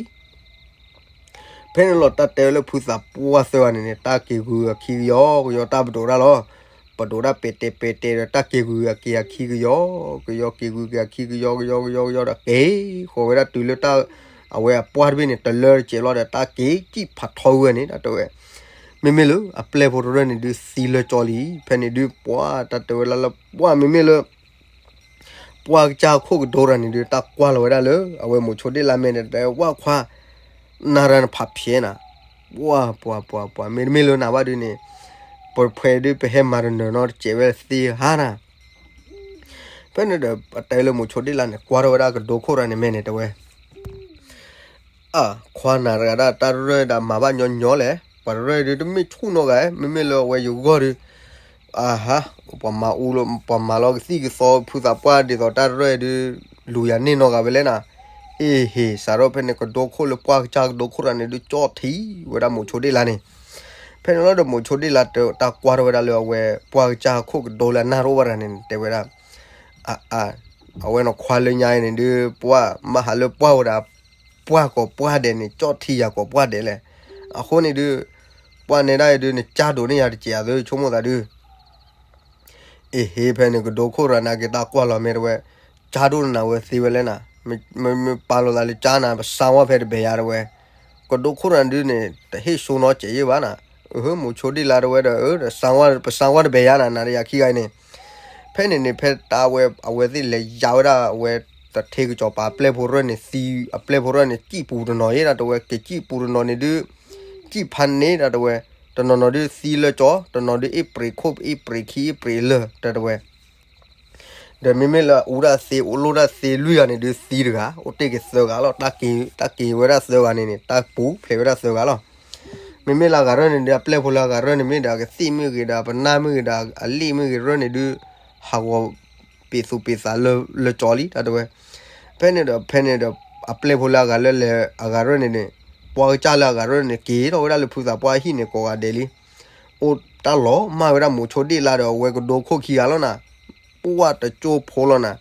ဖဲန့ၣ်လီၤ တၢ်တဲဝဲလၢဖုသးပှၢ်သၢဂၤန့ၣ်န့ၣ် တၢ်က့ၤဂုၤအခံကယီကယီ တၢ်ပဒိးတၢ်လီၤ. ပဒိးတၢ်ပဲာ်တဲာ်ပဲာ်တဲာ်ဒီး တၢ်က့ၤဂုၤအက့ၤအခံကယီကယီ က့ၤဂုၤက့ၤအခံကယီကယီကယီကယီဒီး က့ၤဃီၤဝဲဒၣ်တုၤလၢတၢ် အဝဲအပှၢ်တဘ့ၣ်န့ၣ် တလၢတစဲးလီၤဒီး တၢ်က့ၤစံၣ်ဖးထီဝဲန့ၣ် တၢ်တဲဝဲ မ့မ့ၢ်လၢအပျဲၢ်ဖိတရၢၢ်န့ၣ်ဒုး သံလၢာ်ကၠီလံ. ဖဲန့ၣ်ဒုးပှၢ် တၢ်တဲဝဲလၢလၢပှၢ် မ့မ့ၢ်လၢ ပှၢ်ကစၢ်ခိၣ်ကဒိတဂၤန့ၣ်ဒုး တၢ်ကွၢ်လီၤဝဲဒၣ်လၢ အဝဲမိၤဆိဒ့ၣ်လါမဲာ်န့ၣ် တဲဝဲ ပှၢ်ခွါ နၢ်ရၢၢ်နဖးဖျဲးနၤ, ပှၢ်ပှၢ်ပှၢ်ပှၢ် မ့တမ့ၢ်လၢနၤဘၣ်ဒုးန့ၣ် ပဖဲဒုး ပဟဲမၤတနၢၤနီတစဲးဝဲသ့ဧါနၤ. ဖဲန့ၣ်ဒီး အတဲလၢမိၤဆိဒ့ၣ်လါန့ၣ် ကွၢ်ထီၣ်ဝဲဒၣ်ကဒိခိၣ်တဂၤန့ၣ်မဲာ်န့ၣ် တဲဝဲ အၢ ခွါနၤတဂၤဒၣ် တၢ်ရၢၢ်ဒၣ်မၤဘၣ်ညီညီလဲၣ်, ပှၤတရၢၢ်ဒုးတမ့ၢ်ဆူၣ်နီတဂၤ, မ့မ့ၢ်လၢအဝဲယဂီၢ်ဒုး အဟါ ပှၤမၤအူလၢ ပှၤမၤလီၤကသံၣ်ကသီ ဖုသးပှၢ်ဒ်သိးတၢ်ရၢၢ်ဒုး လူၤယၤန့ၢ်နီတဂၤဝဲလဲၣ်နၤ. အ့ဟ့ၣ် စးထီၣ်ဖဲန့ၣ် ကဒိခိၣ်လၢပှၢ်ကစၢ်ကဒိခိၣ်တဂၤန့ၣ်ဒုး ကၠီၣ်ထံဝဲဒၣ်မိၤဆိဒ့ၣ်လါန့ၣ်. ဖဲန့ၣ်လီၤဒီး မိၤဆိဒ့ၣ်လါတဲတၢ်ကွၢ်ထီၣ်ဝဲဒၣ်လၢအဝဲ ပှၢ်ကစၢ်ခိၣ်ကဒိလၢအနၢ်တအိၣ်ဘၣ်တဂၤန့ၣ် တဲဝဲဒၣ် အ အ အဝဲန့ၣ်ခွါလၢညါအံၤန့ၣ်ဒုး ပှၢ်မၤဟးလၢပှၢ်ဝဲဒၣ် ပှၢ်ကိးပှၢ်ဒဲးန့ၣ် ကၠီၣ်ထံယၤကိးပှၢ်ဒဲးလဲၣ်. အဃိန့ၣ်ဒုး ပှၢ်နဲဒၣ်အံၤဒုး နကၢ်ဒိးန့ၢ်ယၤတစဲးအသိး ဆိကမိၣ်သးဒုး အ့ဟ့ၣ် ဖဲန့ၣ် ကဒိခိၣ်တဂၤန့ၣ်က့ၤတၢ်ကွၢ်လီၤမဲာ်တဲဝဲ ကၢ်ဒိၣ်နၤဝဲသ့ဝဲလဲၣ်နၤ, မ့ၢ်ပာ်လီၤသးလၢကၢ်နၤ ပစါဝါဖဲတဘဲယၤတဲဝဲ, ကဒိခိၣ်တဂၤန့ၣ်ဒုးန့ၣ် တဟ့ၣ်ဆိနီတစဲးယဲၢ်ဘၣ်နၤ, အဟၢ မိၤဆိဒ့ၣ်လါတဲဝဲဒီး ပစါဝါတဘဲယၤနၤ နၤဒီးယၤခံဂၤအံၤန့ၣ်. ဖဲန့ၣ်န့ၣ် ဖဲတၢ်ဝဲ အဝဲသ့ၣ်လဲၤယါဝဲဒၣ် အဝဲတထ့ကစီၤပၤအပျဲၢ်ဖိရၢၢ်န့ၣ်သံ အပျဲၢ်ဖိရၢၢ်န့ၣ် ကံၣ်ပူၤတနီၤယဲဒၣ်တဲဝဲ ကံၣ်ပူၤတနီၤန့ၣ်ဒုး ကံၣ်ဖးန့ၣ်ဒၣ်တဲဝဲ, တနီၤနီၤဒုးသံလၢကၠီ တနီၤဒုးအ့ၣ်ပြံးခိၣ် အ့ၣ်ပြံးခံ အ့ၣ်ပြံးလၢာ် တဲဝဲ ဒီးမ့မ့ၢ်လၢအူဒၣ်သ့ အိၣ်လိၣ်ဒၣ်သ့လွံၢ်ဂၤန့ၣ်ဒုးသံတဂၤ အိၣ်တ့ၢ်က့ၤသၢဂၤလီၤ. တၢ်က့ၤဝဲဒၣ်သၢဂၤန့ၣ်န့ၣ် တၢ်ပူၤဖျဲးဝဲဒၣ်သၢဂၤလီၤ. မ့မ့ၢ်လၢအဂၤရၢၢ်န့ၣ်ဒုး အပျဲၢ်ဖိလၢအဂၤရၢၢ်န့ၣ်မ့ၢ်ဒီး အကသ့ၣ်မ့ၢ်ဂ့ၤဒီး အပနၢ်မ့ၢ်ဂ့ၤဒီး အလ့ၣ်မ့ၢ်ဂ့ၤရၢၢ်န့ၣ်ဒုး ဟးဂီၤပ့ၤသူးပ့ၤသးလၢကၠီလံ တၢ်တဲဝဲ. ဖဲန့ၣ်ဒီး ဖဲန့ၣ်ဒီး အပျဲၢ်ဖိလၢအဂၤလၢလဲၤအဂၤရၢၢ်န့ၣ်န့ၣ် ပှၢ်ကစၢ်လၢအဂၤရၢၢ်န့ၣ် က့ၤထီၣ်ဝဲဒၣ်လၢဖုသးပှၢ်ဟံၣ်န့ၣ်ကိးဂၤဒဲးလံ. အိၣ်တၢ်လီၤမၢ်ဝဲဒၣ်မိၤဆိဒ့ၣ်လါဒီးအဝဲကဒိခိၣ်ခံဂၤလီၤနၤ. ပှၢ်တကၠိဖိလီၤနၤ.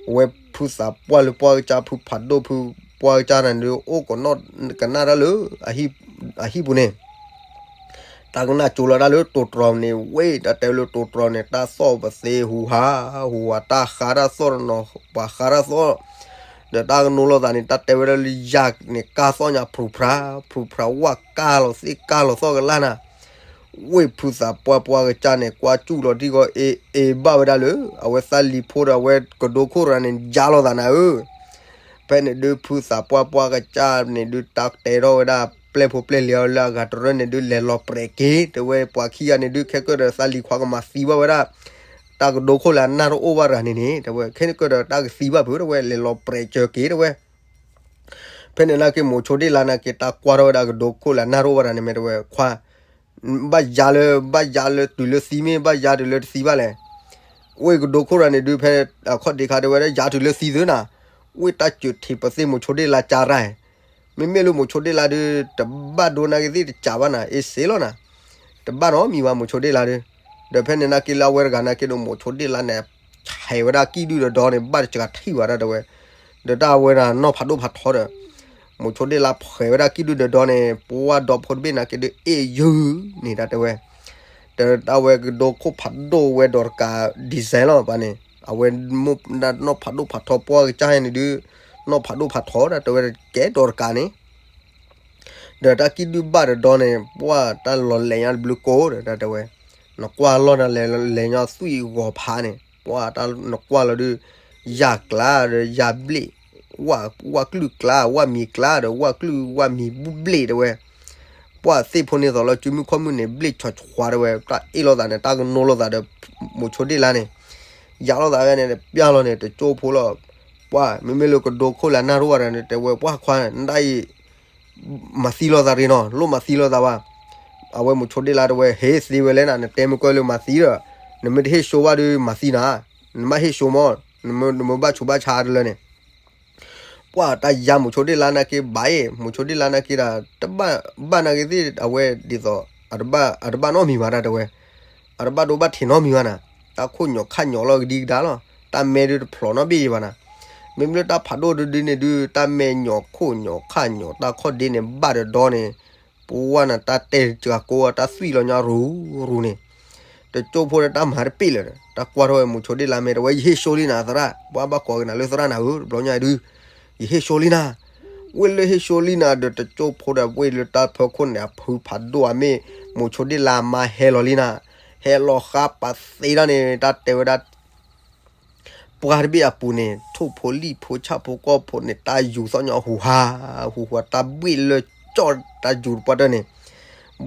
အဝဲဖုသးပှၢ်လၢပှၢ်ကစၢ် ဖုဖးဒိၣ် ဖုပှၢ်ကစၢ်န့ၣ်ဒုး အိၣ်ကနီၣ်ကနၣ်တၢ်လၢ အဟံၣ်ပူၤန့ၣ် တၢ်ကနၣ်ကၠိလီၤတၢ်လၢတိၤတြီၤန့ၣ် ဝဲတၢ်တဲဝဲလၢတိၤတြီၤန့ၣ် တၢ်သီၣ်ပသ့ဟူးဟး ဟူးဟး တၢ်ဃါတၢ်သီၣ်တနီၤ ပှၤဃါတၢ်သီၣ် ဒီးတၢ်ကနိလီၤသးန့ၣ် တၢ်တဲဝဲဒၣ်လၢယၤန့ၣ် ကၢ်သီၣ်ညါဖြူဖြါ ဖြူဖြါ ဝၣ်ကၢ်လီၤသ့ၣ်ကၢ်လီၤသီၣ်ကလၢ်နၤ. ဝဲဖုသးပှၢ်ပှၢ်ကစၢ်န့ၣ် ကွၢ်ကၠူၣ်လီၤတံၢ်ဂီၤ အ့ အ့ဘၣ်ဝဲဒၣ်လၢ အဝဲသးလံၤဖိဒီးအဝဲကဒိခိၣ်တဂၤန့ၣ် ယါလီၤသးနၤဧၢ ဖဲန့ၣ်ဒုး ဖုသးပှၢ်ပှၢ်ကစၢ်န့ၣ်ဒုး တၢ်တဲထီၣ်ဝဲဒၣ် ပျဲၢ်ဖိပျဲၢ်လံၤအီၤလၢအဂၤတရၢၢ်န့ၣ်ဒုး လဲၤလီၤပြဲးက့ၤ တဲဝဲ ပှၤခံဂၤန့ၣ်ဒုး ခဲကၢၢ်ဒီးသးလံၤခွါကမၤသံဘၣ်ဝဲဒၣ် တၢ်ကဒိခိၣ်လၢအနၢ်တအိၣ်ဘၣ်တဂၤန့ၣ်န့ၣ် တဲဝဲ ခဲကၢၢ်ဒီးတၢ်ကသံဘၣ်ဖုး တဲဝဲ လဲၤလီၤပြဲးစၢၤက့ၤ တဲဝဲ ဖဲန့ၣ်နာ်က့ မိၤဆိဒ့ၣ်လါနာ်က့ တၢ်ကွၢ်ထီၣ်ဝဲဒၣ်ကဒိခိၣ်လၢအနၢ်တအိၣ်ဘၣ်တဂၤန့ၣ် မ့ၢ်တဲဝဲ ခွါ ဘၣ်ယါလၢ ဘၣ်ယါလၢတုၤလၢသံမ့ၢ် ဘၣ်ယါတုၤလၢတသံဘၣ်လဲၣ်. ဝဲကဒိခိၣ်တဂၤန့ၣ်ဒုး ဖဲ အခီၣ်ဒ့ခါတဲဝဲဒၣ် ယါတုၤလၢသံသုနၤ. ဝဲတၢ်စၢၤထံးပသ့ၣ်မိၤဆိဒ့ၣ်လါကၢ်ရၢ် မ့မ့ၢ်လၢမိၤဆိဒ့ၣ်လါဒုး တဘၣ်ဒိနာ်က့သ့ၣ်တကးဘၣ်နၤ အ့စ့လီၤနၤ. တဘၣ်နီတမံၤဘၣ်မိၤဆိဒ့ၣ်လါဒုး. ဒီးဖဲန့ၣ်နာ်က့လၢအဝဲတဂၤနာ်က့ဒုး မိၤဆိဒ့ၣ်လါန့ၣ် ဆဲးဝဲဒၣ်ကံၣ်ဒုၣ်ဒီးဒီန့ၣ် ဘၣ်တစှၤထံၣ်ဘၣ်ဒၣ်တဲဝဲ. ဒီးတၢ်အဝဲဒၣ်နီၢ်ဖးဒိၣ်ဖးထီဒီး မိၤဆိဒ့ၣ်လါဖဲးဝဲဒၣ်ကံၣ်ဒုၣ်ဒီးဒီန့ၣ် ပှၢ်ဒီဖိတဘ့ၣ်နာ်က့ဒုး အ့ၣ်ယုၢ်န့ၣ်ဒၣ်တဲဝဲ. ဒီးတၢ်ဝဲကဒိခိၣ်ဖးဒိၣ်ဝဲဒီးတကး design လီၤပှၤန့ၣ် အဝဲမိၢ်နီၢ်ဖးဒိၣ်ဖးထီပှၢ်ကစၢ်န့ၣ်ဒုး နီၢ်ဖးဒိၣ်ဖးထီဒၣ်တဲဝဲကဲဒီးတကးန့ၣ် ဒီးတၢ်ကံၣ်ဒုၣ်ဘၣ်ဒီးဒီန့ၣ် ပှၢ်တၢ်လီၤလဲၤညါတဘျုးကိးဒီးတၢ်တဲဝဲ နကွၢ်လီၤနၤလဲၤညါသွံၣ်ဂီၤဖးန့ၣ် ပှၢ်တၢ်နကွၢ်လီၤဒုး ယၣ်ကျါဒီးယၣ်ဘျ့ၣ် ဝၣ် ဝၣ်ကလုၢ်ကျါ ဝၣ်မံၤကျါဒီးဝၣ်ကလုၢ်ဝၣ်မံၤဘျ့ၣ်တဲဝဲ ပှၢ်သ့ၣ်ဖိန့ၣ်သိးလၢစုမုၢ်ခီၣ်မုၢ်န့ၣ် ဘျ့ၣ်ဆီၣ်ဆွါတဲဝဲ တၢ်အ့ၣ်လိာ်သးန့ၣ် တၢ်ကနိလိာ်သးဒီး မိၤဆိဒ့ၣ်လါန့ၣ် ယၣ်လိာ်သးဝဲန့ၣ် ပျၢ်လီၤန့ၣ် တကၠိဖိလီၤ ပှၢ် မ့မ့ၢ်လၢကဒိခိၣ်လၢအနၢ်ရိၣ်ဝဲဒၣ်န့ၣ် တဲဝဲ ပှၢ်ခွါ နဒၣ်အံၤ မၤသံလိာ်သးရ့ၣ်နီၤ လိၣ်မၤသံလိာ်သးဘၣ်. အဝဲမိၤဆိဒ့ၣ်လါတဲဝဲ ဟ့သ့ဝဲလဲၣ်နၤ နတဲမ့ၢ်ကွၢ်လၢမၤသံဒီး နမ့ၢ်တဟ့ၣ်ဆိဘၣ်ဒီးမၤသံနၤ နဘၣ်ဟ့ၣ်ဆိမီၢ် နမ့ၢ်ဘၣ်ဆူးဘၣ်ဆါတလၢန့ၣ် ပှၢ်တၢ်ယါမိၤဆိဒ့ၣ်လါနာ်က့ဘၣ်အံၤ မိၤဆိဒ့ၣ်လါနာ်က့ဒီး တဘၣ်ဘၣ်နာ်က့သ့ၣ် အဝဲဒ်သိး အတဘၣ်နီတမံၤဘၣ်ဒၣ်တဲဝဲ အတဘၣ်ဒိဘၣ်ထံးနီတမံၤဘၣ်နၤ တၢ်ခိၣ်ညိးခၣ်ညိးလီၤကဒံကဒါလီၤ တၢ်မဲဒုးတဖျိးနီတဘ့ၣ်ဘၣ်နၤ မ့မ့ၢ်လၢတၢ်ဖးဒိၣ်ဒုဒုန့ၣ်ဒုး တၢ်မဲညိးခိၣ်ညိးခၣ်ညိး တၢ်ခီၣ်ဒ့န့ၣ် ဘၣ်ဒီးဒီန့ၣ် ပဝဲနၤတၢ်တဲစှၤကိး တၢ်သွံၣ်လီၤညါရူၤရူၤန့ၣ် တကၠိဖိဒီးတၢ်မၤတပ့ၢ်လၢၤဒီး တၢ်ကွၢ်ထီၣ်ဝဲမိၤဆိဒ့ၣ်လါမဲာ် တဲဝဲ ယဟ့ၣ်ဆိလံနၤသရၣ် ပှၢ်ဘၣ်ကိးက့ၤနၤလၢသရၣ်နၤဧၢ တဘျီညါဒုး ယဟ့ၣ်ဆိလံနၤ ဝ့ၢ်လၢဟ့ၣ်ဆိလံနၤဒီး တကၠိဖိဒီးဝ့ၢ်လၢတၢ်ဖၢခိၣ်န့ၣ် အဖုဖးဒိၣ်အမ့ၢ် မိၤဆိဒ့ၣ်လါမါဟဲလီၤလံနၤ ဟဲလီၤဃါပာ်သ့ဒၣ်န့ၣ် တၢ်တဲဝဲဒၣ် ပှၢ်တဘ့ၣ်အပူၤန့ၣ် ထိၣ်ဖိလံၣ်ဖိဆၣ်ဖိကီၢ်ဖိန့ၣ် တၢ်ယူၤသီၣ်ညီဟူးဟး ဟူးဟူး တၢ်ဘှ့ၣ်လၢကၠီၣ်တၢ်ယူၤတပှၢ်တၢၢ်န့ၣ်,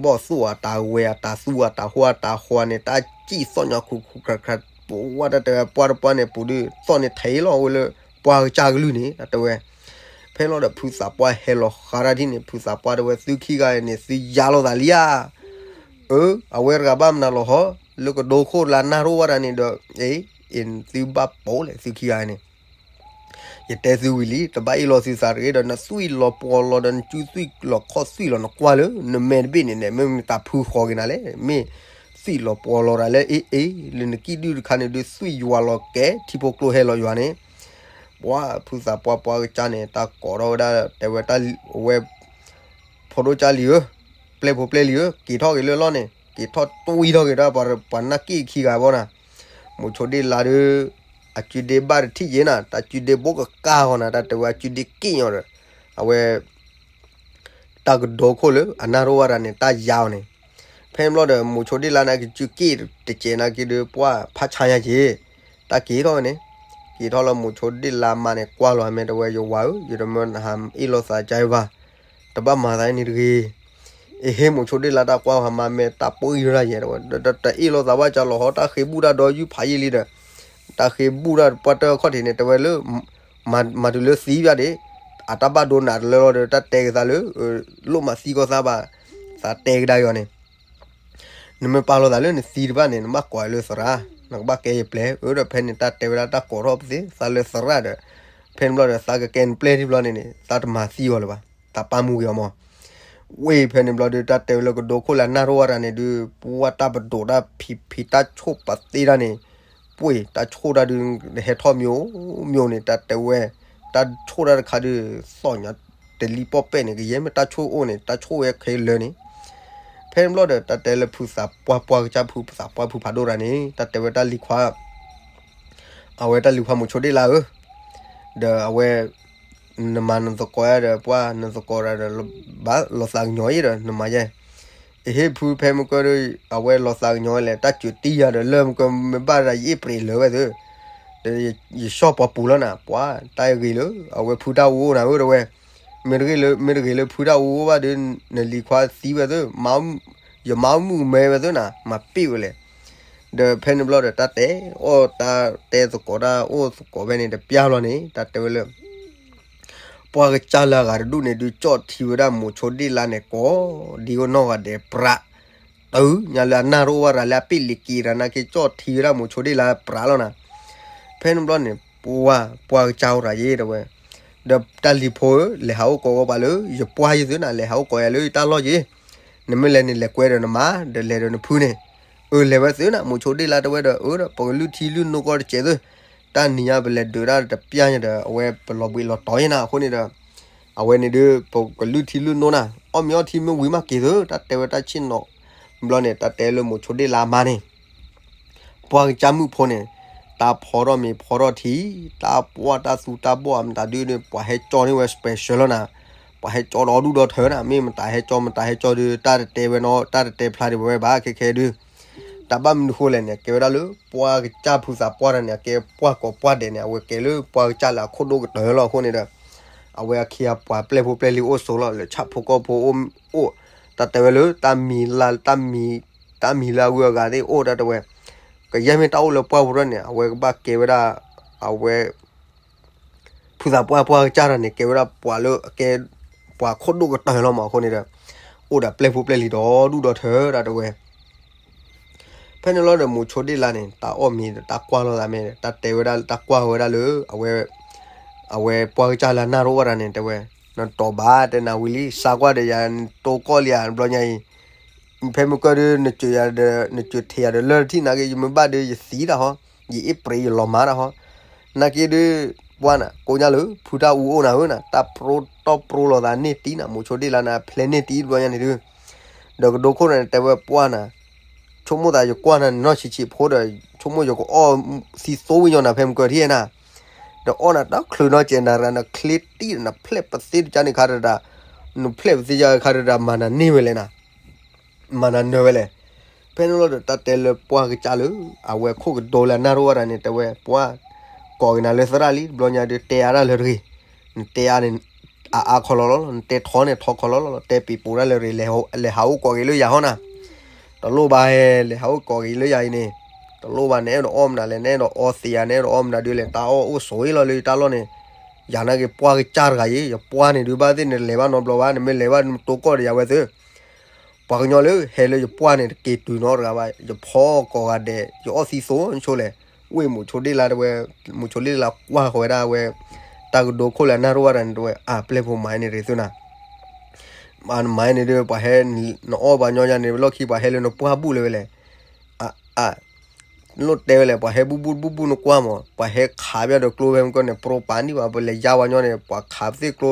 ဘီၣ်သိၣ်အတၢ်ဝဲ အတၢ်သူအတၢ်ဟိအတၢ်ဃီန့ၣ် တၢ်စံၣ်သီၣ်ညီခူခူခါခါ, ပဝဲတၢ်တဲဝဲပှၢ်တပှၢ်န့ၣ် ပူၤဒုးသီၣ်န့ၣ်ထဲလီၤဝဲလၢ ပှၢ်ကစၢ်ကလုၢ်န့ၣ် တၢ်တဲဝဲ. ဖဲလီၤဒီးဖုသးပှၢ်ဟဲလီၤဃးတၢ်ထံၣ်န့ၣ် ဖုသးပှၢ်တဲဝဲ သုခံဂၤအံၤန့ၣ် သုယါလိာ်သးလံဧါ. အၢ, အဝဲတဂၤဘၣ်မနုၤလီၤဟီ, လၢကဒိခိၣ်လၢအနၢ်ရိၣ်ဝဲဒၣ်န့ၣ်ဒီး, အ့, အ့ၣ်သုဘၣ်ပိာ်လဲၣ်သုခံဂၤန့ၣ်, ယတဲသုဝံၤလံ တဘၣ်အ့ၣ်လိာ်သုသးတဂ့ၤဒီး နသွံၣ်လီၤပှီၤလီၤဒီး နစုသွံၣ်လီၤခီၣ်သွံၣ်လီၤ နကွၢ်လၢ နမဲာ်တဘ့ၣ်န့ၣ်န့ၣ် မ့ၢ်မ့ၢ်တၢ်ဖုဃီက့ၤနၤလဲၣ်, မ့ၢ်သွံၣ်လီၤပှီၤလီၤဒၣ်လဲၣ် အ့ၣ်အ့ၣ် လၢနကံၣ်ဒုၣ်တခါန့ၣ်ဒုး သွံၣ်ယွၤလီၤကဲ ထံဖိကျိဟဲလီၤယွၤန့ၣ်, ပှၢ်ဖုသးပှၢ်ပှၢ်ကစၢ်န့ၣ် တၢ်ကိးထီၣ်ဝဲဒၣ် တဲဝဲတၢ်ဝဲ ဖိဒိၣ်ကၢ်လံၤဧၢ, ပျဲၢ်ဖိပျဲၢ်လံၤဧၢ, က့ၤထီၣ်က့ၤလၢလီၢ်န့ၣ် က့ၤထီၣ်တွံထီၣ်က့ၤဒီး ပှၤနၢ်က့ၣ်ခံဂၤဘီနၤ, မိၤဆိဒ့ၣ်လါဒီး အစုဒ့ဘၣ်တထံၣ်ယဲနၤ, တၢ်စုဒ့ဘိကကါဃီနၤ, တၢ်တဲဝဲအစုဒ့က့ၣ်ညီဒီး အဝဲ တၢ်ကဒိခိၣ်လၢအနၢ်ရိၣ်ဝဲဒၣ်န့ၣ် တၢ်ယါအီၤန့ၣ်, ဖဲန့ၣ်ဘျီဒီး မိၤဆိဒ့ၣ်လါန့ၣ် ကစုက့ၣ်တစဲးနာ်က့ဒီး ပှၢ်ဖးဆါညါက့ၤ, တၢ်က့ၤထီၣ်ဝဲန့ၣ်, က့ၤထီၣ်လၢမိၤဆိဒ့ၣ်လါမါန့ၣ် ကွၢ်လီၤမ့ၢ်တဲဝဲ ယဝၤဧၢ, ယတမၢနဟးအ့ၣ်လိာ်သးကါဘၣ်, တဘၣ်မၤသးန့ၣ်တဂ့ၤ အ့ဟ့ မိၤဆိဒ့ၣ်လါတၢ်ကွၢ်ဟးမါမ့ၢ်တၢ်ပှၢ်အံၤဒၣ်ယဲ တဝဲ တအ့ၣ်လိာ်သးဘၣ်ကၢလီၤဟီ တၢ်ဃ့ဘူၣ်တၢ်ဒီးယုၢ်ဖးယံာ်လံဒီး, တၢ်ဃ့ဘူၣ်တၢ်ပှၢ်တၢၢ်အခီၣ်ထံးန့ၣ် တဝဲလၢ မၤတုၤလၢသံဘၣ်ဒံး, အတၢ်ဘၣ်ဒိနးတလၢလီၤဒီး တၢ်တဲကသးလၢ လိၣ်မးသံကီၢ်သးဘၣ်, သးတဲကဒါက့ၤအီၤန့ၣ် နမ့ၢ်ပာ်လီၤသးလၢနသံတဘၣ်န့ၣ် နဘၣ်ကိးလၢသရၣ်, နကဘၣ်ကဲယပျဲၢ်, အၢဒီးဖဲန့ၣ် တၢ်တဲဝဲဒၣ်တၢ်ကိးထီၣ်ပသ့သးလၢသရၣ်ဒီး, ဖဲန့ၣ်ဘျီဒီး သးကကဲနပျဲၢ်ထံဘျီန့ၣ်န့ၣ် သးတမၤသံအီၤလၢၤဘၣ်, သးပာ်မူက့ၤအီၤမး. ဝဲဖဲန့ၣ်ဘျီဒီး တၢ်တဲဝဲလၢကဒိခိၣ်လၢအနၢ်ရိၣ်ဝဲဒၣ်န့ၣ်ဒုး ပှၢ်တၢ်ပဒိးတၢ်ဖံးဖံးတၢ်ဆိၣ်ပသ့တၢ်န့ၣ်, ပှ့ၢ်တၢ်ဆိၣ်တၢ်ဒုး ဟဲထီၣ်မံၤမံၤန့ၣ် တၢ်တဲဝဲ, တၢ်ဆိၣ်တၢ်တခါဒုး သီၣ်ညါတလံပီၣ်ပဲၣ်န့ၣ် ကယဲၢ်မ့ၢ်တၢ်ဆိၣ်အိၣ်န့ၣ် တၢ်ဆိၣ်ဝဲခဲလၢာ်န့ၣ်, ဖဲန့ၣ်ဘျီဒီး တၢ်တဲလၢဖုသးပှၢ်ပှၢ်ကစၢ်ဖုသးပှၢ်ဖုဖးဒိၣ်တၢ်န့ၣ် တၢ်တဲဝဲတၢ်လံၤခွါ အဝဲတၢ်လံၤခွါမိၤဆိဒ့ၣ်လါဧၢ, ဒီးအဝဲ နမၤနသကိးယၤဒီး ပှၢ်နသကိးတၢ်ဒီး ဘၣ်လီၤသးကညီၤအံၤဒီး နမၤယဲ, အဟ့ၣ်ဖုဖဲမုၢ်ကၢၢ်ဒီး အဝဲလီၤသးကညီၤလဲၣ် တၢ်စၢၤတံၢ်ယၤဒီး လၢမုၢ်ကၢၢ်မ့ၢ်ဘၣ်ဒၣ်ယအ့ၣ်ပြံးလၢာ်ဝဲသ့, ဒီးယဆီၣ်ပှၤပူၤလီၤနၤ ပှၢ်တၢ်ဂ့ၤလၢ အဝဲဖုတၢ်အူအိၣ်နၤဧၢ တဝဲ, မ့ၢ်တဂ့ၤလၢ မ့ၢ်တဂ့ၤလၢဖုတၢ်အူအိၣ်ဘၣ်ဒီး နလံၤခွါသံဝဲသ့, ယမါမုၣ်မဲဝဲသ့နၤ မၤပ့ၢ်ဝဲလဲၣ်, ဒီးဖဲန့ၣ်ဘျီဒီး တၢ်တဲအီၣ်တၢ်တဲသကိးတၢ်အိၣ်သကိးဖဲန့ၣ် တပျၢ်လီၤန့ၣ် တၢ်တဲဝဲလၢ ပှၢ်ကစၢ်လၢအဂၤတဒူၣ်န့ၣ်ဒုး ကၠီၣ်ထံဝဲဒၣ်မိၤဆိဒ့ၣ်လါန့ၣ် ကိးဒံကိးနီၢ်ဂၤဒဲးပြး, တုၤညါလၢအနၢ်ရိၣ်ဝဲဒၣ်လၢအပ့ၢ်လံၤက့ၤတၢ်နာ်က့ ကၠီၣ်ထံဝဲဒၣ်မိၤဆိဒ့ၣ်လါပြးလီၤနၤ, ဖဲန့ၣ်ဘျီန့ၣ် ပှၢ်ပှၢ်ကစၢ်အိၣ်ရၤယ့ တဝဲ, ဒီးတၢ်လံၤဖိဧၢ လဲၤဟးအိၣ်ကိးဂီၢ်ပှၤလၢ ယပှၢ်ယသုနၤ လဲၤဟးအိၣ်ကိးယၤလၢယတၢ်လီၢ်ယ့, နမ့ၢ်လဲၤန့ၣ် လဲၤကွဲဒီးနမါ ဒီးလဲၤဒီးနဖုန့ၣ်, အၢ လဲၤဝဲသုနၤ မိၤဆိဒ့ၣ်လါတဝဲဒီး အၢ ဒီးပကလုၢ်ထံလုၢ်နိကီၢ်တစဲးသု, တၢ်နံၤညါပလဲၤဒုးဒၣ်တပျၢ်ညါဒီး အဝဲပလီၤဘှံးလီၤတီၤယဲနၤ အဃိန့ၣ်ဒီး အဝဲန့ၣ်ဒုး ပကလုၢ်ထံလုၢ်နိနၤ အီၣ်မ့ၤအီထံမ့ၢ်ဝံၤမးက့ၤသု တၢ်တဲဝဲတၢ်ဆ့ၣ်နီၤ, ဘျီန့ၣ် တၢ်တဲလၢမိၤဆိဒ့ၣ်လါမါန့ၣ် ပှၢ်ကစၢ်မုၣ်ဖိန့ၣ် တၢ်ဖီထီၣ်မ့ၤဖီထီၣ်ထံ, တၢ်ပှၢ်တၢ်သူတၢ်ဘီၣ်အမတၤဒုးန့ၣ် ပှၤဟဲကၠီန့ၢ်ဝဲ special လီၤနၤ, ပှၤဟဲကၠီဒီးအီၣ်ဒူၣ်ဒီထၢနၤ, မ့ၢ်မတၤဟဲကၠီမတၤဟဲကၠီဒုး တၢ်တတဲဝဲနီၤ တၢ်တတဲဖျါဒံးဝဲဘၣ်ခဲခဲဒုး, တၢ်ဘၣ်မနုၤဃိလဲၣ်န့ၣ် ကဲဝဲဒၣ်လၢ ပှၢ်ကစၢ်ဖုသးပှၢ်တၢ်န့ၣ် အကဲပှၢ်ကိးပှၢ်ဒဲးန့ၣ် အဝဲကဲလၢပှၢ်ကစၢ်လၢအခိၣ်ဒိၣ်ကတၢၢ်လီၤအဃိန့ၣ်ဒီး အဝဲအခ့အပှၤပျဲၢ်ဖိပျဲၢ်လံၤအိၣ်ဆိးလီၤ လၢဆၣ်ဖိကီၢ်ဖိအိၣ်, အိၣ်, တၢ်တဲဝဲလၢ တၢ်မံၤလၢ တၢ်မံၤလၢအဂုၤအဂၤသ့ၣ်အိၣ်တၢ်တဲဝဲ, ကယဲၢ်မ့ၢ်တၢ်အိၣ်လၢပှၢ်ဖိထီၣ်န့ၣ် အဝဲကဘၣ်ကဲဝဲဒၣ်, အဝဲ ဖုသးပှၢ်ပှၢ်ကစၢ်တၢ်န့ၣ် ကဲဝဲဒၣ်ပှၤလၢအကဲ, ပှၤခိၣ်ဒိၣ်ကတၢၢ်လီၤမးအဃိန့ၣ်ဒီး, အိၣ်ဒီးပျဲၢ်ဖိပျဲၢ်လံၤဒီးဒူၣ်ဒီထၢတၢ်တဲဝဲ ဖဲန့ၣ်လီၤဒီးမိၤဆိဒ့ၣ်လါန့ၣ် တၢ်အီၣ်မ့ၤဒီးတၢ်ကွၢ်လိာ်သးမ့ၢ် တၢ်တဲဝဲဒၣ်တၢ်ကွၢ်ဝဲဒၣ်လၢ အဝဲ, အဝဲပှၢ်ကစၢ်လၢအနၢ်ရိၣ်ဝဲဒၣ်န့ၣ် တဲဝဲ, နတီၤဘၣ်တဲနၤဝံၤလံ စါကွၢ်ဒီးယၤ နတိကီၢ်လံဧါ ဘျီညါအံၤ, ဖဲမုၢ်ကၢၢ်ဒုး နစၢၤယၤဒီး နစၢၤထံးယၤဒီးလၢၢ်တထံၣ်နာ်က့ ယမ့ၢ်ဘၣ်ဒီးယသံတၢ်ဟီ, ယအ့ၣ်ပြံးယလီၤမၤတၢ်ဟီ, နာ်က့ဒုး, ပှၢ်နၤ ကိးညါလၢ ဖုတၢ်အူအိၣ်နၤဧၢနၤ တၢ်ပြိတီၢ်ပြိလိာ်သးန့ၢ်တံၢ်နၤ မိၤဆိဒ့ၣ်လါနၤ ဖျဲးန့ၢ်တံၢ်ဘျီညါန့ၣ်ဒုး ဒီးကဒိခိၣ်န့ၣ် တဲဝဲပှၢ်နၤ, ဆိကမိၣ်သးယကွၢ်နၤန့ၣ်နီၢ်ဆံးဆံးဖိဒီး ဆိကမိၣ်ယကအီၣ်သံသိဝံၤညီနၤ ဖဲမုၢ်ကၢၢ်ထံၣ်နၤ, ဒီးအီၣ်နၤတချုးနီၢ်ကဲးနၤရၤ နချ့တံၢ်နဖျဲးပသ့တကါန့ၣ်ခါတဒၣ်, နဖျဲးပသ့တကါခါတဒၣ် မၤနၤန့ၢ်ဝဲလဲၣ်နၤ, မၤနၤနၢၤဝဲလဲၣ်. ဖဲန့ၣ်လီၤဒီး တၢ်တဲလၢပှၢ်ကစၢ်လၢ အဝဲခိၣ်ကဒိလၢအနၢ်ရိၣ်ဝဲဒၣ်န့ၣ် တဲဝဲပှၢ်, ကိးက့ၤနၤလၢသရၣ်လံ တဘျီညါဒုးတဲအါတၢ်လၢတဂ့ၤ, နတဲအါန့ၣ် အါအါခီလီၤလီၤ, နတဲထီန့ၣ်ထီခီလီၤလီၤ, တဲပံၤပိာ်တၢ်လၢတဂ့ၤ, လဲၤဟးအိၣ်ကိးက့ၤလၢယၤဟီနၤ, တလိၣ်ဘၣ်ဟဲ လဲၤဟးအိၣ်ကိးက့ၤလၢယၤအံၤန့ၣ်, တလိၣ်ဘၣ် နအဲၣ်ဒိးအီၣ်မနုၤလဲၣ်, နအဲၣ်ဒိးအီသံးဧါ, နအဲၣ်ဒိးအီမနုၤဒုးလဲၣ်, တၢ်အီၣ်အိၣ်ဆိးလီၤလၢယတၢ်လီၢ်န့ၣ်, ယၤနာ်က့ၤပှၢ်ကစၢ်တဂၤအံၤ, ယပှၢ်န့ၣ်ဒုး ဘၣ်သ့ၣ်နလဲၤဘၣ်နီတဘျီဘၣ်, နမ့ၢ်လဲၤဘၣ်နတိၢ်ကီၢ်ဒီးယၤဝဲသု ပှၤကညီလၢဟဲလၢယပှၢ်န့ၣ် တက့ၤတုၤနီတဂၤဘၣ်, ယဖီကိးဂၤဒဲး ယအီၣ်သံသိးဆိလဲၣ်, ဝ့ၢ်မိးဆိဒ့လါတဲဝဲ, မိးဆိဒ့လါကွၢ်ဃီၤဝဲဒၣ်ဝဲ, တၢ်ကဒိခိၣ်လၢအနၢ်တအိၣ်ဘၣ်ဒီးန့ၣ်တဲဝဲ, အပျဲၢ်ဖိမၤန့ၣ်ရ့သုနၤ, မၤန့ၣ်ဒုး ပှၤဟဲ, နအီၣ်ပှၤညီယၤန့ၣ် လီၢ်ခံပှၤဟဲလၢ နပှၢ်ဘူၣ်လၢၤဝဲလဲၣ်, အ အ လိၣ်တဲဝဲလဲၣ်, ပှၤဟဲဘူၣ်ဘူၣ်ဘူၣ်ဘူၣ်နကွၢ်မး, ပှၤဟဲခးပျၢ်ဒီးကျိဖဲမုၢ်ကီၢ်န့ၣ် ပရိပာ်နံၣ်ဘၣ်, ပလဲၤယါဝဲညီန့ၣ် ပှၤခးသ့ၣ်ကျိ,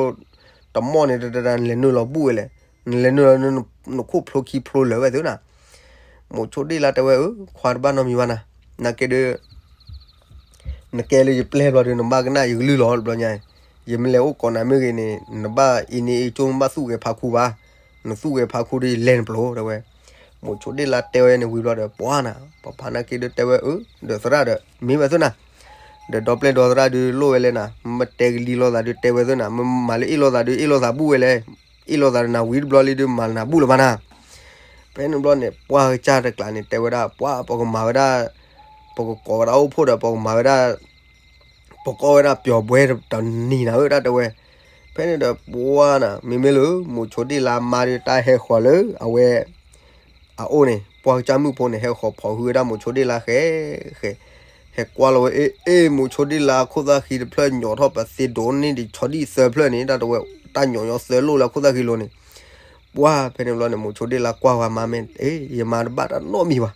တမီၢ်န့ၣ်တတတ နလဲၤနုာ်လီၤဘူၣ်ဝဲလဲၣ်, နလဲၤနုာ်လီၤ နခိၣ်ဖျိခံဖျိလၢာ်ဝဲသုနၤ, မိးဆိဒ့လါတဲဝဲ, အၢ ခွါတဘၣ်နီတမံၤဘၣ်နၤ, နာ်က့ဒုး နကဲလၢယပျဲၢ်ဘျီဒုး နဘၣ်ကနၣ်ယကလုၢ်လီၤတဘျီညါ, ယမ့ၢ်လဲၤအိၣ်ကိးနၤမ့ၢ်ဂ့ၤန့ၣ် နဘၣ်အ့န့အ့ကၠိ နဘၣ်သူၣ်ဂဲၤဖးခူဘၣ်, နသူၣ်ဂဲၤဖးခူဒီး ယလဲၤနပျိၤတဲဝဲ, မိးဆိဒ့လါတဲဝဲန့ၣ်ဝံၤဘျီဒီး ပှၤနၤ, ပှၤဖးနာ်က့ဒုးတဲဝဲ, အၢ ဒီးသရၣ်ဒီး မ့ၢ်ဝဲသုနၤ, ဒီးဒီပျဲၢ်ဒီသရၣ်ဒုးလိၣ်ဝဲလဲၣ်နၤ, မ့ၢ်တဲကလံၤလိာ်သးဒုးတဲဝဲသုနၤ, မ့ၢ်မၤလၢအ့ၣ်လိာ်သးဒုး အ့ၣ်လိာ်သးဘူၣ်ဝဲလဲၣ်, အ့ၣ်လိာ်သးဒီးနၤဝံၤတဘျီလံဒုး မၤနၤဘူၣ်လၢၤဘၣ်နၤ ဖဲန့ၣ်ဘျီန့ၣ် ပှၢ်ကစၢ်တကျးန့ၣ် တဲဝဲဒၣ် ပှၢ် ပကမၤဝဲဒၣ်, ပကကိးဝဲဒၣ်အိၣ်ဖှိၣ်ဒီး ပကမၤဝဲဒၣ်, ပကအီၣ်ဝဲဒၣ်ပျီၤဘှဲတနံၤနၤဧၢ တၢ်တဲဝဲ, ဖဲန့ၣ်ဒီးပှၢ်နၤ မ့မ့ၢ်လၢ မိးဆိဒ့လါမါဒီး တၢ်ဟဲဃီၤလၢအဝဲ အအိၣ်န့ၣ် ပှၢ်ကစၢ်မုၣ်ဖိန့ၣ် ဟဲဃီၤဖိးဟုဝဲဒၣ်မိးဆိဒ့လါဃဲဃဲ, ဟဲကွၢ်လီၤဝဲ အ့ အ့ မိးဆိဒ့လါ ခိၣ်သၣ်ဃံတဖျၢၣ် ညီထီၣ်ပသ့ဒိးန့ၢ်ဒံးဆီဒံၣ်သၢဖျၢၣ်န့ၣ် တၢ်တဲဝဲ, တၢ်ညီညီသၢလိၣ်လၢအခိၣ်သၣ်ဃံလိၤန့ၣ်, ပှၢ် ဖဲန့ၣ်ဘျီန့ၣ် မိးဆိဒ့လါကွၢ်ဝဲမါမ့ၢ်, အ့ ယမါတဘၣ်တၢ်နီတမံၤဘၣ်,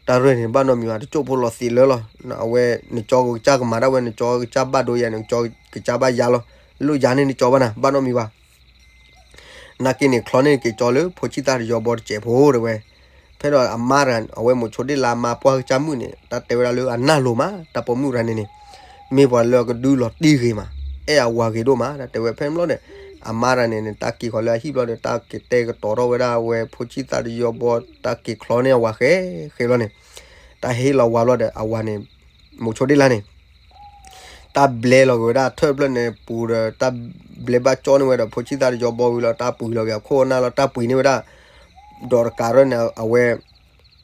တၢ်ရဲၣ်န့ၣ် ဘၣ်နီတမံၤဘၣ်, တကၠိၣ်ဖိလီၤသံးလၢလီၤ, အဝဲ နကၠီကစၢ်ကမၤဒၣ်ဝဲ နကၠီကစၢ်ဘၣ်ဒိယၤ နကၠီကစၢ်ဘၣ်ယၤလီၤ, လိၣ်ယၤန့ၣ်နကၠီဘၣ်နၤ ဘၣ်နီတမံၤဘၣ် နာ်က့န့ၣ် ချီန့ၢ်က့ၤကၠီလၢဖိဆံၣ်သၣ်တယီဘီတစဲးဖိတဲဝဲ, ဖဲဒီးအမါတဂၤ အဝဲမိးဆိဒ့လါမါပှၢ်ကစၢ်မုၣ်န့ၣ် တၢ်တဲဝဲဒၣ်လၢအနၢ်လိၤမး တၢ်ပိာ်မုၣ်တဂၤန့ၣ်န့ၣ်, မ့ၢ်ပှၤလၢအကဒုလီၤတံၢ်ဂ့ၤမး, အဲၣ်အဝၤဂ့ၤဒိၣ်မး တၢ်တဲဝဲ ဖဲန့ၣ်ဘျီန့ၣ်, အမါတဂၤန့ၣ်န့ၣ် တၢ်က့ၤဃီၤလၢအဟံၣ်ဘျီဒီး တၢ်က့ၤတဲကတီၤထီၣ်ဝဲဒၣ်အဝဲဖိဆံၣ်သၣ်တယီဘီ တၢ်က့ၤချီန့ၢ်အဝၤဃဲဃဲဘျီန့ၣ်, တၢ်ဟ့ၣ်လီၤဝၤဘျီဒီး အဝၤန့ၣ်, မိးဆိဒ့လါန့ၣ် တၢ်ဘျဲလီၤက့ၤဝဲဒၣ်ထၢၣ်ဖျၢၣ်န့ၣ်ပူၤဒီး တၢ်ဘျဲဘၣ်ကၠီန့ၢ်ဝဲဒီး ဖိဆံၣ်သၣ်တယီဘီဝံၤလီၤ တၢ်ပှံၤလီၤက့ၤအခိၣ်အနၢ်လီၤ တၢ်ပှံၤန့ၢ်ဝဲဒၣ်, ဒီးတကးရၢၢ်န့ၣ် အဝဲ,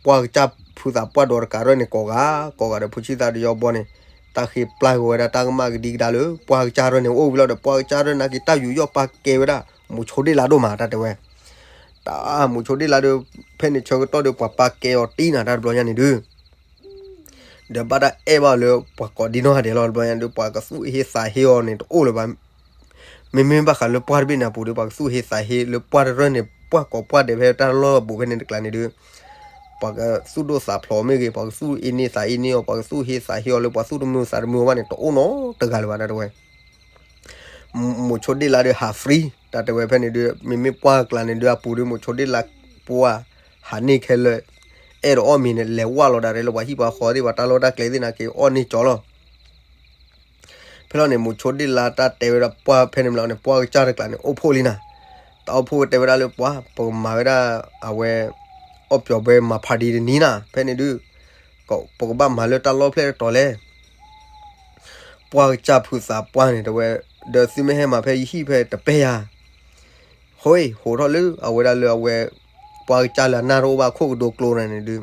ပှၢ်ကစၢ်ဖုသးပှၢ်ဒီးတကးရၢၢ်န့ၣ် ကိးဂၤ, ကိးဂၤဒီးဖိဆံၣ်သၣ်တယီဘီန့ၣ်, တၢ်ဃ့ပျၢ်က့ၤဝဲဒၣ်တၢ်ကမၣ်ကဒံကဒါလၢ ပှၢ်ကစၢ်ရၢၢ်န့ၣ်အိၣ်ဝံၤလီၤဒီး ပှၢ်ကစၢ်ရၢၢ်နာ်က့ၤတၢ်ယူးယီၣ်ပာ်ကဲဝဲဒၣ် မိးဆိဒ့လါဒိၣ်မး တၢ်တဲဝဲ, တၢ်မိးဆိဒ့လါဒီး, ဖဲန့ၣ်ဆၢကတီၢ်ဒီး ပှၤပာ်ကဲအီၤတံၢ်နၤ တၢ်တဘျီညါန့ၣ်ဒုး ဒီးဘၣ်တၢ်အဲၣ်ဘၣ်လၢပှၤကိးဒံနီၢ်ဂၤဒဲးလီၤ တဘျီညါဒုး ပှၤကသူၣ်ဟ့သးဟ့အီၤန့ၣ် တအိၣ်လၢၤဘၣ်, မ့မ့ၢ်ဘၣ်ဃးလၢပှၢ်တဘ့ၣ်န့ၣ်အပူၤဒီး ပှၤကသူၣ်ဟ့သးဟ့လၢပှၢ်တရၢၢ်န့ၣ် ပှၢ်ကိးပှၢ်ဒဲးဖဲတၢ်လီၢ်အပူၤဖဲန့ၣ်တကျါန့ၣ်ဒုး, ပှၤကသူၣ်ဒိၣ်သးဖျိးမ့ၢ်ဂ့ၤ ပှၤကသူၣ်အ့န့သးအ့န့အီၤ ပှၤကသူၣ်ဟ့သးဟ့အီၤလၢပှၤသူၣ်တမုာ်သးတမုာ်ဘၣ်န့ၣ် တအိၣ်နီတဂၤလၢၤဘၣ် တၢ်တဲဝဲ မိးဆိဒ့လါဒီးဟး free တၢ်တဲဝဲဖဲန့ၣ်ဒုး မ့မ့ၢ်ပှၢ်ကျါန့ၣ်ဒုး အပူၤဒုး မိးဆိဒ့လါပှၢ်ဟးန့ၢ်ခဲလၢာ်, အဲၣ်ဒိးအီၣ်မ့ၤန့ၣ် လဲၤဝဲလီၤဒၣ်ရဲၣ်လၢပှၤဟံၣ်ပှၤဃီသ့ၣ် ပှၤတၢ်လီၢ်တၢ်ကျဲသ့ၣ်နာ်က့ၤအီၣ်န့ၢ်ကၠီလီၤ. ဖဲလီၤန့ၣ် မိးဆိဒ့လါတၢ်တဲဝဲဒၣ်ပှၢ်ဖဲန့ၣ်မးလီၤန့ၣ် ပှၢ်ကစၢ်တကျါန့ၣ် အိၣ်ဖှိၣ်လံနၤ, တၢ်အိၣ်ဖှိၣ်တဲဝဲဒၣ်လၢပှၢ် ပကမၤဝဲဒၣ် အဝဲ အီၣ်ပျီၤဘဲမၤ party တနံၤနၤ ဖဲန့ၣ်ဒုး ပကဘၣ်မၤလၢတၢ်လီၢ်ဖျဲၣ်တတီၤလဲၣ် ပှၢ်ကစၢ်ဖုသးပှၢ်န့ၣ်တဲဝဲ, ဒီးသုမ့ၢ်ဟဲမၤဖဲယဟံၣ်ဖဲတပဲယၤ, ဃိ ဟိးထီၣ်လၢအဝဲဒၣ်လၢအဝဲ ပှၢ်ကစၢ်လၢအနၢ်တအိၣ်ဘၣ်ခိၣ်ကဒိကျိန့ၣ်ဒုး,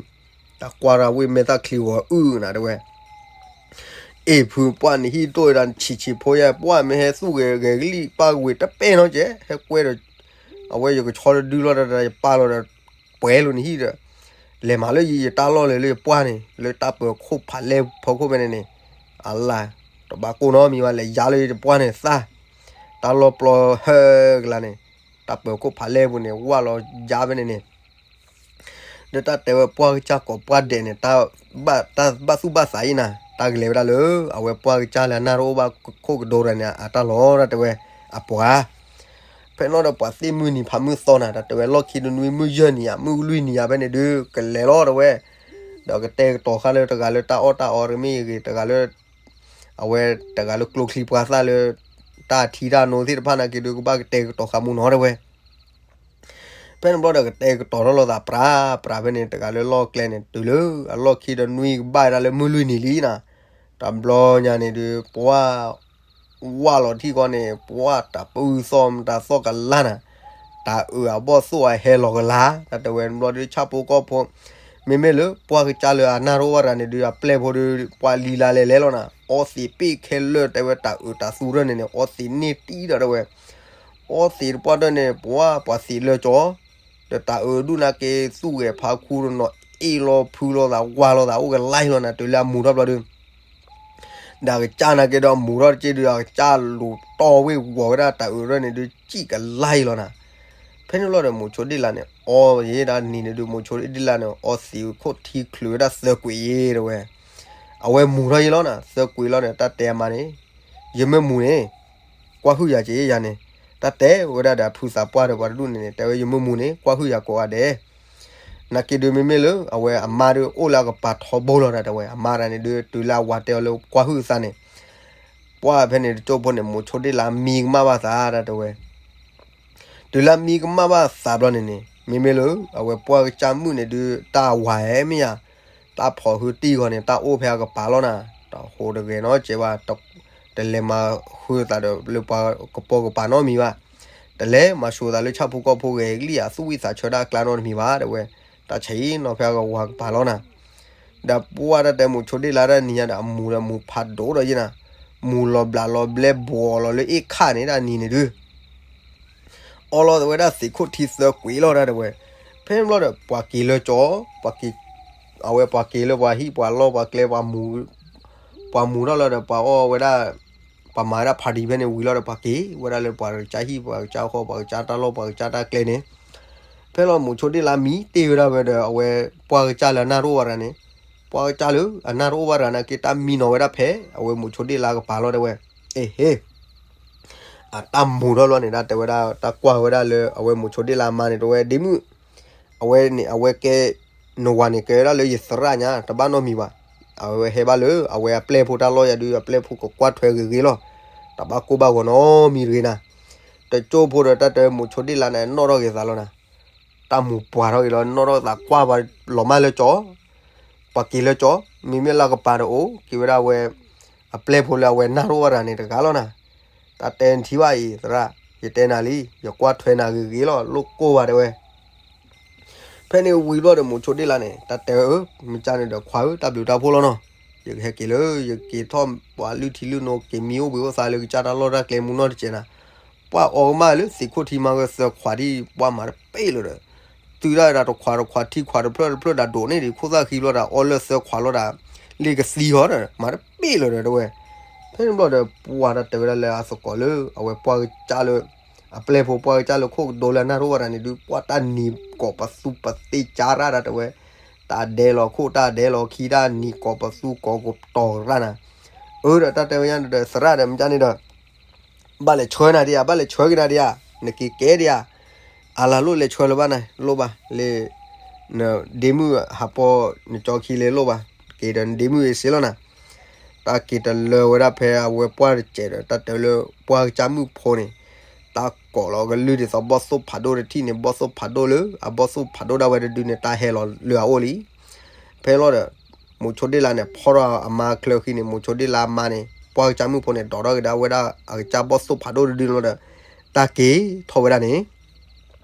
တၢ်ကွၢ်တၢ်ဝ့ၢ်မဲာ်သၣ်ချံဂီၤအုၣ်နၤတဲဝဲ, အ့ၣ်ဖုပှၢ်နဟံၣ်ဒိၣ်ဝဲဒၣ်ဆံးဆံးဖိယါ ပှၢ်မ့ၢ်ဟဲသူၣ်ဂဲၤဂဲၤကလံၣ်ပၢ်ဝ့ၢ်တပဲနီတစဲး ဟဲကွဲဒီး အဝဲယကဆီတဒုလီၤဒီးယပၢ်လီၤဒီး ပှဲၤလိာ်နဟံၣ်ဒီး လဲၤမၤလၢယတၢ်လီၢ်လၢယပှၢ်န့ၣ် လၢတၢ်ပၢၤခိၣ်ဖးလဲၢ်ဖီခိၣ်ဖဲန့ၣ်န့ၣ်, အလၢ တဘၣ်ကိၢ်နီတမံၤဘၣ် လဲၤယါလၢယတပှၢ်န့ၣ်သၣ်, တၢ်လီၢ်ပျီဟၢကလါန့ၣ်, တၢ်ပၢၤခိၣ်ဖးလဲၢ်ပူၤန့ၣ် ဝၢ်လီၤယါဖဲန့ၣ်န့ၣ် ဒီးတၢ်တဲဝဲပှၢ်ကစၢ်ကိးပှၢ်ဒဲးန့ၣ် တၢ်ဘၣ်သူၣ်ဘၣ်သးအံၤနၤ တၢ်ကလဲၤဝဲဒၣ်လၢ အဝဲပှၢ်ကစၢ်လၢအနၢ်တအိၣ်ဘၣ်ခိၣ်ကဒိရၤန့ၣ် အတၢ်လီၤတၢ်တဲဝဲအပှၤ ဖဲနီၣ်ဒီးပှၤသ့ၣ်မုၢ်နံၤဖးမုၢ်သီနၤ တၢ်တဲဝဲလီၢ်ခံတနွံမုၢ်ယဲၢ်နံၤဧါ မုၢ်လွံၢ်နံၤဧါဖဲန့ၣ်ဒုး ကလဲၤလီၤတဝဲ, ဒီးကတဲာ်ကတီၤဃာ်လၢတဂၤလၢတၢ်အီၣ်တၢ်အီတမ့ၢ်ဂ့ၤ တဂၤလၢ အဝဲတဂၤလၢကျိချံပှၢ်သၣ်လၢ တၢ်ထံတၢ်နိသ့ၣ်တဖၣ်နာ်က့ၤဒုး ကဘၣ်ကတဲာ်ကတီၤဃာ်မူနီၤတဝဲ ဖဲန့ၣ်ဘျီဒီးကတဲာ်ကတီၤထီၣ်လိာ်သးပြးပြးဖဲန့ၣ် တဂၤလၢလီၢ်ကျဲန့ၣ် တုၤလၢအလီၢ်ခံတနွံကဘၣ်ဝဲဒၣ်လၢမုၢ်လွံၢ်နံၤလံနၤ, တဘျီညါန့ၣ်ဒုး ပှၢ်ဝၢ်လီၤထံၣ်ဃီန့ၣ် ပှၢ်တၢ်ပၢၢ်သီၣ်မတၤသီၣ်ကလါနၤ, တၢ်အၢၣ်အဘီၣ်သိၣ်အဟဲလီၤကလါ, တၢ်တဲဝဲဘျီဒုး ဆၣ်ဖိကီၢ်ဖိ, မ့မ့ၢ်လၢပှၢ်ကစၢ်လၢအနၢ်တအိၣ်ဘၣ်တဂၤန့ၣ်ဒုး အပျဲၢ်ဖိဒုး ပှၢ်လံလါလဲၤလဲၤလီၤနၤ, အီသံးပ့ၢ်ခဲလၢာ် တဲဝဲတၢ်အၢၣ်တၢ်သူရဲၣ်န့ၣ်န့ၣ် အီသံးန့ၢ်တံၢ်ဒီးတဲဝဲ အီသံးတပှၢ်တၢၢ်န့ၣ် ပှၢ်ပှၤသံးလၢကၠီ ဒီးတၢ်အၢဒူၣ်နာ်က့ သူၣ်ဂဲၤဖးခူတနီၤ အ့ၣ်လိာ်ဖုလိာ်သး ဝါလိာ်သး အိၣ်ကလါလီၤနၤ, တုၤလၢအမူၤထီၣ်ဘျီဒုး ဒီးအကစၢ်နာ်က့ဒီး မူၤထီၣ်တက့ၢ်ဒုး အကစၢ်လူၤတီၢ်ဝ့ၢ်ဝီၤဝဲဒၣ်တၢ်အၢရဲၣ်န့ၣ်ဒုး စံၣ်ကလါလီၤနၤ. ဖဲန့ၣ်လီၤဒီး မိၤဆိဒ့ၣ်လါန့ၣ် အီယဲဒၣ်နံၤန့ၣ်ဒုး မိၤဆိဒ့ၣ်လါန့ၣ် အီသံးခိၣ်ထံချုးဝဲဒၣ်သၢကွံာ်ယဲတဲဝဲ, အဝဲမူၤထီၣ်ယဲလီၤနၤ, သၢကွံာ်လီၤဒီး တၢ်တဲအမါန့ၣ် ယမ့ၢ်မူၤန့ၣ် ကွၢ်ဟုၣ်ယၤက့ၤယၤန့ၣ်, တၢ်တဲဝဲဒၣ်ဒီး ဖုသးပှၢ်ဒီးပှၤတဒူၣ်န့ၣ်န့ၣ် တဲဝဲ ယမ့ၢ်မူၤန့ၣ် ကွၢ်ဟုၣ်ယၤကိးဂၤဒဲး နာ်က့ဒုး မ့မ့ၢ်လၢအဝဲအမါဒုးအိၣ်လၢအကပၤထီဘိလီၤဒီးတဲဝဲ, အမါတဂၤန့ၣ်ဒုး တုၤလၢအဝၤတဲအီၤလၢကွၢ်ဟုၣ်အသးန့ၣ်, ပှၢ်ဖဲန့ၣ်တကၠိၢ်ဖိန့ၣ် မိၤဆိဒ့ၣ်လါမံကမၣ်ဘၣ်သးတၢ်တဲဝဲ တုၤလၢမံကမၣ်ဘၣ်သးဘျီန့ၣ်န့ၣ် မ့မ့ၢ်လၢအဝဲပှၢ်ကစၢ်မုၣ်န့ၣ်ဒုး တၢ်ဝၤဟဲမ့ၢ်ယၤ, တၢ်ဖိးဟုတံၢ်ဂီၤန့ၣ် တၢ်အိၣ်ဖဲအကပၤလီၤနၤ, တၢ်ဟိးတဂဲၤနီတစဲးဘၣ်, တလဲၤမၤဃုသးဒီးလၢပှၤကပိာ်ကပၤနီတမံၤဘၣ်, တလဲၤမၤဆိသးလၢဆၣ်ဖိကီၢ်ဖိဂဲၤကလံၣ် အသူၣ်ဝံၣ်သးဆၢတၢ်အကျါနီတမံၤဘၣ် တဲဝဲ, တၢ်ဆဲးနီၤဖဲအကဝၤကပၤလီၤနၤ ဒီးပှၢ်တၢ်တဲမိၤဆိဒ့ၣ်လါတၢ်နံၤညါဒီး အမူၤဒီးမူၤဖးဒိၣ်ဒီးယဲနၤ, မူၤလီၤဘျးလီၤဘျဲဘှီးလီၤလၢအ့ၣ်ခၣ်န့ၣ် တၢ်နံၤန့ၣ်ဒုး အီလီၤတဲဝဲဒၣ်သံးခိၣ်ထံသၢကွံာ်လီၤတၢ်တဲဝဲ, ဖဲန့ၣ်ဘျီဒီး ပှၤက့ၤလၢကၠီ, ပှၤက့ၤ, အဝဲပှၤက့ၤလၢပှၤဟံၣ်ပှၤလီၢ်ပှၤကျဲ ပှၤမူၤထီၣ်လီၤဒီး ပှၤအီၣ်ဝဲဒၣ်, ပှၤမၤဝဲဒၣ် party ဖဲန့ၣ်ဝံၤလီၤဒီး ပှၤက့ၤဝဲဒၣ်လၢပှၤကစၢ်ဟံၣ် ပှၤကစၢ်ဃီ ပှၤကစၢ်တၢ်လီၢ် ပှၤကစၢ်တၢ်ကျဲန့ၣ်, ဖဲလီၤမိၤဆိဒ့ၣ်လါမံတ့ၢ်ဝဲဒၣ်ဝဲဒီး အဝဲပှၢ်ကစၢ်လၢအနၢ်တအိၣ်ဘၣ်တဂၤန့ၣ်, ပှၢ်ကစၢ်လၢအနၢ်တအိၣ်ဘၣ်တဂၤနာ်က့ တၢ်မံနီၤဝဲဒၣ်ဖဲ အဝဲမိၤဆိဒ့ၣ်လါကပၤလီၤတဲဝဲ, အ့ဟ့ အတၢ်မူၤထီၣ်လီၤန့ၣ် တၢ်တဲဝဲဒၣ် တၢ်ကွၢ်ဝဲဒၣ်လၢအဝဲမိၤဆိဒ့ၣ်လါမါန့ၣ် တဲဝဲ ဒ့မုၣ်, အဝဲန့ၣ် အဝဲကဲ, နဝၤန့ၣ် ကဲဝဲဒၣ်လၢယသရၣ်ညါ တဘၣ်နီတမံၤဘၣ်, အဝဲဟဲဘၣ်လၢအဝဲအပျဲၢ်ဖိတၢ်လီၢ်ယၤဒုး အပျဲၢ်ဖိကကွၢ်ထွဲဂ့ၤဂ့ၤလီၤ, တဘၣ်ကိၢ်ဘၣ်ဂီၤနီတမံၤတဂ့ၤနၤ, တကၠိၢ်ဖိဒီးတၢ်တဲမိၤဆိဒ့ၣ်လါန့ၣ် နီၣ်ထီၣ်ဂ့ၤသးလီၤနၤ, တၢ်မူၤပှၢ်ထီၣ်ဂ့ၤလီၤ နီၣ်ထီၣ်သးကွၢ်ပှၤလီၤမၢ်လၢကၠီ ပှၤက့ၤလၢကၠီ, မ့မ့ၢ်လၢကပၤဒီးအိၣ် က့ၤဝဲဒၣ်ဝဲ, အပျဲၢ်ဖိလၢအဝဲနၢ်တအိၣ်ဘၣ်တဂၤန့ၣ်တဂၤလီၤနၤ, တၢ်တဲနထံၣ်ဘၣ်အံၤသရၣ်, ယတဲနၤလံ, ယကွၢ်ထွဲနၤဂ့ၤဂ့ၤလီၤ လိၣ်ကိၢ်ဘၣ်တဲဝဲ, ဖဲန့ၣ်ဝံၤဘျီဒီးမိၤဆိဒ့ၣ်လါန့ၣ် တၢ်တဲအၢ, မ့ၢ်ကၢ်န့ၣ်ဒီးခွါဧၢ တၢ်ဘျုးတၢ်ဖှိၣ်လီၤနီၤ, ယကဟဲက့ၤလၢ ယက့ၤထီၣ်ပှၤလုၢ်ထံလုၢ်နိ က့ၤမံအိၣ်ဘှံးအိၣ်သါလၢကစၢ်တၢ်လီၢ်တၢ်ကျဲမူနီၢ်တစဲးနၤ, ပှၤအီကမၢ်လၢသံးခိၣ်ထံမၤဝဲသၢခွးဒံး ပှၤမၤတပ့ၢ်လၢၤဒီး, တုၤဒၣ်တၢ်တခွးတခွးထံခွးတဖျၢၣ်တဖျၢၣ်ဒၣ်ဒိးန့ၢ်ဒံး ခိၣ်သၣ်ဃံဘျီဒၣ် အီလၢသၢခွးလီၤဒၣ်, လ့ကသံဟီဒီး မၤတပ့ၢ်လၢၤဒီးတဲဝဲ, ဖဲန့ၣ်ဘျီဒီး ပှၤတၢ်တဲဝဲဒၣ်လၢအသကိးလၢ အဝဲပှၢ်ကစၢ်လၢ, အပျဲၢ်ဖိပှၢ်ကစၢ်လၢခိၣ်ကဒိလၢအနၢ်တအိၣ်ဘၣ်တဂၤန့ၣ်ဒုး ပှၤတၢ်နံၤကိးပသူပသ့ကၢ်ရၣ်ဒၣ်တဲဝဲ, တၢ်ဒဲးလီၤခိၣ်တၢ်ဒဲးလီၤခံတၢ်နံၤကိးပသူကိးကတီၤရၣ်နၤ, အၢဒီးတၢ်တဲဝဲညါဒီးသရၣ်ဒီးမ့ၢ်ကၢ်န့ၣ်ဒီး ဘၣ်လဲၤဆှၢနၤဒံးဧါ ဘၣ်လဲၤဆှၢက့ၤနၤဒံးဧါ, နက့ၤကဲဒံးဧါ, အလၤလိၣ်လဲၤဆှၢလၢၤဘၣ်နၤ လိၣ်ဘၣ်လၢ, နဒ့မုၣ်ဟးပီနကၠီခံလၢလိၣ်ဘၣ်, က့ၤဒီးနဒ့မုၣ်အစ့လီၤနၤ, တၢ်က့ၤတလၢဝဲဒၣ်ဖဲအဝဲပှၢ်တစဲးဒီး တၢ်တဲလၢပှၢ်ကစၢ်မုၣ်ဖိန့ၣ်, တၢ်ကိးလီၤကလုၢ်ဒ်သိးဘီၣ်သိၣ်ဖးဒိၣ်တထံၣ်န့ၣ် ဘီၣ်သိၣ်ဖးဒိၣ်ဒၣ်ဝဲတဒုန့ၣ် တၢ်ဟဲလီၤလၢအအိၣ်လံ ဖဲလီၤဒီး, မိၤဆိဒ့ၣ်လါန့ၣ် ဖီၣ်ထီၣ်အမါချၢဃံန့ၣ် မိၤဆိဒ့ၣ်လါအမါန့ၣ် ပှၢ်ကစၢ်မုၣ်ဖိန့ၣ် ဒိးထီၣ်က့ၤဒၣ်ဝဲဒၣ်အကစၢ်ဘီၣ်သိၣ်ဖးဒိၣ်တဒုန့ၣ်လီၤဒီး, တၢ်က့ၤထီၣ်ဝဲဒၣ်န့ၣ်,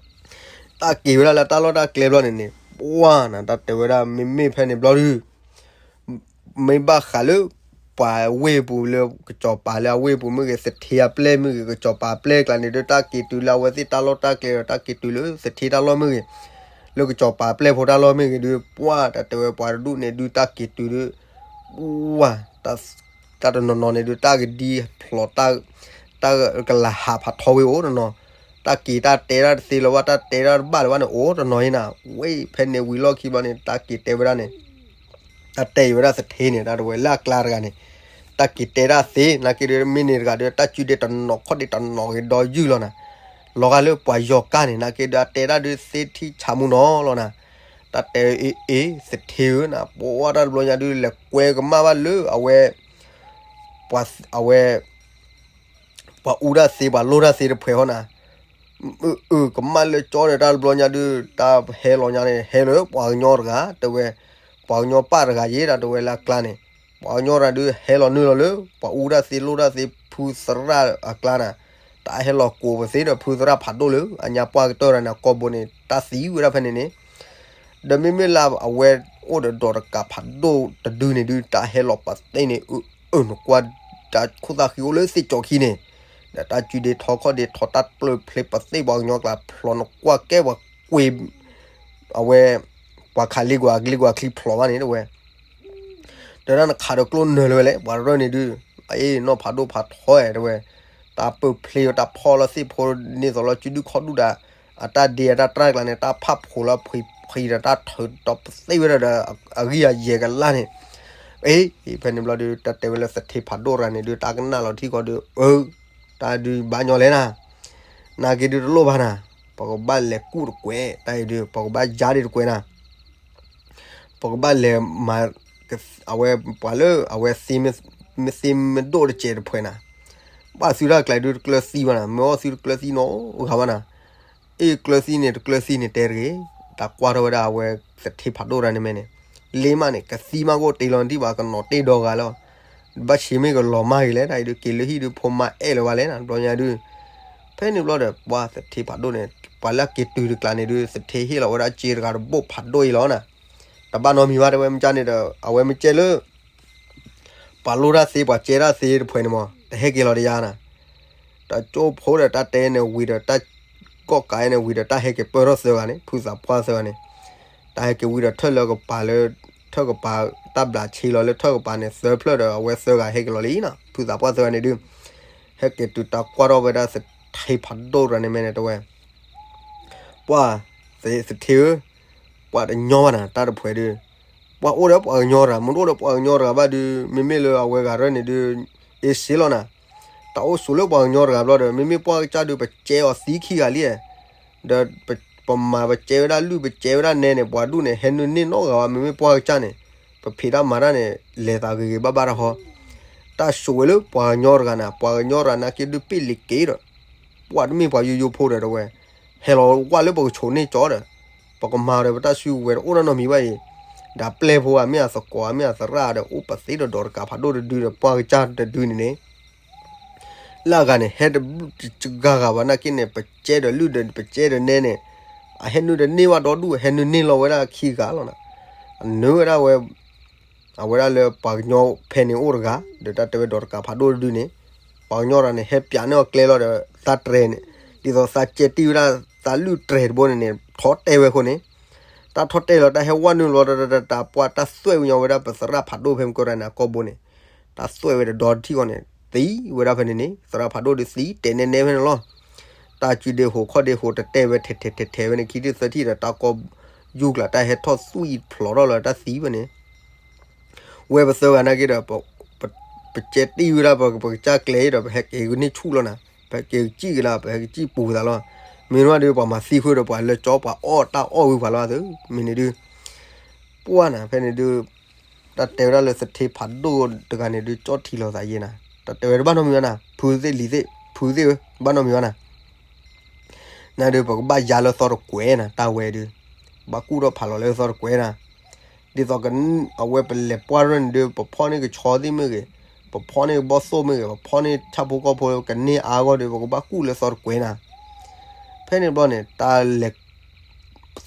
တၢ်က့ၤဝဲဒၣ်လၢတၢ်လီၢ်တၢ်ကျဲဘျီန့ၣ်န့ၣ်, ပှၢ်နၤ တၢ်တဲဝဲဒၣ် မ့မ့ၢ်ဖဲန့ၣ်ဘျီဒုး မ့ၢ်ဘၣ်ဃးလၢ, ပှၤဝ့ၢ်ပူၤလၢကစီၤပၤလၢအဝ့ၢ်ပူၤမ့ၢ်ဂ့ၤ သထ့အပျဲၢ်မ့ၢ်ဂ့ၤ ကစီၤပၤအပျဲၢ်အကျါန့ၣ်ဒီး တၢ်က့ၤတုၤလၢအဝဲသ့ၣ်တၢ်လီၢ်တၢ်ကျဲဒီး တၢ်က့ၤတုၤလၢသထ့တၢ်လီၢ်မ့ၢ်ဂ့ၤ, လၢကစီၤပၤအပျဲၢ်ဖိတၢ်လီၢ်မ့ၢ်ဂ့ၤဒုး ပှၢ်တၢ်တဲဝဲပှၤတဒူၣ်န့ၣ်ဒုး တၢ်က့ၤတုၤဒုး, ပှၢ် တၢ်တနီၤနီၤန့ၣ်ဒုး တၢ်ကဒံဖျိး, တၢ်ကလၤဟးဖးထီဝဲအိၣ်တနီၤ, တၢ်က့ၤတၢ်တဲတၢ်တသ့လၢၤဘၣ် တၢ်တဲတၢ်တဘၣ်လၢၤဘၣ်န့ၣ် အိၣ်တနီၤအံၤနၤ, ဝဲဖဲန့ၣ်ဝံၤလီၢ်ခံဘျီန့ၣ် တၢ်က့ၤတဲဝဲဒၣ်န့ၣ် တၢ်တဲဝဲဒၣ်သထ့န့ၣ် တၢ်တဝဲလၢအကျါတဂၤန့ၣ်, တၢ်က့ၤတဲတၢ်သ့ နာ်က့ဒီး မ့ၢ်န့ၣ်တဂၤဒီး တၢ်စုဒ့တနီၤခီၣ်ဒ့တနီၤဂ့ၤဒီးယုၢ်လီၤနၤ, လီၤဂာ်လၢပှၤယီၤကၢ်န့ၣ် နာ်က့ဒီး အတဲတၢ်ဒုးသ့ထံဆးမူနီၤလီၤနၤ, တၢ်တဲအ့ၣ်အ့ၣ် သထ့ဧၢနၤ ပှၤတၢ်တဘျီညါဒုး လဲၤကွဲကမၣ်ဘၣ်လၢအဝဲ ပှၤအဝဲ ပှၤအူတၢ်သ့ပှၤလိၣ်တၢ်သ့တဖှဲးဟီနၤ, အၢ ကမၣ်လၢကၠီဒီးတၢ်တဘျီညါဒုး တၢ်ဟဲလီၤညါန့ၣ် ဟဲလၢပှၤကညီတဂၤ တဝဲ ပှၤကညီပၢ်တဂၤယဲ တၢ်တဝဲလၢအကျါန့ၣ်, ပှၤကညီရၤဒုးဟဲလီၤနုာ်လီၤလၢ ပှၤအူတၢ်သ့လိၣ်တၢ်သ့ဖုသရၣ်အကျါန့ၣ်, တၢ်ဟဲလီၤကိးပသ့ဒီးဖုသရၣ်ဖးဒိၣ်လၢ အညါပှၢ်ကတၢၢ်တဂၤန့ၣ် အကိာ်ဘိန့ၣ် တၢ်သံဝဲဒၣ်ဖဲန့ၣ်န့ၣ်, ဒီးမ့မ့ၢ်လၢအဝဲအိၣ်ဒီးဒီးတကးဖးဒိၣ်တဒုန့ၣ်ဒုး တၢ်ဟဲလီၤပသ့န့ၣ် အၢ အၢ နကွၢ် တၢ်ခိၣ်သၣ်ဃံအိၣ်လၢသ့ၣ်ကၠီခံန့ၣ်, ဒီးတၢ်စုဒ့ထီခီၣ်ဒ့ထီ တၢ်ပျၢၤဖျ့ပသ့ပှၤကညီကျါဖျိး နကွၢ်ကဲပှၤကွ့ အဝဲ ပှၤခးလ့ကွၢ်လ့ကွၢ်ချံဖျိးဘၣ်န့ၣ်တဝဲ ဒီးတၢ်နခးဒီးကျိနၢၤလၢၤဝဲလဲၣ် ပှၤရၢၢ်န့ၣ်ဒုး, အအ့ၣ် နီၢ်ဖးဒိၣ်ဖးထီဧါတဝဲ, တၢ်ပၢၢ်ဖျ့တၢ်ဖီၣ်လီၤသ့ၣ်ဖိန့ၣ်သိးလီၤစုဒုၣ်ခီၣ်ဒုၣ်ဒၣ်, အတၢ်ဒ့အတၢ်တြၢ်ကျါန့ၣ် တၢ်ဖးဖှိးလၢဖှံဖှံဒီးတၢ်ထုးဒီးပသ့ဝဲဒၣ်ဒီး အဂံၢ်အယဲၢ်ကလၢ်န့ၣ်, အ့ၣ် ဖဲန့ၣ်ဘျီဒုး တၢ်တဲဝဲလၢသထ့ဖးဒိၣ်တဂၤန့ၣ်ဒုး တၢ်ကနၣ်လီၤထံဃီဒီး အၢ တၢ်ဒုးဘၣ်ညီလဲၣ်နၤ, နာ်က့ဒုးတလိၣ်ဘၣ်နၤ, ပကဘၣ်လဲၤကူၣ်တကွဲး တၢ်အံၤဒုး ပကဘၣ်ယါဒံးတကွဲးနၤ ပကဘၣ်လဲၤမၤ အဝဲပှၤလၢအဝဲသ့မ့ၢ်သ့မ့ၢ်ဒိၣ်တစဲးတဖှဲးနၤ, ဘၣ်သုတၢ်ကျဲဒုးတကျၢၤသံဘၣ်နၤ, မ့ၢ်အီၣ်သုတကျၢၤသံနီတဂၤဘၣ်နၤ, အ့ၣ်ကျၢၤသံန့ၣ် တကျၢၤသံန့ၣ်တဲတဂ့ၤ, တၢ်ကွၢ်ထီၣ်ဝဲဒၣ်အဝဲသထ့ဖးဒိၣ်တဂၤန့ၣ်မ့ၢ်န့ၣ်, လ့မးန့ၣ် ကသံမးကအိၣ်တ့ၢ်လီၤနထံၣ်ဘၣ် ကနီၤတ့ၢ်ဒီဂၤလီၤ, ဘၣ်ဆံးမ့ၢ်ကလီၤမၢ်ဂ့ၤလဲၣ် တၢ်အံၤဒုး က့ၤလၢဟံၣ်ဒုးဖိမါအဲၣ်လၢၤဘၣ်လဲၣ်နၤ ဘျီညါဒုး ဖဲန့ၣ်ဘျီဒီး ပှၤသထ့ဖးဒိၣ်န့ၣ် ပှၤလၢအက့ၤတုၤတကျးန့ၣ်ဒုး သထ့ဟ့ၣ်လီၤဝဲဒၣ်စ့တဂၤတဘိၣ်ဖးဒိၣ်အံၤလီၤနၤ, တဘၣ်နီတမံၤဘၣ် တဲဝဲမ့ၢ်ကၢ်န့ၣ်ဒီး အဝဲမ့ၢ်ကဲလၢ ပှၤလိၣ်တၢ်သ့ ပှၤကဲတၢ်သ့တဖှဲးန့ၣ်မး တဟဲက့ၤလီၤတယါနၤ, တၢ်ကၠိဖိဒီးတၢ်တဲန့ၣ်ဝံၤဒီး တၢ်ကီၣ်ကးန့ၣ်ဝံၤဒီး တၢ်ဟဲက့ၤပၢၢ်ထီၣ်သၢဂၤန့ၣ် ဖုသးပှၢ်သၢဂၤန့ၣ်, တၢ်ဟဲက့ၤဝံၤဒီးထၢၣ်လၢကပၤလၢ ထၢၣ်ကပၤ တၢ်ဘျးဆ့လီၤလၢထၢၣ်ကပၤန့ၣ် သၢဖျၢၣ်ဒီးအဝဲသၢဂၤဟဲက့ၤလီၤလံနၤ ဖုသးပှၢ်သၢဂၤန့ၣ်ဒုး ဟဲက့ၤတုၤတၢ်ကွၢ်ထီၣ်ဝဲဒၣ်သထ့ဖးဒိၣ်တဂၤန့ၣ်မ့ၢ်န့ၣ် တဲဝဲ ပှၤ သထ့ဧၢ, ပှၤတညီဘၣ်နၤ တၢ်တဖှဲးဒုး, ပှၤအိၣ်ဒီးပှၤကညီတဂၤ မ့ၢ်တအိၣ်ဒီးပှၤကညီတဂၤဘၣ်ဒုး မ့မ့ၢ်လၢအဝဲဂၤရၢၢ်န့ၣ်ဒုး အ့စ့လီၤနၤ, တၢ်အိၣ်ဆိးလၢပှၤကညီတဂၤဘျီဒီး မ့မ့ၢ်ပှၢ်ကစၢ်ဒုး ပကဲအီၤသံခံဂၤလံ, ဒီး ပမၤပကဲဝဲဒၣ်လုၢ်ပကဲဝဲဒၣ်နဲန့ၣ် ပှၤဒူၣ်န့ၣ် ဟဲနုာ်န့ၢ်နီတဂၤဘၣ် မ့မ့ၢ်ပှၢ်ကစၢ်န့ၣ်, ပဖံးတၢ်မၤတၢ်န့ၣ် လဲၤသးဂ့ၤဂ့ၤဘၣ်ဘၣ်တၢ်ဟီ, တၢ်ဆိးဝဲလၢပှၤကညီတဂၤနၤ ပှၤကညီတဂၤနာ်က့ဒုးပ့ၢ်လံၤက့ၤဒီး ပှၤတမ့ၢ်ပှၤယိယိဖိဒီးတဝဲ, ဟဲလီၤဝဲလၢပကဆိးန့ၢ်ကၠီဒီး, ပကမၤဒီးပတၢ်စုကဝဲၤတအိၣ်နီတမံၤဘၣ်အံၤ, ဒီးပျဲၢ်ဖိဧါ မ့ၢ်အသကိးဧါ မ့ၢ်အသရၣ်ဒီး အိၣ်ပသ့ဒီးဒီးတကးဖးဒိၣ်တဒုဒီးပှၢ်ကစၢ်တဒုန့ၣ်န့ၣ် လၢအဂၤန့ၣ် ဟဲတဘျုးတဂၤဂၤဘၣ်နာ်က့န့ၣ် ပကဲဒီးလုၢ်ဒီးပကဲဒီးနဲန့ၣ်, အဟဲနုာ်တန့ၢ်ဘၣ်ဒီဒူၣ် ဟဲနုာ်န့ၢ်လီၤဝဲဒၣ်ခံဂၤလီၤနၤ, အနုာ်ဝဲဒၣ်ဝဲ အဝဲဒၣ်လၢပှၤကညီဖဲန့ၣ်အိၣ်တဂၤ ဒီးတၢ်တဲဝဲဒီးတကးဖးဒိၣ်တဒုန့ၣ်, ပှၤကညီတဂၤန့ၣ် ဟဲပၠးန့ၢ်အီၤကျဲလီၤဒီး သးတြဲၤန့ၣ်, ဒ်သိးသးကဲတံၢ်ဝဲဒၣ်သးလုၢ်တြဲၤတဘိန့ၣ်န့ၣ် ထီၣ်တဲဝဲအဃိန့ၣ်, တၢ်ထီၣ်တဲလီၤ တၢ်ဟဲဝဲနုာ်လီၤဒီး တၢ်ပှၢ်တၢ်သွဲၣ်ဝဲညီဝဲဒၣ်ပသရၣ်ဖးဒိၣ်ဖဲမုၢ်ကီၢ်ရၤန့ၣ် အကိာ်ဘိန့ၣ်, တၢ်သွဲၣ်ဝဲဒီးဒီတထံၣ်ဃီန့ၣ် သံဝဲဒၣ်ဖဲန့ၣ်န့ၣ် သရၣ်ဖးဒိၣ်ဒီးသံတဲနဲနဲဖဲန့ၣ်လီၤ. တၢ်စုဒ့ဟိးခီၣ်ဒ့ဟိးတတဲဝဲထဲထဲထဲထဲဝဲန့ၣ် ခံထံၣ်သၢထံၣ်ဒီးတၢ်ကီယူၢ်ကျါ တၢ်ဟဲထီၣ်သွံၣ်ဖျိးထီၣ်လီၤတၢ်သံဖဲန့ၣ် ဝဲပသၢဂၤနာ်က့ဒီး ပကဲတံၢ်ဝဲဒၣ်ပကစၢ်ကျဲဒီး ပဟဲက့ၤကန့ၢ်ဆူၣ်လီၤနၤ, ပဟဲက့ၤကစံၣ်က့ၤလီၤ ပဟဲကစံၣ်ပူၤသးလီၤ. မ့ၢ်ဝဲဒုး ပှၤမၤသံဃုာ်ဒီးပှၤလၢကၠီ ပှၤအီၣ်တၢ်အီၣ်ဝံၤပှၤလီၤသ့ မ့ၢ်န့ၣ်ဒုး ပှၢ်နၤ ဖဲန့ၣ်ဒုး တၢ်တဲဝဲဒၣ်လၢသထ့ဖးဒိၣ်တဂၤန့ၣ်ဒုး ကၠီထံလီၤသးယဲနၤ, တၢ်တဲဝဲတဘၣ်နီတမံၤဘၣ်နၤ, ဖုသ့ၣ်လံၤသ့ၣ် ဖုသ့ၣ်ဧၢ ဘၣ်နီတမံၤဘၣ်နၤ နဒုး ပကဘၣ်ယါလၢသီတကွဲးနၤ တၢ်ဝဲဒုး, ဘၣ်ကူၣ်ထီၣ်ဖးလီၤလၢသီတကွဲးနၤ, ဒ်သိး အဝဲပလဲၤပှၢ်ရၢၢ်န့ၣ်ဒုး ပဖီၣ်န့ၢ်ကဆီသ့ၣ်မ့ၢ်ဂ့ၤ, ပဖီၣ်န့ၢ်ကဘီၣ်သိၣ်မ့ၢ်ဂ့ၤ, ပဖီၣ်န့ၢ်ဆၣ်ဖိကီၢ်ဖိကန့ၢ်အါဂီၢ်ဒုး ပကဘၣ်ကူၣ်လၢသီတကွဲးနၤ, ဖဲန့ၣ်ဘျီန့ၣ် တၢ်လဲၤ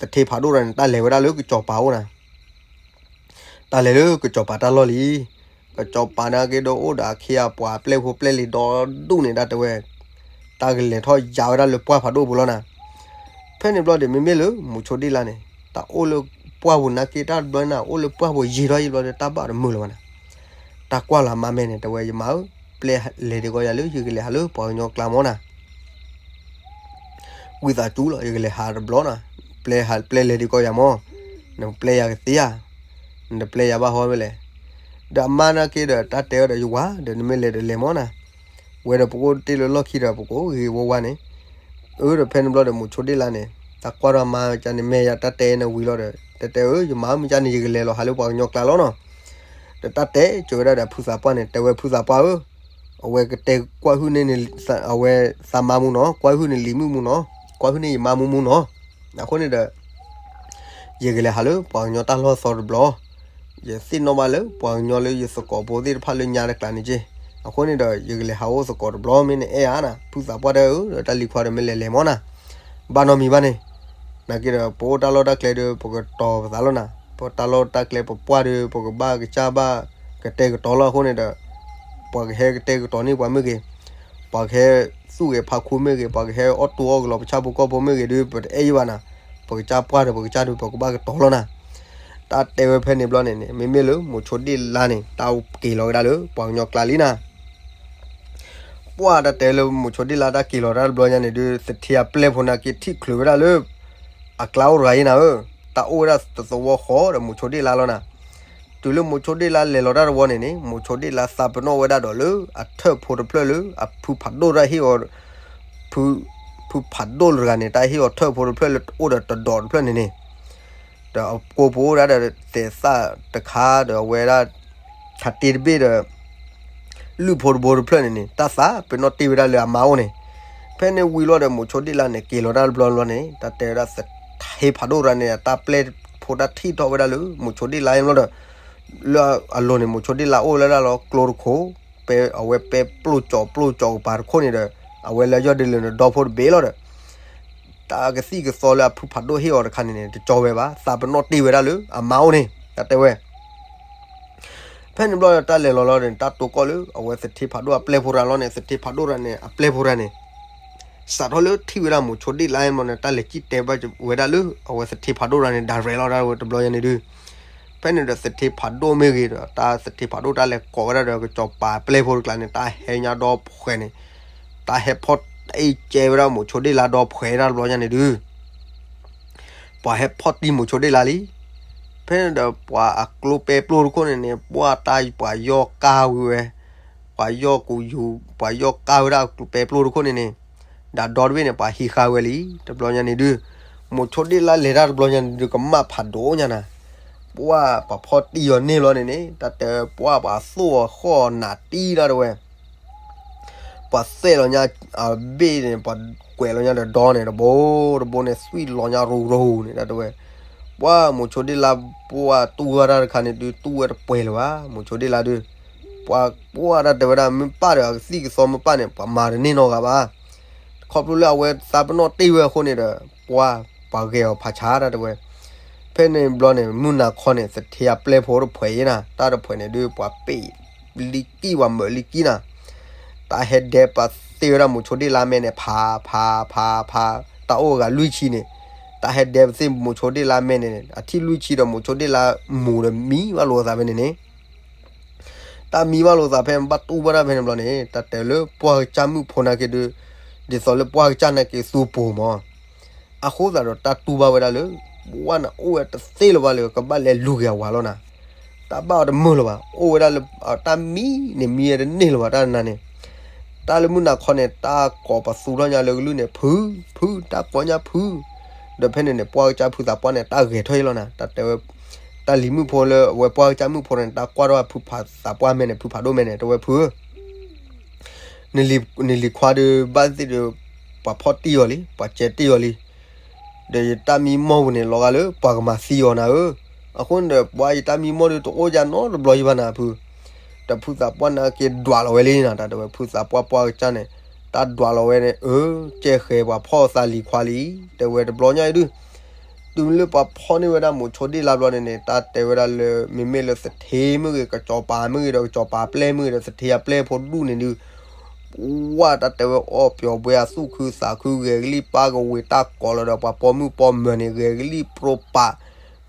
သထ့ဖးဒိၣ်တဂၤန့ၣ် တၢ်လဲၤဝဲဒၣ်လၢကစီၤပၤအိၣ်နၤ တၢ်လဲၤလၢကစီၤပၤတၢ်လီၢ်လံ. ကစီၤပၤနာ်က့ဒီးအိၣ်ဒီးအခ့အပှၤပျဲၢ်ဖိပျဲၢ်လံၤဒီဒူၣ်န့ၣ် တၢ်တဲဝဲ, တၢ်ကလဲၤထီၣ်ယါဝဲဒၣ်လၢပှၢ်ဖးဒိၣ်ပူၤလီၤနၤ. ဖဲန့ၣ်ဘျီဒီး မ့မ့ၢ်လၢမူးဆိဒ့ၣ်လါန့ၣ် တၢ်အိၣ်လၢပှၢ်ပူၤနာ်က့ တၢ်ဘျီနၤ အိၣ်လၢပှၢ်ပူၤယံာ်ထီၣ်ယံာ်ဘျီဒီး တၢ်ဘၣ်တမုာ်လၢၤဘၣ်နၤ. တၢ်ကွၢ်လီၤမါမဲာ်န့ၣ် တဲဝဲ ယမါဧၢ, ပျဲလဲၤဒံးကီယၤလၢယကလဲၤဟးလၢပှၤကညီကျါမီနၤ ဝံသးစူၤလီၤ ယကလဲၤဟးတဘျီနၤ, ပျဲဟး ပျဲလဲၤဒံးကီယၤမီ, နပျဲယၤကသ့ဧါ, နတပျဲယၤဘၣ်ဟီဝဲလဲၣ်. ဒီးအမါနာ်က့ဒီး တၢ်တဲဝဲဒီးယဝၤဒီး နမ့ၢ်လဲၤဒီးလဲၤမီနၤ, ဝဲဒီးပကအိၣ်တ့ၢ်လၢလီၢ်ခံဒီး ပကအိၣ်ဂ့ၤဂ့ၤဝါဝါန့ၣ်. အၢ ဒီးဖဲန့ၣ်ဘျီဒီး မူးဆိဒ့ၣ်လါန့ၣ် တၢ်ကွၢ်ထီၣ်မါကန့ၣ် မ့ၢ်ယၤတၢ်တဲနဝံၤလီၤဒီး တဲတဲဧၢ ယမါဧၢ မ့ၢ်ကန့ၣ် ယကလဲၤလီၤဟးလၢပှၤကညီကျါလီၤနီၤ. ဒီးတၢ်တဲကၢၤဝဲဒၣ်ဒီးဖုသးပှၢ်န့ၣ် တဲဝဲဖုသးပှၢ်ဧၢ, အဝဲကတဲကွၢ်ဟုၣ်န့ၢ်န့ၣ် အဝဲသးမါမူနီၤ, ကွၢ်ဟုၣ်န့ၢ်လံၤမုၣ်မူနီၤ, ကွၢ်ဟုၣ်န့ၢ်ယမါမူမူနီၤ. အဃိန့ၣ်ဒီး ယကလဲၤဟးလၢပှၤကညီတၢ်လီၢ်သီတဘျီ, ပ ယသ့ၣ်နီၣ်ဘၣ်လၢပှၤကညီလၢယသကိးဖိသ့ၣ်တဖၣ်လၢညါတကျးန့ၣ်က့, အဃိန့ၣ်ဒီး ယကလဲၤဟးအိၣ်သကိးတဘျီမ့ၢ်နအဲၣ်ဧါနၤ, ဖုသးပှၢ်တၢ်ဧၢ, ဒီးတၢ်လံၤခွါဒီးမ့ၢ်လဲၤလဲၤမၢ်နၤ, ဘၣ်နီတမံၤဘၣ်န့ၣ်, နာ်က့ဒီး ပအိၣ်တၢ်လီၢ်တၢ်ကျဲဒီး ပကတီၤပသးလီၤနၤ, ပတၢ်လီၢ်တၢ်ကျဲပပှၢ်ဒီး ပကဘၣ်ကစၢ်ဘၣ်ကတဲာ်ကတီၤလီၤအဃိန့ၣ်ဒီး, ပှၤကဟဲကတဲာ်ကတီၤန့ၢ်ပှၤမ့ၢ်ဂ့ၤ, ပှၤကဟဲသူၣ်ဂဲၤဖးခူမ့ၢ်ဂ့ၤ, ပှၤကဟဲအီၣ်တူၢ်အီၣ်ကလီၤပဆၣ်ဖိကီၢ်ဖိမ့ၢ်ဂ့ၤဒီး ပတအဲၣ်ယံဘၣ်နၤ, ပကစၢ်ပှၢ်ဒီး ပကစၢ်ဒီး ပကဘၣ်ကတီၤလီၤနၤ, တၢ်တဲဝဲဖဲန့ၣ်ဘျီန့ၣ်န့ၣ် မ့မ့ၢ်လၢမိၤဆိဒ့ၣ်လါန့ၣ် တၢ်က့ၤလီၤဝဲဒၣ်လၢပှၤကညီကျါလံနၤ ပှၢ်တၢ်တဲလၢမိၤဆိဒ့ၣ်လါတၢ်က့ၤလီၤတၢ်တဘျီညါန့ၣ်ဒုး သထ့အပျဲၢ်ဖိနာ်က့ထံၣ်ချုးဝဲဒၣ်လၢ အကျါအိၣ်တဂၤအံၤနၤဧၢ, တၢ်အိၣ်ဝဲဒၣ်တသဝီဃီဒီးမိၤဆိဒ့ၣ်လါလီၤနၤ, တုၤလၢမိၤဆိဒ့ၣ်လါလဲၤလီၤတၢ်တဝီန့ၣ်န့ၣ် မိၤဆိဒ့ၣ်လါသးပနီၣ်ဝဲဒၣ်ဒီးလၢအထၢၣ်ဖိတဖျၢၣ်လၢအဖုဖးဒိၣ်တၢ်ဟ့ၣ်အီၤ ဖု ဖုဖးဒိၣ်တဂၤန့ၣ် တၢ်ဟ့ၣ်အီၤထၢၣ်ဖိတဖျၢၣ်လၢအိၣ်ဒီးတဒိးတဖျၢၣ်န့ၣ်န့ၣ် ဒီးကိၢ်ဖိအိၣ်ဒၣ်ဒီးသဲးသၣ်တခါ ဒီးအဝဲဒၣ် ထးတ့တဘ့ၣ်ဒီး လုၢ်ဖိတဘိတဖျၢၣ်န့ၣ်န့ၣ် တၢ်သးပ့ၤနီၣ်တ့ၢ်ဝဲဒၣ်လၢအမါအိၣ်န့ၣ်, ဖဲန့ၣ်ဝံၤလီၤဒီး မိၤဆိဒ့ၣ်လါန့ၣ် က့ၤလီၤတၢ်တဘျီဘျီန့ၣ် တၢ်တဲဝဲဒၣ်သထ့ဖးဒိၣ်တဂၤန့ၣ် အတၢ်ပျဲၢ်ဖိတၢ်ထံၣ်ထီၣ်ဝဲဒၣ်လၢမိၤဆိဒ့ၣ်လါအံၤလီၤဒီး လၢအလိၤန့ၣ် မိၤဆိဒ့ၣ်လါအိၣ်လၢဒၣ်လီၤကျိတခိၣ်, ပဲအဝဲပဲပျိကၠီပျိကၠီကပၤတခိၣ်န့ၣ်ဒီး အဝဲလၢယီၢ်ဒ့လၢနဒီဖိတဘ့ၣ်လီၤဒီး တၢ်ကသံၣ်ကသီလၢအဖုဖးဒိၣ်ဟ့ၣ်အီၤတခါန့ၣ်န့ၣ် တကၠီဝဲဘၣ်, သးပနီၣ်တ့ၢ်ဝဲဒၣ်လၢအမါအိၣ်န့ၣ် တၢ်တဲဝဲ ဖဲန့ၣ်ဘျီဒီးတၢ်လဲၤလီၤလီၤန့ၣ် တၢ်တိၢ်ကီၢ်လၢအဝဲသထ့ဖးဒိၣ်အပျဲၢ်ဖိတဂၤလီၤန့ၣ် သထ့ဖးဒိၣ်တဂၤန့ၣ် အပျဲၢ်ဖိတဂၤန့ၣ် စးထီၣ်လၢထံၣ်ဝဲဒၣ်မိၤဆိဒ့ၣ်လါအံၤဘျီန့ၣ် တၢ်လဲၤစံၣ်တဲၤဘၣ်ဝဲဒၣ်လၢအဝဲသထ့ဖးဒိၣ်တဂၤန့ၣ် ဒၣ်ရဲၣ်လီၤဒၣ်ဝဲတဘျီညါန့ၣ်ဒုး ဖဲန့ၣ်ဒီးသထ့ဖးဒိၣ်မ့ၢ်ဂ့ၤဒီး တၢ်သထ့ဖးဒိၣ်တၢ်လဲၤကိးဝဲဒၣ်ဒီးကစီၤပၤအပျဲၢ်ဖိတကျါန့ၣ် တၢ်ဟဲညါဒီဖှဲးန့ၣ် တၢ်ဟဲဖီၣ်အ့ၣ်ကဲဝဲဒၣ်မိၤဆိဒ့ၣ်လါဒီဖှဲးဒၣ်တဘျီညါန့ၣ်ဒုး ပှၤဟဲဖီၣ်တံၢ်မိၤဆိဒ့ၣ်လါလံ. ဖဲန့ၣ်ဒီးပှၤအကျိပဲပျိတခိၣ်န့ၣ်န့ၣ် ပှၢ်တၢ်ပှၤယီၢ်ကါဝံၤဝဲ, ပှၤယီၢ်ကူယူၤ ပှၤယီၢ်ကါဝဲဒၣ်အကျိပဲပျိတခိၣ်န့ၣ်န့ၣ်, ဒီးဒီတဘ့ၣ်န့ၣ် ပှၤဟံးဃာ်ဝဲလံ. တဘျီညါန့ၣ်ဒုး မိၤဆိဒ့ၣ်လါလဲၤတၢ်တဘျီညါန့ၣ်ဒုး ကမၣ်ဖးဒိၣ်ညါနၤ, ပှၢ်ပှၤဖီၣ်တံၢ်အီၤန့ၢ်လီၤန့ၣ်န့ၣ် တၢ်တဲပှၢ်ပှၤသိၣ်အီၤဃီၣ်နးတံၢ်ဒၣ်တဝဲ ပှၤသဲးလီၤညါအဘ့ၣ်န့ၣ် ပှၤကွဲးလီၤညါဒီးဒီန့ၣ် တဘိတဘိန့ၣ် သွံၣ်လီၤညါရူၤရူၤန့ၣ် တၢ်တဲဝဲ, ပှၢ်မိၤဆိဒ့ၣ်လါ ပှၢ်တူၢ်ဝဲဒၣ်တၢ်တခါန့ၣ်ဒုး တူၢ်ဝဲတပှဲၤလၢၤဘၣ် မိၤဆိဒ့ၣ်လါဒုး, ပှၢ်ပှၢ်တၢ်တဲဝဲဒၣ် မ့ၢ်ပၢ်ဒီးအကသံၣ်ကသီမ့ၢ်ပၢ်န့ၣ် ပှၤမၤတန့ၢ်နီတဂၤဘၣ် ခီဖျိလၢအဝဲသးပနီၣ်တ့ၢ်ဝဲအဃိန့ၣ်ဒီး ပှၢ်ပှၤဂဲၤအီၤဖးဆါတၢ်တဲဝဲ, ဖဲန့ၣ်ဘျီန့ၣ် မုၢ်နၤခီန့ၣ် သထ့အပျဲၢ်ဖိတဖှဲးအံၤနၤ တၢ်တဖှဲးန့ၣ်ဒုး ပှၤပ့ၢ်လံကံၢ်ပှၤမၢးလံကံၢ်နၤ, တၢ်ဟဲဒဲးပသ့ၣ်ဝဲဒၣ်မိၤဆိဒ့ၣ်လါမဲန့ၣ် ဖးဖးဖးဖး, တၢ်အိၣ်အဂၤလွံၢ်ဆံန့ၣ်, တၢ်ဟဲဒဲးပသ့ၣ်မိၤဆိဒ့ၣ်လါမဲန့ၣ် အထံၣ်လွံၢ်ဆံဒီးမိၤဆိဒ့ၣ်လါမူၤဒီးမံဘၣ်လိာ်သးဖဲန့ၣ်န့ၣ် တၢ်မံဘၣ်လိာ်သးဖဲဘၣ်တူၢ်ဘၣ်တၢ်ဖဲန့ၣ်ဘျီန့ၣ် တၢ်တဲလၢပှၢ်ကစၢ်မုၣ်ဖိနာ်က့ဒုး, ဒ်သိးလၢပှၢ်ကစၢ်နာ်က့သူပူၤမး, အဃိသတးဒီးတၢ်တူၢ်ဘၣ်ဝဲဒၣ်လၢ ပှၢ်နၤအိၣ်ဝဲတသ့လၢၤဘၣ်လၢကဘၣ်လဲၤလူၤက့ၤအဝၤလီၤနၤ, တၢ်ဘၣ်အီၤတမုာ်လၢၤဘၣ် အိၣ်ဝဲဒၣ်လၢ တၢ်မံန့ၣ်မံဝဲတန့ၢ်လၢၤဘၣ်တၢ်နၤန့ၣ် တၢ်လၢမုၢ်နၤခီန့ၣ် တၢ်ကိးပသူထီၣ်ညါလၢကလုၢ်န့ၣ် ဖု ဖု တၢ်ကိးညါဖု, ဒီးဖဲန့ၣ်န့ၣ် ပှၢ်ကစၢ်ဖုသးပှၢ်န့ၣ် တၢ်ဂဲၤထီၣ်အံၤလီၤနၤ တၢ်တဲဝဲ, တၢ်လံၤမုၣ်ဖိလၢအဝဲပှၢ်ကစၢ်မုၣ်ဖိန့ၣ် တၢ်ကွၢ်ထီၣ်ဖုဖးသးပှၢ်မဲန့ၣ် ဖုဖးဒိၣ်မဲန့ၣ် တဲဝဲဖုဧၢ နလံၤခွါဒီးဘၣ်သ့ၣ်ဒီး ပှၤဖီၣ်တံၢ်အီၤလံ ပှၤကဲတံၢ်အီၤလံ, ဒီးယတၢ်မံမီၢ်ပူၤန့ၣ် လီၤဂာ်လၢပှၤကမၤသံအီၤနၤဧၢ, အဃိန့ၣ်ဒီး ပှၤယတၢ်မံမီၢ်ဒုးတအိၣ်ယၤနီတဘျီယံၤဘၣ်နၤဖု, ဒီးဖုသးပှၢ်နာ်က့ဒွးလီၤဝဲလံနၤ တၢ်တဲဝဲ ဖုသးပှၢ်ပှၢ်ကစၢ်န့ၣ် တၢ်ဒွးလီၤဝဲန့ၣ် အၢ ကဲဃဲၤပှၤဖီၣ်သးလံၤခွါလံ, တဲဝဲတဘျီညါအံၤဒုး တုၤလၢပှၤဖီၣ်န့ၢ်ဝဲဒၣ်မိၤဆိဒ့ၣ်လါဘျီန့ၣ်န့ၣ် တၢ်တဲဝဲဒၣ်လၢ မ့မ့ၢ်လၢသထ့မ့ၢ်ဂ့ၤ ကစီၤပၤမ့ၢ်ဂ့ၤဒီး ကစီၤပၤအပျဲၢ်မ့ၢ်ဂ့ၤဒီး သထ့အပျဲၢ်ဖိဒူၣ်န့ၣ်ဒုး ပှၢ်တၢ်တဲဝဲအီၣ်ပျီၤဘှဲအသူၣ်ခုသးခု ဂဲၤကလံၣ်ပၢ်ကဝ့ၤတၢ်ကိးလီၤဒီး ပှၤပိာ်မုၣ်ပိာ်မၢၤန့ၣ် ဂဲၤကလံၣ်ပြိပာ်,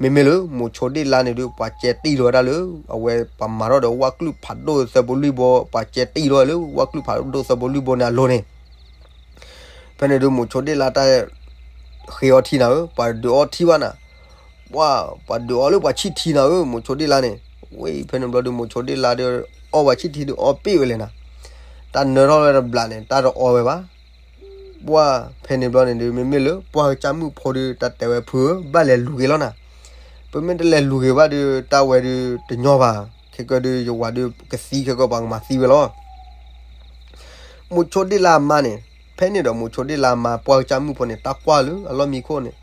မ့မ့ၢ်လၢမိၤဆိဒ့ၣ်လါန့ၣ်ဒုး ပှၤကဲတံၢ်လီၤဝဲဒၣ်လၢ အဝဲပှၤမၤထီၣ်ဒီးဝၣ်ကလုၢ်ဖးဒိၣ်သၢဘိလွံၢ်ဘိ ပှၤကဲတံၢ်လီၤဝဲလၢဝၣ်ကလုၢ်ဖးဒိၣ်သၢဘိလွံၢ်ဘိန့ၣ်အလိၤန့ၣ် ဖဲန့ၣ်ဒုး မိၤဆိဒ့ၣ်လါတၢ်ဃ့အီထံနၤဧၢ, ပှၤဒုးအီထံဘၣ်နၤ, ပှၢ်ပှၤဒုးအီလၢပှၤဆံၣ်ထံနၤဧၢ, မိၤဆိဒ့ၣ်လါန့ၣ်, ဝဲဖဲန့ၣ်ဘျီဒုး မိၤဆိဒ့ၣ်လါဒီး အီပှၤဆံၣ်ထံဒုးအီပ့ၢ်ဝဲလဲၣ်နၤ, တၢ်နၢထီၣ်ဝဲတဘျီန့ၣ် တၢ်တအီဝဲဘၣ်. ပှၢ်ဖဲန့ၣ်ဘျီန့ၣ်ဒုး မ့မ့ၢ်လၢပှၢ်ကစၢ်မုၣ်ဖိဒုး တၢ်တဲဝဲဖုဧၢ, ဘၣ်လဲၤလူၤက့ၤလီၤနၤ, ပမ့ၢ်တလဲၤလူၤက့ၤဘၣ်ဒုး တၢ်ဝဲဒုးတညီဘၣ်, ခဲကၢဒုးယဝၤဒုးကသံခဲကၢပှၤကမၤသံဝဲလီၤ. မိၤဆိဒ့ၣ်လါအမါန့ၣ်, ဖဲန့ၣ်ဒီးမိၤဆိဒ့ၣ်လါအမါ ပှၢ်ကစၢ်မုၣ်ဖိန့ၣ် တၢ်ကွၢ်လၢအလီၢ်မံခိၣ်န့ၣ်,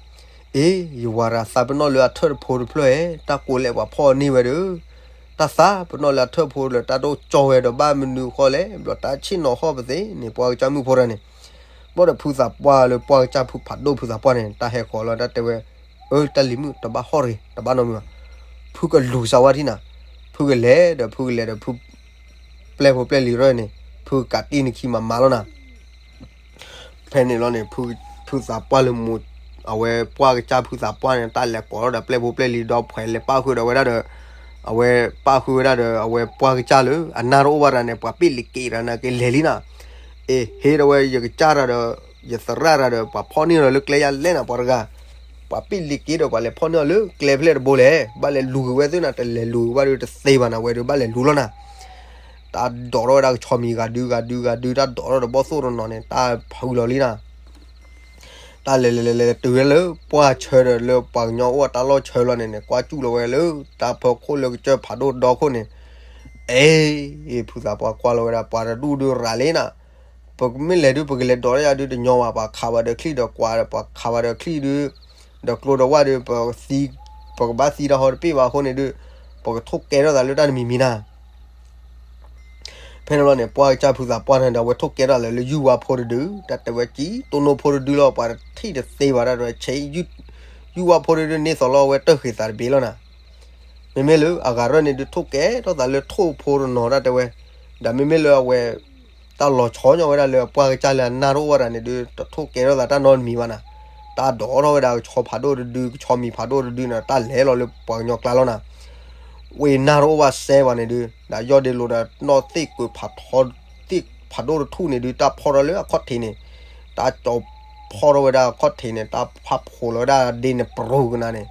အ့ ယဝၤရၤသးပ့ၤနီၣ်လၢအထၢၣ်တဖိတဖျၢၣ်ဧါ, တၢ်ကိးလဲၣ်ပှၤဖီၣ်န့ၢ်ဝဲဒီး, တၢ်သးပ့ၤနီၣ်လၢအထၢၣ်ဖိလၢတၢ်ဒိၣ်ကၠီဝဲဒီးဘၣ်မနုၤဃီလဲၣ်, ဘျီတၢ်ဆ့ၣ်နီၤဟီၣ်ပသ့န့ၣ် ပှၢ်ကစၢ်မုၣ်ဖိတဂၤန့ၣ်, ဘျီဒီးဖုသးပှၢ်လၢပှၢ်ကစၢ်ဖုဖးဒိၣ်ဖုသးပှၢ်န့ၣ် တၢ်ဟဲဃီၤလီၤ တၢ်တဲဝဲ, အၢ တၢ်လံၤမုၣ် တဘၣ်ဟီၣ်တဂ့ၤ တဘၣ်နီတမံၤဘၣ်, ဖုကလူၤစၢဝါထံၣ်နၤ, ဖုကလဲၤဒီး ဖုကလဲၤဒီးဖု ပျဲၢ်ဖိပျဲၢ်လံၤရၢၢ်န့ၣ် ဖုကးတံၢ်နခံမၤမၤလီၤနၤ ဖဲန့ၣ်လီၤန့ၣ် ဖုသးပှၢ်လၢမိၢ် အဝဲပှၢ်ကစၢ်ဖုသးပှၢ်န့ၣ် တၢ်လဲၤကိးထီၣ်ဒီးပျဲၢ်ဖိပျဲၢ်လံၤဒီးဖှဲးလဲၤပၣ်ဃုာ်ဒီးဝဲဒၣ်ဒီး, အဝဲပၣ်ဃုာ်ဝဲဒၣ်ဒီး အဝဲပှၢ်ကစၢ်လၢအနၢ်တအိၣ်ဘၣ်တၢ်န့ၣ် ပှၤပ့ၢ်လံၤက့ၤတၢ်န့ၣ်က့ၤလဲၤလံနၤ, အ့ ဟ့ၣ်ဒီးဝဲ ယကစၢ်တၢ်ဒီး ယသရၣ်တၢ်ဒီး ပှၤဖီၣ်န့ၢ်လီၤလၢကျဲယါလဲၣ်နၤ ပှၤတဂၤ, ပှၤပ့ၢ်လံၤက့ၤဒီးပှၤလဲၤဖီၣ်န့ၢ်အီၤလၢကျဲဖဲလဲၣ်တဘိလဲၣ်, ဘၣ်လဲၤလူၤက့ၤဝဲသ့ၣ်နၤ တလဲၤလူၤက့ၤဝဲဒီးတသ့ဘၣ်နၤ ဝဲဒီးဘၣ်လဲၤလူၤလီၤနၤ တၢ်ဒိးထီၣ်ဝဲဒၣ်ကဆီမံၤဂၤဒုဂၤဒုဂၤဒု တၢ်ဒိးထီၣ်ဒီးဘီၣ်သိၣ်တနီၤန့ၣ် တၢ်ဖုလီၤလံနၤ, တၢ်လဲၤလဲၤလဲၤလဲၤတုၤဝဲလၢပှၢ်ဆၢဒီးလၢပှၤကညီအိၣ်တၢ်လီၢ်ဆၢလီၤန့ၣ်န့ၣ် ကွၢ်စူၣ်လီၤဝဲလၢ တၢ်ဖီခိၣ်လၢကစၢၢ်ဖးဒိၣ်ဒီခိၣ်န့ၣ်, အ့ ဖုသးပှၢ်ကွၢ်လီၤဝဲဒၣ် ပှၤတဒူၣ်ဒုရၤလံနၤ, ပကမ့ၢ်လဲၤဒု ပကလဲၤဒိးတၢ်ယါဒုတညီဘၣ်, ပှၤခးဘၣ်ဒီးချံၣ်ဒီးကွၢ်ဒီး ပှၤခးဘၣ်ဒီးချံၣ်ဒု, ဒီးကျိဒီးဝၣ်ဒု ပကဘၣ်သံတၢ်ဟီတပ့ၢ်ဘၣ်အဃိန့ၣ်ဒု, ပကထိၣ်ကဲထီၣ်သးလၢတၢ်တမံၤမံၤနၤ ဖဲန့ၣ်လီၤန့ၣ် ပှၢ်ကစၢ်ဖုသးပှၢ်န့ၣ်ဒီး အဝဲထိၣ်ကဲထီၣ်လၢ လၢယုၢ်ဝါဖိတဒု, တၢ်တဲဝဲကံတိၢ်နိဖိတဒုလီၤ, ပှၤတထံၣ်တသ့ဘၣ်ဒၣ်တဲဝဲ ဆဲး ယုၢ်ဝါဖိတဒုန့ၢ်သိးလီၤဝဲတၢၢ်ဃ့ၤသးတဘ့ၣ်လီၤနၤ, မ့မ့ၢ်လၢအဂၤရၢၢ်န့ၣ်ဒု ထိၣ်ကဲထီၣ်သးလၢထိၣ်ဖိတနီၤတၢ်တဲဝဲ, ဒီးမ့မ့ၢ်လၢအဝဲ တၢ်လီၤဆီညီဝဲဒၣ်လၢပှၢ်ကစၢ်လၢအနၢ်တအိၣ်ဘၣ်တၢ်န့ၣ်ဒု တထိၣ်ကဲထီၣ်သးတၢ်နီတမံၤဘၣ်နၤ, တၢ်ဒိးထီၣ်ဝဲဒၣ်ကဆီဖးဒိၣ်တဒု ကဆီမံၤဖးဒိၣ်တဒုန့ၣ် တၢ်လဲၤလီၤလၢပှၤကညီကျါလီၤနၤ, ဝဲနၢ်တအိၣ်ဘၣ်စဲဘၣ်န့ၣ်ဒု, ဒီးယီၢ်ဒ့လိာ်ဒီးနီၢ်သ့ၣ်ကွံာ်ဖးထီ သ့ၣ်ဖးဒိၣ်တထူၣ်န့ၣ်ဒု တၢ်ဖီၣ်ထီၣ်လၢအခီၣ်ထံးန့ၣ်, တၢ်ကၠီၤဖီၣ်ထီၣ်ဝဲဒၣ်အခီၣ်ထံးန့ၣ် တၢ်ဖးဖှိၣ်လီၤဝဲဒၣ်ဒ့န့ၣ်ပရူၤကနၤန့ၣ်,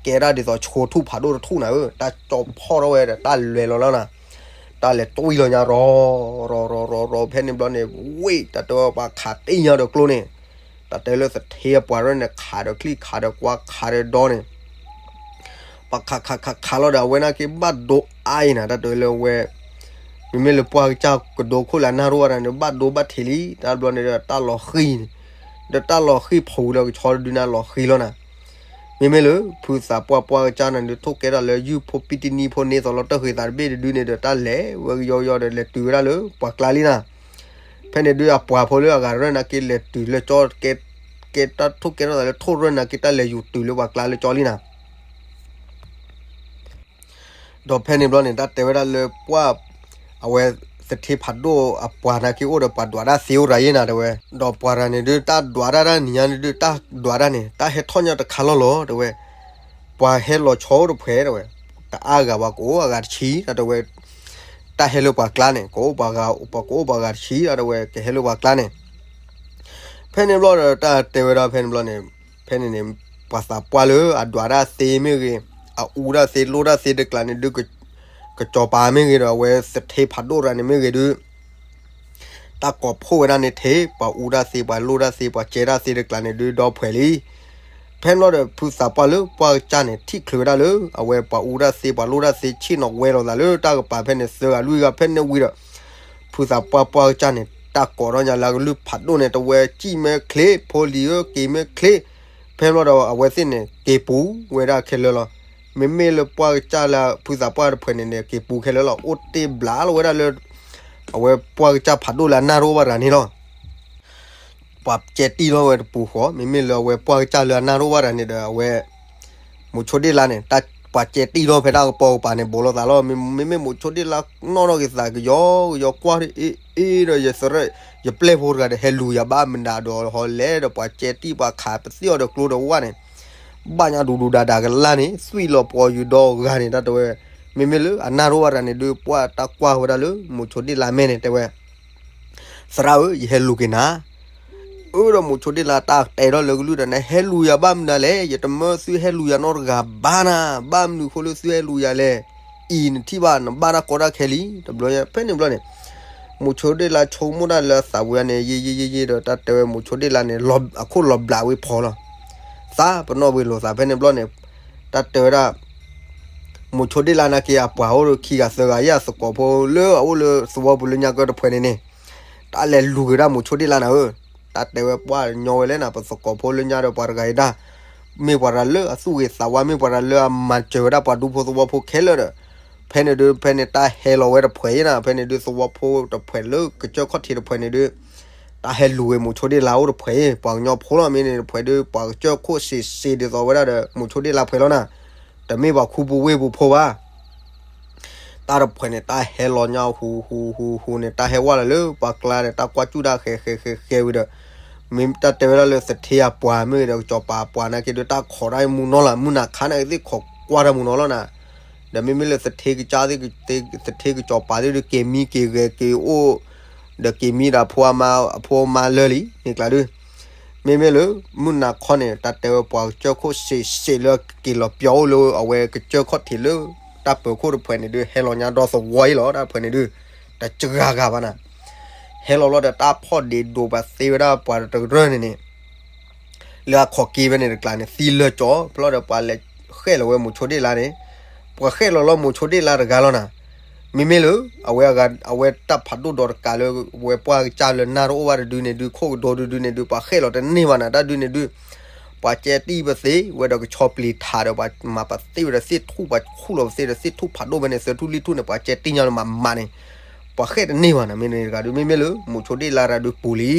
ကဲဒၣ်ဒ်သိးဆိထူၣ်ဖးဒိၣ်တထူၣ်နၤဧၢ, တၢ်ကၠီၤဖီၣ်ထီၣ်ဝဲဒီးတၢ်လဲၤလီၤလီၤနၤ, တၢ်လဲၤတွံၢ်လီၤညါရီၤ ရီၤ ရီၤ ရီၤ ရီၤ ဖဲန့ၣ်ဘျီန့ၣ် ဝ့ၢ် တၢ်တဲဝဲပှၤခးတ့ၢ်ညါဒီးကျိန့ၣ်, တၢ်တဲလၢသထ့အပှၤရၢၢ်န့ၣ် ခးဒီးချံၣ်ခးဒီးကွၢ်ခးဒီးဒီန့ၣ် ပှၤခးခးခးခးလီၤဒီးအဝဲန့ၣ်က့ၤဘၣ်ဒိအါအံၤနၤ, တၢ်တဲလၢဝဲ မ့မ့ၢ်လၢပှၢ်ကစၢ်ကဒိခိၣ်လၢအနၢ်တအိၣ်ဘၣ်တၢ်န့ၣ် ဘၣ်ဒိဘၣ်ထံးလံ, တၢ်ဘျီန့ၣ်ဒီးတၢ်လီၤဃံၤန့ၣ်, ဒီးတၢ်လီၤဃံၤဖီၣ်ဝံၤလၢကဆီတဒုန့ၣ်လီၤဃံၤလီၤနၤ, မ့မ့ၢ်လၢ ဖုသးပှၢ်ပှၢ်ကစၢ်န့ၣ်ဒုး ထိၣ်ကဲထီၣ်လၢယုၢ်ဖိပံတနံၤဖိန့ၣ်သိးလီၤတၢၢ်ဃ့ၤသးတဘ့ၣ်တဒုန့ၣ်ဒီး တၢ်လဲၤဝဲကယီကယီဒီးလဲၤတုၤဝဲဒၣ်လၢပှၤကျါလံနၤ, ဖဲန့ၣ်ဒုးအပှၤဖိလၢအဂၤရၢၢ်နာ်က့လဲၤတုၤလၢကၠီ ကဲတၢ်ထိၣ်ကဲထီၣ်သးလၢထိၣ်ရၢၢ်နာ်က့ တၢ်လဲၤယူၤတုၤလၢပှၤကျါလၢကၠီလံနၤ ဒီးဖဲန့ၣ်ဘျီန့ၣ် တၢ်တဲဝဲဒၣ်လၢပှၢ် အဝဲသထ့ဖးဒိၣ်အပှၤနာ်က့အိၣ်ဒီးပှၤဒွးတၢ်သ့အိၣ်ရၤယဲနၤတဲဝဲ, ဒီးပှၤတဂၤန့ၣ်ဒုး တၢ်ဒွးတၢ်တၢ်နံၤညါန့ၣ်ဒုး တၢ်ဒွးတၢ်န့ၣ် တၢ်ဟဲထီၣ်ညါတခါလီၤလီၤတဲဝဲ, ပှၤဟဲလီၤဆီအိၣ်တဖှဲးတဲဝဲ, တအါဂၤပှၤကအိၣ်အဂၤတဆံတဲဝဲ, တၢ်ဟဲလၢပှၤကျါန့ၣ် ကအိၣ်ပှၤဂၤ ပှၤကအိၣ်ပှၤဂၤတဆံတဲဝဲ ကဟဲလၢပှၤကျါန့ၣ် ဖဲန့ၣ်ဘျီဒီး တၢ်တဲဝဲဒၣ်ဖဲန့ၣ်ဘျီန့ၣ်, ဖဲန့ၣ်န့ၣ် ပှၤသးပှၢ်လၢအဒွးတၢ်သ့မ့ၢ်ဂ့ၤ, အအူတၢ်သ့လိၣ်တၢ်သ့တကျါန့ၣ်ဒုး ကစီၤပၤမ့ၢ်ဂ့ၤဒီး အဝဲသထ့ဖးဒိၣ်တဂၤန့ၣ်မ့ၢ်ဂ့ၤဒုး တၢ်ကိးဖှိၣ်ဝဲဒၣ်န့ၣ်ထဲ ပှၤအူတၢ်သ့ ပှၤလိၣ်တၢ်သ့ ပှၤကဲတၢ်သ့တကျါန့ၣ်ဒုး ဒီဖှဲးလံ. ဖဲန့ၣ်ဘျီဒီး ဖုသးပှၢ်လၢပှၢ်ကစၢ်န့ၣ် ထံၣ်ချုးဝဲဒၣ်လၢ အဝဲပှၤအူတၢ်သ့ ပှၤလိၣ်တၢ်သ့ ဆ့ၣ်နီၤဝဲလိာ်သးလၢတၢ်ကပၤဖဲန့ၣ် သၢဂၤလွံၢ်ဂၤဖဲန့ၣ်ဝံၤဒီး ဖုသးပှၢ်ပှၢ်ကစၢ်န့ၣ် တၢ်ကိးထီၣ်ညါလၢအကလုၢ်ဖးဒိၣ်န့ၣ် တဝဲစံၣ်မ့ၢ်ချ့ ဖိလံၤဧၢ က့ၤမ့ၢ်ချ့, ဖဲန့ၣ်ဘျီဒီး အဝဲသ့ၣ်န့ၣ် က့ၤပူၤဝဲဒၣ်ခဲလၢာ်လီၤ. မ့မ့ၢ်လၢပှၢ်ကစၢ်လၢဖုသးပှၢ်တဖှဲးန့ၣ်န့ၣ် က့ၤပူၤခဲလၢာ်လီၤ. အိၣ်တ့ၢ်ဘျးလီၤဝဲဒၣ်လၢ အဝဲပှၢ်ကစၢ်ဖးဒိၣ်လၢအနၢ်တအိၣ်ဘၣ်တဂၤန့ၣ်လီၤ. ပှၤကဲတံၢ်ထီၣ်ဝဲတပူၤဃီ, မ့မ့ၢ်လၢအဝဲပှၢ်ကစၢ်လၢအနၢ်တအိၣ်ဘၣ်တဂၤန့ၣ်ဒီး အဝဲ မိၤဆိဒ့ၣ်လါန့ၣ် ပှၤကဲတံၢ်ထီၣ်ဖဲတၢ်ကပီၤကပၤန့ၣ် ဘူးလိာ်သးလီၤ. မ့မ့ၢ်မိၤဆိဒ့ၣ်လါနီၣ်ထီၣ်က့ၤသးကယီကယီကွၢ်အ့ၣ်အ့ၣ်ဒီး ယသရၣ် ယပျဲၢ်ဖိတဂၤဒီး ဟဲလူၤယၤဘၣ်မနုၤဒီး ဟီလဲၣ်ဒီး ပှၤကဲတံၢ်ပှၤခးပသ့ၣ်အီၤဒီးကျိဒီးဝၣ်န့ၣ် ဘၣ်ညါဒူဒူဒါဒါကလၢ်န့ၣ် သွံၣ်လီၤပှီၤယူၤဒီဂၤန့ၣ် တၢ်တဲဝဲ မ့မ့ၢ်လၢအနၢ်တအိၣ်ဘၣ်တဂၤန့ၣ်ဒုး ပှၢ်တၢ်ကွၢ်ဝဲဒၣ်လၢ မိၤဆိဒ့ၣ်လါမဲာ်န့ၣ် တဲဝဲ သရၣ်ဧၢ ယဟဲလူၤက့ၤနၤ အၢဒီးမိၤဆိဒ့ၣ်လါတၢ်တဲထီၣ်လၢကလုၢ်ဒီး နဟဲလူၤယၤဘၣ်မနုၤလဲၣ်, ယတမၢသုဟဲလူၤယၤနီတဂၤဘၣ်နၤ, ဘၣ်မနုၤဃိလၢသုဟဲလူၤယၤလဲၣ်, အံၤနထံၣ်ဘၣ် နဘၣ်တၢ်ကီတၢ်ခဲလံ. တဘျီညါ ဖဲန့ၣ်ဘျီန့ၣ် မိၤဆိဒ့ၣ်လါဆိကမိၣ်တၢ်လၢအသးပူၤန့ၣ် ယံာ်ယံာ်ယံာ်ယံာ်ဒီး တၢ်တဲဝဲမိၤဆိဒ့ၣ်လါန့ၣ် အခိၣ်လီၤဘျးဝဲဖီလီၤ. သးပနီၣ်ဝဲလိာ်သးဖဲန့ၣ်ဘျီန့ၣ် တၢ်တဲဝဲဒၣ် မိၤဆိဒ့ၣ်လါနာ်က့ အပှၤအိၣ်ဒီးခံဂၤသၢဂၤယဲၢ်သကိးဖိလၢအအိၣ်လၢသဝီပူၤလၢညါကတဖှဲးန့ၣ်န့ၣ် တၢ်လဲၤလူၤက့ၤဒၣ်မိၤဆိဒ့ၣ်လါနၤဧၢ, တၢ်တဲဝဲပှၢ်ညီဝဲလဲၣ်နၤ ပသကိးဖိလၢညါဒီးပှၤတဂၤအံၤဒၣ်, မ့ၢ်ပှၤတဂၤလၢအသူၣ်ဂ့ၤသးဝါ မ့ၢ်ပှၤတဂၤလၢအမၤစၢၤဝဲဒၣ်ပှၤဒူဖိသဝီဖိခဲလၢာ်ဒီး ဖဲန့ၣ်ဒုး ဖဲန့ၣ်တၢ်ဟဲလီၤဝဲတဖှဲးအံၤနၤ ဖဲန့ၣ်ဒုးသဝီဖိတဖှဲးလၢကစၢၢ်ခီၣ်ထံးတဖှဲးန့ၣ်ဒုး တၢ်ဟဲလူၤဝဲမိၤဆိဒ့လါအိၣ်တဖှဲးအံၤ ပှၤကညီဖိလီၤ မ့ၢ်န့ၣ်တဖှဲးဒုး ပှၤကစၢၢ်ခိၣ်စံးစ့ဒ်သိးဝဲဒၣ်ဒီး မိၤဆိဒ့လါဖှဲးလီၤနၤ တမ့ၢ်ပှၤခူပူၤဝ့ၢ်ပူၤဖိဘၣ် တၢ်တဖှဲးန့ၣ် တၢ်ဟဲလီၤညါဟူးဟူးဟူးဟူးန့ၣ် တၢ်ဟဲဝဲလီၤလၢပှၤကျါဒီး တၢ်ကွၢ်စူၣ်တၢ်ဃဲၤဃဲၤဃဲၤဃဲၤဝံၤဒီး မ့ၢ်တၢ်တဲဝဲဒၣ်လၢသထ့အပှၤမ့ၢ်ဂ့ၤဒီး ကစီၤပၤအပှၤနာ်က့ဒုး တၢ်ခိးတၢ်မူနီၤလီၤ မုၢ်နၤခါန့ၣ်ကသ့ၣ်ခိးကွၢ်တၢ်မူနီၤလီၤနၤ ဒီးမ့မ့ၢ်လၢသထ့ကစၢ်သ့ၣ် သထ့ကစီၤပၤသ့ၣ်ဒုး က့ၤမံက့ၤဂဲၤက့ၤအိၣ် ဒီးက့ၤမံဒီးအဖိအမါ အဖိအမါလၢာ်လံ န့ၣ်ကျါဒုး မ့မ့ၢ်လၢ မုၢ်နၤခီန့ၣ် တၢ်တဲဝဲပှၤကစၢၢ်ခိၣ်စံးစ့လၢက့ၤလီၤပျီအိၣ်လၢအဝဲကစၢၢ်ခီၣ်ထံးလၢ တၢ်ပၢၤခိၣ်တဖှဲးန့ၣ်ဒုး ဟဲလီၤညါဒီသဝီအံၤလီၤ တၢ်တဖှဲးန့ၣ်ဒုး တစှၤဂၤဘၣ်နၤ ဟဲလီၤလီၤဒီးတၢ်ဖီၣ်ဒ့းဒိးပှၤသ့ဝဲဒၣ်ပှၤတရၢၢ်န့ၣ်န့ၣ် လၢအခီၣ်က့ၤဖဲန့ၣ်တကျါန့ၣ် သံလၢာ်ကၠီ ဖဲလီၤဒီးပှၤလဲၤဃဲၣ်လီၤဝဲမိၤဆိဒ့လါန့ၣ် ပှၤဃဲၣ်လီၤလီၤမိၤဆိဒ့လါတဂၤလီၤနၤ မ့မ့ၢ်လၢ အဝဲအဂၤ အဝဲတၢ်ဖးဒိၣ်ဒီးတကးလၢ ဝဲပှၢ်ကစၢ်လၢနၢ်တအိၣ်ဘၣ်တဒုန့ၣ်ဒုး ခိၣ်ကဒိတဒုန့ၣ်ဒုး ပှၤဃဲၣ်လီၤတန့ၢ်ဘၣ်နၤ တၢ်ဒုန့ၣ်ဒုး ပှၤကဲတံၢ်ပသ့ဝဲဒီးကဆီပျံၤထးဒီး ပှၤမၤပသ့ဝဲဒီးသ့ၣ်ထူၣ် ပှၤခူၣ်လီၤပသ့ဒီးသ့ၣ်ထူၣ်ဖးဒိၣ်ဖဲန့ၣ် သၢထူၣ်လွံၢ်ထူၣ်န့ၣ် ပှၤကဲတံၢ်ညါလၢမၤမးန့ၣ် ပှၤဃဲၣ်တန့ၢ်ဘၣ်နၤ မ့ၢ်န့ၣ်တဂၤဒုး မ့မ့ၢ်လၢမိၤဆိဒ့လါတဂၤဒုးပူၤလံ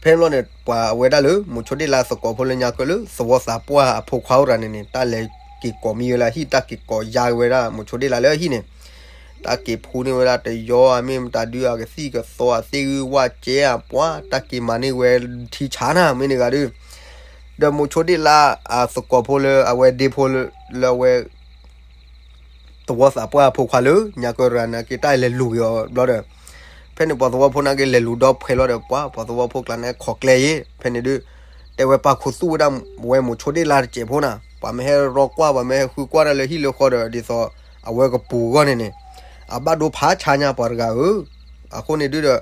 ဖဲန့ၣ်ဘျီန့ၣ် ပှၤအဝဲဒၣ်လၢမိၤဆိဒ့လါသကိးဖိလၢညါကၢလၢ သဝီသးပှၢ်အဖိခွါအိၣ်တဂၤန့ၣ်န့ၣ် တၢ်လဲၤက့ၤကိးမံဝဲလၢအဟံၣ် တၢ်က့ၤကိးယါဝဲဒၣ်မိၤဆိဒ့လါလၢအဟံၣ်န့ၣ် တၢ်က့ၤဖှူန့ၢ်ဝဲဒၣ်တယီအမ့ၢ်မတၤဒုး အကသံၣ်ကသီအသ့ၣ်ဂုၢ်ဝၣ်ကဲအပှၤ တၢ်က့ၤမၤန့ၢ်ဝဲထံဆးနၤ မ့ၢ်န့ၣ်တဂၤဒုး ဒီးမိၤဆိဒ့လါအသကိးဖိလၢအဝဲဒ့ဖိလၢ လၢအဝဲ သဝီသးပှၢ်အဖိခွါလၢညါကၢတဂၤန့ၣ်က့ၤ တၢ်လဲၤလူၤက့ၤအီၤဘျီဒီး ဖဲန့ၣ်ပှၤသဝီဖိန့ၣ်က့ၤလဲၤလူၤဒီဖှဲးလီၤဒီး ပှၤပှၤသဝီဖိကျါန့ၣ်ခိးကျဲယ့ၣ် ဖဲန့ၣ်ဒုးတဲဝဲပာ်ခူသူၣ်ဝဲဒၣ်ဝဲမိၤဆိဒ့လါတစဲးဖိနၤ ပှၤမ့ၢ်ဟဲရီကွၢ် ပှၤမ့ၢ်ဟဲဃုကွၢ်ဒၣ်လၢဟံၣ်လၢဃီဒီး ဒ်သိးအဝဲကပူၤအဂီၢ်န့ၣ်န့ၣ် အဘၣ်ဒိဖးဆါညါပှၤတဂၤဧၢ အဃိန့ၣ်ဒုးဒီး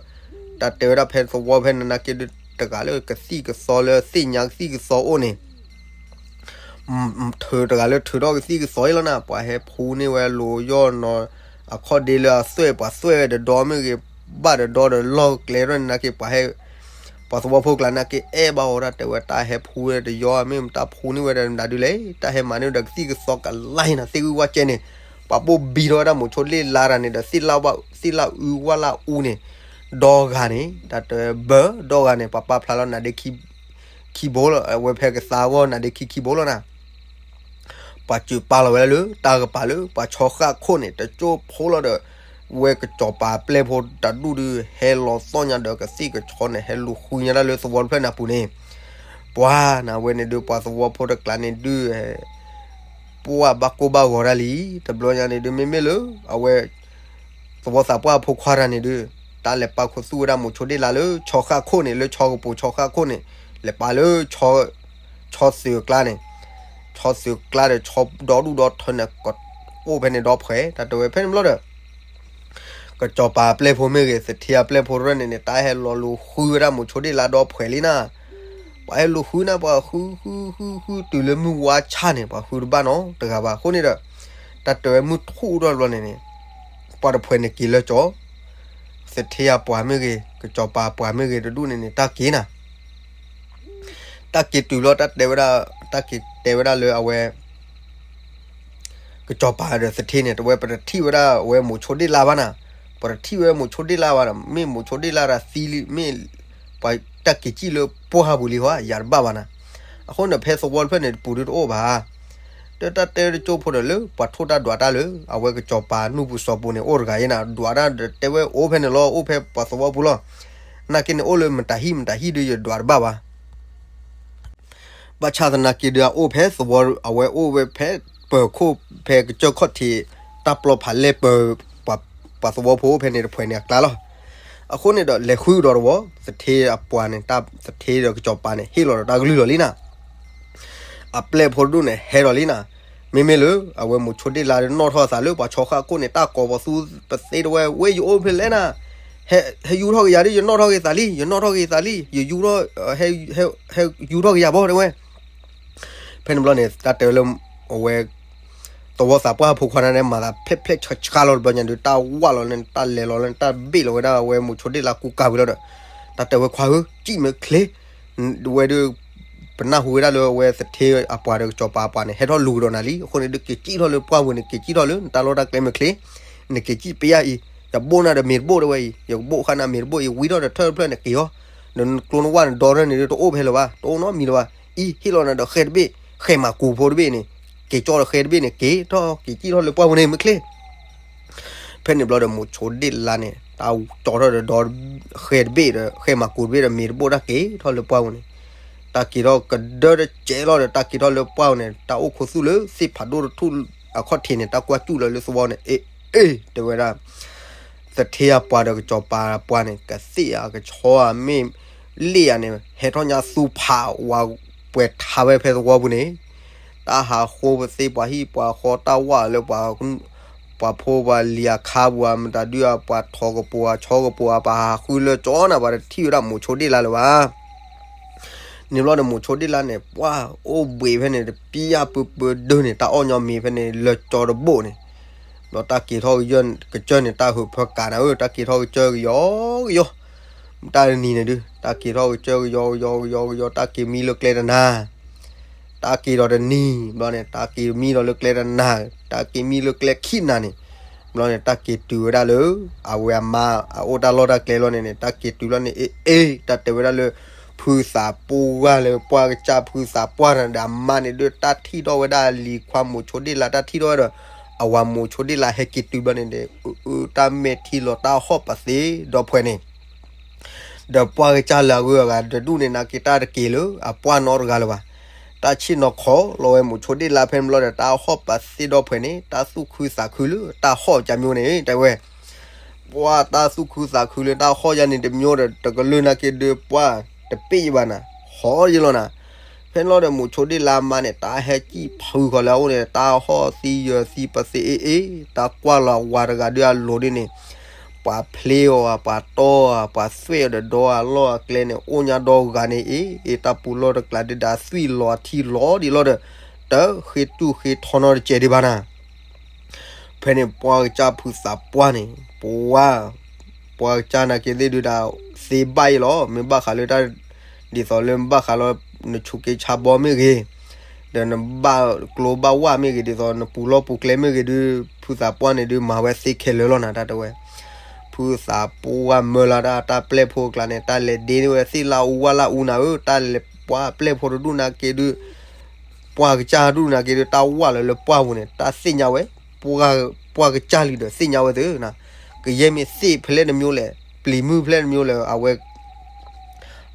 တၢ်တဲဝဲဒၣ်ဖဲသဝီဖဲန့ၣ်နာ်က့ဒုး တဂၤလၢကသံၣ်ကသီလၢသ့ၣ်ညါကသံၣ်ကသီအိၣ်န့ၣ် ထုးတဂၤလၢထုးထီၣ်ကသံၣ်ကသီအံၤလီၤနၤ ပှၤဟဲဖှူန့ၢ်ဝဲလိၤယီၢ်နီၤ အခီၣ်ဒ့လၢအသွဲၣ် ပှၤသွဲၣ်ဝဲတဒီမ့ၢ်ဂ့ၤ ဘၣ်တဒီဒီးလီၢ်ကျဲထီၣ်န့ၣ်နာ်က့ ပှၤဟဲ ပှၤသဝီဖိကျါနာ်က့ အဲၣ်ဘၣ်အီၤဒၣ်တဲဝဲ တၢ်ဟဲဖှူဝဲတယီမ့ၢ်မတၤဖှူန့ၢ်ဝဲဒီးမတၤဒုးလဲၣ် တၢ်ဟဲမၤန့ၢ်ဝဲဒီးကသံၣ်ကသီကလါအံၤနၤ သ့ၣ်ဂုၢ်ဝၣ်ကဲန့ၣ် ပှၤဘိၣ်ဘံထီၣ်ဝဲဒၣ်မိၤဆိဒ့လါတဂၤန့ၣ်ဒီး သ့ၣ်လၣ်အူဝၣ်လၣ်အူန့ၣ် ဒီဂၤန့ၣ် တၢ်တဲဘၢ ဒီဂၤန့ၣ် ပှၤပာ်ဖျါလီၤနၤဒ့ခံ ခံဘိလီၤ အဝဲဖဲကသါအဂီၢ်နၤဒ့ခံခံဘိလီၤနၤ ပှၤစၢၤပာ်လီၤဝဲဒၣ်လၢ တၢ်ကပၤလၢပှၤဆီဃၣ်ခိၣ်န့ၣ် တကၠိဖိလီၤဒီး ဝဲကစီၤပၤအပျဲၢ်ဖိတၢ်ဒူၣ်ဒုး ဟဲလီၤသီၣ်ညါဒီးကသံၣ်ကဆီန့ၣ် ဟဲလူၤဃုညါတၢ်လၢသဝီတဖျၢၣ်န့ၣ်အပူၤန့ၣ် ပှၤနၤဝဲန့ၣ်ဒုး ပှၤသဝီဖိတကျါန့ၣ်ဒုး ပှၤဘၣ်ကိၢ်ဘၣ်ဂီၤတၢ်လံ တဘျီညါန့ၣ်ဒုး မ့မ့ၢ်လၢ အဝဲ သဝီသးပှၢ်အဖိခွါတဂၤန့ၣ်ဒုး တၢ်လဲၤပာ်ခူသူၣ်ဝဲဒၣ်မိၤဆိဒ့လါလၢဆီဃၣ်ခိၣ်န့ၣ် လၢဆီကပိၤဆီဃၣ်ခိၣ်န့ၣ် လဲၤပာ်လၢ ဆီသုးအကျါန့ၣ် ဆီသုးအကျါဒီးဆီဒီဒူၣ်ဒီထၢန့ၣ် အိၣ်ဖဲန့ၣ်ဒီဖှဲး တၢ်တဲဝဲဖဲန့ၣ်ဘျီဒီး ကစီၤပၤအပျဲၢ်ဖိမ့ၢ်ဂ့ၤ သထ့အပျဲၢ်ဖိရၢၢ်န့ၣ်န့ၣ် တၢ်ဟဲလီၤလူၤဃုဝဲဒၣ်မိၤဆိဒ့လါဒီဖှဲးလံနၤ ပှၤဟဲလူၤဃုနၤ ပှၤဃုဃုဃုဃုတုၤလၢမုၢ်ဝါဆၣ်န့ၣ် ပှၤဃုတဘၣ်နီတဂၤဘၣ် အဃိန့ၣ်ဒီး တၢ်တဲဝဲမုၢ်ထူၣ်ထီၣ်တဘျီန့ၣ်န့ၣ် ပှၤတဖှဲးန့ၣ်က့ၤလၢကၠီ သထ့အပှၤမ့ၢ်ဂ့ၤ ကစီၤပၤအပှၤမ့ၢ်ဂ့ၤတဒူၣ်န့ၣ်န့ၣ် တၢ်က့ၤနၤ တၢ်က့ၤတုၤဘျီ တၢ်တဲဝဲဒၣ် တၢ်က့ၤတဲဝဲဒၣ်လၢအဝဲ ကစီၤပၤဒီးသထ့န့ၣ် တဝဲပတထံၣ်ဝဲဒၣ်ဝဲမိၤဆိဒ့လါဘၣ်နၤ ပတထံၣ်ဝဲမိၤဆိဒ့လါဘၣ်ဒီး မ့ၢ်မိၤဆိဒ့လါဒီးသံလံ မ့ၢ်ပှၤတၢ်က့ၤစံၣ်လၢပှၢ်ပူၤလံဟီ ယၤတဘၣ်ဘၣ်နၤ အဃိန့ၣ် ဖဲသဝီတဖျၢၣ်န့ၣ် တပူၤဒုတအိၣ်ဘၣ် တၢ်တဲတကၠိဖိဒီးလၢ ပှၤထိၣ်တၢ်ဒွးတၢ်လၢ အဝဲကစီၤပၤနူၢ်ပူၤစီၤပူၤန့ၣ် အိၣ်တဂၤအံၤနၤ ဒွးတၢ်ဒီးတဲဝဲအိၣ်ဖဲန့ၣ်လီၤ အိၣ်ဖဲပှၤသဝီပူၤလီၤ နာ်က့န့ၣ်အိၣ်လၢမတၤဟံၣ်မတၤဟံၣ်ဒုးယဒွးတဘၣ်ဘၣ် ဘၣ်ဆၣ်သနာ်က့ဒုးအအိၣ်ဖဲသဝီ အဝဲအိၣ်ဝဲဖဲပၢၤခိၣ်ဖဲကစၢၢ်ခီၣ်ထံး တၢ်ပျီဖးလဲၢ်ပၢၤ ပှၤသဝီဖိအိၣ်ဖဲန့ၣ်တဖှဲးန့ၣ်အကျါလီၤ အဃိန့ၣ်ဒီးလဲၤဃုကဒီးတဝီ သထ့အပှၤန့ၣ် တၢ်သထ့ဒီးကစီၤပၤန့ၣ် ဟ့ၣ်လီၤဒီးတၢ်ကလုၢ်လီၤလံနၤ အပျဲၢ်ဖိတဒူၣ်န့ၣ် ဟဲလီၤလံနၤ, မ့မ့ၢ်လၢ အဝဲမိၤဆိဒ့ၣ်လါဒီး နီၣ်ထီၣ်အသးလၢပှၤဆီဃၣ်ခိၣ်န့ၣ် တၢ်ကိးပသူပသ့တဝဲ ဝဲယအိၣ်ဖဲလဲၣ်နၤ, ဟဲယူၤထီၣ်က့ၤယၤဒီး ယနီၣ်ထီၣ်က့ၤသးလံ, ယနီၣ်ထီၣ်က့ၤသးလံ, ယယူၤထီၣ်, ဟဲယူၤထီၣ်က့ၤယၤဘၣ်တဲဝဲ. ဖဲန့ၣ်ဘျီန့ၣ် တၢ်တဲဝဲလၢ အဝဲ သဝီသးပှၢ်ဖိခွါန့ၣ် မၤသးဖျဲၣ်ဖျဲၣ်ဆှါဆှါလီၤတဘျီညါဒီး တၢ်ဝၢ်လီၤလၢ တၢ်လဲၤလီၤလၢ တၢ်ဘ့ၣ်လီၤဝဲဒၣ်အဝဲမိၤဆိဒ့ၣ်လါကူကၤဝံၤလီၤဒီး တၢ်တဲဝဲခွါဧၢ, စံၣ်မ့ၢ်ချ့ ဝဲဒီး ပနၢ်ဟူဝဲဒၣ်လၢအဝဲသထ့အပှၤဒီးကစီၤပၤအပှၤန့ၣ် ဟဲထီၣ်လူၤကဒီးနၤလံ. အဃိန့ၣ်ဒုးက့ၤစံၣ်ထီၣ်လၢပှၢ်ပူၤန့ၣ် က့ၤစံၣ်ထီၣ်လၢနတၢ်လီၢ်တၢ်ကျဲမ့ၢ်ချ့, နက့ၤစံၣ်ပယၢ်အံၤ, ယဘိၣ်နၤဒီးမ့ၤတဘိၣ်တဝဲအံၤ, ယကဘိၣ်ဃာ်နၤမ့ၤတဘိၣ်အံၤ, ဝံထီၣ်ဒီးထၢၣ်တဖျၢၣ်န့ၣ်က့ၤအီၤ, ဒီးနကျိနဝၣ်နဒီရဲၣ်န့ၣ်ဒုးတအိၣ်ဖဲလၢၤဘၣ်, တအိၣ်နီတမံၤလၢၤဘၣ်. အံၤဟ့ၣ်လီၤနၤဒီးဃဲတဘ့ၣ်, ဃဲမၤကူၤဖိတဘ့ၣ်န့ၣ်, က့ၤကၠီဒီးဃဲတဘ့ၣ်န့ၣ် က့ၤထီၣ်က့ၤစံၣ်ထီၣ်လၢပှၢ်ပူၤန့ၣ်မ့ၢ်ချ့ ဖဲန့ၣ်ဘျီဒီးမိၤဆိဒ့ၣ်လါန့ၣ် တၢ်ကၠီထီၣ်ဒီးဒီ ဃဲတဘ့ၣ်ဒီး ဃဲမၤကူၤတဘ့ၣ်ဒီးမ့ၤတဘိၣ်တၢ်က့ၤထီၣ်လၢပှၢ်ပူၤန့ၣ်, တၢ်က့ၤထီၣ်ကဒၢတစဲးလီၤဒီး တၢ်က့ၤထီၣ်လၢပှၢ်ပူၤန့ၣ် တၢ်အိၣ်ခူသူၣ်လၢသ့ၣ်ဖးဒိၣ်တထူၣ်အခီၣ်ထံးန့ၣ် တၢ်ကွၢ်စူၣ်လီၤလၢသဝီန့ၣ် အ့ အ့ တဲဝဲဒၣ် သထ့အပှၤဒီးကစီၤပၤအပှၤန့ၣ် ကသ့ၣ်ဧါကဆီဧါမ့ၢ်လ့ၣ်ဧါန့ၣ် ဟဲထီၣ်ညါသူဖးဝးပှဲၤထးဝဲဖဲသဝီပူၤန့ၣ်, တၢ်ဟးဃိပသ့ပှၤဟံၣ်ပှၤဃီ တၢ်ဝၣ်လၢပှၤ ပှၤဖိပှၤလံၤအခါပူၤဧါ မတၤဒုဧါ ပှၤထိးကပိၤဧါ ဆီကပိၤဧါ ပှၤဟးဃုလၢကၠီနၤ ပှၤတထံၣ်ဝဲဒၣ်မိၤဆိဒ့ၣ်လါလၢၤဘၣ်. န့ၣ်ဘျီဒီးမိၤဆိဒ့ၣ်လါန့ၣ် ပှၢ်အိၣ်ဘှံးဖဲန့ၣ် တပျၢ်ပၢပၢဒၢန့ၣ် တၢ်အီၣ်ညီမ့ၤဖဲန့ၣ် လၢကၠီတဘိၣ်န့ၣ်, ဒီးတၢ်က့ၤထီၣ်ကစၢၢ်န့ၣ် တၢ်ဟုးဖၢကၤနၤဧၢ တၢ်က့ၤထီၣ်ကစၢၢ်ကယီကယီ, တၢ်တနံၤန့ၣ်ဒုး တၢ်က့ၤထီၣ်ကစၢၢ်ကယီကယီကယီကယီ တၢ်က့ၤမံလၢကျဲတနၤ တၢ်က့ၤဒီးတနံၤဘျီန့ၣ် တၢ်က့ၤမံဒီးလၢကျဲတနၤ, တၢ်က့ၤမံလၢကျဲခံနၤန့ၣ်, ဘျီန့ၣ် တၢ်က့ၤတုၤဝဲဒၣ်လၢ အဝဲအမါအအိၣ်တၢ်လီၢ်တၢ်ကျဲလီၤန့ၣ်န့ၣ် တၢ်က့ၤတုၤလီၤန့ၣ် အ့ အ့ တၢ်တဲဝဲဒၣ်လၢ ဖုသးပှၢ်လၢပှၢ်ကစၢ်ဖုသးပှၢ်ဒီးအမါန့ၣ်ဒုး တၢ်ထံၣ်ထီၣ်ဝဲဒၣ်လံၤခွါမိၤဆိဒ့ၣ်လါ တၢ်ထံၣ်ထီၣ်ဝဲဒီး အဝၤမိၤဆိဒ့ၣ်လါဟဲက့ၤတုၤဘျီန့ၣ်န့ၣ် အၢ တၢ်မဲာ်ထံလီၤ တၢ်ဟီၣ်ပသ့ဒီဖှဲးန့ၣ် ဒီးပှၢ်ကစၢ်လၢအဂုၤအဂၤတဒူၣ်န့ၣ် နာ်က့တၢ်တက့ၤလၢအပှၢ်နီတဂၤလၢၤဘၣ်. တၢ်ဆ့ၣ်နီၤခီလီၤဝဲမိၤဆိဒ့ၣ်လါဖဲန့ၣ်ဘျီဒီး တၢ်ဟီၣ်ပသ့ဒီဖှဲးန့ၣ် တၢ်သူၣ်ခုသးခုလၢတၢ်ဟီၣ်ကၢ်မျိန့ၣ် တဲဝဲ ပှၢ်တၢ်သူၣ်ခုသးခုလၢတၢ်ဟီၣ်ယါန့ၣ်တမျိဒီး တကလုာ်နာ်က့ဒုးပှၢ်တပ့ၢ်ယဘၣ်နၤ ဟီၣ်ယလီၤနၤ. ဖဲန့ၣ်လီၤဒီးမိၤဆိဒ့ၣ်လါမါန့ၣ် တၢ်ဟဲကံၣ်ဖုဃီၤလၢအအိၣ်န့ၣ် တၢ်ဟီၣ်သံယၢၤသံပသ့အ့ၣ်အ့ၣ် တၢ်ကွၢ်လီၤဝၤတဂၤဒုးအလိၤဒ်န့ၣ် ပှၤဖျ့အီၤဧါ ပှၤတီၢ်ဧါ ပှၤသွဲၣ်အီၤဒီးဒီအလီၢ်အကျဲန့ၣ် အိၣ်ညါဒီဂၤန့ၣ်အ့ၣ်အ့ၣ် တၢ်ပူၤလီၢ်တကျးဒုးဒီးသွံၣ်လီၤအထံလီၤဒ်လီၤဒီး တဃ့တူၢ်ဃ့ထီနီတစဲးဒံးဘၣ်နၤ. ဖဲန့ၣ်ပှၢ်ကစၢ်ဖုသးပှၢ်န့ၣ် ပှၢ် ပှၢ်ကစၢ်နာ်က့သ့ၣ်ဒုးဒီး သ့ဘၣ်အံၤလီၤ မ့ၢ်ဘၣ်ဃးလၢတၢ် ဒ်သိးလၢဘၣ်ဃးလီၤ နဆူးက့ဆါဘီမ့ၢ်ဂ့ၤ, ဒီးနဘၣ်ကျိဘၣ်ဝၣ်မ့ၢ်ဂ့ၤ ဒ်သိးနပူၤလီၢ်ပူၤကျဲမ့ၢ်ဂ့ၤဒုး ဖုသးပှၢ်န့ၣ်ဒုးမၤဝဲသ့ခဲလၢာ်လီၤနၤ တၢ်တဲဝဲ ဖုသးပှၢ်မၢလီၤတၢ် တၢ်ပျဲၢ်ဖိအကျါန့ၣ် တၢ်လဲၤဒ့ဝဲသ့ၣ်လၢအူဝၣ်လၢအူနၤဧၢ တၢ်လဲၤပှၢ်ပျဲၢ်ဖိတဒူၣ်နာ်က့ဒုး ပှၢ်ကစၢ်ဒူၣ်နာ်က့ဒုး တၢ်ဝၣ်လီၤလၢပှၢ်ပူၤန့ၣ် တၢ်သ့ၣ်ညါဝဲ ပှၢ်ကစၢ်လံဒီးသ့ၣ်ညါဝဲသ့ၣ်နၤ, ကယဲၢ်မ့ၢ်သ့ၣ်ဖဲလဲၣ်တမျိၤလဲၣ် ပျံၤမုၢ်ဖဲလဲၣ်တမျိၤလဲၣ် အဝဲ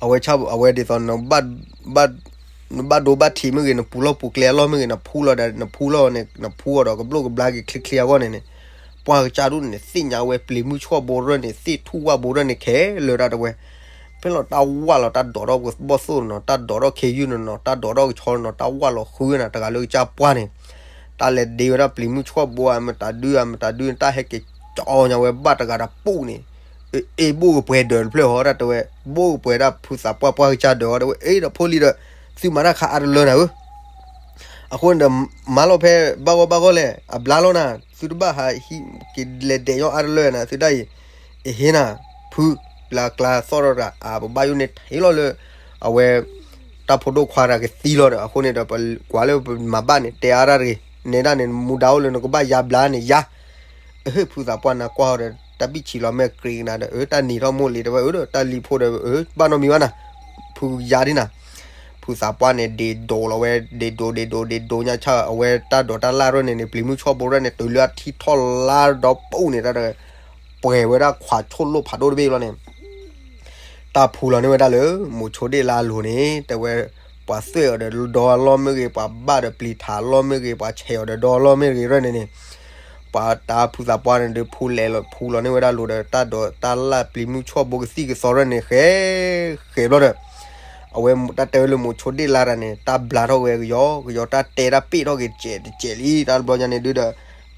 အဝဲဆၣ် အဝဲဒ်သိး နဘၣ်ဒိဘၣ်ထံးမ့ၢ်ဂ့ၤ နပူၤလီၢ်ပူၤကျဲအလီၢ်မ့ၢ်ဂ့ၤ နဖူလီၤဒီး နဖူလီၤန့ၣ် နဖူအီၤဒီးကဘျိၣ်ကဘျါက့ၤချ့ချ့အဂီၢ်န့ၣ်န့ၣ်, ပှၢ်ကစၢ်ဒူၣ်န့ၣ် သ့ၣ်ညါဝဲပျံၤမုၢ်ဆှီၣ်ဘိရၢၢ်န့ၣ် သ့ၣ်ထူၣ်ဝၣ်ဘိရၢၢ်န့ၣ်ခဲလၢာ်တၢ်တဲဝဲ, ဖဲလီၤတၢ်ဝၣ်လီၤ တၢ်ဒိးထီၣ်ဘီၣ်သိၣ်တနီၤ တၢ်ဒိးထီၣ်ခ့ယုၢ်တနီၤ တၢ်ဒိးထီၣ်ကဆီတနီၤ တၢ်ဝၣ်လီၤဃုနၤ တဂၤလၢကစၢ်ပှၢ်န့ၣ် တၢ်လဲၤဒ့ဝဲဒၣ်ပျံၤမုၢ်ဆှီၣ်ဘိဧါ မတၤဒုဧါ မတၤဒု တၢ်ဟဲက့ၤကၠီညါဝဲဘၣ်တဂၤဒီးပူၣ်န့ၣ်, အ့ၣ် ဘိၣ်ကပှဲၤဒၢးတဖျၢၣ်ဟီ တၢ်တဲဝဲ ဘိၣ်ကပှဲၤဒၣ်ဖုသးပှၢ်ပှၢ်ကစၢ်ဒၢးဟီ တဲဝဲ အ့ၣ် ဒီးဖိလံၤဒီး သုမၤတၢ်ခါအါတလၢနၤဧၢ အဃိန့ၣ်ဒီး မၤလီၤဖဲဘၣ်ဂီၢ်ဘၣ်ဂီၢ်လဲၣ် အဘျါလီၤနၤ သုတဘၣ်ဟးဟံးက့ၤလဲၤဒဲးညီအါတလၢနၤ သုဒၣ်အံၤ, အဟ့နၤ, ဖု, ပျၢ်ကျါသီၣ်ထီၣ်တဂၤ အပဘၣ်ယိၣ်န့ၢ်ထံလီၤလၢ အဝဲ တၢ်ဖိဒိၣ်ခွါတဂၤကသံလီၤဒီး အဃိန့ၣ်ဒီး ပကွၢ်လၢပမၤဘၣ်န့ၣ် တဲအါတၢ်တဂ့ၤ, နဲဒၣ်န့ၣ် မူဒါအိၣ်လၢနကဘၣ်ယါဘျါန့ၣ်ယါ အဟ့ၣ်ဖုသးပှၢ်နၤကွၢ်ဟီဒီး တၢ်ဘံၣ်ဆံးလီၤမဲာ်ကြ့းကနၤဒီး အၢ တၢ်နံၤထီၣ်မိၢ်လံၤတဲဝဲ အၢ ဒီးတၢ်လံၤဖိဒီး အၢ ဘၣ်နီတမံၤဘၣ်နၤ, ဖုယါဒ်နၤ, ဖုသးပှၢ်န့ၣ် ဒ့ဒိးလီၤဝဲ ဒ့ဒိးဒ့ဒိးဒ့ဒိးညါဆၣ် အဝဲတၢ်ဒိးတၢ်လၢ်ရၢၢ်န့ၣ်န့ၣ် ပျံၤမုၢ်ဆှီၣ်ဘိရၢၢ်န့ၣ် တုၤလၢအထံထီၣ်လါဒီးပူၣ်န့ၣ် တၢ်တဂၤ ပှဲၤဝဲဒၣ်ခွးဆိၣ်လိၣ်ဖးဒိၣ်တဘ့ၣ်လီၤန့ၣ် တၢ်ဖူလီၤန့ၢ်ဝဲဒၣ်လၢ မိၤဆိဒ့ၣ်လါအလိၤန့ၣ် တဲဝဲ ပှၤသွဲၣ်အီၤဒီးဒီအလီၢ်မ့ၢ်ဂ့ၤ ပှၤဘၣ်ဒီးပျံၤထးအလီၢ်မ့ၢ်ဂ့ၤ ပှၤဆဲးအီၤဒီးဒီအလီၢ်မ့ၢ်ဂ့ၤရၢၢ်န့ၣ်န့ၣ် ပှၤတၢ်ဖုသးပှၢ်န့ၣ်ဒီး ဖူလဲၤလီၤ ဖူလီၤန့ၢ်ဝဲဒၣ်လိၤဒီး တၢ်ဒိးတၢ်လၢ်ပျံၤမုၢ်ဆှီၣ်ဘိကသံၣ်ကသီရၢၢ်န့ၣ် ဃဲ ဃဲဘျီဒီး အဝဲတၢ်တဲဝဲလၢမိၤဆိဒ့ၣ်လါတၢ်န့ၣ် တၢ်ဘျါထီၣ်ဝဲကယီကယီ တၢ်တဲတၢ်ပ့ၣ်ထီၣ်က့ၤတစဲးတစဲးလံ တၢ်တဘျီညါန့ၣ်ဒုးဒီး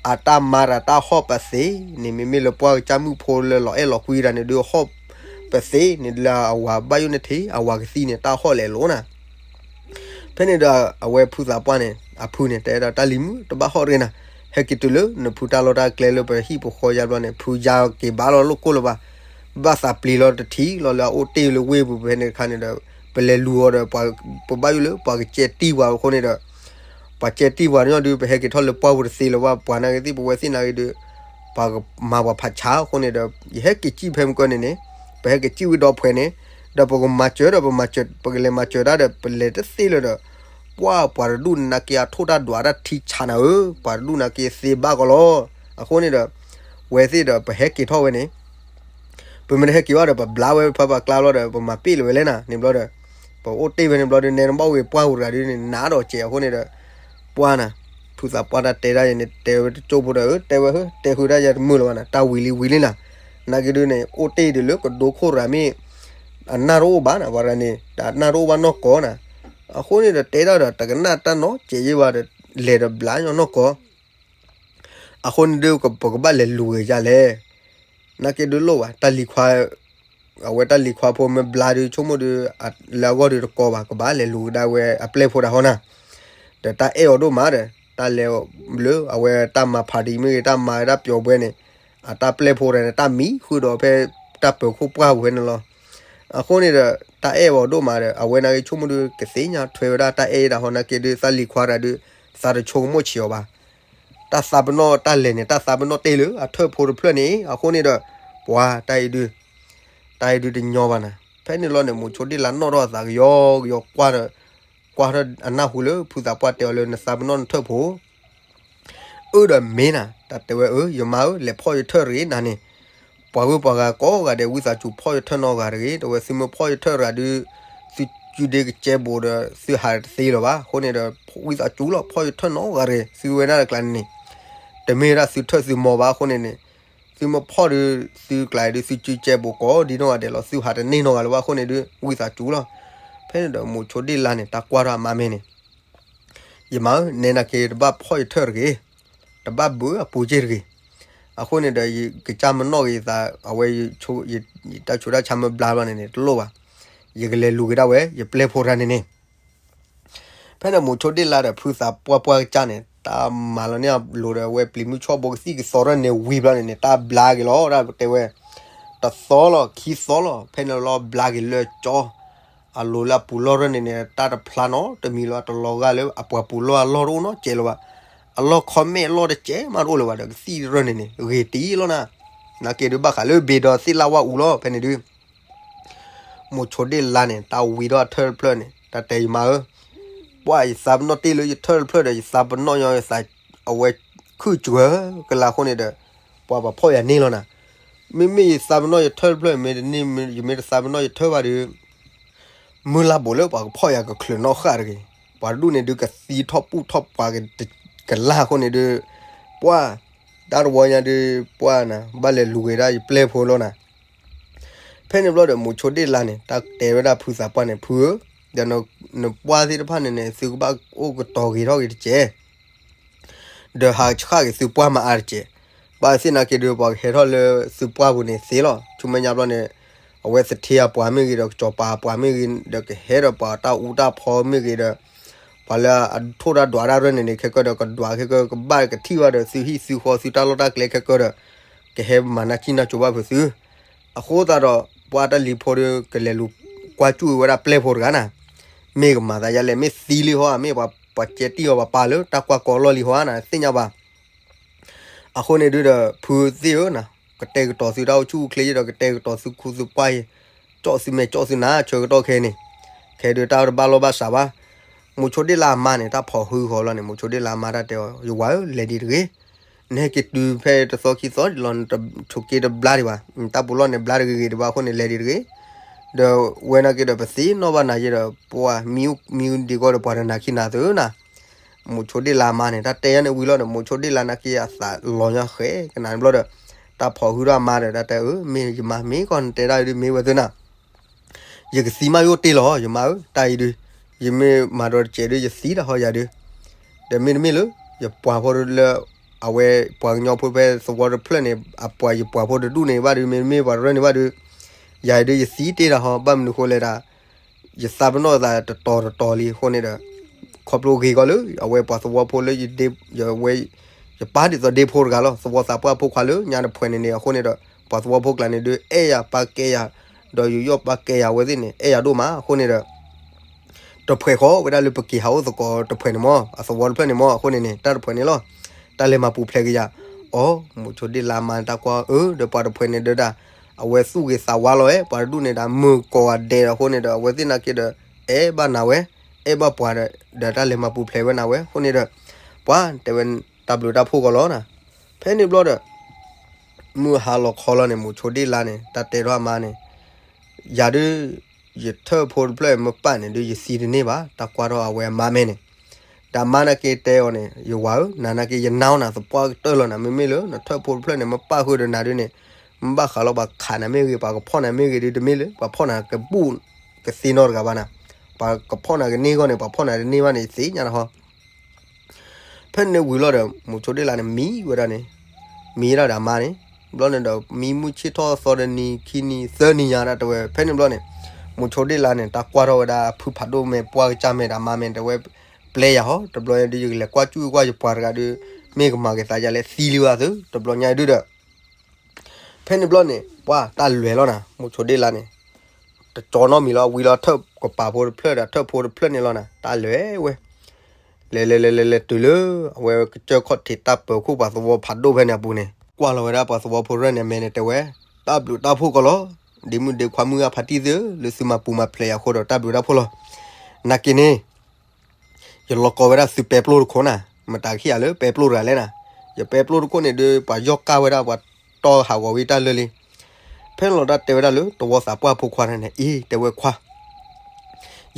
အတၢ်မၤတၢ်တၢ်ဟီၣ်ပသ့န့ၣ် မ့မ့ၢ်လၢပှၢ်ကစၢ်မုၣ်ဖိလၢလီၤအဲၣ်လီၤကွံတၢ်န့ၣ်ဒုးဟီၣ်ပသ့န့ၣ် လၢအဝၤဘၣ်ယိၣ်န့ၢ်ထံ အဝၤကသံန့ၣ် တၢ်ဟီၣ်လဲၤလိၤနၤ ဖဲန့ၣ်ဒီး အဝဲဖုသးပှၢ်န့ၣ် အဖုန့ၣ် တဲဒီးတၢ်လံၤမုၣ်တဘၣ်ဟီၣ်တဂ့ၤနၤ, ဟဲက့ၤတုၤလၢနဖုတၢ်လီၢ်တၢ်ကျဲလၢပဟံၣ်ပဃီယါဘျီန့ၣ် ဖုယါက့ၤဘၣ်လီၤလိၣ်ကိၢ်လၢၤဘၣ်, ဘၣ်သးပျံၤလီၤတထံၣ်လီၤလၢအအိၣ်တ့ၢ်လၢဝ့ၢ်ပူၤဖဲန့ၣ်တခါန့ၣ်ဒီး ပလဲၤလူၤအီၤဒီး ပဘၣ်ယိၣ်လၢပှၤကကဲတံၢ်ပှၤအဃိန့ၣ်ဒီး ပှၤကဲတံၢ်ပှၤတညီဒုး ပဟဲက့ၤထီၣ်လၢပှၢ်ပူၤတသ့လၢၤဘၣ် ပှၤနာ်က့သ့ၣ် ပဝဲသ့ၣ်နာ်က့ဒုး ပှၤကမၤပှၤဖးဆါအဃိန့ၣ်ဒီး ယဟဲက့ၤစံၣ်ဖဲမုၢ်ကီၢ်န့ၣ်န့ၣ် ပဟဲက့ၤစံၣ်ဝံၤဒီးဖှဲးန့ၣ် ဒီးပကမၤစၢၤဒီး ပမၤစၢၤ ပကလဲၤမၤစၢၤတၢ်ဒီး ပလဲၤတသ့လၢၤဒီး ပှၢ်ပှၤတဒူၣ်န့ၣ်နာ်က့ အထိၣ်တၢ်ဒွးတၢ်ထံဆါနၤဧၢ, ပှၤတဒူၣ်နာ်က့သ့ဘၣ်ကီးလီၤ. အဃိန့ၣ်ဒီး ဝဲသ့ၣ်ဒီး ပဟဲက့ၤထီၣ်ဝဲန့ၣ် ပမ့ၢ်တဟဲက့ၤဘၣ်ဒီး ပဘျါဝဲဖဲပှၤကျါဘျီဒီး ပမၤပ့ၢ်လၢၤဝဲလဲၣ်နၤ န့ၣ်ဘျီဒီး ပအိၣ်တ့ၢ်ဝဲန့ၣ်ဘျီဒီး နဲနဘၣ်ဝဲပှၢ်ပူၤတဂၤဒုးန့ၣ် နးဒီးစဲးအဃိန့ၣ်ဒီး ပှၢ်နၤ ဖုသးပှၢ်တၢ်တဲဒၣ်ယဲန့ၣ် တဲဝဲတကၠိၢ်ဖိဒီး တဲဝဲ တဲဃုာ်ဒၣ်ယဲတမုာ်လၢၤဘၣ်နၤ တၢ်ဝံၤလံဝံၤလံနၤ, နာ်က့ဒုးန့ၣ် အိၣ်တ့ၢ်ဒုးလၢကဒိခိၣ်တဂၤမ့ၢ် အနၢ်တအိၣ်ဘၣ်နၤ ပှၤတဂၤန့ၣ် တၢ်နၢ်တအိၣ်ဘၣ်နီၢ်ကီၢ်နၤ, အဃိန့ၣ်ဒီး တဲဒၣ်ဒီး တကနၣ်တၢ်နီတစဲးယဲဘၣ်ဒီး လဲၤဒီးဘျါညီနီၢ်ကီၢ် အဃိန့ၣ်ဒုး ပကဘၣ်လဲၤလူၤဂ့ၤယါလဲၣ်. နာ်က့ဒုးလိၣ်ဘၣ် တၢ်လံၤခွါ အဝဲတၢ်လံၤခွါဖိမ့ၢ်ဘျါဒုး ဆိကမိၣ်ဒုး လၢအဂီၢ်ဒုးတကီဘၣ် ကဘၣ်လဲၤလူၤကဒါဝဲအပျဲၢ်ဖိတၢ်ဟီနၤ, ဒီးတၢ်အဲၣ်အီၤဒိၣ်မးဒီး တၢ်လဲၤလၢအဝဲတၢ်မၤဖးဒံးမ့ၢ်ဂ့ၤ တၢ်မၤတၢ်ပျီၤဘှဲန့ၣ် အတၢ်ပျဲၢ်ဖိတၢ်န့ၣ် တၢ်မံဃုာ်ဒီးဖဲတၢ်ပၢၤခိၣ်ပှၢ်ပူၤဖဲန့ၣ်လီၤ. အဃိန့ၣ်ဒီး တၢ်အဲၣ်အီၤဒိၣ်မးဒီး အဝဲနာ်က့ဆိကမိၣ်ဒုး ကသ့ၣ်ညါထွဲဝဲဒၣ်တၢ်အဲၣ်ဒၣ်ဟီ နာ်က့ဒုး သးလံၤခွါတၢ်ဒုး သးတဆိကမိၣ်ဆံးအီၤဘၣ် တၢ်သးပနီၣ်တၢ်လဲၤန့ၣ် တၢ်သးပနီၣ်တ့ၢ်လၢအထၢၣ်ဖိတဖျၢၣ်န့ၣ် အဃိန့ၣ်ဒီး ပှၤတၢ်အံၤဒုး တၢ်အံၤဒုးတညီဘၣ်နၤ. ဖဲန့ၣ်လီၤန့ၣ် မိၤဆိဒ့ၣ်လါနီၣ်ထီၣ်အသးကယီကယီကွၢ်ဒီး ကွၢ်ထီၣ်အနၢ်ဟူလၢဖုသးပှၢ်တဲအီၤလၢနသးပနီၣ်နထၢၣ်ဖိ အၢဒီးမ့ၢ်နၤ တၢ်တဲဝဲ အၢ ယမါဧၢ လဲၤဖီၣ်ယထၢၣ်တဂ့ၤနၤန့ၣ်, ပှၤဂုၤပှၤဂၤကိးဂၤဒဲး ဝံသးစူၤဖီၣ်ယထၢၣ်နီတဂၤတဂ့ၤ, တဝဲသုမ့ၢ်ဖီၣ်ယထၢၣ်တဂၤဒုး သုစုဒ့ကကဲဘိးဒီး သုဟးတသ့လၢၤဘၣ်. အဃိန့ၣ်ဒီး ဝံသးစူၤလီၤ ဖီၣ်ယထၢၣ်နီတဂၤတဂ့ၤ, သုဝဲဒၣ်တကျါန့ၣ်န့ၣ် တမ့ၢ်ဝဲဒၣ်သုထၢၣ်သုမီၤဘၣ်. အဃိန့ၣ်န့ၣ် သုမ့ၢ်ဖီၣ်ဒုး သုကျါဒုး သုစုကဲဘိးကိးဒ်နီၢ်ဂၤဒဲးလီၤ, သုဟးတန့ၢ်နီတဂၤလၢၤဘၣ်. အဃိန့ၣ်ဒုး ဝံသးစူၤလီၤ. ဖဲန့ၣ်ဒီး မိၤဆိဒ့ၣ်လါန့ၣ် တၢ်ကွၢ်ထီၣ်အမါမ့ၢ်န့ၣ် ယမါဧၢ, နဲနာ်က့တဘၣ်ဖီၣ်ယထၢၣ်တဂ့ၤ, တဘၣ်ဘုးအပူၤစ့ၢ်တဂ့ၤ. အဃိန့ၣ်ဒီး ယကစၢ်မနီၣ်က့ၤယသး အဝဲ ယတၢ်ဆူးတၢ်ဆါမ့ၢ်ဘျါဘျီန့ၣ်န့ၣ် တလိၣ်ဘၣ်, ယကလဲၤလူၤက့ၤဒၣ်ဝဲ ယပျဲၢ်ဖိတဂၤန့ၣ်န့ၣ်. ဖဲန့ၣ်မိၤဆိဒ့ၣ်လါဒီး ဖုသးပှၢ်ပှၢ်ကစၢ်န့ၣ် တၢ်မၤလီၤန့ၢ်အလိၤဒီး အဝဲပျံၤမုၢ်ဆီၣ်ဘိကသံၣ်ကသီထီၣ်န့ၣ်ဝံၤဘျီန့ၣ်န့ၣ် တၢ်ဘျါက့ၤလီၤ ဒၣ်တဲဝဲ တသီလီၤခံသီလီၤ. ဖဲန့ၣ်လီၤဘျါက့ၤလၢကၠီ အလိၤလၢအပူၤလီၢ်ရၢၢ်န့ၣ်န့ၣ် တၢ်တဖျါနီတမံၤလၢၤဘၣ်, တလီၤဂာ်လၢအပှၤပူၤလီၢ်အလီၢ်တအိၣ်နီတစဲးလၢၤဘၣ်, အလီၢ်ခီမဲာ်အလီၢ်တစဲးမးတအိၣ်လၢၤဘၣ်ဒီး ကသံၣ်ရၢၢ်န့ၣ်န့ၣ် ဂ့ၤတံၢ်လီၤနၤ. နာ်က့ဒုးဘၣ်ဃးလၢဘ့ၣ်ဒီးသ့ၣ်လၣ်ဝၣ်အူလီၤ. ဖဲန့ၣ်ဒုး မိၤဆိဒ့ၣ်လါန့ၣ် တၢ်ဝံထီၣ်အထၢၣ်တဖျၢၣ်န့ၣ် တၢ်တဲယမါဧၢ, ပှၢ်ယသးပနီၣ်တ့ၢ်လၢယထၢၣ်တဖျၢၣ်ဒီး ယသးပနီၣ်ညီယသး အဝဲခုၣ်စှၢၤကလါအဃိန့ၣ်ဒီး ပှၤဘၣ်ဖီၣ်ယၤန့ၢ်လီၤနၤ. မ့မ့ၢ်ယသးပနီၣ်ယထၢၣ်တဖျၢၣ် မ့ၢ်တန့ၢ် ယမ့ၢ်တသးပနီၣ်ယထၢၣ်ဘၣ်ဒီး မုၢ်လၢ်ဘူးလၢပှၤကဖီၣ်ယၤကချုးနီၣ်ဃၣ်တဂ့ၤ, ပှၤတဒူၣ်န့ၣ်ဒုးကသံထီၣ်ပူၣ်ထီၣ်ပှၤကလါအဃိန့ၣ်ဒုး ပှၢ် တၢ်တဝီညါဒုး ပှၢ်နၤ ဘၣ်လဲၤလူၤက့ၤဒၣ်ယပျဲၢ်ဖိလီၤနၤ. ဖဲန့ၣ်ဘျီဒီး မိၤဆိဒ့ၣ်လါန့ၣ် တၢ်တဲဝဲဒၣ်ဖုသးပှၢ်န့ၣ် ဖုဧၢ, ဒီးနပှၢ်သ့ၣ်တဖၣ်န့ၣ်န့ၣ် သုကဘၣ်အိၣ်ကတီၤဂ့ၤထီၣ်ဂ့ၤတက့ၢ် ဒီးဟးဆှၣ်က့ၤသုပှၢ်မၤအါတက့ၢ်. ဘၣ်သ့ၣ်နာ်က့ဒုး ပှၤကဟဲထီၣ်လၢသုပှၢ်ပူၤန့ၣ်သ့လီၤ. ဆူမဲာ်ညါဘျီန့ၣ် အဝဲသထ့အပှၤမ့ၢ်ဂ့ၤ ဒီးကစီၤပၤအပှၤမ့ၢ်ဂ့ၤ ဒီးကဟဲဒီးပှၤတၢ်အူတၢ်ဖီမ့ၢ်ဂ့ၤဒီး ပှၤလၢအထိၣ်တၢ်ဒွးတၢ်ရၢၢ်န့ၣ်န့ၣ် ခဲကၢဒီးကဒွးခဲကၢ ကဘၣ်ကထံၣ်ဘၣ်ဒီးသုဟံၣ်သုဃီသုတၢ်လီၢ်တၢ်ကျဲခဲကၢဒီး ကဟဲမၤနၢ်ကံၣ်နၢ်ကၠိဘၣ်ဖုးသု. အဃိသတးဒီး ပှၤတၢ်လံၤဖိဒီး ကလဲၤလူၤကွၢ်စူၣ်ဝဲဒၣ်ပျဲၢ်ဖိတဂၤနၤ, မ့ၢ်ကမၤသးယါလဲၣ်, မ့ၢ်သံလံဟီဧါ, မ့ၢ်ပှၤ ပှၤကဲတံၢ်အီၤ ပှၤပာ်လၢတၢ်ကွၢ်ကီလီၢ်လံဟီဧါနၤ, သ့ၣ်ညါဘၣ်. အဃိန့ၣ်ဒုးဒီး ဖုသ့ၣ်ဧၢနၤ, ကတဲာ်ကတီၤသုတၢ်အိၣ်ဆူၣ်အိၣ်ချ့ဒီး ကတဲာ်ကတီၤသုခူသူၣ်ပှၢ်အံၤ, ကၠီၣ်သုမဲာ်ကၠီၣ်သုနၤ ဆၢကတီၢ်ခဲအံၤန့ၣ်, ခဲဒုးတၢ်တဘၣ်လီၢ်ဘၣ်စးဘၣ်. မိၤဆိဒ့ၣ်လါအမါန့ၣ် တၢ်ဖိးဟုဃီၤလီၤန့ၣ် မိၤဆိဒ့ၣ်လါအမါတၢ်တဲအီၤ, ယဝၤဧၢ လဲၤဒံးတဂ့ၤ, နဟဲက့ၤတုၤဖဲတသီခံသီဒံးလီၤ နတဆိးက့တဘျါဒံးဘၣ်, တၢ်ပူၤလီၢ်န့ၣ် ဘျါတဂ့ၤဂ့ၤဒံးဘၣ်အဃိန့ၣ် လဲၤဒံးတဂ့ၤ. ဒီးဝဲနာ်က့ဒီး ပသ့ၣ်နီၣ်ဘၣ်နၤယဲဒီး ပှၤမံမံဒံးကီဒီး ပှၤတနာ်ခံနၤသုနၤ. မိၤဆိဒ့ၣ်လါအမါန့ၣ် တၢ်တဲယါန့ၣ်ဝံၤလီၤဒီး မိၤဆိဒ့ၣ်လါနာ်က့အသးလီၤညါဃဲကနၤန့ၣ်ဘျီဒီး တၢ်ဖိးဟုဒီးအမါဒီး တၢ်တဲအၢ မ့ၢ်ယမါမ့ၢ်ကီၢ်နတဲဒၣ်ဒုးမ့ၢ်ဝဲသုနၤ ယကသံမးယအိၣ်တ့ၢ်လီၤ ယမါဧၢ, တၢ်အံၤဒုး ယမ့ၢ်မၤဒီးတစဲးဒုး ယသံတၢ်ဟီယၤဒုး, ဒီးမ့တမ့ၢ်လၢ ယပှၤဖိလၢ အဝဲပှၤကညီဖိဖဲသဝီတဖျၢၣ်န့ၣ် အပှၤယပှၤဖိတဒူၣ်န့ၣ်ဘၣ်ဒုး မ့တမ့ၢ်ပှၤရၢၢ်န့ၣ်ဘၣ်ဒုး, ယၤအံၤဒုး ယသံတ့ၢ်တၢ်ဟီ ဘၣ်မနုၤဃိလဲၣ်ဒၣ် ယသးပနီၣ်သးတတီၤတတီၤလံအဃိန့ၣ်ဒီး ခီဖျိဂ့ၤကီးလၢ အဝဲပှၤသဝီဖိလၢ ယဝဲ ယပၢ်ဒ်သိးဒ့ဖိတဂၤလီၤ သဝီသးပှၢ်ဖိခွါလၢညါတဖှဲးန့ၣ်န့ၣ် အဃိန့ၣ်ဒီး ပှၤသဝီဖိကျါန့ၣ်ဒုး အဲၣ်ယၤပာ်ကဲယၤ ဒီးယူးယီၣ်ပာ်ကဲယၤအဝဲသ့ၣ်န့ၣ် အဲၣ်ယၤဒိၣ်မး အဃိန့ၣ်ဒီး တဖှဲးဃီဝဲဒၣ်လၢပက့ၤဟးအိၣ်သကိးတဖှဲးန့ၣ်မၢ်, အသဝီတဖျၢၣ်န့ၣ်မၢ်, အဃိန့ၣ်န့ၣ် တၢ်တဖှဲးန့ၣ်လီၤ. တၢ်လဲၤမၤပူၤဖျဲးက့ၤယၤ, အိ မိၤဆိဒ့လါမါန့ၣ်တၢ်ကွၢ်အၢ ဒီးပှၤတဖှဲးန့ၣ်ဒုးဒၣ်, အဝဲသူၣ်ဂ့ၤသးဝါလီၤဝဲ, ပှၤတဒူၣ်န့ၣ်ဒီး မုၢ်ကိးဂၤဒဲးဒီးအဃိန့ၣ်ဒီး အဝဲသ့ၣ်နာ်က့ဒီး အဲၣ်ဘၣ်နၤဝဲ, အဲၣ်ဘၣ်ပှၤဒီး ဒီးတၢ်လဲၤမၤပူၤဖျဲးဝဲနၤဝဲ, အဃိန့ၣ်ဒီး ပှၤတဲဝဲ တၢ်ဘျုးတၢ်ဖှိၣ်ကီးလီၤနၤ. ဖဲန့ၣ်ဘျီဒီး မုၢ်ဟါလီၤခီလီၤန့ၣ် မိၤဆိဒ့လါန့ၣ် တၢ်တဲထီၣ်အမါန့ၣ်, ယၤဒုး ယထၢၣ်ဖိတဖျၢၣ်မ့ၢ်ပာ်န့ၣ်ဒုး ယသံတန့ၢ်ဘၣ်, တၢ်ကွၢ်ထီၣ်အဝဲအမါမဲာ်န့ၣ်, ဒီးအမါနာ်က့တဲအီၤန့ၣ်, ယဝၤဧၢ, နၤနာ်က့ယနါအီၤနၤသပှၢ်ကတၢၢ်လီၤနၤ, မ့မ့ၢ်လၢနထၢၣ်ဖိတဖျၢၣ်န့ၣ် မ့ၢ်ပာ်ဃုာ်ဒီးနၤဒုးန့ၣ်, မ့ၢ်ဘၣ်ဃးလီၤပှၤခးနၤမ့ၢ်ဂ့ၤ, ပှၤကဖီၣ်နၤမ့ၢ်ဂ့ၤဒုးတမ့ၢ်လၢ ပှၤဖီၣ်နၤကဘူၣ်ကသ့နီတဂၤဘၣ်နၤ, ပှၤကဖီၣ်နၤကန့ၢ်ဂီၢ်န့ၣ် ပှၤဖီၣ်နၤတန့ၢ်ဘၣ်န့ၣ် သ့ၣ်ညါတဟီ ဖဲန့ၣ်ဝံၤလီၤဒီး မိၤဆိဒ့လါန့ၣ် မံဝဲဒၣ်န့ၣ်, မံဒၣ်ဒီးအမါန့ၣ်, ဘျီန့ၣ်ဒီး မံမုၢ်ဆ့ၣ်ထီၣ်သီတနံၤခံနံၤသၢနံၤညါဒၣ်တဲဝဲ, ဖဲန့ၣ်ဘျီန့ၣ် မိၤဆိဒ့လါန့ၣ် တၢ်ကွၢ်ထီၣ်ဝဲဒၣ်အဖုဖးဒိၣ်မဲာ်ပှၢ်ကစၢ်မဲာ်ဒီးအမါမဲာ်တဲဝဲ, ပျဲယၤဟီ, တဘျီညါဒုး ယကလဲၤကွၢ်စူၣ်ကွၢ်ယပှၤတဂၤဒုး မ့ၢ်ကမၤက့ၤသးယၤလဲၣ်သံလံဘၣ်သု, တဘျီညါဒုးဒီး ဖဲန့ၣ်ဘျီန့ၣ် ပှၤတၢ်လဲၤလီၤနၤ, မိၤဆိဒ့လါန့ၣ် တကၠီနီတမံၤလီၤ, ဝံၤလီၤထၢၣ်ကပၤဖိတဖျၢၣ်ဒီးထၢၣ်ဖိတဖျၢၣ်န့ၣ်လီၤနၤ, တၢ်လဲၤဝဲ လဲၤလဲၤလဲၤလဲၤလဲၤတုၤလၢ အဝဲကစၢၢ်ခီၣ်ထံးတၢ်ပၢၤခိၣ်ပှၤသဝီဖးဒိၣ်ဖဲန့ၣ်အပူၤန့ၣ်, ကွၢ်လီၤဝဲဒၣ်ပှၤသဝီဖိရဲၣ်န့ၣ်အမဲာ်န့ၣ်တဲဝဲ, တၢ်ဘျုးတၢ်ဖှိၣ်ကီးလီၤ, ဒ့မုၣ်ဒ့ခွါမုၢ်ဂၢ်ဖါတံၢ်သ့ၣ်ဧၢ, လၢသုမၤပူၤမၤဖျဲးယၤအဃိဒီးတၢ်ဘျုးတၢ်ဖှိၣ်လီၤ. နာ်က့န့ၣ် ယလီၤကီဝဲဒၣ်သုပဲပျိၢ်တခိၣ်နၤ, မတၤကဟ့ၣ်ယၤလၢပဲပျိၢ်တဂၤလဲၣ်နၤ, ယပဲပျိၢ်တခိၣ်န့ၣ်ဒုး ပှၤယီၢ်ကၢ်ဝဲဒၣ်ပှၤတီၢ်ဟးဂီၤဝံၤတၢ်လၢလံ. ဖဲန့ၣ်လီၤတၢ်တဲဝဲဒၣ်လၢ တဝီသးပှၢ်ဖိခွါန့ၣ် အံၤတဲဝဲခွါ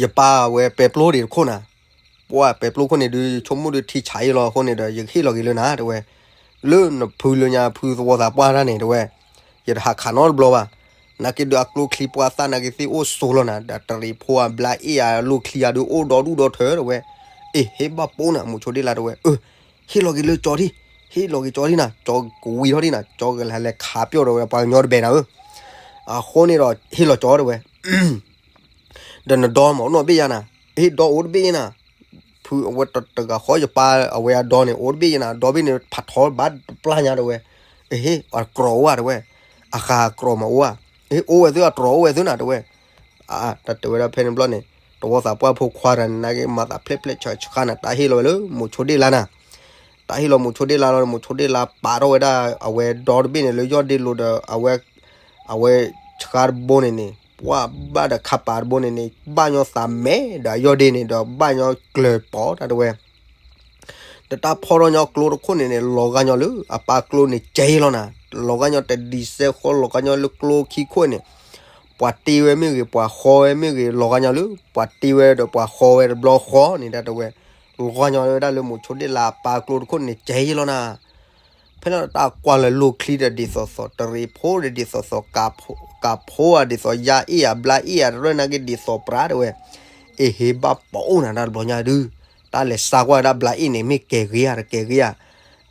ယပၢ်ဝဲပဲပျိၢ်ဒံးတခိၣ်နၤ, ပှၢ်ပဲပျိၢ်ခိၣ်န့ၣ်ဒုး ဆိကမိၣ်ဒုးထံဆးအံၤလီၤအဃိန့ၣ်ဒီး ယကဟ့ၣ်လီၤက့ၤလၢနၤတဲဝဲ, လၢနဖုလၢညါဖုသဝီသးပှၢ်တၢ်န့ၣ်တဲဝဲ, ယတဟးခးနီတဘျီဘၣ်. နာ်က့ဒုးအကျိချံပှၢ်သၣ်နာ်က့သ့ၣ်အိၣ်ဆိးလီၤနၤ, ဒီးတရံးဖိအဘျါအ့ၣ်အလိၣ်ချံအဒုးအိၣ်ဒီဒူၣ်ဒီထၢတဲဝဲ, အ့ၣ် ဟ့ၣ်ဘၣ်ပိၢ်နၤ မိၤဆိဒ့လါတဲဝဲ, အၢ ဟ့ၣ်လီၤက့ၤလၢကၠီထံၣ်, ဟ့ၣ်လီၤက့ၤကၠီထံၣ်နၤ, ကၠီကဝံၤထီၣ်ထံၣ်နၤ, ကၠီကလဲၤလဲၤခးပျီၢ်ဒီးဝဲပှၤကညီတဘဲနၤဧၢ, အဃိန့ၣ်ဒီးဟ့ၣ်လီၤကၠီတဲဝဲ ဒီးနဒီမၤအိၣ်နီတဘ့ၣ်ယါနၤ, ဟ့ၣ်ဒီအိၣ်တဘ့ၣ်ယါနၤ, ဖုအဝဲတဂၤဃီယပၢ်အဝဲအဒီန့ၣ် အိၣ်တဘ့ၣ်ယါနၤ, ဒီဘ့ၣ်န့ၣ်ဖးထီဘၣ်တပျၢ်ညါတဲဝဲ, ဟ့ၣ် အတြီၤအိၣ်ဧါတဲဝဲ, အဃၢ်အတြီၤမၤအိၣ်ဧါ, ဟ့ၣ် အိၣ်ဝဲသုအတြီၤအိၣ်ဝဲသုနၤတဲဝဲ, အါ တၢ်တဲဝဲဒၣ်ဖဲန့ၣ်ဘျီန့ၣ် တဝီသးပှၢ်ဖိခွါတဂၤန့ၣ် နာ်က့မၤသးဖျဲၣ်ဖျဲၣ်ဆှးဆှးနၤ တၢ်ဟ့ၣ်လီၤဝဲလၢမိၤဆိဒ့လါနၤ, တၢ်ဟ့ၣ်လီၤမိၤဆိဒ့လါလီၤ, မိၤဆိဒ့လါပာ်ထီၣ်ဝဲဒၣ်အဝဲဒီတဘ့ၣ်န့ၣ် လၢယီၢ်ဒ့လိၤဒီး အဝဲ အဝဲဆှါတဘိန့ၣ်န့ၣ် ပှၢ်ဘၣ်ဒီးခါပာ်တဘိန့ၣ်န့ၣ် ဘၣ်ညီသးမဲာ်ဒီးအယီၢ်ဒ့န့ၣ်ဒီး ဘၣ်ညီကျၢၤပီၤတၢ်တဲဝဲ ဒီးတၢ်ဖီၣ်ထီၣ်ညီကျိတခိၣ်န့ၣ်န့ၣ် လီၤဂာ်ညီလၢအပၢ်ကျိန့ၣ်ကဲလီၤနၤ, လီၤဂာ်ညီတဒံးစဲဃီ လီၤဂာ်ညီလၢကျိခံခိၣ်န့ၣ်, ပှၤတ့ဝဲမ့ၢ်ဂ့ၤ ပှၤဃီဝဲမ့ၢ်ဂ့ၤ လီၤဂာ်ညီလၢ ပှၤတ့ဝဲဒီးပှၤဃီဝဲတဘျီဃီန့ၣ် တၢ်တဲဝဲ, လီၤဂာ်ညီဝဲဒၣ်လၢမိၤဆိဒ့လါအပၢ်ကျိတခိၣ်န့ၣ်ကဲလီၤနၤ. ဖဲန့ၣ်တၢ်ကွၢ်လၢလိၣ်ချံဒီးဒ်သိးသိး တရံးဖိဒီးဒ်သိးသိး ကးဖိဧါဒ်သိးယါအ့ၣ်ဧါ ဘျါအ့ၣ်ဧါ တရၢၢ်နာ်က့ဒ်သိးပြးတဲဝဲ, အ့ၣ် ဟ့ၣ်ဘၣ်ပအိၣ်နၤတၢ်တဘျီညါဒုး, တၢ်လဲၤစါကွၢ်ဝဲဒၣ်ဘျါအ့ၣ်န့ၣ် မ့ၢ်ကဲၤဂ့ၤဧါ တကဲၤဂ့ၤဧါ,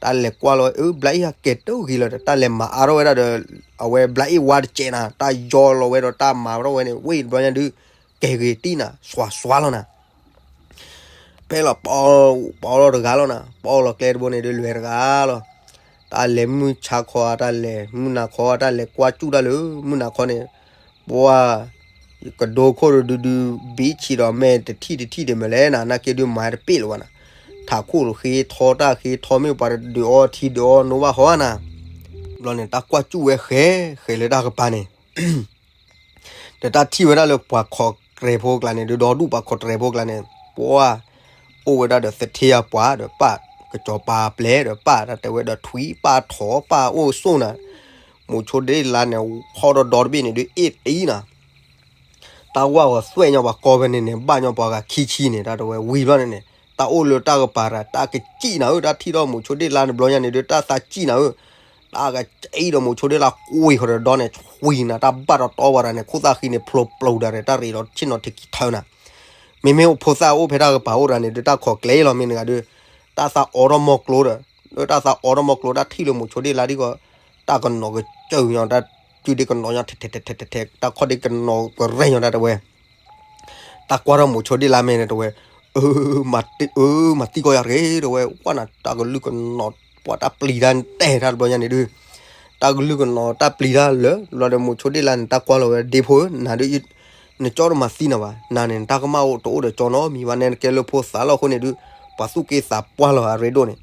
တၢ်လဲၤကွၢ်လီၤဝဲ အၢ ဘျါအ့ၣ်ဟးကဲၤတဂ့ၤလီၤဒီး တၢ်လဲၤမၤအါထီၣ်ဝဲဒၣ်ဒီး အဝဲဘျါအ့ၣ်ဝါတစဲးနၤ တၢ်ယီလီၤဝဲဒီးတၢ်မၤထီၣ်ဝဲန့ၣ် ဝ့ၢ်တဘျီညါဒုး, ကဲၤဂ့ၤတံၢ်နၤ စွၤစွၤလီၤနၤ ဖဲလီၤ ပအီၣ်လီၤတဂၤလီၤနၤ, ပအီၣ်လီၤကျဲတဘိန့ၣ်ဒုးလွဲၢ်တဂၤလီၤ. တၢ်လဲၤမုၢ်ဆါခီဧါ တၢ်လဲၤမုၢ်နၤခီဧါ တၢ်လဲၤကွၢ်စူၣ်တၢ်လၢ မုၢ်နၤခီန့ၣ်, ပှၤ ကဒိခိၣ်ဒုးဒုး ဘံဆံးဒီးမဲာ်တထံၣ်တထံၣ်ဒံးမ့ၢ်လဲၣ်နၤ, နာ်က့ဒုးမၤတပ့ၣ်လၢၤဘၣ်နၤ, ထးခိၣ်ဃ့ထီ တၢ်ဃ့ထီ မ့ၢ်ပှၤတဒုးအီထံဒုးအီနိဘၣ်ဟီဧါနၤ, ဘျီန့ၣ် တၢ်ကွၢ်စူၣ်ဝဲဃဲ ဃဲလၢတၢ်ကပၤန့ၣ် ဒီးတၢ်ထံၣ်ဝဲဒၣ်လၢပှၤခိးတြဲၤဖိကျါန့ၣ် ဒုးဒီဒူၣ်ပှၤခိးတြဲၤဖိကျါန့ၣ် ပှၤ အိၣ်ဝဲဒၣ်ဒီးသထ့အပှၤဒီးပၢ် ကစီၤပၤပျဲၢ်ဒီးပၢ် တၢ်တဲဝဲဒီးထွံၣ်ပၢ်ထိးပၢ်အိၣ်ဆိၣ်နၤ, မိၤဆိဒ့လါန့ၣ် ဟီၣ်ဒီးဒီတဘ့ၣ်န့ၣ် ဒုးအ့ၣ်တံၢ်နၤ တၢ်ဝၢ်ဂီၤသွဲၣ်ညီပှၤကီၢ်ဖဲန့ၣ်န့ၣ် ဘၣ်ညီပှၤဂၤခံဆံန့ၣ် တၢ်တဲဝဲဝံၤဘျီန့ၣ်န့ၣ် တၢ်အိၣ်လၢတၢ်ကပၤရၤ တၢ်ကစံၣ်နၤဧၢ တၢ်ထံၣ်ထီၣ်မိၤဆိဒ့လါန့ၣ်ဘျီညါန့ၣ် ဒုးတၢ်သးစံၣ်နၤဧၢ, တၢ်ကစံၣ်ဒီးမိၤဆိဒ့လါကွံာ်ဃီဒီးဒီန့ၣ် ဆွံနၤ တၢ်ဘၣ်တီတီပှၤရၤန့ၣ် ခိၣ်သၣ်ဃံန့ၣ် ဖျိပျိၤဒၣ်ရဲၣ် တၢ်ရ့ဒီးဆ့ၣ်နီၤထံးကံထၢနၤ, မ့မ့ၢ်အိၣ်ဖိသၣ်အိၣ်ဖဲတၢ်ကပၤအိၣ်ရၤန့ၣ် ဒုးတၢ်ခိးကျဲလီၤ မ့ၢ်နဂၤဒုး တၢ်သးအိးထီၣ်မီၢ်ကျိဒီး လၢတၢ်သးအိးထီၣ်မီၢ်ကျိ တၢ်ထံၣ်လၢမိၤဆိဒ့လါဒ်ဂီၤ တၢ်ကနိးကစၢၢ်ညီ တၢ်စုဒ့ကနိးညီ ထဲထဲထဲထဲထဲ တၢ်ခီၣ်ဒ့ကနိးကရဲၣ်ညီ တၢ်တဲဝဲ တၢ်ကွၢ်ထီၣ်မိၤဆိဒ့လါမဲာ်န့ၣ်တဲဝဲ, အၢ မၤတံၢ်ကီယၤတဂ့ၤ တဲဝဲ ဝဲနၤ တၢ်ကလုၢ်ကနိး ပှၤတၢ်ပျံၤတၢ်တဲတၢ်တဘျီညါန့ၣ်ဒုး, တၢ်ကလုၢ်ကနိးတၢ်ပျံၤတၢ်လၢ ဘျီဒီးမိၤဆိဒ့လါန့ၣ် တၢ်ကွၢ်လီၤဝဲဒ့ဖိဧၢ နၤဒုး နကၠီတမၤသံနၤဘၣ်, နၤန့ၣ် နတၢ်ကမၣ်အိၣ်တအိၣ်ဒီးကၠီနီတမံၤဘၣ်, နဲနကဲလၢဖိသၣ်လီၤအဃိန့ၣ်ဒုး, ပှၤသူၣ်က့သးပှၢ်လီၤအရ့ဒိၣ်န့ၣ်,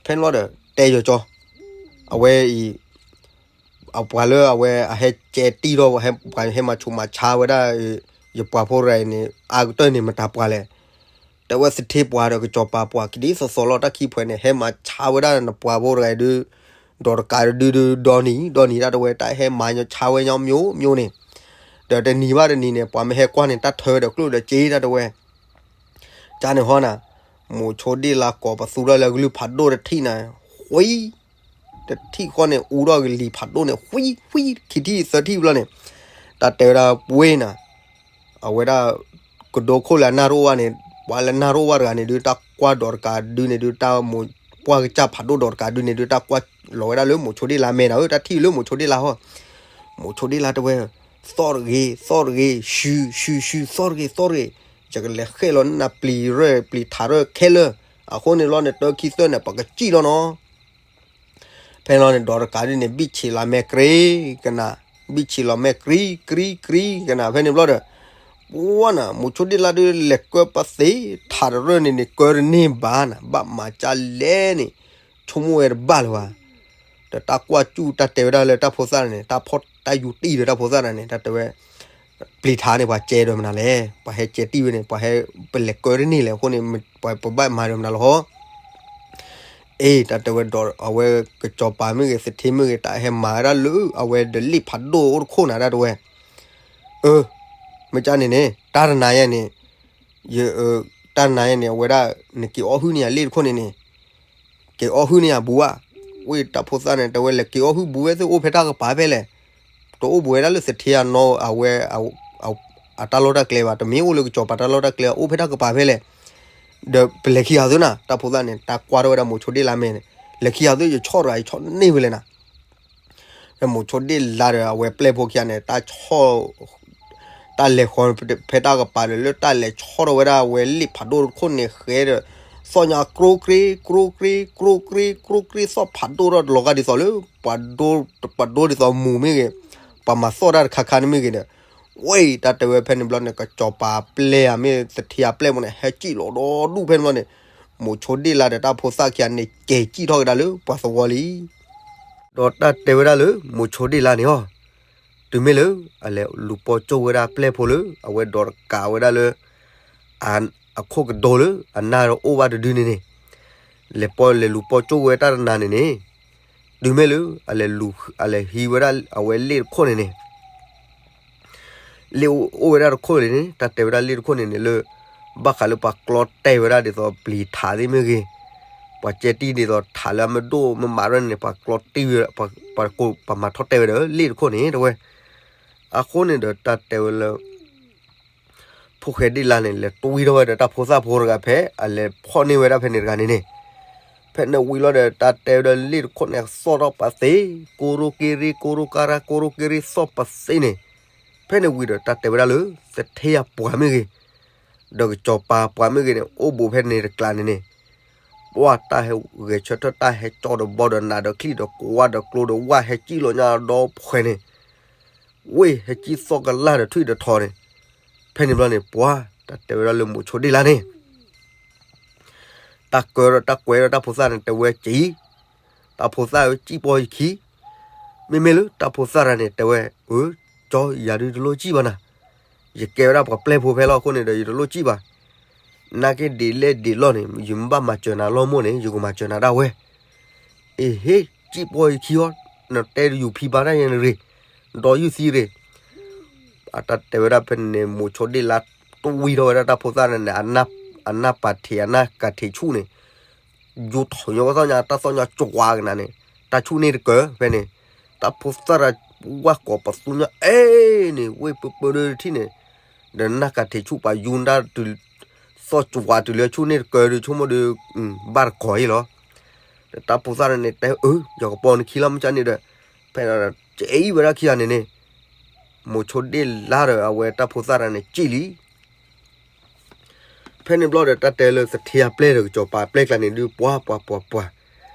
ဖဲန့ၣ်ဘျီဒီး တဲယီၤကၠီ, အဝဲအံၤ အပှၤလၢအဝဲအဟဲကဲတံၢ်ထီၣ် ပှၤဟဲမၤဆူးမၤဆါဝဲဒၣ် ယပှၤဖိတဂၤအံၤန့ၣ် အါကတၢၢ်န့ၣ်မတၤပှၤလဲၣ်. တဲဝဲသထ့ပှၤဒီးကစီၤပၤပှၤခံဒ်သိးသိးလီၤ တၢ်ခံဖုန့ၣ် ဟဲမၤဆါဝဲဒၣ်နပှၤဖိတဂၤအံၤဒုး, ဒီးတကးဒုးဒုးဒီနံၤ ဒီနံၤဒၣ်တဲဝဲ တၢ်ဟဲမၤညီဆါဝဲညီမျိုးမျိုးန့ၣ်, ဒီးတနံၤဘၣ်တနံၤန့ၣ် ပှၤမ့ၢ်ဟဲကွၢ်န့ၣ် တၢ်ထၢဝဲဒီးကျိၣ်ဒီးစ့ဒၣ်တဲဝဲ ကန့ၣ်ဟီနၤ, မိၤဆိဒ့လါကိးပသူထီၣ်လၢကလုၢ်ဖးဒိၣ်တထံၣ်နၤ, ဃံ, တထံၣ်ဃီန့ၣ် အူထီၣ်ကလံၤဖးဒိၣ်န့ၣ် ဃံ, ဃံ, ခံထံၣ်သၢထံၣ်ဘျီန့ၣ်, တၢ်တဲဝဲဒၣ်ပှ့ၤနၤ, အဝဲဒၣ် ကဒိခိၣ်လၢအနၢ်တအိၣ်ဘၣ်န့ၣ်, ပှၤလၢနၢ်တအိၣ်ဘၣ်တဂၤန့ၣ်ဒုး တၢ်ကွၢ်ဒီးတကးဒုးန့ၣ်ဒုး တၢ်မိၤပှၢ်ကစၢ်ဖးဒိၣ်ဒီးတကးဒုးန့ၣ်ဒုး တၢ်ကွၢ်လီၤဝဲဒၣ်လၢမိၤဆိဒ့လါမဲနၤဧၢ, တၢ်ထံၣ်လၢမိၤဆိဒ့လါဟီ, မိၤဆိဒ့လါတဲဝဲ, သီၣ်တဂ့ၤ, သီၣ်တဂ့ၤ, ရှု ရှု ရှု သီၣ်တဂ့ၤ, သီၣ်တဂ့ၤ, ယကလဲၤဃဲၣ်လီၤနပျံၤရၢၢ် ပျံၤထးရၢၢ်ခဲလၢာ်, အဃိန့ၣ်လီၤန့ၣ် တၢခံသၢန့ၣ် ပကစံၣ်လီၤနီၤ ဖဲန့ၣ်လီၤန့ၣ် ဒီးတကးဒုးန့ၣ် ဘံၣ်ဆံးလီၤမဲာ်ကြ့ကနၤ, ဘံၣ်ဆံးလီၤမဲာ်ကြ့ ကြ့ ကြ့ကနၤ ဖဲန့ၣ်ဘျီဒီး, ပှၤနၤ မိၤဆိဒ့လါဒုး လဲၤကၢပသ့ ထးတရၢၢ်န့ၣ်န့ၣ် ကၢတန့ၢ်ဘၣ်နၤ ဘၣ်မၤကၢ်လဲၣ်န့ၣ်, ဆိကမိၣ်ဝဲတဘၣ်လၢၤဘၣ်. ဒီးတၢ်ကွၢ်စူၣ်တၢ်တဲဝဲဒၣ်လၢတၢ်ဖိသၣ်န့ၣ် တၢ်ဖီၣ်တၢ်ယူၤတံၢ်ဒီးတၢ်ဖိသၣ်န့ၣ် တၢ်တဲဝဲ ပျံၤထးန့ၣ် ပှၤကဲဒီးမနုၤလဲၣ်, ပှၤဟဲကဲတံၢ်ဝဲန့ၣ် ပှၤဟဲပလဲၤကၢတန့ၢ်လဲၣ်အဃိန့ၣ် ပှၤပဘၣ်မၤဒီးမနုၤလီၤဟီ. အ့ တၢ်တဲဝဲဒီး အဝဲကစီၤပၤမ့ၢ်ဂ့ၤ သထ့မ့ၢ်ဂ့ၤ တၢ်ဟဲမၤဝဲဒၣ်လၢအဝဲဒီးလ့ၣ်ဖးဒိၣ်အိၣ်တခိၣ်နၤဒၣ်တဲဝဲ, အၢ, မ့ၢ်ကၢ်န့ၣ်န့ၣ် တၢ်တနၤယဲန့ၣ်, ယ, တၢ်တနၤယဲန့ၣ် အဝဲဒၣ် နက့ၤအီၣ်ဟုၣ်န့ၢ်ယၤလ့ၣ်တခိၣ်န့ၣ်န့ၣ် က့ၤအီၣ်ဟုၣ်န့ၢ်ယၤဘူးဧါ. ဝဲတၢ်ဖိသၣ်န့ၣ် တဲဝဲလဲၤက့ၤအီၣ်ဟုၣ်ဘူးဝဲသ့ၣ်အိၣ်ဖဲတၢ်ကပၤဖဲလဲၣ်, တအိၣ်ဘူးဝဲဒၣ်လၢသထ့အနီၢ် အဝဲ အတၢ်လီၢ်တၢ်ကျဲဘၣ်, တမ့ၢ်အိၣ်လၢကစီၤပၤတၢ်လီၢ်တၢ်ကျဲ အိၣ်ဖဲတၢ်ကပၤဖဲလဲၣ်. ဒီးပလဲၤခံဂၤသုနၤ, တၢ်ဖိသၣ်န့ၣ် တၢ်ကွၢ်ထီၣ်ဝဲဒၣ်မိၤဆိဒ့လါမဲာ်န့ၣ်, လဲၤခံဂၤသု ယဆီၣ်တဂၤ ယဆီၣ်န့ၢ်ဝဲလဲၣ်နၤ. ဖဲမိၤဆိဒ့လါဒီး အဝဲပျဲၢ်ဖိခံဂၤန့ၣ် တၢ်ဆီၣ် တၢ်လဲၤဃီၤဖဲတၢ်ကပၤဒီး လၢတၢ်လဲၤဆီၣ်ထီၣ်ဝဲဒၣ်အဝဲလ့ၣ်ဖးဒိၣ်တခိၣ်န့ၣ်ဃဲဒီး သီၣ်ညါကြိၣ်ကြ့ ကြိၣ်ကြ့ ကြိၣ်ကြ့ ကြိၣ်ကြ့ သီၣ်ဖးဒိၣ်ထီၣ်လီၤဂာ်ဒ်သိးလၢ ပှၤဒိဒ်သိးမူၤမ့ၢ်ဂ့ၤ, ပှၤမၤသီၣ်တၢ်တခါခါန့ၣ်မ့ၢ်ဂ့ၤဒီး, ဝဲအံၤ တၢ်တဲဝဲဖဲန့ၣ်ဘျီန့ၣ် ကစီၤပၤပျဲၢ်ဧါ မ့ၢ်သထ့အပျဲၢ်ဖိန့ၣ် ဟဲစံၣ်လီၤဒီဒူၣ်ဖဲန့ၣ်ဘျီန့ၣ်, မိၤဆိဒ့လါဒီးတၢ်ဖိသၣ်ခံဂၤန့ၣ် ကဲၤစံၣ်ထီၣ်ကဒါလၢပှၤသဝီလံ. ဒီးတၢ်တဲဝဲဒၣ်လၢ မိၤဆိဒ့လါန့ၣ်အီၤ, တုၤမ့ၢ်လၢ အလဲၤလူၤပိာ်ကၠိဝဲဒၣ်ပျဲၢ်ဖိလၢ အဝဲဒိးတကးဝဲဒၣ်လၢ အခိၣ်ကဒိလၢ အနၢ်အိၣ်ဘၣ်တဒုန့ၣ်န့ၣ်, လဲၤပိာ်လဲၤလူၤပိာ်ကၠိဝဲတၢ်တနၤန့ၣ်န့ၣ်, တုၤမ့ၢ်လၢ အလဲၤလူၤ အလဲၤဟံးဝဲဒၣ်အဝဲလ့ၣ်တခိၣ်န့ၣ်န့ၣ် လ့ၣ်အိၣ်ဝဲဒၣ်တခိၣ်န့ၣ်န့ၣ် တၢ်တဲဝဲဒၣ်လ့ၣ်တခိၣ်န့ၣ်န့ၣ်လၢ ဘၣ်ဃးလၢပှၤကျီတဲာ်ဝဲဒၣ်ဒ်သိးပျံၤထးသ့ၣ်မ့ၢ်ဂ့ၤ, ပှၤကဲတံၢ်ဒ်သိးထးလၢအမ့ၢ်ဒိၣ်မ့ၢ်မးရဲၣ်န့ၣ် ပှၤကျီတံၢ်ဝဲ, ပှၤကိးပှၤမၤထီၣ်တဲာ်ဝဲဒီးလ့ၣ်တခိၣ်န့ၣ်တဲဝဲ. အဃိန့ၣ်ဒီးတၢ်တဲဝဲလၢ ဖိၣ်ဃဲဒ့ၣ်လါန့ၣ် လဲၤတွံၢ်ထီၣ်ဝဲဒီးတၢ်ဖိသၣ်ဖိတဂၤဖဲ အလဲၤဖီၣ်န့ၢ်ဝဲဒၣ်ဖဲန့ၣ်တဂၤန့ၣ်န့ၣ်, ဖဲန့ၣ်ဝံၤလီၤဒီး တၢ်တဲဝဲဒၣ်လ့ၣ်တခိၣ်န့ၣ် သီၣ်ထီၣ်ပာ်သ့, ကိရိက့ရ့ ကိရိကရါ ကိရိက့ရ့ သီၣ်ပာ်သ့န့ၣ်, ဖဲန့ၣ်ဝံၤဒီး တၢ်တဲဝဲဒၣ်လၢ သထ့အပှၤမ့ၢ်ဂ့ၤ, ဒီးကစီၤပၤပှၤမ့ၢ်ဂ့ၤန့ၣ် အိၣ်ဘူးဖဲန့ၣ်တကျးန့ၣ်န့ၣ်, ပှၤတၢ်ဟဲဂဲၤဆၢထၢၣ် တၢ်ဟဲကၠီဒီးဘီဒီးနးဒီးချံၣ်ဒီးကွၢ်ဒီးကျိဒီး ဝၣ်ဟဲစံၣ်လီၤညါဒီးဖှဲးန့ၣ်, ဝ့ၢ်ဟဲစံၣ်သီၣ်ကလၢ်ဒီးထွံၣ်ဒီးထီန့ၣ်, ဖဲန့ၣ်ဘျီန့ၣ် ပှၤ တၢ်တဲဝဲဒၣ်လၢမိၤဆိဒ့ၣ်လါန့ၣ် တၢ်ကၢဒီးတၢ်ကွဲးဒီးတၢ်ဖိသၣ်န့ၣ် တဲဝဲက့ၤ, တၢ်ဖိသၣ်ဧၢ စံၣ်ပီၢ်ယခံ, မ့မ့ၢ်လၢတၢ်ဖိသၣ်တဂၤန့ၣ် တဲဝဲ, အၢ, ကၠီ ယၤဒုးတလိၣ်စံၣ်ဘၣ်နၤ, ယကဲဝဲဒၣ်ပှၤပျဲၢ်ဖိဖဲလီၤအဃိန့ၣ်ဒီး ယတလိၣ်စံၣ်ဘၣ်, နာ်က့ဒ်လဲၣ်ဒ်လဲၣ်န့ၣ် ယမ့ၢ်ဘၣ်မၤစၢၤနၤလီၤမိၢ်န့ၣ် ယကမၤစၢၤနၤဒၣ်ဝဲ, အ့ဟ့, စံၣ်ပီၢ်ယခံအီၤ, နတဲယူၤဖံဘါတၢ်ယဲန့ၣ်ရ့ၣ်, ဒီးယူၤသံရ့ၣ် အတၢ်တဲဝဲဒၣ်ဖဲန့ၣ် မိၤဆိဒ့ၣ်လါ တဝံထီၣ်ဝဲဒၣ်တၢ်ဖိသၣ်န့ၣ်န့ၣ် အနၢ်ပာ်ထံး အနၢ်ကးထံးဆူၣ်န့ၣ်, ယူၤထီၣ်ညီကသီၣ်ညါ တၢ်သီၣ်ညီကဝါကနၤန့ၣ်, တၢ်ဆူၣ်န့ၢ်တကၢၢ်ဖဲန့ၣ်, တၢ်ဖိသၣ်တၢ်ဝၢ်ကိးပသူညါအဲန့ၣ် ဝ့ၢ်ပၢပၢဒၢတထံၣ်န့ၣ်, ဒီးနၢ်ကးထံးဆူၣ်ပာ်ယူၤတၢ်တုၤ သီၣ်ကဝါတုၤလၢဆူၣ်န့ၢ်တကၢၢ်ဒုး ဆိကမိၣ်ဒီး ဘၣ်တကီၢ်အံၤလီၤ. ဒီးတၢ်ဖိသၣ်န့ၣ်တဲ အၢ ယကပီၢ်နခံလီၤ မ့ၢ်ကန့ၣ်ဒီး, ဖဲ ကအံၤဝဲဒၣ်ခံဂၤန့ၣ်န့ၣ်, မိၤဆိဒ့ၣ်လါဒီးအဝဲတၢ်ဖိသၣ်တဂၤန့ၣ် ကံၣ်လံ. ဖဲန့ၣ်ဘျီဒီး တၢ်တဲလၢသထ့အပျဲၢ်ဒီးကစီၤပၤအပျဲၢ်ကျါန့ၣ်ဒုး ပှၤပှၤပှၤပှၤ,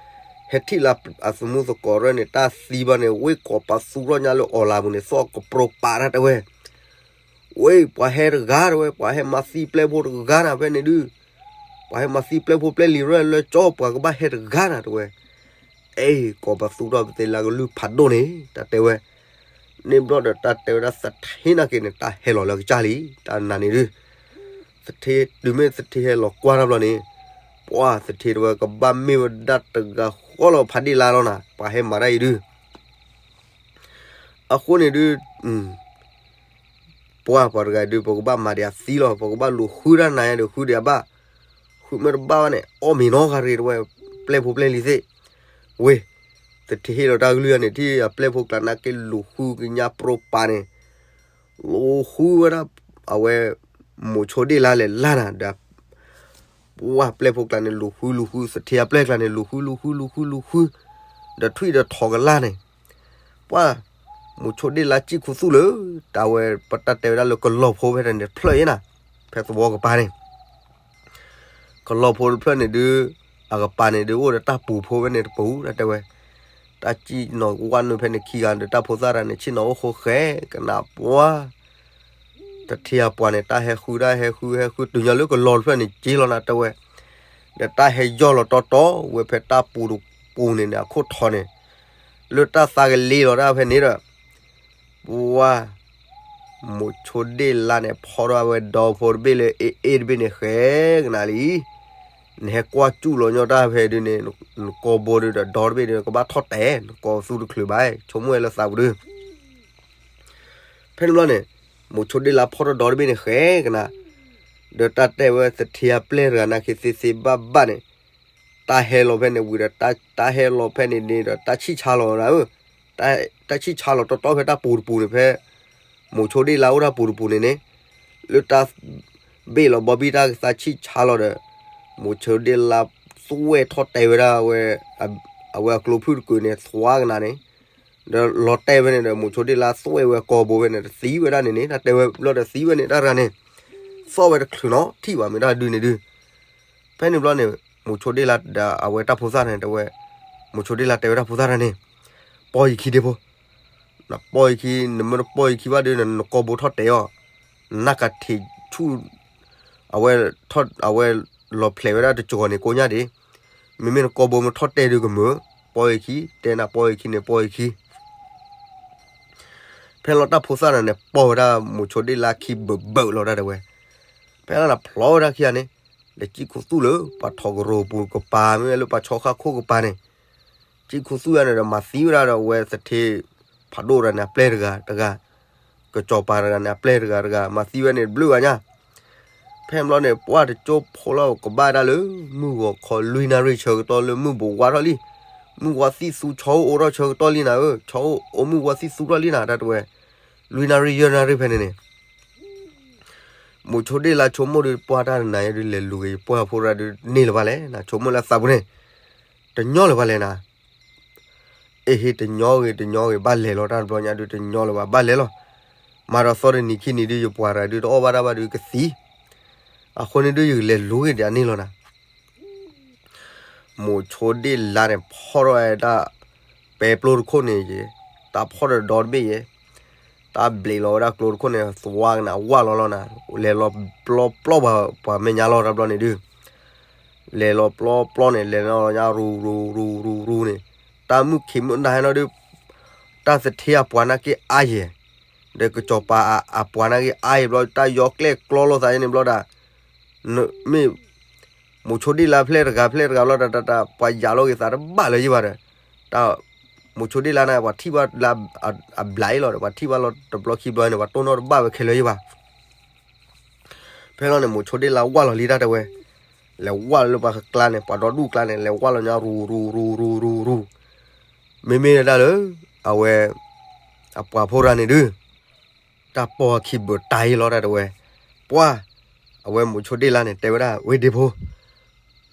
ဟဲထံၣ်လၢအသမူသကိးရဲၣ်န့ၣ် တၢ်သံဘၣ်န့ၣ် ဝ့ၢ်ကိးပသူထီၣ်ညါလၢအီၤလၢပူၤန့ၣ် သီၣ်ကပြီၤပာ်တၢ်တဲဝဲ, ဝ့ၢ် ပှၤဟဲတဂၤတဲဝဲ, ပှၤဟဲမၤသံပျဲၢ်ဖိတဂၤနၤဖဲန့ၣ်ဒုး, ပှၤဟဲမၤသံပျဲၢ်ဖိပျဲၢ်လံၤရဲၣ်လၢကၠီ ပှၤကဘၣ်ဟဲတဂၤနၤတဲဝဲ. အ့ၣ် ကိးပသူထီၣ်ပသ့လၢကလုၢ်ဖးဒိၣ်န့ၣ် တၢ်တဲဝဲ. န့ၣ်ဘျီဒီးတၢ်တဲဝဲဒၣ်သထ့နာ်က့န့ၣ် တၢ်ဟဲလီၤလၢကစၢ်လံ တၢ်နၤန့ၣ်ဒုး သထ့ တုၤမ့ၢ်သထ့ဟဲလီၤကွၢ်တၢ်ဘျီန့ၣ်, ပှၤသထ့တဲဝဲ ကဘၣ်မ့ၢ်ဝဲဒၣ်တဂၤဃီလီၤ ဖးဒ့ၣ်လါလီၤနၤ ပှၤဟဲမၤတၢ်အံၤဒုး. အဃိန့ၣ်ဒုး ပှၤပှၤတဂၤဒုး ပကဘၣ်မၤဒံးအသံလီၤ, ပကဘၣ်လူၤဃုတၢ်နၤယါဒီး ဃုဒံးအဘၣ်, ဃုမ့ၢ်တဘၣ်ဘၣ်န့ၣ် အီၣ်မ့ၤနီတဂၤတဂ့ၤတဲဝဲ, ပျဲၢ်ဖိပျဲၢ်လံၤသ့ၣ်. ဝ့ၢ် သထ့ဟ့ၣ်လီၤတၢ်ကလုၢ်န့ၣ် ထံၣ်အပျဲၢ်ဖိကျါနာ်က့လူၤဃုကညါပြိပာ်န့ၣ်, လူၤဃုဝဲဒၣ် အဝဲ မိၤဆိဒ့ၣ်လါလဲၤလၢ်နၤဒီး ပှၤပျဲၢ်ဖိကျါန့ၣ် လူၤဃုလူၤဃု သထ့အပျဲၢ်ကျါန့ၣ် လူၤဃုလူၤဃုလူၤဃုလူၤဃု, ဒီးထွံၣ်ဒီးထိးကလၢ်န့ၣ်, ပှၤ မိၤဆိဒ့ၣ်လါစံၣ်ခူသူၣ်လၢ တၢ်ဝဲပတၢ်တဲဝဲဒၣ်လၢကလီၤဖိဖဲတၢ်န့ၣ်တဖျၢၣ်အံၤနၤ, ဖဲသဝီကပၤန့ၣ် ကလီၤဖိတဖျၢၣ်န့ၣ်ဒုး အကပၤန့ၣ်ဒုး အိၣ်ဒီးတၢ်ပူၤဖိဖဲန့ၣ်တပူၤ တၢ်တဲဝဲ, တၢ်စံၣ်နီၤဝဲနုာ်ဖဲန့ၣ်ခံဂၤဒီး တၢ်ဖိသၣ်တၢ်န့ၣ် ဆ့ၣ်နီၤအိၣ်ဃိဃဲကနၣ်ပှၤ တထ့အပှၤန့ၣ် တၢ်ဟဲဃုတၢ်ဟဲဃုဟဲဃု တုၤညီလၢကလီၤတဖျၢၣ်န့ၣ် က့လီၤနၤတဲဝဲ, ဒီးတၢ်ဟဲယီၢ်လီၤတီတီဝဲဖဲတၢ်ပူၤတပူၤန့ၣ်န့ၣ် အခိၣ်ထီန့ၣ်, လၢတၢ်သးကလ့လီၤတၢ်ဖဲန့ၣ်ဒီး ပှၤ မိၤဆိဒ့ၣ်လါန့ၣ် ဖီထီၣ်ဝဲဒီဖိတဘ့ၣ်လၢအ့ၣ်အ့ၣ်တဘ့ၣ်န့ၣ် ဃဲကနၣ်လံ, နဟဲကွၢ်စူၣ်လီၤညီတၢ်ဖဲဒုးန့ၣ် နကိာ်ဘိဒုးဒီးဒီတဘ့ၣ်ဒုး ကဘၣ်ထီၣ်တဲာ် နကိာ်သူတချုးဘၣ် ဆိကမိၣ်ဝဲလၢသးပူၤဒုး ဖဲန့ၣ်ဘျီန့ၣ် မိၤဆိဒ့ၣ်လါဖီၣ်ထီၣ်ဒီတဘ့ၣ်န့ၣ် ဃဲကနၣ်, ဒီးတၢ်တဲဝဲသထ့အပျဲၢ်တဂၤနာ်က့သ့သ့ဘၣ်ဘၣ်န့ၣ်, တၢ်ဟဲလီၤဖဲန့ၣ်ဝံၤဒီး တၢ်ဟဲလီၤဖဲန့ၣ်န့ၣ်ဒီး တၢ်ဆံၣ်ဆါလီၤဝဲဒၣ်ဧၢ, တၢ်ဆံၣ်ဆါလီၤတီတီဖဲတၢ်ပူၤတပူၤန့ၣ် ဖဲ မိၤဆိဒ့ၣ်လါအိၣ်တၢ်ပူၤတပူၤန့ၣ်န့ၣ်, လၢတၢ်ဘ့ၣ်လီၤဘီဘံၣ်တၢ်ကသါဆံၣ်ဆါလီၤဒီး မိၤဆိဒ့ၣ်လါသွဲၣ်ထီၣ်တဲာ်ဝဲဒၣ် အဝဲအကျိဖုၣ်တကုာ်န့ၣ် သွါကနၣ်န့ၣ်, ဒီးလီၤတဲာ်ဝဲန့ၣ်ဒီး မိၤဆိဒ့ၣ်လါသွဲၣ်ဝဲကိာ်ဘိဝဲန့ၣ် တသံဝဲဒၣ်န့ၣ်န့ၣ် တၢ်တဲဝဲဘျီဒီးသံဝဲန့ၣ် တၢ်တဂၤန့ၣ် သီၣ်ဝဲတချုးနီတထံၣ်ဘၣ် မ့ၢ်တၢ်ဒုးန့ၣ်ဒုး ဖဲန့ၣ်ဘျီန့ၣ် မိၤဆိဒ့ၣ်လါဒီးအဝဲတၢ်ဖိသၣ်န့ၣ်တဲဝဲ, မိၤဆိဒ့ၣ်လါတဲဝဲတၢ်ဖိသၣ်တၢ်န့ၣ်, ပီၢ်ယခံဒ့ဖိ, နပီၢ်ယခံ နမ့ၢ်တပီၢ်ယခံဘၣ်ဒီး နကိာ်ဘိထီၣ်တဲာ်အီၤ, နနၢ်ကထံးဆူၣ် အဝဲထီၣ် အဝဲလီၤဖျဲးဝဲဒၣ်တကီၤန့ၣ်ကိညၣ်ဒံး, မ့မ့ၢ်နကိာ်ဘိမ့ၢ်ထီၣ်တဲာ်ဒုးကမၢ, ပီၢ်ယခံ တဲနၤပီၢ်ယခံန့ၣ် ပီၢ်ယခံ ဖဲလီၤတၢ်ဖိသၣ်န့ၣ်န့ၣ် ပီၢ်ဝဲဒၣ်မိၤဆိဒ့ၣ်လါခံဘၢၣ်ဘၢၣ်လီၤတၢ်တဲဝဲ, ဖဲလီၤန့ၣ်ဖျီဝဲဒၣ်ခံဂၤန့ၣ်, ဒီးစံၣ်ခူသူၣ်လၢ ပှၤထီၣ်ကရူၢ်ပူၤကပၤ မ့ၢ်လၢပှၤဆီဃါခိၣ်ကပၤန့ၣ်, စံၣ်ခူသူၣ်ယါန့ၣ်ဒီး မၤသံဝဲဒၣ်ဒီးအဝဲသထ့ဖးဒိၣ်တဂၤန့ၣ် အပျဲၢ်တဂၤတဂၤ, ကစီၤပၤတဂၤန့ၣ် အပျဲၢ်တဂၤတဂၤ မၤသံဝဲန့ၣ်တဘျုးဂၤညါ ဖဲန့ၣ်ဘျီန့ၣ် ပှၢ်တကၠိဖိလီၤကဘၣ်ဒၣ်လၢ မုၢ်ဂီၤခီလွံၢ်နၣ်ရံၣ်ဆၢကတီၢ်လၢမုၢ်ဘိးဝါထီၣ်လံ, မုၢ်ဝါသံၣ်သူဆီအိၣ်ထီၣ်ဆၢကတီၢ်လံနၤဧၢ, ဆီအိၣ်အိၣ်မုၢ်ဝါသံၣ်သူထီၣ်လံနၤ တၢ်တဲဝဲ, လွံၢ်နၣ်ရံၣ်ယဲၢ်နၣ်ရံၣ်ဖဲန့ၣ်န့ၣ် မိၤဆိဒ့ၣ်လါဆိကမိၣ်ဒုး ပှၢ်တၢ်တနၤယဲဒုး လဲၤလူၤက့ၤယပှၢ်ဖိရၣ်ဒုး န့ၢ်လၢၤဘၣ်လဲၣ်နၤ ဆိကမိၣ်လၢသးပူၤန့ၣ်, တညီလၢၤဘၣ်လဲၣ်နၤ အ့ဟ့ တညီဂ့ၤ တညီဂ့ၤ ဘၣ်လဲၤလီၤ တၢ်တဘျီညါဒုး တညီလၢၤဘၣ် ဘၣ်လဲၤလီၤ. မၤဒီးသီတနံၤခံနံၤဒုး ယပှၤတဂၤဒုး တအီၣ်ဘၣ်တၢ်ဘၣ်ဒုး ကသံ, အဃိန့ၣ်ဒုး ယကလဲၤလူၤက့ၤဒံးအန့ၣ်လီၤနၤ. မိၤဆိဒ့ၣ်လါန့ၣ် ဖီၣ်ထီၣ်ဝဲဒၣ် ပဲပျိတခိၣ်န့ၣ်ယဲ, တၢ်ဖီၣ်ဒီးဒီတဘ့ၣ်ယဲ, တၢ်ဘျံးလီၤဝဲဒၣ်ကျိတခိၣ်န့ၣ် သွါကနၣ်ဝၢ်လီၤလီၤနၤ, လဲၤလီၤပျီပျီပှၤ ပှၤမဲာ်ညါလီၤ တၢ်ဘျီန့ၣ်ဒုး လဲၤလီၤပျီပျီန့ၣ် လဲၤလီၤညါရူၤရူၤရူၤရူၤရူၤန့ၣ်, တၢ်မုၣ်ခံးမုၣ်နၤဟဲနီၤဒုး, တၢ်သထ့အပှၤနာ်က့အါယဲၢ်, ဒီးကစီၤပၤအပှၤနာ်က့အါယဲၢ်ဘျီ တၢ်ယီကျဲၣ်ကျီလိာ်သးန့ၣ်ဘျီဒီး, မ့ၢ် မိၤဆိဒ့ၣ်လါဖျဲၣ်တဂၤဖျဲၣ်တဂၤဘျီဒီး တၢ်ပှၤယၤလီၤက့ၤသးတဘၣ်လၢၤယဲၢ်ဘၣ်ဒီး, တၢ် မိၤဆိဒ့ၣ်လါန့ၣ် ပှၤထံၣ်ဘၣ်လၢအဘျးအံၤလီၤဒီး ပှၤထံၣ်ဘၣ်လီၤတဘျီခံဘျီန့ၣ် ပှၤတိၢ်နီၣ်တဘၣ်ဝဲခဲလၢာ်ယဲၢ်ဘၣ် ဖဲလီၤန့ၣ် မိၤဆိဒ့ၣ်လါဝၢ်လီၤလံတၢ်တဲဝဲ, လဲၤဝၢ်လၢပှၤကျါန့ၣ် ပှၤဒီဒူၣ်ကျါန့ၣ် လဲၤဝၢ်လီၤညါရူၤရူၤရူၤရူၤရူၤရူၤ, မ့မ့ၢ်ဒၣ်လၢ အဝဲ အပှၤဖိတဂၤန့ၣ်ဒုး တၢ်ပီၢ်ခံဘၢၣ်တၢ်အံၤလီၤတၢ်တဲဝဲ, ပှၢ် အဝဲမိၤဆိဒ့ၣ်လါန့ၣ် တဲဝဲဒၣ် ဝ့ၢ်ဒ့ဖိ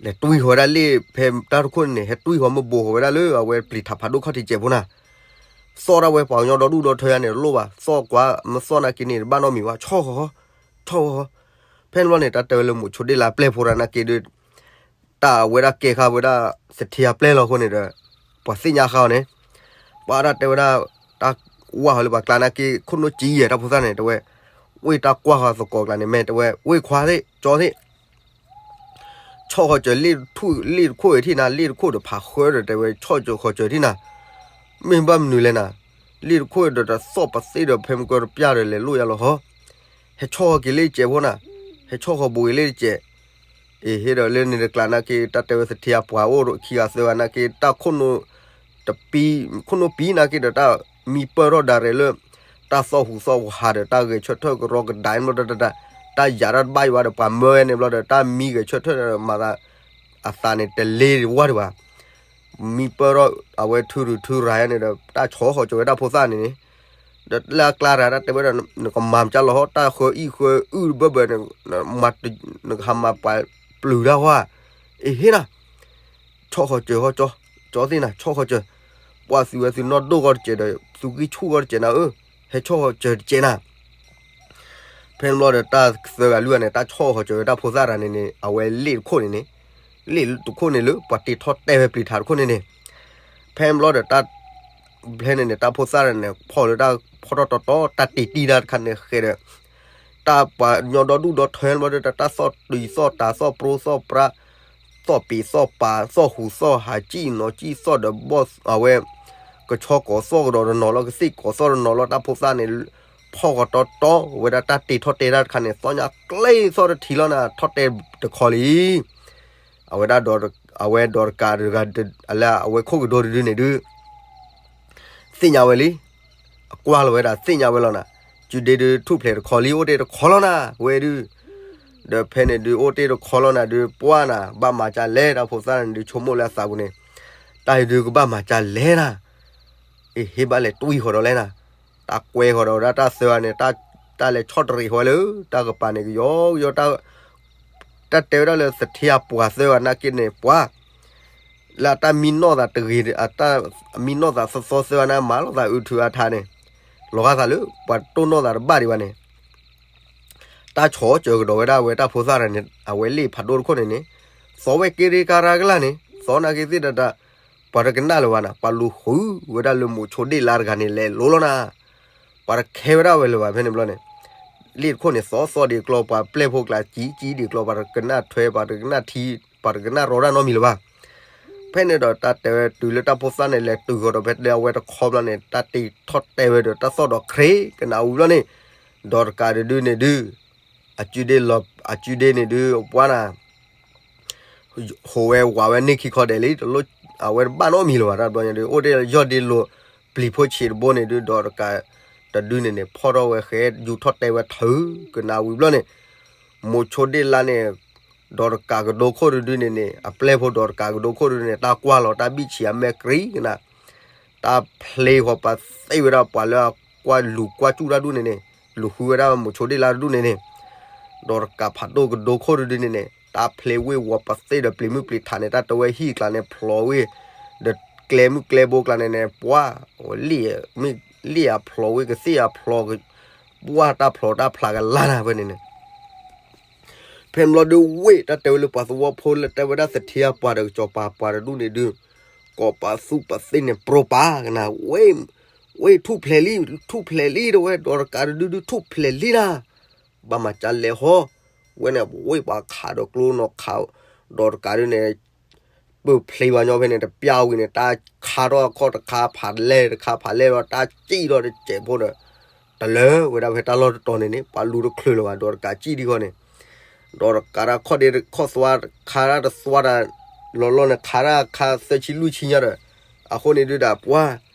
လဲၤတွံၢ်ဃီၤဝဲဒၣ်လ့ၣ်ဖဲတၢ်တခိၣ်န့ၣ် ဟဲတွံၢ်ဃီၤမ့ၢ်ဘိးဃီၤဝဲဒၣ်လၢ အဝဲပျံၤထးဖးဒိၣ်ခီၣ်ထံးစဲးဖိနၤ, သီၣ်ဒၣ်ဝဲပှၤကညီဒီဒူၣ်ဒီထၢယါန့ၣ် တလိၣ်ဘၣ် သီၣ်ကွၢ် မ့ၢ်သီၣ်နာ်က့န့ၣ် တဘၣ်နီတမံၤဘၣ် ဆီၣ်ဃီၤ ဆီၣ်ဃီၤ, ဖဲန့ၣ်ဘျီန့ၣ် တၢ်တဲဝဲလၢမိၤဆိဒ့ၣ်လါပျဲၢ်ဖိတဂၤနာ်က့ဒုး တၢ်အဝဲဒၣ်ကဲဃာ်ဝဲဒၣ် သထ့အပျဲၢ်လီၤအဃိန့ၣ်ဒီး ပှၤသ့ၣ်ညါဃာ်အီၤန့ၣ်, ပှၤဒၣ်တဲဝဲဒၣ် တၢ်ဝၢ်ဃီၤလၢပှၤကျါနာ်က့ ခိၣ်နူာ်ကံယဲၢ်တၢ်ဖိသၣ်န့ၣ် တဲဝဲ, ဝ့ၢ်တၢ်ကွၢ်ဃီသကိးကျါန့ၣ် မ့ၢ်တဲဝဲ ဝ့ၢ်ခွါသ့ၣ် ကၠီသ့ၣ် ဆီၣ်ဃီၤစၢၤ လ့ၣ်တခိၣ်အံၤထံၣ်နၤ လ့ၣ်တခိၣ်ဒီးဖးဃၢဒီးတဲဝဲ ဆီၣ်စၢၤဃီၤစၢၤထံၣ်နၤ, မ့ၢ်ဘၣ်မနုၤလဲၣ်နၤ, လ့ၣ်တခိၣ်ဒီးတသီၣ်ပသ့ဒီးဖဲမကၢတပျၢ်ဒီးလဲၤလိၣ်ယါလီၤဟီ, ဟဲဆီၣ်ဃီၤက့ၤလ့ၣ်တစဲးဖိနၤ, ဟဲဆီၣ်ဃီၤဘူးက့ၤလ့ၣ်တစဲး, အ့ၣ်ဟ့ဒီးလၢန့ၣ်တကျါနာ်က့ တၢ်တဲဝဲသထ့အပှၤအိၣ်ခံဂၤသၢဂၤနာ်က့ တၢ်ခိၣ်နူာ်တပံ ခိၣ်နူာ်ပံနာ်က့ဒီးတၢ်မံပၢၢ်ထီၣ်ဒၣ်ရဲၣ်လၢ တၢ်သီၣ်ဟူးသီၣ်ဟူးဟးဒီးတၢ်ဂဲၤဆၢထၢၣ်ကရီကဒါမ့ၢ်ဒီး တၢ်ယၤတၢ်တဘၣ်ယံၤဘၣ်ဒီး ပှၤမၢဝဲန့ၣ်ဘျီဒီး တၢ်မံဂဲၤဆၢထၢၣ်ဒီးမၤသး အသးန့ၣ်တလ့ဝါဒံးဘၣ်, မံပၢၢ်ထီၣ်အဝဲထုရုးထုရၤန့ၣ်ဒီး တၢ်ဆီၣ်ဃီၤစၢၤဝဲတၢ်ဖိသၣ်န့ၣ်န့ၣ်, ဒီးလၢအကျါတဂၤတၢ်တဲဝဲဒၣ် နကမၤမကၢလီၤဟီ တၢ်ဃၢအံၣ်ဃၢအုၣ်တဘၢဘၢန့ၣ် နကဟးမၤပှၤပျုၤတၢ်ဟီဧါ, အ့ၣ်ဟ့နၤ ဆီၣ်ဃီၤစၢၤဟီ ကၠီသ့ၣ်နၤ ဆီၣ်ဃီၤစၢၤ, ပှၤသုးဝဲသုးနီၢ်ဒိၣ်ဃီတစဲးဒီး သုးဂံၢ်ဆူၣ်ဃီတစဲးနၤဧၢ, ဟဲဆီၣ်ဃီၤစၢၤတစဲးနၤ, ဖဲန့ၣ်ဘျီဒီးတၢ်သၢဂၤလွံၢ်ဂၤန့ၣ် တၢ်ဆီၣ်ဃီၤစၢၤဝဲတၢ်ဖိသၣ်တဂၤန့ၣ်န့ၣ် အဝဲလ့ၣ်တခိၣ်န့ၣ်န့ၣ်, လ့ၣ်တခိၣ်န့ၣ်လၢပှၤတ့ထီၣ်တဲဝဲပျံၤထးတခိၣ်န့ၣ်န့ၣ်, ဖဲန့ၣ်ဘျီဒီးတၢ် ဖဲန့ၣ်န့ၣ် တၢ်ဖိသၣ်န့ၣ် ဖီၣ်လၢတၢ်ဖီၣ်ထီၣ်တီတီ တၢ်တ့တံၢ်တၢ်တခါန့ၣ်ဃဲဒီး တၢ်ပှၤညီဒီဒူၣ်ဒီထၢဘျီဒီး တၢ်သီၣ်တံၤသီၣ်တၤသီၣ်ပြိသီၣ်ပြး သီၣ်ပ့ၤသီၣ်ပၤ သီၣ်ဟူးသီၣ်ဟး စံၣ်နီၤစံၣ်သီၣ်ဒီးဘီၣ်အဝဲ ကဆီကိးသီၣ်ကဒီးတနီၤလီၤ ကသ့ၣ်ကိးသီၣ်တနီၤလီၤ တၢ်ဖိသၣ်န့ၣ် ဖီၣ်ဃီၤတီတီဝဲဒၣ်တၢ်တ့ထီၣ်တဲတၢ်တခါန့ၣ် သီၣ်ညါကျဲသီၣ်တထံးလီၤနၤ ထီၣ်တဲတခီလံ အဝဲဒၣ်ဒီး အဝဲဒီးတကးတဂၤ အလၢအဝဲခိၣ်ကဒီတဒုန့ၣ်ဒုး သ့ၣ်ညါဝဲလံ, အကွၢ်လီၤဝဲဒၣ်သ့ၣ်ညါဝဲလီၤနၤ, စုဒ့ဒုးထူၣ်ဖျဲးတခီလံ အိၣ်တ့ၢ်တခီလီၤနၤ ဝဲဒုး, ဒီးဖဲန့ၣ်ဒုး အိၣ်တ့ၢ်တခီလီၤနၤဒုး ပှၢ်နၤ ဘၣ်မၤကၢ်လဲၣ် တၢ်ဖိသၣ်န့ၣ်ဒုး ဆိကမိၣ်လၢအသးပူၤန့ၣ်, တၢ်အံၤဒုးကဘၣ်မၤကၢ်လဲၣ်နၤ, အ့ၣ် ဟ့ၣ်ဘၣ်လဲၤတွံၢ်ဃီၤဒီးလဲၣ်နၤ, တၢ်ကွဲဃီၤဒီးဝဲဒၣ်တၢ်သၢဂၤန့ၣ် တၢ်လဲၤဆီၣ်တရံးဃီၤလၢ တၢ်ကပၤန့ၣ် ကယီကယီ တၢ်တဲဝဲဒၣ်လၢသထ့အပှၤသၢဂၤနာ်က့န့ၣ် ပှၤ လၢအတၢ်မံနီၢ်သးတဂ့ၤ အတၢ်မံနီၢ်သးသီသီသၢဂၤန့ၣ် မၤလိာ်သးအုးထုးအါထါန့ၣ်, လီၤဂာ်သးလၢ ပှၤတိၢ်နီၣ်သးတဘၣ်ဒံးဘၣ်န့ၣ်, တၢ်ဆီၣ်စၢၤကဒီးဝဲဒၣ်ဝဲတၢ်ဖိသၣ်တဂၤန့ၣ် အဝဲလ့ၣ်ဖးဒိၣ်တခိၣ်န့ၣ်န့ၣ်, သီဝဲက့ၤရ့ကၤရၤကလၢ်န့ၣ် သီနာ်က့သ့ၣ်တၢ်တၢ်, ပှၤတကနၣ်လၢၤဘၣ်နၤ ပှၤလူၤဃုဝဲဒၣ်လၢမိၤဆိဒ့ၣ်လါတဂၤန့ၣ် လဲၤလိၤလီၤနၤ ပှၤတခဲဝဲဒၣ်ဝဲလၢၤဘၣ် ဖဲန့ၣ်ဘျီန့ၣ်, လ့ၣ်တခိၣ်န့ၣ် သီသီဒံးကျီ ပှၤပျဲၢ်ဖိကျါ ကံကံဒံးကျီ ပှၤတကနၣ်ထွဲ ပှၤတကနၣ်ထံ ပှၤတကနၣ်ရီတၢ်နီတမံၤလၢၤဘၣ်. ဖဲန့ၣ်ဒီးတၢ်တဲဝဲတုၤလၢတၢ်ဖိသၣ်န့ၣ် လဲၤတုၤဃီၤဒီးဖဲလၢအဝဲတခီဘျီန့ၣ် တၢ်တ့ထီၣ်တဲဝဲဒီးတၢ်သီၣ်ဒီးခရ့ကနၣ်ဝံၤဘျီန့ၣ်, ဒီးတကးဒုးဒုးန့ၣ်ဒုး အစုဒ့လီၤ အစုဒ့န့ၣ်ဒုး ပှၤနၤ ဟိးဝဲဝးဝဲန့ၢ်ခံခီဒဲးလံ တလိၣ် အဝဲတဘၣ်နီတမံၤလၢၤဘၣ် တၢ်ဘျီညါဒုး အိၣ်တ့ၢ်ယီၢ်ဒ့လိၤ ပျံၤဖိဆံးတဘိန့ၣ်ဒုး ဒီးတကးတဒုန့ၣ်န့ၣ် ဖီၣ်ထီၣ်ဝဲဃဲ ယူၤထီၣ်တဲဝဲထုး ကနၣ်ဝံၤဘျီန့ၣ် မိၤဆိဒ့ၣ်လါန့ၣ် ဒီးတကးကဒိခိၣ်တဒုန့ၣ်န့ၣ် အပျဲၢ်ဖိဒီးတကးကဒိခိၣ်တဒုန့ၣ် တၢ်ကွၢ်လီၤတၢ်ဘံၣ်ဆံးအမဲာ်ကြံကနၣ် တၢ်ဖျ့ဃီၤပသ့ၣ်ဝဲဒၣ်ပှၤလၢအကွၢ်လူၤကွၢ်စူၣ်တၢ်ဒူၣ်န့ၣ်န့ၣ် လူၤဃုဝဲဒၣ်မိၤဆိဒ့ၣ်လါတဒူၣ်န့ၣ်န့ၣ် ဒီးတကးဖးဒိၣ်ကဒိခိၣ်တဒုန့ၣ်န့ၣ် တၢ်ဖျ့ဝ့ၢ်ဝီၤပသ့ၣ်ဒီးပျံၤမုၢ်ပျံၤထးန့ၣ် တၢ်တဝဲဟံၣ်ကျါန့ၣ် ဖျိးဝ့ၢ် ဒီးကျဲမုၢ်ကျဲဘိကျါန့ၣ်န့ၣ် ပှၤ လ့ၣ်အဖျိးဝ့ၢ်ကသ့ၣ်အဖျိး ပှၤတၢ်ဖျိးတၢ်ဖျးကလါနၤဖဲန့ၣ်န့ၣ် ဖဲန့ၣ်ဘျီဒုးဝ့ၢ် တၢ်တဲဝဲလၢပှၤသဝီဖိလၢတဲဝဲဒၣ်သထ့အပှၤဒီးကစီၤပၤပှၤတဒူၣ်န့ၣ်ဒုး ကိးပသူပသ့ၣ်န့ၣ်ပြိပာ်ကနၣ် ဝ့ၢ် ဝ့ၢ်ထူၣ်ဖျဲးလံ ထူၣ်ဖျဲးလံ တဝဲ ဒီးတကးတဒုဒုးထူၣ်ဖျဲးလံနၤ ဘၣ်မၤကၢ်လဲၣ်ဟီ ဝဲန့ၣ် ဝ့ၢ်ပှၤခးဒီးကျိနီၤခး ဒီးတကးဒုးန့ၣ် ပၢၢ်ဖျ့ဝဲညီဖဲန့ၣ် တပျၢ်ဝံၤန့ၣ် တၢ်ခါထီၣ်အခီၣ်တခါဖးလဲၢ်တခါဖးလဲၢ်ဒီး တၢ်စံၣ်ထီၣ်တစဲးဖိဒီး တလၢဝဲဒၣ်ဖဲတၢ်လီၢ်တတီၤန့ၣ်န့ၣ် ပှၤလူၤတချုးလၢၤဘၣ် ဒီးတကးစံၣ်ဒံးဃီန့ၣ် ဒီးတကးတၢ်ခီၣ်ဒ့ခီၣ်သွါ ခါတၢ်တသွါတၢ် လီၤလီၢ်န့ၣ် ခါတၢ်ခါသၢဆံလွံၢ်ဆံညါဒီး အဃိန့ၣ်ဒုးဒၣ်ပှၤ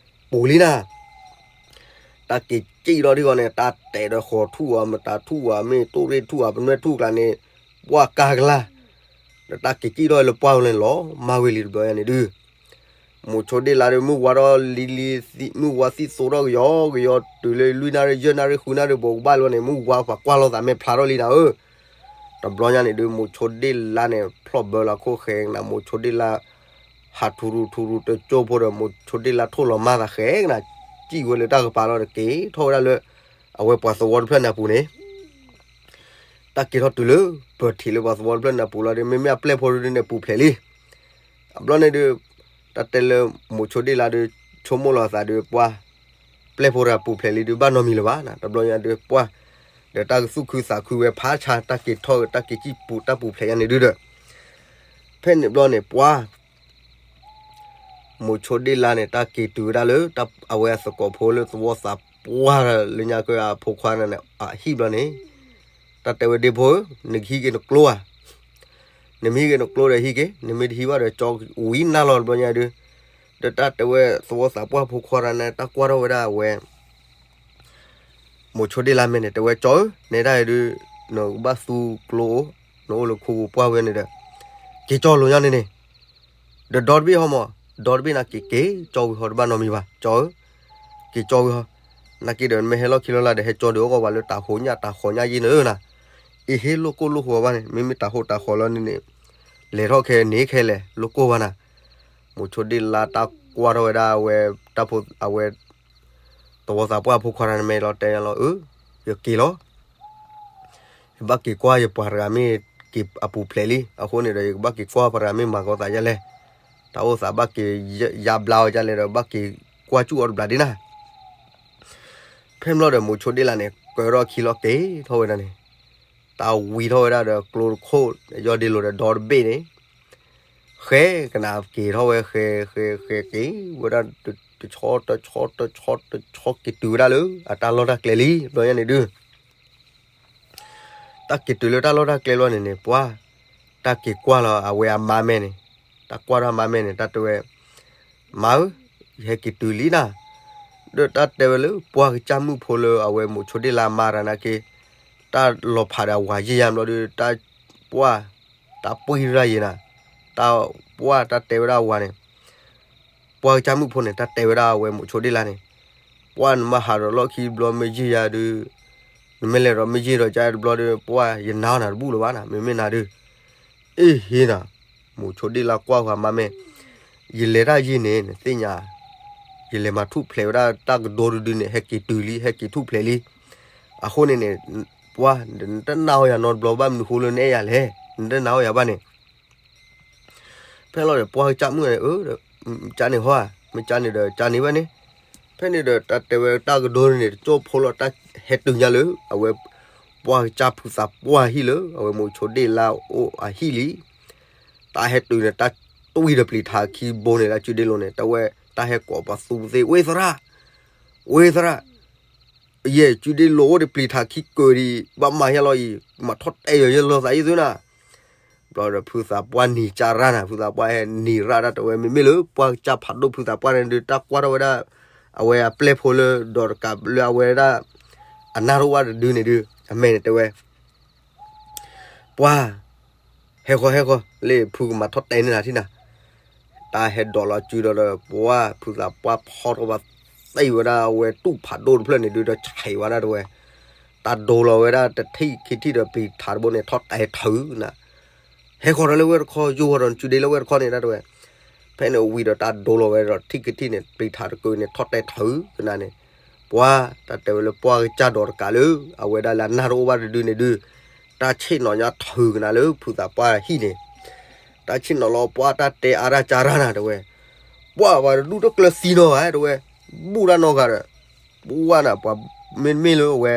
ပူၤလံနၤ တၢ်က့ၤစံၣ်ထီၣ်ဒံးဃီန့ၣ် တၢ်တဲာ်ဒီးဃီၤထူၣ်ဧါ မတၤထူၣ်ဧါ မ့ၢ်တိၣ်ရ့ၣ်ထူၣ်ဧါ ပနွဲၣ်ထူၣ်ကျါန့ၣ် ပှၤကၤကလါ ဒီးတၢ်က့ၤစံၣ်ထီၣ်လၢပှၢ်လၢလီၤ မၤဝံၤလံတဘျီယါန့ၣ်ဒုး မိၤဆိဒ့ၣ်လါဒုး မုၢ်ဝါထီၣ်လံလံ မုၢ်ဝါသံၣ်သိးထီၣ်ကယီကယီ တုၤလၢလွံၢ်နၣ်ရံၣ် ယဲၢ်နၣ်ရံၣ် ဃုနၣ်ရံၣ် ဘိးကဘၣ်လီၤန့ၣ် မုၢ်ဝါပှၤကွၢ်လိာ်သးမဲာ်ဖျါထီၣ်လံနၤဧၢ တဘျီညါန့ၣ်ဒုး မိၤဆိဒ့ၣ်လါန့ၣ် ဖျီၣ်ဘၢလီၤခိၣ်ဃဲကနၣ် မိၤဆိဒ့ၣ်လါ ဟးထူရူၤထူရူၤတကၠိဖိဒီး မိၤဆိဒ့ၣ်လါထိၣ်လီၤမၢ်သးဃဲကနၣ် စံၣ်ဝဲလၢတၢ်ကပၤလီၤဒီးက့ၤထီၣ်ဝဲဒၣ်လၢ အဝဲပှၤသဝီတဖျၢၣ်န့ၣ်အပူၤန့ၣ် တၢ်က့ၤထီၣ်တုၤလၢ ပၢၢ်ထံးလၢပှၤသဝီတဖျၢၣ်န့ၣ်အပူၤလီၤဒီး မ့မ့ၢ်အပျဲၢ်ဖိဒုးန့ၣ်ပူၤဖျဲးလံ အဘျီန့ၣ်ဒုး တၢ်တဲလၢမိၤဆိဒ့ၣ်လါဒုး ဆိကမိၣ်လီၤသးဒုးပှၤ ပျဲၢ်ဖိတဂၤပူၤဖျဲးလံဒုး ဘၣ်နီတမံၤလၢၤဘၣ်နၤ တဘျီညါဒုးပှၤ ဒီးတၢ်ကသူၣ်ခုသးခုဝဲဖးဆါ တၢ်က့ၤထီၣ်တၢ်က့ၤစံၣ်ပူၤတၢ်ပူၤဖျဲးယါန့ၣ်ဒုဒီး ဖဲန့ၣ်ဘျီန့ၣ် ပှၢ် မိၤဆိဒ့လါန့ၣ် တၢ်က့ၤတုၤဝဲဒၣ်လၢ အဝဲအသကိးဖိလၢသဝီသးပှၢ်လၢညါကၢအဖိခွါန့ၣ် အဟံၣ်ဘျီန့ၣ် တၢ်တဲဝဲဒ့ဖိဧၢ, နကဟံးက့ၤနကျိဧါ, နမ့ၢ်ဟံးက့ၤနကျိဒီးဟံးက့ၤ, နမ့ၢ်တဟံးဘၣ်ဒီးကၠီဝံၤနၢ်လီၤတဘျီညါဒု, ဒီးတၢ်တဲဝဲသဝီသးပှၢ်ဖိခွါတဂၤန့ၣ် တၢ်ကွၢ်ထီၣ်ဝဲဒၣ်အဝဲ မိၤဆိဒ့လါမဲာ်န့ၣ် တဲဝဲကၠီဧၢ, နဲဒၣ်အံၤဒု နကဘၣ်သူကျိအိၣ်, နအိၣ်လၢခိပှၢ်ဝဲန့ၣ်ဒီး က့ၤကၠီလိာ်ညါန့ၣ်န့ၣ်, ဒီးဒီတဘ့ၣ်ဟီမး, ဒီတဘ့ၣ်န့ၣ်က့ၤက့ၤ ကၠီဝံၤဟီတဘၣ်နီတမံၤဘၣ်, ကၠီဧၢ, က့ၤကၠီဝံၤဟီ, နာ်က့ဒီးမ့ၢ်ဟဲလီၢ်ခံလီၢ်လၢ်ဒီး ဟဲကၠီဒုးအီၣ်ကီးပှၤလၢတၤဟိးညၣ်တၤဃီညၣ်ယ့ၢ်န့ၣ်ဧၢနၤ, အ့ဟ့လိၣ်ကိၢ်လိၣ်ဃိဘၣ်န့ၣ် မ့မ့ၢ်တၤဟိးတၤဃီလီၤန့ၣ်န့ၣ်, လဲၤထီၣ်ခဲန့ၣ်ခဲလဲၣ် လိၣ်ကိၢ်ဘၣ်နၤ, မိၤဆိဒ့လါတၢ်ကွၢ်ထီၣ်ဝဲဒၣ်အဝဲ တၢ်ဖိ အဝဲ သဝီသးပှၢ်ဖိခွါတဂၤန့ၣ်မဲာ်လီၤတဲလီၤ, အၢ, ယက့ၤလီၤ, ယဘၣ်က့ၤကွၢ်ယပှၤတဂၤမ့ၢ်က့ၤအပူၤဖျဲးလံ, အဃိန့ၣ်ဒီး ယကဘၣ်က့ၤကွၢ်ပှၤတဂၤမ့ၢ်မၤကီသးဒ်လဲၣ်, တၢ်အိၣ်သးဘၣ်က့ၤယါဘျါအီၤဒ်လဲၣ်ဒီး ဘၣ်က့ၤကွၢ်စူၣ်အီၤတဘျီဒ်နၤ, ဖဲမ့ၢ်လီၤဒီး မိၤဆိဒ့လါန့ၣ် ကၢထီၣ်ခံလီၤက့ၤထီၣ်ဝဲဒၣ်န့ၣ်, တၢ်ဝံၤထီၣ်ဝဲဒၣ်ဒီးကျိတခိၣ် ယီၢ်ဒ့လိာ်ဒီးဒီတဘ့ၣ်န့ၣ် ဃဲကနၣ်က့ၤထီၣ်ဝဲ ဃဲ ဃဲ ဃဲက့ၤဝဲဒၣ် တဆီတဆီတဆီတဆီက့ၤတုၤဝဲဒၣ်လၢ အတၢ်လီၢ်တၢ်ကျဲလံ ဘျီညါန့ၣ်ဒုး တၢ်က့ၤတုၤလၢတၢ်လီၢ်တၢ်ကျဲလီၤန့ၣ်န့ၣ် ပှၢ် တၢ်က့ၤကွၢ်လီၤအဝဲအမါမဲာ်န့ၣ်, တၢ်ကွၢ်ထီၣ်အမါမဲာ်န့ၣ် တၢ်တဲဝဲ, မါဧၢ, ယဟဲက့ၤတုၤလံနၤ, ဒီးတၢ်တဲဝဲလၢပှၢ်ကစၢ်မုၣ်ဖိလၢအဝဲမိၤဆိဒ့လါအမါတဂၤန့ၣ်က့ၤ, တၢ်လီၤဖးဒီးအဝၤယံာ်ယါဘျီဒီး တၢ်ပှၢ် တၢ်ပှံၢ်ရၣ်ယံၤနၤ, တၢ်ပှၢ်တၢ်တဲဝဲဒၣ်အဝၤန့ၣ် ပှၢ်ကစၢ်မုၣ်ဖိန့ၣ် တၢ်တဲဝဲဒၣ်အဝဲမိၤဆိဒ့လါန့ၣ်, ပှၢ်နမ့ၢ်ဟးဒီးလီၢ်ခံဘျီမ့ၢ်ယံာ်ယါဒုး, နမ့ၢ်လဲၤဒီးမ့ၢ်ယံာ်ဒီးကါတဘျီဒီး ပှၢ်ယနါအီၣ်နၤတဘူၣ်လၢၤဘၣ်နၤ, မ့မ့ၢ်နၤဒုး, အ့ဟ့နၤ, မိၤဆိဒ့လါကွၢ်ဃီမါမဲာ်, ယလဲၤတၢ်ယံာ်န့ၣ် နသ့ၣ်ညါ, ယလဲၤမၤထူၣ်ဖျဲးဝဲဒၣ်တၢ်ကဒိတဒုန့ၣ် ဟဲက့ၤတုၤလံ ဟဲက့ၤထူၣ်ဖျဲးလံ, အဃိန့ၣ်န့ၣ်, ပှၢ် နတနာ်အီၣ်ယၤနီတဘျီဘၣ်မနုၤဃိလၢနအဲၣ်ယၤလဲၣ်, နတနာ်အီၣ်ယၤဘၣ်န့ၣ် ဖဲလီၤဒီးပှၢ်ကစၢ်မုၣ်န့ၣ် အၢ, ကါန့ၣ်ဟီဧါ, မ့ၢ်ကါန့ၣ်ဒီးကါန့ၣ်ဘၣ်န့ၣ်, ဖဲန့ၣ်ဒီးတၢ်တဲဝဲတၢ်ကဒိန့ၣ် တကၠိဖိလီၤ တၢ်ဟဲတုၤညါလၢ အဝဲ ပှၢ်ကစၢ်ဖုသးပှၢ်ဟံၣ်လၢ အဝဲမိၤဆိဒ့လါအိၣ်အဟံၣ်လံ, တၢ်ဟဲတုၤန့ၣ် တၢ်တွံၢ်ဒီးပျံၤထးခံဘိန့ၣ် တၢ်စုဒ့လိာ်န့ၣ် တဝဲ တၢ်ဟဲကိးပှၤသူပသ့ ဝ့သရၣ်, ဝ့သရၣ် ယဲၢ်စုဒ့လိာ်အိၣ်ဒီးပျံၤထးခံကၢၤဒံး ဘၣ်မၤယဲလီၤအံၤ မၤထီၣ်တဲာ်ယီၤယဲလီၤသးအံၤသုနၤ, ဘျီဒီးဖုသးပှၢ်နံၤကၢ်ရၣ်နၤ ဖုသးပှၢ်ဟဲနံၤရၣ်တၢ်တဲဝဲ မ့မ့ၢ်လၢပှၢ်ကစၢ်ဖးဒိၣ်ဖုသးပှၢ်န့ၣ်ဒုး တၢ်ကွၢ်ထီၣ်ဝဲဒၣ် အဝဲအပျဲၢ်ဖိလၢဒီးတကးလၢအဝဲဒၣ် အနၢ်တအိၣ်ဘၣ်တဒုန့ၣ်ဒုး အမဲာ်န့ၣ်တဲဝဲ ပှၢ် ဟဲဃီဟဲဃီ လၢဖုကမၤထီၣ်တဲာ်န့ၢ်နၤထံၣ်နၤ, တၢ်ဟဲဒိးလီၤစုဒီး ပှၢ်ဖုသးပှၢ်ဖီထီၣ်ဘၣ်သံဝဲဒၣ်အဝဲတူၢ်ဖးဒိၣ်တဖျၢၣ်န့ၣ်ဒုး ဒီးဆံးဝဲဒၣ်တဝဲ, တၢ်ဒိလီၤဝဲဒၣ်တထံၣ်ခံထံၣ်ဒီးပျံၤထးတဘိန့ၣ် ထီၣ်တဲာ်ထုးနၤ, ဟဲဃီဒီးလၢဝဲတခီ ယိၤဃီဒီးနစုဒ့လၢဝဲတခီန့ၣ် တၢ်တဲဝဲ, ဖဲန့ၣ်ဝံၤဒီးတၢ်ဒိလီၤဝဲဒီးထံၣ်ခံထံၣ်န့ၣ် ပျံၤထးတကုန့ၣ် ထီၣ်တဲာ်ထုးကနၤန့ၣ်, ပှၢ် တၢ်တဲဝဲလၢပှၢ်ကစၢ်ဒီးတကးလၢ အဝဲဒၣ်လၢအနၢ်တအိၣ်ဘၣ်တဒုန့ၣ်ဒုး တၢ်ဆ့ၣ်နီၤညါထုးကနၤလၢဖုသးပှၢ်ဟံၣ်န့ၣ်, တၢ်ဆ့ၣ်နီၤလီၤပှၢ်တၢ်တဲအါရၣ်ကၢ်ရၣ်နၤတဲဝဲ, ပှၢ်ပှၤတဒူၣ်တကျၢၤသံနီၤဧါတဲဝဲ, ဘူၣ်တၢ်နီတဂၤဒီး, ပှၢ်နၤ ပှၤမ့တမ့ၢ်လၢအဝဲ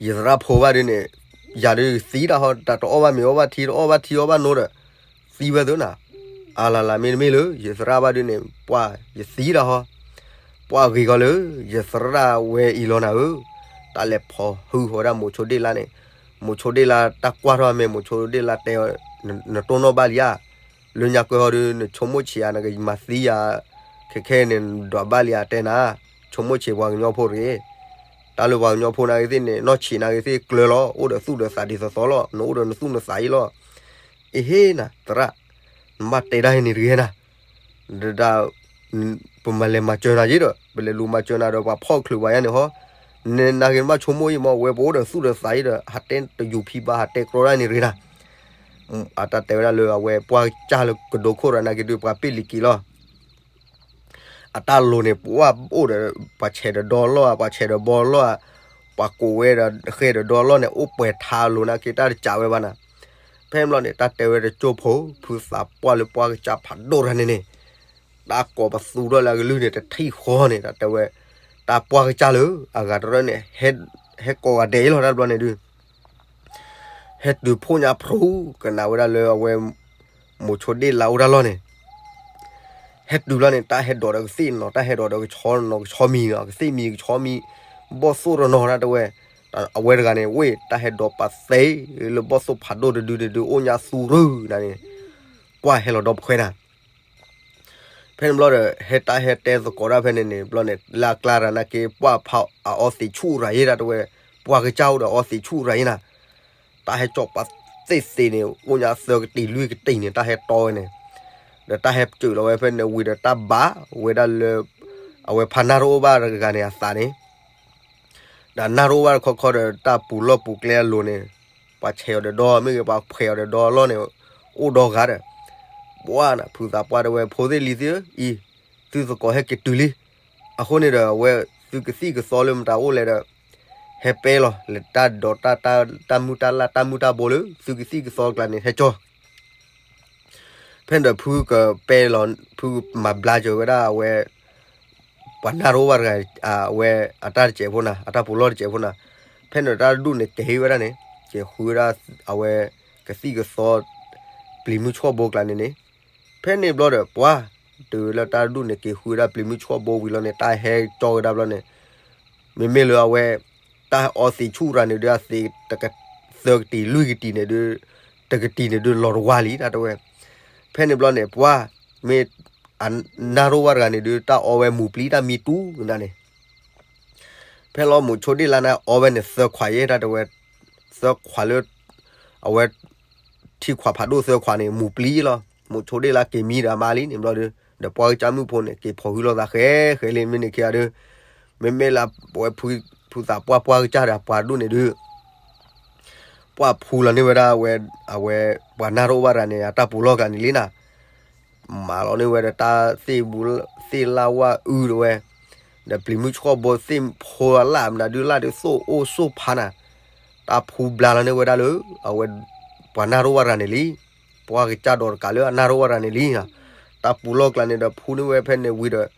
ယသရၣ်ဖိဘၣ်ဒုးန့ၣ်, ယၤဒုးသံတၢ်ဟီ တၢ်တအီၣ်ဘၣ်မ့ၤအီၣ်ဘၣ်ထံ တအီၣ်ဘၣ်ထံအီၣ်ဘၣ်နိဒီး, သံဝဲသုနၤ, အလၤလၤမ့တမ့ၢ်လၢ ယသရၣ်ဘၣ်ဒုးန့ၣ် ပှၢ်ယသံတၢ်ဟီ, ပှၢ်ဂ့ၤဂီၤလၢ ယသရၣ်ဝဲအံၤလီၤနၤဧၢ, တၢ်လဲၤဖီၣ်ဟုဃီၤဝဲဒၣ်မိၤဆိဒ့လါန့ၣ်, မိၤဆိဒ့လါတၢ်ကွၢ်ထီၣ်အမဲာ် မိၤဆိဒ့လါတဲအီၤ, နတိၢ်နီၣ်ဘၣ်လံဧါ, လၢညါကၢဟီဒုး နဆိကမိၣ်ဆံးဧါ နကမၤသံယၤ, ခဲခဲန့ၣ် နဒွးဘၣ်လံဧါတဲနၤ, ဆိကမိၣ်ဆံးပှၤကညီဖိတဂ့ၤ တၢ်လၢပှၤကညီဖိနာ်ဂ့ၤသ့ၣ်န့ၣ် နီၢ်ဆံးနာ်ဂ့ၤသ့ၣ်ကျၢၤလီၤ အိၣ်ဒီးသူၣ်ဒီးသးဒ်သိးသိးလီၤ နအိၣ်ဒီးနသူၣ်နသးအံၤလီၤ, အဟ့နၤ သရၣ်, နဘၣ်တဲဒၣ်ဟဲန့ၣ်တဂ့ၤနၤ, ဒ် ပမၤလဲၤမၤစၢၤနၤယ့ဒီး ပလဲၤလူၤမၤစၢၤနၤဒီးပှၤဖီၣ်ချုးပှၤယါန့ၣ်ဟီ, နနာ်ဂ့ၤနဘၣ်ဆိကမိၣ်အံၤမ့ၢ် ဝဲပအိၣ်ဒီးသူၣ်ဒီးသးအံၤဒီး ဟးတဲတယူၤဖံဘၣ် ဟးတဲကြီဒၣ်န့ၣ်တဂ့ၤနၤ, အတၢ်တဲဝဲဒၣ်လၢအဝဲပှၢ်ကစၢ်လၢကဒိခိၣ်ဒီးနာ်ဂ့ၤဒုး ပှၤပ့ၢ်လံၤက့ၤလီၤ အတၢ်လိၤန့ၣ် ပှၢ်အိၣ်ဒီး ပှၤဆဲးဒီးဒီလီၢ်ဧါ ပှၤဆဲးဒီးဘီလီၢ်ဧါ, ပှၤကိးဝဲဒီးဃဲဒီးဒီလီၢ်န့ၣ် အိၣ်ပှဲၤထါလိၤနာ်က့ တၢ်တကးဝဲဘၣ်နၤ, ဖဲမ့ၢ်လီၤန့ၣ် တၢ်တဲဝဲတကၠိဖိ ဖုသးပှၢ်လၢပှၢ်ကစၢ်ဖးဒိၣ်တဂၤန့ၣ်န့ၣ်, တၢ်ကိးပသူထီၣ်လၢအကလုၢ်န့ၣ် တထံၣ်ဃီန့ၣ် တၢ်တဲဝဲ, တၢ်ပှၢ်ကစၢ်လၢအဂၤတရၢၣ်န့ၣ် ဟဲ ဟဲကိးဂၤဒဲးအံၤလီၤ တၢ်တဘျီန့ၣ်ဒုး ဟဲတုၤဖှိၣ်ညါဖျိ ကနၣ်ဝဲဒၣ်လၢအဝဲ မိၤဆိဒ့ၣ်လါအိၣ်တၢ်လီၢ်န့ၣ် ဟဲတုၤဘျီန့ၣ် တၢ်ဟဲဒိးဒီးကသ့ၣ်နီၤ တၢ်ဟဲဒိးဒီးကဆီနီၤ ကဆီမံၤနီၤ ကသ့ၣ်မံၤကဆီမံၤ ဘီၣ်သိၣ်တနီၤတၢ်တဲဝဲ အဝဲတဂၤန့ၣ် ဝ့ၢ်တၢ်ဟဲဒိးပာ်သ့ လၢဘီၣ်သိၣ်ဖးဒိၣ်တဒုန့ၣ်ဒုး အိၣ်ညါသူရူၢ်နၤန့ၣ် ကွၢ်ဟဲလီၤဒီးပခွဲးနၤ ဖဲန့ၣ်ဘျီဒီး ဟဲတၢ်ဟဲတဲသကိးတၢ်ဖဲန့ၣ်န့ၣ် ဘျီန့ၣ် လၢအကျါရၤနာ်က့ ပှၢ်ဖးအအီသံးဆူၣ်ရၤယ့ၣ်တၢ်တဲဝဲ ပှၢ်ကစၢ်အိၣ်ဒီးအီသံးဆူၣ်ရၤယ့ၣ်နၤ တၢ်ဟဲကၠီၣ်ပာ်သ့ၣ်သ့ၣ်န့ၣ် အိၣ်ညါသၢကတံၤလွံၢ်ကတံၤန့ၣ် တၢ်ဟဲတီဝဲန့ၣ် ဒီးတၢ်ဟဲစၢၤလီၤဝဲဖဲန့ၣ်ဝံၤဒီးတၢ်ဘၣ်ဝဲဒၣ်လၢ အဝဲဖးနၢ်တအိၣ်ဘၣ်တဂၤန့ၣ်အသးန့ၣ် ဒီးနၢ်တအိၣ်ဘၣ်တခီခီဒီး တၢ်ပူၤလီၢ်ပူၤကျဲအလိၤန့ၣ် ပှၤဆဲးအီၤဒီးဒီမ့ၢ်ဂ့ၤ ပှၤဖှဲးအီၤဒီးဒီအလီၢ်န့ၣ် အိၣ်ဒီဂၤဒီး ပှၢ်နၤ ဖုသးပှၢ်တဲဝဲ ဖိသ့ၣ်လံၤသ့ၣ်ဧၢ, အံၤ သုသကိးဟဲက့ၤတုၤလံ. အဃိန့ၣ်ဒီး အဝဲသုကသံၣ်ကသီလၢမတၤအိၣ်လဲၣ်ဒီး ဟဲပဲလီၤ လဲၤတၢ်ဒိးတၢ် တၢ်မုၢ်တၢ်လၢ် တၢ်မုၢ်တၢ်ဘိလၢ သုကသံၣ်ကသီအကျါန့ၣ် ဟဲကၠီ ဖဲန့ၣ်ဒီးဖုကပဲလီၤ ဖုမၤဘျါစၢၤဝဲဒၣ်အဝဲ ပှၤနၢ်တအိၣ်ဘၣ်တဂၤ အဝဲအတၢ်တစဲးဖိနၤ အတၢ်ပူၤလီၢ်တစဲးဖိနၤ, ဖဲန့ၣ်တၢ်တဒူၣ်န့ၣ်က့ၤဝဲဒၣ်န့ၣ် က့ၤဃုဝဲဒၣ် အဝဲ ကသံၣ်ကသီ ပျံၤမုၢ်ဆှီၣ်ဘိကျါန့ၣ်န့ၣ်, ဖဲန့ၣ်ဘျီဒီး ပှၤ တုၤလၢတၢ်တဒူၣ်န့ၣ်က့ၤဃုဝဲဒၣ်ပျံၤမုၢ်ဆှီၣ်ဘိဝံၤလီၤန့ၣ် တၢ်ဟဲကၠီဝဲဒၣ်ဘျီန့ၣ် မ့မ့ၢ်လၢအဝဲ တၢ်အီသံးဆူၣ်ရၤန့ၣ်ဒုး အသံး သၢကတံၤလွံၢ်ကတံၤန့ၣ်ဒုး တကတံၤန့ၣ်ဒုးလီၤတဝါလံ တၢ်တဲဝဲ, ဖဲန့ၣ်ဘျီန့ၣ် ပှၤ မ့ၢ် အနၢ်တအိၣ်ဘၣ်တဂၤန့ၣ်ဒုး တၢ်အီဝဲမူၤပျံၤတၢ်မံတူၢ်နၤန့ၣ် ဖဲလီၤမိၤဆိဒ့ၣ်လါန့ၣ် အီဝဲန့ၣ်သၢခွးယဲၢ် တၢ်တဲဝဲ, သၢခွးလၢ အဝဲ ထံခွးဖးဒိၣ်သၢခွးန့ၣ် မူၤပျံၤလီၤ. မိၤဆိဒ့ၣ်လါက့ၤမံဒီးအမါလံန့ၣ်ဘျီဒီး ဒီးပှၢ်ကစၢ်မုၣ်ဖိန့ၣ် က့ၤဖီၣ်ဟုလိာ်သးဃဲဃဲလံ မ့ၢ်န့ၣ်ခံဂၤဒီး မ့မ့ၢ်လၢပဝဲ ဖုသးပှၢ်ပှၢ်ကစၢ်ဒီးပှၤဒူၣ်န့ၣ်ဒုး ပှၢ်ဖူလီၤန့ၢ်ဝဲဒၣ်ဝဲ အဝဲ ပှၤနၢ်တအိၣ်ဘၣ်တဂၤန့ၣ် အတၢ်ပူၤလီၢ်ကျါန့ၣ်လံနၤ မၤလီၤန့ၢ်ဝဲဒီးတၢ်သ့ၣ်ဘူး သ့ၣ်လၣ်ဝၣ်အုတဝဲ, ဒီးပျံၤမုၢ်ဆှီၣ်ဘိသ့ၣ်ဖိလၢ်မနုၤဒုးလၢ်ဒုးသိၣ်အိၣ်သိၣ်ဖးနၤ, တၢ်ဖူဘျါလီၤန့ၢ်ဝဲဒၣ်လၢ အဝဲ ပှၤနၢ်တအိၣ်ဘၣ်တဂၤန့ၣ်လံ, ပှၢ်ကစၢ်ဒီးတကးလၢအနၢ်တအိၣ်ဘၣ်တဂၤန့ၣ်လံ, တၢ်ပူၤလီၢ်ကျါန့ၣ်ဒီးဖူန့ၢ်ဝဲဖဲန့ၣ်ဝံၤဒီး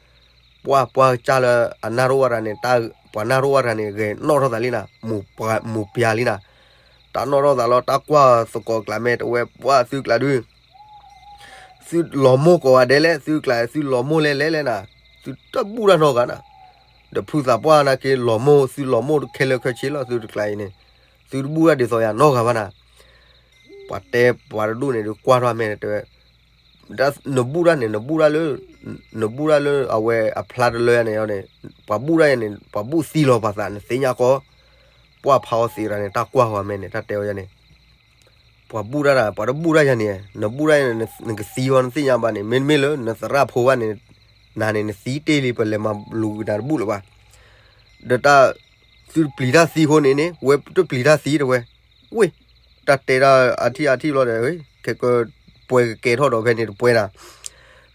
ပှၢ်ပှၢ်ကစၢ်လၢအနၢ်တအိၣ်ဘၣ်တဂၤန့ၣ် ပှၤနၢ်တအိၣ်ဘၣ်တဂၤန့ၣ် ဂဲၤနီၣ်ထီၣ်သးလံနၤ, မူၤပျါလံနၤ, တၢ်နီၣ်ထီၣ်သးလီၤ တၢ်ကွၢ်သကိးကျါမဲာ်တဝဲ ပှၢ်သုကျါဒုး သုလီၤမိၢ်ကိးဂၤဒဲးလဲၣ် သုကျါ သုလီၤမိၢ်လဲၣ်လဲၣ်လဲၣ်နၤ, သုတဘူၣ်တၢ်နီတဂၤနၤ, ဒီးဖုသးပှၢ်နာ်က့ လီၤမိၢ် သုလီၤမိၢ်ခဲလၢာ်ခဲဆ့လီၤ သုတကျါအံၤန့ၣ်, သုတဘူၣ်တၢ်ဒ်သိးယၤနီတဂၤဘၣ်နၤ, ပှၤတဲပှၤတဒူၣ်န့ၣ်ဒုးကွၢ်ထီၣ်မဲာ်တဲဝဲ နဘူၣ်တၢ်န့ၣ် နဘူၣ်တၢ်လၢ နဘူၣ်တၢ်လၢအဝဲအဖျါတလၢယၤန့ၣ်န့ၣ်, ပှၤဘူၣ်တၢ်ယၤန့ၣ် ပှၤဘူၣ်သံလီၤပှၤသး နသ့ၣ်ညါကီ, ပှၢ်ဖးအီသံးတဂၤန့ၣ် တၢ်ကွၢ်ဃီၤမဲာ်န့ၣ် တၢ်တဲဝဲယၤန့ၣ်, ပှၤဘူၣ်တၢ်တဂၤ ပှၤတဘူၣ်တၢ်ယၤန့ၣ် နဘူၣ်တၢ်ယၤန့ၣ် နကသံဃီနသ့ၣ်ညါဘၣ်န့ၣ် မ့တမ့ၢ်လၢနသရၣ်ဖိဘၣ်န့ၣ် နၤန့ၣ် နသံတ့ၢ်လံ ပလဲၤမၤလူၤနၤတဘူၣ်လၢၤဘၣ်, ဒီးတၢ် သုတပျံၤတၢ်သံအဃိန့ၣ်န့ၣ် ဝဲတပျံၤတၢ်သံတဝဲ, ဝ့ၢ် တၢ်တဲဒၣ်အထံၣ်အထံၣ်ဘျီဒီး ခဲကပှဲၤကကဲထီၣ်ဒီးဖဲန့ၣ်တပှဲၤနၤ,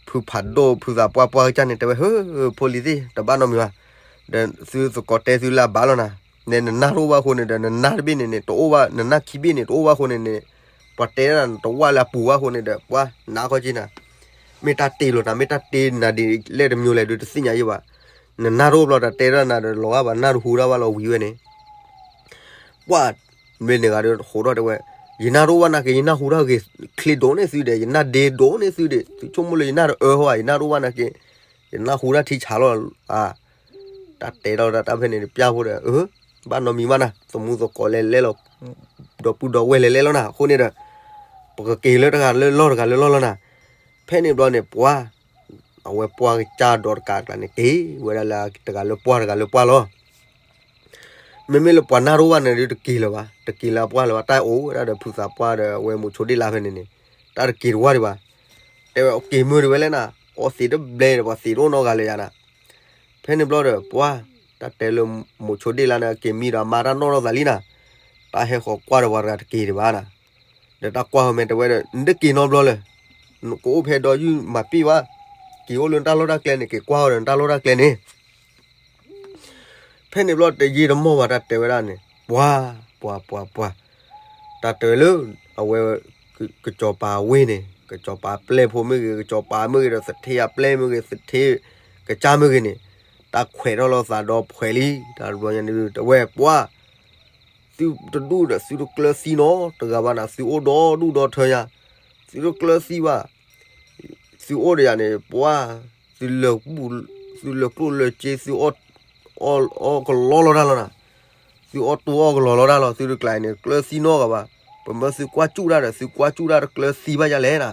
ဖုဖးဒိၣ် ဖုသးပှၢ်ပှၢ်ကစၢ်န့ၣ် တဲဝဲ ဟၢ ဖိလံၤသ့ၣ် တဘၣ်နီတမံၤဘၣ်, ဒီးသုသကိးတဲသုလၢအဘၣ်လီၤနၤ, နဲနနၢ်တအိၣ်ဘၣ်အဃိန့ၣ်ဒီး နနၢ်တဘ့ၣ်န့ၣ်န့ၣ် တအိၣ်ဘၣ် နနၢ်ခံဘ့ၣ်န့ၣ် တအိၣ်ဘၣ်အဃိန့ၣ်န့ၣ်, ပှၤတဲဒၣ်နတဝၣ်လၢအပူၤဘၣ်အဃိန့ၣ်ဒီး ပှၤနၢ်ခီက့နၤ, မ့ၢ်တၢ်တ့လီၤနၤ မ့ၢ်တၢ်တ့နၤဒ်လဲၣ်တမျိုးလဲၣ်ဒီး တသ့ၣ်ညါယံဘၣ်, နနၢ်တအိၣ်ဘျီတၢ်တဲဒၣ်နၤဒီး လီၤဂာ်ဘၣ်နၢ်တဟူတၢ်ဘၣ်လီၤဝံၤဝဲန့ၣ် ပှၢ် မ့ၢ်န့ၣ်ဂၤဒီးဃိးထီၣ်တဲဝဲ, ယနၢ်တအိၣ်ဘၣ်နာ်က့ ယနၢ်ဟူတၢ်ဂ့ၤချ့ဒိၣ်န့ၢ်သုဒီး ယနၢ်ဒ့ဒိၣ်န့ၢ်သုဒီး သုဆိကမိၣ်လၢယနၢ်တအၢဟီဘၣ် ယနၢ်တအိၣ်ဘၣ်နာ်က့, ယနၢ်ဟူတၢ်ထံဆးလီၤ, တၢ်တဲထီၣ်တၢ်တၢ်ဖဲန့ၣ် ပျၢ်ဖိဒီး ဘၣ်နီတမံၤဘၣ်နၤ, သမူသကိးလဲၤလဲလီၤ, ဒီပုၢ်ဒီဝဲၢ်လဲၤလဲလီၤနၤ, အဃိန့ၣ်ဒီး ပကက့ၤလၢတဂၤလၢလီၢ်တဂၤလၢလီၢ်လီၤနၤ, ဖဲန့ၣ်ဘျီန့ၣ် ပှၤ အဝဲပှၢ်ကစၢ်ဒီးတကးကျါန့ၣ် က့ၤဝဲဒၣ်လၢတဂၤလၢပှၢ်တဂၤလၢပှၢ်လီၤ. မ့မ့ၢ်လၢပှၤနၢ်တအိၣ်ဘၣ်န့ၣ်ဒီးတက့ၤလၢၤဘၣ်, တက့ၤလၢအပှၢ်လၢၤဘၣ်, တၢ်အိၣ်ဝဲဒၣ်ဒီးဖုသးပှၢ်ဒီးအဝဲမိၤဆိဒ့ၣ်လါဖဲန့ၣ်န့ၣ်, တၢ်တက့ၤတဝၢ်ဒံးဘၣ်, တဲဝဲက့ၤမုၢ်ဒံးဝဲလဲၣ်နၤ, အီသံးတဘျဲဒီးပှၤသံးတအိၣ်နီတဂၤလၢၤယၤနၤ, ဖဲန့ၣ်ဘျီဒီး ပှၢ် တၢ်တဲလၢမိၤဆိဒ့ၣ်လါန့ၣ် က့ၤမံဒီးအမါတၢ်နီၣ်ထီၣ်သးလံနၤ, တၢ်ဟဲဃီၤကွၢ်ဒီးပှၤတဂၤတက့ၤဒံးဘၣ်နၤ, ဒီးတၢ်ကွၢ်ဃီၤမဲာ်တဲဝဲဒီး နတက့ၤနီတဘျီလၢၤ, ကအိၣ်ဖဲဒီးယုၢ်မၤပ့ၢ်ဘၣ်, က့ၤအိၣ်လၢနတၢ်လီၢ်တၢ်ကျဲန့ၣ် က့ၤကွၢ်ဃီၤဒီးနတၢ်လီၢ်တၢ်ကျဲန့ၣ် ဖဲန့ၣ်ဘျီတယံာ်တမီၢ်ဘၣ် တၢ်တဲဝဲဒၣ်န့ၣ် ပှၤ ပှၤ ပှၤ ပှၤ, တၢ်တဲဝဲလၢ အဝဲ ကစီၤပၤဝ့ၢ်န့ၣ် ကစီၤပၤပျဲၢ်ဖိမ့ၢ်ဂ့ၤ ကစီၤပၤမ့ၢ်ဂ့ၤဒီး သထ့အပျဲၢ်မ့ၢ်ဂ့ၤ သထ့ကစၢ်မ့ၢ်ဂ့ၤန့ၣ် တၢ်ခွဲးထီၣ်လိာ်သးဒီးဖှဲးလံ တၢ်တဘျီညါန့ၣ် တဲဝဲပှၤ သုတဒူၣ်ဒီး သုတကျၢၤသံနီတဂၤဘၣ်နၤ, သုအိၣ်ဒီဒူၣ်ဒီထၢညါ, သုတကျၢၤသံဘၣ်, သုအိၣ်ဒီးယၤန့ၣ် ပှၢ်, သုလဲၤ, သုလဲၤကျိၣ်လဲၤစ့, သုအီၣ်ကလီလီၤတၢ်လီၤနၤ, သုအီၣ်တိၢ်အီၣ်ကလီလီၤတၢ်လီၤ, သုတကျါန့ၣ် ကျၢၤသံနီတဂၤဘၣ်, ပမၢသုကွၢ်စူၣ်တၢ်ဒီး သုကွၢ်စူၣ်တၢ်တကျၢၤသံဘၣ်ယၤလဲၣ်နၤ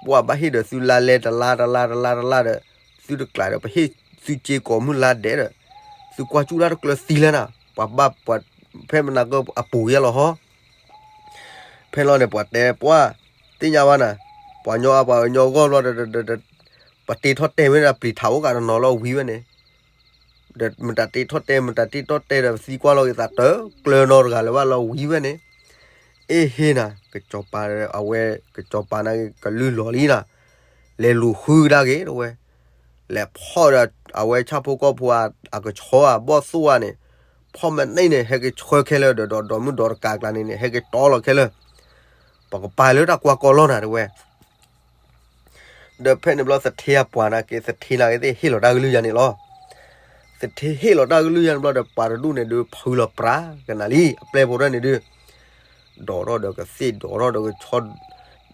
ပှၢ်ဘၣ်ဟ့ၣ်ဒီးသုလါလဲတလါတလါတလါတလါဒီး, သုတကျါဒီး ပဟ့ၣ်သုစ့ကိးမုၢ်လါဒဲးဒီး, သုကွၢ်စူၣ်တၢ်တကျၢၤသံလဲၣ်နၤ, ပှၤဘၣ်ပှၤ, ဖဲမနၤကအပူၤယဲလီၤဟီ, ဖဲလီၤန့ၣ် ပှၤတဲပှၢ်, သ့ၣ်ညါဘၣ်နၤ, ပှၤညီအါပှၤကညီဂီၢ်ဘျီဒီး, ပှၤတ့ထီၣ်တဲဝဲဒၣ်ပျံၤထးအိၣ်ကးတနီၤလီၤဝံၤဝဲန့ၣ်, ဒီးမတၤတ့ထီၣ်တဲ မတၤတ့ထီၣ်တဲဒီး ပသံကွၢ်လီၤက့ၤသးတကျၢၤနီတဂၤလၢၤဘၣ်လီၤဝံၤဝဲန့ၣ်, အ့ၣ်ဟ့ၣ်နၤ, ကစီၤပၤ, အဝဲကစီၤပၤန့ၣ်ကလုၢ်လီၤလံနၤ, လဲၤလူၤဃုဒၣ်က့ၤတဝဲ, လဲၤဖီၣ်ဒီးအဝဲဆၣ်ဖိကီၢ်ဖိအကဆီဧါ ဘီၣ်သိၣ်ဧါန့ၣ်, ဖီၣ်မ့ၢ်န့ၢ်န့ၣ် ဟဲက့ၤဆှၢခဲလၢာ်ဒီး ဒီးမုၢ်ဒီးတကးကျါန့ၣ်န့ၣ် ဟဲက့ၤတီလီၤခဲလၢာ်, ပကပၤလၢတၢ်ကွၢ်ကီလီၤနၤတဝဲ ဒီးဖဲန့ၣ်ဘျီသထ့အပှၤနာ်က့ သထ့နာ်က့သ့ၣ်ဟ့ၣ်လီၤတၢ်ကလုၢ်ယၤန့ၣ်လီၤ. သထ့ဟ့ၣ်လီၤတၢ်ကလုၢ်ယၤန့ၣ်ဘျီဒီး ပှၤတဒူၣ်န့ၣ်ဒုး ဖုလီၤပြးကနၤလံ အပျဲၢ်ဖိထၢၣ်န့ၣ်ဒုး, ဒိးထီၣ်ဒီးကသ့ၣ် ဒိးထီၣ်ဒီးကဆီ,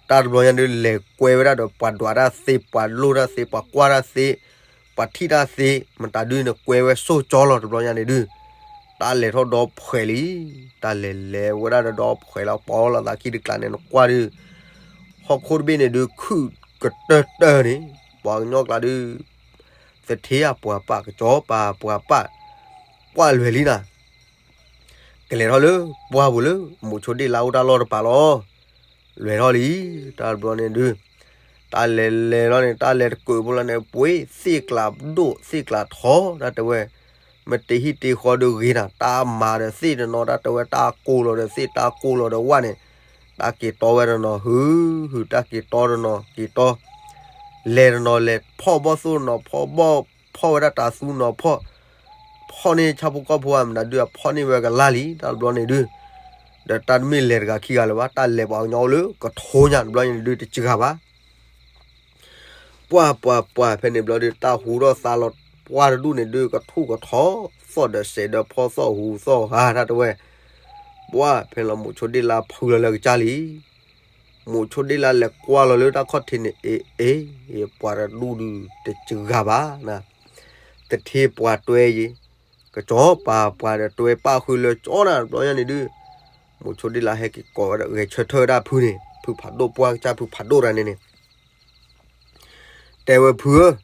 တၢ်တဘျီညါဒုး လဲၤကွဲဝဲဒၣ်ဒီး ပှၤဒွးတၢ်သ့ ပှၤလိၣ်တၢ်သ့ ပှၤကွၢ်တၢ်သ့ ပှၤထံၣ်တၢ်သ့, မတၤဒုးန့ၣ် ကွဲဝဲစိၢ်ကၠီလီၤ တဘျီညါန့ၣ်ဒုး, တၢ်လဲၤထီၣ်ဒီဖှဲးလံ, တၢ်လဲၤလဲၤဝဲဒၣ်ဒီးဒီဖှဲးလီၤ ပီလီၤသးခံတကျါန့ၣ် နကွၢ်ဒုး, ဟီၣ်ခိၣ်တဘ့ၣ်န့ၣ်ဒုး ခုၣ်ကတၢၢ်တၢၢ်န့ၣ်, ပှၤကညီကျါဒုး, သထ့အပှၤပာ် ကစီၤပၤပှၤပာ်, ပှၢ်လွဲၢ်လံနၤ ကလဲၤထီၣ်လၢပှၢ်ပူၤလၢ မိးဆိဒ့ၣ်လါအိၣ်တၢ်လီၢ်တပၤလီၤ. လွဲၢ်ထီၣ်လံ, တၢ်တဘျီန့ၣ်ဒုး, တၢ်လဲၤလဲၤလီၤန့ၣ် တၢ်လဲၤတကၢးဖိလီၤန့ၣ် ပှ့ၤသ့ၣ်ကျးဒိၣ်သ့ၣ်ကျးထီ တၢ်တဲဝဲ, မ့ၢ်တ့ဟံၣ်တ့ဃီဒုးဂ့ၤနၤ တၢ်မၤဒီးသ့ၣ်တနီၤ တၢ်တဲဝဲ တၢ်ကိၢ်လီၤဒီးသ့ၣ် တၢ်ကိၢ်လီၤဒီးဝၣ်န့ၣ်, တၢ်က့ၤတီဝဲတနီၤ ဟု, ဟု တၢ်က့ၤတီတနီၤ က့ၤတီ လဲၤတနီၤလဲၤဖီၣ်ဘီၣ်သိၣ်တနီၤ ဖီၣ်ဘီၣ်ဖီၣ်ဝဲဒၣ်တၤသူနီၤ ဖီၣ်, ဖီၣ်န့ၢ်ဆၣ်ဖိကီၢ်ဖိဧါ မတၤဒုး အဖီၣ်န့ၢ်ဝဲကလါလံ တၢ်တဘျီန့ၣ်ဒုး, ဒီးတၢ်တမ့ၢ်လဲၤတဂၤခံဂၤလၢၤဘၣ် တၢ်လဲၤပှၤကညီအိၣ်လၢကထိညါတဘျီန့ၣ်ဒုး တစှၤဘၣ် ပှၢ်ပှၢ်ပှၢ် ဖဲန့ၣ်ဘျီဒုး တၢ်ဟူထီၣ်သါလီၤ ပှၢ်တဒူၣ်န့ၣ်ဒုး ကထူၣ်ကထီ သီၣ်ဒီးစဲးဒီးဖီသီၣ်ဟူသီၣ်ဟါ တၢ်တဲဝဲ, ပှၢ်ဖဲလီၤ မိးဆိဒ့ၣ်လါဖုလီၤလၢကစၢ်လံ. မိးဆိဒ့ၣ်လါလဲၤကွၢ်လီၤလၢတၢ်ခီၣ်ထံးန့ၣ် အ့ အ့ ပှၤတဒူၣ်ဒုး တစှၤဘၣ်, သထ့ပှၤတွဲယံၤ, ကစီၤပၤပှၤဒီးတွဲပၣ်ဃုာ်လၢကၠီနၤ တဘျီညါန့ၣ်ဒုး, မိးဆိဒ့ၣ်လါဟဲက့ၤကိးဝဲဒၣ် ဂဲၤဆၢထၢၣ်ဝဲဒၣ်ဖုန့ၣ် ဖုဖးဒိၣ်ပှၢ်ကစၢ်ဖုဖးဒိၣ်တဂၤန့ၣ်န့ၣ် တဲဝဲဖုဧၢ,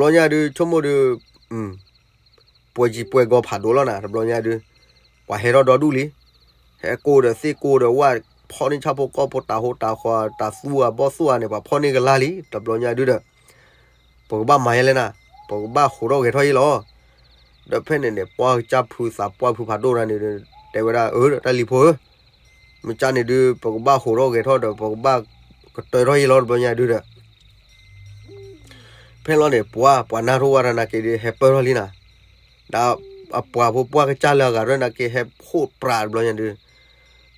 တဘျီညါဒုး ဆိကမိၣ်ဒုး, ပှဲၤစံပှဲၤကီၤဖးဒိၣ်လီၤနၤ တဘျီညါဒုး, ပှၤဟဲထီၣ်ဒီဒူၣ်လံ, ဟဲကိၢ်ဒီးသ့ၣ်ကိၢ်ဒီးဝၣ်, ဖီၣ်န့ၢ်ဆၣ်ဖိကီၢ်ဖိတၤဟိတၤဃီ တၤသူဧါဘီၣ်သိၣ်ဧါန့ၣ် ပှၤဖီၣ်န့ၢ်ကလါလံ တဘျီညါဒုးဒီး, ပကဘၣ်မၤယဲလဲၣ်နၤ, ပကဘၣ်ဟိးထီၣ်ဂဲၤထီၣ်ယဲလီၤ. ဒီးဖဲန့ၣ်န့ၣ် ပှၢ်ကစၢ်ဖုသးပှၢ်ဖုဖးဒိၣ်တဂၤန့ၣ်ဒုး တဲဝဲဒၣ်အၢ တၢ်လံၤဖိဧၢ မ့ၢ်ကန့ၣ်ဒုး ပကဘၣ်ဟိးထီၣ်ဂဲၤထီၣ်ဒီး ပကဘၣ်ကတၢၢ်ထီၣ်ယဲလီၤ တဘျီညါဒုးဒီး, ဖဲလီၤန့ၣ် ပှၢ်ပှၤနၢ်ထိၣ်ဝဲတၢ်နာ်က့ဒုး ဟဲပၢၢ်ထီၣ်လံနၤ, ဒီးအပှၤဖိပှၢ်ကစၢ်လၢအဂၤရဲၣ်နာ်က့ ဟဲဖှိၣ်ပြးတဘျီညါဒုး,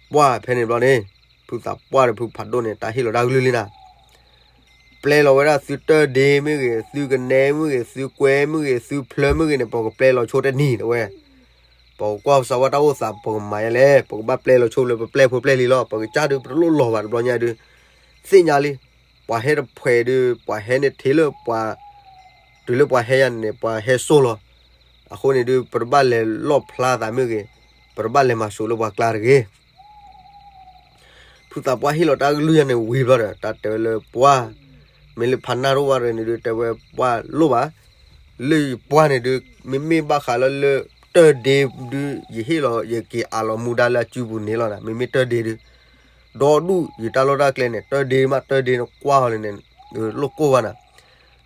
ပှၢ်ဖဲန့ၣ်ဘျီန့ၣ် ဖုသးပှၢ်ဒီးဖုဖးဒိၣ်န့ၣ် တၢ်ဟ့ၣ်လီၤတၢ်ကလုၢ်လံနၤ ပျဲလီၤဝဲဒၣ်သုတၢၢ်ဒ့မ့ၢ်ဂ့ၤ သုကနဲမ့ၢ်ဂ့ၤ သုကွဲမ့ၢ်ဂ့ၤ သုဖျၢမ့ၢ်ဂ့ၤန့ၣ် ပကပျဲလီၤဆိတနံၤ တဲဝဲ, ပကကွၢ်စၢဝါတၢ်အိၣ်သး ပကမၤယဲလဲၣ် ပကဘၣ်ပျဲလီၤဆိလၢပပျဲၢ်ဖိပျဲၢ်လံၤလီၤ ပကစၢ်ဒုး ပတလိၣ်လီၤဘၣ် တဘျီညါဒုး, သ့ၣ်ညါလံ, ပှၤဟဲတဖှဲးဒုး ပှၤဟဲန့ၣ်ထံၣ်လၢပှၤ, တုၤလၢပှၤဟဲယၤန့ၣ် ပှၤဟဲစိၢ်လီၤ, အဃိန့ၣ်ဒုး ပတဘၣ်လဲၤလီၣ်ဖျါသးမ့ၢ်ဂ့ၤ, ပတဘၣ်လဲၤမၤစိာ်လၢပှၤကျါတဂ့ၤ ဖုသးပှၢ်ဟ့ၣ်လီၤတၢ်ကလုၢ်ယၤန့ၣ်ဝံၤဘျီဒီး တၢ်တဲဝဲလၢပှၢ်, မ့ၢ်လၢဖးနၢ်ရိၣ်ဝဲတဂၤန့ၣ်ဒုး တဲဝဲပှၢ်လိၣ်ဘၣ်, လၢယပှၢ်န့ၣ်ဒုး မ့မ့ၢ်ဘၣ်ဃးလၢလၢတၢၢ်ဒ့ဒုး ယဟ့ၣ်လီၤ ယက့ၤအးလီၤမူဒါလၢအစုပူၤန့ၣ်လီၤနၤ မ့မ့ၢ်တၢၢ်ဒ့ဒုး, ဒီဒူၣ်ယတၢ်လီၢ်တၢ်ကျဲန့ၣ် တၢၢ်ဒ့မးတၢၢ်ဒ့နကွၢ်အီၤလံန့ၣ်, လိၣ်ကိၢ်ဘၣ်နၤ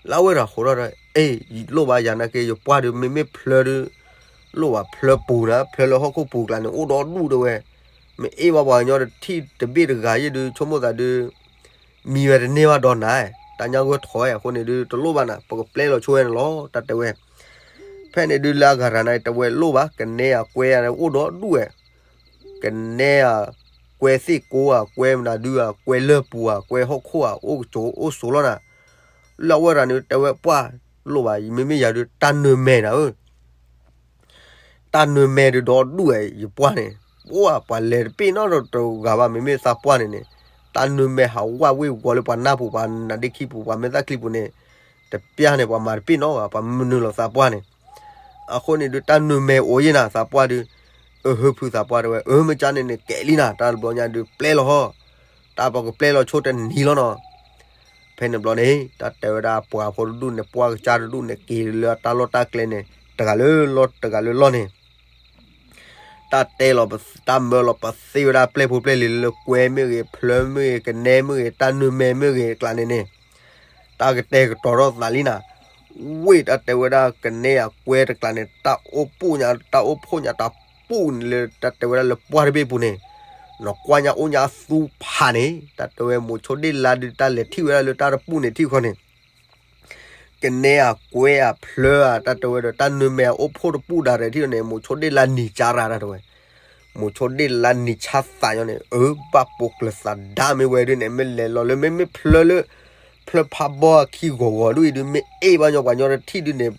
လၢအဝဲတဂၤဃိးထီၣ်ဒီး အ့ၣ် လိၣ်ဘၣ်ယၤနာ်က့ ယပှၢ်ဒုး မ့မ့ၢ်ဖျၢဒုး, လိၣ်ဘၣ်ဖျၢပူၤနၤ ဖျၢလၢဟီၣ်ခိၣ်ပူၤကျါန့ၣ် အိၣ်ဒီဒူၣ်တဲဝဲ, မ့ၢ်အ့ၣ်ဘၣ်ပှၤကညီတထံၣ်တဘ့ၣ်တဂၤယ့ၣ်ဒုး ဆိကမိၣ်သးဒုး, မံဝဲတန့ၢ်ဘၣ်ဒီးနၤ, တၢ်ညါဂိၢ်ထီၣ်ဝဲအဃိန့ၣ်ဒုး တလိၣ်ဘၣ်နၤ ပကပျဲလီၤဆိဝဲန့ၣ်လီၤ တၢ်တဲဝဲ, ဖဲန့ၣ်ဒုးလၢအဂၤတဂၤန့ၣ် တဲဝဲလိၣ်ဘၣ် ကနဲဧါကွဲဧါ အိၣ်ဒီဒူၣ်ဝဲ ကနဲဧါ, ကွဲသ့ၣ်ကိၢ်ဧါ ကွဲမနုၤဒုးဧါ ကွဲလၢၢ်ပူၤဧါ ကွဲဟီၣ်ခိၣ်ဧါ အိၣ်ကစိၤအိၣ်စိၤလီၤနၤ, လၢအဝဲတဂၤန့ၣ် တဲဝဲပှၢ်လိၣ်ဘၣ် မ့မ့ၢ်ယၤဒုး တၢ်နၢၤမဲာ်နၤဧၢ တၢ်နၢမဲာ်ဒုးဒီဒူၣ်ဝဲ ယပှၢ်န့ၣ်, ပှၤ ပှၤလဲၤတပ့ၢ်နီတဂၤဘၣ် မ့မ့ၢ်သးပှၢ်န့ၣ်န့ၣ်, တၢ်နၢမဲာ်ဟးဝးဝ့ၢ်ဝီၤလၢပှၤနၢ်ပူၤ ပှၤနါဒ့ခံပူၤ ပှၤမဲာ်သၣ်ချံပူၤန့ၣ်, တပျၢ်န့ၣ် ပှၤမၤတပ့ၢ်နီတဂၤ ပှၤမနုၤလီၤသးပှၢ်န့ၣ်. အဃိန့ၣ်ဒုး တၢ်နၢမဲာ်အိၣ်ယဲၢ်နၤ သးပှၢ်ဒုး, အဟၢဖုသးပှၢ်တဲဝဲ အၢမ့ၢ်ကၠါန့ၣ်န့ၣ် ကဲးလံနၤ တၢ်တဘျီညါဒုး ပျဲလီၤဟီ, တၢ်ပကပျဲလီၤဆိတနံၤလီၤနီၤ. ဖဲန့ၣ်ဘျီန့ၣ် တၢ်တဲဝဲဒၣ်ပှၤဖိတဒူၣ်န့ၣ် ပှၢ်ကစၢ်တဒူၣ်န့ၣ် က့ၤလၢတၢ်လီၢ်တၢ်ကျဲန့ၣ် တဂၤလၢလီၢ် တဂၤလၢလီၢ်န့ၣ်, တၢ်တဲလီၤ တၢ်မၢလီၤပသ့ဝဲဒၣ်ပျဲၢ်ဖိပျဲၢ်လံၤလၢကွဲမ့ၢ်ဂ့ၤ ဖျၢမ့ၢ်ဂ့ၤ ကနဲမ့ၢ်ဂ့ၤ တၢ်နၢမဲာ်မ့ၢ်ဂ့ၤ အကျါန့ၣ်န့ၣ်, တၢ်ကတဲာ်ကတီၤထီၣ်သးလံနၤ. ဝ့ၢ်တၢ်တဲဝဲဒၣ်ကနဲအကွဲတကျါန့ၣ် တၢ်အိၣ်ပူၣ်ညါ တၢ်အိၣ်ဖှိၣ်ညါ တၢ်ပူၣ်န့ၣ်လၢ တၢ်တဲဝဲဒၣ်လၢပှၢ်တဘ့ၣ်ပူၤန့ၣ်, နကွၢ်ညါအိၣ်ညါအသူဖးန့ၣ် တၢ်တဲဝဲမိၤဆိဒ့ၣ်လါဒုး တၢ်လဲၤထံၣ်ဝဲဒၣ်လၢတၢ်တပူၣ်န့ၣ်ထံၣ်ဃီန့ၣ် ကနဲအကွဲအဖျၢအ တၢ်တဲဝဲဒီး တၢ်နၢမဲာ်အိၣ်ဖှိၣ်တပူၣ်ဒၣ်ရဲၣ်ထံၣ်န့ၣ် မိၤဆိဒ့ၣ်လါနံၤကၠါရၤ တၢ်တဲဝဲ, မိၤဆိဒ့ၣ်လါနံၤဆါသးညီန့ၣ် အၢ ဘၣ်ပိာ်ကျၢၤသးဒၣ်မ့ၢ်ဝဲဒုးန့ၣ် မ့ၢ်လဲၤလီၤလၢ မ့မ့ၢ်ဖျၢလၢ ဖျၢဖးဘီအခံဂီၤဂီၤဒုးအံၤဒုး မ့ၢ်အ့ၣ်ဘၣ်ညီပှၤညီတထံၣ်ဒုးန့ၣ်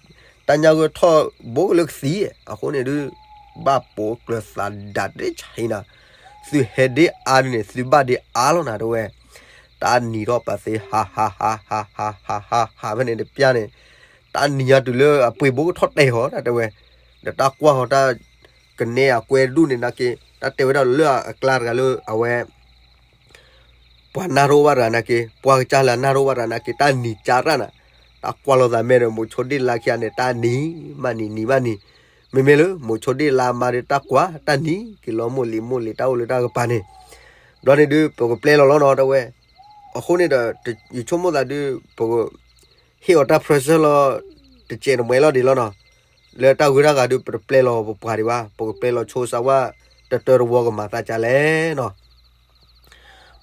တၢ်ညၣ်ဂိၢ်ထီၣ်ဘိလၢကသံ, အဃိန့ၣ်ဒုး ဘၣ်ပိာ်ကျၢၤသးဒၣ်တဆံနၤ, သုဟဲဒ့အါဒုးန့ၣ် သုဘၣ်ဒ့အါလီၤနၤတဲဝဲ, တၢ်နံၤထီၣ်ပာ်သ့ ဟးဟးဟးဟးဟးဟးဟးဟးဖဲန့ၣ်တပျၢ်န့ၣ်, တၢ်နံၤညါတုၤလၢအပှ့ၤဘိကထီၣ်တဲာ်ဟီ တၢ်တဲဝဲ, ဒီးတၢ်ကွၢ်ဃီတၢ် ကနဲအကွဲတဒူၣ်န့ၣ်နာ်က့ တၢ်တဲဝဲဒၣ်လၢအကျါတဂၤလၢအဝဲ ပှၤနၢ်တအိၣ်ဘၣ်တဂၤနာ်က့ ပှၤကစၢ်လၢအနၢ်တအိၣ်ဘၣ်တဂၤနာ်က့ တၢ်နံၤကၢ်တၢ်နၤ, တၢ်ကွၢ်လိာ်သးမဲာ်ဒီး မိၤဆိဒ့ၣ်လါခံဂၤန့ၣ် တၢ်နံၤမးနံၤနံၤမးနံၤ, မ့မ့ၢ်လၢ မိၤဆိဒ့ၣ်လါမါဒီးတၢ်ကွၢ် တၢ်နံၤက့ၤလီၤမိၢ်လံၤမိၢ်လံၤ တၢ်အိၣ်လၢတၢ်ကပၤန့ၣ်, ဘျီန့ၣ်ဒုး ပကပျဲလီၤလီၤနီၤ တဲဝဲ, အဃိန့ၣ်ဒီး ယဆိကမိၣ်သးဒုး ပက ဟ့ၣ်အီၤတၢ် pressure လီၤ တစဲးတမှဲလီၤဒံးလီၤနီၤ, လၢတၢ်ဂုၤတၢ်ဂၤဒုး ပတပျဲလီၤပပှၤဒံးဘၣ် ပကပျဲလီၤဆိစးဝါ တတၢတဝီကမၤသးကလဲၣ်နီၤ,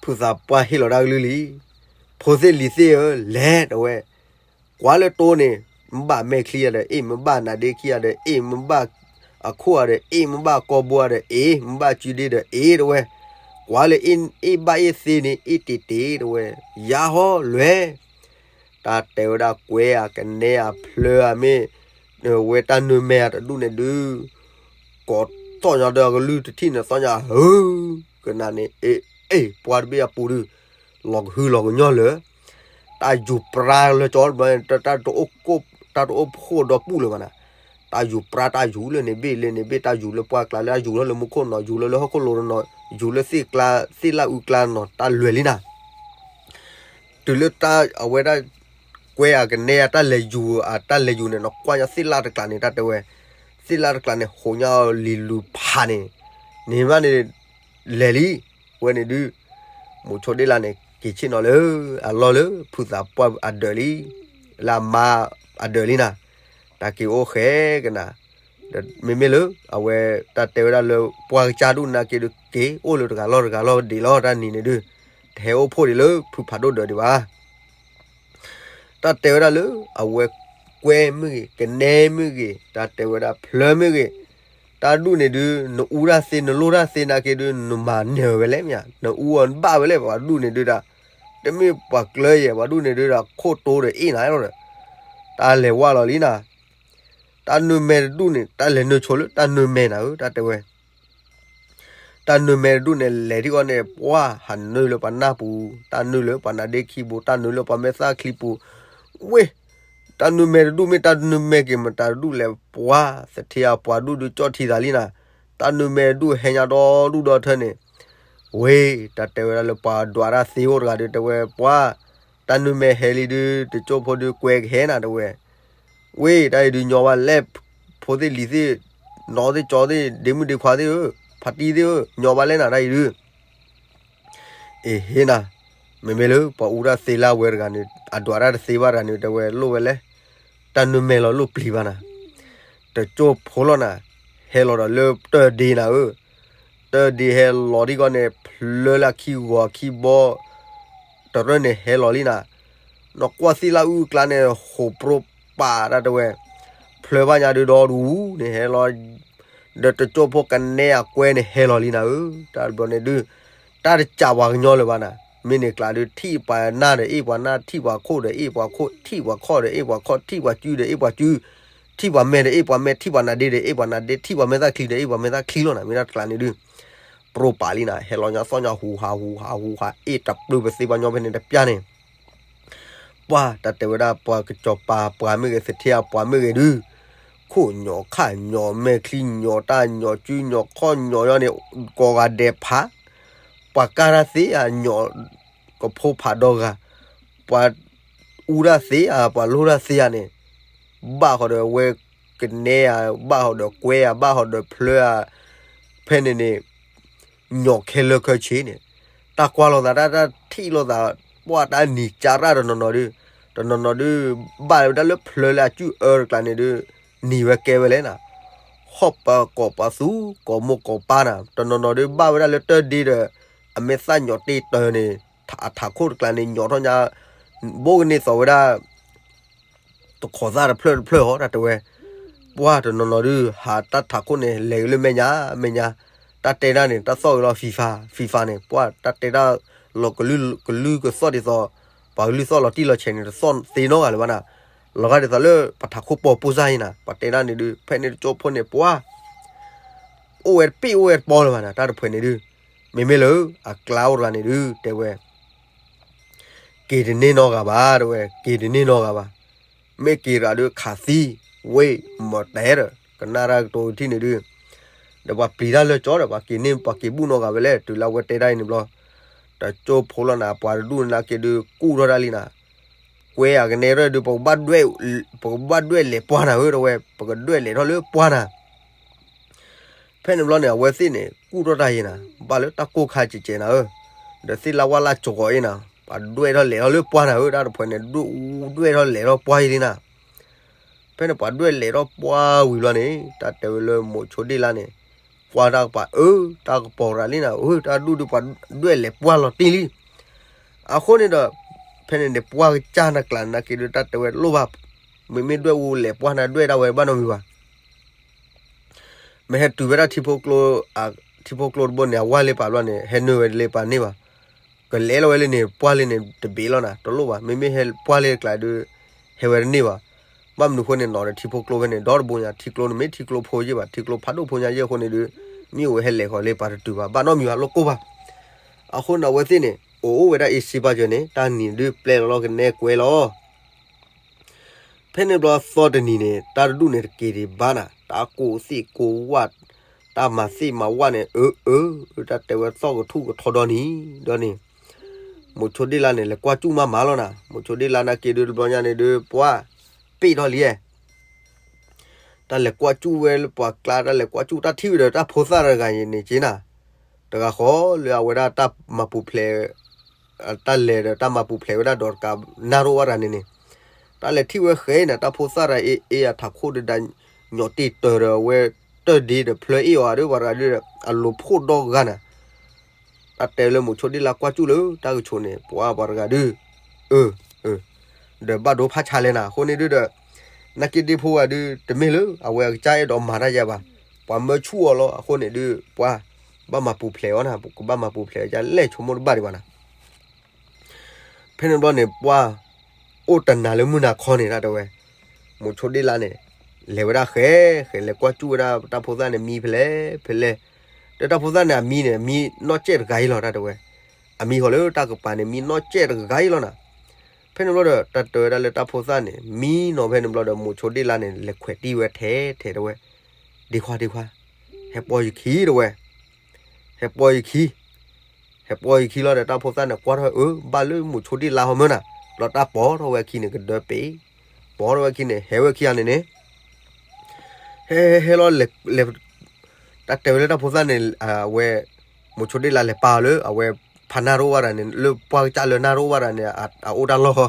ဖုသးပှၢ်ဟ့ၣ်လီၤတၢ်ကလုၢ်လံ, ဖိသ့ၣ်လံၤသ့ၣ်ဧၢ လဲၤတဲဝဲ, ကွၢ်လၢတိန့ၣ် မ့ၢ်ဘၣ်မဲာ်ချံဧါဒီးအ့ၣ် မ့ၢ်ဘၣ်နါဒ့ခံဂၤဒီးအ့ၣ် မ့ၢ်ဘၣ်အခိၣ်ဧါဒီးအ့ၣ် မ့ၢ်ဘၣ်ကီၢ်ဘိဧါဒီးအ့ၣ် မ့ၢ်ဘၣ်စုဒ့ဒီးအ့ၣ်တဲဝဲ, ကွၢ်လၢအ့ၣ်ဘၣ်အ့ၣ်သ့န့ၣ် အ့ၣ်တ့ၢ်တ့ၢ်တဲဝဲ, ယါဟီလွဲၢ် တၢ်တဲဝဲဒၣ်ကွဲဧါ ကနဲဧါ ဖျၢဧါ မ့ၢ်ဝဲတၢ်နၢမဲာ်တဒူၣ်န့ၣ်ဒုး ကိးသီၣ်ညီဒီးအကလုၢ်တထံၣ်န့ၣ် သီၣ်ညီ ဟၢ ကနၣ်န့ၣ် အ့ၣ် အ့ၣ် ပှၤတဘ့ၣ်အပူၤဒုး လီၤကဟုလီၤကညီလၢာ်, တၢ်ယူၤပြါလၢကၠီတဘျီန့ၣ် တၢ်တအိၣ်ဖှိၣ်ဒီပုၢ်လၢၤဘၣ်နၤ, တၢ်ယူၤပြါ တၢ်ယူၤလၢန့ၣ်ဘ့ၣ်လၢန့ၣ်ဘ့ၣ် တၢ်ယူၤလၢပှၢ်ကျါလၢအယူၤလၢမူခိၣ်နီၤ ယူၤလၢလၢဟီၣ်ခိၣ်လိၤတနီၤ ယူၤလၢသ့ၣ်ကျါ သ့ၣ်လၣ်အုၣ်ကျါနီၤ တၢ်လွဲၢ်လံနၤ တုၤလၢတၢ်အဝဲဒၣ် ကွဲဧါ ကနဲဧါ တၢ်လဲၤယူၤဧါ တၢ်လဲၤယူၤန့ၣ် နကွၢ်ညီသ့ၣ်လၣ်တကျါန့ၣ် တၢ်တဲဝဲ, သ့ၣ်လၣ်တကျါန့ၣ် ဟိးညါအီၤလံၤလူၤဖးန့ၣ်, န့ၣ်မးန့ၣ် လဲၤလံ, ဝဲန့ၣ်ဒုး မိၤဆိဒ့ၣ်လါန့ၣ် က့ၤဆ့ၣ်နီၤလၢ အလီၢ်လၢ ဖုသးပှၢ်အဒၢးလံ, လၢအမါအဒၢးလံနၤ, တၢ်က့ၤအိၣ်ဃဲကနၤ ဒီးမ့မ့ၢ်လၢ အဝဲတၢ်တဲဝဲဒၣ်လၢ ပှၤကစၢ်ဒူၣ်နာ်က့ဒုး က့ၤအိၣ်လၢတဂၤလီၢ်တဂၤလီၢ်ဒံးလီၤ တၢ်နံၤန့ၣ်ဒုး တဟဲအိၣ်ဖှိၣ်ဒံးလၢဖုဖးဒိၣ်ဒၢးဒံးဘၣ်. တၢ်တဲဝဲဒၣ်လၢ အဝဲကွဲမ့ၢ်ဂ့ၤ ကနဲမ့ၢ်ဂ့ၤ တၢ်တဲဝဲဒၣ်ဖျၢမ့ၢ်ဂ့ၤ တၢ်ဒူၣ်န့ၣ်ဒုး နအူတၢ်သ့ နလိၣ်တၢ်သ့နာ်က့ဒုး နမၤနၢၤဝဲလဲၣ်မ့ၢ်ဧါ နအူအီၤနဘၣ်ဝဲလဲၣ် ပှၤဒူၣ်န့ၣ်ဒုးဒၣ် တမ့ၢ်ပှၤကျၢယဲၢ် ပှၤဒူၣ်န့ၣ်ဒုးဒၣ် ခိၣ်တိဒီးအ့ၣ်နၤလီၤဒီး တၢ်လဲၤဝါလီၤလံနၤ တၢ်နၢမဲာ်တဒူၣ်န့ၣ် တၢ်လဲၤနၢၤဆိလၢတၢ်နၢမဲာ်နၤဧၢ တၢ်တဲဝဲ တၢ်နၢမဲာ်တဒူၣ်န့ၣ် လဲၤထံၣ်ဃီန့ၣ် ပှၤဟးနၢလၢပှၤနၢ်ပူၤ တၢ်နၢလၢပှၤနါဒ့ခံပူၤ တၢ်နၢလၢပှၤမဲာ်သၣ်ချံပူၤ ဝ့ၢ် တၢ်နၢမဲာ်တဒူၣ်မ့ၢ်တၢ်နၢမဲာ်က့ၤမတၤတဒူၣ်လဲၣ် ပှၤ သထ့အပှၤဒူၣ်ဒုးကၠီၣ်ထံသးလံနၤ တၢ်နၢမဲာ်တဒူၣ်ဟဲညါဒီဒူၣ်ဒီထၢန့ၣ် ဝ့ၢ် တၢ်တဲဝဲဒၣ်လၢပှၤဒွးတၢ်သ့အိၣ်တဂၤဒုးတဲဝဲ ပှၤ တၢ်နၢမဲာ်ဟဲလံဒုး တကၠိၢ်ဖိဒုးကွဲကဟဲနၤတဲဝဲ ဝ့ၢ် တၢ်အံၤဒုးညီဘၣ်လဲၣ် ဖိသ့ၣ်လံၤသ့ၣ် နီၢ်သ့ၣ်ကၠီသ့ၣ် ဒ့မုၣ်ဒ့ခွါသ့ၣ်ဧၢ ဖါတံၢ်သ့ၣ်ဧၢ ညီဘၣ်လဲၣ်နၤတၢ်အံၤဒုး အ့ၣ်ဟ့နၤ မ့မ့ၢ်လၢပှၤအူတၢ်သ့လၢအဝဲတဂၤန့ၣ် အဒွးတၢ်တသ့ဘၣ်တဂၤန့ၣ် တဲဝဲလိၣ်ဝဲလဲၣ် တၢ်နၢမဲာ်လီၤလိၣ်ပျံၤဘၣ်နၤ တကၠိၢ်ဖိလီၤနၤ ဟဲလီၤဒီးလၢတၢၢ်ဒ့နၤဧၢ တၢၢ်ဒ့ဟဲလီၤထံၣ်ကီၢ်န့ၣ် ဖျၢလၢခံဂီၤခံဘီ တရၢၢ်န့ၣ်ဟဲလီၤလံနၤ နကွၢ်သ့ၣ်လၣ်အုၣ်အကျါန့ၣ် ဟိးပြိပာ်တၢ်တဲဝဲ ဖျၢဘၣ်ညါဒုးဒီဒူၣ်န့ၣ်ဟဲလီၤ ဒီးတကၠိၢ်ဖိကနဲအကွဲန့ၣ်ဟဲလီၤလံနၤဧၢ တၢ်တဘျီန့ၣ်ဒုး တၢ်တစးပှၤကညီလၢၤဘၣ်နၤ မ့ၢ်န့ၣ်ကျါဒုး ထံၣ်ပှၤနၢ်ဒီးအ့ၣ်ပှၤနၢ် ထံၣ်ပှၤခိၣ်ဒီးအ့ၣ်ပှၤခိၣ် ထံၣ်ပှၤခီၣ်ဒီးအ့ၣ်ပှၤခီၣ် ထံၣ်ပှၤစုဒီးအ့ၣ်ပှၤစု ထံၣ်ပှၤမဲာ်ဒီးအ့ၣ်ပှၤမဲာ်, ထံၣ်ပှၤနါဒ့ဒီးအ့ၣ်ပှၤနါဒ့, ထံၣ်ပှၤမဲာ်သၣ်ချံဒီးအ့ၣ်ပှၤမဲာ်သၣ်ချံလီၤနၤ, မ့ၢ်ဒၣ်တကျါန့ၣ်ဒုး ပြိပာ်လံနၤ, ဟဲလီၤညီသီၣ်ညီဟူးဟးဟူးဟးဟူးဟး အ့ၣ်တပျုာ်ပသ့ပှၤညီဖဲန့ၣ်တပျၢ်န့ၣ် ပှၢ်တၢ်တဲဝဲဒၣ် ပှၤကစီၤပၤပှၤမ့ၢ်ဂ့ၤ သထ့အပှၤမ့ၢ်ဂ့ၤဒုး, ခိၣ်ညီၣ်ခၣ်ညီၣ် မဲာ်ချံညီၣ် တၢ်ညီၣ် စုညီၣ်ခီၣ်ညီၣ်ယီန့ၣ် ကိးဂၤဒဲးဖး, ပှၤကၢ်တၢ်သ့ဧါ ညီၣ်ကဖိဖးဒီဂၤ, ပှၤအူတၢ်သ့ဧါ ပှၤလိၣ်တၢ်သ့ဧါန့ၣ်, ဘၣ်ဃီဒီးဝဲကနဲဧါ, ဘၣ်ဃီဒီးကွဲဧါ, ဘၣ်ဃီဒီးဖျၢဧါ, ဖဲန့ၣ်န့ၣ် ညီၣ်ခဲလၢာ်ခဲဆ့န့ၣ်, တၢ်ကွၢ်လိာ်သး တၢ် တၢ်ထံၣ်လိာ်သး, ပှၢ်တၢ်နံၤကၢ်ရၣ်တနီၤနီၤဒုး, တနီၤနီၤဒုး ဘၣ်ဝဲဒၣ်လၢဖျၢလၢအစုအၢတကျါန့ၣ်ဒုး, နံၤဝဲကဲဝဲလဲၣ်နၤ, ဟီၣ်ပကိးပသူ ကိးမိၢ်ကိးပၢ်နၤ, တနီၤနီၤဒုး ဘၣ်ဝဲဒၣ်လၢတၢ်ဒ့ဒီး အမဲာ်သၣ်ညီၣ်တ့ၢ်တၢၤန့ၣ်, အထးခိၣ်တကျါန့ၣ် ညီၣ်ထီၣ်ညါ, ဘိကန့ၢ်သိးဝဲဒၣ် တခိးသၣ်တဖျၢၣ်တဖျၢၣ်ဟီ တၢ်တဲဝဲ, ပှၢ်တနီၤနီၤဒုး ဟးတၢ်ထးခိၣ်န့ၣ် လဲၤက့ၤလၢမဲာ်ညါ မဲာ်ညါ, တၢ်တဲတၢ်န့ၣ် တၢ်သီၣ်က့ၤလီၤ ဖံဖး ဖံဖးန့ၣ်, ပှၢ်တၢ်တဲတၢ်လီၤကလုၢ် ကလုၢ်ကသီၣ်ဒ်သိး ပှၤကလုၢ်သီၣ်လီၤတံၢ်လီၤဆဲးန့ၣ် တသီၣ်သ့နီတဂၤလၢၤဘၣ်နၤ, လီၤဂာ်ဒ်သိးလၢ ပထးခိၣ်ပီၤပိၢ်စၢ်အံၤနၤ, ပှၤတဲတၢ်န့ၣ်ဒုး ဖဲန့ၣ်တကၠိဖိန့ၣ် ပှၢ် အိၣ်ဝဲတပ့ၢ်အိၣ်ဝဲတပီလၢၤဘၣ်နၤ, တၢ်တဖှဲးန့ၣ်ဒုး, မ့မ့ၢ်လၢ အကျါအိၣ်တဂၤန့ၣ်ဒုး တဲဝဲ က့ၤတန့ၢ်နီတဂၤဘၣ် တဲဝဲ, က့ၤတန့ၢ်နီတဂၤဘၣ်, မ့ၢ်က့ၤတဂၤဒုးခးသံ, ဝ့ၢ်မၤတဲဒီး ကနၣ်တၢ်ကတိၤထံၣ်န့ၣ်ဒုး, ဒီးပှၤပျံၤတၢ်လၢကၠီဒီး ပှၤက့ၤန့ၢ် ပှၤက့ၤဘူၣ်နီတဂၤဝဲလဲၣ်, တုၤလၢအဝဲတဲတၢ်အံၤန့ၣ်ဘျီ, တကၠိဖိလီၤနၤ ပှၤတဒူၣ်နာ်က့ဒုး ကူၣ်ထီၣ်တၢ်လံနၤ, ကွဲအကနဲရဲၣ်ဒုး ပကဘၣ်ဒွဲၣ်လဲၤပှၢ်နၤဧၢ တဲဝဲ, ပကဒွဲၣ်လဲၤထီၣ်လၢပှၢ်နၤ ဖဲန့ၣ်ဘျီန့ၣ် အဝဲသ့ၣ်န့ၣ် ကူၣ်ထီၣ်တၢ်အံၤနၤ, ဘၣ်လၢတၢ်ကိၢ်ခါစဲးစဲးနၤဧၢ, ဒီးသ့ၣ်လၢဝၣ်လၢကၠီအံၤနၤ, ပှၤဒွဲၣ်ထီၣ်လဲၤထီၣ်လၢပှၢ်နၤဧၢ, တၢ်တဖှဲးန့ၣ် ဒွဲၣ်ထီၣ်လဲၤထီၣ်ပှၢ်အံၤလံနၤ, ဖဲန့ၣ်ပှၤဒွဲၣ်လဲၤထီၣ်ပှၢ်ဝံၤဘျီန့ၣ် တၢ်တဲဝဲလၢမိၤဆိဒ့ၣ်လါန့ၣ်, ကွၢ်တၢ်ကပၤအၢ တၢ်ကပီၤရၤလံနၤဧၢ, တၢ်ဒူၣ်ဒုးပှၤဒွဲၣ်လဲၤပှၢ်လီၤတံၢ်လံ, အဃိန့ၣ်ဒီး ဖဲန့ၣ်န့ၣ် ပှၢ်ကစၢ်နကျးနာ်က့ဒုး တၢ်တဲဝဲတလိၣ်ဘၣ်, မ့မ့ၢ်ဒွဲၣ်အူလဲၤပှၢ်နၤ ဒွဲၣ်ဒၣ်ဝဲဘၣ်နီတမံၤဘၣ် မ့ၢ်ဟဲတုၤဝဲဒၣ်ထံဖိကျိ, ထံဖိကျိတဘိန့ၣ် အဝၢ်လ့ပာ်ဘျီန့ၣ် ဟဲနုာ်ဝဲတလ့ပာ်န့ၢ်ဘၣ်, ကလဲၤလီၤဝဲလၢန့ၣ် ပှၢ်လ့န့ၣ် တဘ့ၣ်လီၤနၤ တလိၣ်ဘၣ်, မ့မ့ၢ်ဟဲပှၢ်လ့တကျါဒုး ဟဲဝဲတန့ၢ်ဘၣ်, ဘၣ်မနုၤအဃိန့ၣ် နီၢ်ဒီးထံဖိကျိဖဲန့ၣ် ဒီတဘိညါ ထံကျိန့ၣ်မ့ၢ်ထံကျိဖိယဲၢ်ဘၣ် ထံကျိဖးဒိၣ်ဖိညါယဲၢ်အဃိန့ၣ်ဒုး, မ့ၢ်အိၣ်ဝဲဟဲလဲၤဃီၤလ့ပာ်တတုၤဘၣ် ဘၣ်နီတမံၤဘၣ် လိၣ်ကိၢ်ဘၣ်, အဃိန့ၣ် အဝဲသ့ၣ်န့ၣ် အိၣ်အိၣ်ဝဲဒၣ်အ့ၣ်စ့ဘၣ်စၢၤန့ၣ် တၢ်နံၤဒုးပျဲလီၤလီၤကနဲကွဲလီၤ ဖဲန့ၣ်ဘျီသီတနံၤန့ၣ် တၢ်တဒူၣ်န့ၣ်တက့ၤဒံးဘၣ်နၤ တၢ်ကိၢ်သ့ၣ်ကိၢ်ဝၣ်, တၢ်မၤသ့ၣ်မၤဝၣ်န့ၣ် အၢ အၢ, တၢ်တဲဝဲသီၣ်ကထူၣ်ကထီဒီနံၤ, ဒီနံၤ, မိၤဆိဒ့ၣ်လါန့ၣ် လဲၤကွၢ်စူၣ်မးမးလီၤနၤ, မိၤဆိဒ့ၣ်လါနာ်က့ဒုးတဘျီညါန့ၣ်ဒုး ပှၢ်, ပ့ၢ်ထီၣ်လံ, တၢ်လဲၤကွၢ်စူၣ်ဝဲလၢပှၤကျါ တၢ်လဲၤကွၢ်စူၣ်တၢ်ထံၣ်ဝဲဒီးတၢ်ဖိသၣ်တဂၤအံၤန့ၣ်က့နၤ, တဂၤဃီလၢအဝဲဒၣ်တၢ်မၤပူၤဖျဲး တၢ်လဲၤဒီးတၢ်မၤပူၤဖျဲးဝဲဒၣ်ဒီးတကးနၢ်ရိၣ်ဝဲတဂၤန့ၣ်န့ၣ်, တၢ်လဲၤထံၣ်ဝဲဃဲနၤ တၢ်ဖိသၣ်တဂၤအ့ၣ်အ့ၣ်အထးခိၣ်ဒုးဒၣ် ညီၣ်တ့ၢ်တၢၤဒီးအဝဲ တၢၢ်ဒ့ဒီးဖျၢအ့ၣ်အီၤဒုး ပှၤတဂၤဒုး အလိၤဖှိၣ်ဒီဂၤနၤ, တၢ်တဲလၢမိၤဆိဒ့ၣ်လါကွၢ်စူၣ်လၢတၢ်ကဆိးန့ၣ် ပှၤပှၤတဂၤဒုး, အၢ, အၢ, ဒီးဘၣ်ဒိဖးဆါလဲၣ်နၤ အဃိန့ၣ်ဒုးဒီး နာ်က့ဒ့ၣ်ဖိဂၤဒုး တမ့ၢ်လၢအဝဲအကစၢ်အဲၣ်ဒိးမၤတၢ်ယၤဘၣ်, ပှၤမၢဆူၣ်အီၤလီၤ အဃိန့ၣ်ဒုး ပှၤဘၣ်မၤပူၤဖျဲးအီၤနၤ ကဘၣ်မၤပူၤဖျဲးအီၤယလဲၣ်ဆိကမိၣ်တဘၣ်ဒံးဘၣ်နၤ ဖဲန့ၣ်ဘျီန့ၣ် ပှၤအိၣ်တနၤလၢမုၢ်နၤခီန့ၣ် တၢ်တဲဝဲ, မိၤဆိဒ့ၣ်လါန့ၣ် လဲၤဝဲဒၣ်ဃဲ, ဃဲလဲၤကွၢ်စူၣ်ဝဲဒၣ်တၢ်ဖိသၣ်န့ၣ် မံဖဲလဲၣ်, ဖဲလဲၣ်, ဒီးတၢ်ဖိသၣ်န့ၣ် အမံန့ၣ် မံနီၢ်ကဲၣ်တဂၤအံၤလီၤ တၢ်တဲဝဲ, အမံဃီလၢတၢ်ကပၤန့ၣ် မံနီၢ်ကဲၣ်တဂၤအံၤလီၤနၤ, ဖဲန့ၣ်ဘျီဒီး တၢ်တဲဝဲဒၣ်လၢတၢ်ဖိသၣ်န့ၣ် မံနီၤဖဲန့ၣ်ဘျီဒီး မိၤဆိဒ့ၣ်လါန့ၣ် လဲၤခွဲးတံၢ်ဝဲထဲထဲတဲဝဲ, ဒ့ခွါ ဒ့ခွါ, ဟဲပီၢ်ယခံတဲဝဲ, ဟဲပီၢ်ယခံ ဟဲပီၢ်ယခံလီၤဒီး တၢ်ဖိသၣ်န့ၣ် ကွၢ်ထီၣ် အၢ ဘၣ်လၢမိၤဆိဒ့ၣ်လါဟီမၢနၤ, ဘျီတၢ်ပီၢ်ထီၣ်ဝဲအခံန့ၣ် ကဒၢပ့ၤ, ပီၢ်ထီၣ်ဝဲအခံန့ၣ် ဟဲဝဲခံဂၤန့ၣ်န့ၣ်, ဟဲ ဟဲ ဟဲလီၤလဲၤ လဲၤ တၢ်တဲဝဲလၢတၢ်ဖိသၣ်န့ၣ် အဝဲ မိၤဆိဒ့ၣ်လါလဲၤပာ်အီၤလၢ အဝဲဖးနၢ်ရိၣ်ဝဲဒၣ်န့ၣ် လၢပှၢ်ကစၢ်လၢနၢ်ရိၣ်ဝဲဒၣ်န့ၣ် အအိၣ်တၢ်လီၢ်ဃီ,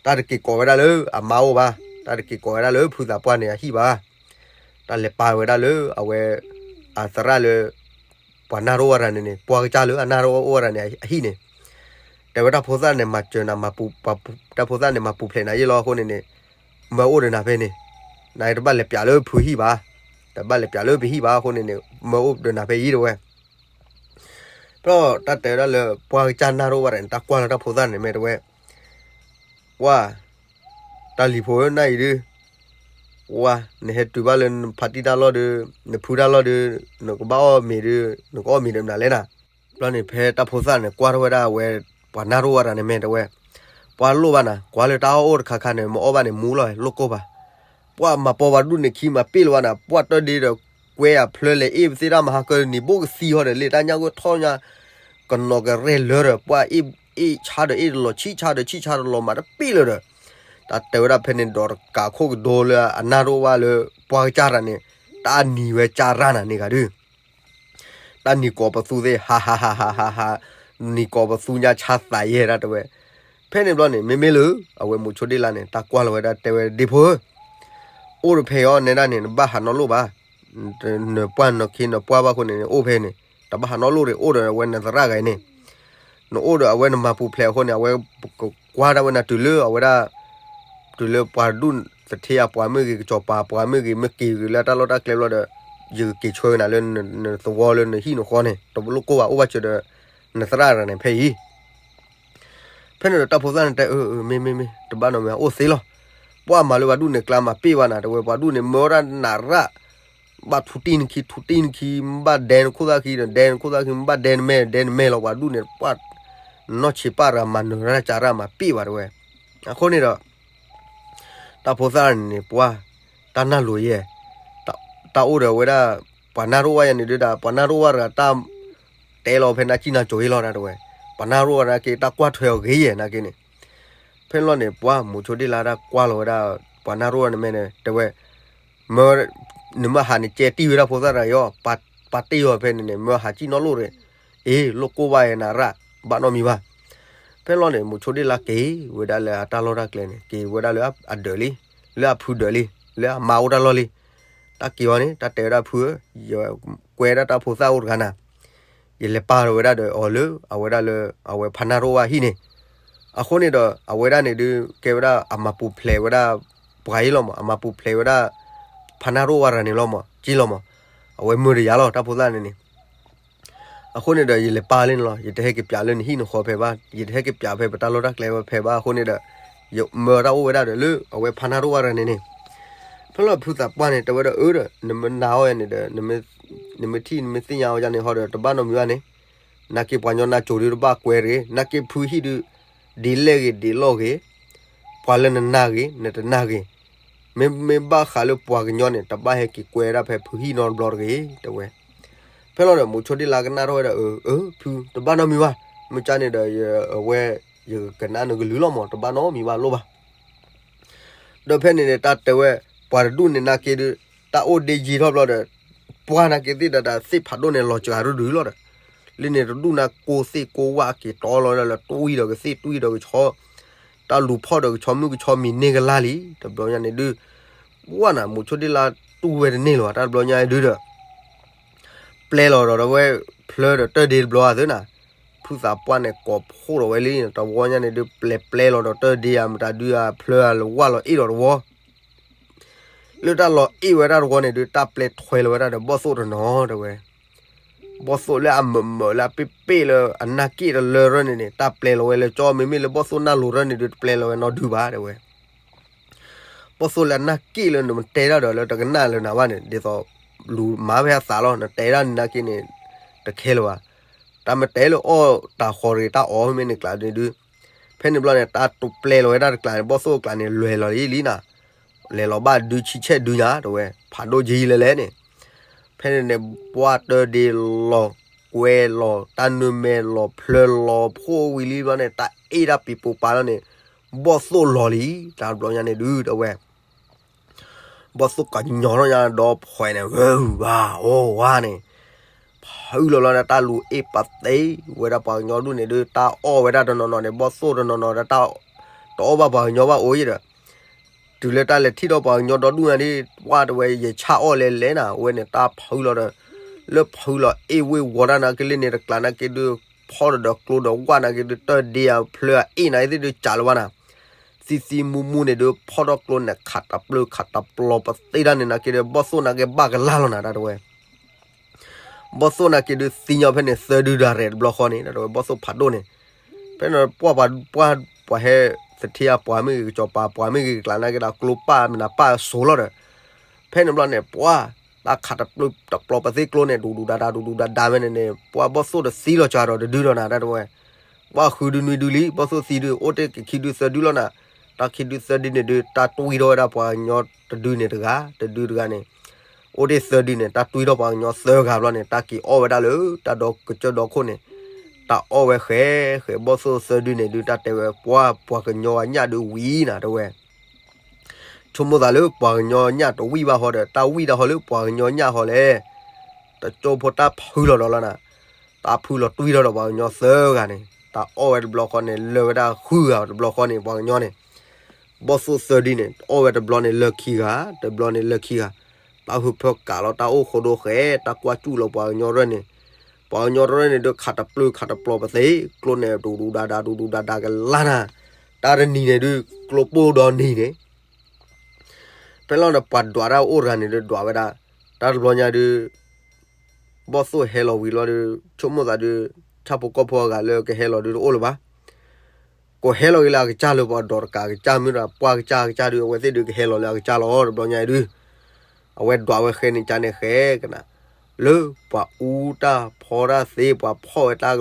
တၢ်တက့ၤကိးဝဲဒၣ်လၢအမါအိၣ်ဘၣ်, တၢ်တက့ၤကိးဝဲဒၣ်လၢဖုသးပှၢ်န့ၣ်အဟံၣ်ဘၣ်, တၢ်လဲၤပာ်ဝဲဒၣ်လၢအဝဲ အသရၣ်လၢ ပှၤနၢ်ရိၣ်ဝဲဒၣ်န့ၣ်န့ၣ် ပှၢ်ကစၢ်လၢအနၢ်ရိၣ်အိၣ်ဝဲဒၣ်န့ၣ်အဟံၣ်န့ၣ်, တဲဝဲတၢ်ဖိသၣ်န့ၣ် မၤစၢၤနၤ တၢ်ဖိသၣ်န့ၣ် မၤပူၤဖျဲးနၤယဲၢ်လီၤအဃိန့ၣ်န့ၣ်, မၢအိၣ်ဒီးနၤဖဲန့ၣ်, နတဘၣ်လဲၤပျးလၢဖုဟံၣ်ဘၣ်, တဘၣ်လဲၤပျးလၢပဟံၣ်ဘၣ်အဃိန့ၣ်န့ၣ် မၢအိၣ်ဒီးနၤဖဲအံၤတဲဝဲ ဒီးတၢ်တဲဝဲဒၣ်လၢ ပှၢ်ကစၢ်နၢ်ရိၣ်ဝဲဒၣ်န့ၣ် တၢ်ကွၢ်လၢတၢ်ဖိသၣ်န့ၣ်မ့ၢ်တဲဝဲ, ပှၢ်, တၢ်လံၤဖိဧၢ နၤအံၤဒုး, ဝါ, နဟဲတုၤဘၣ်လၢနဖါတံၢ်တၢ်လီၢ်ဒီး, နဖုတၢ်လီၢ်ဒီး, နကဘၣ်အီၣ်မ့ၤဒီး, နကအီၣ်မ့ၤဒီးမနုၤလဲၣ်နၤ. ဘျီန့ၣ် ဖဲတၢ်ဖိသၣ်န့ၣ် ကွၢ်ထီၣ်ဝဲဒၣ်အဝဲ ပှၤနၢ်တအိၣ်ဝဲတဂၤန့ၣ်မ့ၢ်တဲဝဲ, ပှၤလိၣ်ဘၣ်နၤ, ကွၢ်လၢတၢ်အီၣ်အိၣ်တခါခါန့ၣ် မ့ၢ်အီၣ်ဘၣ်န့ၣ် မူလီၤ လိၣ်ကိၢ်ဘၣ်. ပှၤမၤပိာ်ပှၤဒူၣ်န့ၣ်ခံမၤပ့ၢ်လၢၤဘၣ်နၤ, ပှၤတၢ်ဒ့ဒီး ကွဲအဖျၢလဲၤအ့ၣ်ပသ့ၣ်တၢ်မဟါကၢန့ၣ် ဘိၣ်ကသံဟီဒီး လၢတၢ်ညၣ်ဂိၢ်ထီၣ်ညါ ကနီၤကရဲၣ်လၢာ်ဒီး ပှၤအ့ၣ်ဆါဒီးအ့ၣ်တလီၤ ဆံၣ်ဆါဒီးဆံၣ်ဆါတလီၤ မၤတပ့ၢ်လၢၤဒီး, တၢ်တဲဝဲဒၣ်ဖဲန့ၣ် ဒီးတကးခိၣ်ကဒီလၢအနၢ်တအိၣ်ဘၣ်လၢ ပှၤကစၢ်တဂၤန့ၣ် တၢ်နံၤဝဲကစၢ်ရၣ်နၤန့ၣ်ဂၤဒုး တၢ်နံၤကိးပသူသ့ၣ် ဟးဟးဟးဟးဟးဟး, နံၤကိးပသူညါဆါသးယဲဒၣ်တဲဝဲ. ဖဲန့ၣ်ဘျီန့ၣ် မ့မ့ၢ်လၢ အဝဲမိၤဆိဒ့လါန့ၣ် တၢ်ကွၢ်လီၤဝဲဒၣ်တဲဝဲ ဒ့ဖိဧၢ, အိၣ်တဖဲအံၤအီၤနဲဒၣ်န့ၣ် နဘၣ်ဟးနီၣ်လိၣ်ဘၣ်, နပှၢ်နခ့နပှၢ်ဘၣ်အဃိန့ၣ် အိၣ်ဖဲန့ၣ် တဘၣ်ဟးနီၣ်လိၣ်ရ့ၣ် အိၣ်ဒီးအဝဲနသရၣ်ဂၤအံၤန့ၣ်, နအိၣ်ဒီးအဝဲနမၤပူၤဖျဲးအဃိန့ၣ် အဝဲကကွၢ်ဒၣ်ဝဲနၤတုၤလၢအဝဲဒၣ် တုၤလၢပှၤဒူၣ်သထ့အပှၤမ့ၢ်ဂ့ၤ ကစီၤပၤပှၤမ့ၢ်ဂ့ၤ မ့ၢ်က့ၤဂ့ၤလၢတၢ်လီၢ်တၢ်ကျဲဘျီဒီး ယကက့ၤဆှၢကနၤလၢနသဝီလၢနဟံၣ်နဃီန့ၣ် တလိၣ်ကိၢ်ဘၣ် အိၣ်ဘၣ်စၢၤဒီး နသရၣ်တဂၤန့ၣ်ဖဲအံၤ ဖဲန့ၣ်ဒီးတၢ်ဖိသၣ်န့ၣ်တဲ အၢ အၢ မ့ၢ် မ့ၢ် မ့ၢ် တဘၣ်နီတမံၤ အိၣ်သ့လီၤ. ပှၤမၤလၢပှၤဒူၣ်န့ၣ်ကျါမၤပ့ၢ်ဘၣ်နၤ တဲဝဲ ပှၤဒူၣ်န့ၣ် မၢဝဲဒၣ်နၤရၣ် ဘၣ်ထူတံၢ်နခံ ထူတံၢ်နခံ မ့ၢ်ဘၣ်ဒဲနခိၣ်သၣ်ခံ ဒဲနခိၣ်သၣ်ခံ မ့ၢ်ဘၣ်ဒဲနမဲာ် ဒဲနမဲာ်လီၤ ပှၤဒူၣ်န့ၣ် ပှၤနီၢ်ဆံးပၢ်တဂၤ မၤနၢၤတၢ်ကၢ်ရၣ်မၤပ့ၢ်ဘၣ်တဲဝဲ. အဃိန့ၣ်ဒီး တၢ်ဖိသၣ်န့ၣ် ပှၤ တၢ်နၢ်လိၤယဲၢ်, တၢ်အိၣ်ဒီးဝဲဒၣ် ပှၤနၢ်တအိၣ်ဝဲယဲၢ်န့ၣ်ဒုးဒီး ပှၤနၢ်တအိၣ်ဝဲတဂၤတၢ် တဲလီၤဖဲနၢ်ကံၣ်နၢ်ကိၤအံၤလီၤ တဲဝဲ, ပှၤနၢ်တအိၣ်ဝဲနာ်က့ တၢ်ကွၢ်ထွဲအီၤဂ့ၤယဲၢ်နာ်က့န့ၣ်. ဖဲန့ၣ်လီၤန့ၣ် ပှၤမိၤဆိဒ့လါတၢ်ကွၢ်လီၤဝဲဒၣ် ပှၤနၢ်တအိၣ်ဝဲန့ၣ်မ့ၢ်န့ၣ် တဲဝဲ မၢ နမၢဟးန့ၣ် ကဲတံၢ်ဝဲဒၣ်ဖိသၣ်တဂၤအံၤအီၤ, ပာ်တ့ၢ်အီၤဖဲန့ၣ်န့ၣ် မၢဟးကံၣ်နီၣ်လိၣ်ရ့ၣ်, အ့ လိၣ်ကိၢ်ဘၣ်ယဲၢ်နၤရၣ် ဘၣ်နီတမံၤဘၣ်. ဖဲန့ၣ်လီၤန့ၣ် မိၤဆိဒ့လါက့ၤဝဲဒၣ်လၢအတၢ်လီၢ်တၢ်ကျဲန့ၣ် က့ၤဝဲဒၣ်လၢအဒၢးလံ, လၢအဖုဒၢးလံ, လၢအမါအိၣ်တၢ်လီၢ်လံ. တၢ်က့ၤအီၤန့ၣ် တၢ်တဲဝဲဒၣ်ဖုဧၢ, ယကွဲဒၣ်တၢ်ဖိသၣ်အိၣ်တဂၤနၤ ယလဲၤပာ်လီၤဝဲဒၣ်ဒီးအီၤလၢ အဝဲဒၣ်လၢ အဝဲဖးနၢ်တအိၣ်ဝဲဟံၣ်န့ၣ်. အဃိန့ၣ်ဒီး အဝဲဒၣ်န့ၣ်ဒုး ကဲဝဲဒၣ်အမၤပူၤဖျဲးဝဲဒၣ် ပှၤအံၤလီၤမး, အမၤပူၤဖျဲးဝဲဒၣ် ဖးနၢ်တအိၣ်ဝဲတဂၤန့ၣ်လီၤမး, က့လီၤမး. အဝဲမၢတယၤလီၤ တၢ်ဖိသၣ်န့ၣ်န့ၣ်. အဃိန့ၣ်ဒီး ယလဲၤပာ်လၢန့ၣ်လီၤ, ယတဟဲက့ၤပၠးလၢနဟံၣ်နဃီဖဲဘၣ်, ယတဟဲက့ၤပၠးဖဲပတၢ်လီၢ်တၢ်ကျဲဖဲဘၣ်. အဃိန့ၣ်ဒီး ယမၢတၢ်အိၣ်ဝဲဒၣ်ဒီးလၢ အဝဲဖးနၢ်တအိၣ်ဝဲတဂၤန့ၣ်န့ၣ်. ဖဲလီၤဖုသးပှၢ်န့ၣ် တဲဝဲဒၣ်အၢဒီး နမ့ၢ်နာ်အီၤန့ၣ်ဒီး နမ့ၢ်ထံၣ်နမ့ၢ်သ့ၣ်ညါအီၤယၤန့ၣ်ဟီဒီး တဘၣ်နီတမံၤဘၣ်န့ၣ်. နာ်က့ပှၤကညီနၢ်ကိၤဒုးတဘၣ်ကွဲတဂ့ၤ, နာ်က့ဖုဟံၣ်ဒုး ဒ်လဲၣ်ဂ့ၤဒ်လီၢ်ဂ့ၤ, ပှၤလၢနနာ်ဂ့ၤ နတနာ်ဂ့ၤ, မ့မ့ၢ်ဘၣ်ဃးလၢပှၤကညီန့ၣ် တဘၣ်ဟဲက့ၤကွဲဒၣ်ဖဲဖုဟံၣ်နီတဘျီတဂ့ၤ တဲဝဲ. ဖဲလီၤဒီး မိၤဆိဒ့လါကနၣ်ထီၣ်ဝဲဒီး အၢ အၢ ဖု တဘၣ်နီတမံၤဘၣ်, မ့ၢ်ကါန့ၣ်ဒီး အဝဲ ယကနၣ်နကလုၢ်လီၤမး, တဘၣ်နီတမံၤဘၣ်လိၣ်ဘၣ်. ဒီးဖဲန့ၣ်န့ၣ် တၢ်တဲဝဲ ပှၤတဒူၣ်န့ၣ်နာ်က့ဒုး တၢ်အိၣ်ဒ့ယံာ်ထီၣ်ဘျီဒီး ပှၢ်နာ်က့သ့ၣ်ဒီး သ့ၣ်ဖးဒိၣ်န့ၣ် လီၤစှၤရုၢ်ဒုးလီၤဒီး လၢန့ၣ်တဒူၣ်နၢ်ကိၢ်သ့ၣ်ကိၢ်ဝၣ်က့ၤတီလီၤလၢ တွံၢ်ဒီးကဆီ တၢ်လူၤဖီၣ်ဒီးကဆီမုၣ်ကဆီမံၤန့ၢ်ကလၢ်လံ. တဘျီညါန့ၣ်ဒုး ဝဲနၤ မိၤဆိဒ့လါတူၢ်ဝဲတန့ၢ်လၢၤဘၣ် တၢ်တဘျီညါဒုးဒီး ပျဲလီၤဒီးဝဲ ဖျၢဒီးတၢၢ်ဒ့တဘျီဧါသ့နၤ, ဖုသးပှၢ်န့ၣ် ကိးဖှိၣ်ဒီးဝဲလံ တဝီညါန့ၣ်ဒုး ပျဲပျဲလီၤဒီးတၢၢ်ဒ့ဧါ မတၤဒုးဧါ ဖျၢဧါလၢဝၣ်လီၤအ့ၣ်ဒီးတဝီ လၢတၢ်လီၤအ့ၣ်ဝဲဒၣ်တဝီန့ၣ်ဒုး တၢ်ပျဲထွဲလီၤဝဲဒၣ်ဒီးဘီၣ်သိၣ်တနီၤတဲဝဲ. ဘီၣ်သိၣ်လၢအမၢးမၢးလၢအပ့ၢ်ပ့ၢ်လၢအနၢ်က့ၣ်တလၢရၢၢ်န့ၣ်န့ၣ် တၢ်ပျဲလီၤဝဲလၢကၠီ မ့မ့ၢ်လၢဘီၣ်သိၣ်နၢ်လိၤရၢၢ်န့ၣ်ဒုး တပျဲလီၤဝဲနီဒုဘၣ်တဲဝဲ. ဘီၣ်သိၣ်လၢအနၢ်က့ၣ်လၢနမတဲတၢ်ဒီးလၢတကနၣ်လၢနၤဘၣ်န့ၣ် ဒ်သိးလူၤမၤဖဲအသးလီၤ နတဲဒၣ်န့ၣ်နာ်က့န့ၣ် တခဲလၢၤဘၣ်. တၢ်မတဲလၢအီၣ်တၢ်ဃီၤတဂ့ၤ တၢ်အီၣ်မ့ၢ်န့ၣ်ကျးဒုး ဖဲန့ၣ်ဘျီန့ၣ် တၢ်တပျဲလီၤဝဲဒၣ်တကျးန့ၣ် ဘီၣ်သိၣ်အကျးန့ၣ် လဲၤလီၤလံလံနၤ, လဲၤလီၤဘၣ်ဒုးဆံဆဲၣ်ဒုညါတဲဝဲ ဖးဒိၣ်ကံလၢလဲၣ်န့ၣ်. ဖဲန့ၣ်န့ၣ် ပှၢ်တၢၢ်ဒ့လီၤ ကွဲလီၤ တၢ်နုာ်မဲာ်လီၤ ဖျၢလီၤ ဖိဝံၤလံဘျီန့ၣ် တၢ်အ့ၣ်တၢ်ပံၤပိာ်ပၤလီၤန့ၣ် ဘီၣ်သိၣ်လီၤလံ တၢ်ဘျီညါန့ၣ်ဒုးတဲဝဲ ဘီၣ်သိၣ်ကညီထီၣ်ညါဒီးဖှဲးန့ၣ် ဂၢၢ်ဝါ အိၣ်ဝါန့ၣ် ဖုလီၤလီၤဒီးတၢ်လူၤအ့ၣ်ပာ်သ့ဝဲဒၣ်ပှၤကညီဒူၣ်န့ၣ်ဒုး တၢ်အီၣ်ဝဲဒၣ်တနီၤနီၤန့ၣ် ဘီၣ်သိၣ်တနီၤနီၤဒီး တအီၣ်ဘၣ်ပှၤကညီဘၣ်အိၣ်ယဲဒီး တုၤလၢတၢ်လဲၤထံၣ်ဒီးပှၤကညီဒီဒူၣ်ညါဒ် ပှၢ်တဲဝဲ ယဆၣ်အီၣ်လဲၤလဲၣ်နၤ အဝဲန့ၣ်တၢ်ဖုလီၤဒီး လၢဖုလီၤအ့ၣ်ဝ့ၢ်ဝီတၢ်နာ်က့လၢန့ၣ်တကျးနာ်က့ဒုး ဖီၣ်ဒီးကျိဒီးဝၣ်နာ်က့ဒုး တၢၢ်ဒ့အဖျၢၣ်အအ့ၣ်နာ်က့ဒုး ကးလၢၤဘၣ်နၤ သံသံမူမူန့ၣ်ဒုး ဖီၣ်ထီၣ်ကျိန့ၣ် ခးတပျၢၢ်ခးတပျီၤပသ့တၢ်န့ၣ်နာ်က့ဒုး ဘီၣ်သိၣ်နာ်က့ဘၣ်ကလၢ်လီၤနၤ တၢ်တဲဝဲ ဘီၣ်သိၣ်နာ်က့ဒုး သံညီဖဲန့ၣ် သၢဒုဒၣ်ရဲၣ်တဘျီဃီန့ၣ် တၢ်တဲဝဲ ဘီၣ်သိၣ်ဖးဒိၣ်န့ၣ် ဖဲန့ၣ်ပှၢ်ပှၤ ပှၢ်ပှၤဟဲ သထ့အပှၤမ့ၢ်ဂ့ၤ ကစီၤပၤပှၤမ့ၢ်ဂ့ၤ ကကျးနာ်က့ဒီး ကျိပၢ်မနၤပၢ်စိၤလီၤဒီး ဖဲန့ၣ်ဘျီန့ၣ် ပှၤ တၢ်ခးတပျုာ်တပျီၤပသ့ကျိန့ၣ် ဒူဒူဒါဒါ ဒူဒူဒါဒါဝဲန့ၣ်န့ၣ် ပှၤဘီၣ်သိၣ်တသံလီၤစှၤဒီးတဒုဒီးနၤ တၢ်တဝဲ, ပှၤဃုဒုနွံဒုလံ ဘီၣ်သိၣ်သံဒု အိၣ်တ့ၢ်က့ၤခံဒုသၢဒုလီၤနၤ, တၢ်ခံဒုသၢဒုန့ၣ်ဒု တၢ်တွံၢ်ထီၣ်ဝဲဒၣ်ပှၤကညီတဒုန့ၣ်တဂၤ တဒုတဂၤန့ၣ်, အိၣ်တ့ၢ်သၢဒုန့ၣ် တၢ်တွံၢ်ထီၣ်ပှၤကညီသၢဂၤဘျီန့ၣ် တၢ်က့ၤအီၣ်ဝဲဒၣ်လၢ တၢ်ဒီကစၢၢ်ဒီခိၣ်န့ၣ်, တၢ်အီၣ်ဝဲဃဲ ဃဲဘီၣ်သိၣ်သၢဒုန့ၣ်ဒု တၢ်တဲဝဲ ပှၤ ပှၤကညီအညၣ်ဒုဝံၤနၤ တဝဲ ဆိကမိၣ်သးလၢပှၤကညီညၣ်တဝံၣ်ဘၣ်ဟီဒီး တၢ်ဝံၣ်တၢ်ဟီလၢပှၤကညီညၣ်ဟီလဲၣ်, တကၠိဖိတၢ်ဖုလီၤဒီးလီၤနၤ, တၢ်ဖုလီၤတွံၢ်ထီၣ်ဒီးပှၤကညီသၢဂၤန့ၣ် တၢ်အီၣ်ဝဲတဘျီဃီန့ၣ် လၢာ်ဝဲဒၣ်ဃုဂၤတဘျီဃီန့ၣ် ပှၤကညီန့ၣ်, ဘီၣ်သိၣ်သၢဒုန့ၣ် အီၣ်ဝဲတဘျီန့ၣ်လၢာ်ခံဂၤ တဘျီန့ၣ်လၢာ်ခံဂၤ, တၢ်ဟၢဖၢကးလီၤတၢ်အိၣ်ဃိဒိဃဲ တၢ်ကွၢ်စူၣ်လီၤပှၤကညီရဲၣ်န့ၣ်, ပှၤကညီရဲၣ်န့ၣ်ဒုး ခးတပျုာ်ခးတပျီၤပသ့ ကျိန့ၣ် ဒူဒူဒါဒါ ဒူဒူဒါဒါကလါနၤ, တၢ်တနံၤန့ၣ်ဒုး ကျိပိၢ်ဒီနံၤန့ၣ် ဖဲလီၤဒီးပှၤဒွးတၢ်အိၣ်တဂၤန့ၣ်ဒုး ဒွးဝဲဒၣ်, တၢ်တဘျီညါဒုး ဘီၣ်သိၣ်ဟဲလီၤဝံၤလီၤဒုး ဆိကမိၣ်သးဒုး ဆၣ်ဖိကီၢ်ဖိအဂၤလၢကဟဲလီၤဒုးတအိၣ်လၢၤဘၣ်, ကဟဲလီၤဂ့ၤလၢအကစၢ်လၢပှၤဒိးတကးကစၢ်မ့ၢ်ဒီး ပှၢ်ကစၢ်ကစၢ်ဒုး အဝဲသ့ၣ်ဒုးကဟဲလီၤလၢအကစၢ်လီၤ တဘျီညါအံၤဒုး အဝဲဒွးဝဲဃဲန့ၣ်ကန့ၣ်ဃဲကနၤ, လၢပှၤအူတၢ်ဖီတၢ်သ့ ပှၤဖီၣ်ဝဲ တၢ်က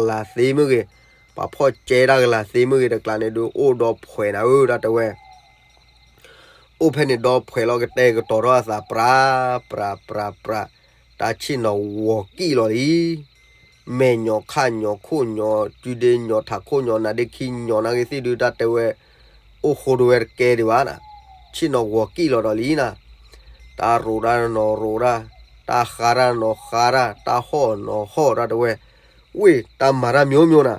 လၤသ့မ့ၢ်ဂ့ၤ, ပှၤဖီၣ်ကဲတၢ်ကလၤသ့မ့ၢ်ဂ့ၤ တကျးန့ၣ်ဒုး အိၣ်ဒီးဖှဲးနၤဧၢ တၢ်တဲဝဲ အိၣ်ဖဲန့ၣ်ဒီးဖှဲးလီၤကတဲာ်ကတီၤထီၣ်အသး ပြး ပြး ပြး ပြး, တၢ်ဆ့ၣ်နီၤဂီၤကံၣ်လီၤလံ, မဲာ်ညီခၣ်ညီခိၣ်ညီ ကုဒ့ညီထးခိၣ်ညီ နါဒ့ခံညီနါဂ့ၤသ့ၣ်ဒုး တၢ်တဲဝဲ အိၣ်ဃိဒိဝဲတကဲဒံးဘၣ်နၤ, ဆ့ၣ်နီၤဂီၤကံၣ်လီၤဒီးလံနၤ, တၢ်ရိးတၢ်နီၤရိးတၢ်, တၢ်ဃါတၢ်နီၤဃါတၢ်, တၢ်ဟီၣ်နီၤဟီၣ် တၢ်တဲဝဲ, ဝ့ၢ်တၢ်မၤတၢ် မျိုးမျိုး နၤ,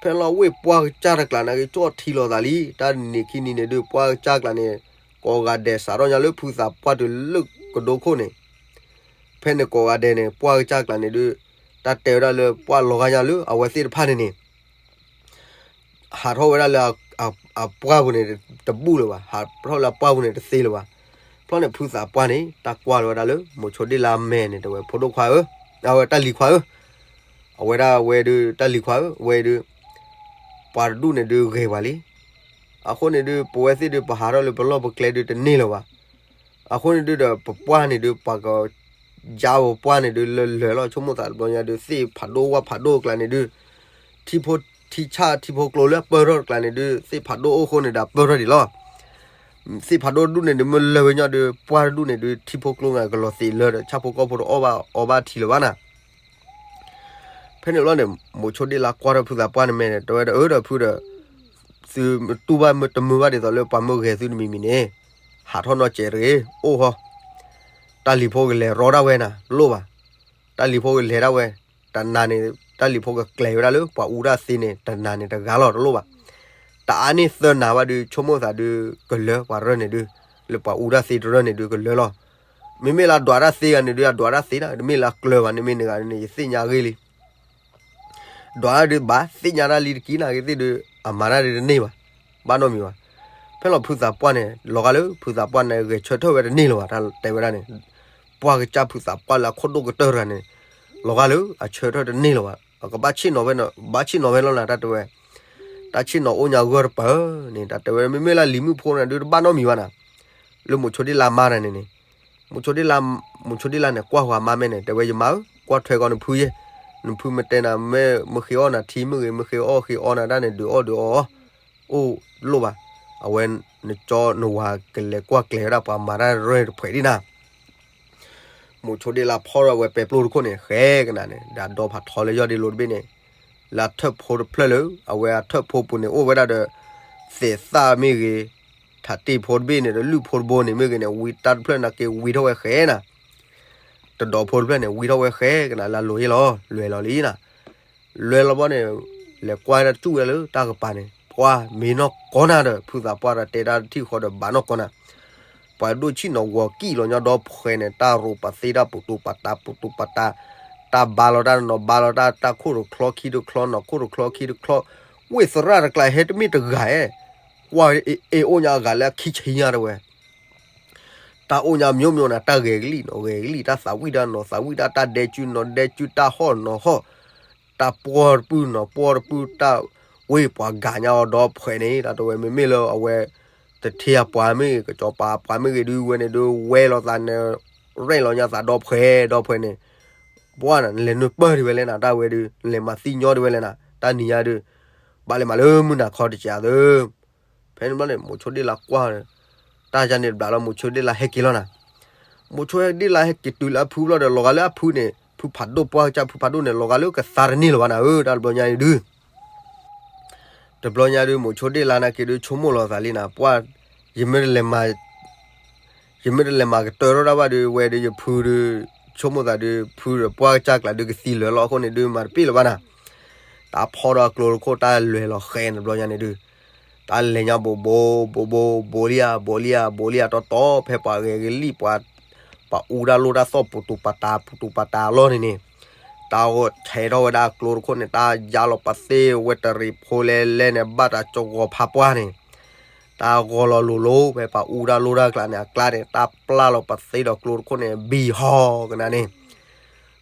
ဖဲလီၤဝ့ၢ်ပှၢ်ကစၢ်တကျးနၤဂ့ၤ ကၠီၣ်ထံလီၤသးလံ, တၢ်နံၤခံနံၤန့ၣ်ဒုး ပှၢ်ကစၢ်ကျးန့ၣ် ကိးဂၤဒဲးစးထီၣ်ညါလၢဖုသးပှၢ်တုၤလၢကဒိခိၣ်န့ၣ်, ဖဲန့ၣ်ကိးဂၤဒဲးန့ၣ် ပှၢ်ကစၢ်ကျးန့ၣ်ဒုး တၢ်တဲဝဲဒၣ်လၢပှၢ်လီၤဂာ်ညါလၢအဝဲသ့ၣ်တဖၣ်န့ၣ်န့ၣ် ဟးထီၣ်ဝဲဒၣ်လၢ အပှၢ်ပူၤန့ၣ်တဘူၣ်လၢၤဘၣ်, ဟးထီၣ်လၢအပှၢ်ပူၤန့ၣ်တသ့လၢၤဘၣ်. ဖဲန့ၣ်ဖုသးပှၢ်န့ၣ် တၢ်ကွၢ်လီၤဝဲဒၣ်လၢ မိၤဆိဒ့လါမဲာ်န့ၣ် တဲဝဲ ဖိဒိၣ်ခွါဧၢ, အဝဲတၢ်လံၤခွါဧၢ, အဝဲဒၣ်ဝဲဒုး တၢ်လံၤခွါဧၢ ဝဲဒုး ပှၤတဒူၣ်န့ၣ်ဒုးဂဲၤပှၤလံ. အဃိန့ၣ်ဒုး ပဝဲသ့ၣ်ဒုး ပဟးထီၣ်လၢပလီၢ်ပကျဲဒုးတန့ၢ်လၢၤဘၣ်. အဃိန့ၣ်ဒုးဒီး ပပှၢ်န့ၣ်ဒုး ပှၤက ယါပပှၢ်န့ၣ်ဒုး လၢလၢာ်လီၤ ဆိကမိၣ်သးတဘျီညါဒုး သ့ၣ်ဖးဒိၣ်ဝၣ်ဖးဒိၣ်အကျါန့ၣ်ဒုး ထံဖိထံဆၣ်ထံဖိကျိလၢအပၢၢ်ထီၣ်တကျါန့ၣ်ဒုး သ့ၣ်ဖးဒိၣ်အိၣ်ဃိန့ၣ်ဒီးအပၢၢ်ထီၣ်ဒံးလီၤ. သ့ၣ်ဖးဒိၣ်တဒူၣ်န့ၣ်ဒုး မ့ၢ်လၢာ်ဝဲညီဒုး ပှၢ်တဒူၣ်န့ၣ်ဒုး ထံဖိကျိန့ၣ်ကလီၤသံးလၢာ်ဒီး ဆၣ်ဖိကီၢ်ဖိတအီၣ်ဘၣ်အီဘၣ်ထံလၢၤဘၣ်နၤ. ဖဲန့ၣ်လီၤန့ၣ် မိၤဆိဒ့လါကွၢ်ထီၣ်ဖုသးပှၢ်န့ၣ်မဲာ်န့ၣ် တဲဝဲဒီး အၢ ဒီးဖုဒီး သုတူၢ်ဘၣ်မ့ၢ်တမုာ်ဘၣ်ဒ်သိးလၢပှၤမၢဂဲၤသုတမံၤမံၤန့ၣ် ဟးထီၣ်နီၢ်စဲးတဂ့ၤ အိၣ်ဃီ တၢ်လံၤဖိကလဲၤရီဒၣ်ဝဲနၤ တလိၣ်ဘၣ်. တၢ်လံၤဖိကလဲၤဒၣ်ဝဲ တနၤန့ၣ် တၢ်လံၤဖိကကျဲၤဝဲဒၣ်လၢပှၤအူတၢ်သ့န့ၣ် တနၤန့ၣ်တဂၤလီၤ တလိၣ်ဘၣ်. တအါန့ၢ်သၢနၤဘၣ်ဒုး ဆိကမိၣ်သးဒုး ကလၢပှၤရၢၢ်န့ၣ်ဒုး လၢပှၤအူတၢ်သ့တရၢၢ်န့ၣ်ဒုး ကလၢလီၤ. မ့မ့ၢ်လၢအဒွးတၢ်သ့ဂၤန့ၣ်ဒုး အဒွးတၢ်သ့နၤ တမ့ၢ်လၢအကျၢၤဘၣ် နမ့ၢ်နဂၤန့ၣ် ယသ့ၣ်ညါဂ့ၤလံ. ဒွးတၢ်ဒုးဘၣ်သ့ၣ်ညါတၢ်လံတက့ၢ်နၤဂ့ၤသ့ၣ်ဒုး အမၤတၢ်ဒုးတန့ၢ်ဘၣ် ဘၣ်နီတမံၤဘၣ်. ဖဲလီၤဖုသးပှၢ်န့ၣ် လီၤဂာ်လၢဖုသးပှၢ်န့ၣ် ဂဲၤဆၢထၢၣ်ဝဲတန့ၢ်လၢၤဘၣ် တၢ်တဲဝဲဒၣ်န့ၣ် ပှၢ်ကစၢ်ဖုသးပှၢ်လၢအခိၣ်ဒိၣ်ကတၢၢ်တဂၤန့ၣ် လီၤဂာ်လၢအဆၢထၢၣ်တန့ၢ်လၢၤဘၣ် အကဘၣ်ဆ့ၣ်နီၤဝဲ ဘၣ်ဆ့ၣ်နီၤဝဲလီၤနၤ တၢ်တဲဝဲ တၢ်ဆ့ၣ်နီၤအိၣ်ညါဂၢၢ်တပၢၢ်န့ၣ် တၢ်တဲဝဲ မ့မ့ၢ်လၢလံၤမုၣ်ဖိန့ၣ်ဒုးတဘၣ်နီတမံၤဘၣ်နၤ လၢမိၤဆိဒ့လါမါတဂၤန့ၣ်န့ၣ် မိၤဆိဒ့လါ မိၤဆိဒ့လါန့ၣ် ကွၢ်ဃီၤအမါမဲာ်န့ၣ် တဲဝဲ ယမါဧၢ ကွၢ်ထွဲကီးနဖုယဲၢ် နဖုမ့ၢ်တဲနၤ မ့ၢ်မ့ၢ်ဃ့အီၣ်နၤထံမ့ၢ်ဂ့ၤ မ့ၢ်ဃ့အီၣ်ဃ့အီနၤတၢ်န့ၣ် ဒုးအီၣ်ဒုးအီအီၤ အိၣ်လိၣ်ဘၣ်. အဝဲ နကၠီနဝၤကလဲၤကွၢ်ကျဲၤဝဲဒၣ်ပှၤမၤတၢ်ရၢၢ်တဖှဲးဒ်နၤ မိၤဆိဒ့လါဖီၣ်ထီၣ်ဝဲပဲပျိတခိၣ်န့ၣ် ဃဲကနၤန့ၣ် ဒီးဒီဖးထီလၢယီၢ်ဒ့လိတဘ့ၣ်န့ၣ် လၢအထၢၣ်ဖိတဖျၢၣ်လၢ အဝဲအထၢၣ်ဖိပူၤန့ၣ် အိၣ်ဝဲဒၣ်ဒီး သဲးသၣ်မ့ၢ်ဂ့ၤ ထးတ့ၢ်ဖိတဘ့ၣ်န့ၣ်ဒီး လုၢ်ဖိတဘိန့ၣ်မ့ၢ်ဂ့ၤန့ၣ် ဝံတၢ်တဖျၢၣ်န့ၣ်က့ၤဝံထီၣ်ဝဲဃဲနၤ တဒီးဖိတဖျၢၣ်န့ၣ် ဝံထီၣ်ဝဲဃဲကနၤ လၢအလိၤယဲၢ်လီၤ လွဲၤလီၤလံနၤ လွဲၤလီၤဘီန့ၣ် လဲၤကွၢ်တၢ်တစူၣ်ဝဲလၢတၢ်ကပၤန့ၣ် ပှၤမ့ၢ်နီၢ်ကီၢ်နၤဒီး ဖုသးပှၢ်ဒီးတဲတၢ်တထံၣ်ဃီဒီးဘၣ်နီၢ်ကီၢ်နၤ ပှၤဒိၣ်ဆံၣ်နီၤဂီၤကံၣ်လီၤညီဒီဖှဲးန့ၣ် တၢ်ရိးပသ့တၢ်ပူၤတူၤပာ်တၢ်ပူၤတူၤပာ်တၢ် တၢ်ဘါလီၤတၢ်နီၤဘါလီၤတၢ် တၢ်ခိၣ်တချီခံတချီ နီၤခိၣ်တချီခံတချီ ဝ့ၢ်သရၣ်တကျါဟဲတမ့ၢ်တဂၤဧဲ ကွၢ်အ့ၣ်အိၣ်ညါအဂၤလၢအခံဆံညါတဝဲ တၢ်အိၣ်ညါ မျိုးမျိုး နၤ တၢ်ဂဲၤကလံၣ်နီၤဂဲၤကလံၣ် တၢ်သးဝံၣ်တၢ်နီၤသးဝံၣ်တၢ် တၢ်ဒဲကၠူနီၤဒဲကၠူ တၢ်ဟီၣ်နီၤဟီၣ် တၢ်ပှီၢ်တပုၢ်နီၤပှီၢ်တပုၢ် တၢ်ဝ့ၢ်ပှၤဂၤညါအီၤဒီဖှဲးန့ၣ် တၢ်တဝဲ မ့မ့ၢ်လၢအဝဲ သထ့အပှၤမ့ၢ်ဂ့ၤ ကစီၤပၤအပှၤမ့ၢ်ဂ့ၤဒုး ဝဲန့ၣ်ဒုး ဝဲလိာ်သးန့ၣ် ရဲၣ်လီၤညါသးဒီဖှဲဒီဖှဲန့ၣ်, ပှၢ်နၤ နလဲၤနုာ်ပၢၢ်ဒံးဝဲလဲၣ်နၤ တၢ်ဝဲဒုး နလဲၤမၤသံညီဒံးဝဲလဲၣ်နၤ တၢ်နံၤညါဒုး ဘၣ်လဲၤမၤလၢမုၢ်နၤခီတစဲးဧါသၢ. ဖဲန့ၣ်ဘျီန့ၣ် မိၤဆိဒ့လါကွၢ်ဒီး တၢ်ယၤန့ၣ်တဘျီလီၤ မိၤဆိဒ့လါဟဲက့ၤလီၤနၤ. မိၤဆိဒ့လါဟဲက့ၤတုၤလၢအဖုဘျီဒီး လီၤဂာ်လၢအဖုန့ၣ် ဖုဖးဒိၣ်ပှၢ်ကစၢ် ဖုဖးဒိၣ်န့ၣ် လီၤဂာ်လၢကသါတန့ၢ်လၢၤဘၣ်နၤဧၢ တၢ်တဘျီညါအံၤဒုး တဘျီညါဒုး မိၤဆိဒ့လါနာ်က့ဒုး ဆိကမိၣ်လီၤသးလံနၤ ပှၢ်, ယမ့ၢ်တလဲၤမၤ ယမ့ၢ်တလဲၤမၤကတၢၢ်ထီၣ်တၢ်ဘၣ်ဒုး ဝဲဒုးယဖုဒုး ဆိကမိၣ်သးဒုး ဖုဒီးပှၢ်ကစၢ်ကျါဒုးကသံလၢာ်လီၤအဃိန့ၣ်ဒုး မၤတပ့ၢ်လၢၤဘၣ်နၤ. တၢ်ဖီဒီးအကျိတခိၣ် တၢ်လဲၤလီၤဃဲတဘျီညါန့ၣ်ဒုး တၢ်လဲၤညါဘိးဘိး ဘိးဘိး ဘိးလံဧါ ဘိးလံဧါ ဘိးလံဧါ တီတီ ဖဲပှၤဂဲၤကလံၣ် ပှၤ ပှၤအူတၢ်လိၣ်တၢ်သီၣ် ပူၤတူၤပာ်တၤ ပူၤတူၤပာ်တၤအလီၢ်န့ၣ်န့ၣ် တၢ်ဂီၤဆဲးထီၣ်ဝဲဒၣ်အကျိတခိၣ်န့ၣ် တၢ်ယါလီၤပသ့ဝဲတရံးဖိလဲလဲန့ၣ် ဘၣ်တၢ်ကဂီၤဖးပှၢ်န့ၣ် တၢ်ဂီၤလီၤလိၤလိၤ ဖဲပှၤအူတၢ်လိၣ်တၢ်ကျါန့ၣ် အကျါန့ၣ် တၢ်ပျၢ်လီၤပသ့ဒီးကျိတခိၣ်န့ၣ် ဘံၣ်ဟီကနၤန့ၣ်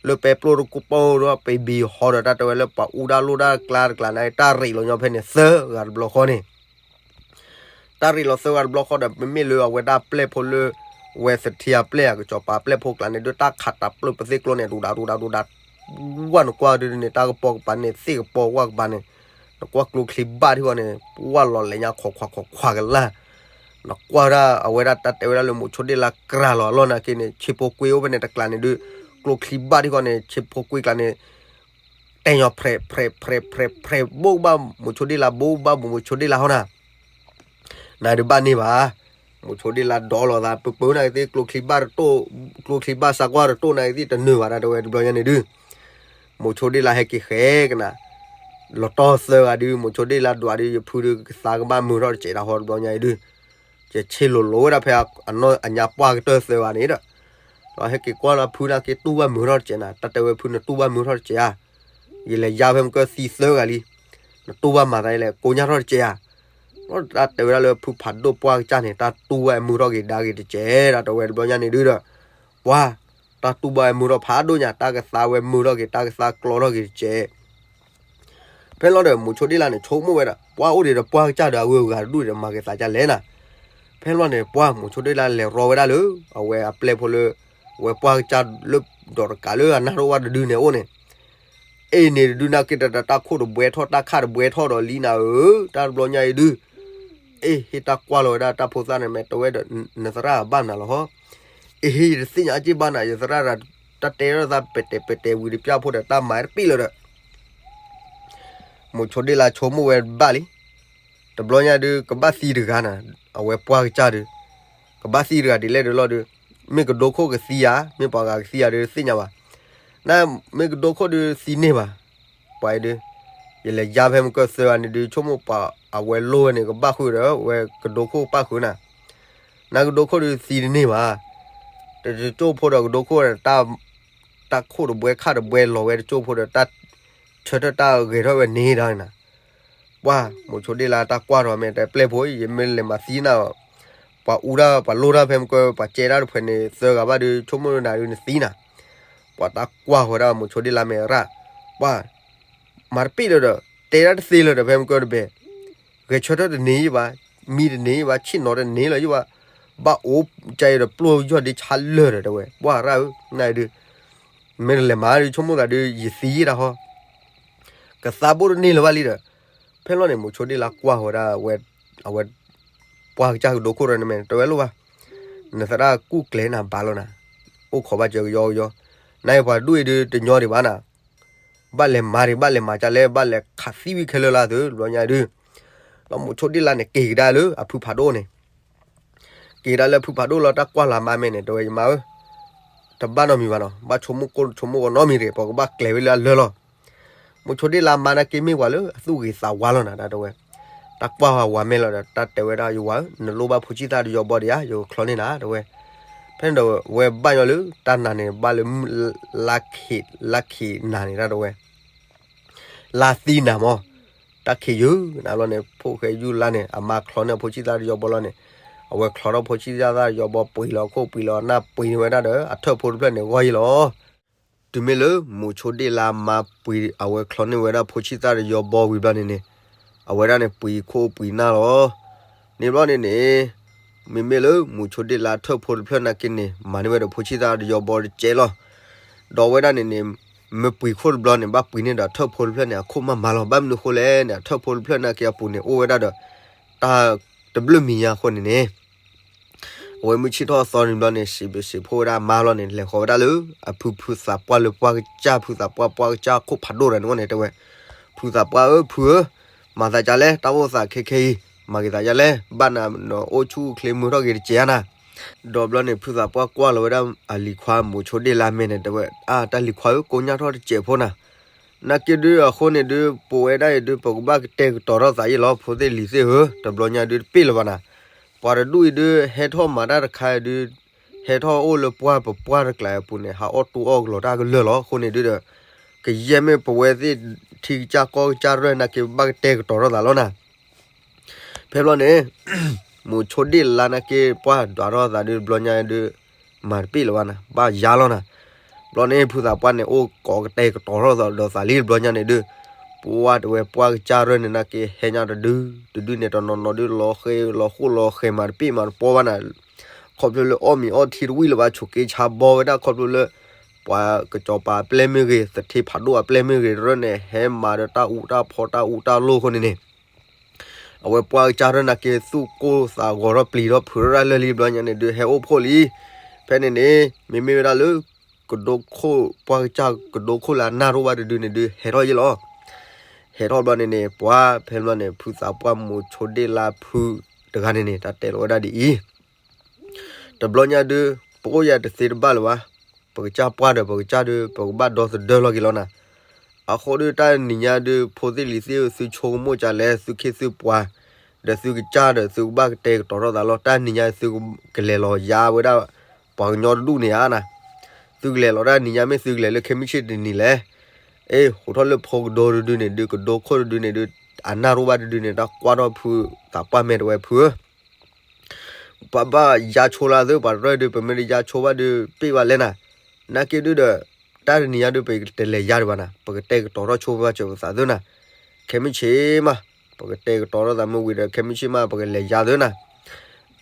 လၢပဲပျိၢ်တကိးပၢ်ဒီး ပဘံၣ်ဟီဒီး တၢ်တဲဝဲလၢပှၤအူတၢ်လိၣ်တၢ်ကျါတကျါန့ၣ် တၢ်ရံးလီၤညီဖဲန့ၣ်သၢဂၤတဘျီဃီန့ၣ် တၢ်ရံးလီၤသၢဂၤတဘျီဃီဒီး ပမ့ၢ်လၢအဝဲဒၣ်ပျဲၢ်ဖိလၢ ဝဲသထ့အပျဲၢ် ကစီၤပၤပျဲၢ်ဖိကျါန့ၣ် ဒုးတၢ်ခးတၢ်ပျၢၢ်ပသ့ကျိန့ၣ် ဒူဒၣ်ဒူဒၣ်ဒူဒၣ် ဝဲနကွၢ်ဒုးန့ၣ် တၢ်ကပိာ်ကပၤန့ၣ် သ့ၣ်ကပိာ်ဝဲကပၤန့ၣ် နကွၢ်ကျိချံဘၣ်ထံဃီန့ၣ် ဝဲလီၤလဲၤညါခိးခွးခိးခွးကလၢ် နကွၢ်ဒၣ်အဝဲဒၣ်တၢ်တဲဝဲဒၣ်လၢမိၤဆိဒ့လါကြၤလီၤအလီၢ်နာ်က့န့ၣ် ဆ့ဖိကွ့အိၣ်ဖဲန့ၣ်တကျါန့ၣ်ဒုး ကျိချံဘၣ်ထံဃီန့ၣ် ဆ့ဖိကွ့ကျါန့ၣ် တဲညီဖြဲးဖြဲးဖြဲးဖြဲးဖြဲး ဘိၣ်ဘၣ်မိၤဆိဒ့လါ ဘိၣ်ဘၣ်မိၤဆိဒ့လါဟီနၤ နဒုးဘၣ်န့ၢ်ဘၣ်. မိၤဆိဒ့လါဒီးလီၤသး ပပၢၤနာ်က့သ့ၣ် ကျိချံဘၣ်တတိၢ် ကျိချံဘၣ်စးကွၢ်တတိၢ်နာ်က့သ့ၣ် တနၢၤဘၣ်တၢ်တဲဝဲတဘျီညါန့ၣ်ဒုး မိၤဆိဒ့လါဟဲက့ၤဃဲကနၤ လီၤတီၢ်သၢဂၤဒုး မိၤဆိဒ့လါဒွးဒုး ယဖုဒုး ကသါကဘၣ်မုာ်ထီၣ်တစဲးတၢ်ဟီတဘျီညါအံၤဒုး ယဆ့လိၤလိၤဝဲဒၣ်ဖဲအညါပှၢ်ကတၢၢ်သၢဂၤန့ၣ်ဒီး ဒီးဟဲက့ၤကွၢ်လၢဖုနာ်က့တူၢ်ဘၣ်မုာ်ထီၣ်တစဲးနၤ တၢ်တဲဝဲဖုနတူၢ်ဘၣ်မုာ်ထီၣ်တစဲးဧါ ယလဲၤယါဖဲမုၢ်ကၢၢ်သံသၢဂၤလံ နတူၢ်ဘၣ်မၤသးလဲၣ် ကိညၢ်ထီၣ်တစဲးဧါ ဒီးတၢ်တဲဝဲဒၣ်လၢဖုဖးဒိၣ်ပှၢ်ကစၢ်န့ၣ် တၢ်တူၢ်ဘၣ်မုာ်ထီၣ်က့ၤဒါက့ၤတစဲး တၢ်တဲဝဲတဘျီညါန့ၣ်ဒုးဒီး ပှၤ တၢ်တူၢ်ဘၣ်ဝဲမုာ်ထီၣ်ဖးဒိၣ်ညါ တၢ်ကသါဝဲမုာ်ထီၣ်က့ၤ တၢ်ကသါကျီထီၣ်က့ၤတစဲး ဖဲလီၤဒီး မိၤဆိဒ့လါန့ၣ် ဆိကမိၣ်ဝဲဒၣ် ပှၤအိၣ်ဒံးဒီးပှၢ်ကစၢ်ဒီး အဂုၤအဂၤတဒူၣ်ဒီးမၤက့ၤသးဒ်လဲၣ်နၤ. ဖဲလီၤန့ၣ် ပှၢ်မိၤဆိဒ့လါလဲၤရီဝဲဒၣ်လၢ အဝဲအပျဲၢ်ဖိလၢ အဝဲပှၢ်ကစၢ်လၢ ဒီးတကးလၢအနၢ်တအိၣ်ဘၣ်တဒုန့ၣ်အအိၣ်န့ၣ် အ့ၣ်န့ၣ်တဒုနာ်က့ဒီး တၢ်ခိၣ်တဘှဲထီၣ် တၢ်ခၣ်တဘှဲထီၣ်ဒီးလံနၤဧၢ, တၢ်တဘျီညါအံၤဒုး အ့ၣ် ဟ့ၣ်တၢ်ကွၢ်လီၤဝဲဒၣ်တၢ်ဖိသၣ်န့ၣ် မ့ၢ်တဲဝဲဒီး နသရၣ်ဘၣ်နၤလီၤဟီ, အ့ၣ် ဟ့ၣ် ယတသ့ၣ်ညါအက့ၢ်ဘၣ်နၤ ယသရၣ်ဒီး တၢ်တဲထီၣ်သးပဲာ်တဲာ်ပဲာ်တဲာ်ဝံၤတပျၢ်ဖိဒီး တၢ်မၤတပ့ၢ်လၢၤဒီး မိၤဆိဒ့လါဆိကမိၣ်ဝဲဘၣ်လံ. တဘျီညါဒုး ကဘၣ်သံတဂၤနၤ, အဝဲပှၢ်ကစၢ်ဒုး ကဘၣ်သံတဂၤဒ်လဲၣ်ဒုးလီၤဒုး, မ့ၢ်ကဒိခိၣ်ကသံဧါ, မ့ၢ်ပှၤဂၤကသံဧါဒုး တသ့ၣ်ညါဘၣ်. နမ့ၢ်ကဒိခိၣ်ဒုးသံန့ၢ်ဘၣ်, ပှၤအံၤဒုး ယလဲၤယါဖဲမုၢ်ကၢၢ်သၢဂၤန့ၣ်ဒုး ဆိကမိၣ်ပှၤအဝဲလိၣ်ဝဲန့ၣ် ကဘၣ်ဃုာ်ဒီး ဝဲကဒိခိၣ်ပၣ်ဃုာ်နၤ, နကဒိခိၣ်ဒုးသံတန့ၢ်ဘၣ်. တကၠိၢ်ဖိဒီးကဒိခိၣ်ဒီး တၢ်ခိၣ်တဘှဲခၣ်တဘှဲလီၤဝဲတကၠိၢ်ဖိဒီး တၢ်ဆၢထၢၣ်တၢ်ဂဲၤထီၣ်ဝဲန့ၣ်ဒီးနၤ ပှၢ်မိၤဆိဒ့လါတၢ်ကွၢ်ထီၣ်မ့ၢ်တဲပျဲၢ်ဖိ ယမ့ၢ်လဲၤမၤသံနၤ, ပှၤအူတၢ်ပှၤလိၣ်တၢ်ဖဲမုၢ်ကၢၢ် ပှၤကဲတၢ်တဖှဲးန့ၣ် သၢဂၤဘၣ်ဒုး ဆိကမိၣ်နၤဒုးနသံနၤ, ပှၤတၢ်ကွၢ်ဃီဒၣ်မိၤဆိဒ့လါမ့ၢ်ရၣ်, ပှၢ် မၤတပ့ၢ်လၢၤဒီး တဲဒၣ်တသ့လၢၤဒီး ဖဲမုၢ်ကၢၢ်တဘဲ ဂဲၤဆၢထၢၣ်တန့ၢ်ယဘၣ်, မံတန့ၢ်ယဘၣ်, ဆ့ၣ်နီၤတန့ၢ်လၢၤယဘၣ်, ဘၣ်အိၣ်ကၢအံၤဒီးပျိၢ်ယီၢ်ဒ့ဆါလၢာ်ဒီးတဲဝဲ, ပှၢ်ရၣ်ဧၢ, နဒုး မ့ၢ်တလဲၤမၤဒုး ဆိကမိၣ်သးဒုး ယသံယတၢ်ဟီ ကသးဘိၣ်တန့ၢ်လၢၤဘၣ်လံဒီး, ဖဲလီၤန့ၣ် မိၤဆိဒ့လါကွၢ်ဃီဒၣ် အဝဲ ပှၢ်ကစၢ်ကဒိခိၣ်ဒီးနမဲာ် တဝဲလိၣ်ဘၣ်, နသရၣ်ကူၣ်ကျဲၤနၤဘၣ်လီၤနၤ, အိၣ်ခိးဘၣ်စၢၤကယီကယီ, နအံၤပှၤဒူၣ်အံၤဒုးတညီဒံးဘၣ်နၤ, ဘၣ်လဲၤမၤဒံး ဘၣ်လဲၤမၤကလဲၣ် ဘၣ်လဲၤခးသံဝံၤခဲလၢာ်လၢသု တဘျီညါဒုး, ဒီးမိၤဆိဒ့လါန့ၣ် က့ၤကဒါလၢအဖုဖးဒိၣ်န့ၣ် က့ၤဒၣ်လၢဖုဖးဒိၣ်လီၤ တၢ်ကွၢ်လီၤမါမဲာ်န့ၣ် တဲဝဲယမါဧၢ, တဘၣ်နီတမံၤဘၣ်နီၤ, ဘၣ်ဆိကမိၣ်ကိၢ်ဆိကမိၣ်ဂီၤနီတမံၤတဂ့ၤ, ပှၤကဘၣ်ကျဲၤဝဲလၢအလၢာ်လီၤ. မိၤဆိဒ့လါမါနာ်က့မ့ၢ်ပှၤလၢအသူၣ်ဂ့ၤသးဝါလီၤနၤ တၢ်တဲဝဲ, တၢ်ကွၢ်ဝဲမါမဲာ်လီၤဒီး တၢ်တဲဝဲဒၣ်ယဝၤဧၢ, နလိၣ်ဘၣ်ဖိဆံၣ်သၣ်တယီဘီဒံးဧါ, ယကချီန့ၢ်နၤ တဲဝဲ, ဖဲန့ၣ်ဒီးဝဲဘၣ်ညီလၢတၢ်နာ်န့ၣ် ဘၣ်လၢ လါခ့ လါခ့နၤန့ၣ် တၢ်တဲဝဲ လါသံနၤမၢ်, တၢ်ခံးယုၢ်နၤလီၤန့ၣ် ဖိၣ်ဃဲယူၢ်လါန့ၣ် အမါချီန့ၢ်အဖိဆံၣ်သၣ်တယီဘီလီၤန့ၣ်, အဝဲချီထီၣ်ဖိဆံၣ်သၣ်တယီဘီ ပှ့ၤလီၤခိၣ်ပှ့ၤလီၤနၢ်ပှ့ၤန့ၢ်ဝဲဒၣ်ဒီး အထၢၣ်ဖိတဖျၢၣ်န့ၣ်ဂီၢ်ယံၤလီၤ. တုၤမ့ၢ်လၢမိၤဆိဒ့လါမါပှ့ၤ အဝဲချီန့ၢ်ဝဲဒၣ်ဖိဆံၣ်သၣ်တယီဘီဝံၤဘျီန့ၣ်န့ၣ်, အဝဲဒၣ်န့ၣ်ပှ့ၤခိၣ်ပှ့ၤနၢ်လီၤ. န့ၣ်ဘျီန့ၣ်န့ၣ် မ့မ့ၢ်လၢမူးဆိဒ့ၣ်လါထၢၣ်ဖိတဖျၢၣ်နာ်က့န့ၣ် မၤန့ၢ်ဝဲဒီးဖိဆံၣ်သၣ်တယီဘီတကဲးလီၤ. ဒီးဝဲဒၣ်န့ၣ်န့ၣ် မ့ၢ်ပှ့ၤခိၣ်တဘျီန့ၣ် ဘၣ်ပှ့ၤန့ၢ်ဒီးထၢၣ်ဖိတဖျၢၣ်န့ၣ် အခိၣ်မးမၤလီၤ. ဘၣ်မနုၤဃိလဲၣ်န့ၣ် အထၢၣ်ဖိတဖျၢၣ်နာ်က့အပူၤန့ၣ် အိၣ်ဝဲဒၣ်ဒီး တၢ်တဘျုးမံၤညါအဃိန့ၣ်န့ၣ် အဝဲမုၢ်ဆ့ၣ်ထီၣ်အသီန့ၣ်ဘျီန့ၣ် စံးဘျုးစံးဖှိၣ်ဝဲဒၣ်အမါလီၤန့ၣ် လဲၤဃီၤဝဲဒၣ်လၢ အဖုဖုသးပှၢ်လၢပှၢ်ကစၢ် ဖုသးပှၢ်ပှၢ်ကစၢ်ခိၣ်ဖးဒိၣ်ဒီးန့ၣ်န့ၣ် တဲဝဲ ဖုသးပှၢ်ဧၢ ဖုဧၢ, မၤသးဒ်လဲၣ် တၢ်အိၣ်သးခဲခဲအံၤ မၤက့ၤသးဒ်လဲၣ်, ဘၣ်နၤနအိၣ်ဆူၣ်အိၣ်ချ့မုာ်ထီၣ်က့ၤတစဲးဧါနၤ. ဒီးဘျီန့ၣ် ဖုသးပှၢ်ကွၢ်လီၤဝဲဒၣ်အလံၤခွါမူးဆိဒ့ၣ်လါမဲာ်န့ၣ် တဲဝဲ အါ တၢ်လံၤခွါဧၢ ကိညၢ်ထီၣ်တစဲးဖိနၤ နာ်က့ဒုးအဃိန့ၣ်ဒုး ပဝဲဒၣ်အံၤဒုး ပကဘၣ်ကတဲာ်ကတီၤထီၣ်သးအံၤလီၤ ဖိသ့ၣ်လံၤသ့ၣ်ဧၢ, တဘျီညါဒုးတပ့ၢ်လၢၤဘၣ်နၤ. ပှၤတဒူၣ်အံၤဒုး ဟဲထီၣ်မၤတၢ်တခါအံၤဒုး ဟဲထီၣ်အိၣ်လၢပှၢ်ပပှၢ်တကျါအပူၤန့ၣ် ဟးအီၣ်တူၢ်အီၣ်ကလီၤတၢ်ကလၢာ်လီၤ. အဃိန့ၣ်ဒုးဒီး ကယဲၢ်မ့ၢ်ပဝဲသ့ၣ်ထံကစၢ်ကီၢ်ကစၢ်ရဲၣ်နာ်က့ ပဘၣ်ကတဲာ်ကတီၤထီၣ်သးလီၤနၤ. ဖဲဘျီန့ၣ် မူးဆိဒ့ၣ်လါနာ်က့ ပှၢ်ဒွးထီၣ်သးဒုး တဘျီညါဒုး မၤတပ့ၢ်လၢၤဘၣ်နၤ ဘၣ်ယါလီၤနၤ. ဘျီန့ၣ် ဖုသးပှၢ်န့ၣ် အိၣ်ကိးကတဲာ်ကတီၤထီၣ်သးဒီးသးလံတဘျီညါန့ၣ်ဒုး ပှၢ်တဲဝဲပှၢ်ကစၢ်ရဲၣ်န့ၣ်နာ်က့ ဟဲညါတဒု တဒုန့ၣ် တနီၤနီၤဒုး လီၤဃဲၤလီၤဃိၣ်လီၤဃဲၤ မၤတပ့ၢ်မၤတပီဘၣ်နၤ. ခီဖျိလၢအီၣ်မ့ၤအီထံတဝံၣ်လၢၤဘၣ် ဆိးက့ဆါဘီဝဲဒၣ် ခီဖျိလၢ ပှၤကစီၤပၤအပျဲၢ်မ့ၢ်ဂ့ၤ သထ့ဖးဒိၣ်အပျဲၢ်မ့ၢ်ဂ့ၤ တရၢၣ်န့ၣ် ဟဲမၤဒီးတၢ်အူတၢ်ဖီတၢ်အူတၢ်လိၢ်အဃိန့ၣ်န့ၣ် အဝဲပှၢ်ကစၢ်ရဲၣ်နာ်က့ သူၣ်ကိၢ်သးဂီၤထီၣ်ပျံၤထီၣ်ဖုးထီၣ်ဒၣ်လၢာ်လံတဘျီညါန့ၣ်ဒုး ဟဲအိၣ်ဖှိၣ်လံ. ဖဲန့ၣ်န့ၣ် မ့မ့ၢ်ဝဲဒၣ်လၢ ကဒိခိၣ် ပှၢ်ကစၢ်ကဒိခိၣ်လၢအနၢ်တအိၣ်ဘၣ်တဒုန့ၣ်ဒုး ဟဲထီၣ်ယ့ၣ်လီၤ. ဟဲထီၣ်ဘျီန့ၣ်န့ၣ် ပှၢ်ဖဲဘျီန့ၣ် ဖုသးပှၢ်မူးဆိဒ့ၣ်လါဖုတဂၤန့ၣ်န့ၣ် တၢ်တဲလီၤဝဲဒၣ်ဒ်အံၤ တဘျီညါဒုး ပအိၣ်ယၤတသ့တဘၣ်လၢၤဘၣ်. ပကစၢ်ပှၢ်ဒီးပကစၢ်ဒုး ပကဘၣ်ဒီသဒၢလီၤက့ၤလီၤနၤ. အဃိဒုးတၢ်တနံၤညါဒုး ဖိသ့ၣ်လံၤသ့ၣ်ဧၢ သုဆိကမိၣ်ကလဲၣ် သုခ့သုပှၤ ဒီးသုကစၢ်ဒီးသုကဘၣ်ကတဲာ်ကတီၤထီၣ်သးလီၤ. တၢ်တနံၤညါသုကလဲၤလီၤယါဝဲဒၣ် ပှၤကညီတဒူၣ်န့ၣ်ဧါနၤ. သုကလဲၤလီၤတၢ်တနံၤညါမ့ၢ်သုကလဲၤလၢခဲမုၢ်ဆ့ၣ်တနံၤလဲၣ်. အ့ ဟူးထီၣ်လၢဖိကဒိတဒုန့ၣ်ဒုး ကဒိခိၣ်တဒုန့ၣ်ဒုး အနၢ်တအိၣ်ဘၣ်တဒုန့ၣ် တၢ်ကွၢ်ထီၣ်ဖုသးပှၢ်မဲာ်တဲဝဲဖုဧၢ ပဘၣ်ယါဆိလၢသု ပှၤတရၢၣ်ဒုး ပမ့ၢ်တယါဆိဘၣ်ဒုး ပ့ၢ်ဘၣ်လဲၣ်နၤ. နာ်က့ဒုးဒီး တၢ်တနံၤညါဒုး ပတလဲၤယါဒံးဘၣ်နၤ, ပကတဲာ်ကတီၤထီၣ်ဆိဘၣ်စၢၤပသးသုနၤ. ခဲမုၢ်ဆ့ၣ်မး ပကတဲာ်ကတီၤထီၣ်သးမုၢ်ဝံၤဒီး ခဲမုၢ်ဆ့ၣ်မး ပကလဲၤယါသုနၤ.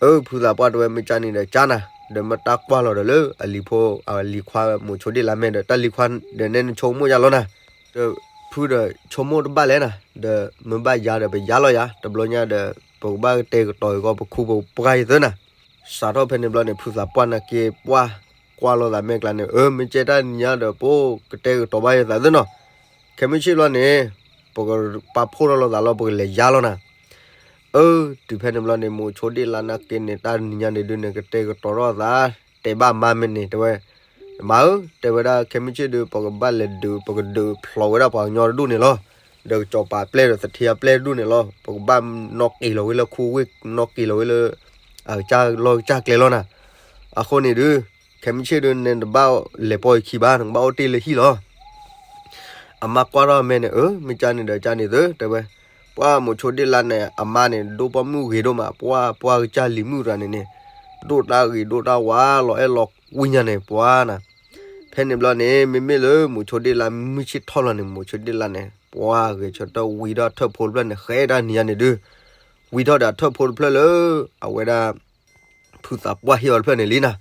အၢ ဖုသးပှၢ်တဲဝဲ မ့ၢ်ကၢန့ၣ်ဒီးကၢနၤ, ဒီးမ့ၢ်တၢ်ကွၢ်လီၤဒီးလၢအလံၤဖိ အလံၤခွါမူးဆိဒ့ၣ်လါမဲာ်ဒီး တၢ်လံၤခွါဒီးနဲနဆိကမိၣ်ယါလီၤနၤ. ဒီးဖုဒီးဆိကမိၣ်တဘၣ်လဲၣ်နၤ, ဒီးမ့ၢ်ဘၣ်ယါဒီးပယါလီၤယၤ, တဘျီညါဒီး ပကဘၣ်ကတဲာ်ကတီၤအံၤကီး ပခူပပှၢ်အံၤသုနၤ. စးထီၣ်ဖဲန့ၣ်ဘျီန့ၣ် ဖုသးပှၢ်နာ်က့ ပှၢ်ကွၢ်လိာ်သးမဲာ်ကျါန့ၣ်, အၢ မ့ၢ်ကဲတၢ်တနံၤညါဒီး ပကတဲာ်ကတီၤဘၣ်ယသးသုနီၤ. ခဲမုၢ်ဆ့ၣ်ဘျီန့ၣ် ပကပာ်ဖှိၣ်ထီၣ်လိာ်သးလီၤ ပကလဲၤယါလီၤနၤ. အၢ တုၤဖဲန့ၣ်ဘျီန့ၣ် မူးဆိဒ့ၣ်လါနာ်က့န့ၣ် တၢ်တနံၤညါန့ၣ်ဒုးန့ၣ် ကတဲာ်ကတီၤထီၣ်သး, တဲဘၣ်မါမ့ၢ်န့ၣ် တဲဝဲ, မါဧၢ, တဲဝဲဒၣ် ခဲမုၢ်ဆ့ၣ်ဒုး ပကဘၣ်လဲၤဒုး ပကဒုးဖျိးဝဲဒၣ်ပှၤကညီတဒူၣ်န့ၣ်လီၤ. ဒီးကစီၤပၤပျဲၢ်ဒီးသထ့အပျဲၢ်တဒူၣ်န့ၣ်လီၤ. ပကဘၣ်နီၣ်က့ၤလီၤဝဲလၢခူဝ့ၢ် နီၣ်က့ၤလီၤဝဲလၢ အကစၢ်လီၢ်ကစၢ်ကျဲလီၤနၤ. အဃိန့ၣ်ဒုး ခဲမုၢ်ဆ့ၣ်ဒုး နတဘၣ်လဲၤပိာ်ယခံဘၣ်, နကဘၣ်အိၣ်တ့ၢ်လၢဟံၣ်လီၤ. အမါကွၢ်ထီၣ်အမဲာ်န့ၣ်, အၢ မ့ၢ်ကၢန့ၣ်ဒီးကၢန့ၣ်သု, တဲဝဲ. ပှၢ်မူးဆိဒ့ၣ်လါန့ၣ် အမါန့ၣ် ဒိၣ်ပှၢ်မုၣ်ဂ့ၤဒိၣ်မး, ပှၢ်ပှၢ်ကစၢ်လံၤမုၣ်တဂၤန့ၣ်န့ၣ် ဒိၣ်တၢ်ဂ့ၤဒိၣ်တၢ်ဝါ လီၤအဲၣ်လီၤကွံညါန့ၣ် ပှၢ်နၤ. ဖဲန့ၣ်ဘျီန့ၣ် မ့မ့ၢ်လၢမူးဆိဒ့ၣ်လါမုၢ်ဆ့ၣ်ထီၣ်လီၤန့ၣ် မူးဆိဒ့ၣ်လါန့ၣ် ပှၢ်ဂဲၤဆၢထၢၣ်ဝံထီၣ်ထၢၣ်ဖိတဖျၢၣ်န့ၣ် ဃဲတၢ်နံၤညါန့ၣ်ဒုး ဝံထီၣ်ဒီးထၢၣ်ဖိတဖျၢၣ်လၢ အဝဲဒၣ် ဖုသးပှၢ်ဟ့ၣ်အီၤတဖျၢၣ်န့ၣ်လံနၤ.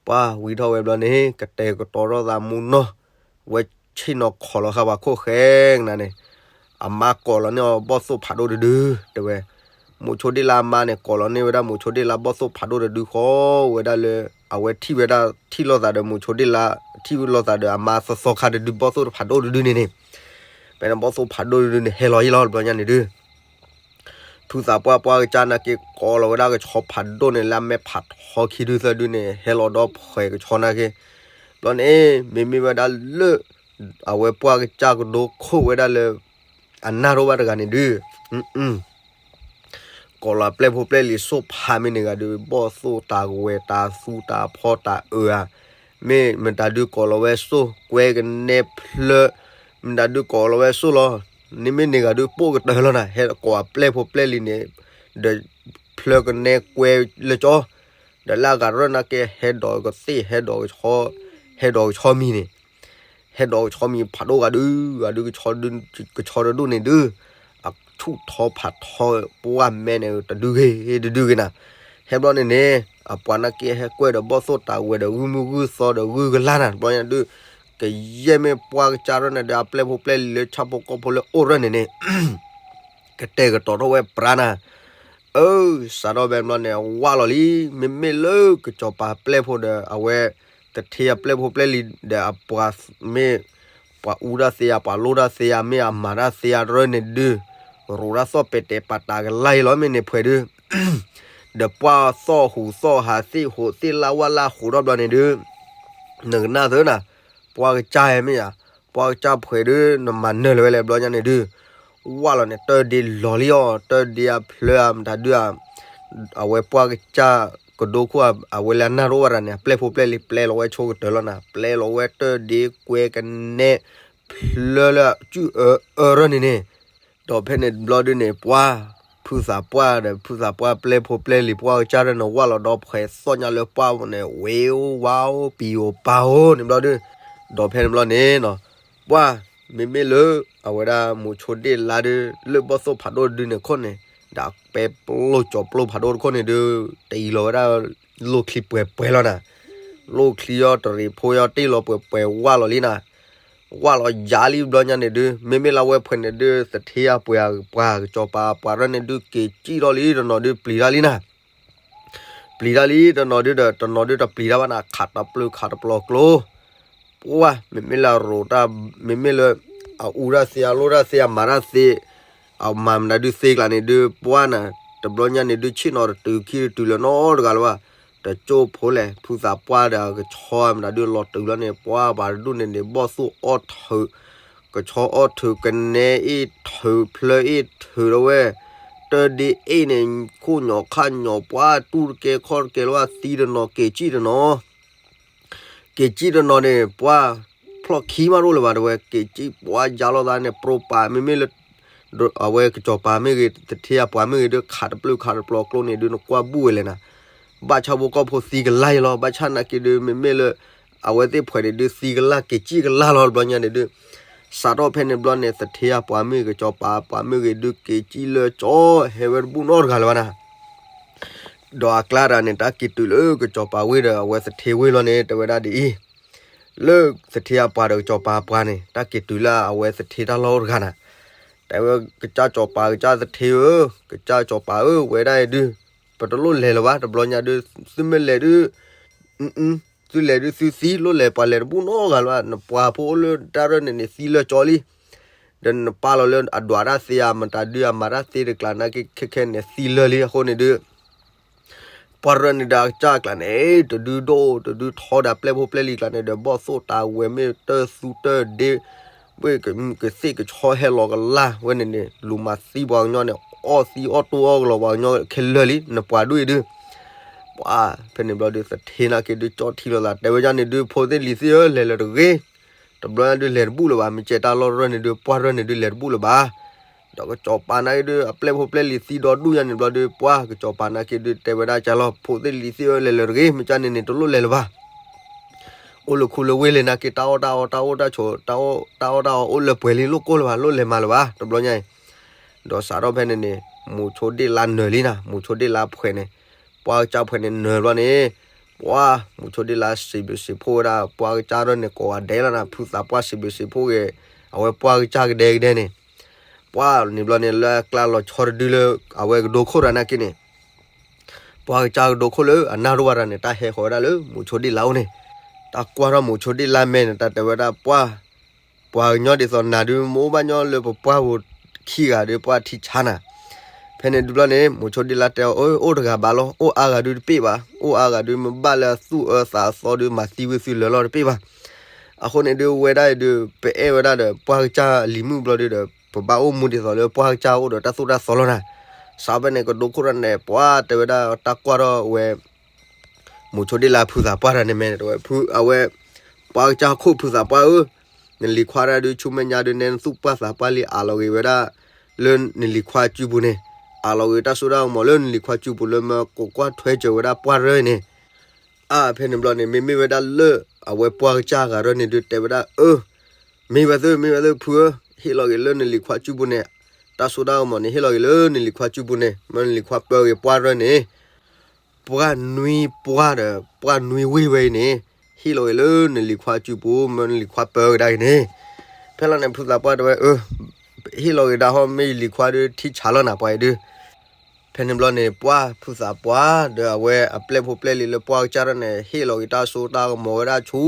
ပှၢ်ဝံထီၣ်ဝဲဘျီန့ၣ် ကတဲာ်ကတီၤထီၣ်သးမူနီၢ်, ဝဲဆ့ၣ်နီၤခိးလီၤဃာ်ပှၤခိၣ်ဃဲကနၤန့ၣ်, အမါကိးလီၤန့ၢ်အီၤဘီၣ်သိၣ်ဖးဒိၣ်တဒု, တဲဝဲ. မူးဆိဒ့ၣ်လါအမါန့ၣ် ကိးလီၤန့ၢ်ဝဲဒၣ်မူးဆိဒ့ၣ်လါဘီၣ်သိၣ်ဖးဒိၣ်တဒုဃီဝဲဒၣ်လၢ အဝဲထံၣ်ဝဲဒၣ် ထံၣ်လိာ်သးဒီးမူးဆိဒ့ၣ်လါ ထံၣ်လိာ်သးဒီးအမါသီသီခါတဒု ဘီၣ်သိၣ်တဖးဒိၣ်တဒုန့ၣ်န့ၣ် ဖဲန့ၣ်ဘီၣ်သိၣ်ဖးဒိၣ်တဒုန့ၣ် ဟဲလီၤယံလီၤတဘျီညါန့ၣ်ဒုး ဖုသးပှၢ်ပှၢ်ကစၢ်နာ်က့ ကိးလီၤဝဲဒၣ်ကဆီဖးဒိၣ်န့ၣ် လၢအမဲာ်ဖးထီခံဒုသၢဒုန့ၣ် ဟဲလီၤဒီးဖှဲးကဆီနာ်က့. ဘျီန့ၣ် မ့မ့ၢ်ဝဲဒၣ်လၢ အဝဲပှၢ်ကစၢ်ကဒိခိၣ်ဝဲဒၣ်လၢ အနၢ်တအိၣ်ဘၣ်တဂၤန့ၣ်ဒုး ကိးလီၤပျဲၢ်ဖိပျဲၢ်လံၤစိၣ်ဖးမ့ၢ်န့ၢ်ဂၤဒုး ဘီၣ်သိၣ်တၢ်ဝဲၤတၢ်သူတၢ်ဖီတၢ်အၢဧါ, မ့ၢ်မတၤဒုးကိးလီၤဝဲစိၣ် ကွဲကနဲဖျၢၣ်, မတၤဒုးကိးလီၤဝဲစိၣ်လီၤ. န့ၣ်မ့ၢ်န့ၢ်ဂၤဒုးပိၢ်ကတၢၢ်လီၤနၤ, ဟဲကိးပျဲၢ်ဖိပျဲၢ်လံၤန့ၣ် ဒီးဖျၢၣ်ကနဲကွဲလၢကၠီ, ဒီးလၢအဂၤရၢၢ်နာ်က့ ဟဲဒိးကသ့ၣ် ဟဲဒိးကဆီ, ဟဲဒိးကဆီမံၤန့ၣ် ဟဲဒိးကဆီမံၤဖးဒိၣ်ဂၤဒုး ဂၤဒုး ကဆီတဒူၣ်န့ၣ်ဒုး အ ဆူၣ်ထီဖးထီပှၢ်မဲန့ၣ် တဒုဂ့ၤတဒုဂ့ၤနၤ. ဟဲဘျီန့ၣ်န့ၣ် အပှၤနာ်က့ဟဲကွဲဒီးဘီၣ်သိၣ်တၢ်ဝဲၤဒီးဂုၢ်မုၢ်ဂုၢ်သီဒီးဂုၢ်ကလါနၤ တဘျီညါဒုး ကယဲၢ်မ့ၢ်ပှၢ်ကစၢ်ရၢၢ်န့ၣ်ဒီး အပျဲၢ်ဖိပျဲၢ်လံၤလၢဆၣ်ဖိကီၢ်ဖိလၢအိၣ်ရၢၢ်န့ၣ်န့ၣ် ကတဲာ်ကတီၤထီၣ်ဝဲပြါနၤ. အၢ စးထီၣ်ဖဲန့ၣ်ဘျီန့ၣ် ဝၢ်လီၤလံ. မ့မ့ၢ်လၢကစီၤပၤပျဲၢ်ဖိဒီး အဝဲသထ့အပျဲၢ်ဖိပျဲၢ်လံၤဒီး အပှၤမ့ၢ် ပှၤအူတၢ်သ့ဧါ ပှၤလိၣ်တၢ်သ့ဧါ မ့ၢ်အမၤတၢ်သ့ဧါတရၢၢ်န့ၣ်ဒုး ရိးတၢ်သီၣ်ပဲာ်တဲာ်ပာ်တၢ်ကလါအံၤလီၤ မ့ၢ်န့ၣ်ဖှဲးဒုး ဒီးပှၢ်သီၣ်ဟူးသီၣ်ဟးသ့ၣ်ဟူးသ့ၣ်လါဝၣ်လါဟူးထီၣ်ဘျီန့ၣ်ဒုး နကနၣ်သၢနၤ ပှၢ်ကစၢ်ဟဲမ့ၢ်ယါ ပှၢ်ကစၢ်ဖှဲးဒုး နမၤနၢၤလၢၤဝဲလဲၣ် ဘျီညါန့ၣ်ဒုး ဝၢ်လီၤန့ၣ် တၢ်ဒ့လီၤလံအီၤ တၢ်ဒ့အဖျၢၣ်အမတၤဒုး အဝဲပှၢ်ကစၢ်ကဒိခိၣ် အဝဲလၢအနၢ်တအိၣ်ဘၣ်တၢ်န့ၣ် အပျဲၢ်ဖိပျဲၢ်လံၤ ပျဲလီၤဝဲဆိကတၢၢ်လီၤနၤ ပျဲလီၤဝဲတၢ်ဒ့ကွဲကနဲ ဖျၢၣ်လၢအစုၣ်အၢအၢရၢၢ်န့ၣ်န့ၣ် ဒီးဖဲန့ၣ်ဘျီဒုးန့ၣ် ပှၢ် ဖုသးပှၢ်ဒီး ဖုသးပှၢ်ပျဲၢ်ဖိပျဲၢ်လံၤ ပှၢ်ကစၢ်ရၢၢ်န့ၣ် ဝၢ်လီၤဒီးဖှဲးသီၣ်ညါလၢပှၢ်န့ၣ် ဝ့ၤအိၣ်ဝါအိၣ်ပံၤအိၣ်ပၤအိၣ်န့ၣ်ဘျီဒုး ဒီးဖဲန့ၣ်ဘျီန့ၣ် ပှၢ် မ့မ့ၢ်လၢ အဝဲဒၣ်မူးဆိဒ့ၣ်လါဒုး လၢဘီၣ်သိၣ်ဖးဒိၣ်ဒုးန့ၣ်ခိၣ်န့ၣ် ဒီးပဲပျိကၠီၤပျိဖးဒိၣ်တခိၣ်န့ၣ်ဒုး တအံၤလီၤဝဲဒၣ် လိၣ်ချံပှဲၤပှဲၤလီၤနၤ လိၣ်ချံအီၤတရံးဖိအီၤတ့ၢ်လီၤပှဲၤပှဲၤဝၢ်လီၤလံနၤ ဝၢ်လီၤယၤလံဘျီညါန့ၣ်ဒုး မ့မ့ၢ်လၢဝဲဖှဲးန့ၣ်ဒုး သထ့အပှၤပှၤကစီၤပၤပှၤရၢၢ်န့ၣ်ဒုး က့ၤစံၣ်ထီၣ်လံတနီၤဒုး ပျံၤတၢ်လံနၤ ပျံၤတၢ်လံတနီၤဒုးဒီး တနီၤဒုးတပျံၤတၢ်ဘၣ်နၤ ခးတပျုာ်ခးတပျီၤကျိ ပှၢ် မ့မ့ၢ်လၢအရိးတၢ် မ့မ့ၢ်လၢ အအူတၢ်သ့ အလိၣ်တၢ်သ့ အမၤတၢ်သ့ အမၤမတၤဒုးသ့ကျါန့ၣ်ဒုး ပှၢ်နၤ တဘျီညါန့ၣ်ဒုးဆ့ၣ်နီၤတတုၤခံတတုၤလၢနီတဂၤလၢၤဘၣ် တကၠိၢ်ဖိလဲၣ် ဖုသးပှၢ်ဒီးကဆီမတၤဒုးလီၤတုၤလီၤန့ၣ် ပှၢ်ပှၤတဒူၣ်န့ၣ်န့ၣ် ဘီၣ်သိၣ်အီၣ်ထုး ကဆီအီၣ်ထုး ကနဲအ့ၣ်ထုးဖျၢၣ်အ့ၣ်ထုးဒီးဝဲ တၢ်ဒ့အ့ၣ်န့ၣ် ခိၣ်ညီၣ်ခါညီၣ် ပှၢ်တူၢ်တကဲခီၣ်တကဲလၢၤဘၣ် သံတနီၤက့ၤစံၣ်တနီၤ က့ၤစံၣ်တနီၤန့ၣ် ပှၢ် ဖျီၣ်ခံမးတအိၣ်လၢၤဘၣ် တဝဲ က့ၤစံၣ်ပှၢ်ယါလီၤသးန့ၣ် ပြိပာ် မ့မ့ၢ်လၢ အဝဲကစီၤပၤမ့ၢ်ဂ့ၤ သထ့အပှၤမ့ၢ်ဂ့ၤဒုး ခးတပျုာ်ခးတပျီၤကျိန့ၣ်ဒုး နကွၢ်ဘူၣ်ဝဲလဲၣ်နၤ ဘၣ်ဆၣ်ဖိကီၢ်ဖိသံကလါအံၤလီၤ ဘၣ်ဆၣ်နာ်က့ဒုး မ့မ့ၢ်လၢ အဝဲသ့ၣ်ဖှဲးန့ၣ်ဒုး သံကလါက့ၤစံၣ်ကလါလီၤ တဘျီညါန့ၣ်ဒုး စးထီၣ်ဖဲန့ၣ်ဘျီန့ၣ် သထ့အပှၤမ့ၢ်ဂ့ၤ ကစီၤပၤအပှၤမ့ၢ်ဂ့ၤဒုး က့ၤစံၣ်လၢကၠီ ဟဲဝဲတဘူၣ်နီတဂၤလၢၤဘၣ်နၤ ဒီးအကျါတၢ်န့ၣ် တၢ်က့ၤတုၤလၢကစီၤပၤဝ့ၢ်ဒီး အဝဲသထ့ဝ့ၢ်လီၤန့ၣ် တဲဝဲဒၣ်ဒ်အံၤ, လၢသထ့အပှၤဒီးကစီၤပၤအပှၤန့ၣ် တၢ်က့ၤတုၤလၢအဝဲသထ့တၢ်လီၢ်အိၣ်တဂၤနၤ, တဲဝဲကစၢ်စီၤပၤ ကစၢ်သထ့ဧၢ, ကစၢ်စီၤပၤဧၢ, ဝဲဒၣ်အံၤဒုး ပတလိၣ်လဲၤလၢၤဘၣ်, တဘျီညါဒုး သုမ့ၢ်လဲၤဒုး သုလဲၤဒုးသုသံ, လိၣ်လဲၤပှၤလဲၤတဘူၣ်နီတဂၤလၢၤဘၣ်, နပှၤဖိအိၣ်လၢတၢ်ရၢၢ်န့ၣ်န့ၣ် သံလၢကၠီလံ ဒီးနပာ်လီၤလၢအဒွးတၢ်သ့ဧါ, မတၤဒုးအမၤတၢ်သ့တကျါနာ်က့ ခဲခဲန့ၣ်သံလၢာ်လံ, အဃိန့ၣ်ဒုး ပှၤရၢၢ်န့ၣ်ဒီးအကစၢ်အကျါန့ၣ် တဒုဒိၣ်တဒုထီဒီး ပျဲၢ်ဖိပျဲၢ်လံၤကျါန့ၣ်ဒီး ဘီၣ်သိၣ်တၢ်ဝဲၤမ့ၢ်တၢ်သူတၢ်ဒ့ ဝ့ၢ်ကသ့ၣ်ကဆီဟဲလီၤကလၢ်ဝဲန့ၣ်န့ၣ် လူၤမၤသံပှၤကညီန့ၣ် အီၣ်သံအီၣ်တိၢ်အီၣ်ကလီၤပှၤကညီခဲလၢာ်လံ, နပှၤဒိၣ်အံၤဒုး ပှၤဖဲန့ၣ်ဘျီဒုး သထ့နာ်က့ဒုး ကၠီထံလီၤသး တဲဝဲဒၣ်န့ၣ်ဒုး ဖိသ့ၣ်လံၤသ့ၣ်ဧၢ, လဲၤလၢၤတဂ့ၤ, တဘျီညါဒုးလဲၤတဘူၣ်လၢၤဘၣ်, မ့ၢ်ကဲတၢ်လီၢ်ရၢၢ်န့ၣ်ဒုး ပှၢ်ရၢၢ်န့ၣ်ဒုးလဲၤတဘူၣ်လၢၤဘၣ်, ဒီးကစီၤပၤနာ်က့ဒုး အပျဲၢ်ဖိပျဲၢ်လံၤသံဒီဒူၣ်ညါန့ၣ်ဘျီဒုး ပှၢ်ကစီၤပၤနာ်က့ဒုး တဲဝဲဒၣ်ကၢ်လီၤ ဖိသ့ၣ်လံၤသ့ၣ်ဧၢ, လဲၤလၢၤတဂ့ၤ, မ့ၢ်ကၢ်န့ၣ်န့ၣ် တလိၣ်လဲၤလၢၤဘၣ် အိၣ်လၢခူလၢဝ့ၢ်လံနာ်က့ တၢ်အီၣ်တၢ်အီ တၢ်အိၣ်တၢ်ဆိး တၢ်အီၣ်တၢ်အီအိၣ်လၢပှဲၤလံ လိၣ်ကိၢ်လၢၤဘၣ်, လိၣ်လဲၤမၤလၢၤဘၣ်, တဘျီညါအံၤ ဒီးစးထီၣ်ဖဲန့ၣ်န့ၣ် မူးဆိဒ့ၣ်လါနၢၤလံနၤ, မူးဆိဒ့ၣ်လါဖှဲးန့ၣ် ပှၢ်ကစၢ်ဖှဲးန့ၣ်နၢၤဘျီန့ၣ် ပှၢ်မူးဆိဒ့ၣ်လါစံးဘျုးစံးဖှိၣ်ဝဲဒၣ် ပှၢ်ကစၢ်ရၢၢ်န့ၣ် ကိးဂၤဒဲးလီၤနၤ, ဖုသးပှၢ်စံးဘျုးစံးဖှိၣ်ဂ့ၤ အဝဲပှၢ်ကစၢ်ကဒဲကဒဲန့ၣ် ပှၢ်န့ၣ်ဘျီန့ၣ် လၢအကျါလီၤဆီတဒုလၢ အဝဲကဒိခိၣ်တဂၤနာ်က့န့ၣ် ပှၢ်ကစၢ်ကဒိခိၣ်လၢအနၢ်တအိၣ်ဘၣ်တၢ်န့ၣ် တၢ်ဟဲဃီၤဝဲဒၣ်လၢမူးဆိဒ့ၣ်လါအိၣ်န့ၣ်, တၢ်ကွၢ်ထီၣ်မူးဆိဒ့ၣ်လါမဲာ်န့ၣ် တၢ်တဲဝဲဒၣ်ပှၢ်, ပှၤကညီဒ်သိးနၤဒုး မ့ၢ်အိၣ်ဘၣ်ညီလၢပပှၢ်ပူၤခံဂၤဒုး ပှၢ်ထံဆါနၤ, ဖဲန့ၣ်ဒုးဘျီန့ၣ် မူးဆိဒ့ၣ်လါတဲအီၤ အိၣ်တဂၤဘၣ်လီၤ, အိၣ်အါဂၤဒုးတပ့ၢ်ဘၣ်, အိၣ်အါဂၤဒုးမ့ၢ်ဘၣ်လၢအသူၣ်အၢသးအသီဒုး မၤသံဝံသုလၢာ်လီၤတပ့ၢ်ဘၣ်, အဃိန့ၣ်ဒုး ဝဲဒၣ်အံၤဒုး ပအဲၣ်ဝဲဒၣ်ဒီးပှၢ်ကစၢ်လံၤမုၣ်ဘျီဒုးဒီး ပဘၣ်အိၣ်မူဒ်သိးလၢပှၢ်ကစၢ်အိၣ်ဒီးတၢ်သိၣ်တၢ်သီလီၤနၤ, စးဖဲန့ၣ် ကဒိခိၣ်တဂၤန့ၣ် ပှၢ်တဲဝဲဒၣ်တၢ်ကွၢ်ထီၣ်ဝဲ မူးဆိဒ့ၣ်လါဖုသးပှၢ်တဂၤန့ၣ်မဲာ်န့ၣ် တဲဝဲဖု အဝဲ ပှၢ်ကစၢ်ခိၣ်ဖုသးပှၢ်ဧၢ, နလံၤခွါတဂၤဒုး ဆူမဲာ်ညါဒုးနဲနသူၣ်ပှၢ်သးပှၢ်လံ အးလီၤဂ့ၤဝဲဒၣ် လၢနလံၤခွါစုပူၤန့ၣ်, အးလီၤဂ့ၤတၢ်စိတၢ်ကမီၤလၢနလံၤခွါစုပူၤ လၢမၢကိးကွၢ်ထွဲစၢၤဝဲဒၣ်ပှၢ်ရၢၢ်န့ၣ် အါဖဲန့ၣ်ဘျီန့ၣ် မ့မ့ၢ်ဝဲဒၣ်လၢ အဝဲပှၢ်ကစၢ်ဂၤရၢၢ်န့ၣ်ဒုး တဲဝဲဒၣ်အၢ, မ့ၢ်ဝဲသ့ၣ် မ့ၢ်ဝဲသ့ၣ်ဖုဧၢ, ဟ့ၣ်လီၤဂ့ၤလၢနလံၤခွါစုပူၤန့ၣ်, တၢ်စိတၢ်ကမီၤန့ၣ် ဟ့ၣ်လီၤက့ၤလၢနလံၤခွါစုပူၤန့ၣ်, မၢနလံၤခွါပၢက့ၤပှၢ်တရၢန့ၣ်, ပှၢ်နွံပှၢ်ဒီး ပှၢ်နွံဝ့ၢ်ဝဲအံၤန့ၣ်, ဟ့ၣ်လီၤက့ၤလၢနလံၤခွါစုပူၤ, မၢနလံၤခွါပၢကဒါက့ၤန့ၣ်. ဖဲလီၤန့ၣ် ဖုသးပှၢ်တဲဝဲ, အၢ, ဟ့ၣ်လီၤက့ၤဒၣ်ဟီၣ် မ့ၢ်ယလံၤခွါဒီး ထံဆးလီၤနၤပှၤအံၤဒုး. ဖဲန့ၣ်ဘျီန့ၣ် ပှၢ်ဖုသးပှၢ်ဒီး အဝဲအပျဲၢ်ဖိပျဲၢ်လံၤလၢပှၢ်ကစၢ်တရၢန့ၣ် ဟ့ၣ်လီၤက့ၤတၢ်စိတၢ်ကမီၤဝဲဒၣ်ဆူ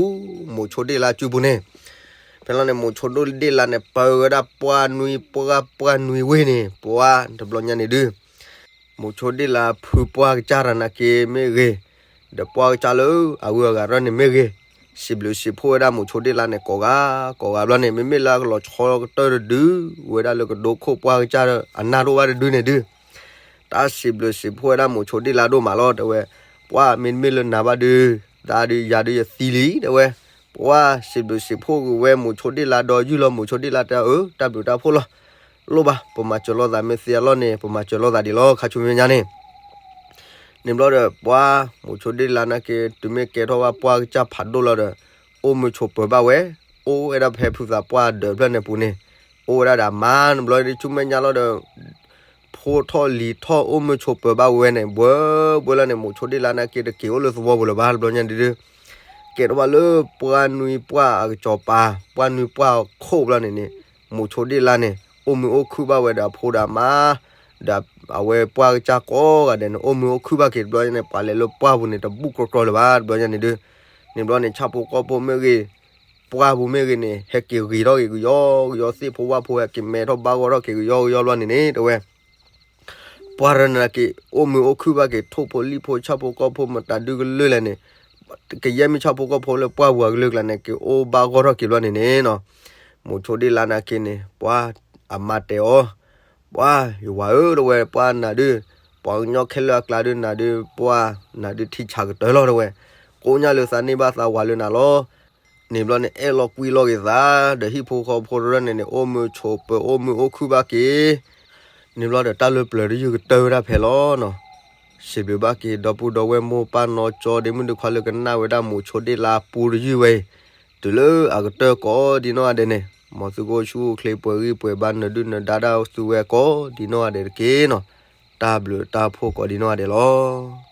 မိၤဆိဒ့ၣ်လါစုပူၤန့ၣ်. ဖဲလီၤန့ၣ် မိၤဆိဒ့ၣ်လါန့ၣ် ပၢဝဲဒၣ်ပှၢ်နွံပှၢ် ပှၢ်နွံဝ့ၢ်န့ၣ် ပှၢ်တဘျီညါန့ၣ်ဒုး မိၤဆိဒ့ၣ်လါဖုပှၢ်ကစၢ်တရၢနာ်က့မ့ၢ်ဂ့ၤ, ဒီးပှၢ်ကစၢ်လၢအဂုၤအဂၤတရၢန့ၣ်မ့ၢ်ဂ့ၤ, စံးဘျုးစံးဖှိၣ်ဝဲဒၣ်မိၤဆိဒ့ၣ်လါန့ၣ် ကိးဂၤကိးဂၤဘျီန့ၣ်, မ့မ့ၢ်လၢအကလီၤဆီကတၢၢ်တဒု ဝဲဒၣ်လၢကဒိခိၣ်ပှၢ်ကစၢ်အနၢ်ဒိၣ်ဘၣ်တဒုန့ၣ်ဒုး တၢ်စံးဘျုးစံးဖှိၣ်ဝဲဒၣ်မိၤဆိဒ့ၣ်လါဒိၣ်မးလီၤ တဲဝဲ. ပှၢ်မ့တမ့ၢ်လၢနၤဘၣ်ဒုး, သးဒုးယၤဒုးယသံလံ တဲဝဲ. ပှၢ်စံးဘျုးစံးဖှိၣ်က့ၤဝဲမိၤဆိဒ့ၣ်လါဒီးယုၢ်လီၤ မိၤဆိဒ့ၣ်လါတဲအၢ တၢ်ဘျုးတၢ်ဖှိၣ်လီၤ. လိၣ်ဘၣ် ပမၤစၢၤလိာ်သးမ့ၢ်သ့အလီၢ်န့ၣ် ပမၤစၢၤလိာ်သးဒံးလီၤ ခါဆူမဲာ်ညါန့ၣ်. န့ၣ်ဘျီဒီး ပှၢ်မိၤဆိဒ့ၣ်လါနာ်က့ တုၤမ့ၢ်ကဲထီၣ်ဘၣ်ပှၢ်ကစၢ်ဖးဒိၣ်လီၤဒီး အိၣ်မုာ်ဆိးပၢၤဘၣ်ဝဲ, အိၣ်ဝဲဒၣ်ဖဲဖုသးပှၢ်ဒၢးဖျၢၣ်န့ၣ်ပူၤန့ၣ်, အိၣ်ဝဲဒၣ်ဒီးမါန့ၣ်ဘျီဒ်ဆူမဲာ်ညါလီၤဒီး ဖိထီၣ်လံၤထီၣ်အိၣ်မုာ်ဆိးပၢၤဘၣ်ဝဲန့ၣ် ဘှဲဘှဲလီၤန့ၣ် မိၤဆိဒ့ၣ်လါနာ်က့ တက့ၤအိၣ်လၢသဝီပူၤလၢၤဘၣ်တဘျီညါဒုး ကဲထီၣ်ဘၣ်လၢပှၢ်နွံပှၢ်အကစီၤပၤ, ပှၢ်နွံပှၢ်ခိၣ်ဘျီန့ၣ်န့ၣ်, မိၤဆိဒ့ၣ်လါန့ၣ် အိၣ်မုာ်အိၣ်ခုၣ်ဘၣ်ဝဲဒီးအဖိဒီးအမါ, ဒီးအဝဲပှၢ်ကစၢ်ကိးဂၤဒဲးန့ၣ် အိၣ်မုာ်အိၣ်ခုၣ်ဘၣ်က့ၤတဘျီန့ၣ် ပှၤလဲၤလၢပှၢ်ပူၤန့ၣ် တဘူၣ်ကြီကြီလၢၤဘၣ်တဘျီညါန့ၣ်ဒုး. န့ၣ်ဘျီန့ၣ် ဆၣ်ဖိကီၢ်ဖိမ့ၢ်ဂ့ၤ, ပှၢ်ပူၤမ့ၢ်ဂ့ၤန့ၣ် ဟဲက့ၤဂ့ၤထီၣ်က့ၤကယီကယီ, သ့ၣ်ဖိဝၣ်ဖိဟဲက့ၤမဲထီၣ်ဘၣ်ဂီၢ်ထီၣ်က့ၤကယီကယီဘျီန့ၣ်န့ၣ် တဲဝဲ ပှၢ်တရၢနာ်က့ အိၣ်မုာ်အိၣ်ခုၣ်ဘၣ်က့ၤ ထိၣ်ဖိလံၣ်ဖိ ဆၣ်ဖိကီၢ်ဖိမတၤဒုကလုာ်လဲၣ်န့ၣ်, ကယဲၢ်မ့ၢ်ဆၣ်ဖိကီၢ်ဖိလၢပှၢ်ပူၤအကလုာ်ကျါန့ၣ် က့ၤအိၣ်ဘၣ်ဂီၢ်ထီၣ်က့ၤဘျီန့ၣ်န့ၣ်နီၤ. မိၤဆိဒ့ၣ်လါနာ်က့န့ၣ် ပှၢ်အမါတဲအီၤ, ပှၢ်ယဝၤဧၢ တဲဝဲ, ပှၢ်နၤဒုး, ပှၤကညီခဲလၢာ်အကျါဒုး နၤဒုးပှၢ်, နၤဒုးထံဆးကတၢၢ်လီၤ တဲဝဲ, ကိးညါလၢသးန့ၢ်ဘၣ်သးဝၤလၢနၤလီၤ. န့ၣ်ဘျီန့ၣ် အဲၣ်လီၤကွံလီၤက့ၤသး, ဒီးဟံၣ်ဖိဃီဖိတရၢန့ၣ်န့ၣ် အိၣ်မုာ်ဆိးပၢၤ အိၣ်မုာ်အိၣ်ခုၣ်ဘၣ်က့ၤ. န့ၣ်ဘျီဒီးတၢ်လၢပျၢၤတယုၢ်ကတၢၢ်ဝဲဒၣ်ဖဲလီၤနီၤ. စံးဘျုးဘၣ်က့ၤဒီပုၢ်ဒီဝဲၢ်မိၢ်ပၢ်နီၢ်ကၠီ ဒ့မုၣ်ဒ့ခွါလၢကနၣ်ဝဲဒၣ်မိၤဆိဒ့ၣ်လါပူတယုၢ်ဝဲအံၤ, တုၤလၢအကတၢၢ်ကိးဒံနီၢ်ဂၤဒဲးန့ၣ်, မ်သုကအိၣ်ဆူၣ်အိၣ်ချ့ပှဲၤဂံၢ်ပှဲၤဘါ နဒုၣ်နဒါတၢ်သုဝဲကိးဒံနီၢ်ဂၤဒဲးတက့ၢ်နီၤ. တၢ်ဘျုးတၢ်ဖှိၣ်ကိးဒံနီၢ်ဂၤဒဲးလီၤ.